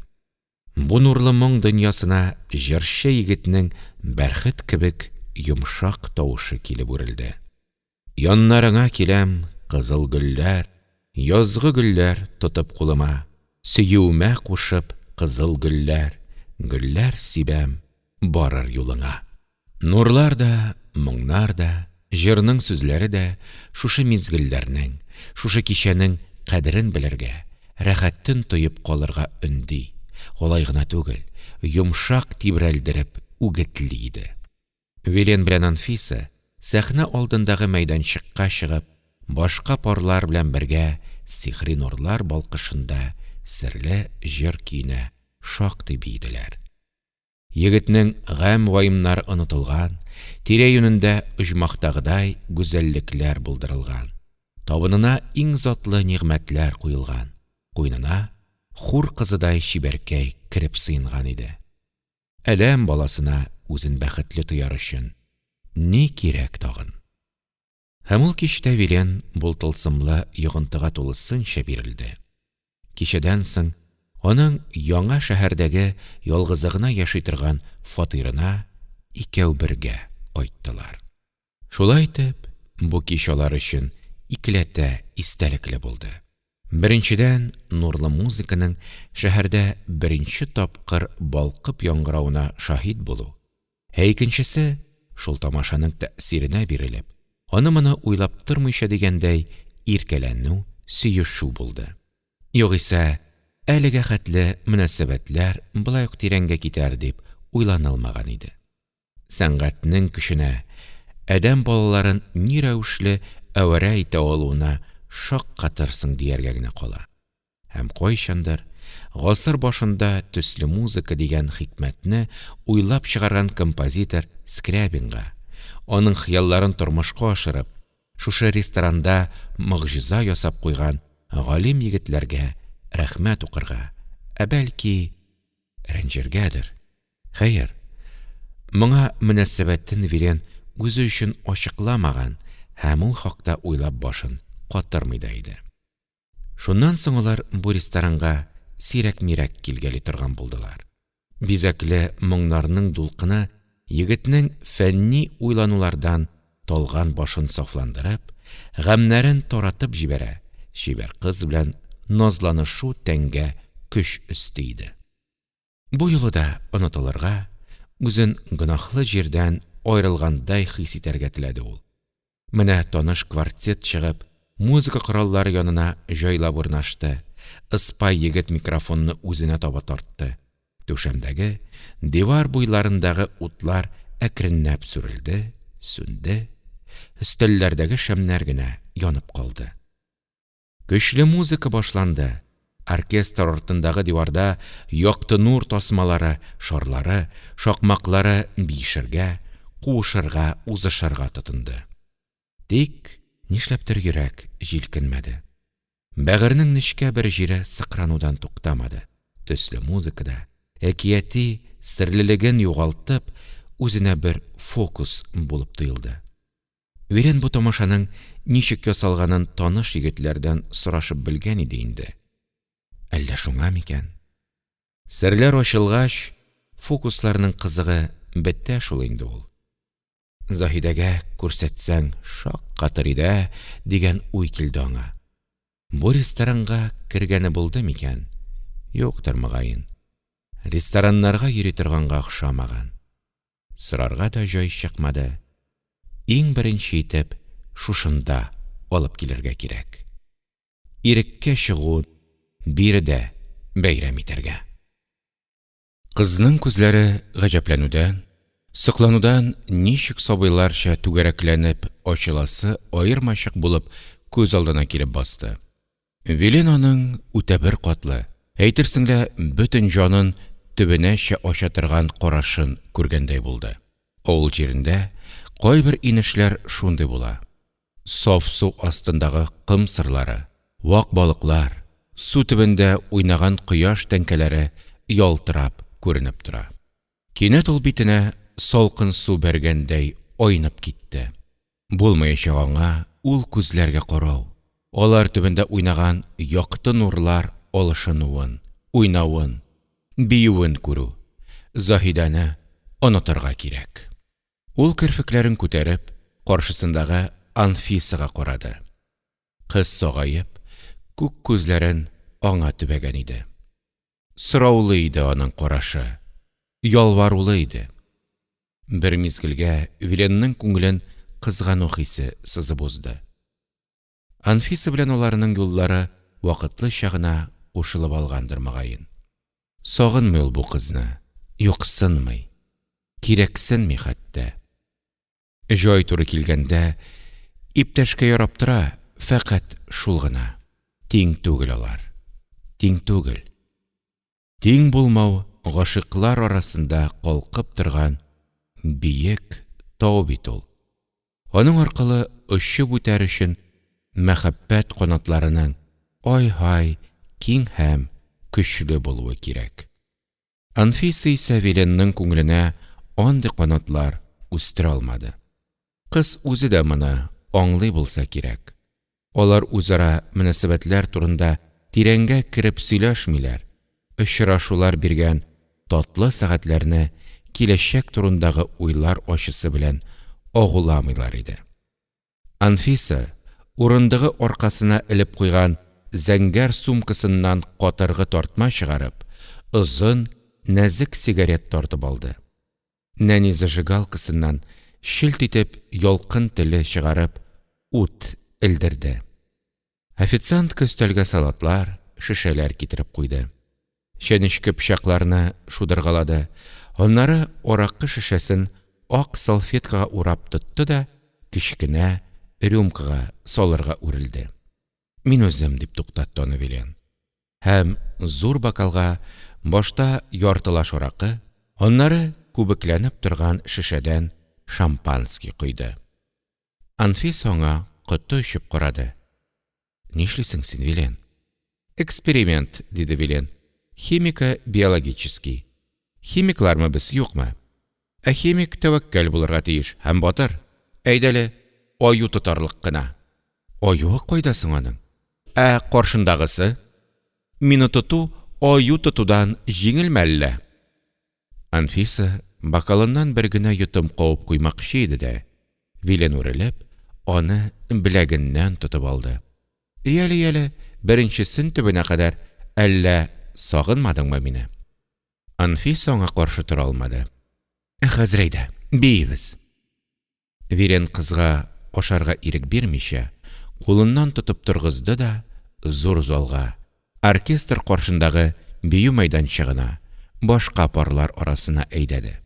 S1: Бу нурлы моң дөньясына җырчы егетнең бәрхет кебек йомшак тавышы килеп үрелде. Яннарыңа киләм, кызыл гөлләр, Язгы гөлләр тотып кулыма, Сөюемә кушып кызыл гөлләр, Гөлләр сибәм барыр юлыңа. Нурлар да, моңнар да, җырның сүзләре дә шушы мизгелләрнең, шушы кичәнең кадерен белергә, рәхәтен тоеп калырга өнди, алай гына түгел, йомшак тибрәлдереп үгетли иде. Вилен белән Анфиса, сәхнә алдындагы мәйданчыкка чыгып, башка парлар белән бергә сихри нурлар балкышында серле җыр көенә шактый биеделәр. Егетнең гамь-ваемнары онытылган, тирә-юнендә оҗмахтагыдай гүзәллекләр булдырылган, табынына иң затлы нигъмәтләр куелган, куенына хур кызыдай чибәркәй кереп сыенган иде. Адәм баласына үзен бәхетле тояр өчен ни кирәк тагын? Һәм ул кичтә Вилен бу тылсымлы йогынтыга тулысынча бирелде. Кичәдән соң аның яңа шәһәрдәге ялгызы гына яши торган фатирына икәү бергә кайттылар. Шулай итеп, бу кич алар өчен икеләтә истәлекле булды. Беренчедән, нурлы музыканың шәһәрдә беренче тапкыр балкып яңгыравына шаһит булу, ә икенчесе, шул тамашаның тәэсиренә бирелеп, аны-моны уйлап тормыйча дигәндәй иркәләнү, сөешү булды. Югыйсә, әлегә хәтле мөнәсәбәтләр болай ук тирәнгә китәр дип уйланылмаган иде. Сәнгатьнең көченә, адәм балаларын ни рәвешле әвәрә итә алуына шаккатырсың дияргә генә кала. Һәм кайчандыр, гасыр башында төсле музыка дигән хикмәтне уйлап чыгарган композитор Скрябинга, аның хыялларын тормышка ашырып, шушы ресторанда могҗиза ясап куйган галим егетләргә рәхмәт укырга, ә бәлки, рәнҗергәдер. Хәер, моңа мөнәсәбәтен Вилен үзе өчен ачыкламаган һәм ул хакта уйлап башын катырмый да иде. Шуннан соң алар бу ресторанга сирәк-мирәк килгәли торган булдылар. Бизәкле моңнарның дулкыны егетнең фәнни уйланулардан талган башын сафландырып, гамьнәрен таратып җибәрә, чибәр кыз белән назланышу тәнгә көч өсти иде. Бу юлы да онытылырга, үзен гөнаһлы җирдән аерылгандай хис итәргә теләде ул. Менә таныш квартет чыгып, музыка кораллары янына җайлап урнашты, ыспай егет микрофонны үзенә таба тартты. Түшәмдәге, дивар буйларындагы утлар әкренләп сүрелде, сүнде, өстәлләрдәге шәмнәр генә янып калды. Көчле музыка башланды. Оркестр артындагы диварда якты нур тасмалары, шарлары, шакмаклары биешергә, куышырга, узышырга тотынды. Тик нишләптер йөрәк җилкенмәде. Бәгырьнең нечкә бер җире сыкранудан туктамады. Төсле музыка да, әкияти серлелеген югалтып, үзенә бер фокус булып тоелды. Вилен бу тамашаның ничек ясалганын таныш егетләрдән сорашып белгән иде инде. Әллә шуңа микән? Серләр ачылгач, фокусларның кызыгы бетә шул инде ул. Заһидәгә күрсәтсәң шаккатыр иде, ә, дигән уй килде аңа. Бу ресторанга кергәне булды микән? Юктыр, мөгаен. Рестораннарга йөри торганга охшамаган. Сорарга да җай чыкмады. Иң беренче итеп шушында алып килергә кирәк. Иреккә чыгуын биредә бәйрәм итәргә. Кызның күзләре гаҗәпләнүдән, сокланудан ничек сабыйларча түгәрәкләнеп ачыласы аермачык булып күз алдына килеп басты. Вилен аның үтә беркатлы, әйтерсең лә бөтен җанын төбенәчә ача торган карашын күргәндәй булды. Авыл җирендә кайбер инешләр шундый була. Саф су астындагы ком сырлары, вак балыклар, су төбендә уйнаган кояш тәңкәләре ялтырап күренеп тора. Кинәт ул битенә салкын су бәргәндәй айнып китте. Булмаячак аңа ул күзләргә карау, алар төбендә уйнаган якты нурлар алышынуын, уйнавын, биюен күрү. Заһидәне онытырга кирәк. Ул керфекләрен күтәреп, каршысындагы Анфисага карады. Кыз сагаеп, күк күзләрен аңа төбәгән иде. Сораулы иде аның карашы, ялварулы иде. Бер мизгелгә Виленның күңелен кызгану хисе сызып узды. Анфиса белән аларның юллары вакытлыча гына кушылып алгандыр, мөгаен. Сагынмый ул бу кызны, юксынмый, кирәксенми хәтта. Җай туры килгәндә, иптәшкә ярап тора, фәкать шул гына. Тиң түгел алар, тиң түгел. Тиң булмау гашыйклар арасында калкып торган биек тау бит ул. Аның аркылы очып үтәр өчен мәхәббәт канатларының ай-һай киң һәм көчле булуы кирәк. Анфиса исә Виленның күңеленә андый канатлар үстерә алмады. Кыз үзе дә моны аңлый булса кирәк. Алар үзара мөнәсәбәтләр турында тирәнгә кереп сөйләшмиләр, очрашулар биргән татлы сәгатьләрне киләчәк турындагы уйлар ачысы белән агуламыйлар иде. Анфиса, урындыгы аркасына элеп куйган зәңгәр сумкасыннан катыргы тартма чыгарып, озын, нәзек сигарет тартып алды. Нәни зажигалкасыннан челт итеп ялкын теле чыгарып, ут элдерде. Официантка өстәлгә салатлар, шешәләр китереп куйды. Чәнечке пычакларны шудыргалады, аннары аракы шешәсен ак салфеткага урап тотты да кечкенә рюмкага салырга үрелде. Мин үзем, дип туктатты аны Вилен. Һәм зур бокалга башта яртылаш аракы, аннары күбекләнеп торган шешәдән шампанский койды. Анфиса аңа коты очып карады. Нишлисең син, Вилен? Эксперимент, диде Вилен. Химико-биологический. Химиклармы без, юкмы? Ә химик тәвәккәл булырга тиеш һәм батыр. Әйдәле, аю тотарлык кына. Аюы кайда соң аның? Ә каршындагысы? Мине тоту аю тотудан җиңелме әллә? Анфиса бокалыннан бер генә йотым кабып куймакчы иде дә, Вилен үрелеп, аны беләгеннән тотып алды. Яле, яле, беренчесен төбенә кадәр, әллә сагынмадыңмы мине? Анфиса аңа каршы тора алмады. Ә хәзер әйдә, биибез! Вилен кызга ашарга ирек бирмичә, кулыннан тотып торгызды да зур залга, оркестр каршындагы бию мәйданчыгына, башка парлар арасына әйдәде.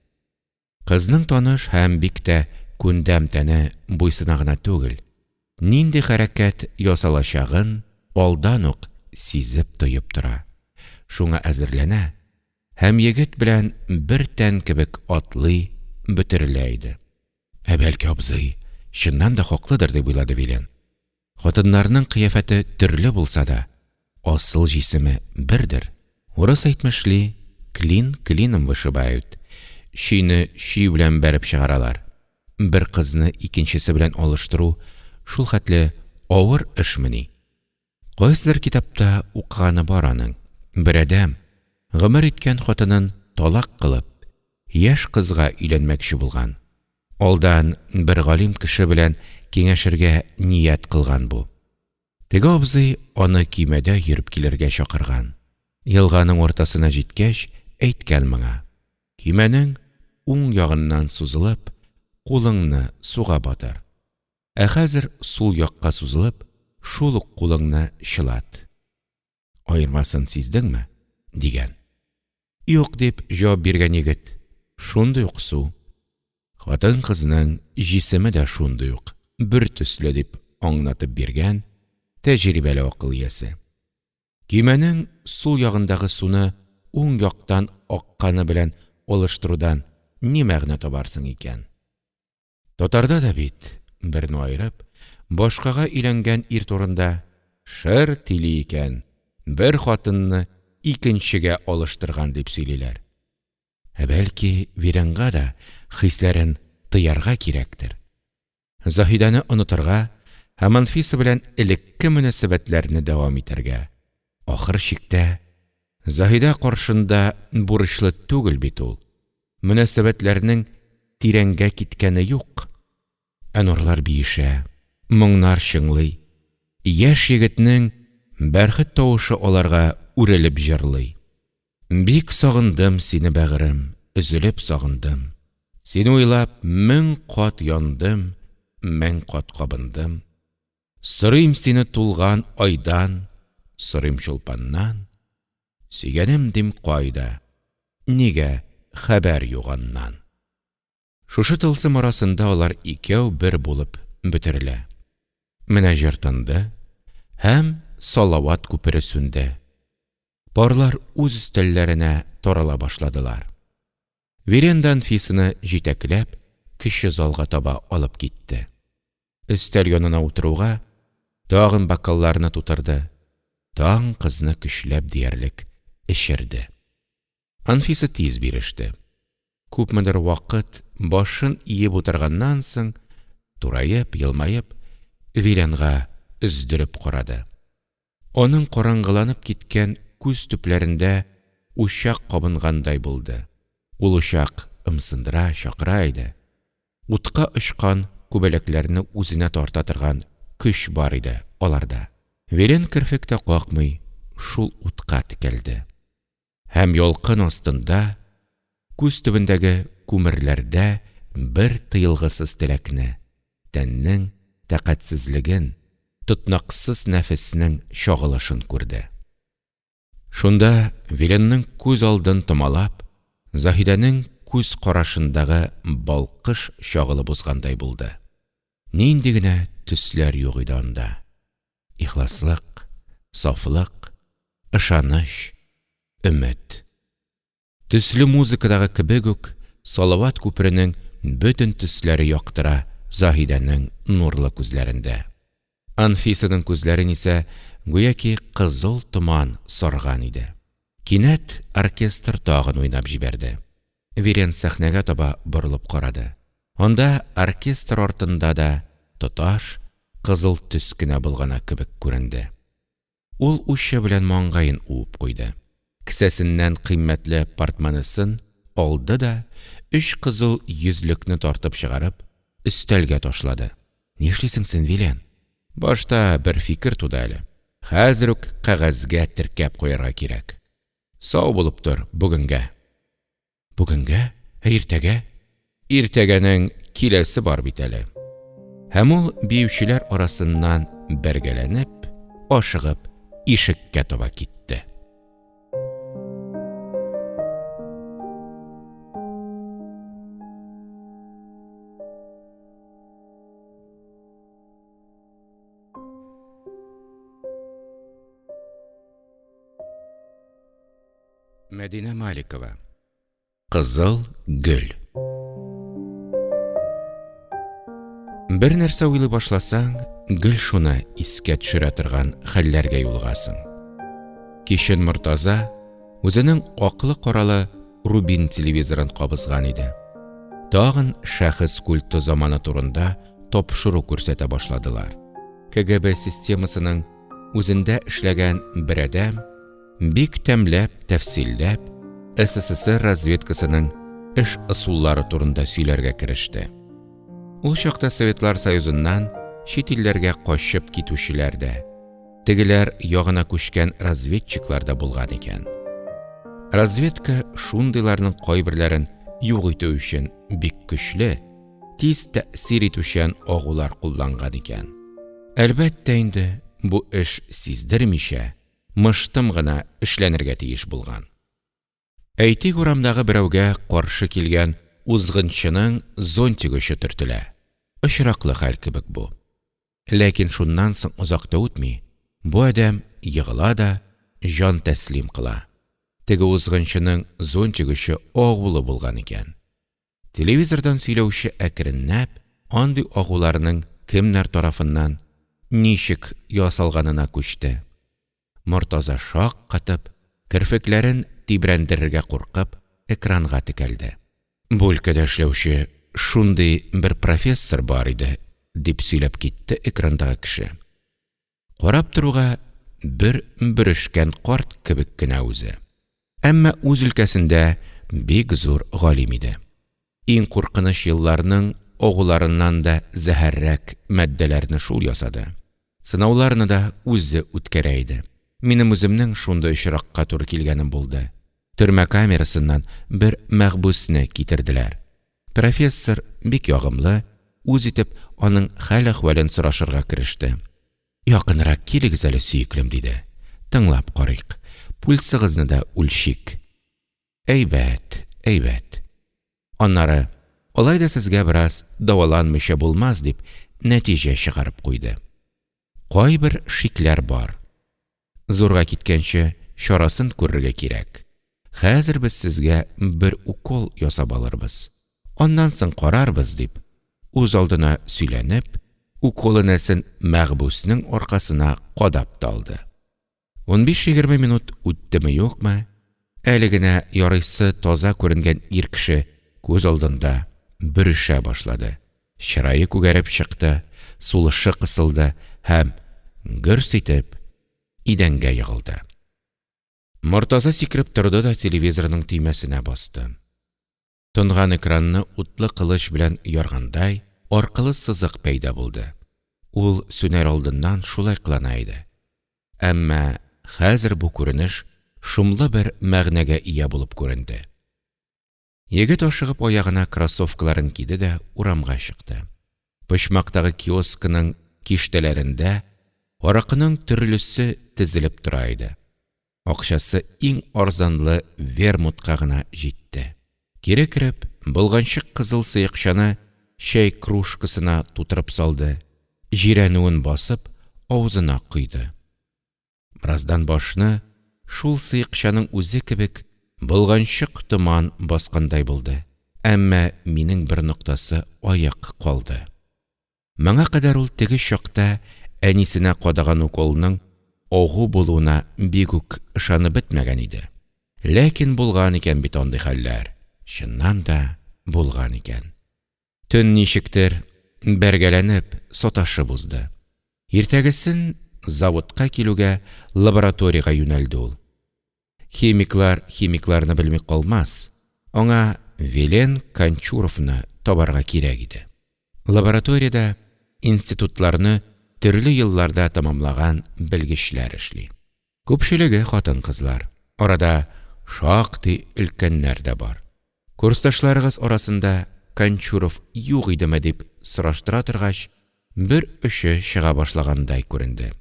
S1: Кызның таныш һәм бик тә күндәм тәне буйсына гына түгел, нинди хәрәкәт ясалачагын алдан ук сизеп-тоеп тора, шуңа әзерләнә һәм егет белән бер тән кебек атлый, бөтерелә иде. Ә бәлки абзый чыннан да хаклыдыр, дип уйлады Вилен. Хатыннарның кыяфәте төрле булса да, асыл җисеме бердер. Урыс әйтмешли, клин клином вышибают, чөйне чөй белән бәреп чыгаралар. Бер кызны икенчесе белән алыштыру шул хәтле авыр эшмени? Кайсыдыр китапта укыганы бар аның, бер адәм, гомер иткән хатынын талак кылып, яшь кызга өйләнмәкче булган. Алдан бер галим кеше белән киңәшергә ният кылган бу. Теге абзый аны көймәдә йөреп килергә чакырган. Елганың уртасына җиткәч, әйткән моңа: Көймәнең уң ягыннан сузылып, кулыңны суга батыр. Ә хәзер сул якка сузылып, шул ук кулыңны чылат. Аермасын сиздеңме? дигән. Юк, дип җавап биргән егет, шундый ук су. Хатын-кызның җисеме дә шундый ук бертөсле, дип аңлатып биргән тәҗрибәле акыл иясе. Көймәнең сул ягындагы суны уң яктан акканы белән алыштырудан ни мәгънә табарсың икән? Татарда да бит, берне аерып, башкага өйләнгән ир турында, Шыр тиле икән, бер хатынны икенчегә алыштырган, дип сөйлиләр. Ә бәлки, Виленга да хисләрен тыярга кирәктер? Заһидәне онытырга һәм Анфиса белән элекке мөнәсәбәтләрне дәвам итәргә. Ахыр чиктә, Заһидә каршында бурычлы түгел бит ул. Мөнәсәбәтләрнең тирәнгә киткәне юк. Ә нурлар биешә, моңнар чыңлый, яшь егетнең бәрхет тавышы аларга үрелеп җырлый. Бик сагындым сине, бәгърем, өзелеп сагындым. Сине уйлап 1000 кат яндым, 1000 кат кабындым. Сорыйм сине тулган айдан, сорыйм Чулпаннан. Сөйгәнем, дим, кайда? Нигә хәбәр юк аннан? Шушы тылсым арасында алар икәү бер булып бөтерелә. Менә җыр тынды һәм салават күпере сүнде. Парлар үз өстәлләренә тарала башладылар. Вилен да Анфисаны җитәкләп, кече залга таба алып китте. Өстәл янына утыруга, тагын бокалларны тутырды, тагын кызны көчләп диярлек эчерде. Анфиса тиз биреште. Күпмедер вакыт башын иеп утырганнан соң, тураеп, елмаеп, Виленга өздереп карады. Аның караңгыланып киткән күз төпләрендә учак кабынгандай булды. Ул учак ымсындыра, чакыра иде. Утка очкан күбәләкләрне үзенә тарта торган көч бар иде аларда. Вилен керфек тә какмый шул утка текәлде. Һәм ялкын астында, күз төбендәге күмерләрдә бер тыелгысыз теләкне, тәннең тәкатьсезлеген, тотнаксыз нәфеснең чагылышын күрде. Шунда Виленның күз алдын томалап, Заһидәнең күз карашындагы балкыш чагылып узгандай булды. Нинди генә төсләр юк иде анда! Ихласлык, сафлык, ышаныч, өмет. Төсле музыкадагы кебек үк, салават күперенең бөтен төсләре яктыра Заһидәнең нурлы күзләрендә. Анфисаның күзләрен исә гүяки кызыл томан сарган иде. Кинәт оркестр тагын уйнап җибәрде. Вилен сәхнәгә таба борылып карады. Анда оркестр артында да тоташ кызыл төс кенә болгана кебек күренде. Ул учы белән маңгаен уып куйды. Кесәсеннән кыйммәтле портмонесын алды да, өч кызыл йөзлекне тартып чыгарып, өстәлгә ташлады. Нишлисең син, Вилен? Башта бер фикер туды әле. Хәзер үк кәгазьгә теркәп куярга кирәк. Сау булып тор бүгенгә. Бүгенгә? Ә иртәгә? Иртәгәнең киләсе бар бит әле. Һәм ул биючеләр арасыннан бәргәләнеп, ашыгып ишеккә таба китте. Мәдинә Маликова. Кызыл гөл. Бер нәрсә уйлый башласаң, гел шуны искә төшерә торган хәлләргә юлыгасың. Кичен Мортаза үзенең аклы-каралы Рубин телевизорын кабызган иде. Тагын шәхес культы заманы турында тапшыру күрсәтә башладылар. КГБ системасының үзендә эшләгән бер адәм бик тәмләп, тәфсилләп СССР разведкасының эш ысуллары турында сөйләргә кереште. Ул чакта Советлар Союзыннан чит илләргә качып китүчеләр дә, тегеләр ягына күчкән разведчиклар да булган икән. Разведка шундыйларның кайберләрен юк итү өчен бик көчле, тиз тәэсир итүчән агулар кулланган икән. Әлбәттә инде, бу эш сиздермичә, мыштым гына эшләнергә тиеш булган. Әйтик, урамдагы берәүгә каршы килгән узгынчының зонтик очы төртелә. Очраклы хәл кебек бу. Ләкин шуннан соң озак та үтми, бу адәм егыла да җан тәслим кыла. Теге узгынчының зонтик очы агулы булган икән. Телевизордан сөйләүче әкренләп андый агуларның кемнәр тарафыннан, ничек ясалганына күчте. Мортаза шаккатып, керфекләрен тибрәндерергә куркып, экранга текәлде. Бу өлкәдә эшләүче шундый бер профессор бар иде, дип сөйләп китте экрандагы кеше. Карап торуга бер бөрешкән карт кебек кенә үзе. Әмма үз өлкәсендә бик зур галим иде. Иң куркыныч елларның агуларыннан да зәһәррәк матдәләрне шул ясады. Сынауларны да үзе үткәрә иде. Минем үземнең шундый очракка туры килгәнем булды. Төрмә камерасыннан бер мәхбүсне китерделәр. Профессор бик ягымлы, үз итеп, аның хәл-әхвәлен сорашырга кереште. Якынрак килегез әле, сөеклем, диде. Тыңлап карыйк, пульсыгызны да үлчик. Әйбәт, әйбәт. Аннары, алай да сезгә бераз дәваланмыйча булмас, дип, нәтиҗә чыгарып куйды. Кайбер шикләр бар. Зурга киткәнче, чарасын күрергә кирәк. Хәзер без сезгә бер укол ясап алырбыз. Аннан соң карарбыз, дип, үзалдына сөйләнеп, укол энәсен мәхбүснең аркасына кадап та алды. Унбиш-егерме минут үттеме-юкмы, әле генә ярыйсы таза күренгән ир кеше күз алдында бөрешә башлады, чырае күгәреп чыкты, сулышы кысылды һәм, гөрс итеп, идәнгә егылды. Мортаза сикереп торды да телевизорның төймәсенә басты. Тонган экранны утлы кылыч белән яргандай, аркылы сызык пәйда булды. Ул сүнәр алдыннан шулай кылана иде. Әмма хәзер бу күренеш шомлы бер мәгънәгә ия булып күренде. Егет ашыгып аягына кроссовкаларын киде дә урамга чыкты. Почмактагы киоскының киштәләрендә аракының төрлесе тезелеп тора иде. Акчасы иң арзанлы вермутка гына җитте. Кире кереп, болганчык кызыл сыекчаны чәй кружкасына тутырып салды, җирәнүен басып, авызына койды. Бераздан башны, шул сыекчаның үзе кебек, болганчык томан баскандай булды, әмма минең бер ноктасы аек калды. Моңа кадәр ул теге чакта әнисенә кадаган уколның агу булуына бик үк ышанып бетмәгән иде. Ләкин булган икән бит андый хәлләр, чыннан да булган икән. Төн ничектер бәргәләнеп, саташып узды. Иртәгесен заводка килүгә лабораториягә юнәлде ул. Химиклар химикларны белми калмас, аңа Вилен Кончуровны табарга кирәк иде. Лабораториядә институтларны төрле елларда тәмамлаган белгечләр эшли. Күпчелеге хатын-кызлар, арада шактый өлкәннәр дә бар. Курсташларыгыз арасында Кончуров юк идеме дип сораштыра торгач, бер очы чыга башлагандай күренде.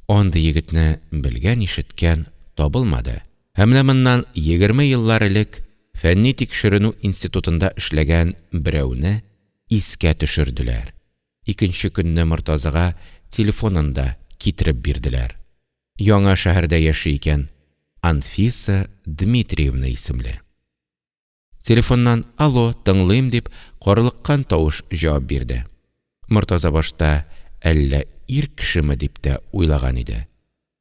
S1: Андый егетне белгән-ишеткән табылмады. Ә менә моннан егерме еллар элек фәнни-тикшеренү институтында эшләгән берәүне искә төшерделәр. Икенче көнне Мортазага телефонын да китереп бирделәр. Яңа шәһәрдә яши икән, Анфиса Дмитриевна исемле. Телефоннан «Алло, тыңлыйм» дип, карлыккан тавыш җавап бирде. Мортаза башта әллә ир кешеме дип тә уйлаган иде.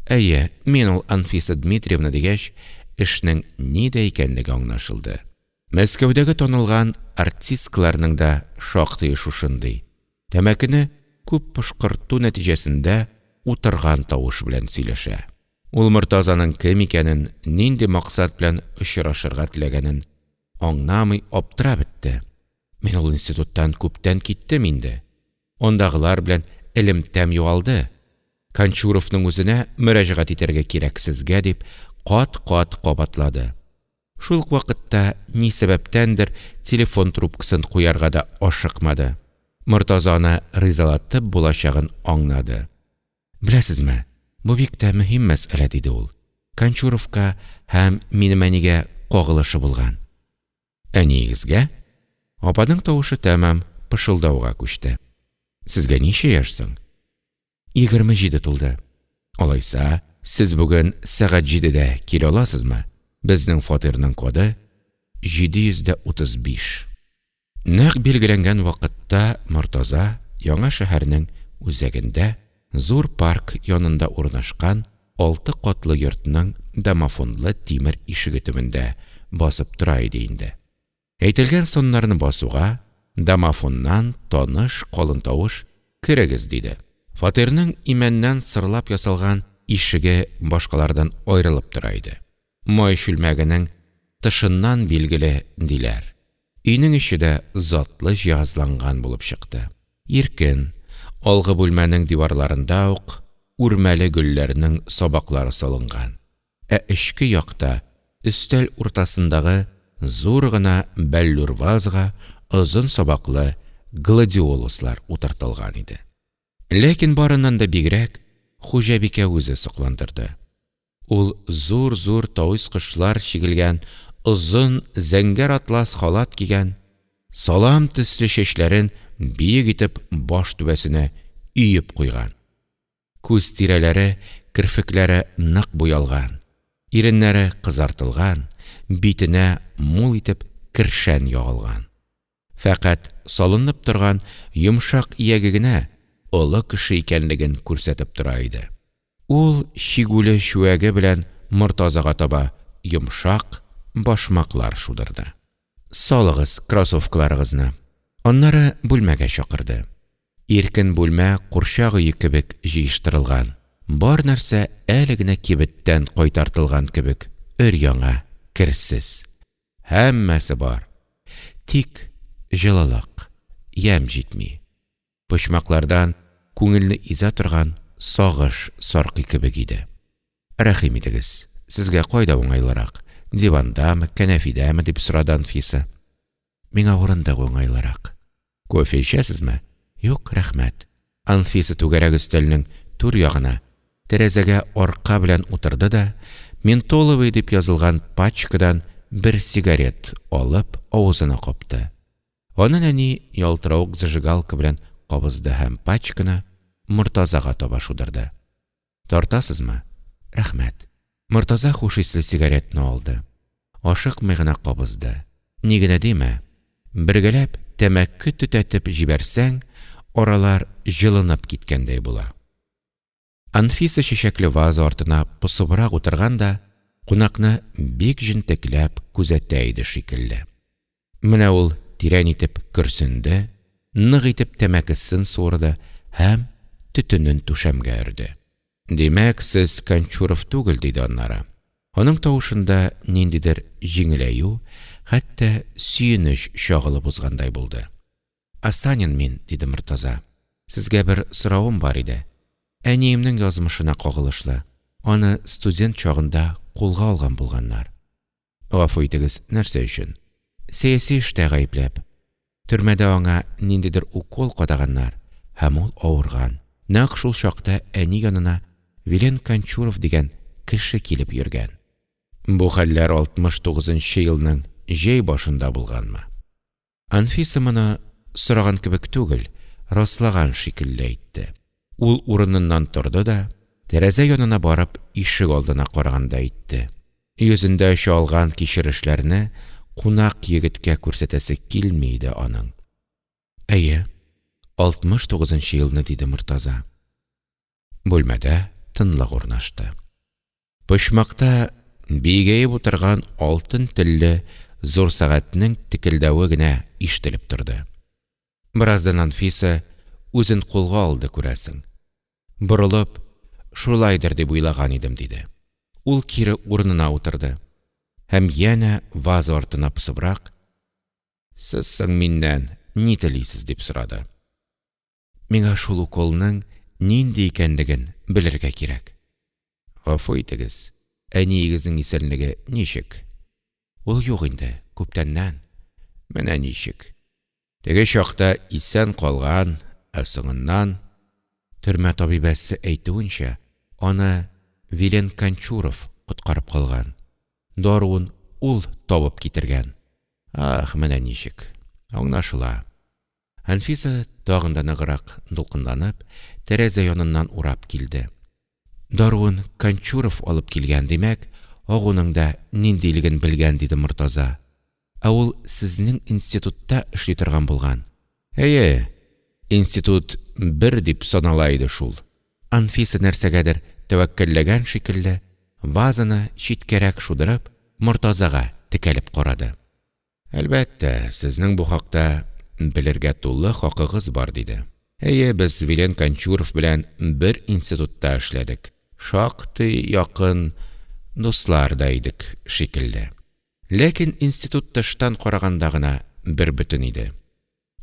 S1: Әйе, мин ул Анфиса Дмитриевна дигәч, эшнең нидә икәнлеге аңлашылды. Мәскәүдәге танылган артисткаларның да шактые шушындый, тәмәкене күп пошкырту нәтиҗәсендә утырган тавыш белән сөйләшә. Ул Мортазаның кем икәнен, нинди максат белән очрашырга теләгәнен аңнамый аптырап бетте. Мин ул институттан күптән киттем инде. Андагылар белән элемтәм югалды. Кончуровның үзенә мөрәҗәгать итәргә кирәк сезгә, дип кат-кат кабатлады. Шул ук вакытта ни сәбәптәндер телефон трубкасын куярга да ашыкмады. Мортаза аны ризалатып булачагын аңнады. Беләсезме, бу бик тә мөһим мәсьәлә, диде ул. Кончуровка һәм минем әнигә кагылышы булган. Әниегезгә? Апаның тавышы тәмам пышылдауга күчте. Сезгә ничә яшь соң? 27 тулды. Алайса, сез бүген сәгать җидедә килә аласызмы? Безнең фатирның коды 735. Нәкъ билгеләнгән вакытта Мортаза яңа шәһәрнең үзәгендә, зур парк янында урнашкан алты катлы йортның домофонлы тимер ишеге төбендә басып тора иде инде. Әйтелгән саннарны басуга, домофоннан таныш калын тавыш: «Керегез!» – диде. Фатирның имәннән сырлап ясалган ишеге башкалардан аерылып тора иде. Май чүлмәгенең тышыннан билгеле, диләр. Өйнең эче дә затлы җиһазланган булып чыкты. Иркен, алгы бүлмәнең диварларында ук үрмәле гөлләрнең сабаклары салынган, ә эчке якта өстәл уртасындагы зур гына бәллүр вазага озын сабаклы гладиолуслар утыртылган иде. Ләкин барыннан да бигрәк хуҗабикә үзе сокландырды. Ул зур-зур тавис кошлар чигелгән озын зәңгәр атлас халат кигән, салам төсле чәчләрен биек итеп баш түбәсенә өеп куйган. Күз тирәләре, керфекләре нык буялган, иреннәре кызартылган, битенә мул итеп кершән ягылган. Фәкать салынып торган йомшак ияге генә олы кеше икәнлеген күрсәтеп тора иде. Ул чигүле чүәге белән Мортазага таба йомшак башмаклар шудырды. Салыгыз кроссовкаларыгызны. Аннары бүлмәгә чакырды. Иркен бүлмә курчак өе кебек җыештырылган, бар нәрсә әле генә кибеттән кайтартылган кебек өр-яңа, керсез. Һәммәсе бар. Тик җылылык, ямь җитми. Почмаклардан күңелне изә торган сагыш саркый кебек иде. Рәхим итегез, сезгә кайда уңайлырак, дивандамы, кәнәфидәме? – дип сорады Анфиса. Миңа урындык уңайлырак. Кофе эчәсезме? Юк, рәхмәт. Анфиса түгәрәк өстәлнең түр ягына, тәрәзәгә арка белән утырды да, «Ментоловый» дип язылган пачкадан бер сигарет алып авызына капты. Аны нәни ялтыравык зажигалка белән кабызды һәм пачканы Мортазага таба шудырды. Тартасызмы? Рәхмәт. Мортаза хуш исле сигаретны алды. Ашыкмый гына кабызды. Ни генә димә, бергәләп тәмәке төтәтеп җибәрсәң, аралар җылынып киткәндәй була. Анфиса чәчәкле ваза артына посыбрак утырган да кунакны бик җентекләп күзәтә иде шикелле. Менә ул тирән итеп көрсенде, нык итеп тәмәкесен суырды һәм төтенен түшәмгә өрде. Димәк, сез Кончуров түгел, диде аннары. Аның тавышында ниндидер җиңеләю, хәтта сөенеч чагылып узгандай булды. Асанин мин, диде Мортаза. Сезгә бер соравым бар иде. Әниемнең язмышына кагылышлы. Аны студент чагында кулга алган булганнар. Гафу итегез, нәрсә өчен? Сәяси эштә гаепләп. Төрмәдә аңа ниндидер укол кадаганнар, һәм ул авырган. Нәкъ шул чакта әни янына Вилен Кончуров дигән кеше килеп йөргән. Бу хәлләр 69 нчы елның җәй башында булганмы? Анфиса моны сораган кебек түгел, раслаган шикелле әйтте. Ул урыныннан торды да, тәрәзә янына барып, ишек алдына карагандай итте. Йөзендә оча алган кичерешләрне кунак егеткә күрсәтәсе килми иде аның. Әйе, 69 нчы елны, диде Мортаза. Бүлмәдә тынлык урнашты. Почмакта биегәеп утырган алтын телле зур сәгатьнең текелдәве генә ишетелеп торды. Бераздан Анфиса үзен кулга алды, күрәсең. Борылып, шулайдыр дип уйлаган идем, диде. Ул кире урынына утырды һәм янә ваза артына посыбрак, Сез соң миннән ни телисез? дип сорады. Миңа шул уколның нинди икәнлеген белергә кирәк. Гафу итегез, әниегезнең исәнлеге ничек? Ул юк инде, күптәннән. Менә ничек. Теге чакта исән калган, ә соңыннан... Төрмә табибәсе әйтүенчә, аны Вилен Кончуров коткарып калган. Даруын ул табып китергән. Ах, менә ничек. Аңлашыла. Анфиса тагын да ныграк дулкынланып, тәрәзә яныннан урап килде. Даруын Кончуров алып килгән, димәк, агуның да ниндилеген белгән, диде Мортаза. Ә ул сезнең институтта эшли торган булган. Әйе, институт бер дип санала иде шул. Анфиса нәрсәгәдер тәвәккәлләгән шикелле, вазаны читкәрәк шудырып, Мортазага текәлеп карады. Әлбәттә, сезнең бу хакта белергә тулы хакыгыз бар, диде. Әйе, без Вилен Кончуров белән бер институтта эшләдек. Шактый якын дуслар да идек шикелле. Ләкин институт тыштан караганда гына бербөтен иде.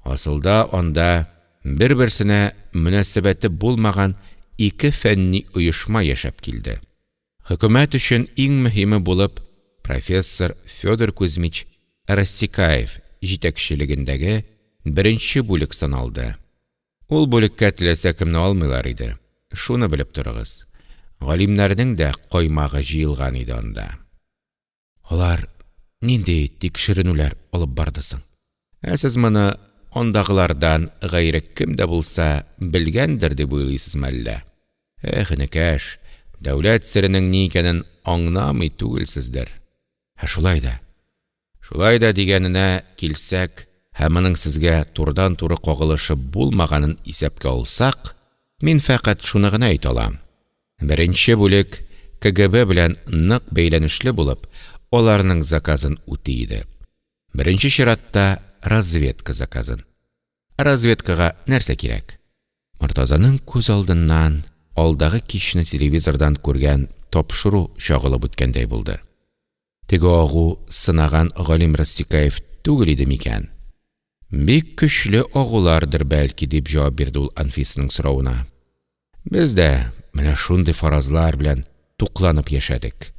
S1: Асылда анда бер-берсенә мөнәсәбәте булмаган ике фәнни оешма яшәп килде. Хөкүмәт өчен иң мөһиме булып профессор Фёдор Кузьмич Рассекаев җитәкчелегендәге беренче бүлек саналды. Ул бүлеккә теләсә кемне алмыйлар иде, шуны белеп торыгыз. Галимнәрнең дә каймагы җыелган иде анда. Алар нинди тикшеренүләр алып барды соң? Ә сез моны андагылардан гайре кем дә булса белгәндер дип уйлыйсызмы әллә? Эх, энекәш, дәүләт серенең ни икәнен аңнамый түгелсездер. Ә шулай да. Шулай да дигәненә килсәк һәм моның сезгә турыдан-туры кагылышы булмаганын исәпкә алсак, мин фәкать шуны гына әйтә алам: беренче бүлек КГБ белән нык бәйләнешле булып, аларның заказын үти иде. Беренче чиратта разведка заказын. Ә разведкага нәрсә кирәк? Мортазаның күз алдыннан алдагы кичне телевизордан күргән тапшыру чагылып үткәндәй булды. Теге агу сынаган галим Рассекаев түгел иде микән? Бик көчле агулардыр, бәлки, дип җавап бирде ул Анфисаның соравына. Без дә менә шундый фаразлар белән тукланып яшәдек.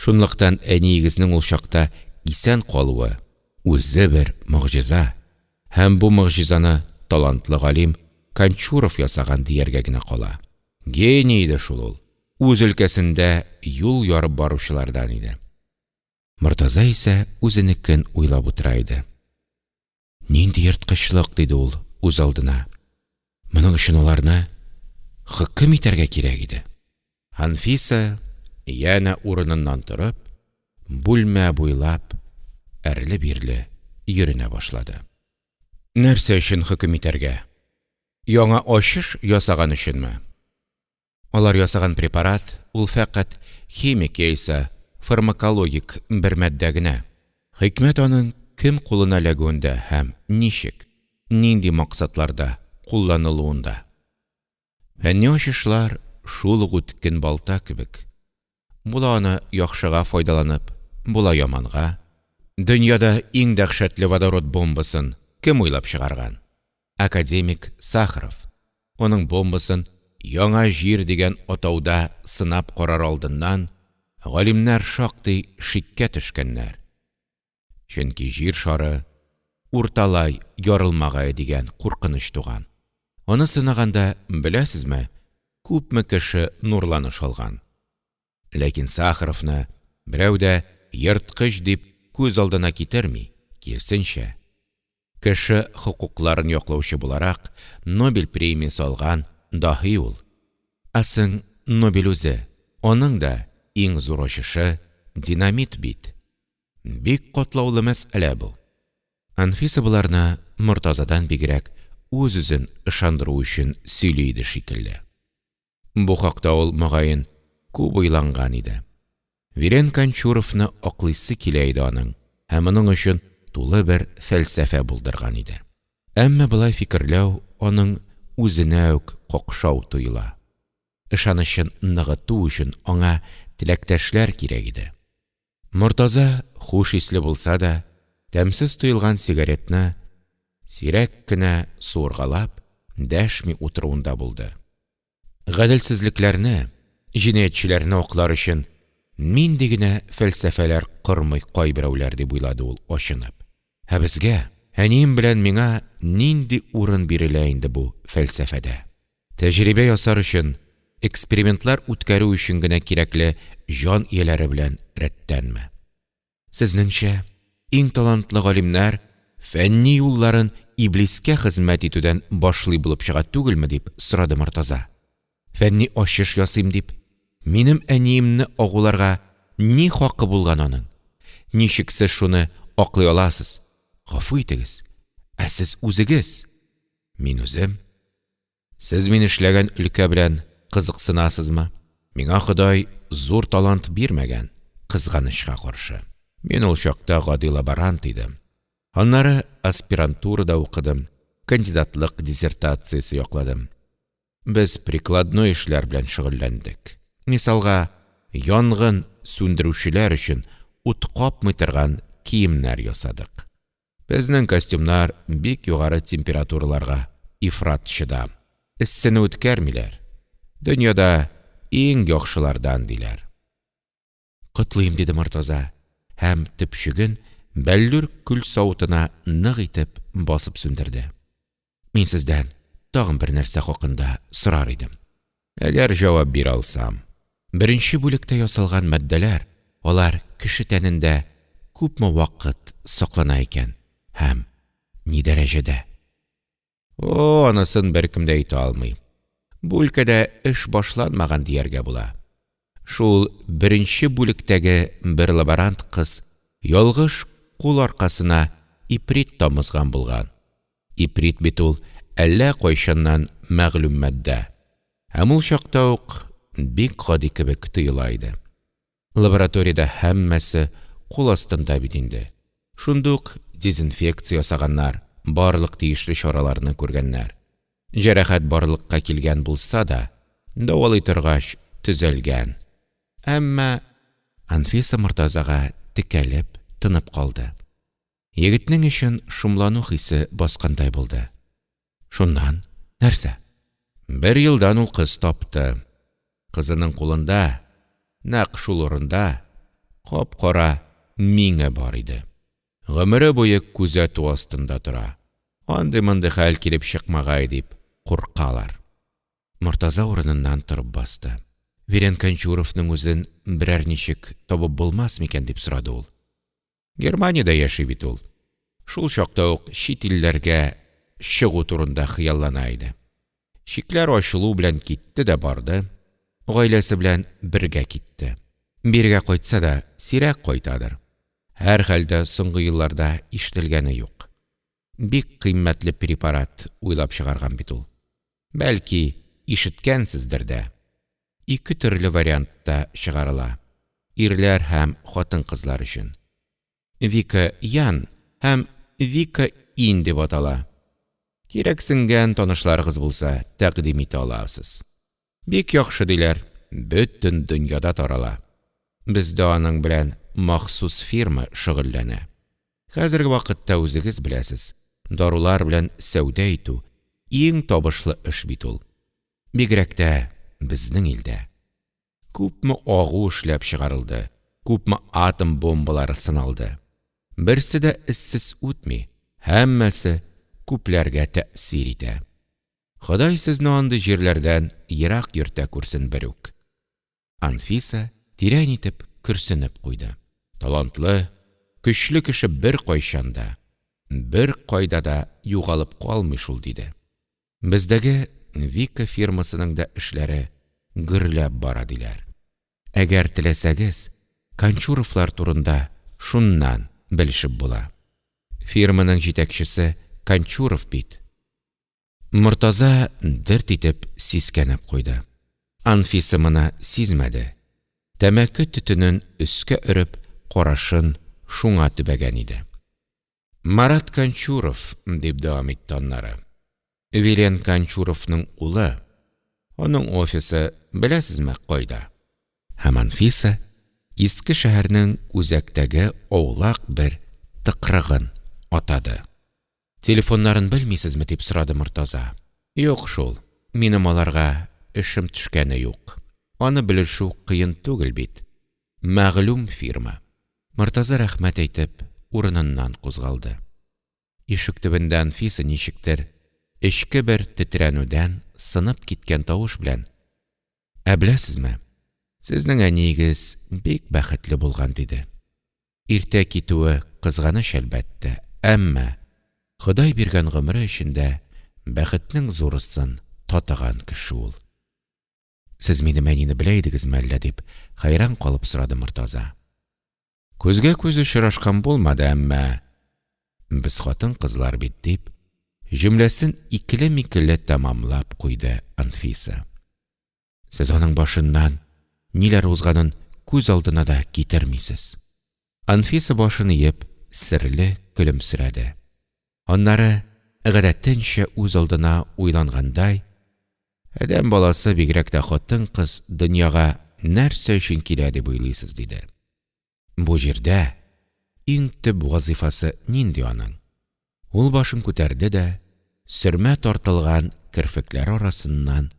S1: Шунлыктан әниегезнең ул чакта исән калуы үзе бер могҗиза. Һәм бу могҗизаны талантлы галим Кончуров ясаган дияргә генә кала. Гений иде шул ул, үз өлкәсендә юл ярып баручылардан иде. Мортаза исә үзенекен уйлап утыра иде. Нинди ерткычлык, диде ул үзалдына. Моның өчен аларны хөкем итәргә кирәк иде. Анфиса янә урыныннан торып, бүлмә буйлап әрле-бирле йөренә башлады. Нәрсә өчен хөкем итәргә? Яңа ачыш ясаган өченме? Алар ясаган препарат ул фәкать химик яисә фармакологик бер матдә генә. Хикмәт аның кем кулына эләгүендә һәм ничек, нинди максатларда кулланылуында. Фәнни ачышлар шул ук үткен балта кебек. Була аны яхшыга файдаланып, була яманга. Дөньяда иң дәһшәтле водород бомбасын кем уйлап чыгарган? Академик Сахаров. Аның бомбасын Яңа Җир дигән атауда сынап карар алдыннан галимнәр шактый шиккә төшкәннәр. Чөнки Җир шары урталай ярылмагае дигән куркыныч туган. Аны сынаганда, беләсезме, күпме кеше нурланыш алган? Ләкин Сахаровны берәү дә ерткыч дип күз алдына китерми, киресенчә, кеше хокукларын яклаучы буларак Нобель премиясе алган даһи ул. Ә соң Нобель үзе, аның да иң зур ачышы динамит бит. Бик катлаулы мәсьәлә бу. Анфиса боларны Мортазадан бигрәк үз-үзен ышандыру өчен сөйли иде шикелле. Бу хакта ул, мөгаен, күп уйланган иде. Вилен Кончуровны аклыйсы килә иде аның һәм моның өчен тулы бер фәлсәфә булдырган иде. Әмма болай фикерләү аның үзенә үк какшау тоела. Ышанычын ныгыту өчен аңа теләктәшләр кирәк иде. Мортаза, хуш исле булса да, тәмсез тоелган сигаретны сирәк кенә суыргалап, дәшми утыруында булды. Гаделсезлекләрне, җинаятьчеләрне аклар өчен нинди генә фәлсәфәләр кормый кайберәүләр, дип уйлады ул ачынып. Ә безгә, әнием белән миңа нинди урын бирелә инде бу фәлсәфәдә? Тәҗрибә ясар өчен, экспериментлар үткәрү өчен генә кирәкле җан ияләре белән рәттәнме? Сезнеңчә, иң талантлы галимнәр фәнни юлларын иблискә хезмәт итүдән башлый булып чыга түгелме? дип сорады Мортаза. Фәнни ачыш ясыйм дип, минем әниемне агуларга ни хакы булган аның? Ничек сез шуны аклый аласыз? Гафу итегез, ә сез үзегез? Мин үзем? Сез мин эшләгән өлкә белән кызыксынасызмы? Миңа Ходай зур талант бирмәгән, кызганычка каршы. Мин ул чакта гади лаборант идем. Аннары аспирантурада укыдым, кандидатлык диссертациясе якладым. Без прикладной эшләр белән шөгыльләндек. Мисалга, янгын сүндерүчеләр өчен ут капмый торган киемнәр ясадык. Безнең костюмнар бик югары температураларга ифрат чыдам, эссене үткәрмиләр, дөньяда иң яхшылардан, диләр. Котлыйм! – диде Мортаза һәм төпчеген бәллүр көл савытына нык итеп басып сүндерде. – Мин сездән тагын бер нәрсә хакында сорар идем. Әгәр җавап бирә алсам. Беренче бүлектә ясалган матдәләр алар кеше тәнендә күпме вакыт саклана икән һәм ни дәрәҗәдә? О, анысын беркем дә әйтә алмый. Бу өлкәдә эш башланмаган дияргә була. Шул беренче бүлектәге бер лаборант кыз ялгыш кул аркасына иприт тамызган булган. Иприт бит ул әллә кайчаннан мәгълүм матдә. Һәм ул чакта ук бик гади кебек тоела иде. Лабораториядә һәммәсе кул астында бит инде. Шундук ук дезинфекция ясаганнар, барлык тиешле чараларны күргәннәр. Җәрәхәт барлыкка килгән булса да, дәвалый торгач төзәлгән. Әмма Анфиса Мортазага текәлеп, тынып калды. Егетнең эчен шомлану хисе баскандай булды. Шуннан нәрсә? Бер елдан ул кыз тапты. Кызының кулында, нәкъ шул урында, кап-кара миңе бар иде. Гомере буе күзәтү астында тора. Андый-мондый хәл килеп чыкмагае дип куркалар. Мортаза урыныннан торып басты. Вилен Кончуровның үзен берәр ничек табып булмас микән? дип сорады ул. Германиядә яши бит ул. Шул чакта ук чит илләргә чыгу турында хыяллана иде. Чикләр ачылу белән китте дә барды. Гаиләсе белән бергә китте. Бирегә кайтса да, сирәк кайтадыр. Һәрхәлдә соңгы елларда ишетелгәне юк. Бик кыйммәтле препарат уйлап чыгарган бит ул. Бәлки, ишеткәнсездер дә. Ике төрле вариантта чыгарыла. Ирләр һәм хатын-кызлар өчен. Вика Ян һәм Вика Инь дип атала. Кирәксенгән танышларыгыз булса, тәкъдим итә аласыз. Бик яхшы диләр, бөтен дөньяда тарала. Бездә аның белән махсус фирма шөгыльләнә. Хәзерге вакытта үзегез беләсез, дарулар белән сәүдә итү иң табышлы эш бит ул. Бигрәк тә безнең илдә. Күпме агу эшләп чыгарылды, күпме атом бомбалары сыналды. Берсе дә эзсез үтми, һәммәсе күпләргә тәэсир итә. Ходай сезне андый җирләрдән ерак йөртә күрсен берүк. Анфиса тирән итеп көрсенеп куйды. Талантлы, көчле кеше беркайчан да, беркайда да югалып калмый шул, диде. Бездәге Вика фирмасының да эшләре гөрләп бара, диләр. Әгәр теләсәгез, Кончуровлар турында шуннан белешеп була. Фирманың җитәкчесе Кончуров бит. Мортаза дерт итеп сискәнеп куйды. Анфиса моны сизмәде. Тәмәке төтенен өскә өреп, карашын шуңа төбәгән иде. Марат Кончуров, дип дәвам итте аннары, Вилен Кончуровның улы. Аның офисы, беләсезме, кайда? Һәм Анфиса Иске шәһәрнең үзәктәге аулак бер тыкрыгын атады. Телефоннарын белмисезме? дип сорады Мортаза. Юк шул, минем аларга эшем төшкәне юк. Аны белешү кыен түгел бит. Мәгълүм фирма. Мортаза рәхмәт әйтеп, урыныннан кузгалды. Ишек төбендә Анфиса ничектер эчке бер тетрәнүдән сынып киткән тавыш белән: Ә беләсезме, сезнең әниегез бик бәхетле булган, диде. Иртә китүе кызганыч, әлбәттә, әмма Ходай биргән гомере эчендә бәхетнең зурысын татыган кеше ул. Сез минем әнине белә идегезме әллә? дип, хәйран калып сорады Мортаза. Күзгә-күз очрашкан булмады, әмма Без хатын-кызлар бит, дип, җөмләсен икеле-микеле тәмамлап куйды Анфиса. Сез аның башыннан ниләр узганын күз алдына да китермисез. Анфиса башын иеп, серле көлемсерәде. Аннары, гадәтенчә үзалдына уйлангандай: – Адәм баласы, бигрәк тә хатын-кыз, дөньяга нәрсә өчен килә дип уйлыйсыз? – диде. Бу җирдә иң төп вазифасы нинди аның? Ул башын күтәрде дә сөрмә тартылган керфекләре арасыннан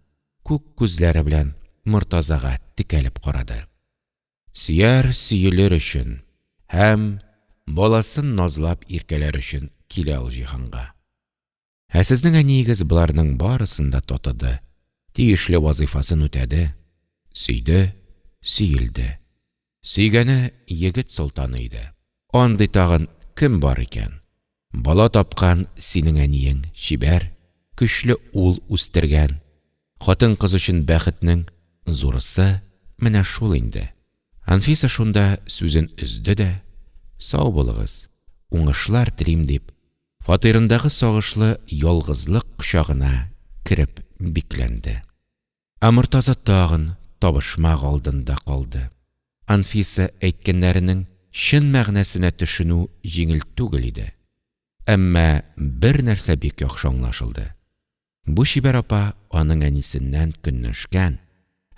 S1: күк күзләре белән Мортазага текәлеп карады. Сөяр, сөелер өчен һәм баласын назлап иркәләр өчен килә ул җиһанга. Ә сезнең әниегез боларның барысын да татыды, тиешле вазыйфасын үтәде, сөйде, сөелде. Сөйгәне егет солтаны иде. Андый тагын кем бар икән? Бала тапкан синең әниең, чибәр, көчле ул үстергән. Хатын-кыз өчен бәхетнең зурысы менә шул инде. Анфиса шунда сүзен өзде дә, сау булыгыз, уңышлар телим дип, фатирындагы сагышлы ялгызлык кочагына кереп бикләнде. Ә Мортаза тагын табышмак алдында калды. Анфиса әйткәннәренең чын мәгънәсенә төшенү җиңел түгел иде. Әмма бер нәрсә бик яхшы аңлашылды. Бу чибәр апа аның әнисеннән көнләшкән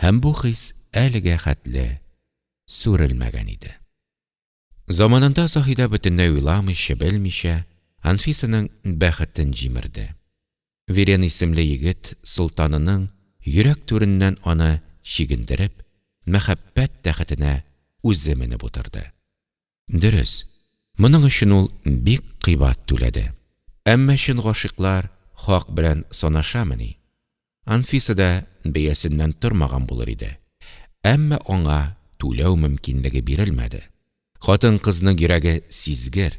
S1: һәм бу хис әлегә хәтле сүрелмәгән иде. Заманында Заһидә бөтенләй уйламыйча, белмичә, Анфисаның бәхетен җимерде. Вилен исемле егет солтанының йөрәк түреннән аны чигендереп, мәхәббәт тәхетенә үзе менеп утырды. Дөрес, моның өчен ул бик кыйбат түләде. Әмма чын гашыйклар хак белән санашамыни? Анфиса да бәясеннән тормаган булыр иде. Әмма аңа түләү мөмкинлеге бирелмәде. Хатын-кызның йөрәге сизгер,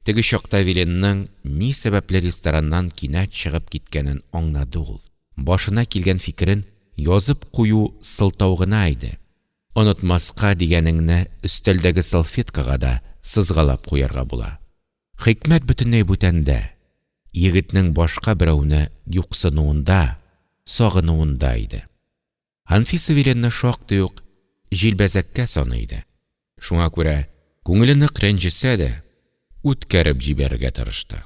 S1: теге чакта Виленның ни сәбәпле рестораннан кинәт чыгып киткәнен аңлады ул. Башына килгән фикерен язып кую сылтау гына иде. Онытмаска дигәнеңне өстәлдәге салфеткага да сызгалап куярга була. Хикмәт бөтенләй бүтәндә, егетнең башка берәүне юксынуында, сагынуында иде. Анфиса Виленны шактый ук җилбәзәккә саный иде. Шуңа күрә, күңеле нык рәнҗесә дә, үткәреп җибәрергә тырышты.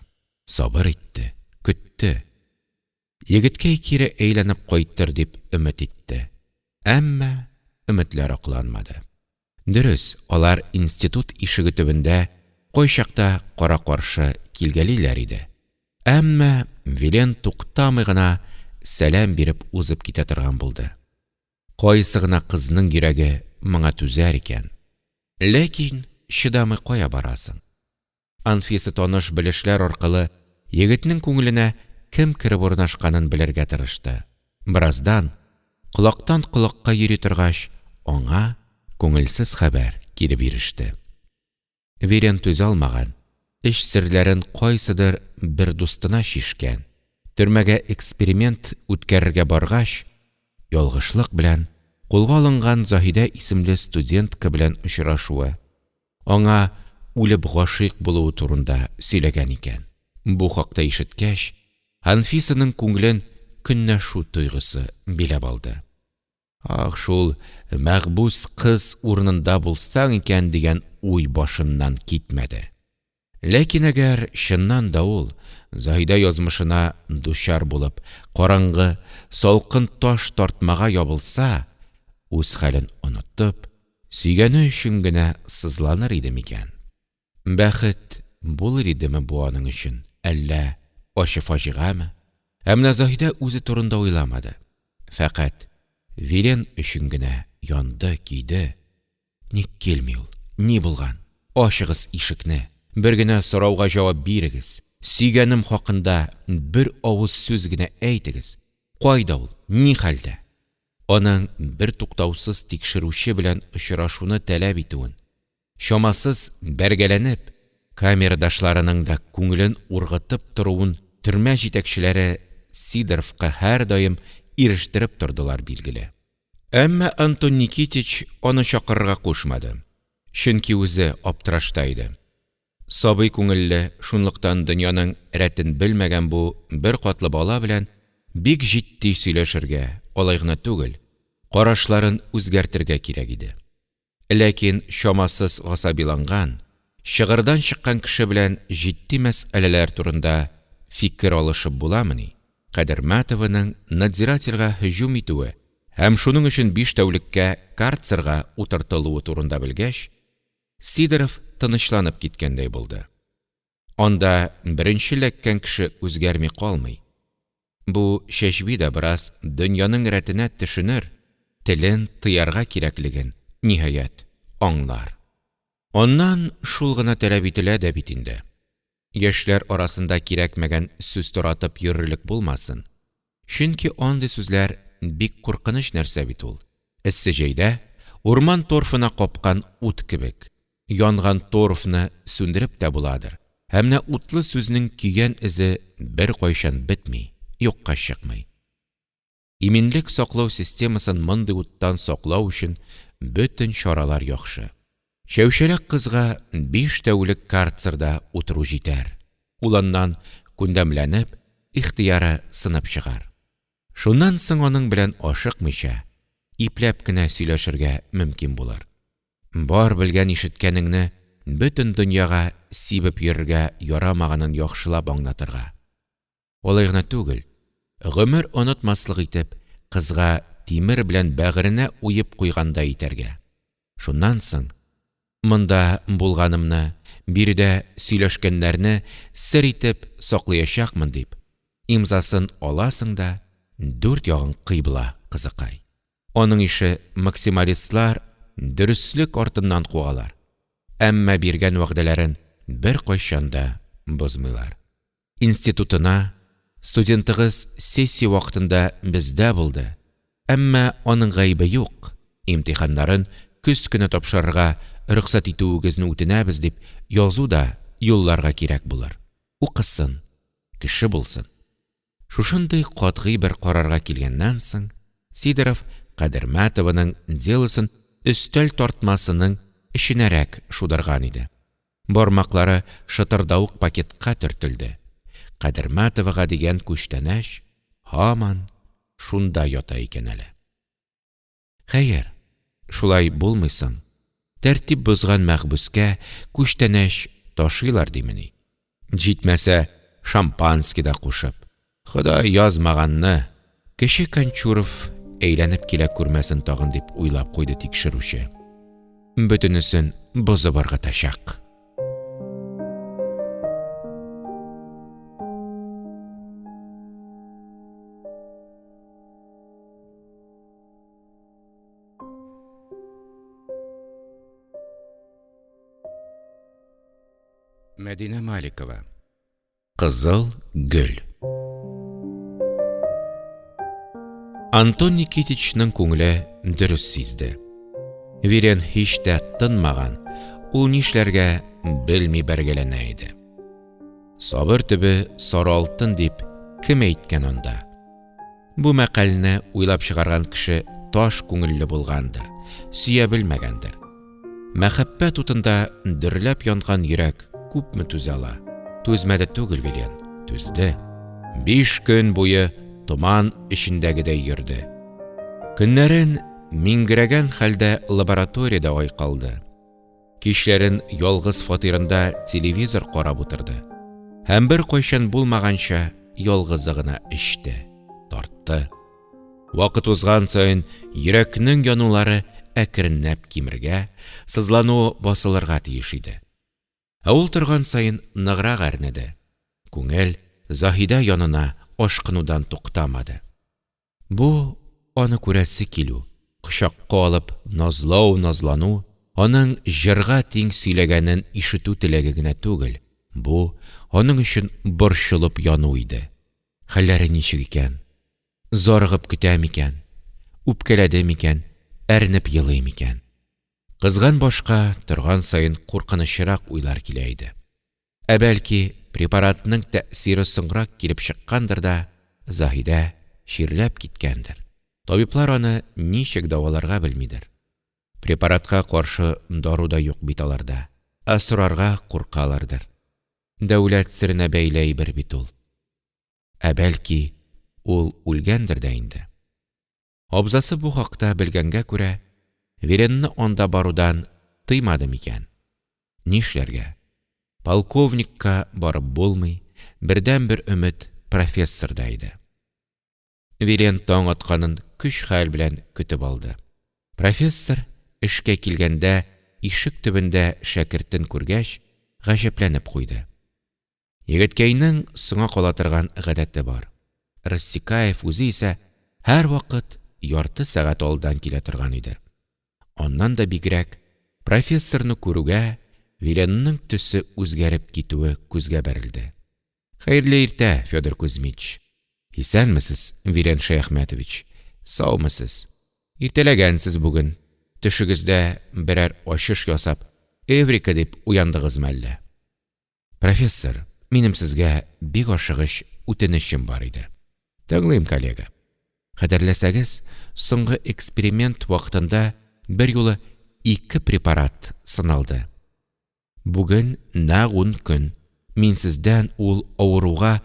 S1: Сабыр итте, көтте. Егеткәй кире әйләнеп кайтыр дип өмет итте. Әмма өметләр акланмады. Дөрес, алар институт ишеге төбендә кайчакта кара-каршы килгәлиләр иде. Әмма Вилен туктамый гына сәлам биреп узып китә торган булды. Кайсы гына кызның йөрәге моңа түзәр икән? Ләкин чыдамый кая барасың? Анфиса таныш-белешләр аркылы егетнең күңеленә кем кереп урнашканын белергә тырышты. Бераздан, колактан колакка йөри торгач, аңа күңелсез хәбәр килеп иреште. Вилен түзә алмаган, эч серләрен кайсыдыр бер дустына чишкән, төрмәгә эксперимент үткәрергә баргач, ялгышлык белән кулга алынган Заһидә исемле студентка белән очрашуы, аңа үлеп гашыйк булуы турында сөйләгән икән. Бу хакта ишеткәч, Анфисаның күңелен көнләшү тойгысы биләп алды. Ах, шул мәхбүс кыз урынында булсаң икән дигән уй башыннан китмәде. Ләкин әгәр чыннан да ул, Заһидә язмышына дучар булып, караңгы, салкын таш тартмага ябылса, үз хәлен онытып, сөйгәне өчен генә сызланыр иде микән? Бәхет булыр идеме бу аның өчен, әллә ачы фаҗигамы? Ә менә Заһидә үзе турында уйламады. Фәкать Вилен өчен генә янды, көйде. Ник килми ул? Ни булган? Ачыгыз ишекне! Бер генә сорауга җавап бирегез! Сөйгәнем хакында бер авыз сүз генә әйтегез! Кайда ул? Ни хәлдә? Аның бертуктаусыз тикшерүче белән очрашуны таләп итүен, чамасыз бәргәләнеп, камерадашларының да күңелен ургытып торуын төрмә җитәкчеләре Сидоровка һәрдаим ирештереп тордылар, билгеле. Әмма Антон Никитич аны чакырырга кушмады, чөнки үзе аптырашта иде. Сабый күңелле, шунлыктан дөньяның рәтен белмәгән бу беркатлы бала белән бик җитди сөйләшергә, алай гына түгел, карашларын үзгәртергә кирәк иде. Ләкин чамасыз гасабиланган, Чыгырдан чыккан кеше белән җитди мәсьәләләр турында фикер алышып буламыни?! Кадермәтованың надзирательгә һөҗүм итүе һәм шуның өчен биш тәүлеккә карцерга утыртылуы турында белгәч, Сидоров тынычланып киткәндәй булды: анда беренче эләккән кеше үзгәрми калмый, бу чәчби дә бераз дөньяның рәтенә төшенер, телен тыярга кирәклеген, ниһаять, аңлар. Аннан шул гына таләп ителә дә бит инде. Яшьләр арасында кирәкмәгән сүз таратып йөрерлек булмасын. Чөнки андый сүзләр бик куркыныч нәрсә бит ул. Эссе җәйдә урман торфына капкан ут кебек. Янган торфны сүндереп тә буладыр, ә менә утлы сүзнең көйгән эзе беркайчан бетми, юкка чыкмый. Иминлек саклау системасын мондый уттан саклау өчен бөтен чаралар яхшы. Чәүчәләк кызга биш тәүлек карцерда утыру җитәр, ул аннан күндәмләнеп, ихтыяры сынып чыгар. Шуннан соң аның белән ашыкмыйча, ипләп кенә сөйләшергә мөмкин булыр. Бар белгән-ишеткәнеңне бөтен дөньяга сибеп йөрергә ярамаганын яхшылап аңлатырга. Алай гына түгел, гомер онытмаслык итеп, кызга тимер белән бәгыренә уеп куйгандай итәргә. Шуннан соң, монда булганымны, биредә сөйләшкәннәрне сер итеп саклаячакмын дип, имзасын аласың да, дүрт ягың кыйбла, кызыкай. Аның ише максималистлар дөреслек артыннан куалар, әмма биргән вәгъдәләрен беркайчан да бозмыйлар. Институтына, студентыгыз сессия вакытында бездә булды, әмма аның гаебе юк, имтиханнарын көз көне тапшырырга рөхсәт итүегезне үтенәбез дип язу да юлларга кирәк булыр. Укысын, кеше булсын. Шушындый катгый бер карарга килгәннән соң, Сидоров Кадермәтованың делосын өстәл тартмасының эченәрәк шудырган иде. Бармаклары шытырдавык пакетка төртелде. Кадермәтовага дигән күчтәнәч һаман шунда ята икән әле. Хәер, шулай булмый соң, тәртип бозган мәхбүскә күчтәнәч ташыйлар димени? Җитмәсә, шампанский да кушып. Ходай язмаганны! Кече Кончуров әйләнеп килә күрмәсен тагын, дип уйлап куйды тикшерүче. Бөтенесен бозып ыргытачак. Мәдинә Маликова. Кызыл гөл. Антон Никитичның күңеле дөрес сизде. Вирен һич тә тынмаган, ул нишләргә белми бәргәләнә иде. Сабыр төбе сары алтын дип кем әйткән анда? Бу мәкальне уйлап чыгарган кеше таш күңелле булгандыр, сөя белмәгәндер. Мәхәббәт утында дөрләп янган йөрәк күпме түзә ала? Түзмәде түгел Вилен, түзде. Биш көн буе томан эчендәгедәй йөрде. Көннәрен миңгерәгән хәлдә лабораториядә айкалды. Кичләрен ялгыз фатирында телевизор карап утырды. Һәм беркайчан булмаганча ялгызы гына эчте, тартты. Вакыт узган саен йөрәкнең янулары әкренләп кимергә, сызлануы басылырга тиеш иде. Ә ул торган саен ныграк әрнеде. Күңел Заһидә янына ашкынудан туктамады. Бу аны күрәсе килү, кочакка алып назлау-назлану, аның җырга тиң сөйләгәнен ишетү теләге генә түгел, бу аның өчен борчылып яну иде. Хәлләре ничек икән? Зарыгып көтә микән? Үпкәләде микән? Әрнеп елый микән? Кызган башка торган саен куркынычрак уйлар килә иде. Ә бәлки, препаратның тәэсире соңрак килеп чыккандыр да, Заһидә чирләп киткәндер. Табиблар аны ничек дәваларга белмидер. Препаратка каршы дару да юк бит аларда, ә сорарга куркалардыр. Дәүләт серенә бәйле әйбер бит ул. Ә бәлки, ул үлгәндер дә инде. Абзасы бу хакта белгәнгә күрә, Веренны анда барудан тыймады микән? Нишләргә? Полковникка барып булмый, бердәнбер өмет профессорда иде. Вилен таң атканын көч-хәл белән көтеп алды. Профессор эшкә килгәндә ишек төбендә шәкертен күргәч гаҗәпләнеп куйды. Егеткәйнең соңга кала торган гадәте бар, Рассекаев үзе исә һәрвакыт ярты сәгать алдан килә торган иде. Аннан да бигрәк, профессорны күрүгә, Виленның төсе үзгәреп китүе күзгә бәрелде. – Хәерле иртә, Федор Кузьмич! Исәнмесез, Вилен Шәяхмәтович! Саумысыз! Иртәләгәнсез бүген. Төшегездә берәр ачыш ясап, эврика дип уяндыгызмы әллә? Профессор, минем сезгә бик ашыгыч үтенечем бар иде. Тыңлыйм, коллега. Хәтерләсәгез, соңгы эксперимент вакытында берьюлы ике препарат сыналды. Бүген нәкъ ун көн. Мин сездән ул авыруга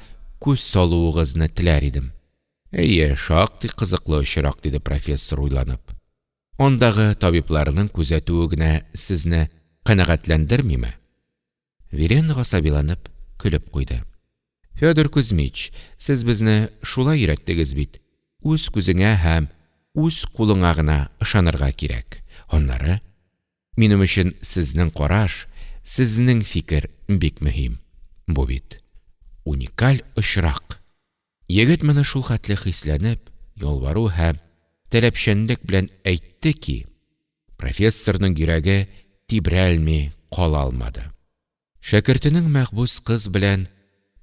S1: күз салуыгызны теләр идем. Әйе, шактый кызыклы очрак, диде профессор уйланып. Андагы табибларның күзәтүе генә сезне канәгатьләндермиме? Вилен гасабиланып көлеп куйды. Федор Кузьмич, сез безне шулай өйрәттегез бит, үз күзеңә һәм үз кулыңа гына ышанырга кирәк. Аннары, минем өчен сезнең караш, сезнең фикер бик мөһим. Бу бит уникаль очрак. Егет моны шулхәтле хисләнеп, ялвару һәм таләпчәнлек белән әйтте ки, профессорның йөрәге тибрәлми кала алмады. Шәкертенең мәхбүс кыз белән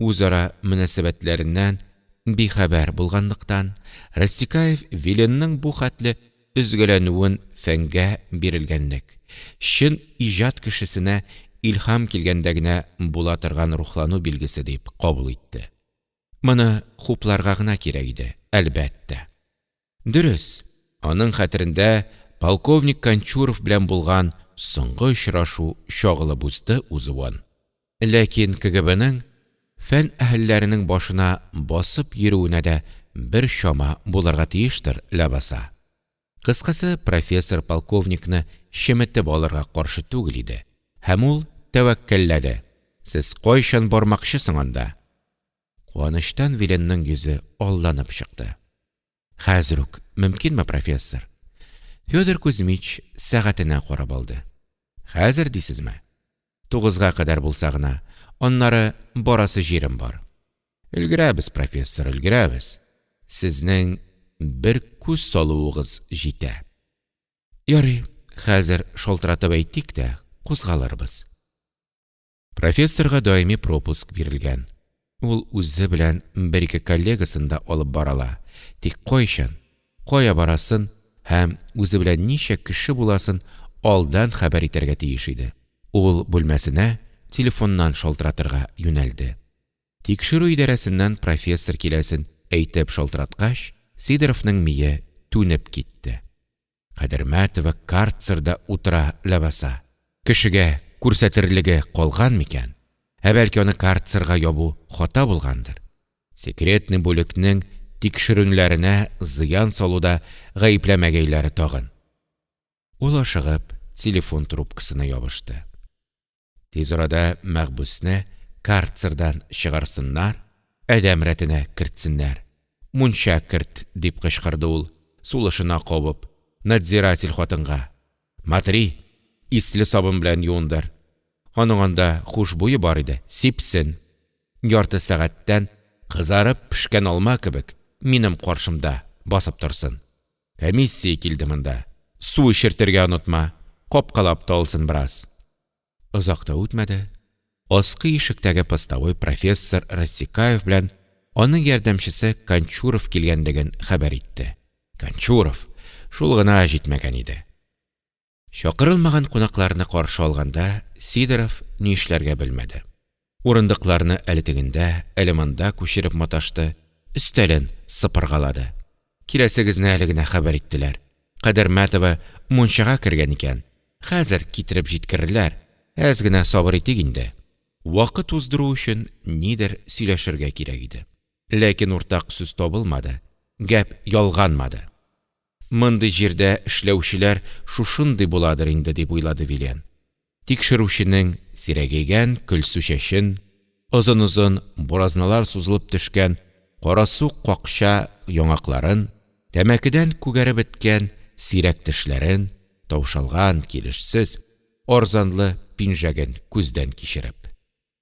S1: үзара мөнәсәбәтләреннән бихәбәр булганлыктан, Рассекаев Виленның бу хәтле өзгәләнүен фәнгә бирелгәнлек, чын иҗат кешесенә илһам килгәндә генә була торган рухлану билгесе дип кабул итте. Моны хупларга гына кирәк иде, әлбәттә. Дөрес, аның хәтерендә полковник Кончуров белән булган соңгы очрашу чагылып узды узуын. Ләкин КГБның фән әһелләренең башына басып йөрүенә дә бер чама булырга тиештер, ләбаса. Кыскасы, профессор полковникны чеметеп алырга каршы түгел иде, һәм ул тәвәккәлләде: Сез кайчан бармакчы соң анда? Куанычтан Виленның йөзе алланып чыкты. Хәзер үк мөмкинме, профессор? Федор Кузьмич сәгатенә карап алды. Хәзер дисезме? Тугызга кадәр булса гына, аннары барасы җирем бар. Өлгерәбез, профессор, өлгерәбез. Сезнең бер күз салуыгыз җитә. Ярый, хәзер шалтыратып әйтик тә, кузгалырбыз. Профессорга даими пропуск бирелгән. Ул үзе белән бер-ике коллегасын да алып бара ала, тик кайчан, кая барасын һәм үзе белән ничә кеше буласын алдан хәбәр итәргә тиеш иде. Ул бүлмәсенә телефоннан шалтыратырга юнәлде. Тикшерү идарәсеннән профессор киләсен әйтеп шалтыраткач, Сидоровның мие түнеп китте. Кадермәтова карцерда утыра ләбаса! Кешегә күрсәтерлеге калган микән? Ә бәлки аны карцерга ябу хата булгандыр? Секретный бүлекнең тикшеренүләренә зыян салуда гаепләмәгәйләре тагын. Ул ашыгып телефон трубкасына ябышты. Тиз арада мәхбүсне карцердан чыгарсыннар, адәм рәтенә кертсеннәр. Мунча керт! – дип кычкырды ул, сулышына кабып, надзиратель хатынга. Матри, исле сабын белән юындыр. Аның анда хушбуе бар иде, сипсен. Ярты сәгатьтән кызарып пешкән алма кебек минем каршымда басып торсын. Комиссия килде монда. Су эчертергә онытма, капкалап та алсын бераз. Озак та үтмәде, аскы ишектәге постовой профессор Рассекаев белән аның ярдәмчесе Кончуров килгәнлеген хәбәр итте. Кончуров! Шул гына җитмәгән иде. Чакырылмаган кунакларны каршы алганда, Сидоров ни эшләргә белмәде. Урындыкларны әле тегендә, әле монда күчереп маташты, өстәлен сыпыргалады. Киләсегезне әле генә хәбәр иттеләр. Кадермәтова мунчага кергән икән. Хәзер китереп җиткерерләр. Әз генә сабыр итик инде. Вакыт уздыру өчен нидер сөйләшергә кирәк иде. Ләкин уртак сүз табылмады, гәп ялганмады. Мондый җирдә эшләүчеләр шушындый буладыр инде, дип уйлады Вилен. Тикшерүченең сирәгәйгән көлсу чәчен, озын-озын буразналар сузылып төшкән карасу какча яңакларын, тәмәкедән күгәреп беткән сирәк тешләрен, таушалган, килешсез, арзанлы пинжәген күздән кичереп.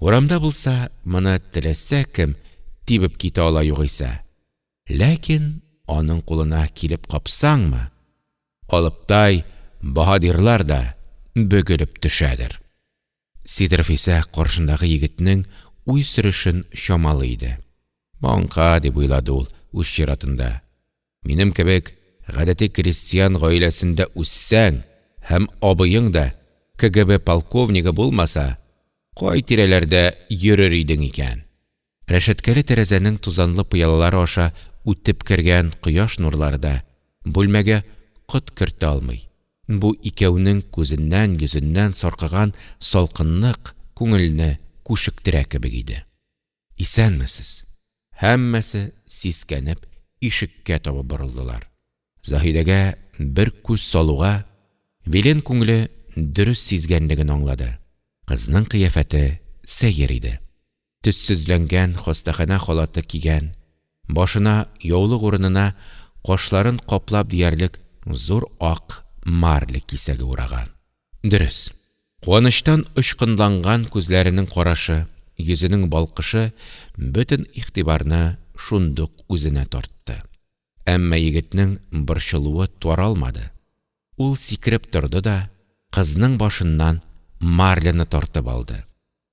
S1: Урамда булса, моны теләсә кем тибеп китә ала югыйсә, ләкин аның кулына килеп капсаңмы, алыптай баһадирлар да бөгелеп төшәдер. Сидоров исә каршындагы егетнең уй сөрешен чамалый иде. «Маңка, – дип уйлады ул үз чиратында, – минем кебек гадәти крестьян гаиләсендә үссәң һәм абыең да КГБ полковнигы булмаса, кай тирәләрдә йөрер идең икән?» Рәшәткәле тәрәзәнең тузанлы пыялалары аша үтеп кергән кояш нурлары да бүлмәгә кот кертә алмый, бу икәүнең күзеннән-йөзеннән саркыган салкынлык күңелне күшектерә кебек иде. Исәнмесез! Һәммәсе сискәнеп ишеккә таба борылдылар. Заһидәгә бер күз салуга, Вилен күңеле дөрес сизгәнлеген аңлады. Кызның кыяфәте сәер иде. Төссезләнгән хастаханә халаты кигән, башына яулык урынына кашларын каплап диярлек зур ак марля кисәге ураган. Дөрес, куанычтан очкынланган күзләренең карашы, йөзенең балкышы бөтен игътибарны шундук үзенә тартты. Әмма егетнең борчылуы таралмады. Ул сикереп торды да кызның башыннан марляны тартып алды.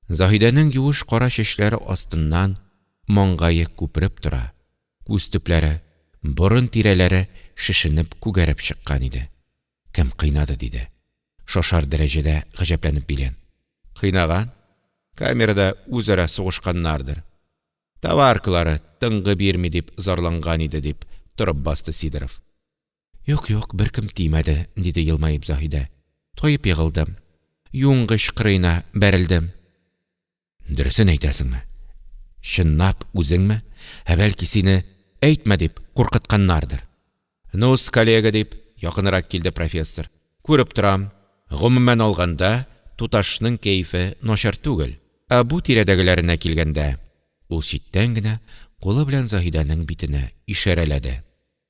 S1: Заһидәнең юеш кара чәчләре астыннан маңгае күпереп тора, күз төпләре, борын тирәләре шешенеп күгәреп чыккан иде. Кем кыйнады? – диде, шашар дәрәҗәдә гаҗәпләнеп Вилен. Кыйнаган? Камерада үзара сугышканнардыр. Товаркалары тынгы бирми дип зарланган иде, – дип торып басты Сидоров. Юк, юк, беркем тимәде, – диде елмаеп Заһидә. Таеп егылдым. Юынгыч кырыена бәрелдем. Дөресен әйтәсеңме? Чынлап үзеңме? Ә бәлки сине әйтмә дип куркытканнардыр? Ну-с, коллега, – дип, якынрак килде профессор, – күреп торам, гомумән алганда, туташның кәефе начар түгел. Ә бу тирәдәгеләренә килгәндә, ул читтән генә кулы белән Заһидәнең битенә ишарәләде.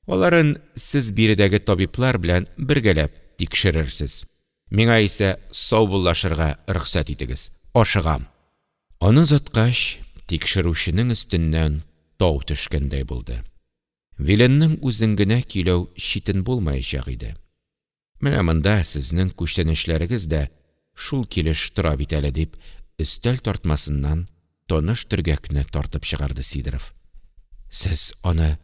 S1: Аларын сез биредәге табиблар белән бергәләп тикшерерсез. Миңа исә саубуллашырга рөхсәт итегез, ашыгам. Аны озаткач, тикшерүченең өстеннән тау төшкәндәй булды. Виленның үзен генә көйләү читен булмаячак иде. Менә монда сезнең күчтәнәчләрегез дә шул килеш тора бит әле, – дип, өстәл тартмасыннан таныш төргәкне тартып чыгарды Сидоров. Сез аны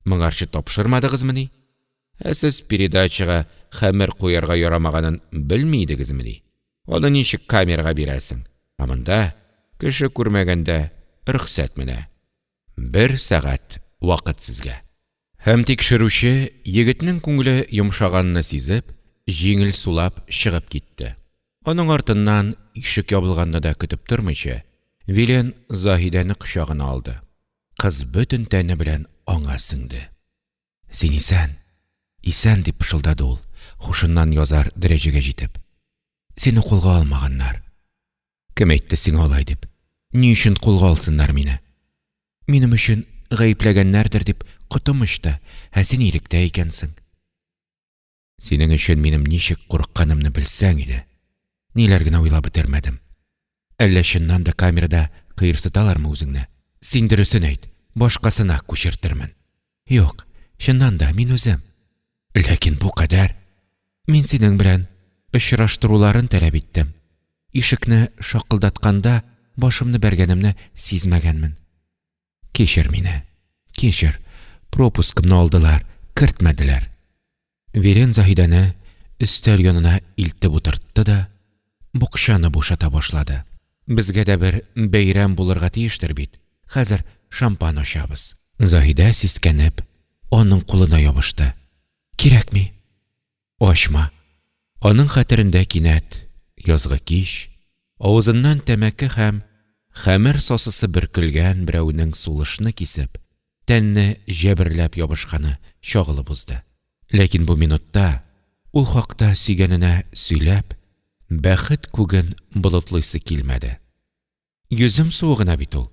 S1: моңарчы тапшырмадыгызмыни? Ә сез передачага хәмер куярга ярамаганын белми идегезмени? Аны ничек камерага бирәсең? Ә монда, кеше күрмәгәндә, рөхсәт менә. Бер сәгать вакыт сезгә. Һәм тикшерүче, егетнең күңеле йомшаганны сизеп, җиңел сулап чыгып китте. Аның артыннан ишек ябылганны да көтеп тормыйча, Вилен Заһидәне кочагына алды. Кыз бөтен тәне белән аңа сеңде. Син исән, исән, – дип пышылдады ул, һушыннан язар дәрәҗәгә җитеп. Сине кулга алмаганнар. Кем әйтте сиңа алай дип? Ни өчен кулга алсыннар мине? Минем өчен гаепләгәннәрдер дип котым очты, ә син иректә икәнсең. Синең өчен минем ничек курыкканымны белсәң иде. Ниләр генә уйлап бетермәдем. Әллә чыннан да камерада кыерсыталармы үзеңне? Син дөресен әйт, башкасына күчертермен. Юк, чыннан да, мин үзем. Ләкин бу кадәр. Мин синең белән очраштыруларын таләп иттем. Ишекне шакылдатканда башымны бәргәнемне сизмәгәнмен. Кичер мине, кичер, пропускымны алдылар, кертмәделәр. Вилен Заһидәне өстәл янына илтеп утыртты да букчаны бушата башлады. Безгә дә бер бәйрәм булырга тиештер бит, хәзер шампан ачабыз. Заһидә, сискәнеп, аның кулына ябышты. Кирәкми. Ачма. Аның хәтерендә кинәт язгы кич, авызыннан тәмәке һәм хәмер сасысы бөркелгән берәүнең сулышны кисеп, тәнне җәберләп ябышканы чагылып узды. Ләкин бу минутта ул хакта сөйгәненә сөйләп, бәхет күген болытлыйсы килмәде. Йөзем суы гына бит ул.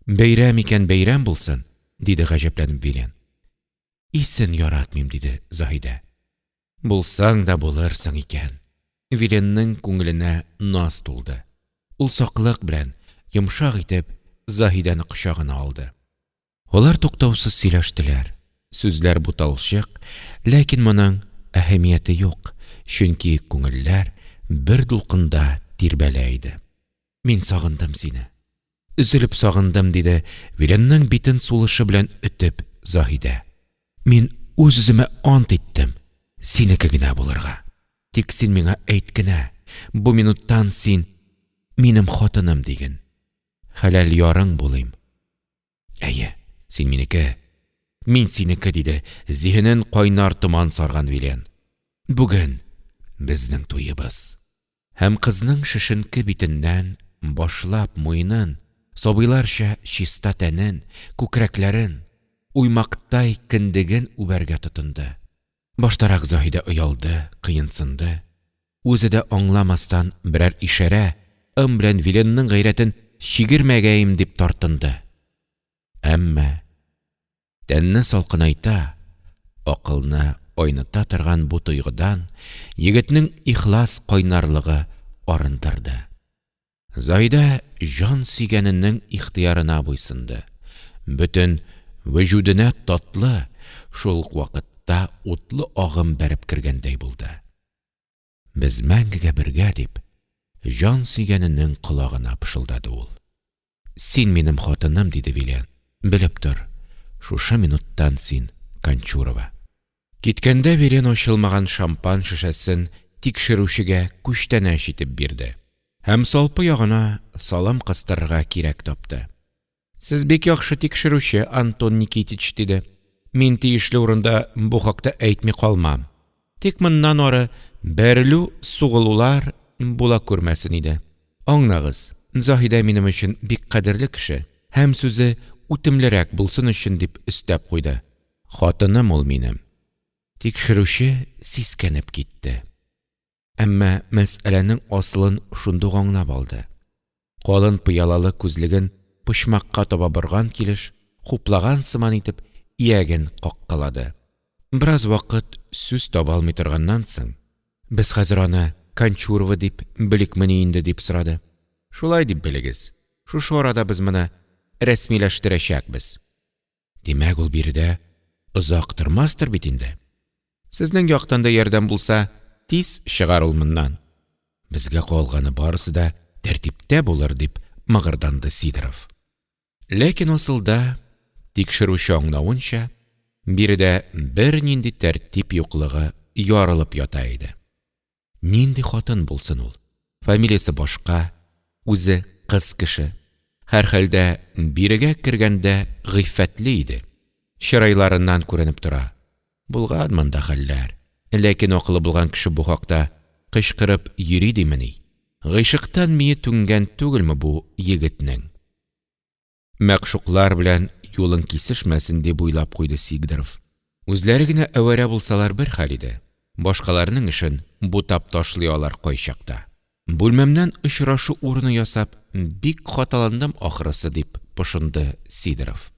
S1: Бәйрәм икән бәйрәм булсын, диде гаҗәпләнеп Вилен. Исен яратмыйм, диде Заһидә. Булсаң да булырсың икән. Виленның күңеленә наз тулды. Ул саклык белән, йомшак итеп, Заһидәне кочагына алды. Алар туктаусыз сөйләштеләр. Сүзләр буталчык, ләкин моның әһәмияте юк, чөнки күңелләр бер дулкында тирбәлә иде. Мин сагындым сине. Өзелеп сагындым, диде Виленның битен сулышы белән өтеп Заһидә. Мин үз-үземә ант иттем, синеке генә булырга. Тик син миңа әйт кенә, бу минуттан син минем хатыным диген. Хәләл ярың булыйм. Әйе, син минеке, мин синеке, диде зиһенен кайнар томан сарган Вилен. Бүген безнең туебыз. Һәм кызның шешенке битеннән башлап муенын, сабыйларча чиста тәнен, күкрәкләрен, уймактай кендеген үбәргә тотынды. Баштарак Заһидә оялды, кыенсынды. Үзе дә аңламастан берәр ишарә, ым белән Виленның гайрәтен чигермәгәем дип тартынды. Әмма тәнне салкынайта, акылны айныта торган бу тойгыдан егетнең ихлас кайнарлыгы арындырды. Заһидә җан сөйгәненең ихтыярына буйсынды, бөтен вөҗүденә татлы, шул ук вакытта утлы агым бәреп кергәндәй булды. Без мәңгегә бергә, дип, җан сөйгәненең колагына пышылдады ул. Син минем хатыным, диде Вилен. Белеп тор, шушы минуттан син Кончурова. Киткәндә Вилен ачылмаган шампан шешәсен тикшерүчегә күчтәнәч итеп бирде һәм салпы ягына салам кыстырырга кирәк тапты. Сез бик яхшы тикшерүче, Антон Никитич, диде. Мин тиешле урында бу хакта әйтми калмам. Тик моннан ары бәрелү-сугылулар була күрмәсен иде. Аңлагыз, Заһидә минем өчен бик кадерле кеше һәм сүзе үтемлерәк булсын өчен дип өстәп куйды. Хатыным ул минем. Тикшерүче сискәнеп китте. Әмма мәсьәләнең асылын шундук аңлап алды. Калын пыялалы күзлеген почмакка таба борган килеш, хуплаган сыман итеп, ияген каккалады. Бераз вакыт сүз таба алмый торганнан соң, Без хәзер аны Кончурова дип беликмени инде? дип сорады. Шулай дип белегез. Шушы арада без моны рәсмиләштерәчәкбез. Димәк, ул биредә озак тормастыр бит инде? Сезнең яктан да ярдәм булса, тиз чыгар ул моннан. Безгә калганы барысы да тәртиптә булыр, дип мыгырданды Сидоров. Ләкин асылда, тикшерүче аңлавынча, биредә бернинди тәртип юклыгы ярылып ята иде. Нинди хатын булсын ул? Фамилиясе башка, үзе кыз кеше. Һәрхәлдә, бирегә кергәндә гыйффәтле иде. Чырайларыннан күренеп тора. Булган монда хәлләр. Ләкин акылы булган кеше бу хакта кычкырып йөри димени? Гыйшыктан мие түнгән түгелме бу егетнең? Мәгъшуклар белән юлың кисешмәсен, дип уйлап куйды Сигдоров. Үзләре генә әвәрә булсалар бер хәл иде, башкаларның эшен бутап ташлый алар кайчакта. Бүлмәмнән очрашу урыны ясап, бик хаталандым ахрысы, дип пошынды Сидоров.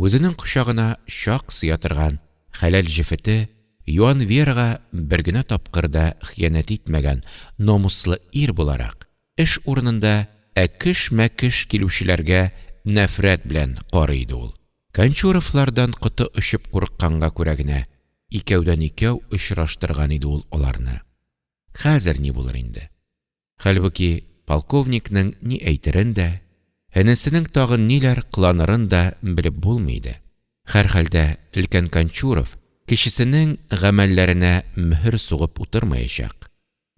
S1: Үзенең кочагына чак сыя торган хәләл җефете юан Верага бер генә тапкыр да хыянәт итмәгән намуслы ир буларак, эш урынында әкеш-мәкеш килүчеләргә нәфрәт белән карый иде ул. Кончуровлардан коты очып курыкканга күрә генә икәүдән-икәү очраштырган иде ул аларны. Хәзер ни булыр инде? Хәлбуки, полковникның ни әйтерен дә, энесенең тагын ниләр кыланырын да белеп булмый иде. Һәрхәлдә, өлкән Кончуров кечесенең гамәлләренә мөһер сугып утырмаячак.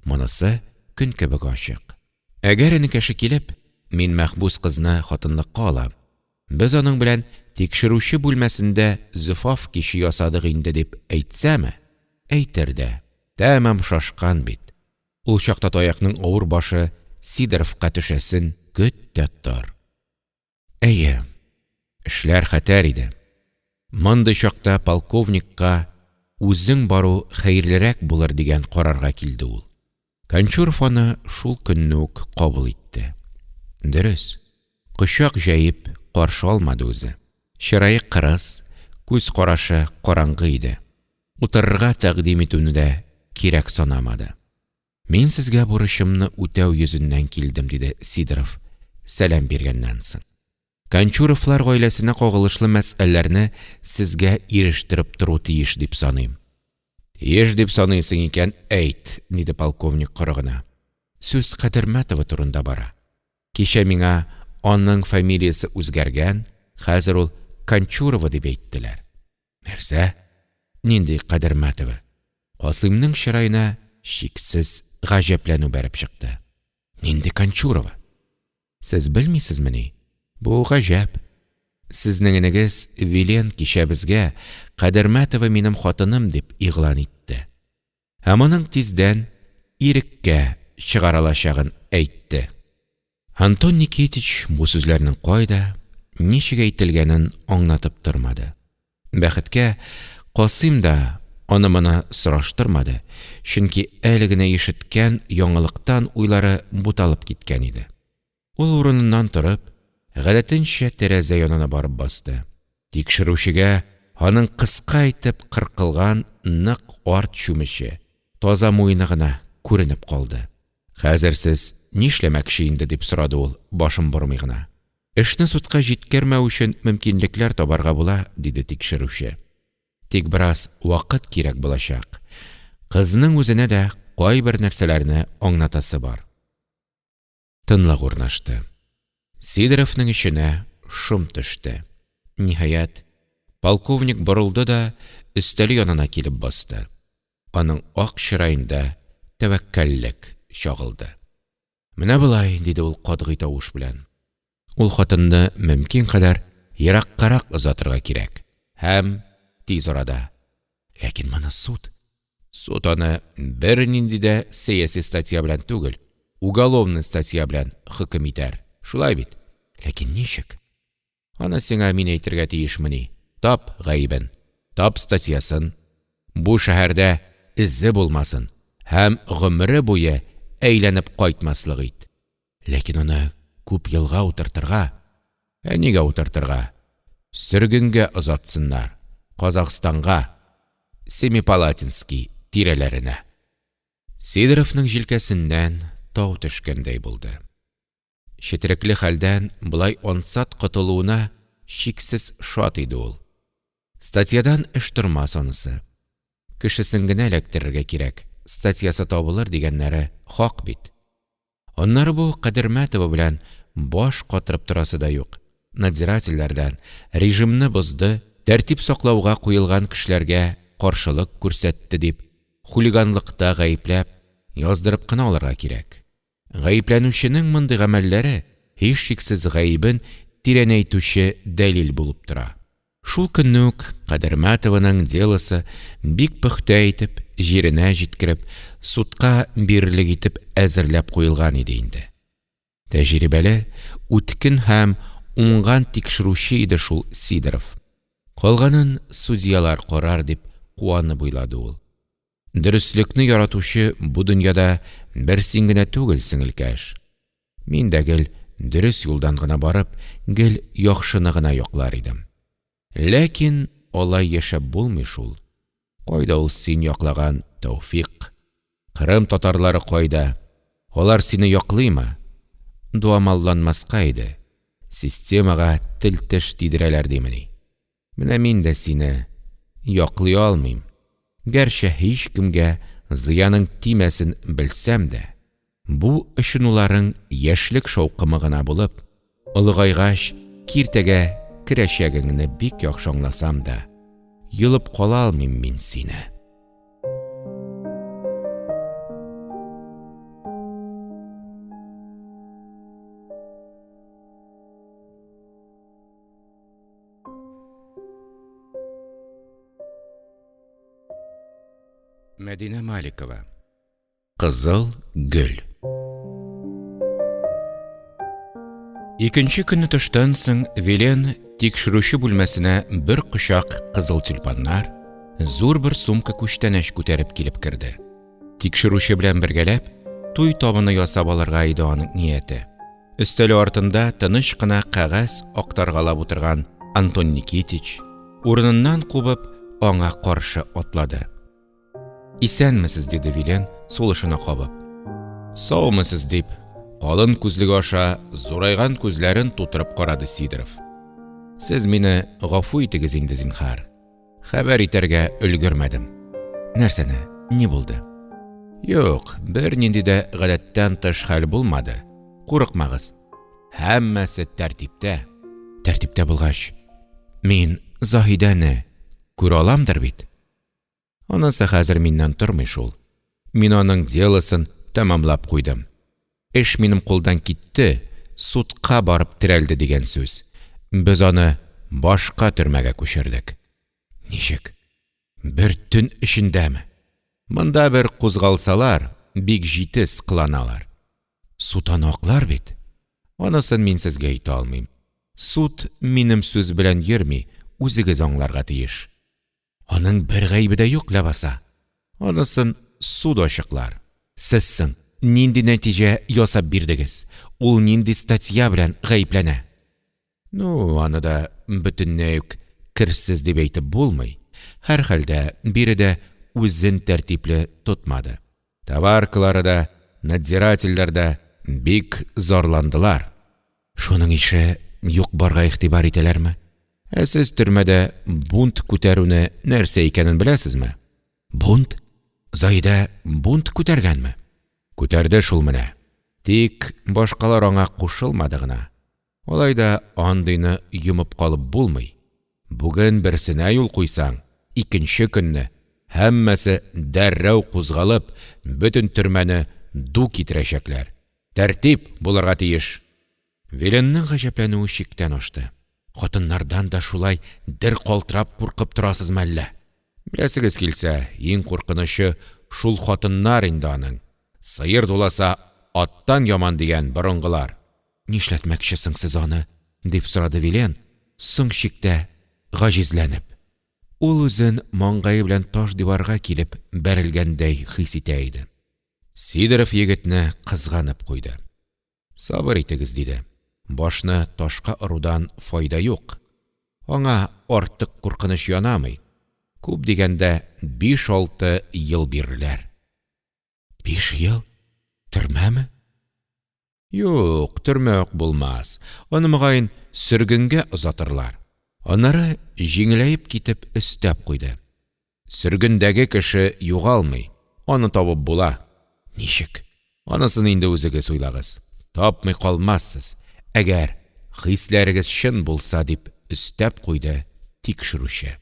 S1: Монысы көн кебек ачык. Әгәр энекәше килеп, Мин мәхбүс кызны хатынлыкка алам, без аның белән тикшерүче бүлмәсендә зөфаф киче ясадык инде дип әйтсәме, әйтер дә, тәмам шашкан бит. Ул чакта таякның авыр башы Сидоровка төшәсен көт тә тор. Әйе, эшләр хәтәр иде. Мондый чакта полковникка үзең бару хәерлерәк булыр дигән карарга килде ул. Кончуров аны шул көнне үк кабул итте. Дөрес, кочак җәеп каршы алмады үзе. Чырае кырыс, күз карашы караңгы иде. Утырырга тәкъдим итүне дә кирәк санамады. Мин сезгә бурычымны үтәү йөзеннән килдем, диде Сидоров, сәлам биргәннән соң. Кончуровлар гаиләсенә кагылышлы мәсьәләләрне сезгә ирештереп тору тиеш дип саныйм. Тиеш дип саныйсың икән, әйт, диде полковник коры гына. Сүз Кадермәтова турында бара. Кичә миңа аның фамилиясе үзгәргән, хәзер ул Кончурова дип әйттеләр. Нәрсә? Нинди Кадермәтова? Касыймның чыраена чиксез гаҗәпләнү бәреп чыкты. Нинди Кончурова? Сез белмисезмени? Бу гаҗәп! Сезнең энегез Вилен кичә безгә, Кадермәтова минем хатыным, дип игълан итте. Һәм аның тиздән иреккә чыгарылачагын әйтте. Антон Никитич бу сүзләрнең кайда, ничек әйтелгәнен аңлатып тормады. Бәхеткә, Касыйм да аны-моны сораштырмады, чөнки әле генә ишеткән яңалыктан уйлары буталып киткән иде. Ул урыныннан торып, гадәтенчә тәрәзә янына барып басты. Тикшерүчегә аның кыска итеп кыркылган нык арт чүмече, таза муены гына күренеп калды. Хәзер сез нишләмәкче инде? дип сорады ул, башын бормый гына. Эшне судка җиткермәү өчен мөмкинлекләр табарга була, диде тикшерүче. Тик бераз вакыт кирәк булачак. Кызның үзенә дә кайбер нәрсәләрне аңлатасы бар. Тынлык урнашты. Сидоровның эченә шом төште. Ниһаять, полковник борылды да өстәле янына килеп басты. Аның ак чыраенда тәвәккәллек чагылды. Менә болай, диде ул катгый тавыш белән. Ул хатынны мөмкин кадәр ераккарак озатырга кирәк. Һәм тиз арада. Ләкин моны суд. Суд аны бернинди дә сәяси статья белән түгел, уголовный статья белән хөкем итәр. Шулай бит? Ләкин ничек? Аны сиңа мин әйтергә тиешмени? Тап гаебен, тап статьясын. Бу шәһәрдә эзе булмасын һәм гомере буе әйләнеп кайтмаслык ит. Ләкин аны күп елга утыртырга. Ә нигә утыртырга? Сөргенгә озатсыннар. Казахстанга, Семипалатинский тирәләренә. Сидоровның җилкәсеннән тау төшкәндәй булды. Четерекле хәлдән болай ансат котылуына чиксез шат иде ул. Статьядан эш тормас анысы. Кешесен генә эләктерергә кирәк, статьясы табылыр дигәннәре хак бит. Аннары бу Кадермәтова белән баш катырып торасы да юк. Надзирательләрдән режимны бозды, тәртип саклауга куелган кешеләргә каршылык күрсәтте дип, хулиганлыкта гаепләп, яздырып кына алырга кирәк. Гаепләнүченең мондый гамәлләре, һичшиксез гаебен тирәнәйтүче дәлил булып тора. Шул көнне үк Кадермәтованың делосы бик пөхтә итеп, җиренә җиткереп, судка бирерлек итеп әзерләп куелган иде инде. Тәҗрибәле, үткен һәм уңган тикшерүче иде шул Сидоров. Калганын судьялар карар, дип куанып уйлады ул. Дөреслекне яратучы бу дөньяда бер син генә түгел, сеңелкәш. Мин дә гел дөрес юлдан гына барып, гел яхшыны гына яклар идем. Ләкин алай яшәп булмый шул. Кайда ул син яклаган тәүфикъ? Кырым татарлары кайда? Алар сине яклыймы? Дуамалланмаска иде. Системага тел-теш тидерәләр димени? Менә мин дә сине яклый алмыйм, гәрчә һичкемгә зыяның тимәсен белсәм дә, бу очынуларың яшьлек шаукымы гына булып, олыгайгач киртәгә керәчәгеңне бик яхшы аңласам да, йолып кала алмыйм мин сине. Мәдинә Маликова. Кызыл гөл. Икенче көнне төштән соң Вилен тикшерүче бүлмәсенә бер кочак кызыл тюльпаннар, зур бер сумка күчтәнәч күтәреп килеп керде. Тикшерүче белән бергәләп, Туй табыны ясап алырга иде аның нияте. Өстәле артында тыныч кына кәгазь актаргалап утырган Антон Никитич, урыныннан кубып, аңа каршы атлады. Исәнмесез, диде Вилен, сулышына кабып. Саумысыз, дип, калын күзлеге аша зурайган күзләрен тутырып карады Сидоров. Сез мине гафу итегез инде, зинһар. Хәбәр итәргә өлгермәдем. Нәрсәне? Ни булды? Юк, бернинди дә гадәттән тыш хәл булмады. Курыкмагыз. Һәммәсе тәртиптә. Тәртиптә булгач, мин Заһидәне күрә аламдыр бит? Анысы хәзер миннән тормый шул. Мин аның делосын тәмамлап куйдым. Эш минем кулдан китте, судка барып терәлде дигән сүз. Без аны башка төрмәгә күчердек. Ничек? Бер төн эчендәме? Монда бер кузгалсалар, бик җитез кыланалар. Суд аны аклар бит? Анысын мин сезгә әйтә алмыйм. Суд минем сүз белән йөрми, үзегез аңларга тиеш. Аның бер гаебе дә юк ләбаса. Анысын суд ачыклар. Сез соң нинди нәтиҗә ясап бирдегез? Ул нинди статья белән гаепләнә? Ну, аны да бөтенләй үк керсез дип әйтеп булмый. Һәрхәлдә, биредә үзен тәртипле тотмады. Товаркалары да, надзирательләр дә бик зарландылар. Шуның ише юк-барга игътибар итәләрме? Ә сез төрмәдә бунт күтәрүне нәрсә икәнен беләсезме? Бунт? Заһидә бунт күтәргәнме? Күтәрде шул менә. Тик башкалар аңа кушылмады гына. Алай да андыйны йомып калып булмый. Бүген берсенә юл куйсаң, икенче көнне, һәммәсе дәррәү кузгалып, бөтен төрмәне ду китерәчәкләр. Тәртип булырга тиеш! Виленның гаҗәпләнүе чиктән ашты. Хатыннардан да шулай дер калтырап куркып торасызмы әллә? Беләсегез килсә, иң куркынычы шул хатыннар инде аның. Сыер дуласа, аттан яман дигән борынгылар. Нишләтмәкче соң сез аны? дип сорады Вилен, соң чиктә гаҗизләнеп. Ул үзен маңгае белән таш диварга килеп бәрелгәндәй хис итә иде. Сидоров егетне кызганып куйды. Сабыр итегез, диде. Башны ташка орудан файда юк. Аңа артык куркыныч янамый. Күп дигәндә биш-алты ел бирерләр. Биш ел? Төрмәме? Юк, төрмә үк булмас. Аны, мөгаен, сөргенгә озатырлар. Аннары җиңеләеп китеп өстәп куйды. Сөргендәге кеше югалмый, аны табып була. Ничек? Анысын инде үзегез уйлагыз. Тапмый калмассыз, әгәр хисләрегез чын булса, дип өстәп куйды тикшерүче.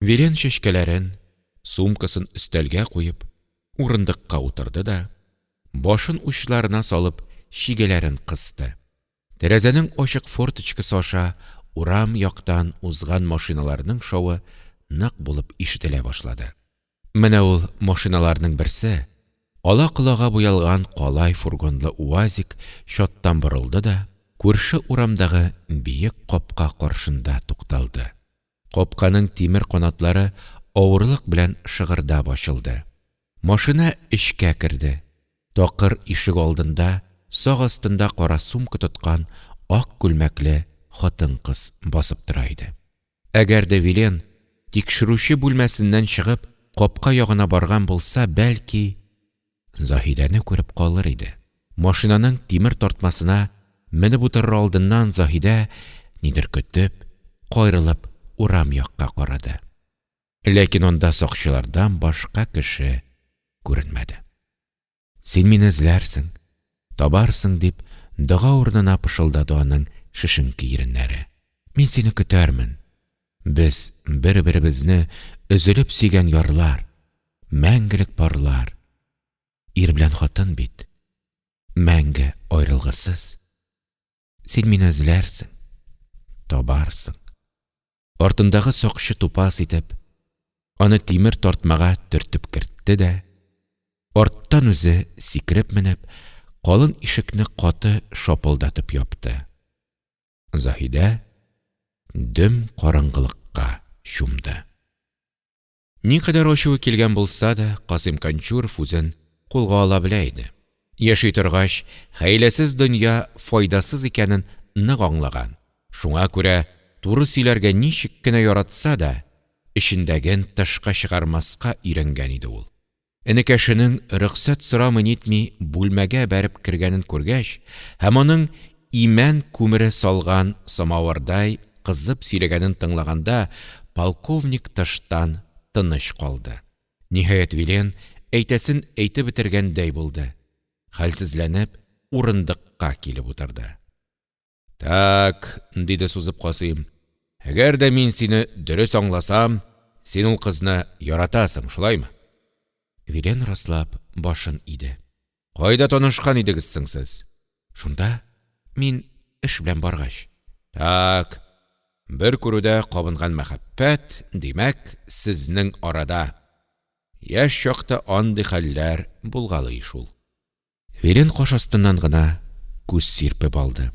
S1: Вилен чәчкәләрен, сумкасын өстәлгә куеп, урындыкка утырды да, башын учларына салып, чигәләрен кысты. Тәрәзәнең ачык форточкасы аша урам яктан узган машиналарның шавы нык булып ишетелә башлады. Менә ул машиналарның берсе, ала-колага буялган калай фургонлы УАЗик чаттан борылды да, күрше урамдагы биек капка каршында тукталды. Капканың тимер канатлары авырлык белән шыгырдап ачылды. Машина эчкә керде. Такыр ишек алдында сак астында кара сумка тоткан ак күлмәкле хатын-кыз басып тора иде. Әгәр дә Вилен тикшерүче бүлмәсеннән чыгып, капка ягына барган булса, бәлки, Заһидәне күреп калыр иде. Машинаның тимер тартмасына менеп утырыр алдыннан Заһидә, нидер көтеп, каерылып урам якка карады. Ләкин анда сакчылардан башка кеше күренмәде. Син мине эзләрсең, табарсың, дип, дога урынына пышылдады аның шешенке иреннәре. Мин сине көтәрмен. Без бер-беребезне өзелеп сөйгән ярлар, мәңгелек парлар. Ир белән хатын бит, мәңге аерылгысыз. Син мине эзләрсең, табарсың. Артындагы сакчы тупас итеп, аны тимер тартмага төртеп кертте дә, арттан үзе сикереп менеп, калын ишекне каты шапылдатып япты. Заһидә дөм караңгылыкка чумды. Никадәр ачуы килгән булса да, Касыйм Канчуров үзен кулга ала белә иде. Яши торгач, хәйләсез дөнья файдасыз икәнен нык аңлаган, шуңа күрә туры сөйләргә ничек кенә яратса да, эчендәген тышка чыгармаска өйрәнгән иде ул. Энекәшенең рөхсәт сорамый-нитми бүлмәгә бәреп кергәнен күргәч һәм аның имән күмере салган самавырдай кызып сөйләгәнен тыңлаганда, полковник тыштан тыныч калды. Ниһаять, Вилен әйтәсен әйтеп бетергәндәй булды, хәлсезләнеп, урындыкка килеп утырды. – Так, – диде сузып Касыйм, – әгәр дә мин сине дөрес аңласам, син ул кызны яратасың, шулаймы? Вилен раслап башын иде. – Кайда танышкан идегез соң сез? – Шунда, мин эш белән баргач. – Так, бер күрүдә кабынган мәхәббәт, димәк, сезнең арада. Яшь чакта андый хәлләр булгалый шул. Вилен каш астыннан гына күз сирпеп алды.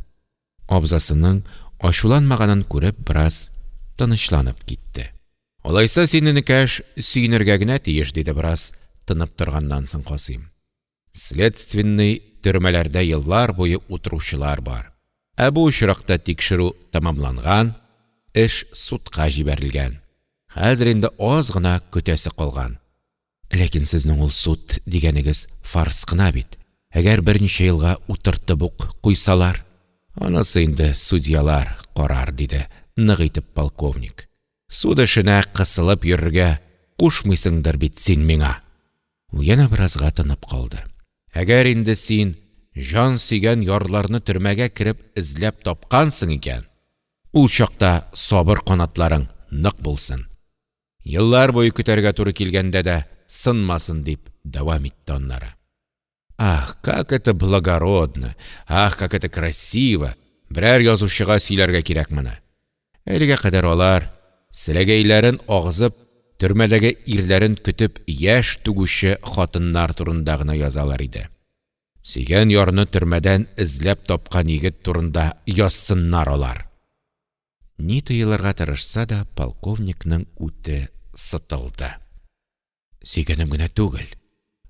S1: Абзасының ачуланмаганын күреп, бераз тынычланып китте. – Алайса, син, энекәш, сөенергә генә тиеш, – диде бераз тынып торганнан соң Касыйм. – Следственный төрмәләрдә еллар буе утыручылар бар. Ә бу очракта тикшерү тәмамланган, эш судка җибәрелгән. Хәзер инде аз гына көтәсе калган. Ләкин сезнең ул суд дигәнегез фарс кына бит. Әгәр берничә елга утыртып ук куйсалар? Анысы инде судьялар карар, диде нык итеп полковник. Суд эшенә кысылып йөрергә кушмыйсыңдыр бит син миңа? Ул янә беразга тынып калды. Әгәр инде син җан сөйгән ярларны төрмәгә кереп эзләп тапкансың икән, ул чакта сабыр канатларың нык булсын. Еллар буе көтәргә туры килгәндә дә сынмасын, дип дәвам итте аннары. Ах, как это благородно! Ах, как это красиво! Берәр язучыга сөйләргә кирәк моны. Әлегә кадәр алар, селәгәйләрен агызып, төрмәдәге ирләрен көтеп яшь түгүче хатыннар турында гына язалар иде. Сөйгән ярны төрмәдән эзләп тапкан егет турында язсыннар алар. Ни тыелырга тырышса да, полковникның үте сытылды. Сөйгәнем генә түгел,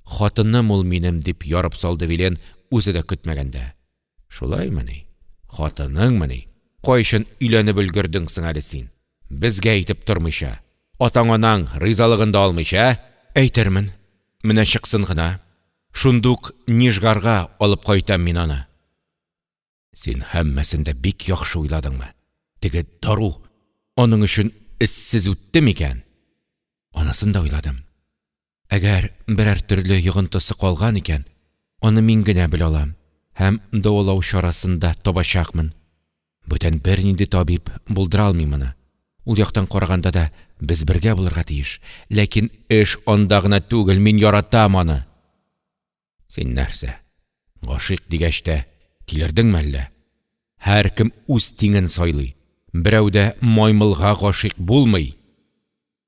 S1: хатыным ул минем, дип ярып салды Вилен үзе дә көтмәгәндә. Шулаймыни? Хатыныңмыни? Кайчан өйләнеп өлгердең соң әле син? Безгә әйтеп тормыйча, атаң-анаң ризалыгын да алмыйча, ә? Әйтермен. Менә чыксын гына. Шундук Нижгарга алып кайтам мин аны. Син һәммәсен дә бик яхшы уйладыңмы? Теге дару аның өчен эзсез үтте микән? Анысын да уйладым. Әгәр берәр төрле йогынтысы калган икән, аны мин генә белә алам һәм дәвалау чарасын да табачакмын. Бүтән бернинди табиб булдыра алмый моны. Ул яктан караганда да без бергә булырга тиеш. Ләкин эш анда гына түгел, мин яратам аны. Син нәрсә, гашыйк дигәч тә тилердеңме әллә? Һәркем үз тиңен сайлый, берәү дә маймылга гашыйк булмый.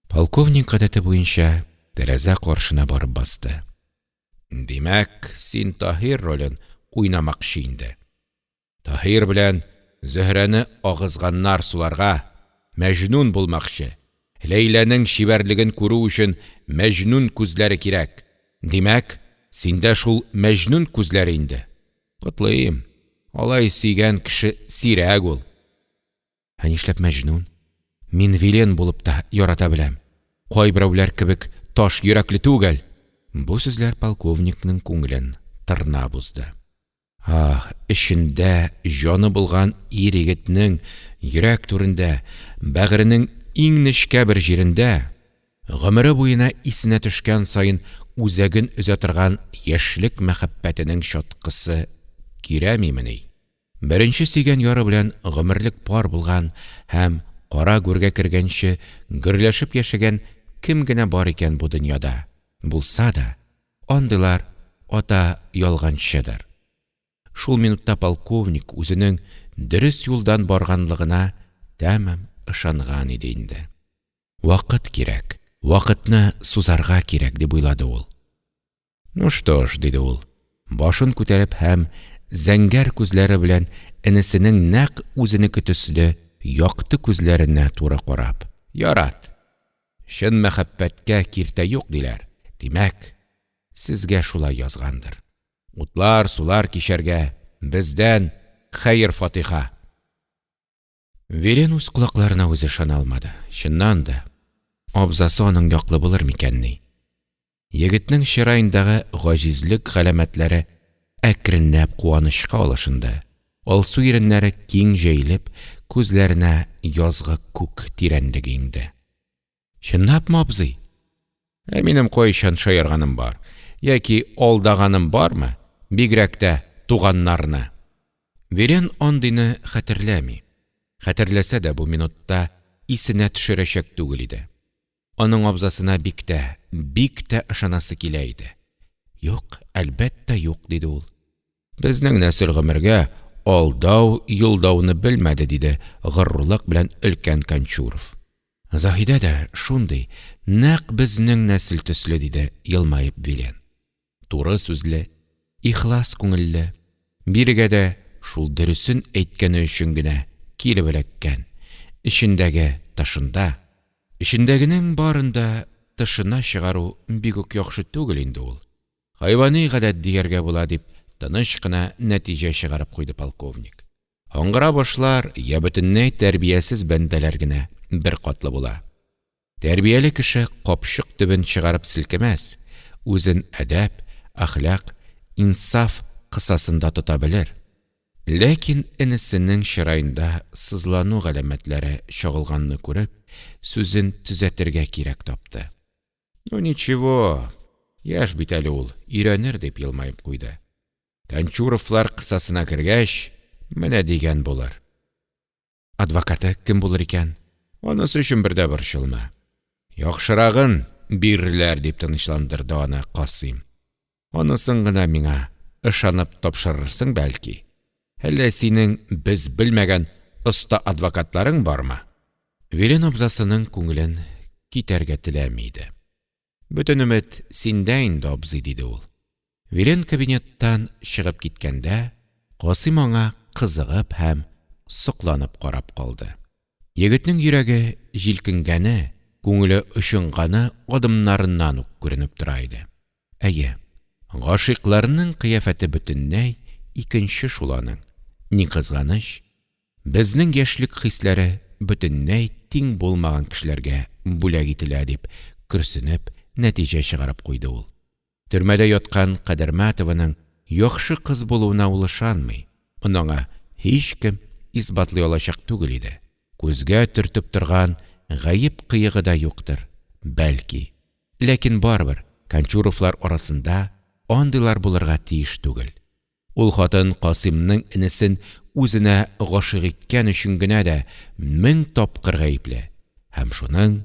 S1: Полковник гадәте буенча тәрәзә каршына барып басты. Димәк, син Таһир ролен уйнамакчы инде. Таһир белән Зөһрәне агызганнар суларга, Мәҗнүн булмакчы. Ләйләнең чибәрлеген күрү өчен Мәҗнүн күзләре кирәк. Димәк, синдә шул Мәҗнүн күзләре инде. Котлыйм. Алай сөйгән кеше сирәк ул. Ә нишләп Мәҗнүн? Мин Вилен булып та ярата беләм. Кайберәүләр кебек таш йөрәкле түгел. Бу сүзләр полковникның күңелен тырнап узды. Аһ, эчендә җаны булган ир-егетнең йөрәк түрендә, бәгыренең иң нечкә бер җирендә, гомере буена исенә төшкән саен үзәген өзә торган яшьлек мәхәббәтенең чаткысы көйрәмимени? Беренче сөйгән яры белән гомерлек пар булган һәм кара гүргә кергәнче гөрләшеп яшәгән кем генә бар икән бу дөньяда? Булса да, андыйлар ата ялганчыдыр. Шул минутта полковник үзенең дөрес юлдан барганлыгына тәмам ышанган иде инде. Вакыт кирәк, вакытны сузарга кирәк, дип уйлады ул. Ну что ж, диде ул, башын күтәреп һәм зәңгәр күзләре белән энесенең нәкъ үзенеке төсле якты күзләренә туры карап. Ярат! Чын мәхәббәткә киртә юк, диләр. Димәк, сезгә шулай язгандыр. Утлар-сулар кичәргә бездән хәер-фатиха! Вилен үз колакларына үзе ышана алмады. Чыннан да, абзасы аның яклы булыр микәнни? Егетнең чыраендагы гаҗизлек галәмәтләре әкренләп куанычка алышынды, алсу иреннәре киң җәелеп, күзләренә язгы күк тирәнлеге иңде. – Чынлапмы, абзый? Ә минем кайчан шаярганым бар яки алдаганым бармы, бигрәк тә туганнарны? Вилен андыйны хәтерләми, хәтерләсә дә бу минутта исенә төшерәчәк түгел иде. Аның абзасына бик тә, бик тә ышанасы килә иде. Юк, әлбәттә, юк, диде ул. Безнең нәсел гомергә алдау-йолдауны белмәде, диде горурлык белән өлкән Кончуров. Заһидә дә шундый, нәкъ безнең нәсел төсле, диде елмаеп Вилен. Туры сүзле, ихлас күңелле, бирегә дә шул дөресен әйткәне өчен генә килеп эләккән, эчендәге тышында. Эчендәгенең барын да тышына чыгару бик үк яхшы түгел инде ул. Хайвани гадәт дияргә була, дип, тыныч кына нәтиҗә чыгарып куйды полковник. Аңгыра башлар йә бөтенләй тәрбиясез бәндәләр генә беркатлы була. Тәрбияле кеше капчык төбен чыгарып селкемәс, үзен әдәп, әхлак, инсаф кысасында тота белер. Ләкин энесенең чыраенда сызлану галәмәтләре чагылганны күреп, сүзен төзәтергә кирәк тапты. – Ну ничего, яшь бит әле ул, өйрәнер, – дип елмаеп куйды. Кончуровлар кысасына кергәч, менә дигән булыр. Адвокаты кем булыр икән? Анысы өчен бер дә борчылма. Яхшырагын бирерләр, дип тынычландырды аны Касыйм. Анысын гына миңа ышанып тапшырырсың, бәлки. Әллә синең без белмәгән оста адвокатларың бармы? Вилен абзасының күңелен китәргә теләми иде. Бөтен өмет синдә инде, абзый, диде ул. Вилен кабинеттан чыгып киткәндә, Касыйм аңа кызыгып һәм сокланып карап калды. Егетнең йөрәге җилкенгәне, күңеле очынганы адымнарыннан ук күренеп тора иде. Әйе, гашыйкларның кыяфәте бөтенләй икенче шул аның. Ни кызганыч, безнең яшьлек хисләре бөтенләй тиң булмаган кешеләргә бүләк ителә, дип көрсенеп нәтиҗә чыгарып куйды ул. Төрмәдә яткан Кадермәтованың яхшы кыз булуына ул ышанмый, моны аңа һичкем исбатлый алачак түгел иде. Күзгә төртеп торган гаеп кыегы да юктыр, бәлки. Ләкин барыбер Кончуровлар арасында андыйлар булырга тиеш түгел. Ул хатын Касыймның энесен үзенә гашыйк иткән өчен генә дә мең тапкыр гаепле һәм шуның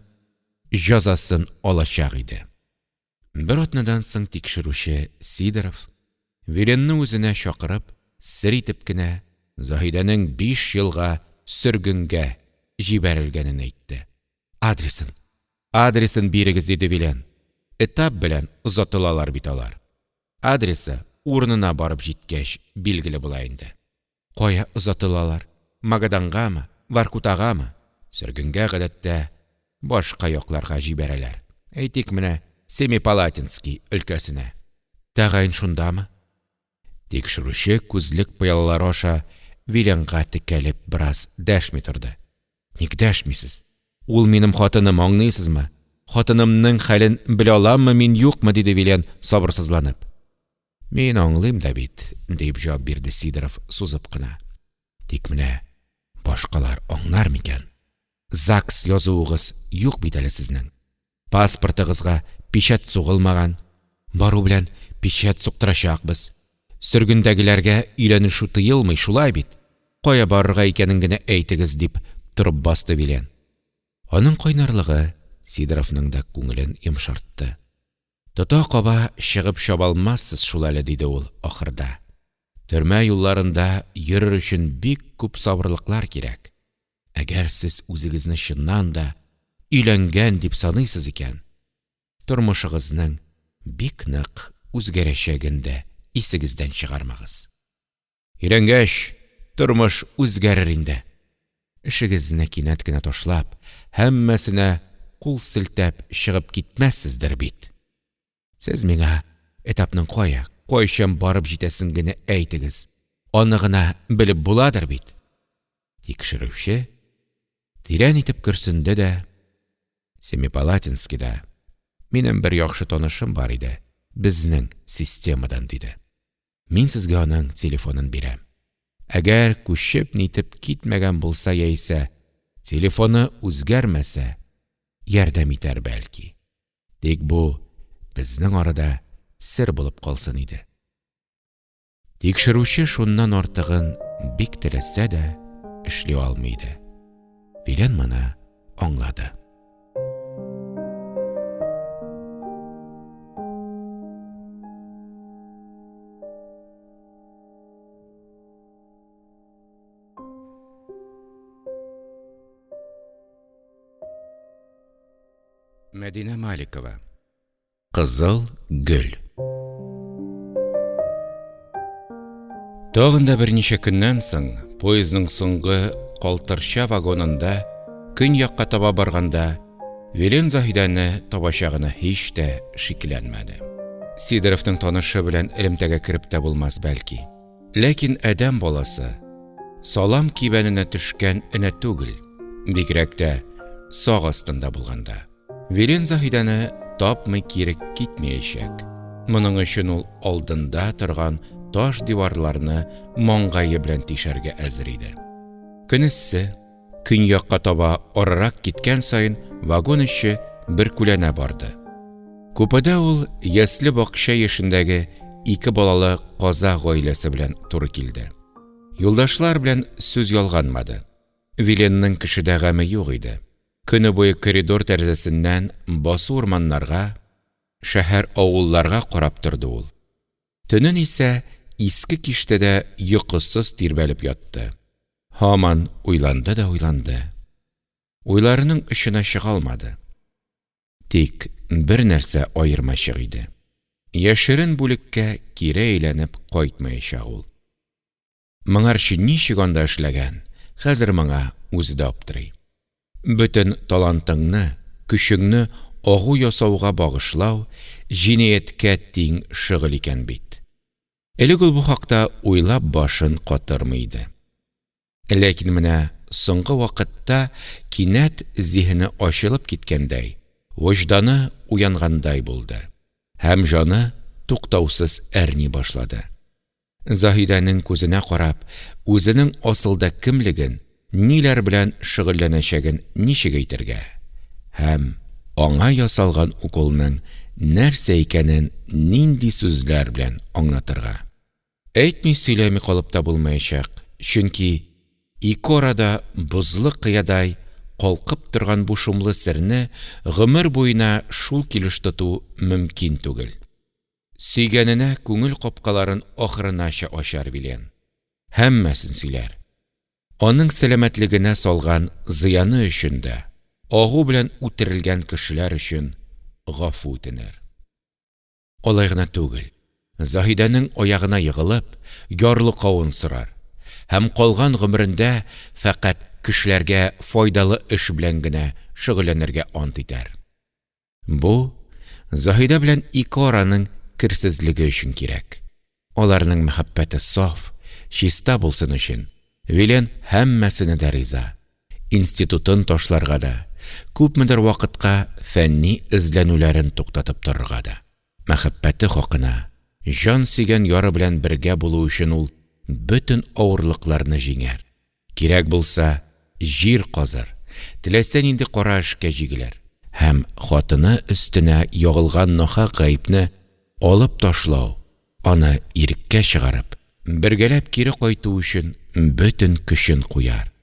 S1: җәзасын алачак иде. Бер атнадан соң тикшерүче Сидоров, Виленны үзенә чакырып, сер итеп кенә, Заһидәнең биш елга сөргенгә җибәрелгәнен әйтте. Адресын, адресын бирегез, диде Вилен. Этап белән озатылалар бит алар. Адресы урынына барып җиткәч билгеле була инде. Кая озатылалар? Магадангамы, Воркутагамы? Сөргенгә, гадәттә, башка якларга җибәрәләр. Әйтик, менә Семипалатинский өлкәсенә. Тәгаен шундамы? Тикшерүче күзлек пыялалары аша Виленга текәлеп бераз дәшми торды. Ник дәшмисез? Ул минем хатыным, аңлыйсызмы? Хатынымның хәлен белә аламмы мин, юкмы? диде Вилен, сабырсызланып. Мин аңлыйм да бит, дип җавап бирде Сидоров сузып кына. Тик менә башкалар аңлар микән? ЗАГС язуыгыз юк бит әле сезнең. Паспортыгызга печать сугылмаган. Бару белән печать суктырачакбыз. Сөргендәгеләргә өйләнешү тыелмый, шулай бит? Кая барырга икәнен генә әйтегез, дип торып басты Вилен. Аның кайнарлыгы Сидоровның да күңелен йомшартты. Тота-каба чыгып чаба алмассыз шул әле, диде ул ахырда. Төрмә юлларында йөрер өчен бик күп сабырлыклар кирәк. Әгәр сез үзегезне чыннан да өйләнгән дип саныйсыз икән, тормышыгызның бик нык үзгәрәчәген дә исегездән чыгармагыз. Өйләнгәч, тормыш үзгәрер инде. Эшегезне кинәт кенә ташлап, һәммәсенә кул селтәп чыгып китмәссездер бит? Сез миңа этапның кая, Кайчан барып җитәсен генә әйтегез, аны гына белеп буладыр бит? Тикшерүче тирән итеп көрсенде дә: – Семипалатинскида минем бер яхшы танышым бар иде, безнең системадан, – диде. Мин сезгә аның телефонын бирәм. Әгәр күчеп-нитеп китмәгән булса яисә телефоны үзгәрмәсә, ярдәм итәр, бәлки. Тик бу безнең арада сер булып калсын иде. Тикшерүче шуннан артыгын бик теләсә дә эшли алмый иде. Вилен моны аңлады. Мәдинә Маликова. Кызыл гөл. Тагын да берничә көннән соң поездның соңгы калтырча вагонында көньякка таба барганда Вилен Заһидәне табачагына һич тә шикләнмәде. Сидоровның танышы белән элемтәгә кереп тә булмас бәлки. Ләкин адәм баласы салам кибәненә төшкән энә түгел, бигрәк тә сак астында булганда. Вилен Заһидәне тапмый кире китмәячәк. Моның өчен ул алдында торган таш диварларны маңгае белән тишәргә әзер иде. Көн эссе, көньякка таба арырак киткән саен вагон эче бөркүләнә барды. Купеда ул ясле бакча яшендәге ике балалы казах гаиләсе белән туры килде. Юлдашлар белән сүз ялганмады. Виленның кешедә гаме юк иде. Көне буе коридор тәрәзәсеннән басу-урманнарга, шәһәр-авылларга карап торды ул. Төнен исә иске киштәдә йокысыз тирбәлеп ятты. Һаман уйланды да уйланды. Уйларының очына чыга алмады. Тик бер нәрсә аермачык иде. Яшерен бүлеккә кире әйләнеп кайтмаячак ул. Моңарчы ничек анда эшләгән, хәзер моңа үзе дә аптырый. Бөтен талантыңны, көчеңне агу ясауга багышлау җинаятькә тиң шөгыль икән бит. Элек ул бу хакта уйлап башын катырмый иде. Ләкин менә соңгы вакытта кинәт зиһене ачылып киткәндәй, вөҗданы уянгандай булды һәм җаны туктаусыз әрни башлады. Заһидәнең күзенә карап, үзенең асылда кемлеген, ниләр белән шөгыльләнәчәген ничек әйтергә? Һәм аңа ясалган уколның нәрсә икәнен нинди сүзләр белән аңлатырга? Әйтми-сөйләми калып та булмаячак, чөнки ике арада бозлы кыядай калкып торган бу шомлы серне гомер буена шул килеш тоту мөмкин түгел. Сөйгәненә күңел капкаларын ахырынача ачар Вилен. Һәммәсен сөйләр. Аның сәламәтлегенә салган зыяны өчен дә, агу белән үтерелгән кешеләр өчен гафу үтенер. Алай гына түгел, Заһидәнең аягына егылып, ярлыкавын сорар һәм калган гомерендә фәкать кешеләргә файдалы эш белән генә шөгыльләнергә ант итәр. Бу Заһидә белән ике араның керсезлеге өчен кирәк. Аларның мәхәббәте саф, чиста булсын өчен, Вилен һәммәсенә дә риза. Институтын ташларга да, күпмедер вакытка фәнни эзләнүләрен туктатып торырга да. Мәхәббәте хакына, җан сөйгән яры белән бергә булу өчен ул бөтен авырлыкларны җиңәр. Кирәк булса, җир казыр, теләсә нинди кара эшкә җигелер һәм хатыны өстенә ягылган нахак гаепне алып ташлау, аны иреккә чыгарып, бергәләп кире кайту өчен бөтен көчен куяр.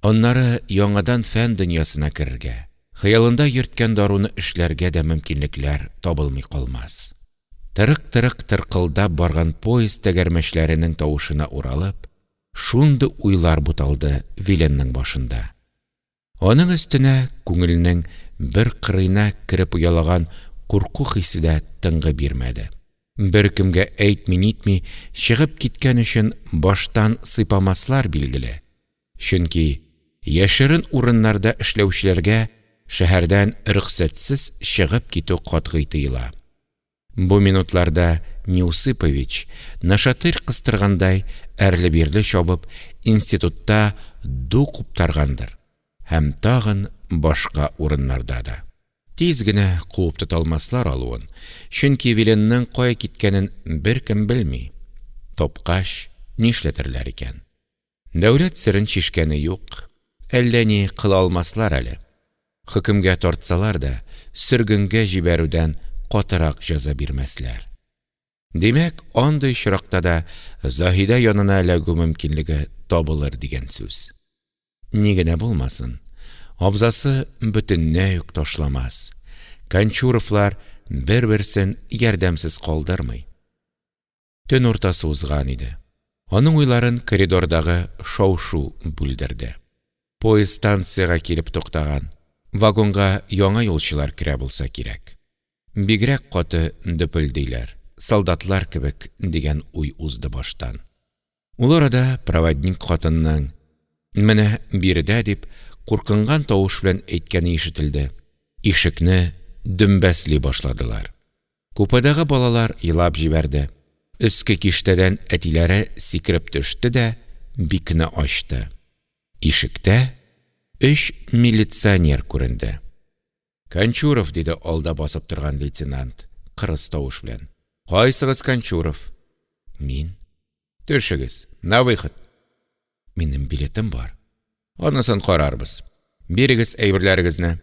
S1: Аннары яңадан фән дөньясына керергә, хыялында йөрткән даруны эшләргә дә мөмкинлекләр табылмый калмас. Тырык-тырык тыркылдап барган поезд тәгәрмәчләренең тавышына уралып, шундый уйлар буталды Виленның башында. Аның өстенә күңеленең бер кырыена кереп оялаган курку хисе дә тынгы бирмәде. Беркемгә әйтми-нитми чыгып киткән өчен баштан сыйпамаслар, билгеле. Чөнки яшерен урыннарда эшләүчеләргә шәһәрдән рөхсәтсез чыгып китү катгый тыела. Бу минутларда Неусыпович, нашатырь кыстыргандай әрле-бирле чабып, институтта ду куптаргандыр һәм тагын башка урыннарда да. Тиз генә куып тота алмаслар алуын, чөнки Виленның кая киткәнен беркем белми, тапкач нишләтерләр икән? Дәүләт серен чишкәне юк, әллә ни кыла алмаслар әле. Хөкемгә тартсалар да, сөргенгә җибәрүдән катырак җәза бирмәсләр. Димәк, андый очракта да Заһидә янына эләгү мөмкинлеге табылыр дигән сүз. Ни генә булмасын, абзасы бөтенләй үк ташламас, Кончуровлар бер-берсен ярдәмсез калдырмый. Төн уртасы узган иде. Аның уйларын коридордагы шау-шу бүлдерде. Поезд станциягә килеп туктаган, вагонга яңа юлчылар керә булса кирәк. Бигрәк каты дөпелдиләр, солдатлар кебек, дигән уй узды баштан. Ул арада проводник хатынның: Менә биредә, – дип, куркынган тавыш белән әйткәне ишетелде, ишекне дөмбәсли башладылар. Купедагы балалар елап җибәрде. Өске киштәдән әтиләре сикереп төште дә бикне ачты. Ишектә өч милиционер күренде. Кончуров! – диде алда басып торган лейтенант, кырыс тавыш белән. – Кайсыгыз Кончуров? Мин. Төшегез! На выход! Минем билетым бар. Анысын карарбыз. Бирегез әйберләрегезне.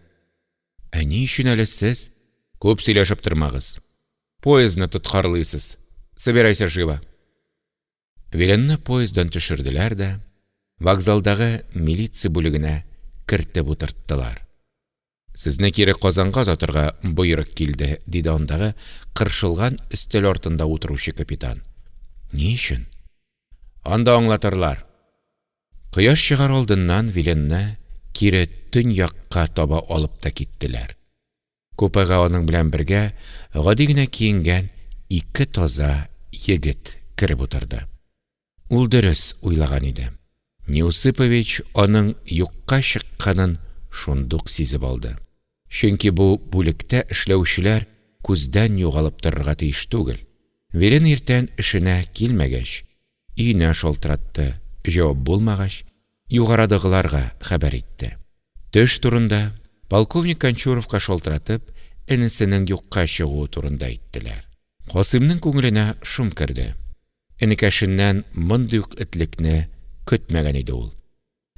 S1: Ә ни өчен әле сез? Күп сөйләшеп тормагыз. Поездны тоткарлыйсыз. Собирайся живо. Виленны поезддан төшерделәр дә вокзалдагы милиция бүлегенә кертеп утырттылар. Сезне кире Казанга озатырга боерык килде, – диде андагы кыршылган өстәл артында утыручы капитан. Ни өчен? Анда аңлатырлар. Кояш чыгар алдыннан Виленны кире төньякка таба алып та киттеләр. Купега аның белән бергә гади генә киенгән ике таза егет кереп утырды. Ул дөрес уйлаган иде. Неусыпович аның юкка чыкканын шундук сизеп алды. Чөнки бу бүлектә эшләүчеләр күздән югалып торырга тиеш түгел. Вилен иртән эшенә килмәгәч, өенә шалтыратты, җавап булмагач, югарыдагыларга хәбәр итте. Төш турында, полковник Кончуровка шалтыратып, энесенең юкка чыгуы турында әйттеләр. Касыймның күңеленә шом керде. Энекәшеннән мондый ук этлекне көтмәгән иде ул.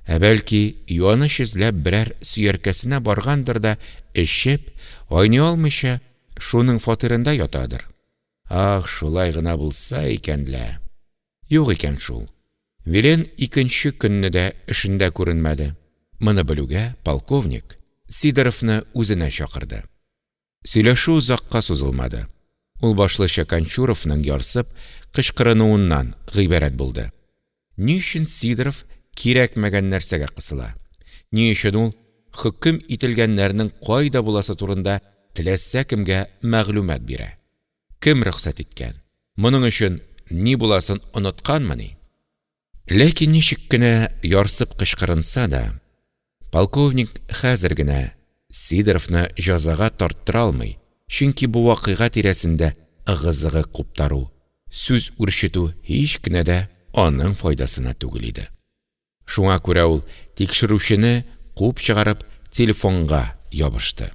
S1: Ә бәлки, юаныч эзләп берәр сөяркәсенә баргандыр да эчеп, айный алмыйча, шуның фатирында ятадыр? Ах, шулай гына булса икән лә! Юк икән шул. Вилен икенче көнне дә эшендә күренмәде. Моны белүгә, полковник Сидоровны үзенә чакырды. Сөйләшү озакка сузылмады. Ул башлыча Кончуровның ярсып кычкырынуыннан гыйбарәт булды. Ни өчен Сидоров кирәкмәгән нәрсәгә кысыла? Ни өчен ул хөкем ителгәннәрнең кайда буласы турында теләсә кемгә мәгълүмат бирә? Кем рөхсәт иткән? Моның өчен ни буласын онытканмыни? Ләкин ничек кенә ярсып кычкырынса да, полковник хәзер генә Сидоровны җәзага тарттыра алмый, чөнки бу вакыйга тирәсендә ыгы-зыгы куптару, сүз үрчетү һич кенә дә аның файдасына түгел иде. Шуңа күрә ул тикшерүчене куып чыгарып телефонга ябышты.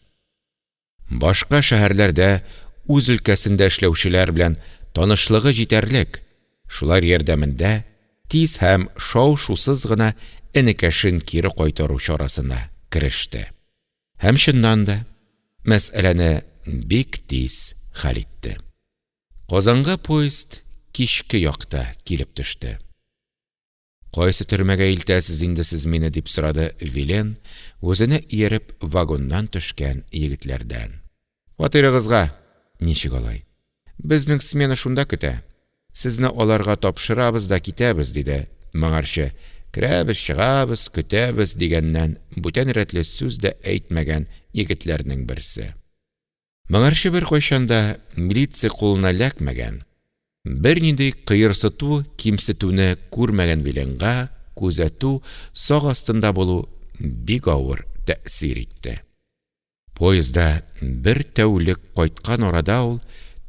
S1: Башка шәһәрләрдә үз өлкәсендә эшләүчеләр белән танышлыгы җитәрлек, шулар ярдәмендә тиз һәм шау-шусыз гына энекәшен кире кайтару чарасына кереште. Һәм чыннан да, мәсьәләне бик тиз хәл итте. Казанга поезд кичке якта килеп төште. Кайсы төрмәгә илтәсез инде сез мине? – дип сорады Вилен үзенә ияреп вагоннан төшкән егетләрдән. Фатирыгызга. Ничек алай? Безнең смена шунда көтә. Сезне аларга тапшырабыз да китәбез, – диде моңарчы керәбез-чыгабыз, көтәбез дигәннән бүтән рәтле сүз дә әйтмәгән егетләрнең берсе. Моңарчы беркайчан да милиция кулына эләкмәгән, бернинди кыерсыту-кимсетүне күрмәгән Виленга күзәтү, сак астында булу бик авыр тәэсир итте. Поездда бер тәүлек кайткан арада ул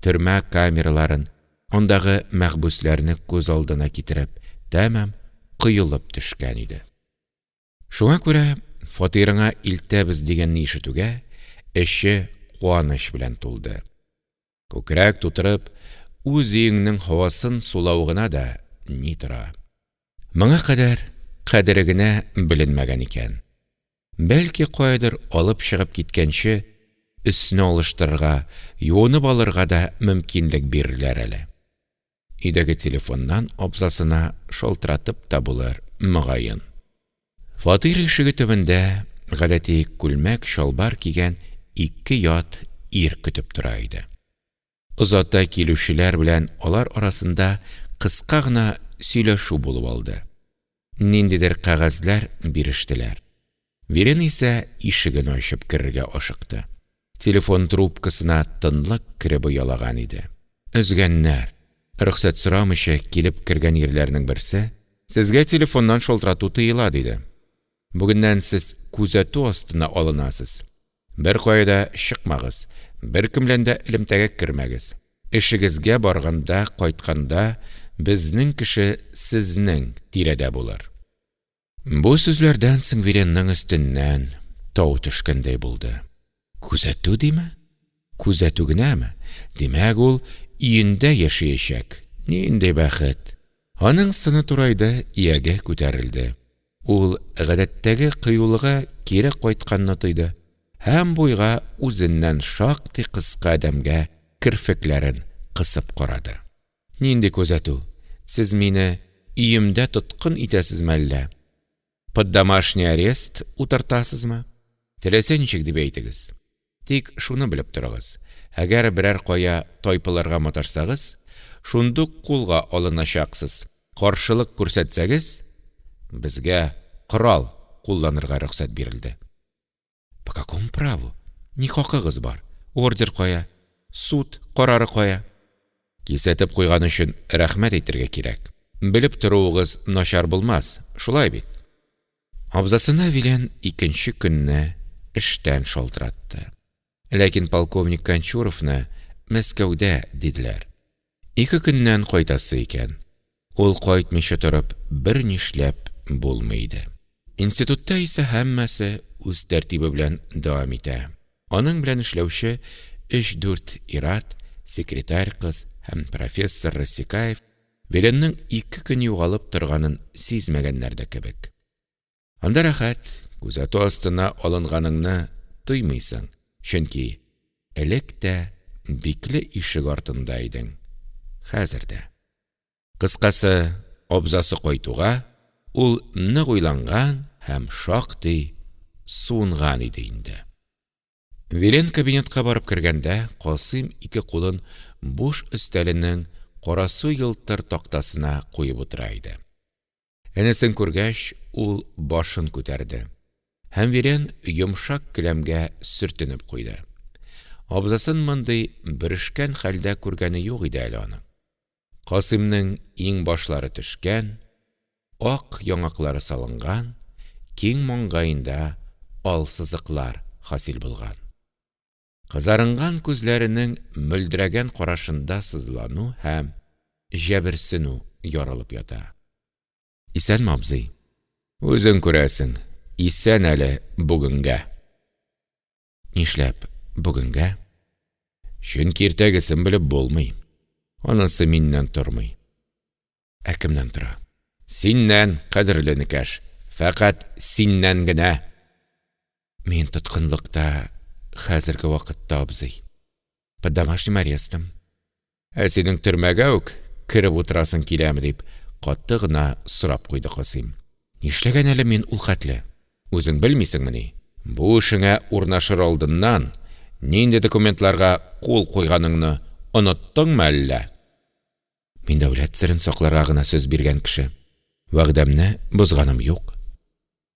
S1: төрмә камераларын, андагы мәхбүсләрне күз алдына китереп, тәмам коелып төшкән иде. Шуңа күрә фатирыңа илтәбез дигәнне ишетүгә, эче куаныч белән тулды. Күкрәк тутырып, үз өеңнең һавасын сулау гына да ни тора! Моңа кадәр кадере генә беленмәгән икән. Бәлки, каядыр алып чыгып киткәнче, өсне алыштырырга, юынып алырга да мөмкинлек бирерләр әле. Өйдәге телефоннан абзасына шалтыратып та булыр, мөгаен. Фатир ишеге төбендә гадәти күлмәк-чалбар кигән ике ят ир көтеп тора иде. Озата килүчеләр белән алар арасында кыска гына сөйләшү булып алды. Ниндидер кәгазьләр бирештеләр. Вилен исә ишеген ачып керергә ашыкты. Телефон трубкасына тынлык кереп оялаган иде. Өзгәннәр! Рөхсәт сорамыйча килеп кергән ирләрнең берсе: Сезгә телефоннан шалтырату тыела, диде. Бүгеннән сез күзәтү астына алынасыз. Беркая да чыкмагыз, беркем белән дә элемтәгә кермәгез. Эшегезгә барганда, кайтканда безнең кеше сезнең тирәдә булыр. Бу сүзләрдән соң Виленның өстеннән тау төшкәндәй булды. Күзәтү диме? Күзәтү генәме? Димәк, ул өендә яшәячәк. Нинди бәхет! Аның сыны турайды, ияге күтәрелде. Ул гадәттәге кыюлыгы кире кайтканны тойды һәм буйга үзеннән шактый кыска адәмгә керфекләрен кысып карады. Нинди күзәтү? Сез мине өемдә тоткын итәсезме әллә? Под домашний арест утыртасызмы? Теләсә ничек дип әйтегез. Тик шуны белеп торыгыз, әгәр берәр кая тайпылырга маташсагыз, шундук кулга алыначаксыз, каршылык күрсәтсәгез, безгә корал кулланырга рөхсәт бирелде. По какому праву? Ни хакыгыз бар? Ордер кая? Суд карары кая? Кисәтеп куйган өчен рәхмәт әйтергә кирәк. Белеп торуыгыз начар булмас, шулай бит? Абзасына Вилен икенче көнне эштән шалтыратты. Ләкин полковник Кончуровны Мәскәүдә, диделәр. Ике көннән кайтасы икән. Ул кайтмыйча торып бернишләп булмый иде. Институтта исә һәммәсе үз тәртибе белән дәвам итә. Аның белән эшләүче өч-дүрт ир-ат, секретарь кыз һәм профессор Рассекаев Виленның ике көн югалып торганын сизмәгәннәр дә кебек. Анда рәхәт, күзәтү астына алынганыңны тоймыйсың, чөнки элек тә бикле ишек артында идең, хәзер дә. Кыскасы, абзасы кайтуга, ул нык уйланган һәм шактый суынган иде инде. Вилен кабинетка барып кергәндә, Касыйм ике кулын буш өстәленең карасу елтыр тактасына куеп утыра иде. Энесен күргәч, ул башын күтәрде һәм Вилен йомшак келәмгә сөртенеп куйды. Абзасын мондый бөрешкән хәлдә күргәне юк иде әле аның. Касыймның иңбашлары төшкән, ак яңаклары салынган, киң маңгаенда ал сызыклар хасил булган. Кызарынган күзләренең мөлдерәгән карашында сызлану һәм җәберсенү ярылып ята. Исәнме, абзый? Үзең күрәсең, исән әле бүгенгә. Нишләп бүгенгә? Чөнки иртәгесен белеп булмый. Анысы миннән тормый. Ә кемнән тора? Синнән, кадерле энекәш, фәкать синнән генә. Мин тоткынлыкта хәзерге вакытта, абзый. Под домашним арестом. Ә синең төрмәгә үк кереп утырасың киләме? дип, каты гына сорап куйды Касыйм. Нишләгән әле мин ул хәтле? Үзең белмисеңмени? Бу эшеңә урнашыр алдыннан нинди документларга кул куйганыңны оныттыңмы әллә? Мин дәүләт серен сакларга гына сүз биргән кеше. Вәгъдәмне бозганым юк.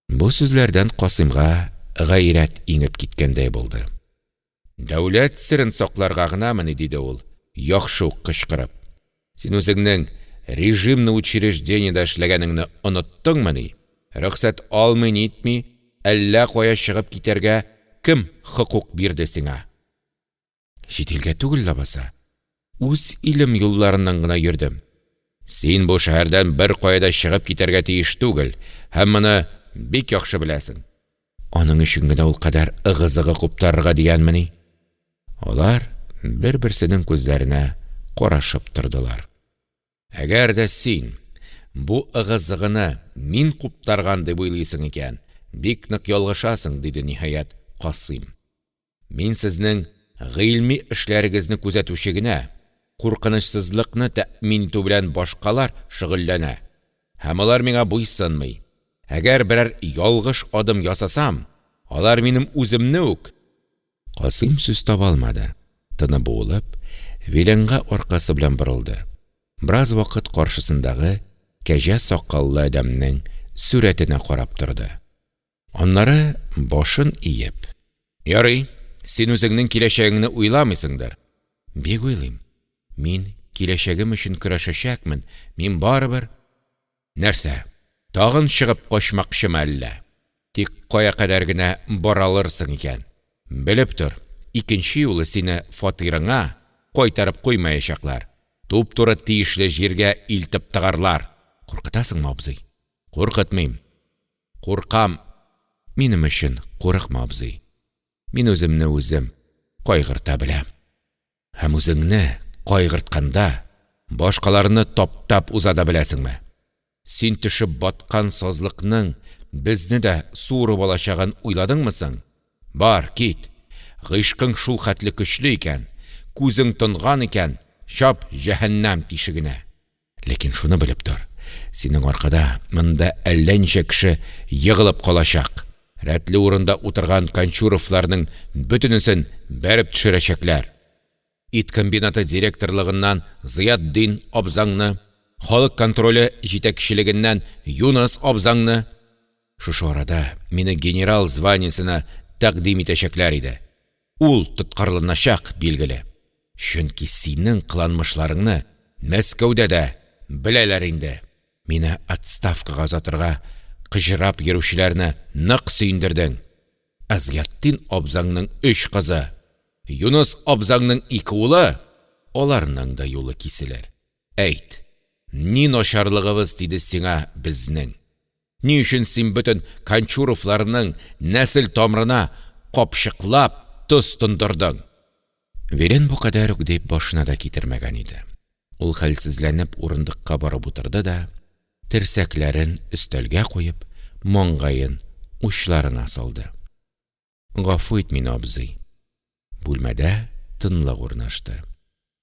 S1: Бу сүзләрдән Касыймга гайрәт иңеп киткәндәй булды. Дәүләт серен сакларга гынамыни? диде ул, яхшы ук кычкырып. Син үзеңнең режимный учреждениедә эшләгәнеңне оныттыңмыни? Рөхсәт алмый-нитми әллә кая чыгып китәргә кем хокук бирде сиңа? Чит илгә түгел ләбаса! Үз илем юлларыннан гына йөрдем. Син бу шәһәрдән беркая да чыгып китәргә тиеш түгел һәм моны бик яхшы беләсең. Аның өчен генә ул кадәр ыгы-зыгы куптарырга дигәнмени? Алар бер-берсенең күзләренә карашып тордылар. Әгәр дә син бу ыгы-зыгыны мин куптарган дип уйлыйсың икән, бик нык ялгышасың, – диде, ниһаять, Касыйм. Мин сезнең гыйльми эшләрегезне күзәтүче генә, куркынычсызлыкны тәэмин итү белән башкалар шөгыльләнә, һәм алар миңа буйсынмый. Әгәр берәр ялгыш адым ясасам, алар минем үземне үк, Касыйм сүз таба алмады, тыны буылып, Виленга аркасы белән борылды, бераз вакыт каршысындагы кәҗә сакаллы адәмнең сурәтенә карап торды. Аннары башын иеп. Ярый, син үзеңнең киләчәгеңне уйламыйсыңдыр? Бик уйлыйм. Мин киләчәгем өчен көрәшәчәкмен, мин барыбер… Нәрсә, тагын чыгып качмакчымы әллә? Тик кая кадәр генә бара алырсың икән? Белеп тор, икенче юлы сине фатирыңа кайтарып куймаячаклар, туп-туры тиешле җиргә илтеп тыгарлар. Куркытасыңмы, абзый? Куркытмыйм. Куркам. Минем өчен курыкма, абзый. Мин үземне үзем кайгырта беләм. Һәм үзеңне кайгыртканда, башкаларны таптап уза да беләсеңме? Син төшеп баткан сазлыкның безне дә суырып алачагын уйладыңмы соң? Бар, кит! Гыйшкың шул хәтле көчле икән, күзең тонган икән, чап җәһәннәм тишегенә! Ләкин шуны белеп тор, синең аркада монда әллә ничә кеше егылып калачак. Рәтле урында утырган Кончуровларның бөтенесен бәреп төшерәчәкләр. Ит комбинаты директорлыгыннан Зыятдин абзаңны, халык контроле җитәкчелегеннән Юныс абзаңны. Шушы арада мине генерал званиесенә тәкъдим итәчәкләр иде. Ул тоткарланачак, билгеле. Чөнки синең кыланмышларыңны Мәскәүдә дә беләләр инде. Мине отставкага озатырга кыҗрап йөрүчеләрне нык сөендердең. Ә Зыятдин абзаңның өч кызы, Юныс абзаңның ике улы, аларның да юлы киселер. Әйт, ни начарлыгыбыз тиде сиңа безнең? Ни өчен син бөтен Кончуровларның нәсел тамырына капчыклап тоз тондырдың? Вилен бу кадәр үк дип башына да китермәгән иде. Ул хәлсезләнеп урындыкка барып утырды да, терсәкләрен өстәлгә куеп, маңгаен учларына салды. Гафу ит мине, абзый. Бүлмәдә тынлык урнашты.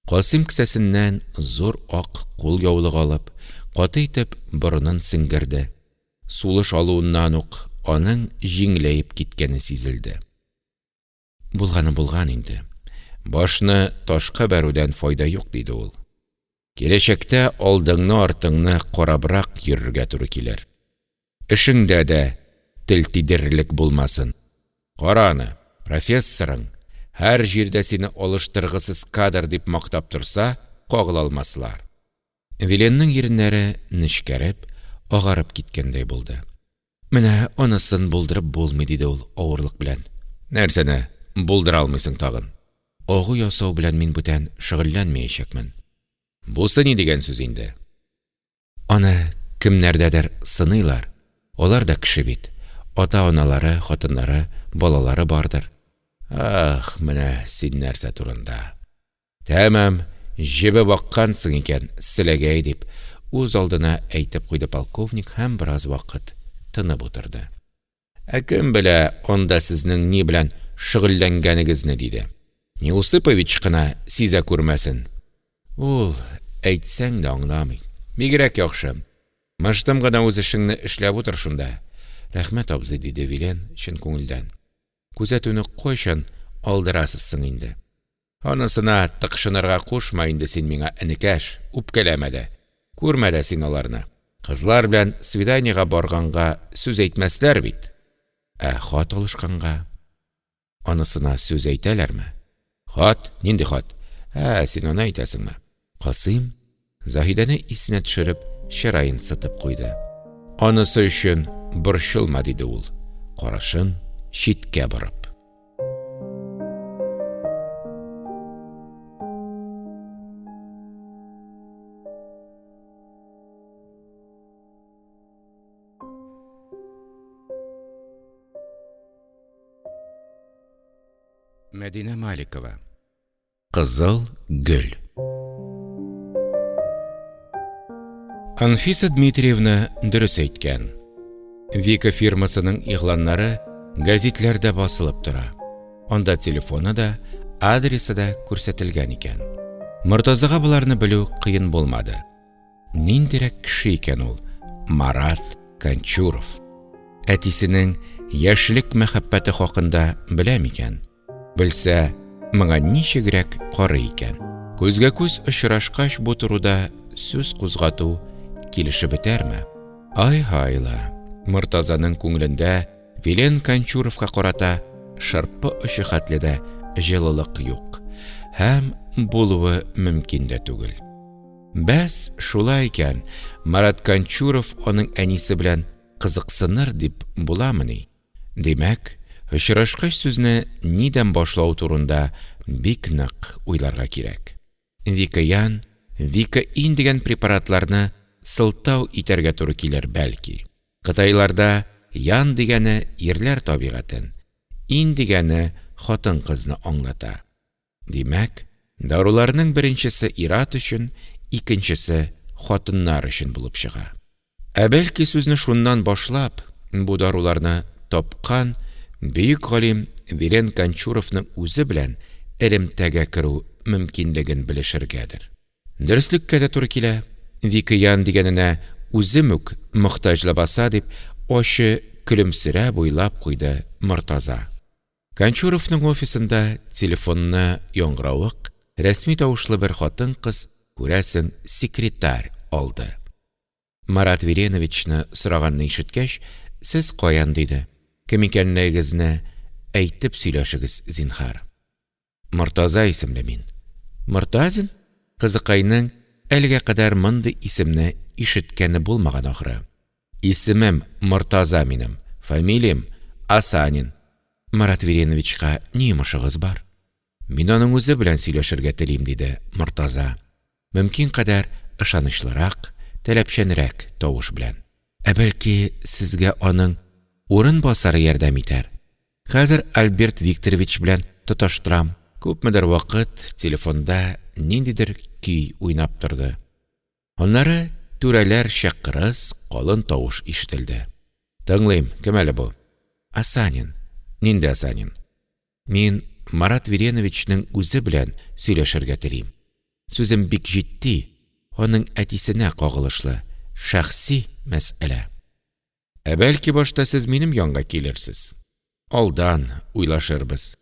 S1: Касыйм кесәсеннән зур ак кулъяулык алып, каты итеп борынын сеңгерде, сулыш алуыннан ук аның җиңеләеп киткәне сизелде. Булганы булган инде, башны ташка бәрүдән файда юк, диде ул. Киләчәктә алдыңны-артыңны карабрак йөрергә туры килер. Эшеңдә дә тел тидерерлек булмасын. Кара аны, профессорың һәр җирдә сине алыштыргысыз кадр дип мактап торса, кагыла алмаслар. Виленның иреннәре нечкәреп, агарып киткәндәй булды. Менә анысын булдырып булмый, диде ул авырлык белән. Нәрсәне булдыра алмыйсың тагын? Агу ясау белән мин бүтән шөгыльләнмәячәкмен. Бусы ни дигән сүз инде? Аны кемнәрдәдер сыныйлар, алар да кеше бит, ата-аналары, хатыннары, балалары бардыр. Ах, менә син нәрсә турында! Тәмам җебеп аккансың икән, селәгәй, дип, үз алдына әйтеп куйды полковник һәм бераз вакыт тынып утырды. Ә кем белә анда сезнең ни белән шөгыльләнгәнегезне, диде. Неусыпович кына сизә күрмәсен. Ул, әйтсәң дә аңламый. Бигрәк яхшы. Мыштым гына үз эшеңне эшләп утыр шунда. Рәхмәт, абзый, диде Вилен чын күңелдән. Күзәтүне кайчан алдырасыз соң инде? Анысына тыкшынырга кушма инде син миңа, энекәш, үпкәләмә дә. Күрмә дә син аларны. Кызлар белән свиданиегә барганга сүз әйтмәсләр бит. Ә хат алышканга? Анысына сүз әйтәләрме? Хат? Нинди хат? Ә, син аны әйтәсеңме? Касыйм, Заһидәне исенә төшереп, чыраен сытып куйды. Анысы өчен борчылма, диде ул, карашын читкә борып. Мәдинә Маликова. Кызыл гөл. Анфиса Дмитриевна дөрес әйткән. Вика фирмасының игъланнары гәзитләрдә басылып тора. Анда телефоны да, адресы да күрсәтелгән икән. Мортазага боларны белү кыен булмады. Ниндирәк кеше икән ул Марат Кончуров? Әтисенең яшьлек мәхәббәте хакында белә микән? Белсә, моңа ничегрәк карый икән? Күзгә-күз очрашкач бу турыда сүз кузгату килешеп бетәрме? Ай-һай ла, Мортазаның күңелендә Вилен Кончуровка карата шырпы очы хәтле дә җылылык юк һәм булуы мөмкин дә түгел. Бәс, шулай икән, Марат Кончуров аның әнисе белән кызыксыныр дип буламыни? Димәк, очрашкач сүзне нидән башлау турында бик нык уйларга кирәк. Вика-Ян, Вика-Ин дигән препаратларны сылтау итәргә туры килер, бәлки. Кытайларда Ян дигәне ирләр табигатен, Ин дигәне хатын-кызны аңлата. Димәк, даруларның беренчесе ир-ат өчен, икенчесе хатыннар өчен булып чыга. Ә бәлки сүзне шуннан башлап, бу даруларны тапкан бөек галим Вилен Кончуровның үзе белән элемтәгә керү мөмкинлеген белешергәдер. Дөреслеккә дә туры килә, Вика Ян дигәненә үзем үк мохтаҗ ләбаса, дип, ачы көлемсерәп уйлап куйды Мортаза. Кончуровның офисында телефонны яңгыравык, рәсми тавышлы бер хатын-кыз, күрәсең, секретарь, алды. Марат Виленовичны сораганны ишеткәч, Сез каян? диде. Кем икәнлегегезне әйтеп сөйләшегез, зинһар. Мортаза исемле мин. Мортазин? Кызыкайның әлегә кадәр мондый исемне ишеткәне булмаган ахры. Исемем Мортаза минем, фамилиям Асанин. Марат Виленовичка ни йомышыгыз бар? Мин аның үзе белән сөйләшергә телим, диде Мортаза, мөмкин кадәр ышанычлырак, таләпчәнрәк тавыш белән. Ә бәлки, сезгә аның урынбасары ярдәм итәр? Хәзер Альберт Викторович белән тоташтырам. Күпмедер вакыт телефонда ниндидер көй уйнап торды. Аннары түрәләрчә кырыс, калын тавыш ишетелде. Тыңлыйм, кем әле бу? Асанин. Нинди Асанин? Мин Марат Виленовичның үзе белән сөйләшергә телим. Сүзем бик җитди, аның әтисенә кагылышлы, шәхси мәсьәлә. Ә бәлки башта сез минем янга килерсез? Алдан уйлашырбыз.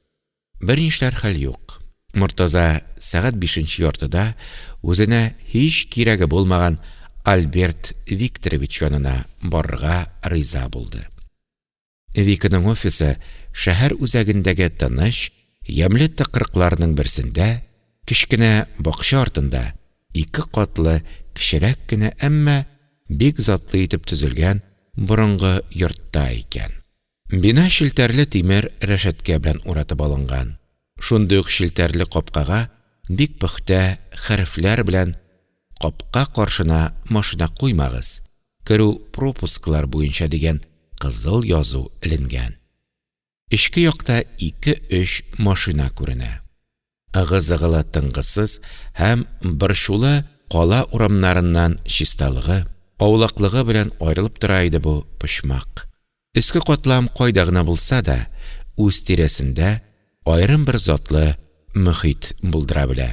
S1: Бернишләр хәл юк. Мортаза сәгать бишенче яртыда үзенә һич кирәге булмаган Альберт Викторович янына барырга риза булды. Виканың офисы шәһәр үзәгендәге тыныч, ямьле тыкрыкларның берсендә, кечкенә бакча артында, ике катлы кечерәк кенә, әмма бик затлы итеп төзелгән борынгы йортта икән. Бина челтәрле тимер рәшәткә белән уратып алынган. Шундый ук челтәрле капкага бик пөхтә хәрефләр белән Капка каршына машина куймагыз, керү пропусклар буенча дигән кызыл язу эленгән. Эчке якта ике-өч машина күренә. Ыгы-зыгылы тынгысыз һәм борчулы кала урамнарыннан чисталыгы, аулаклыгы белән аерылып тора иде бу почмак. Өске катлам кайда гына булса да, үз тирәсендә аерым бер затлы мохит булдыра белә.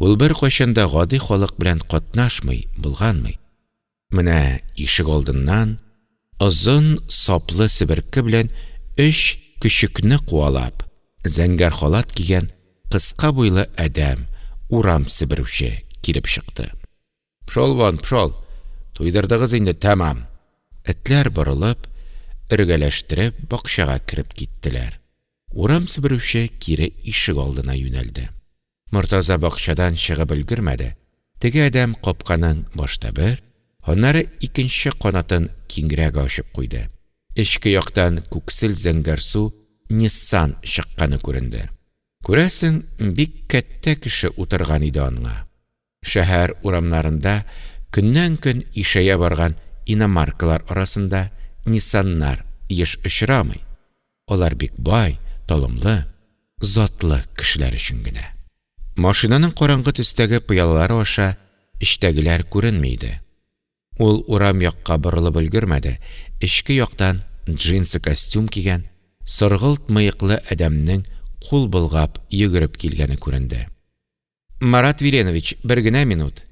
S1: Ул беркайчан да гади халык белән катнашмый, болганмый. Менә ишек алдыннан, озын саплы себерке белән өч көчекне куалап, зәңгәр халат кигән кыска буйлы адәм, урам себерүче килеп чыкты. Пшол вон, пшол! Туйдырдыгыз инде тәмам! Этләр борылып, өргәләштереп бакчага кереп киттеләр. Урам себерүче кире ишек алдына юнәлде. Мортаза бакчадан чыгып өлгермәде, теге адәм капканың башта бер, аннары икенче канатын киңрәк ачып куйды. Эчке яктан күксел-зәңгәрсу Ниссан чыкканы күренде. Күрәсең, бик кәттә кеше утырган иде аңа. Шәһәр урамнарында көннән-көн ишәя барган иномаркалар арасында Ниссаннар еш очрамый. Алар бик бай, талымлы. затлы кешеләр өчен генә. Машинаның караңгы төстәге пыялалары аша эчтәгеләр күренми иде. Ул урам якка борылып өлгермәде, эчке яктан джинсы костюм кигән, соргылт мыеклы адәмнең кул болгап йөгереп килгәне күренде. – Марат Виленович, бер генә минут!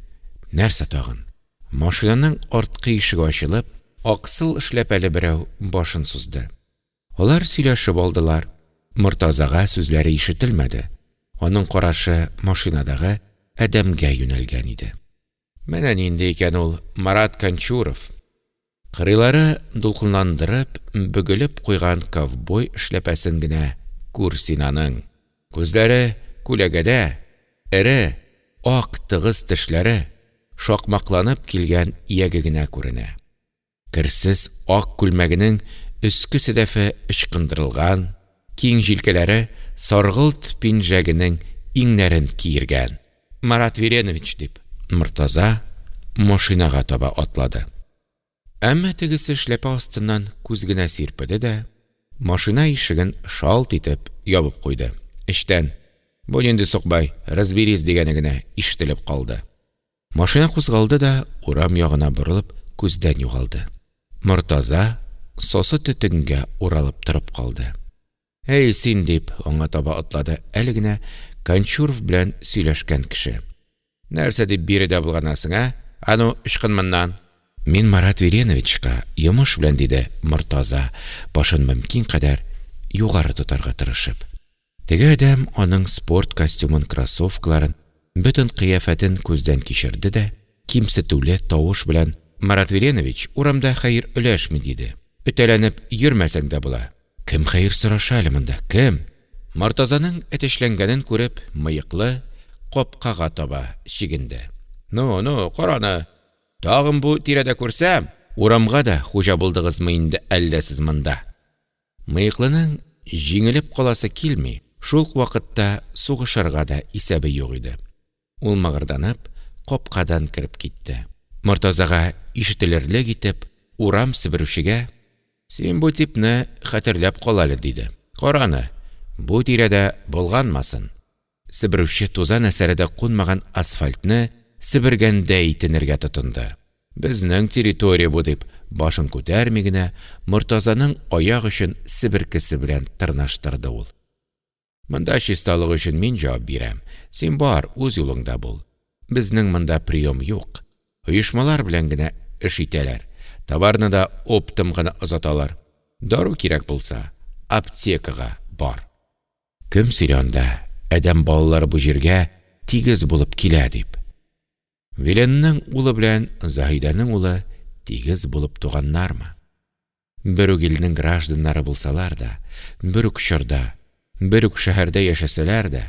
S1: Нәрсә тагын? Машинаның арткы ишеге ачылып, аксыл эшләпәле берәү башын сузды. Алар сөйләшеп алдылар. Мортазага сүзләре ишетелмәде, аның карашы машинадагы адәмгә юнәлгән иде. Менә нинди икән ул Марат Канчуров! Кырыйлары дулкынландырып, бөгелеп куйган ковбой эшләпәсен генә күр син аның! Күзләре күләгәдә, эре, ак тыгыз тешләре, шакмакланып килгән ияге генә күренә. Керсез ак күлмәгенең өске сәдәфе ычкындырылган, киң җилкәләре саргылт пинжәгенең иңнәрен киергән. Марат Виленович! – дип, Мортаза машинага таба атлады. Әмма тегесе эшләпә астыннан күз генә сирпеде дә, машина ишеген шалт итеп ябып куйды. Эчтән «Бу нинди сукбай, разберись!» дигәне генә ишетелеп калды. Машина кузгалды да, урам ягына борылып, күздән югалды. Мортаза сасы төтенгә уралып торып калды. Әй, син! – дип, аңа таба атлады әле генә Канчуров белән сөйләшкән кеше. Нәрсә дип биредә болганасың, ә? А ну, ычкын моннан! Мин Марат Виленовичка йомыш белән, – диде Мортаза, башын мөмкин кадәр югары тотарга тырышып. Теге адәм аның спорт костюмын, кроссовкаларын, бөтен кыяфәтен күздән кичерде дә, кимсетүле тавыш белән: – Марат Виленович урамда хәер өләшми, – диде. Өтәләнеп йөрмәсәң дә була. Кем хәер сораша әле монда, кем? Мортазаның әтәчләнгәнен күреп, мыеклы капкага таба чигенде. – Ну, ну, кара аны, тагын бу тирәдә күрсәм, урамга да хуҗа булдыгызмы инде әллә сез монда? Мыеклының җиңелеп каласы килми, шул ук вакытта сугышырга да исәбе юк иде. Ул мыгырданып, капкадан кереп китте. Мортазага ишетелерлек итеп, урам себерүчегә: – Син бу типны хәтерләп кал әле, – диде. – Кара аны, бу тирәдә болганмасын. Себерүче тузан әсәре дә кунмаган асфальтны себергәндәй итенергә тотынды. Безнең территория бу, – дип, башын күтәрми генә, Мортазаның аяк очын себеркесе белән тырнаштырды ул. Монда чисталык өчен мин җавап бирәм, син бар, үз юлыңда бул. Безнең монда прием юк. Оешмалар белән генә эш итәләр, товарны да оптом гына озаталар. Дару кирәк булса, аптекага бар. Кем сөйли анда, адәм балалары бу җиргә тигез булып килә дип? Виленның улы белән Заһидәнең улы тигез булып туганнармы? Бер үк илнең гражданнары булсалар да, бер үк чорда, бер үк шәһәрдә яшәсәләр дә,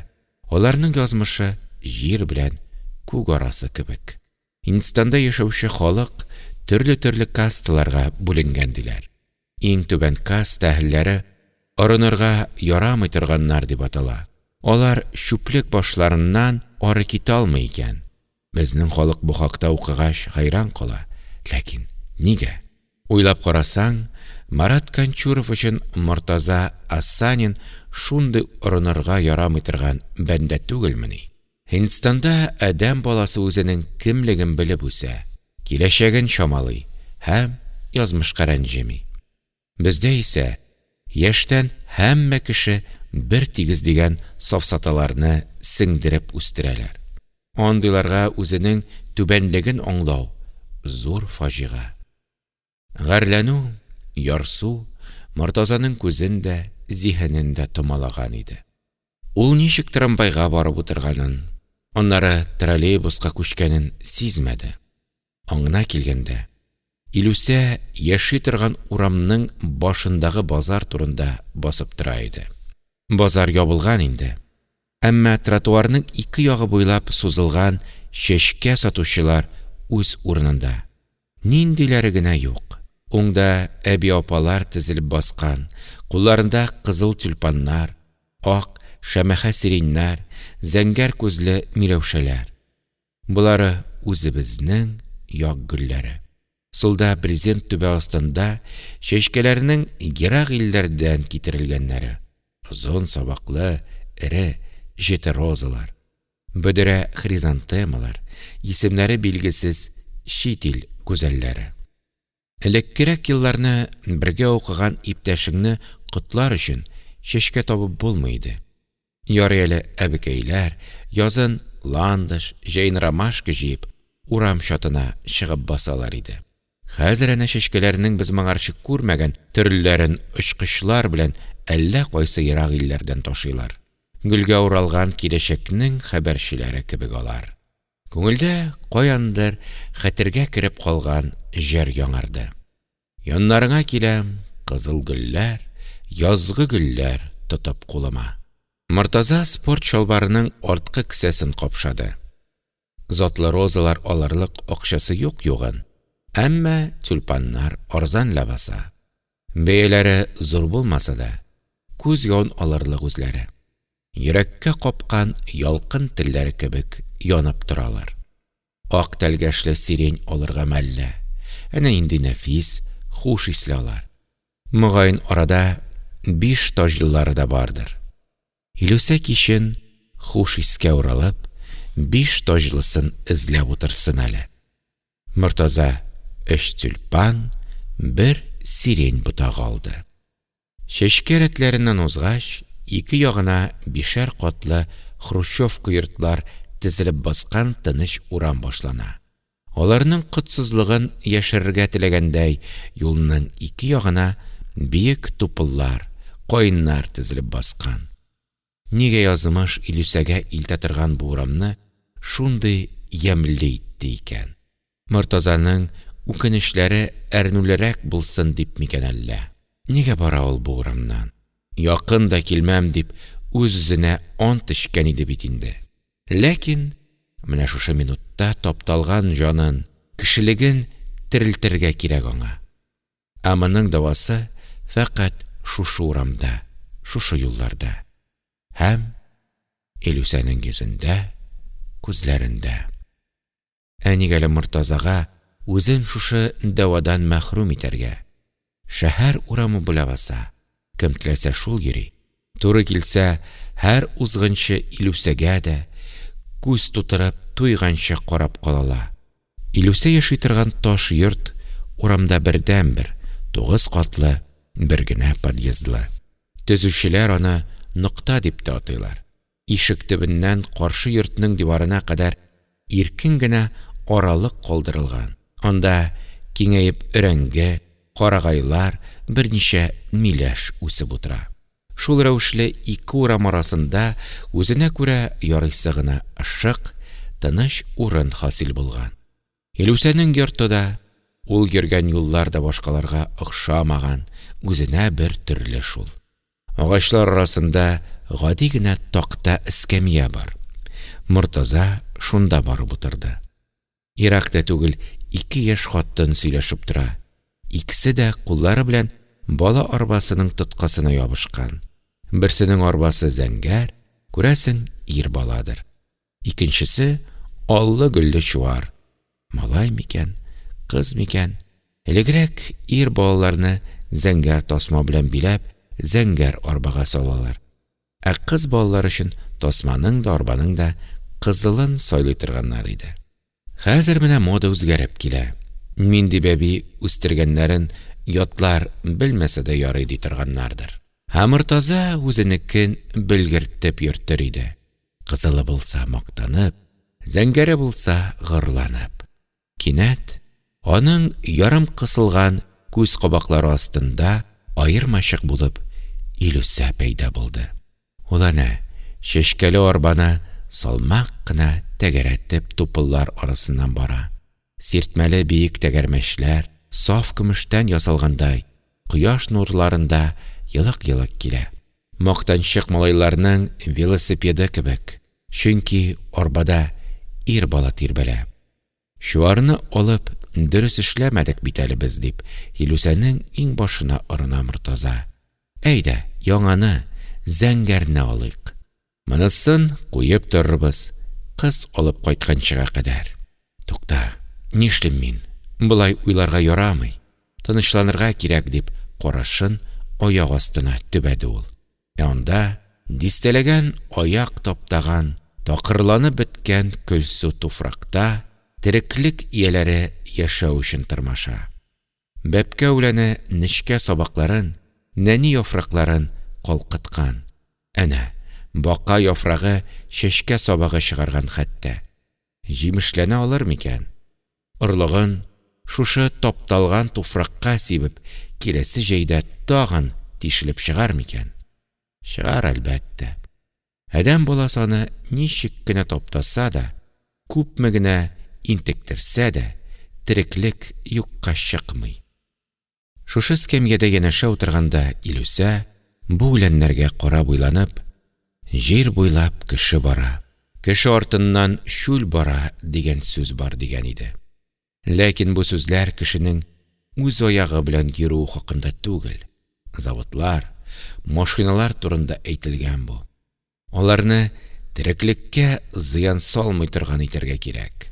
S1: аларның язмышы җир белән күк арасы кебек. Һиндстанда яшәүче халык төрле-төрле касталарга бүленгән диләр. Иң түбән каста әһелләре орынырга ярамый торганнар дип атала. Алар чүплек башларыннан ары китә алмый икән. Безнең халык бу хакта укыгач хәйран кала. Ләкин нигә? Уйлап карасаң, Марат Канчуров өчен Мортаза Асанин шундый орынырга ярамый торган бәндә түгелмени? Һиндстанда адәм баласы үзенең кемлеген белеп үсә, киләчәген чамалый һәм язмышка рәнҗеми. Бездә исә яшьтән һәммә кеше бертигез дигән сафсаталарны сеңдереп үстерәләр. Андыйларга үзенең түбәнлеген аңлау – зур фаҗига. Гарьләнү, ярсу Мортазаның күзен дә, зиһенен дә томалаган иде. Ул ничек трамвайга барып утырганын, аннары троллейбуска күчкәнен сизмәде. Аңына килгәндә, Илүсә яши торган урамның башындагы базар турында басып тора иде. Базар ябылган инде. Әмма тротуарның ике ягы буйлап сузылган чәчкә сатучылар үз урынында. Ниндиләре генә юк. Уңда әби-апалар тезелеп баскан, кулларында кызыл тюльпаннар, ак, шәмәхә сиреньнәр, зәңгәр күзле миләүшәләр. Болары үзебезнең як гөлләре. Сулда брезент түбә астында чәчкәләрнең ерак илләрдән китерелгәннәре, озын сабаклы, эре, җете розалар, бөдрә хризантемалар, исемнәре билгесез чит ил гүзәлләре. Элеккерәк елларны бергә укыган иптәшеңне котлар өчен чәчкә табып булмый иде. Ярый әле әбекәйләр, язын ландыш, җәен ромашка җыеп, урам чатына чыгып басалар иде. Хәзер әнә чәчкәләрнең без моңарчы күрмәгән төрлеләрен очкычлар белән әллә кайсы ерак илләрдән ташыйлар. Гөлгә уралган киләчәкнең хәбәрчеләре кебек алар. Күңелдә каяндыр хәтергә кереп калган җыр яңарды. Яннарыңа киләм, кызыл гөлләр, язгы гөлләр тотып кулыма. Мортаза спорт чалбарының арткы кесәсен капшады. Затлы розалар алырлык акчасы юк югын, әмма тюльпаннар арзан ләбаса. Бәяләре зур булмаса да, күз явын алырлык үзләре. Йөрәккә капкан ялкын телләре кебек янып торалар. Ак тәлгәшле сирень алырга мәллә? Әнә нинди нәфис, хуш исле алар. Мөгаен, арада биш таҗлылары да бардыр. Илүсә кичен, хуш искә уралып, биш таҗлысын эзләп утырсын әле. Мортаза өч тюльпан, бер сирень ботагы алды. Чәчкә рәтләреннән узгач, ике ягына бишәр катлы хрущевка йортлар тезелеп баскан тыныч урам башлана. Аларның котсызлыгын яшерергә теләгәндәй, юлның ике ягына биек тупыллар, каеннар тезелеп баскан. Нигә язмыш Илүсәгә илтә торган бу урамны шундый ямьле итте икән? Мортазаның үкенечләре әрнүлерәк булсын дип микән әллә? Нигә бара ул бу урамнан? Якын да килмәм дип үз-үзенә ант эчкән иде бит инде. Ләкин менә шушы минутта тапталган җанын, кешелеген терелтергә кирәк аңа. Ә моның дәвасы фәкать шушы урамда, шушы юлларда. Һәм Илүсәнең йөзендә, күзләрендә. Ә ник әле Мортазага үзен шушы дәвадан мәхрүм итәргә? Шәһәр урамы бу ләбаса, кем теләсә шул йөри. Туры килсә, һәр узгынчы Илүсәгә дә, күз тутырып, туйганчы карап калала. Илүсә яши торган таш йорт урамда бердәнбер, тугыз катлы, бер генә подъездлы. Төзүчеләр аны нокта дип тә атыйлар. Ишек төбеннән каршы йортның диварына кадәр иркен генә аралык калдырылган, анда киңәеп өрәңге, карагайлар, берничә миләш үсеп утыра. Шул рәвешле ике урам арасында үзенә күрә ярыйсы гына ышык, тыныч урын хасил булган. Илүсәнең йорты да, ул йөргән юллар да башкаларга охшамаган, үзенә бер төрле шул. Агачлар арасында гади генә такта эскәмия бар. Мортаза шунда барып утырды. Ерак та түгел ике яшь хатын сөйләшеп тора. Икесе дә куллары белән бала арбасының тоткасына ябышкан. Берсенең арбасы зәңгәр, күрәсең, ир баладыр. Икенчесе аллы-гөлле чуар. Малай микән, кыз микән? Элегрәк ир балаларны зәңгәр тасма белән биләп, зәңгәр арбага салалар. Ә кыз балалар өчен тасманың да, арбаның да кызылын сайлый торганнар иде. Хәзер менә мода үзгәреп килә. Нинди бәби үстергәннәрен ятлар белмәсә дә ярый ди торганнардыр. Ә Мортаза үзенекен белгертеп йөртер иде. Кызылы булса мактанып, зәңгәре булса горурланып. Кинәт аның ярым кысылган күз кабаклары астында аермачык булып Илүсә пәйда булды. Ул әнә чәчкәле арбаны салмак кына тәгәрәтеп тупыллар арасыннан бара. Сиртмәле биек тәгәрмәчләр, саф көмештән ясалгандай, кояш нурларында елык-елык килә. Мактанчык малайларның велосипеды кебек, чөнки арбада ир бала тирбәлә. Чуарны алып дөрес эшләмәдек бит әле без, дип, Илүсәнең иңбашына орына Мортаза. Әйдә, яңаны, зәңгәрне алыйк. Монысын куеп торырбыз, кыз алып кайтканчыга кадәр. Тукта, нишлим мин? Болай уйларга ярамый. Тынычланырга кирәк, дип, карашын аяк астына төбәде ул. Ә анда... Дистәләгән аяк таптаган, такырланып беткән көлсу туфракта тереклек ияләре яшәү өчен тырмаша. Бәбкә үләне нечкә сабакларын, нәни яфракларын калкыткан, әнә бака яфрагы чәчкә сабагы чыгарган хәтта. Җимешләнә алыр микән? Орлыгын шушы тапталган туфракка сибеп, киләсе җәйдә тагын тишелеп чыгар микән? Чыгар, әлбәттә. Адәм баласы аны ничек кенә таптаса да, күпме генә интектерсә дә, тереклек юкка чыкмый. Шушы эскәмиядә янәшә утырганда Илүсә, бу үләннәргә карап уйланып, «Җир буйлап кеше бара, кеше артыннан чүл бара» дигән сүз бар дигән иде. Ләкин бу сүзләр кешенең үз аягы белән йөрүе хакында түгел, заводлар, машиналар турында әйтелгән бу. Аларны тереклеккә зыян салмый торган итәргә кирәк.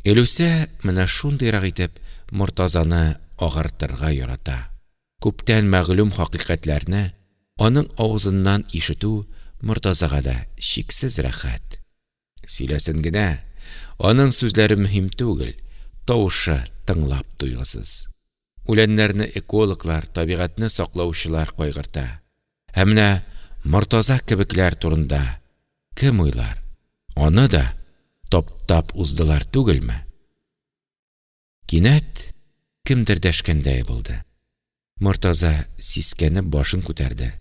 S1: Илүсә менә шундыйрак итеп Мортазаны агартырга ярата. Күптән мәгълүм хакыйкатьләрне аның авызыннан ишетү Мортазага да чиксез рәхәт. Сөйләсен генә, аның сүзләре мөһим түгел, тавышы тыңлап туйгысыз. Үләннәрне экологлар, табигатьне саклаучылар кайгырта. Ә менә Мортаза кебекләр турында кем уйлар? Аны да таптап уздылар түгелме? Кинәт кемдер дәшкәндәй булды. Мортаза сискәнеп башын күтәрде.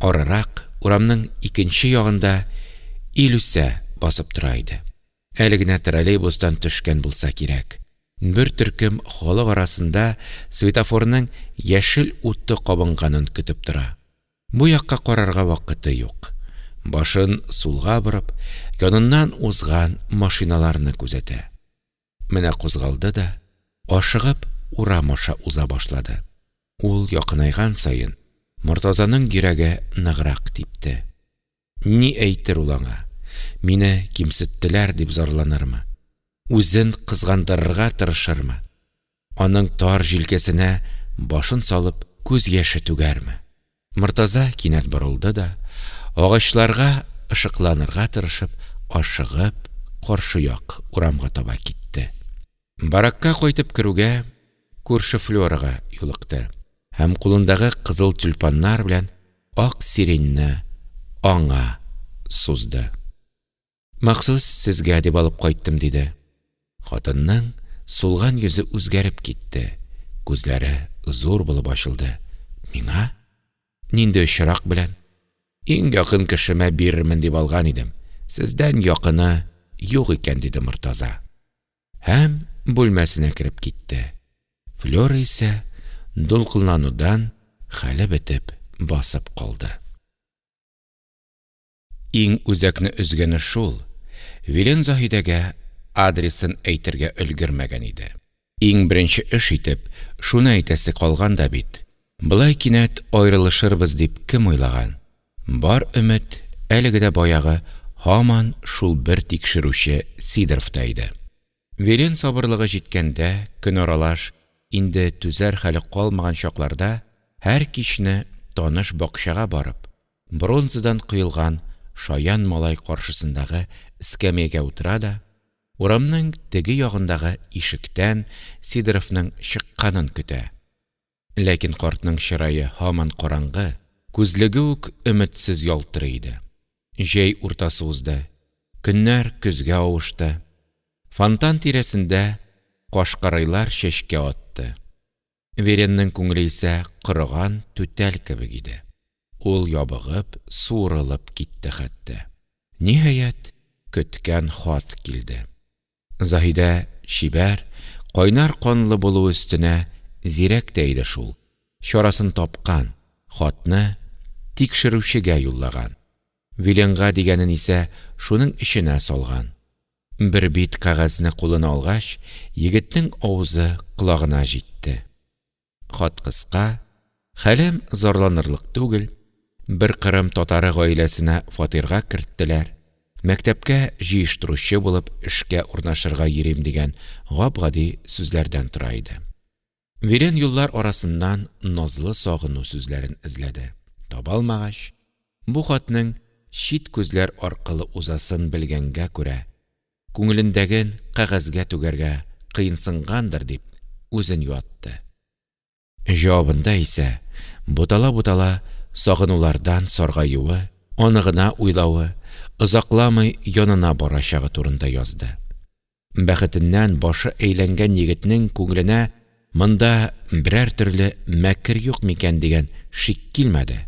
S1: Арырак, урамның икенче ягында Илүсә басып тора иде. Әле генә троллейбустан төшкән булса кирәк. Бер төркем халык арасында светофорның яшел уты кабынганын көтеп тора. Бу якка карарга вакыты юк. Башын сулга борып, яныннан узган машиналарны күзәтә. Менә кузгалды да, ашыгып урам аша уза башлады. Ул якынайган саен, Мортазаның йөрәге ныграк типте. Ни әйтер ул аңа? Мине кимсеттеләр дип зарланырмы? Үзен кызгандырырга тырышырмы? Аның тар җилкәсенә башын салып, күз яше түгәрме? Мортаза кинәт борылды да, агачларга ышыкланырга тырышып, ашыгып, каршы як урамга таба китте. Баракка кайтып керүгә, күрше Флюрага юлыкты һәм кулындагы кызыл тюльпаннар белән ак сиреньне аңа сузды. Махсус сезгә дип алып кайттым, диде. Хатынның сулган йөзе үзгәреп китте, күзләре зур булып ачылды. Миңа? Нинди очрак белән? Иң якын кешемә бирермен дип алган идем, сездән якыны юк икән, диде Мортаза. Һәм бүлмәсенә кереп китте. Флёра исә дулкынланудан хәле бетеп басып калды. Иң үзәкне өзгәне шул, Вилен Заһидәгә адресын әйтергә өлгермәгән иде. Иң беренче эш итеп шуны әйтәсе калган да бит. Болай кинәт аерылышырбыз дип кем уйлаган? Бар өмет әлеге дә баягы һаман шул бер тикшерүче Сидоровта иде. Вилен сабырлыгы җиткәндә, көн аралаш, инде түзәр хәле калмаган чакларда һәр кичне таныш бакчага барып, бронзадан коелган шаян малай каршысындагы эскәмиягә утыра да, урамның теге ягындагы ишектән Сидоровның чыкканын көтә. Ләкин картның чырае һаман караңгы, күзлеге үк өметсез ялтырый иде. Җәй уртасы узды, көннәр көзгә авышты. Фонтан тирәсендә кашкарыйлар чәчкә атты. Веренның күңеле исә корыган түтәл кебек иде. Ул ябыгып, суырылып китте хәтта. Ниһаять, көткән хат килде. Заһидә чибәр, кайнар канлы булуы өстенә зирәк тә иде шул, чарасын тапкан, хатны тикшерүчегә юллаган. Виленга дигәнен исә шуның эченә салган. Бер бит кәгазьне кулына алгач, егетнең авызы колагына җитте. Хат кыска, хәлем зарланырлык түгел, бер кырым татары гаиләсенә фатирга керттеләр, мәктәпкә җыештыручы булып эшкә урнашырга йөрим дигән гап-гади сүзләрдән тора иде. Вилен юллар арасыннан назлы сагыну сүзләрен эзләде. Таба алмагач, Бу хатның чит күзләр аркылы узасын белгәнгә күрә, күңелендәген кәгазьгә түгәргә кыенсынгандыр, дип, үзен юатты. Җавабында исә, бутала-бутала, сагынулардан саргаюы, аны гына уйлавы, озакламый янына барачагы турында язды. Бәхетеннән башы әйләнгән егетнең күңеленә монда берәр төрле мәкер юк микән дигән шик килмәде,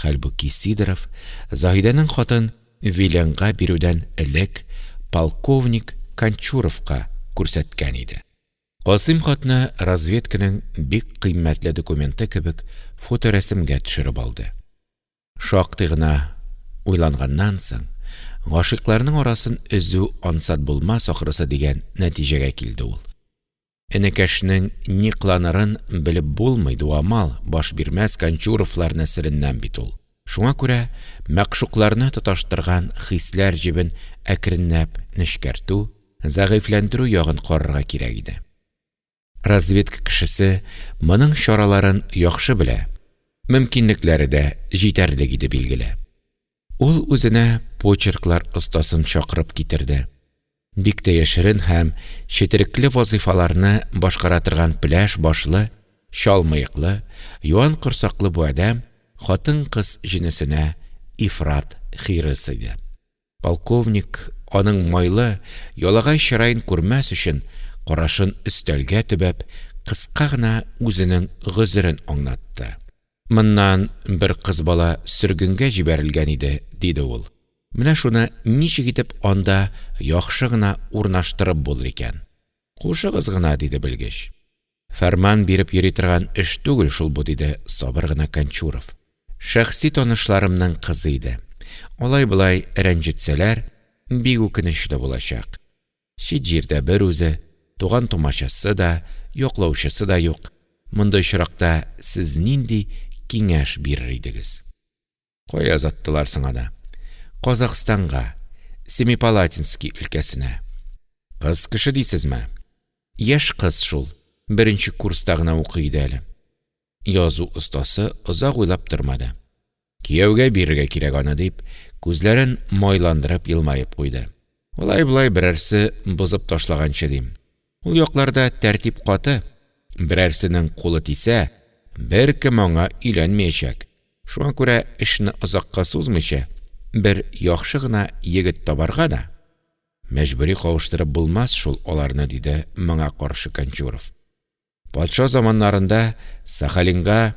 S1: хәлбуки Сидоров Заһидәнең хатын Виленга бирүдән элек полковник Кончуровка күрсәткән иде. Касыйм хатны разведканың бик кыйммәтле документы кебек фоторәсемгә төшереп алды. Шактый гына уйланганнан соң, гашыйкларның арасын өзү ансат булмас, ахрысы, дигән нәтиҗәгә килде ул. Энекәшнең ни кыланырын белеп булмый, дуамал, башбирмәс Кончуровлар нәселеннән бит ул. Шуңа күрә мәгъшукларны тоташтырган хисләр җебен әкренләп нечкәртү, зәгыйфьләндерү ягын карарга кирәк иде. Разведка кешесе моның чараларын яхшы белә, мөмкинлекләре дә җитәрлек иде, билгеле. Ул үзенә почерклар остасын чакырып китерде. Бик тә яшерен һәм четерекле вазыйфаларны башкара торган пеләш башлы, чал мыеклы, юан корсаклы бу адәм хатын-кыз җенесенә ифрат хирыс иде. Полковник, аның майлы, ялагай чыраен күрмәс өчен, карашын өстәлгә төбәп, кыска гына үзенең гозерен аңлатты. Моннан бер кыз бала сөргенгә җибәрелгән иде, – диде ул. Менә шуны ничек итеп анда яхшы гына урнаштырып булыр икән? Кушыгыз гына, – диде белгеч. Фәрман биреп йөри торган эш түгел шул бу, диде сабыр гына Кончуров. Шәхси танышларымның кызы иде. Алай-болай рәнҗетсәләр, бик үкенечле булачак. Чит җирдә бер үзе, туган-тумачасы да, яклаучысы да юк. Мондый очракта сез нинди киңәш бирер идегез? Кая озаттылар соң аны? Казахстанга, Семипалатинский өлкәсенә. Кыз кеше дисезме? Яшь кыз шул, беренче курста гына укый иде әле. Язу остасы озак уйлап тормады. Кияүгә бирергә кирәк аны, дип, күзләрен майландырып елмаеп куйды. Алай-болай берәрсе бозып ташлаганчы дим. Ул якларда тәртип каты, берәрсенең кулы тисә, беркем аңа өйләнмәячәк. Шуңа күрә эшне озакка сузмыйча, бер яхшы гына егет табарга да. Мәҗбүри кавыштырып булмас шул аларны, диде моңа каршы Кончуров. Патша заманнарында Сахалинга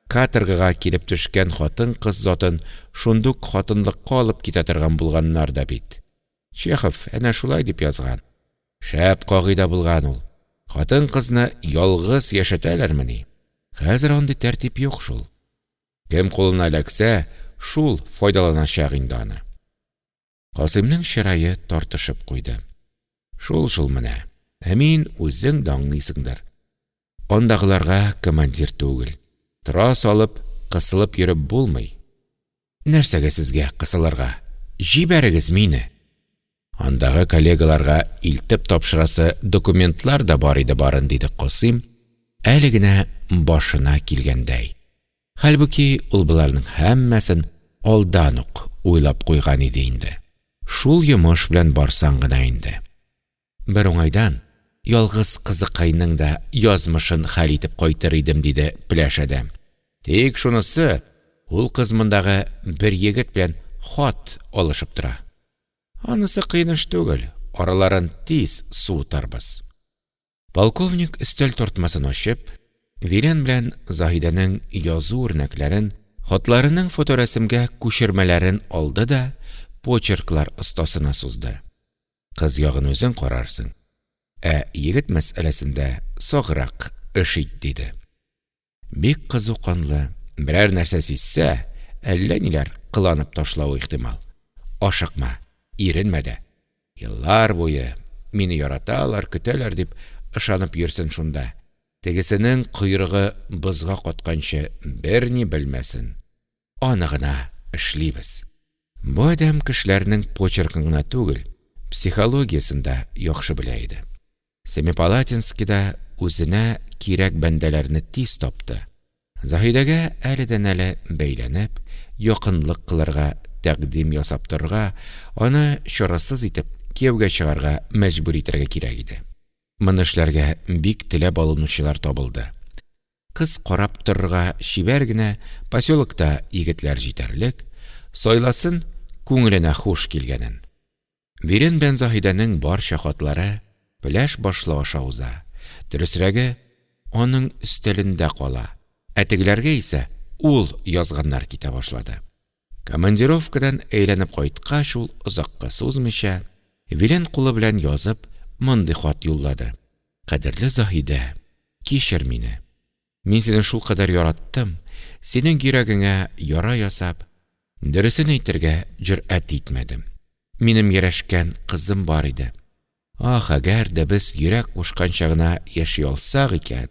S1: каторгага килеп төшкән хатын-кыз затын шундук хатынлыкка алып китә торган булганнар да бит. Чехов әнә шулай дип язган. Шәп кагыйдә булган ул. Хатын-кызны ялгыз яшәтәләрмени? Хәзер андый тәртип юк шул. Кем кулына эләксә, шул файдаланачак инде аны. Касыймның чырае тартышып куйды. Шул шул менә. Ә мин, үзең дә аңлыйсыңдыр, андагыларга командир түгел. Тора салып, кысылып йөреп булмый. Нәрсәгә сезгә кысылырга? Җибәрегез мине! Андагы коллегаларга илтеп тапшырасы документлар да бар иде барын, диде Касыйм, әле генә башына килгәндәй. Хәлбуки ул боларның һәммәсен алдан ук уйлап куйган иде инде. Шул йомыш белән барсаң гына инде. Бер уңайдан, ялгыз кызыкайның да язмышын хәл итеп кайтыр идем, диде пеләш адәм. Тик шунысы, ул кыз мондагы бер егет белән хат алышып тора. Анысы кыен эш түгел, араларын тиз суытырбыз. Полковник өстәл тартмасын ачып, Вилен белән Заһидәнең язу үрнәкләрен, хатларының фоторәсемгә күчермәләрен алды да почерклар остасына сузды. Кыз ягын үзең карарсың, ә егет мәсьәләсендә саграк эш ит, диде. Бик кызу канлы, берәр нәрсә сизсә, әллә ниләр кыланып ташлавы ихтимал. Ашыкма, иренмә дә. Еллар буе мине яраталар, көтәләр дип ышанып йөрсен шунда. Тегесенең койрыгы бозга катканчы берни белмәсен. Аны гына эшлибез. Бу адәм кешеләрнең почеркын гына түгел, психологиясен дә яхшы белә иде. Семипалатинскида үзенә кирәк бәндәләрне тиз тапты. Заһидәгә әледән-әле бәйләнеп, якынлык кылырга тәкъдим ясап торырга, аны чарасыз итеп, кияүгә чыгарга мәҗбүр итәргә кирәк иде. Моны эшләргә бик теләп алынучылар табылды. Кыз карап торырга чибәр генә, посёлокта егетләр җитәрлек, сайласын күңеленә хуш килгәнен. Вилен белән Заһидәнең барча хатлары пеләш башлы аша уза, дөресрәге, аның өстәлендә кала, ә тегеләргә исә ул язганнар китә башлады. Командировкадан әйләнеп кайткач, ул, озакка сузмыйча, Вилен кулы белән язып, мондый хат юллады: Кадерле Заһидә, кичер мине. Мин сине шулкадәр яраттым, синең йөрәгеңә яра ясап, дөресен әйтергә җөрьәт итмәдем. Минем ярәшкән кызым бар иде. Ах, әгәр дә без йөрәк кушканча гына яши алсак икән!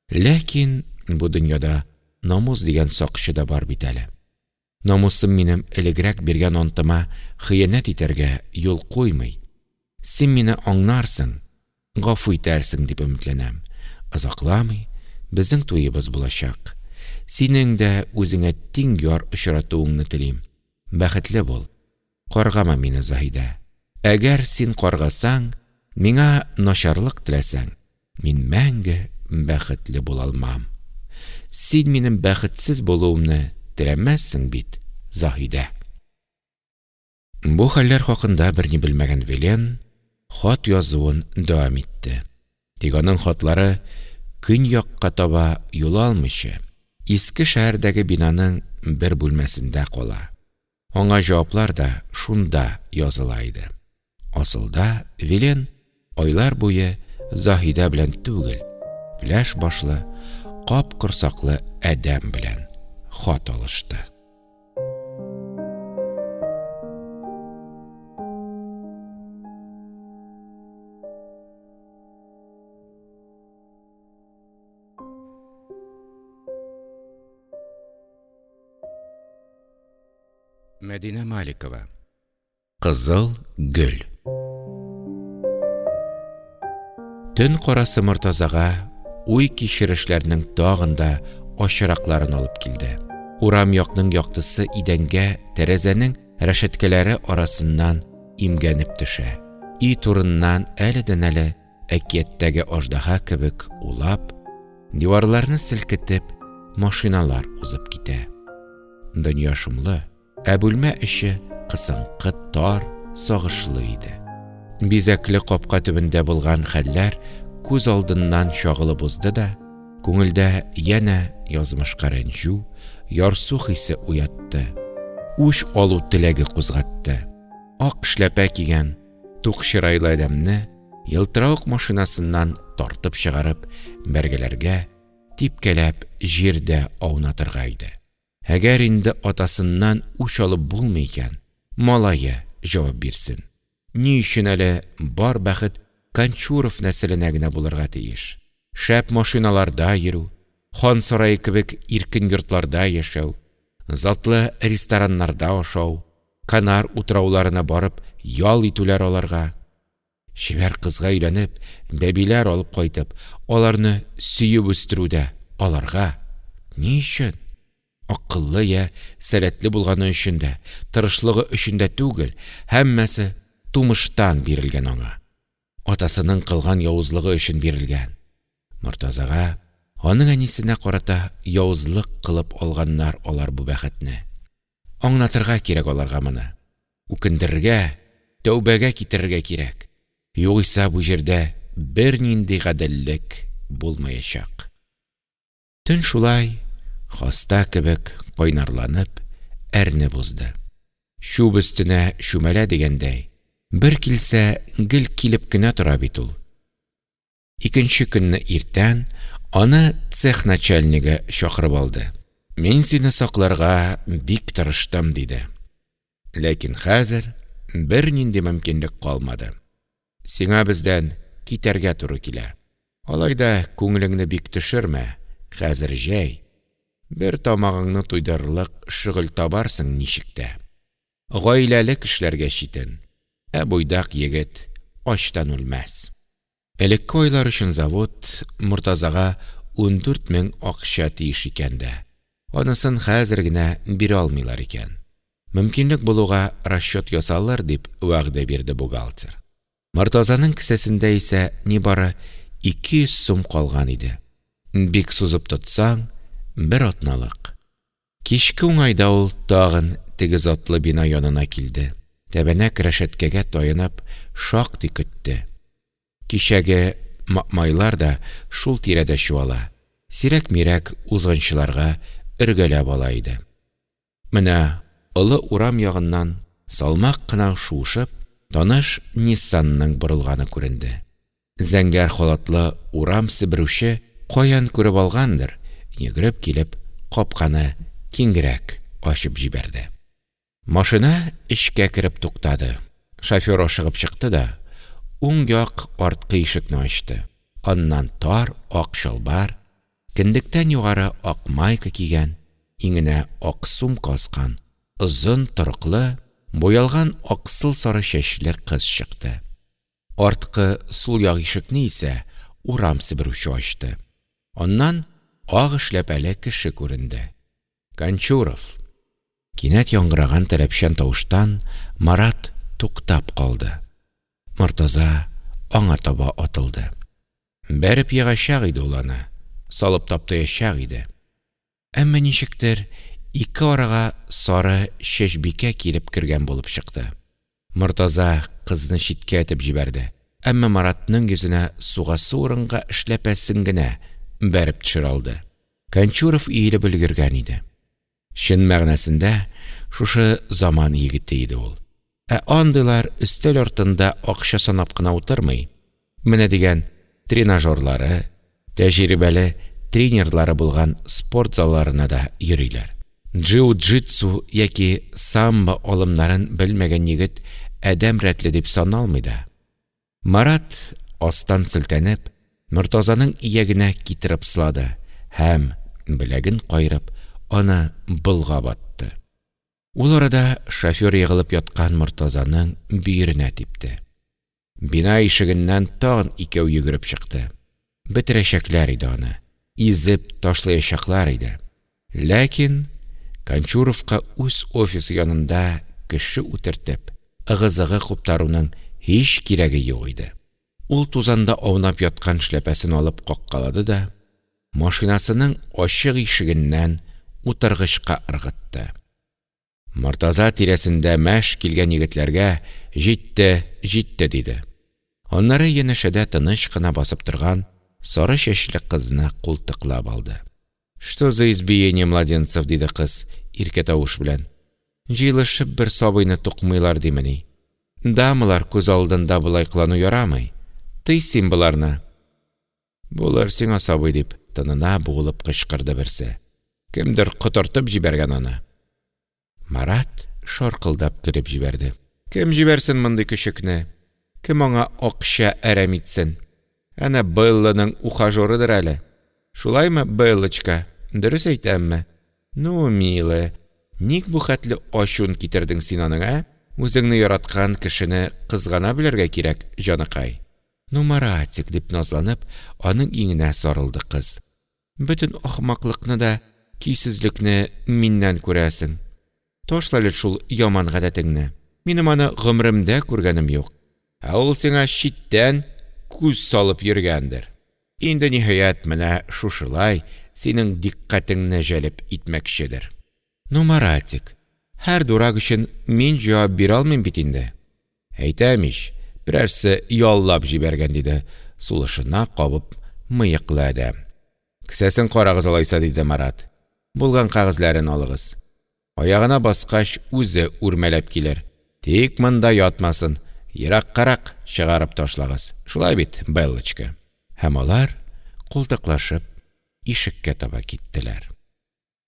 S1: Ләкин бу дөньяда намус дигән сакчы да бар бит әле. Намусым минем элегрәк биргән антыма хыянәт итәргә юл куймый. Син мине аңнарсың, гафу итәрсең дип өметләнәм. Озакламый безнең туебыз булачак. Синең дә үзеңә тиң яр очратуыңны телим. Бәхетле бул. Каргама мине, Заһидә. Әгәр син каргасаң, миңа начарлык теләсәң, мин мәңге бәхетле була алмам. Син минем бәхетсез булуымны теләмәссең бит, Заһидә. Бу хәлләр хакында берни белмәгән Вилен хат язуын дәвам итте. Тик аның хатлары көньякка таба юл алмыйча, иске шәһәрдәге бинаның бер бүлмәсендә кала. Аңа җаваплар да шунда языла иде. Асылда Вилен айлар буе Заһидә белән түгел, пеләш башлы, кап-корсаклы адәм белән хат алышты. Мәдинә Маликова. Кызыл гөл. Төн карасы Мортазага уй-кичерешләрнең тагын да ачыракларын алып килде. Урам якның яктысы идәнгә тәрәзәнең рәшәткәләре арасыннан имгәнеп төшә. Өй турыннан әледән-әле әкияттәге аждаһа кебек улап, диварларны селкетеп, машиналар узып китә. Дөнья шомлы, ә бүлмә эче кысынкы, тар, сагышлы иде. Бизәкле капка төбендә булган хәлләр күз алдыннан чагылып узды да, күңелдә янә язмышка рәнҗү, ярсу хисе уятты, үч алу теләге кузгатты. Ак эшләпә кигән, тук чырайлы адәмне елтыравык машинасыннан тартып чыгарып, бәргәләргә, типкәләп җирдә аунатырга иде. Әгәр инде атасыннан үч алып булмый икән, малае җавап бирсен. Ни өчен әле бар бәхет Кончуров нәселенә генә булырга тиеш? Шәп машиналарда йөрү, хан сарае кебек иркен йортларда яшәү, затлы рестораннарда ашау, Канар утрауларына барып ял итүләр аларга. Чибәр кызга өйләнеп, бәбиләр алып кайтып, аларны сөеп үстерү дә аларга. Ни өчен? Акыллы йә сәләтле булганы өчен дә, тырышлыгы өчен дә түгел, һәммәсе тумыштан бирелгән аңа. Атасының кылган явызлыгы өчен бирелгән. Мортазага, аның әнисенә карата явызлык кылып алганнар алар бу бәхетне. Аңлатырга кирәк аларга моны. Үкендерергә, тәүбәгә китерергә кирәк. Югыйсә бу җирдә бернинди гаделлек булмаячак. Төн шулай, хаста кебек кайнарланып, әрнеп узды. Чүп өстенә чүмәлә дигәндәй, бер килсә, гел килеп кенә тора бит ул. Икенче көнне иртән аны цех начальнигы чакырып алды. Мин сине сакларга бик тырыштым, диде. Ләкин хәзер бернинди мөмкинлек калмады. Сиңа бездән китәргә туры килә. Алай да күңелеңне бик төшермә, хәзер җәй. Бер тамагыңны туйдырырлык шөгыль табарсың ничек тә. Гаиләле кешеләргә читен, ә буйдак егет ачтан үлмәс. Элекке айлар өчен завод Мортазага 14 мең акча тиеш икән дә, анысын хәзер генә бирә алмыйлар икән. Мөмкинлек булуга расчёт ясалыр, дип вәгъдә бирде бухгалтер. Мортазаның кесәсендә исә нибары 200 сум калган иде. Бик сузып тотсаң, бер атналык. Кичке уңайда ул тагын теге затлы бина янына килде, тәбәнәк рәшәткәгә таянып шактый көтте. Кичәге маэмайлар да шул тирәдә чуала, сирәк-мирәк узгынчыларга өргәләп ала иде. Менә олы урам ягыннан, салмак кына шуышып, таныш «Ниссан»ның борылганы күренде. Зәңгәр халатлы урам себерүче каян күреп алгандыр, йөгереп килеп, капканы киңрәк ачып җибәрде. Машина эчкә кереп туктады. Шофёр ашыгып чыкты да уң як арткы ишекне ачты. Аннан тар ак чалбар, кендектән югары ак майка кигән, иңенә ак сумка аскан, озын торыклы, буялган аксыл-сары чәчле кыз чыкты. Арткы сул як ишекне исә урам себерүче ачты. Аннан ак эшләпәле кеше күренде. Кончуров! Кинәт яңгыраган таләпчән тавыштан Марат туктап калды. Мортаза аңа таба атылды. Бәреп егачак иде ул аны, салып таптаячак иде. Әмма ничектер ике арага сары чәчбикә килеп кергән булып чыкты. Мортаза кызны читкә этеп җибәрде, әмма Маратның йөзенә сугасы урынга эшләпәсен генә бәреп төшерә алды. Кончуров иелеп өлгергән иде. Чын мәгънәсендә шушы заман егете иде ул. Ә андыйлар өстәл артында акча санап кына утырмый, менә дигән тренажерлары, тәҗрибәле тренерлары булган спорт залларына да йөриләр. Джиу-джитсу яки самбо алымнарын белмәгән егет адәм рәтле дип саналмый да. Марат, астан селтәнеп, Мортазаның иягенә китереп сылады һәм, беләген каерып, аны болгап атты. Ул арада шофёр егылып яткан Мортазаның бөеренә типте. Бина ишегеннән тагын икәү йөгереп чыкты. Бетерәчәкләр иде аны, изеп ташлаячаклар иде. Ләкин Кончуровка үз офисы янында кеше үтертеп, ыгы-зыгы куптаруның һич кирәге юк иде. Ул тузанда аунап яткан эшләпәсен алып каккалады да машинасының ачык ишегеннән утыргычка ыргытты. Мортаза тирәсендә мәш килгән егетләргә: «Җитте, җитте!» – диде. Аннары янәшәдә тыныч кына басып торган сары чәчле кызны култыклап алды. «Что за избиение младенцев?» – диде кыз иркә тавыш белән. «Җыелышып бер сабыйны тукмыйлар димени? Дамалар күз алдында болай кылану ярамый. Тый син боларны!» «Булыр сиңа сабый!» – дип, тынына буылып кычкырды берсе. «Кемдер котыртып җибәргән аны!» Марат шаркылдап көлеп җибәрде. «Кем җибәрсен мондый көчекне? Кем аңа акча әрәм итсен? Әнә Бэлланың ухажерыдыр әле. Шулаймы, Бэллочка, дөрес әйтәмме? Ну, милая, ник бу хәтле ачуын китердең син аның, ә? Үзеңне яраткан кешене кызгана белергә кирәк, җаныкай. Ну, Маратик, – дип назланып, аның иңенә сарылды кыз. Бөтен ахмаклыкны да, көйсезлекне миннән күрәсең. Ташла әле шул яман гадәтеңне. Минем аны гомеремдә күргәнем юк. Ә ул сиңа читтән күз салып йөргәндер. Инде, ниһаять, менә шушылай синең дикъкатеңне җәлеп итмәкчедер. Ну, Маратик, һәр дурак өчен мин җавап бирә алмыйм бит инде. Әйтәм ич, берәрсе яллап җибәргән, диде сулышына кабып мыеклы адәм. Кесәсен карагыз алайса, диде Марат. Булган кәгазьләрен алыгыз. Аягына баскач, үзе үрмәләп килер. Тик монда ятмасын, ераккарак чыгарып ташлагыз. Шулай бит, Бэллочка? Һәм алар, култыклашып, ишеккә таба киттеләр.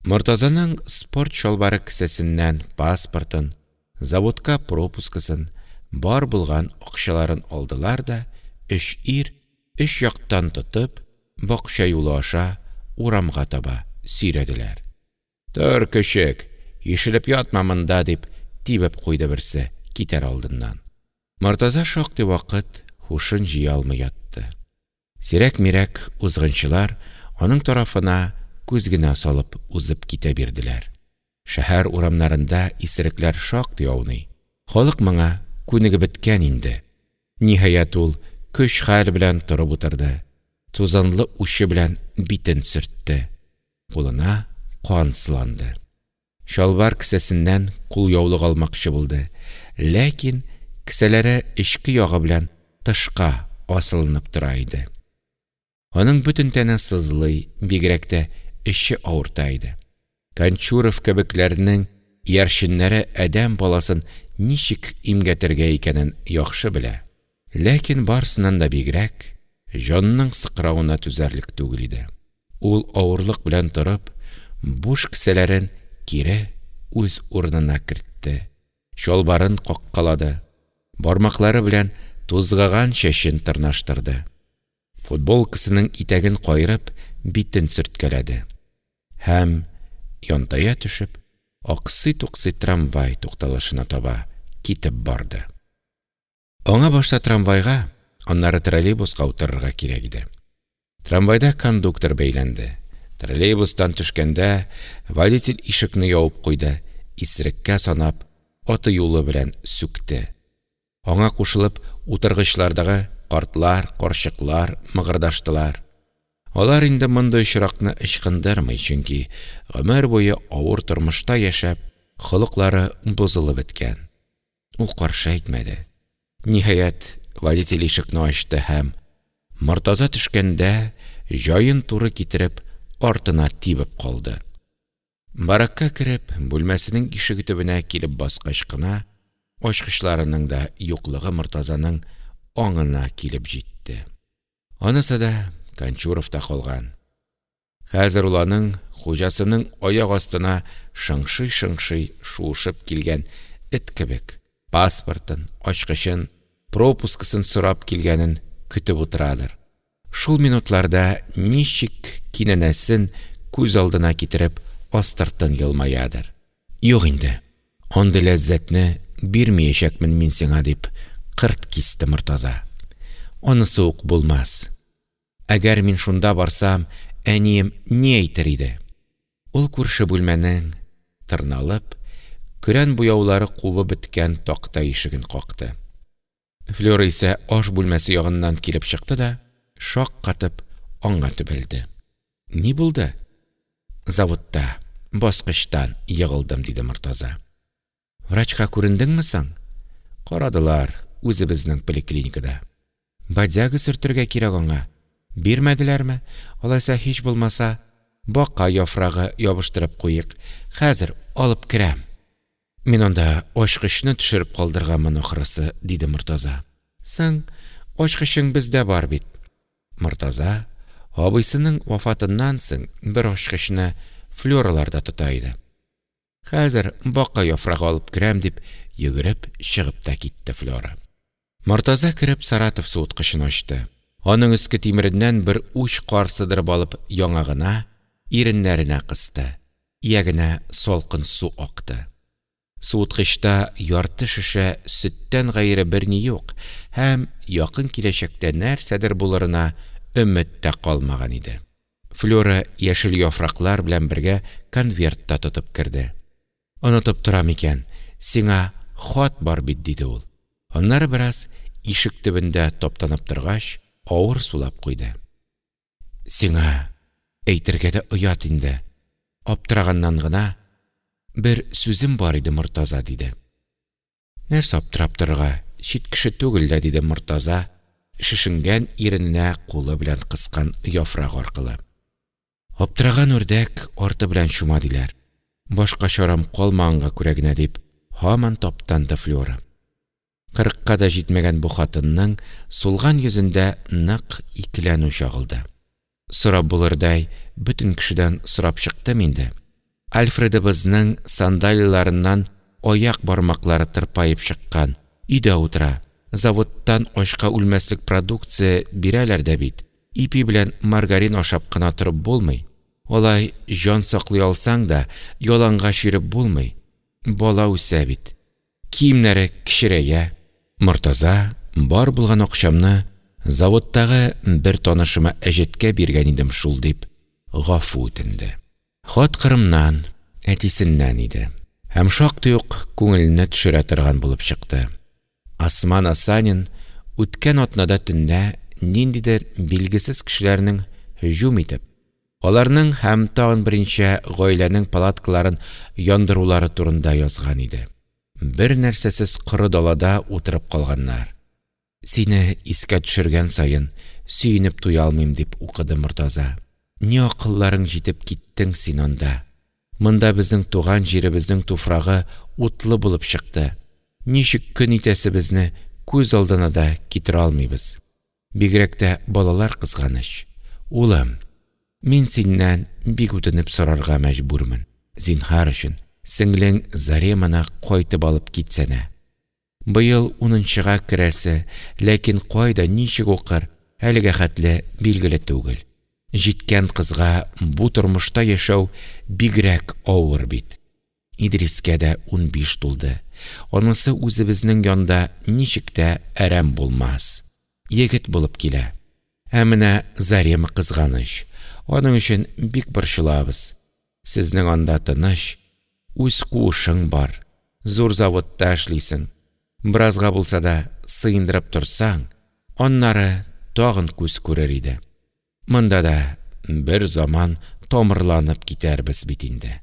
S1: Мортазаның спорт чалбары кесәсеннән паспортын, заводка пропускасын, бар булган акчаларын алдылар да, өч ир, өч яктан тотып, бакча юлы аша урамга таба сөйрәделәр. «Тор, көчек, ишелеп ятма монда!» – дип тибеп куйды берсе китәр алдыннан. Мортаза шактый вакыт һушын җыя алмый ятты. Сирәк-мирәк узгынчылар аның тарафына күз генә салып узып китә бирделәр. Шәһәр урамнарында исерекләр шактый ауный. Халык моңа күнегеп беткән инде. Ниһаять, ул көч-хәл белән торып утырды, тузанлы учы белән битен сөртте, кулына кан сыланды. Чалбар кесәсеннән кулъяулык алмакчы булды, ләкин кесәләре эчке ягы белән тышка асылынып тора иде. Аның бөтен тәне сызлый, бигрәк тә эче авырта иде. Канчуров кебекләрнең иярченнәре адәм баласын ничек имгәтергә икәнен яхшы белә. Ләкин барысыннан да бигрәк, җанның сыкравына түзәрлек түгел иде. Ул авырлык белән торып, буш кесәләрен кире үз урынына кертте, чалбарын каккалады, бармаклары белән тузгыган чәчен тырнаштырды. Футболкасының итәген каерып, битен сөрткәләде. Һәм, янтая төшеп, аксый-туксый трамвай тукталышына таба китеп барды. Аңа башта трамвайга, аннары троллейбуска утырырга кирәк иде. Трамвайда кондуктор бәйләнде. Троллейбустан төшкәндә, водитель ишекне ябып куйды, исереккә санап, аты-юлы белән сүкте. Аңа кушылып, утыргычлардагы картлар, карчыклар мыгырдаштылар. Алар инде мондый очракны ычкындырмый, чөнки гомер буе авыр тормышта яшәп, холыклары бозылып беткән. Ул каршы әйтмәде. Ниһаять, водитель ишекне ачты һәм, Мортаза төшкәндә, җаен туры китереп, артына тибеп калды. Баракка кереп, бүлмәсенең ишеге төбенә килеп баскач кына, ачкычларының да юклыгы Мортазаның аңына килеп җитте. Анысы да Канчуровта калган. Хәзер ул аның, хуҗасының аяк астына шыңшый-шыңшый шуышып килгән эт кебек, паспортын, ачкычын, пропускысын сорап килгәнен көтеп утырадыр. Шул минутларда ничек кинәнәсен күз алдына китереп, астыртын елмаядыр. Юк инде, андый ләззәтне бирмәячәкмен мин сиңа, дип кырт кисте Мортаза. Анысы ук булмас. Әгәр мин шунда барсам, әнием ни әйтер иде? Ул күрше бүлмәнең, тырналып, көрән буяулары кубып беткән такта ишеген какты. Флера исә аш бүлмәсе ягыннан килеп чыкты да, шаккатып, аңа төбәлде. Ни булды? Заводта, баскычтан егылдым, диде Мортаза. Врачка күрендеңме соң? Карадылар, үзебезнең поликлиникада. Бодяга сөртергә кирәк аңа. Бирмәделәрме? Алайса, һич булмаса, бака яфрагы ябыштырып куйыйк. Хәзер алып керәм. Мин анда ачкычны төшереп калдырганмын, ахрысы, диде Мортаза. Соң, ачкычың бездә бар бит. Мортаза, абыйсының вафатыннан соң, бер ачкычны Флераларда тота иде. Хәзер бака яфрагы алып керәм, дип, йөгереп чыгып та китте Флера. Мортаза кереп Саратов суыткычын ачты. Аның өске тимереннән бер уч кар сыдырып алып яңагына, иреннәренә кысты, иягенә салкын су акты. Суыткычта ярты шешә сөттән гайре берни юк һәм якын киләчәктә нәрсәдер булырына өмет тә калмаган иде. Флера яшел яфраклар белән бергә конверт та тотып керде. Онытып торам икән, сиңа хат бар бит, диде ул. Аннары бераз ишек төбендә таптанып торгач, авыр сулап куйды. Сиңа әйтергә дә оят инде. Аптыраганнан гына, бер сүзем бар иде, Мортаза, диде. Нәрсә аптырап торырга, чит кеше түгел дә, диде Мортаза, шешенгән ирененә кулы белән кыскан яфрак аркылы. Аптыраган үрдәк арты белән чума, диләр. Башка чарам калмаганга күрә генә, дип, һаман таптанды Флера. Кырыкка да җитмәгән бу хатынның сулган йөзендә нык икеләнү чагылды. Сорап булырдай бөтен кешедән сорап чыктым инде. Альфредыбызның сандалиларыннан аяк бармаклары тырпаеп чыккан, өйдә утыра, заводтан ачка үлмәслек продукция бирәләр дә бит, ипи белән маргарин ашап кына торып булмый, алай җан саклый алсаң да, ялангач йөреп булмый, бала үсә бит. Киемнәре кечерәя. Мортаза, бар булган акчамны заводтагы бер танышыма әҗәткә биргән идем шул, дип, гафу үтенде. Хат Кырымнан, әтисеннән иде һәм шактый ук күңелне төшерә торган булып чыкты. Осман Асанин үткән атнада төнлә ниндидер билгесез кешеләрнең һөҗүм итеп, аларның һәм тагын берничә гаиләнең палаткаларын яндырулары турында язган иде. Бернәрсәсез коры далада утырып калганнар. Сине искә төшергән саен сөенеп туя алмыйм, дип укыды Мортаза. Ни акылларың җитеп киттең син анда? Монда безнең туган җиребезнең туфрагы утлы булып чыкты. Ничек көн итәсебезне күз алдына да китерә алмыйбыз. Бигрәк тә балалар кызганыч. Улым, мин синнән бик үтенеп сорарга мәҗбүрмен. Зинһар өчен, сеңлең Зареманы кайтып алып китсәнә. Быел унынчыга керәсе, ләкин кайда, ничек укыр, әлегә хәтле билгеле түгел. Җиткән кызга бу тормышта яшәү бигрәк авыр бит. Идрискә дә 15 тулды. Анысы үзебезнең янда ничек тә әрәм булмас. Егет булып килә. Ә менә Зарема кызганыч. Аның өчен бик борчылабыз. Сезнең анда тыныч, үз куышың бар, зур заводта эшлисең. Беразга булса да сыендырып торсаң, аннары тагын күз күрер иде. Монда да бер заман тамырланып китәрбез бит инде.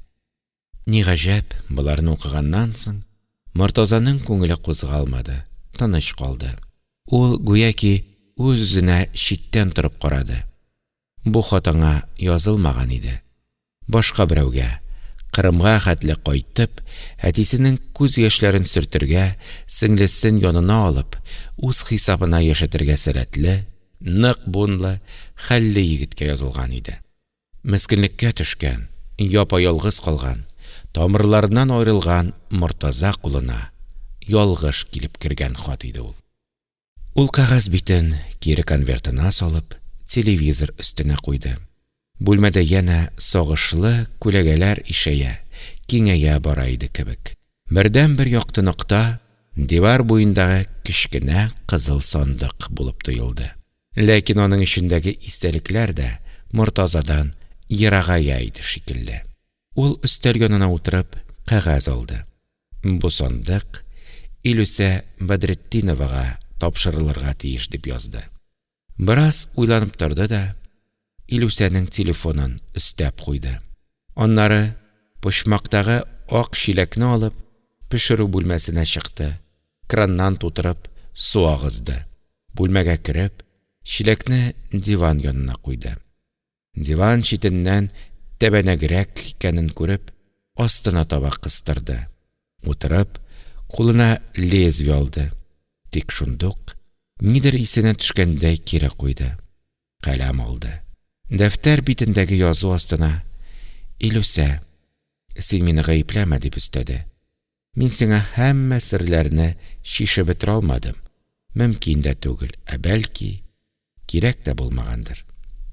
S1: Ни гаҗәп, боларны укыганнан соң, Мортазаның күңеле кузгалмады, тыныч калды. Ул гүяки үз-үзенә читтән торып карады. Бу хат аңа язылмаган иде. Башка берәүгә, Кырымга хәтле кайтып, әтисенең күз яшьләрен сөртергә, сеңлесен янына алып, үз хисабына яшәтергә сәләтле, нык буынлы, хәлле егеткә язылган иде. Мескенлеккә төшкән, япа-ялгыз калган, тамырларыннан аерылган Мортаза кулына ялгыш килеп кергән хат иде ул. Ул кәгазь битен кире конвертына салып, телевизор өстенә куйды. Бүлмәдә янә сагышлы күләгәләр ишәя, киңәя бара иде кебек. Бердәнбер якты нокта дивар буендагы кечкенә кызыл сандык булып тоелды. Ләкин аның эчендәге истәлекләр дә Мортазадан ерагая иде шикелле. Ул өстәл янына утырып, кәгазь алды. Бу сандык Илүсә Бәдретдиновага тапшырылырга тиеш дип язды. Бераз уйланып торды да, Илүсәнең телефонын өстәп куйды. Аннары почмактагы ак чиләкне алып, пешерү бүлмәсенә чыкты, краннан тутырып су агызды. Бүлмәгә кереп, чиләкне диван янына куйды. Диван читеннән тәбәнәгрәк икәнен күреп, астына таба кыстырды. Утырып, кулына лезвие алды. Тик шундук, нидер исенә төшкәндәй кире куйды. Каләм алды. Дәфтәр битендәге язу астына «Илүсә, син мине гаепләмә» дип өстәде. Мин сиңа һәммә серләрне чишеп бетерә алмадым. Мөмкин дә түгел, ә бәлки, кирәк тә булмагандыр.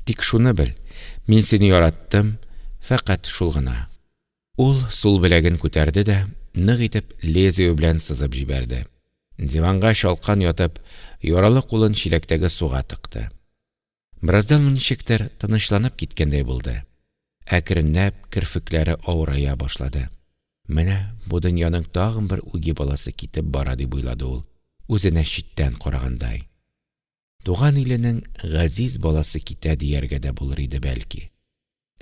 S1: Тик шуны бел, мин сине яраттым, фәкать шул гына. Ул сул беләген күтәрде дә нык итеп лезвие белән сызып җибәрде. Диванга чалкан ятып, яралы кулын чиләктәге суга тыкты. Бераздан ул ничектер тынычланып киткәндәй булды. Әкренләп керфекләре авырая башлады. Менә бу дөньяның тагын бер үги баласы китеп бара дип уйлады ул, үзенә читтән карагандай. Туган иленең газиз баласы китә дияргә дә булыр иде бәлки.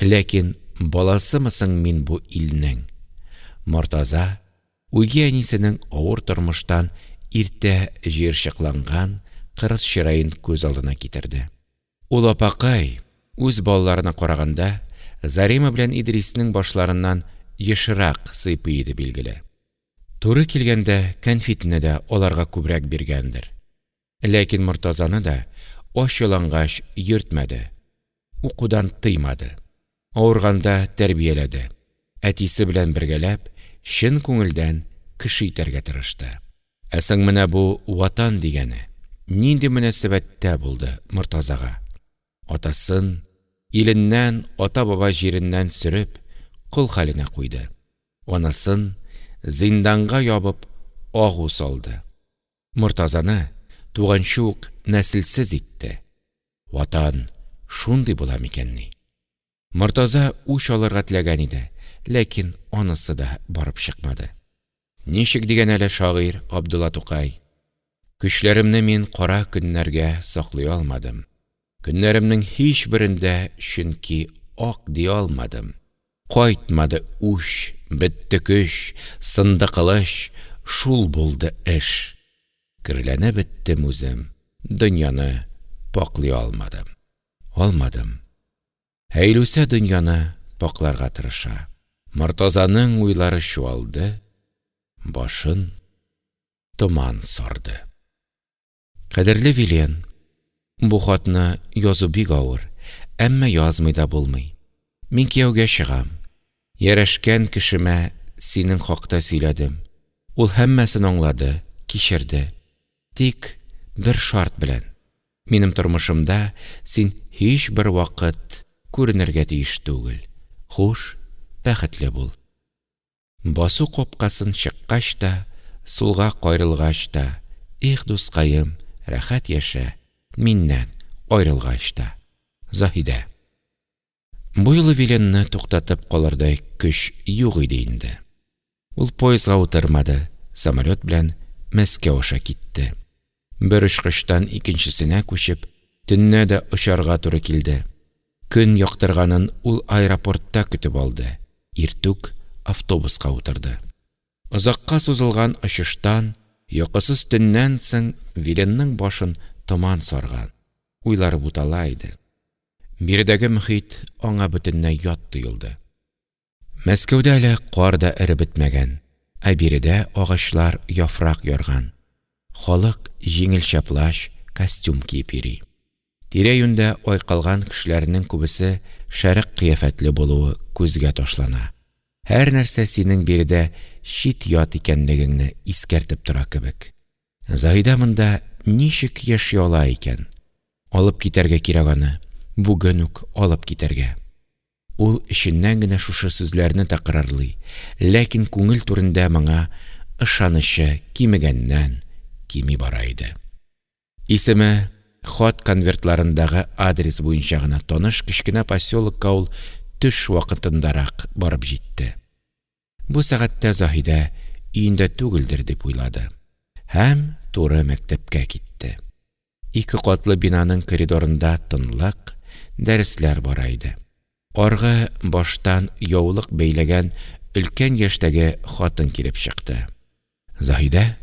S1: Ләкин баласымы соң мин бу илнең? Мортаза үги әнисенең авыр тормыштан иртә җыерчыкланган кырыс чыраен күз алдына китерде. Ул апакай, үз балаларына караганда, Зарема белән Идриснең башларыннан ешрак сыйпый иде билгеле. Туры килгәндә кәнфитне дә аларга күбрәк биргәндер. Ләкин Мортазаны да ач-ялангач йөртмәде, укудан тыймады, авырганда тәрбияләде, әтисе белән бергәләп, чын күңелдән кеше итәргә тырышты. Ә соң менә бу Ватан дигәне нинди мөнәсәбәттә булды Мортазага? Атасын, иленнән, ата-баба җиреннән сөреп, кол хәленә куйды. Анасын, зинданга ябып, агу салды. Мортазаны туганчы ук нәселсез итте. Ватан шундый була микәнни? Мортаза үч алырга теләгән иде, ләкин анысы да барып чыкмады. Ничек дигән әле шагыйрь Габдулла Тукай? Көчләремне мин кара көннәргә саклый алмадым, Көннәремнең һичберен дә чөнки ак ди алмадым. Кайтмады үч, бетте көч, сынды кылыч, шул булды эш. Керләнеп беттем үзем, дөньяны пакълый алмадым. Алмадым. Ә Илүсә дөньяны пакъларга тырыша. Мортазаның уйлары чуалды, башын томан сарды. Кадерле Вилен, бу хатны язу бик авыр, әмма язмый да булмый. Мин кияүгә чыгам. Ярәшкән кешемә синең хакта сөйләдем. Ул һәммәсен аңлады, кичерде. Тик бер шарт белән: минем тормышымда син һичбер вакыт күренергә тиеш түгел. Хуш, бәхетле бул. Басу капкасын чыккач та, сулга каерылгач та, их, дускаем, рәхәт яшә, миннән аерылгач та. Заһидә. Бу юлы Виленны туктатып калырдай көч юк иде инде. Ул поездга утырмады, самолет белән Мәскәү аша китте. Бер очкычтан икенчесенә күчеп, төнлә дә очарга туры килде. Көн яктырганын ул аэропортта көтеп алды, иртүк автобуска утырды. Озакка сузылган очыштан, йокысыз төннән соң Виленның башын томан сарган, уйлары бутала иде. Биредәге мохит аңа бөтенләй ят тоелды. Мәскәүдә әле кар да эреп бетмәгән, ә биредә агачлар яфрак ярган, халык җиңелчә плащ, костюм киеп йөри. Тирә-юньдә айкалган кешеләрнең күбесе шәрык кыяфәтле булуы күзгә ташлана. Һәрнәрсә синең биредә чит-ят икәнлегеңне искәртеп тора кебек. Заһидә монда ничек яши ала икән? Алып китәргә кирәк аны, бүген үк алып китәргә. Ул эченнән генә шушы сүзләрне тәкрарлый, ләкин күңел түрендә моңа ышанычы кимегәннән-кими бара иде. Исеме хат конвертларындагы адрес буенча гына таныш кечкенә поселокка ул төш вакытындарак барып җитте. Бу сәгатьтә Заһидә өендә түгелдер дип уйлады. Һәм туры мәктәпкә китте. Ике катлы бинаның коридорында тынлык, дәресләр бара иде. Аргы баштан яулык бәйләгән өлкән яшьтәге хатын килеп чыкты. Заһидә?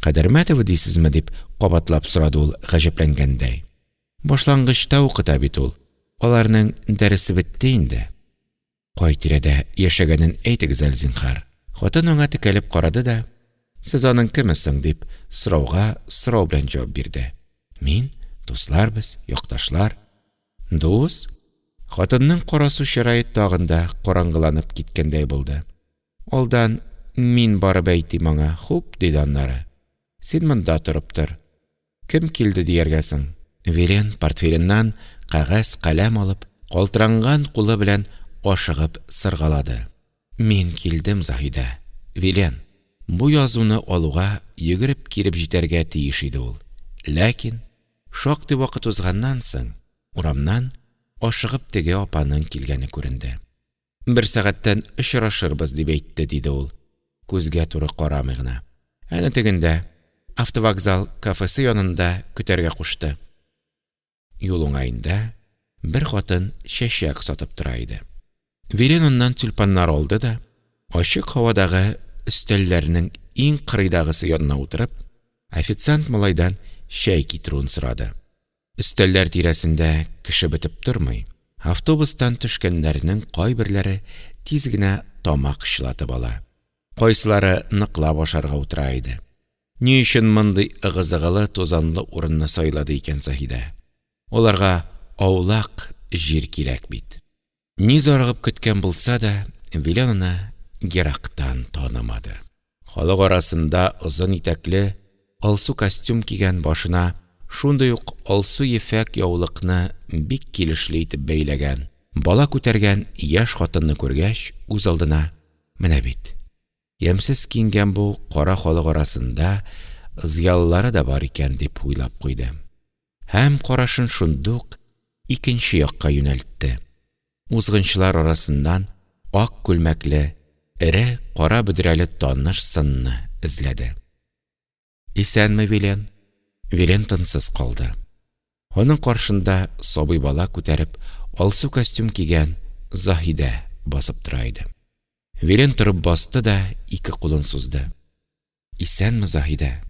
S1: Кадермәтова дисезме? дип кабатлап сорады ул гаҗәпләнгәндәй. Башлангычта укыта бит ул. Аларның дәресе бетте инде. Кай тирәдә яшәгәнен әйтегез әле, зинһар. Хатын аңа текәлеп карады да, Сез аның кеме соң? дип, сорауга сорау белән җавап бирде. Мин? Дуслар без, якташлар. Дус? Хатынның карасу чырае тагын да караңгыланып киткәндәй булды. Алдан мин барып әйтим аңа, хуп, диде аннары. Син монда торып тор. Кем килде дияргә соң? Вилен портфеленнән кәгазь, каләм алып, калтыранган кулы белән ашыгып сыргалады. Мин килдем, Заһидә. Вилен. Бу язуны алуга йөгереп килеп җитәргә тиеш иде ул. Ләкин, шактый вакыт узганнан соң, урамнан ашыгып теге апаның килгәне күренде. Бер сәгатьтән очрашырбыз, дип әйтте, диде ул, күзгә туры карамый гына. Әнә тегендә, автовокзал кафесы янында көтәргә кушты. Юл уңаенда бер хатын чәчәк сатып тора иде. Вилен аннан тюльпаннар алды да, ачык һавадагы өстәлләрнең иң кырыйдагысы янына утырып, официант малайдан чәй китерүен сорады. Өстәлләр тирәсендә кеше бетеп тормый, автобустан төшкәннәрнең кайберләре тиз генә тамак чылатып ала, кайсылары ныклап ашарга утыра иде. Ни өчен мондый ыгы-зыгылы, тузанлы урынны сайлады икән Заһидә? Аларга аулак җир кирәк бит. Ни зарыгып көткән булса да, Вилен аны ерактан танымады. Халык арасында озын итәкле алсу костюм кигән, башына шундый ук алсу ефәк яулыкны бик килешле итеп бәйләгән, бала күтәргән яшь хатынны күргәч, үзалдына: Менә бит, ямьсез киенгән бу кара халык арасында зыялылары да бар икән, дип уйлап куйды. Һәм карашын шундук икенче якка юнәлтте. Узгынчылар арасыннан ак күлмәкле, эре кара бөдрәле таныш сынны эзләде. Исәнме, Вилен! Вилен тынсыз калды. Аның каршында сабый бала күтәреп, алсу костюм кигән Заһидә басып тора иде. Вилен торып басты да ике кулын сузды. Исәнме, Заһидә!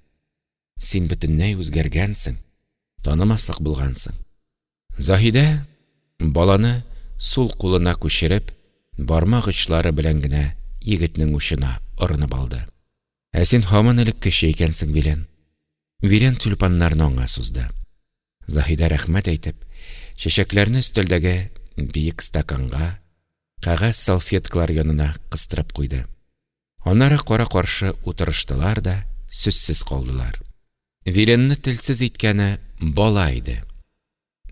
S1: Син бөтенләй үзгәргәнсең, танымаслык булгансың. Заһидә, баланы сул кулына күчереп, бармак очлары белән генә егетнең учына орынып алды. Ә син һаман элеккечә икәнсең, Вилен. Вилен тюльпаннарны аңа сузды. Заһидә рәхмәт әйтеп, чәчәкләрне өстәлдәге биек стаканга, кәгазь салфеткалар янына кыстырып куйды. Аннары кара-каршы утырыштылар да сүзсез калдылар. Виленны телсез иткәне бала иде.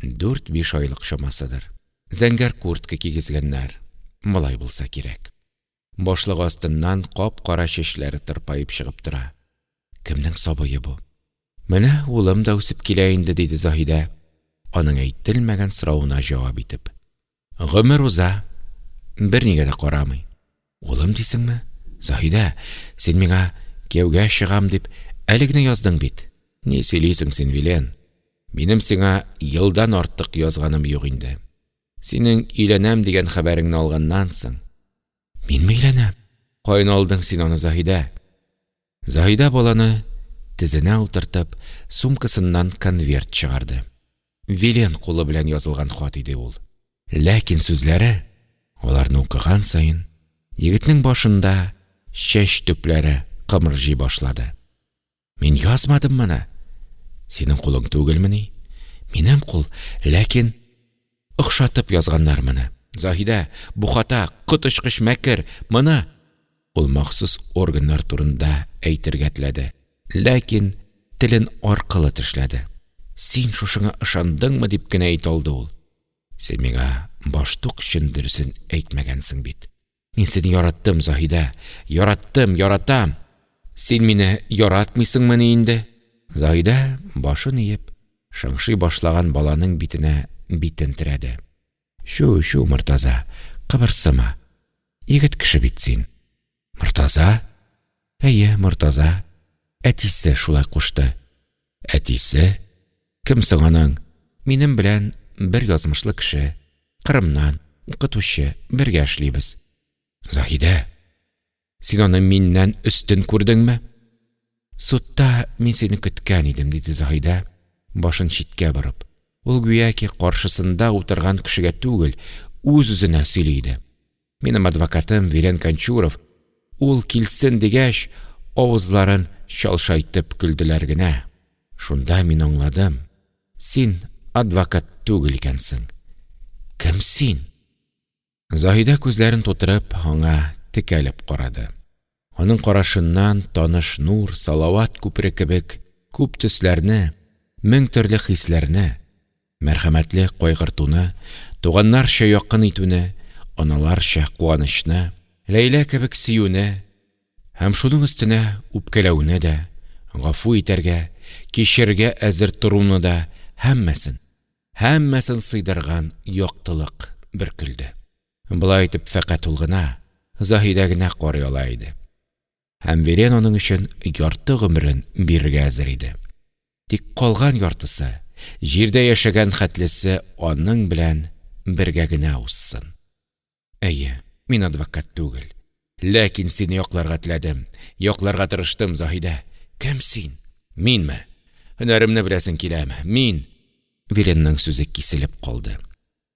S1: Дүрт-биш айлык чамасыдыр. Зәңгәр куртка кигезгәннәр, малай булса кирәк. Башлыгы астыннан кап-кара чәчләре тырпаеп чыгып тора. Кемнең сабые бу? Менә улым да үсеп килә инде, диде Заһидә, аның әйтелмәгән соравына җавап итеп. Гомер уза, бернигә дә карамый. Улым дисеңме? Заһидә, син миңа кияүгә чыгам дип әле генә яздың бит. Ни сөйлисең син, Вилен? Минем сиңа елдан артык язганым юк инде. Синең өйләнәм дигән хәбәреңне алганнан соң. Минме өйләнәм? Каян алдың син аны, Заһидә? Заһидә баланы тезенә утыртып, сумкасыннан конверт чыгарды. Вилен кулы белән язылган хат иде ул. Ләкин сүзләре, аларны укыган саен, егетнең башында чәч төпләре кымырҗый башлады. Мин язмадым моны. Синең кулың түгелмени? Минем кул, ләкин охшатып язганнар моны. Заһидә, бу хата, коточкыч мәкер, моны Ул махсус органнар турында әйтергә теләде, ләкин телен аркылы тешләде. Син шушыңа ышандыңмы, дип кенә әйтә алды ул. Син миңа баштук чын дөресен әйтмәгәнсең бит. Мин сине яраттым, Заһидә, яраттым, яратам. Син мине яратмыйсыңмыни инде? Заһидә, башын иеп, шыңшый башлаган баланың битенә битен терәде. Чү, чү, Мортаза, кыбырсыма. Егет кеше бит син. Мортаза? Әйе, Мортаза. Әтисе шулай кушты. Әтисе? Кем соң аның? Минем белән бер язмышлы кеше. Кырымнан, укытучы, бергә эшлибез. Заһидә, син аны миннән өстен күрдеңме? Судта мин сине көткән идем, диде Заһидә, башын читкә борып. Ул гүяки каршысында утырган кешегә түгел, үз-үзенә сөйли иде. Минем адвокатым Вилен Кончуров, ул килсен дигәч, авызларын чалшайтып көлделәр генә. Шунда мин аңладым, син адвокат түгел икәнсең. Кем син? Заһидә күзләрен тутырып, аңа текәлеп карады. Аның карашыннан таныш нур, салават күпере кебек күп төсләрне, мең төрле хисләрне, мәрхәмәтле кайгыртуны, туганнарча якын итүне, аналарча куанычны, Ләйлә кебек сөюне һәм шуның өстенә үпкәләүне дә, гафу итәргә, кичерергә әзер торуны да һәммәсен, һәммәсен сыйдырган яктылык бөркелде. Болай итеп фәкать ул гына, Заһидә генә карый ала иде. Һәм Вилен аның өчен ярты гомерен бирергә әзер иде. Тик калган яртысы, җирдә яшәгән хәтлесе аның белән бергә генә узсын. Әйе, мин адвокат түгел. Ләкин сине якларга теләдем, якларга тырыштым, Заһидә. Кем син? Минме? Һөнәремне беләсең киләме? Мин! Виленның сүзе киселеп калды.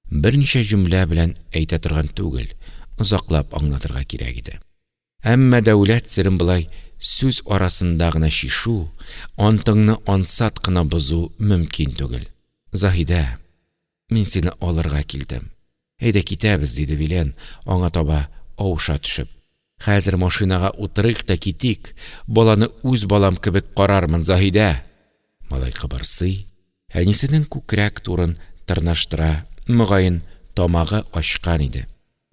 S1: Берничә җөмлә белән әйтә торган түгел, озаклап аңлатырга кирәк иде. Әмма дәүләт серен болай сүз арасында гына чишү, антыңны ансат кына бозу мөмкин түгел. Заһидә, мин сине алырга килдем. Әйдә китәбез, диде Вилен, аңа таба авыша төшеп. Хәзер машинага утырыйк та китик, баланы үз балам кебек карармын, Заһидә! Малай кыбырсый, әнисенең күкрәк турын тырнаштыра, мөгаен, тамагы ачкан иде.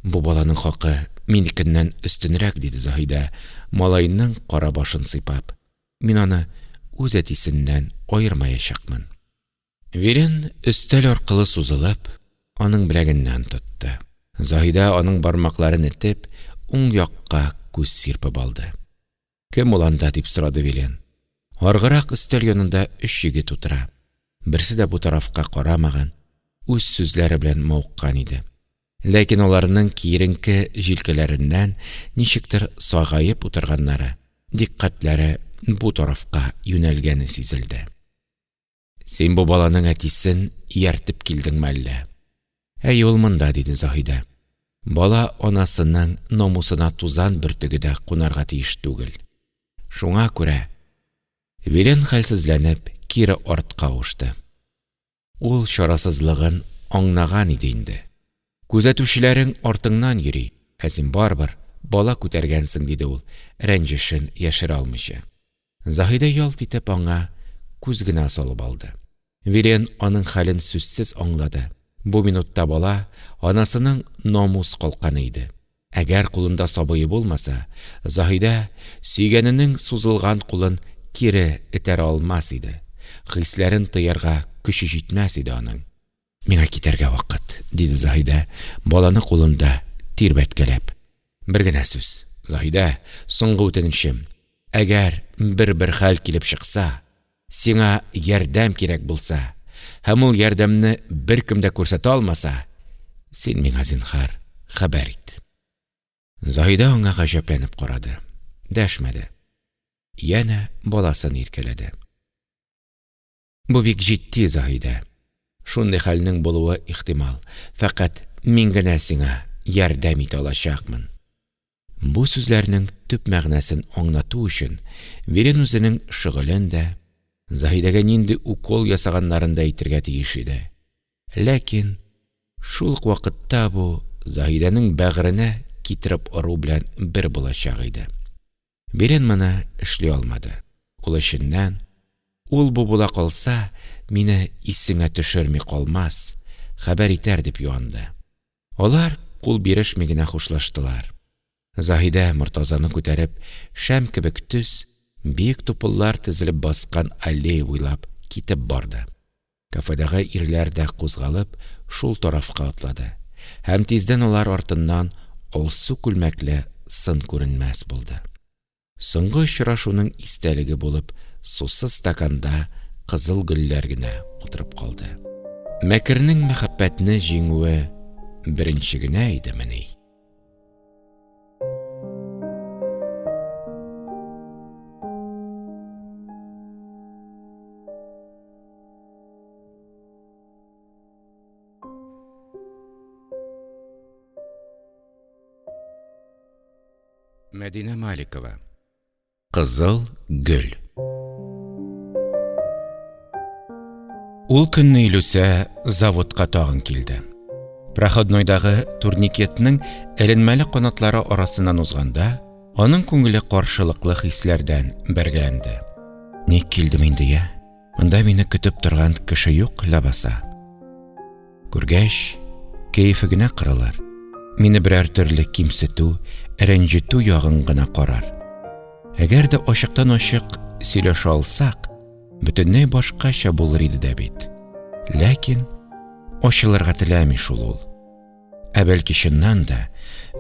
S1: Бу баланың хакы минекеннән өстенрәк, диде Заһидә, малайның кара башын сыйпап. Мин аны үз әтисеннән аермаячакмын. Вилен өстәл аркылы сузылып, аның беләгеннән тотты. Заһидә аның бармакларын этеп, уң якка күз сирпеп алды. Кем ул анда? – дип сорады Вилен. Аргырак өстәл янында өч егет утыра, берсе дә бу тарафка карамаган, үз сүзләре белән мавыккан иде. Ләкин аларның киеренке җилкәләреннән ничектер сагаеп утырганнары, дикъкатьләре бу тарафка юнәлгәне сизелде. Син бу баланың әтисен ияртеп килдеңме әллә? Әйе, ул монда, – диде Заһидә. Бала анасының намусына тузан бөртеге дә кунарга тиеш түгел. Шуңа күрә Вилен хәлсезләнеп кире артка авышты. Ул чарасызлыгын аңнаган иде инде. Күзәтүчеләрең артыңнан йөри, ә син барыбер бала күтәргәнсең, – диде ул, рәнҗешен яшерә алмыйча. Заһидә ялт итеп аңа күз генә салып алды. Вилен аның хәлен сүзсез аңлады. Бу минутта бала анасының намус калканы иде. Әгәр кулында сабые булмаса, Заһидә сөйгәненең сузылган кулын кире этәрә алмас иде, хисләрен тыярга көче җитмәс иде аның. Миңа китәргә вакыт, – диде Заһидә, баланы кулында тирбәткәләп. Бер генә сүз, Заһидә, соңгы үтенечем. Әгәр бер-бер хәл килеп чыкса, сиңа ярдәм кирәк булса, һәм ул ярдәмне беркем дә күрсәтә алмаса, син миңа, зинһар, хәбәр ит. Заһидә аңа гаҗәпләнеп карады. Дәшмәде. Янә баласын иркәләде. Бу бик җитди, Заһидә. Шундый хәлнең булуы ихтимал, фәкать мин генә сиңа ярдәм итә алачакмын. Бу сүзләрнең төп мәгънәсен аңлату өчен Вилен үзенең шөгылен дә, Заһидәгә нинди укол ясаганнарын да әйтергә тиеш иде. Ләкин шул ук вакытта бу Заһидәнең бәгыренә китереп ору белән бер булачак иде. Вилен моны эшли алмады. Ул эченнән, ул-бу була калса, мине исеңә төшерми калмас, хәбәр итәр дип юанды. Алар кул бирешми генә хушлаштылар. Заһидә Мортазаны күтәреп, шәм кебек төз, биек тупыллар тезелеп баскан аллея буйлап китеп барды. Кафедагы ирләр дә кузгалып, шул тарафка атлады. Һәм тиздән алар артыннан алсу күлмәкле сын күренмәс булды. Соңгы очрашуның истәлеге булып сусыз стаканда кызыл гөлләр генә утырып калды. Мәкернең мәхәббәтне җиңүе беренче генә идемени? Мәдинә Маликова. Кызыл гөл. Ул көнне Илүсә заводка тагын килде. Проходнойдагы турникетның эленмәле канатлары арасыннан узганда, аның күңеле каршылыклы хисләрдән бәргәләнде. Ник килдем инде, я? Монда мине көтеп торган кеше юк ләбаса. Күргәч, кәефе генә кырылыр. Мине берәр төрле кимсетү, рәнҗетү ягын гына карар. Әгәр дә ачыктан-ачык сөйләшә алсак, бөтенләй башкача булыр иде дә бит. Ләкин ачылырга теләми шул ул. Ә бәлки чыннан да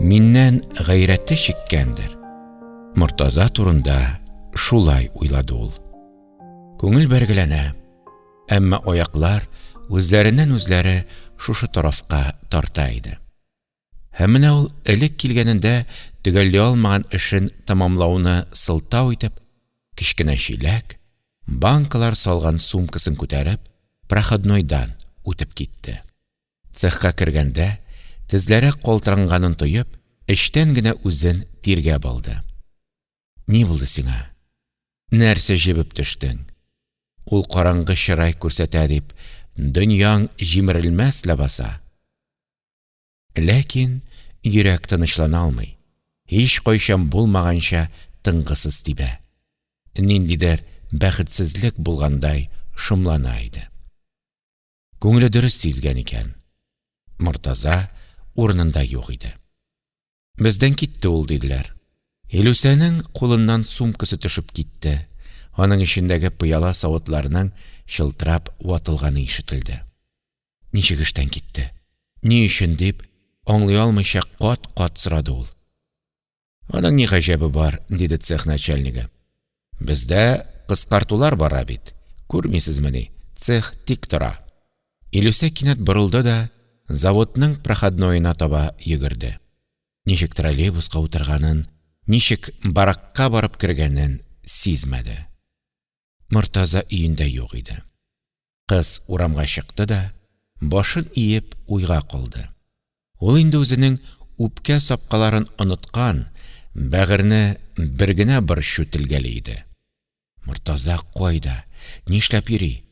S1: миннән гайрәте чиккәндер. Мортаза турында шулай уйлады ул. Күңел бәргеләнә, әмма аяклар үзләреннән-үзләре шушы тарафка тарта иде. Һәм менә ул элек килгәнендә төгәлли алмаган эшен тәмамлауны сылтау итеп, кечкенә чиләк, банкалар салган сумкасын күтәреп, проходнойдан үтеп китте. Цехка кергәндә, тезләре калтыранганын тоеп, эчтән генә үзен тиргәп алды. Ни булды сиңа? Нәрсә җебеп төштең? Ул караңгы чырай күрсәтә дип, дөньяң җимерелмәс ләбаса. Ләкин йөрәк тынычлана алмый, һичкайчан булмаганча тынгысыз тибә. Ниндидер бәхетсезлек булгандай шомлана иде. Күңеле дөрес сизгән икән. Мортаза урынында юк иде. Бездән китте ул, диделәр. Илүсәнең кулыннан сумкасы төшеп китте. Аның эчендәге пыяла савытларның чылтырап ватылганы ишетелде. Ничек эштән китте? Ни өчен дип, Аңлый алмыйча кат-кат сорады ул. – Аның ни гаҗәбе бар? – диде цех начальнигы. – Бездә кыскартулар бара бит, күрмисезмени, цех тик тора. Илүсә кинәт борылды да заводның проходноена таба йөгерде. Ничек троллейбуска утырганын, ничек баракка барып кергәнен сизмәде. Мортаза өендә юк иде. Кыз урамга чыкты да, башын иеп, уйга калды. Ул инде үзенең үпкә-сапкаларын оныткан, бәгырьне бер генә борчу телгәли иде. Мортаза кайда, нишләп йөри?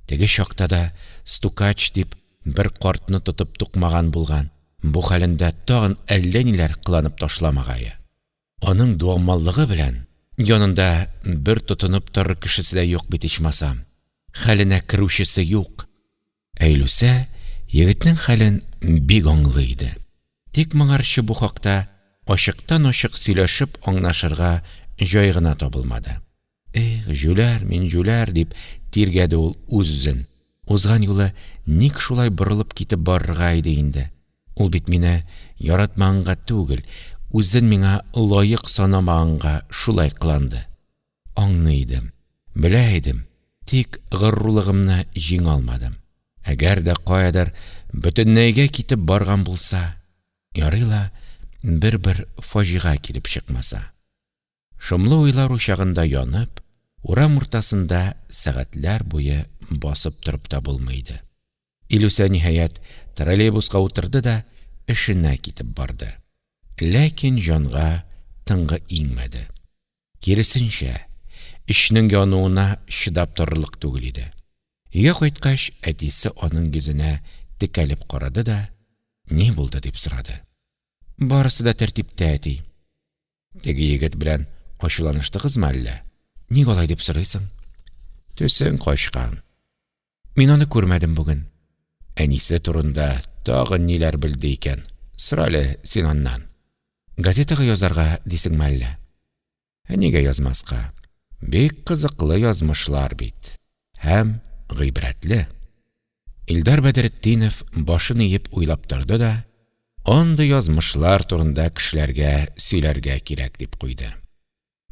S1: Теге чакта да стукач дип бер картны тотып тукмаган булган, бу хәлендә тагын әллә ниләр кыланып ташламагае. Аның дуамаллыгы белән янында бер тотынып торыр кешесе дә юк бит ичмасам, хәленә керүчесе юк. Ә Илүсә егетнең хәлен бик аңлый иде. Тик моңарчы бу хакта ачыктан-ачык сөйләшеп аңлашырга җай гына табылмады. Эх, җүләр мин, җүләр, дип тиргәде ул үз-үзен. Узган юлы ник шулай борылып китеп барырга иде инде? Ул бит мине яратмаганга түгел, үзен миңа лаек санамаганга шулай кыланды. Аңлый идем, белә идем, тик горурлыгымны җиңә алмадым. Әгәр дә каядыр бөтенләйгә китеп барган булса, ярый ла бер-бер фаҗига килеп чыкмаса. Шомлы уйлар учагында янып, урам уртасында сәгатьләр буе басып торып та булмый иде. Илүсә, ниһаять, троллейбуска утырды да эшенә китеп барды. Ләкин җанга тынгы иңмәде. Киресенчә, эчнең януына чыдап торырлык түгел иде. Өйгә кайткач, әтисе аның йөзенә текәлеп карады да, Ни булды? дип сорады. Барысы да тәртиптә, әти. Теге егет белән ачуланыштыгызмы әллә? Ник алай дип сорыйсың? Төсең качкан. Мин аны күрмәдем бүген. Әнисе турында тагын ниләр белде икән? Сора әле син аннан. Газетага язарга дисеңме әллә? Ә нигә язмаска? Бик кызыклы язмышлар бит. Һәм гыйбрәтле. Илдар Бәдретдинов башын иеп уйлап торды да, андый язмышлар турында кешеләргә сөйләргә кирәк дип куйды.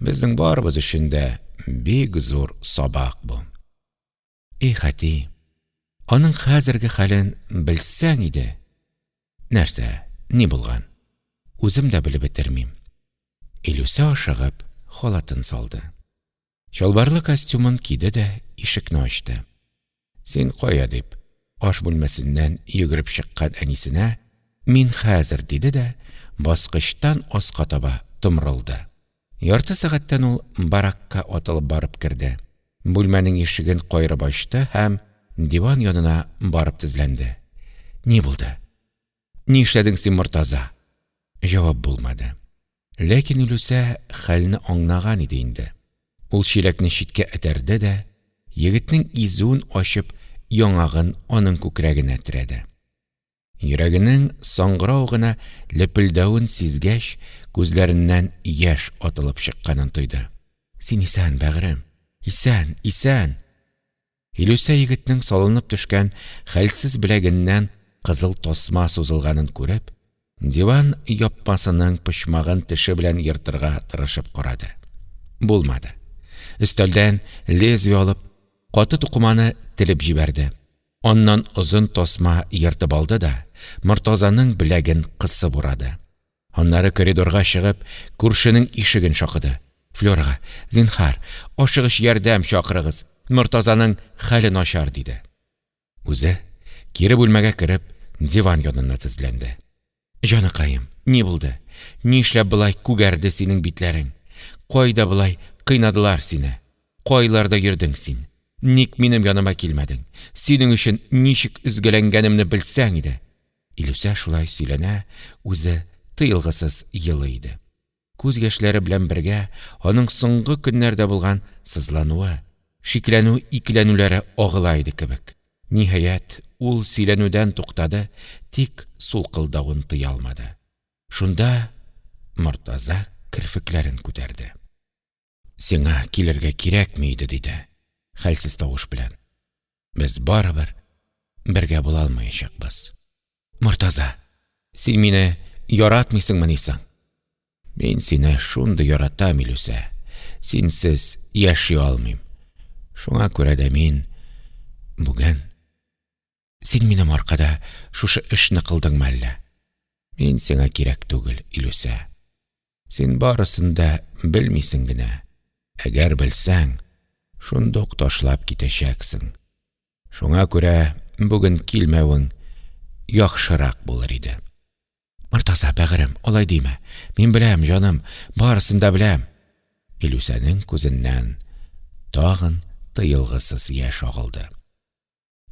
S1: Безнең барыбыз өчен дә бик зур сабак бу. Их, әти, аның хәзерге хәлен белсәң иде! Нәрсә, ни булган? Үзем дә белеп бетермим. Илүсә ашыгып халатын салды. Чалбарлы костюмын киде дә ишекне ачты. Син кая? дип, аш бүлмәсеннән йөгереп чыккан әнисенә, Мин хәзер, диде дә баскычтан аска таба томырылды. Ярты сәгатьтән ул баракка атылып барып керде, бүлмәнең ишеген каерып ачты һәм диван янына барып тезләнде. Ни булды? Ни эшләдең син, Мортаза? Җавап булмады. Ләкин Илүсә хәлне аңнаган иде инде. Ул чиләкне читкә этәрде дә, егетнең изүен ачып, яңагын аның күкрәгенә терәде. Йөрәгенең саңгырау гына лепелдәвен сизгәч, күзләреннән яшь атылып чыкканын тойды. Син исән, бәгърем! Исән, исән! Илүсә егетнең салынып төшкән хәлсез беләгеннән кызыл тасма сузылганын күреп, диван япмасының почмагын теше белән ертырга тырышып карады. Булмады. Өстәлдән лезвие алып, каты тукыманы телеп җибәрде. Аннан озын тасма ертып алды да Мортазаның беләген кысып урады. Аннары коридорга чыгып, күршенең ишеген шакыды. Флюрага, Зинһар, ашыгыч ярдәм чакырыгыз, Мортазаның хәле начар, диде. Үзе, кире бүлмәгә кереп, диван янына тезләнде. Җаныкаем, ни булды? Нишләп болай күгәрде синең битләрең? Кайда болай кыйнадылар сине? Кайларда йөрдең син? Ник минем яныма килмәдең? Синең өчен ничек өзгәләнгәнемне белсәң иде! Илүсә шулай сөйләнә, үзе тыелгысыз елый иде. Күз яшьләре белән бергә аның соңгы көннәрдә булган сызлануы, шикләнү-икеләнүләре агыла иде кебек. Ниһаять, ул сөйләнүдән туктады, тик сулкылдавын тыя алмады. Шунда Мортаза керфекләрен күтәрде. Сиңа килергә кирәкми иде, диде хәлсез тавыш белән. Без барыбер бергә була алмаячакбыз. Мортаза! Син мине яратмыйсыңмыни соң? Мин сине шундый яратам, Илүсә, синсез яши алмыйм. Шуңа күрә дә мин бүген… Син минем аркада шушы эшне кылдыңмы әллә? Мин сиңа кирәк түгел, Илүсә. Син барысын да белмисең генә. Әгәр белсәң, шунда ук ташлап китәчәксең. Шуңа күрә бүген килмәвең яхшырак булыр иде. Мортаза, бәгырем, алай димә. Мин беләм, җаным, барысын да беләм. Илүсәнең күзеннән тагын тыелгысыз яшь агылды.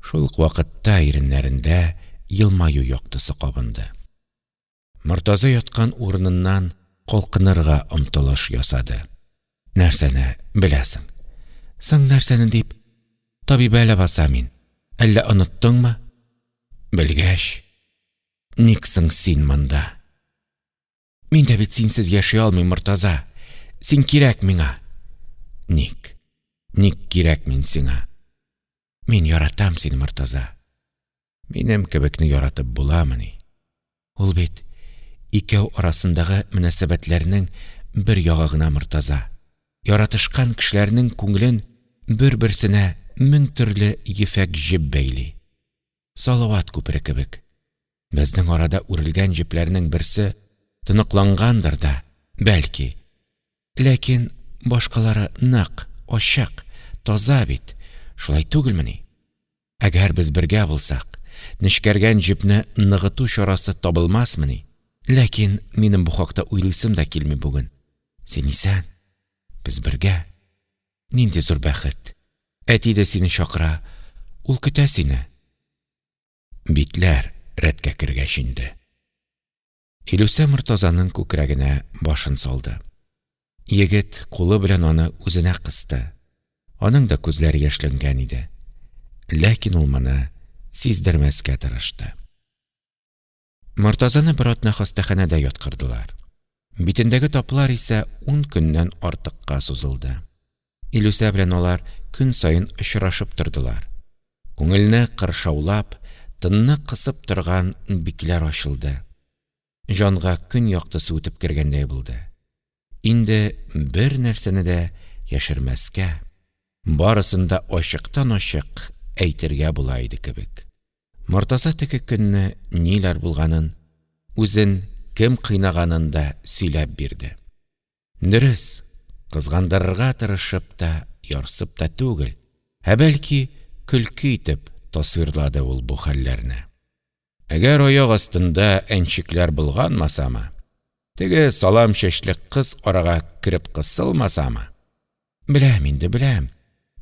S1: Шул ук вакытта иреннәрендә елмаю яктысы кабынды. Мортаза яткан урыныннан калкынырга омтылыш ясады. Нәрсәне беләсең? Соң нәрсәне дип, табибә ләбаса мин. Әллә оныттыңмы? Белгәч, ник соң син монда? Мин дә бит синсез яши алмыйм, Мортаза. Син кирәк миңа. Ник? Ник кирәк мин сиңа? Мин яратам сине, Мортаза. Минем кебекне яратып буламыни? Ул бит икәү арасындагы мөнәсәбәтләрнең бер ягы гына, Мортаза. Яратышкан кешеләрнең күңелен бер-берсенә мең төрле ефәк җеп бәйли. Салават күпере кебек. Безнең арада үрелгән җепләрнең берсе тоныклангандыр да, бәлки. Ләкин башкалары нык, ачык, таза бит, шулай түгелмени? Әгәр без бергә булсак, нечкәргән җепне ныгыту чарасы табылмасмыни? Ләкин минем бу хакта уйлыйсым да килми бүген. Син исән, без бергә. Нинди зур бәхет! Әти дә сине чакыра, ул көтә сине. Битләр рәткә кергәч инде. Илүсә Мортазаның күкрәгенә башын салды. Егет кулы белән аны үзенә кысты. Аның да күзләре яшьләнгән иде. Ләкин ул моны сиздермәскә тырышты. Мортазаны бер атна хастаханәдә яткырдылар. Битендәге таплар исә ун көннән артыкка сузылды. Илүсә белән алар көн саен очрашып тордылар. Күңелне кыршаулап, тынны кысып торган бикләр ачылды. Җанга көн яктысы үтеп кергәндәй булды. Инде бер нәрсәне дә яшермәскә, барысын да ачыктан-ачык әйтергә була иде кебек. Мортаза теге көнне ниләр булганын, үзен кем кыйнаганын да сөйләп бирде. Дөрес, кызгандырырга тырышып та, ярсып та түгел, ә бәлки көлке итеп тасвирлады ул бу хәлләрне. Әгәр аяк астында әнчекләр болганмасамы, теге салам чәчле кыз арага кереп кысылмасамы? Беләм инде, беләм,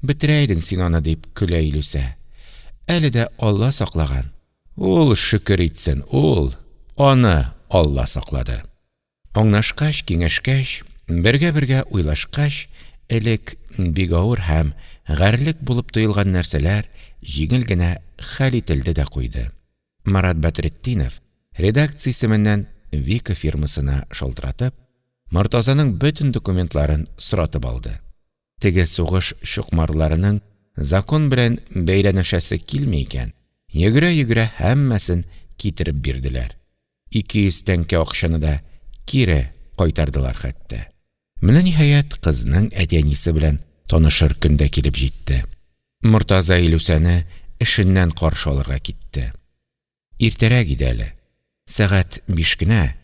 S1: бетерә идең син аны, дип көлә Илүсә. Әле дә Алла саклаган. Ул шөкер итсен, ул, аны Алла саклады. Аңнашкач, киңәшкәч, бергә-бергә уйлашкач, элек бик авыр һәм гарьлек булып тоелган нәрсәләр җиңел генә хәл ителде дә куйды. Марат Бәдретдинов, редакция исеменнән Вика фирмасына шалтыратып, Мортазаның бөтен документларын соратып алды. Теге сугыш чукмарларының закон белән бәйләнешәсе килми икән, йөгерә-йөгерә һәммәсен китереп бирделәр. 200 тәңкә акчаны да кире кайтардылар хәтта. Менә, ниһаять, кызның әти-әнисе белән танышыр көн дә килеп җитте. Мортаза Илүсәне эшеннән каршы алырга китте. Иртәрәк иде әле. Сәгать биш кенә,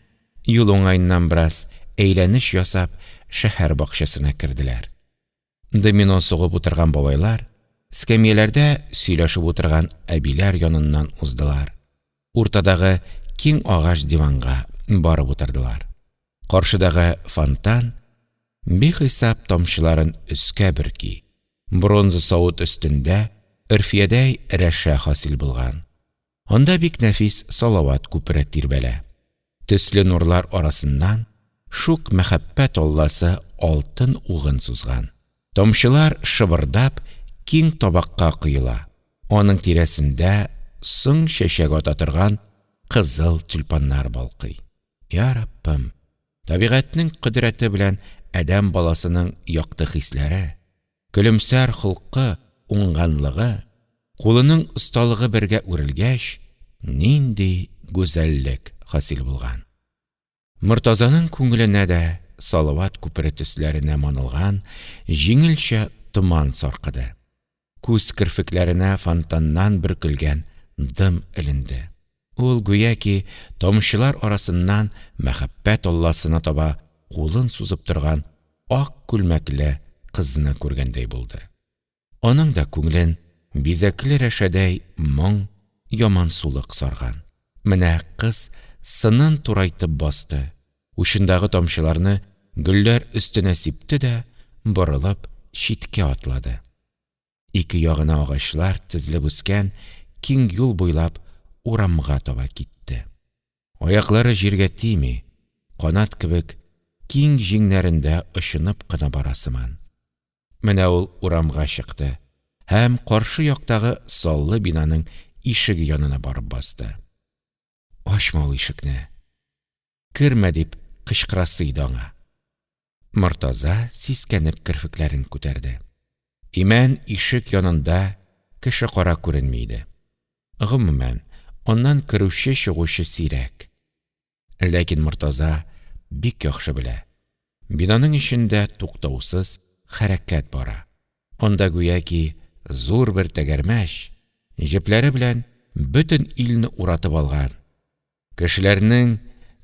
S1: юл уңаеннан бераз әйләнеч ясап, шәһәр бакчасына керделәр. Домино сугып утырган бабайлар, эскәмияләрдә сөйләшеп утырган әбиләр яныннан уздылар. Уртадагы киң агач диванга барып утырдылар. Каршыдагы фонтан бихисап тамчыларын өскә бөрки, бронза савыт өстендә өрфиядәй рәшә хасил булган. Анда бик нәфис салават күпере тирбәлә. Төсле нурлар арасыннан шук мәхәббәт алласы алтын угын сузган. Тамчылар шыбырдап киң табакка коела, аның тирәсендә соң чәчәк ата торган кызыл тюльпаннар балкый. Я Раббым, табигатьнең кодрәте белән адәм баласының якты хисләре, көлемсәр холкы, уңганлыгы, кулының осталыгы бергә үрелгәч, нинди гүзәллек хасил булган. Мортазаның күңеленә дә салават күпере төсләренә манылган җиңелчә томан саркыды. Күз керфекләренә фонтаннан бөркелгән дым эленде. Ул гүяки тамчылар арасыннан мәхәббәт алласына таба кулын сузып торган ак күлмәкле кызны күргәндәй булды. Аның да күңелен бизәкле рәшәдәй моң, ямансулык сарган. Менә кыз сынын турайтып басты, учындагы тамчыларны гөлләр өстенә сипте дә, борылып, читкә атлады. Ике ягына агачлар тезелеп үскән киң юл буйлап урамга таба китте. Аяклары җиргә тими, канат кебек киң җиңнәрендә очынып кына бара сыман. Менә ул урамга чыкты һәм каршы яктагы саллы бинаның ишеге янына барып басты. Ачма ул ишекне! Кермә! дип кычкырасы иде аңа. Мортаза сискәнеп керфекләрен күтәрде. Имән ишек янында кеше-кара күренми иде. Гомумән, аннан керүче-чыгучы сирәк. Ләкин Мортаза бик яхшы белә, бинаның эчендә туктаусыз хәрәкәт бара. Анда гүяки зур бер тәгәрмәч, җепләре белән бөтен илне уратып алган, кешеләрнең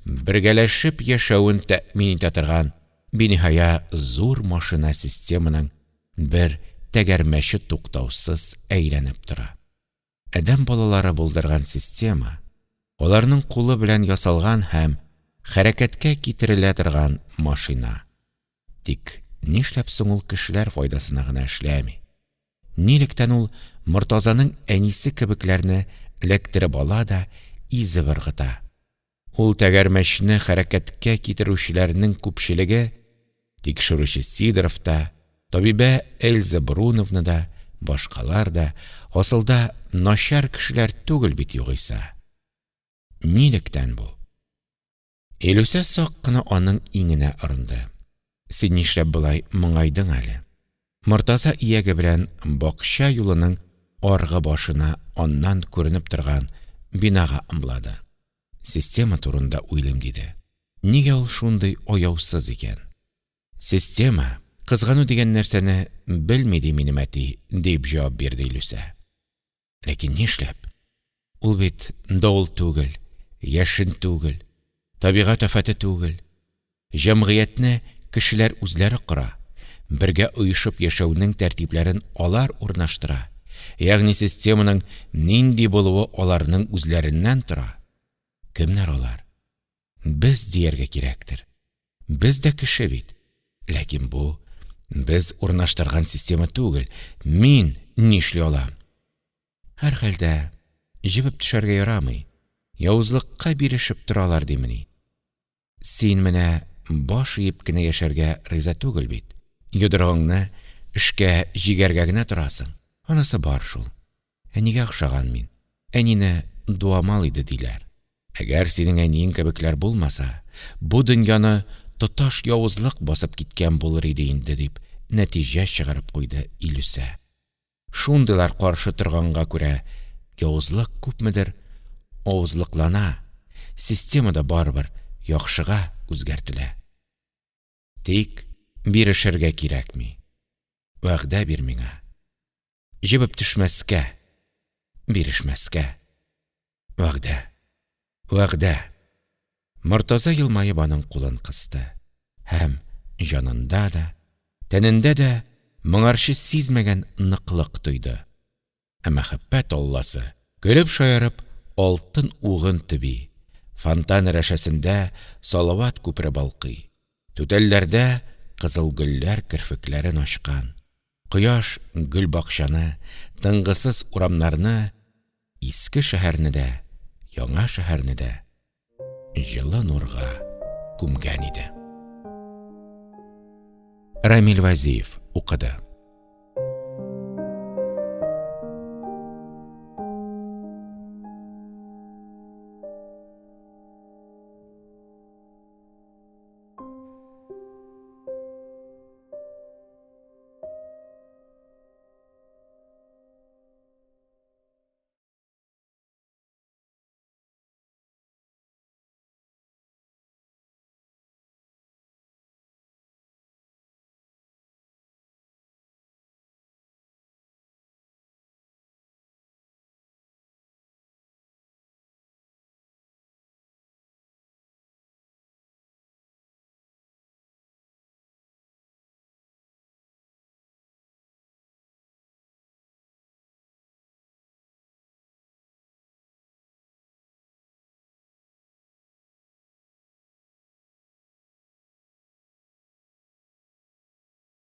S1: бергәләшеп яшәвен тәэмин итә торган биниһая зур машина-системаның бер тәгәрмәче туктаусыз әйләнеп тора. Адәм балалары булдырган система, аларның кулы белән ясалган һәм хәрәкәткә китерелә торган машина. Тик нишләп соң ул кешеләр файдасына гына эшләми? Нилектән ул Мортазаның әнисе кебекләрне эләктереп ала да изеп ыргыта? Ул тәгәрмәчне хәрәкәткә китерүчеләрнең күпчелеге, тикшерүче Сидоров та, табибә Эльза Бруновна да, башкалар да, асылда начар кешеләр түгел бит югыйсә. Нилектән бу? Илүсә сак кына аның иңенә орынды. Син нишләп болай моңайдың әле? Мортаза ияге белән бакча юлының аргы башына аннан күренеп торган бинага ымлады. Система турында уйлыйм, диде. Нигә ул шундый аяусыз икән? Система, кызгану дигән нәрсәне белми, ди минем әти, дип җавап бирде Илүсә. Ләкин нишләп? Ул бит давыл түгел, яшен түгел, табигать афәте түгел. Җәмгыятьне кешеләр үзләре кора, бергә оешып яшәүнең тәртипләрен алар урнаштыра, ягъни системаның нинди булуы аларның үзләреннән тора. Кемнәр алар? Без дияргә кирәктер. Без дә кеше бит. Ләкин бу без урнаштырган система түгел. Мин нишли алам? Һәрхәлдә, җебеп төшәргә ярамый. Явызлыкка бирешеп торалар димени? Син менә баш иеп кенә яшәргә риза түгел бит. Йодрыгыңны эшкә җигәргә генә торасың. Анысы бар шул. Әнигә охшаган мин. Әнине дуамал иде, диләр. Әгәр синең әниең кебекләр булмаса, бу дөньяны тоташ явызлык басып киткән булыр иде инде, дип нәтиҗә чыгарып куйды Илүсә. Шундыйлар каршы торганга күрә, явызлык күпмедер авызлыклана, система да барыбер яхшыга үзгәртелә. Тик бирешергә кирәкми. Вәгъдә бир миңа. Җебеп төшмәскә, бирешмәскә. Вәгъдә! Вәгъдә! Мортаза елмаеп аның кулын кысты һәм җанында да, тәнендә дә моңарчы сизмәгән ныклык тойды. Ә мәхәббәт алласы, көлеп-шаярып, алтын угын төби, фонтан рәшәсендә салават күпере балкый, түтәлләрдә кызыл гөлләр керфекләрен ачкан, кояш гөлбакчаны, тынгысыз урамнарны, иске шәһәрне дә, яңа шәһәрне дә җылы нурга күмгән иде. Рамил Вазиев укыды.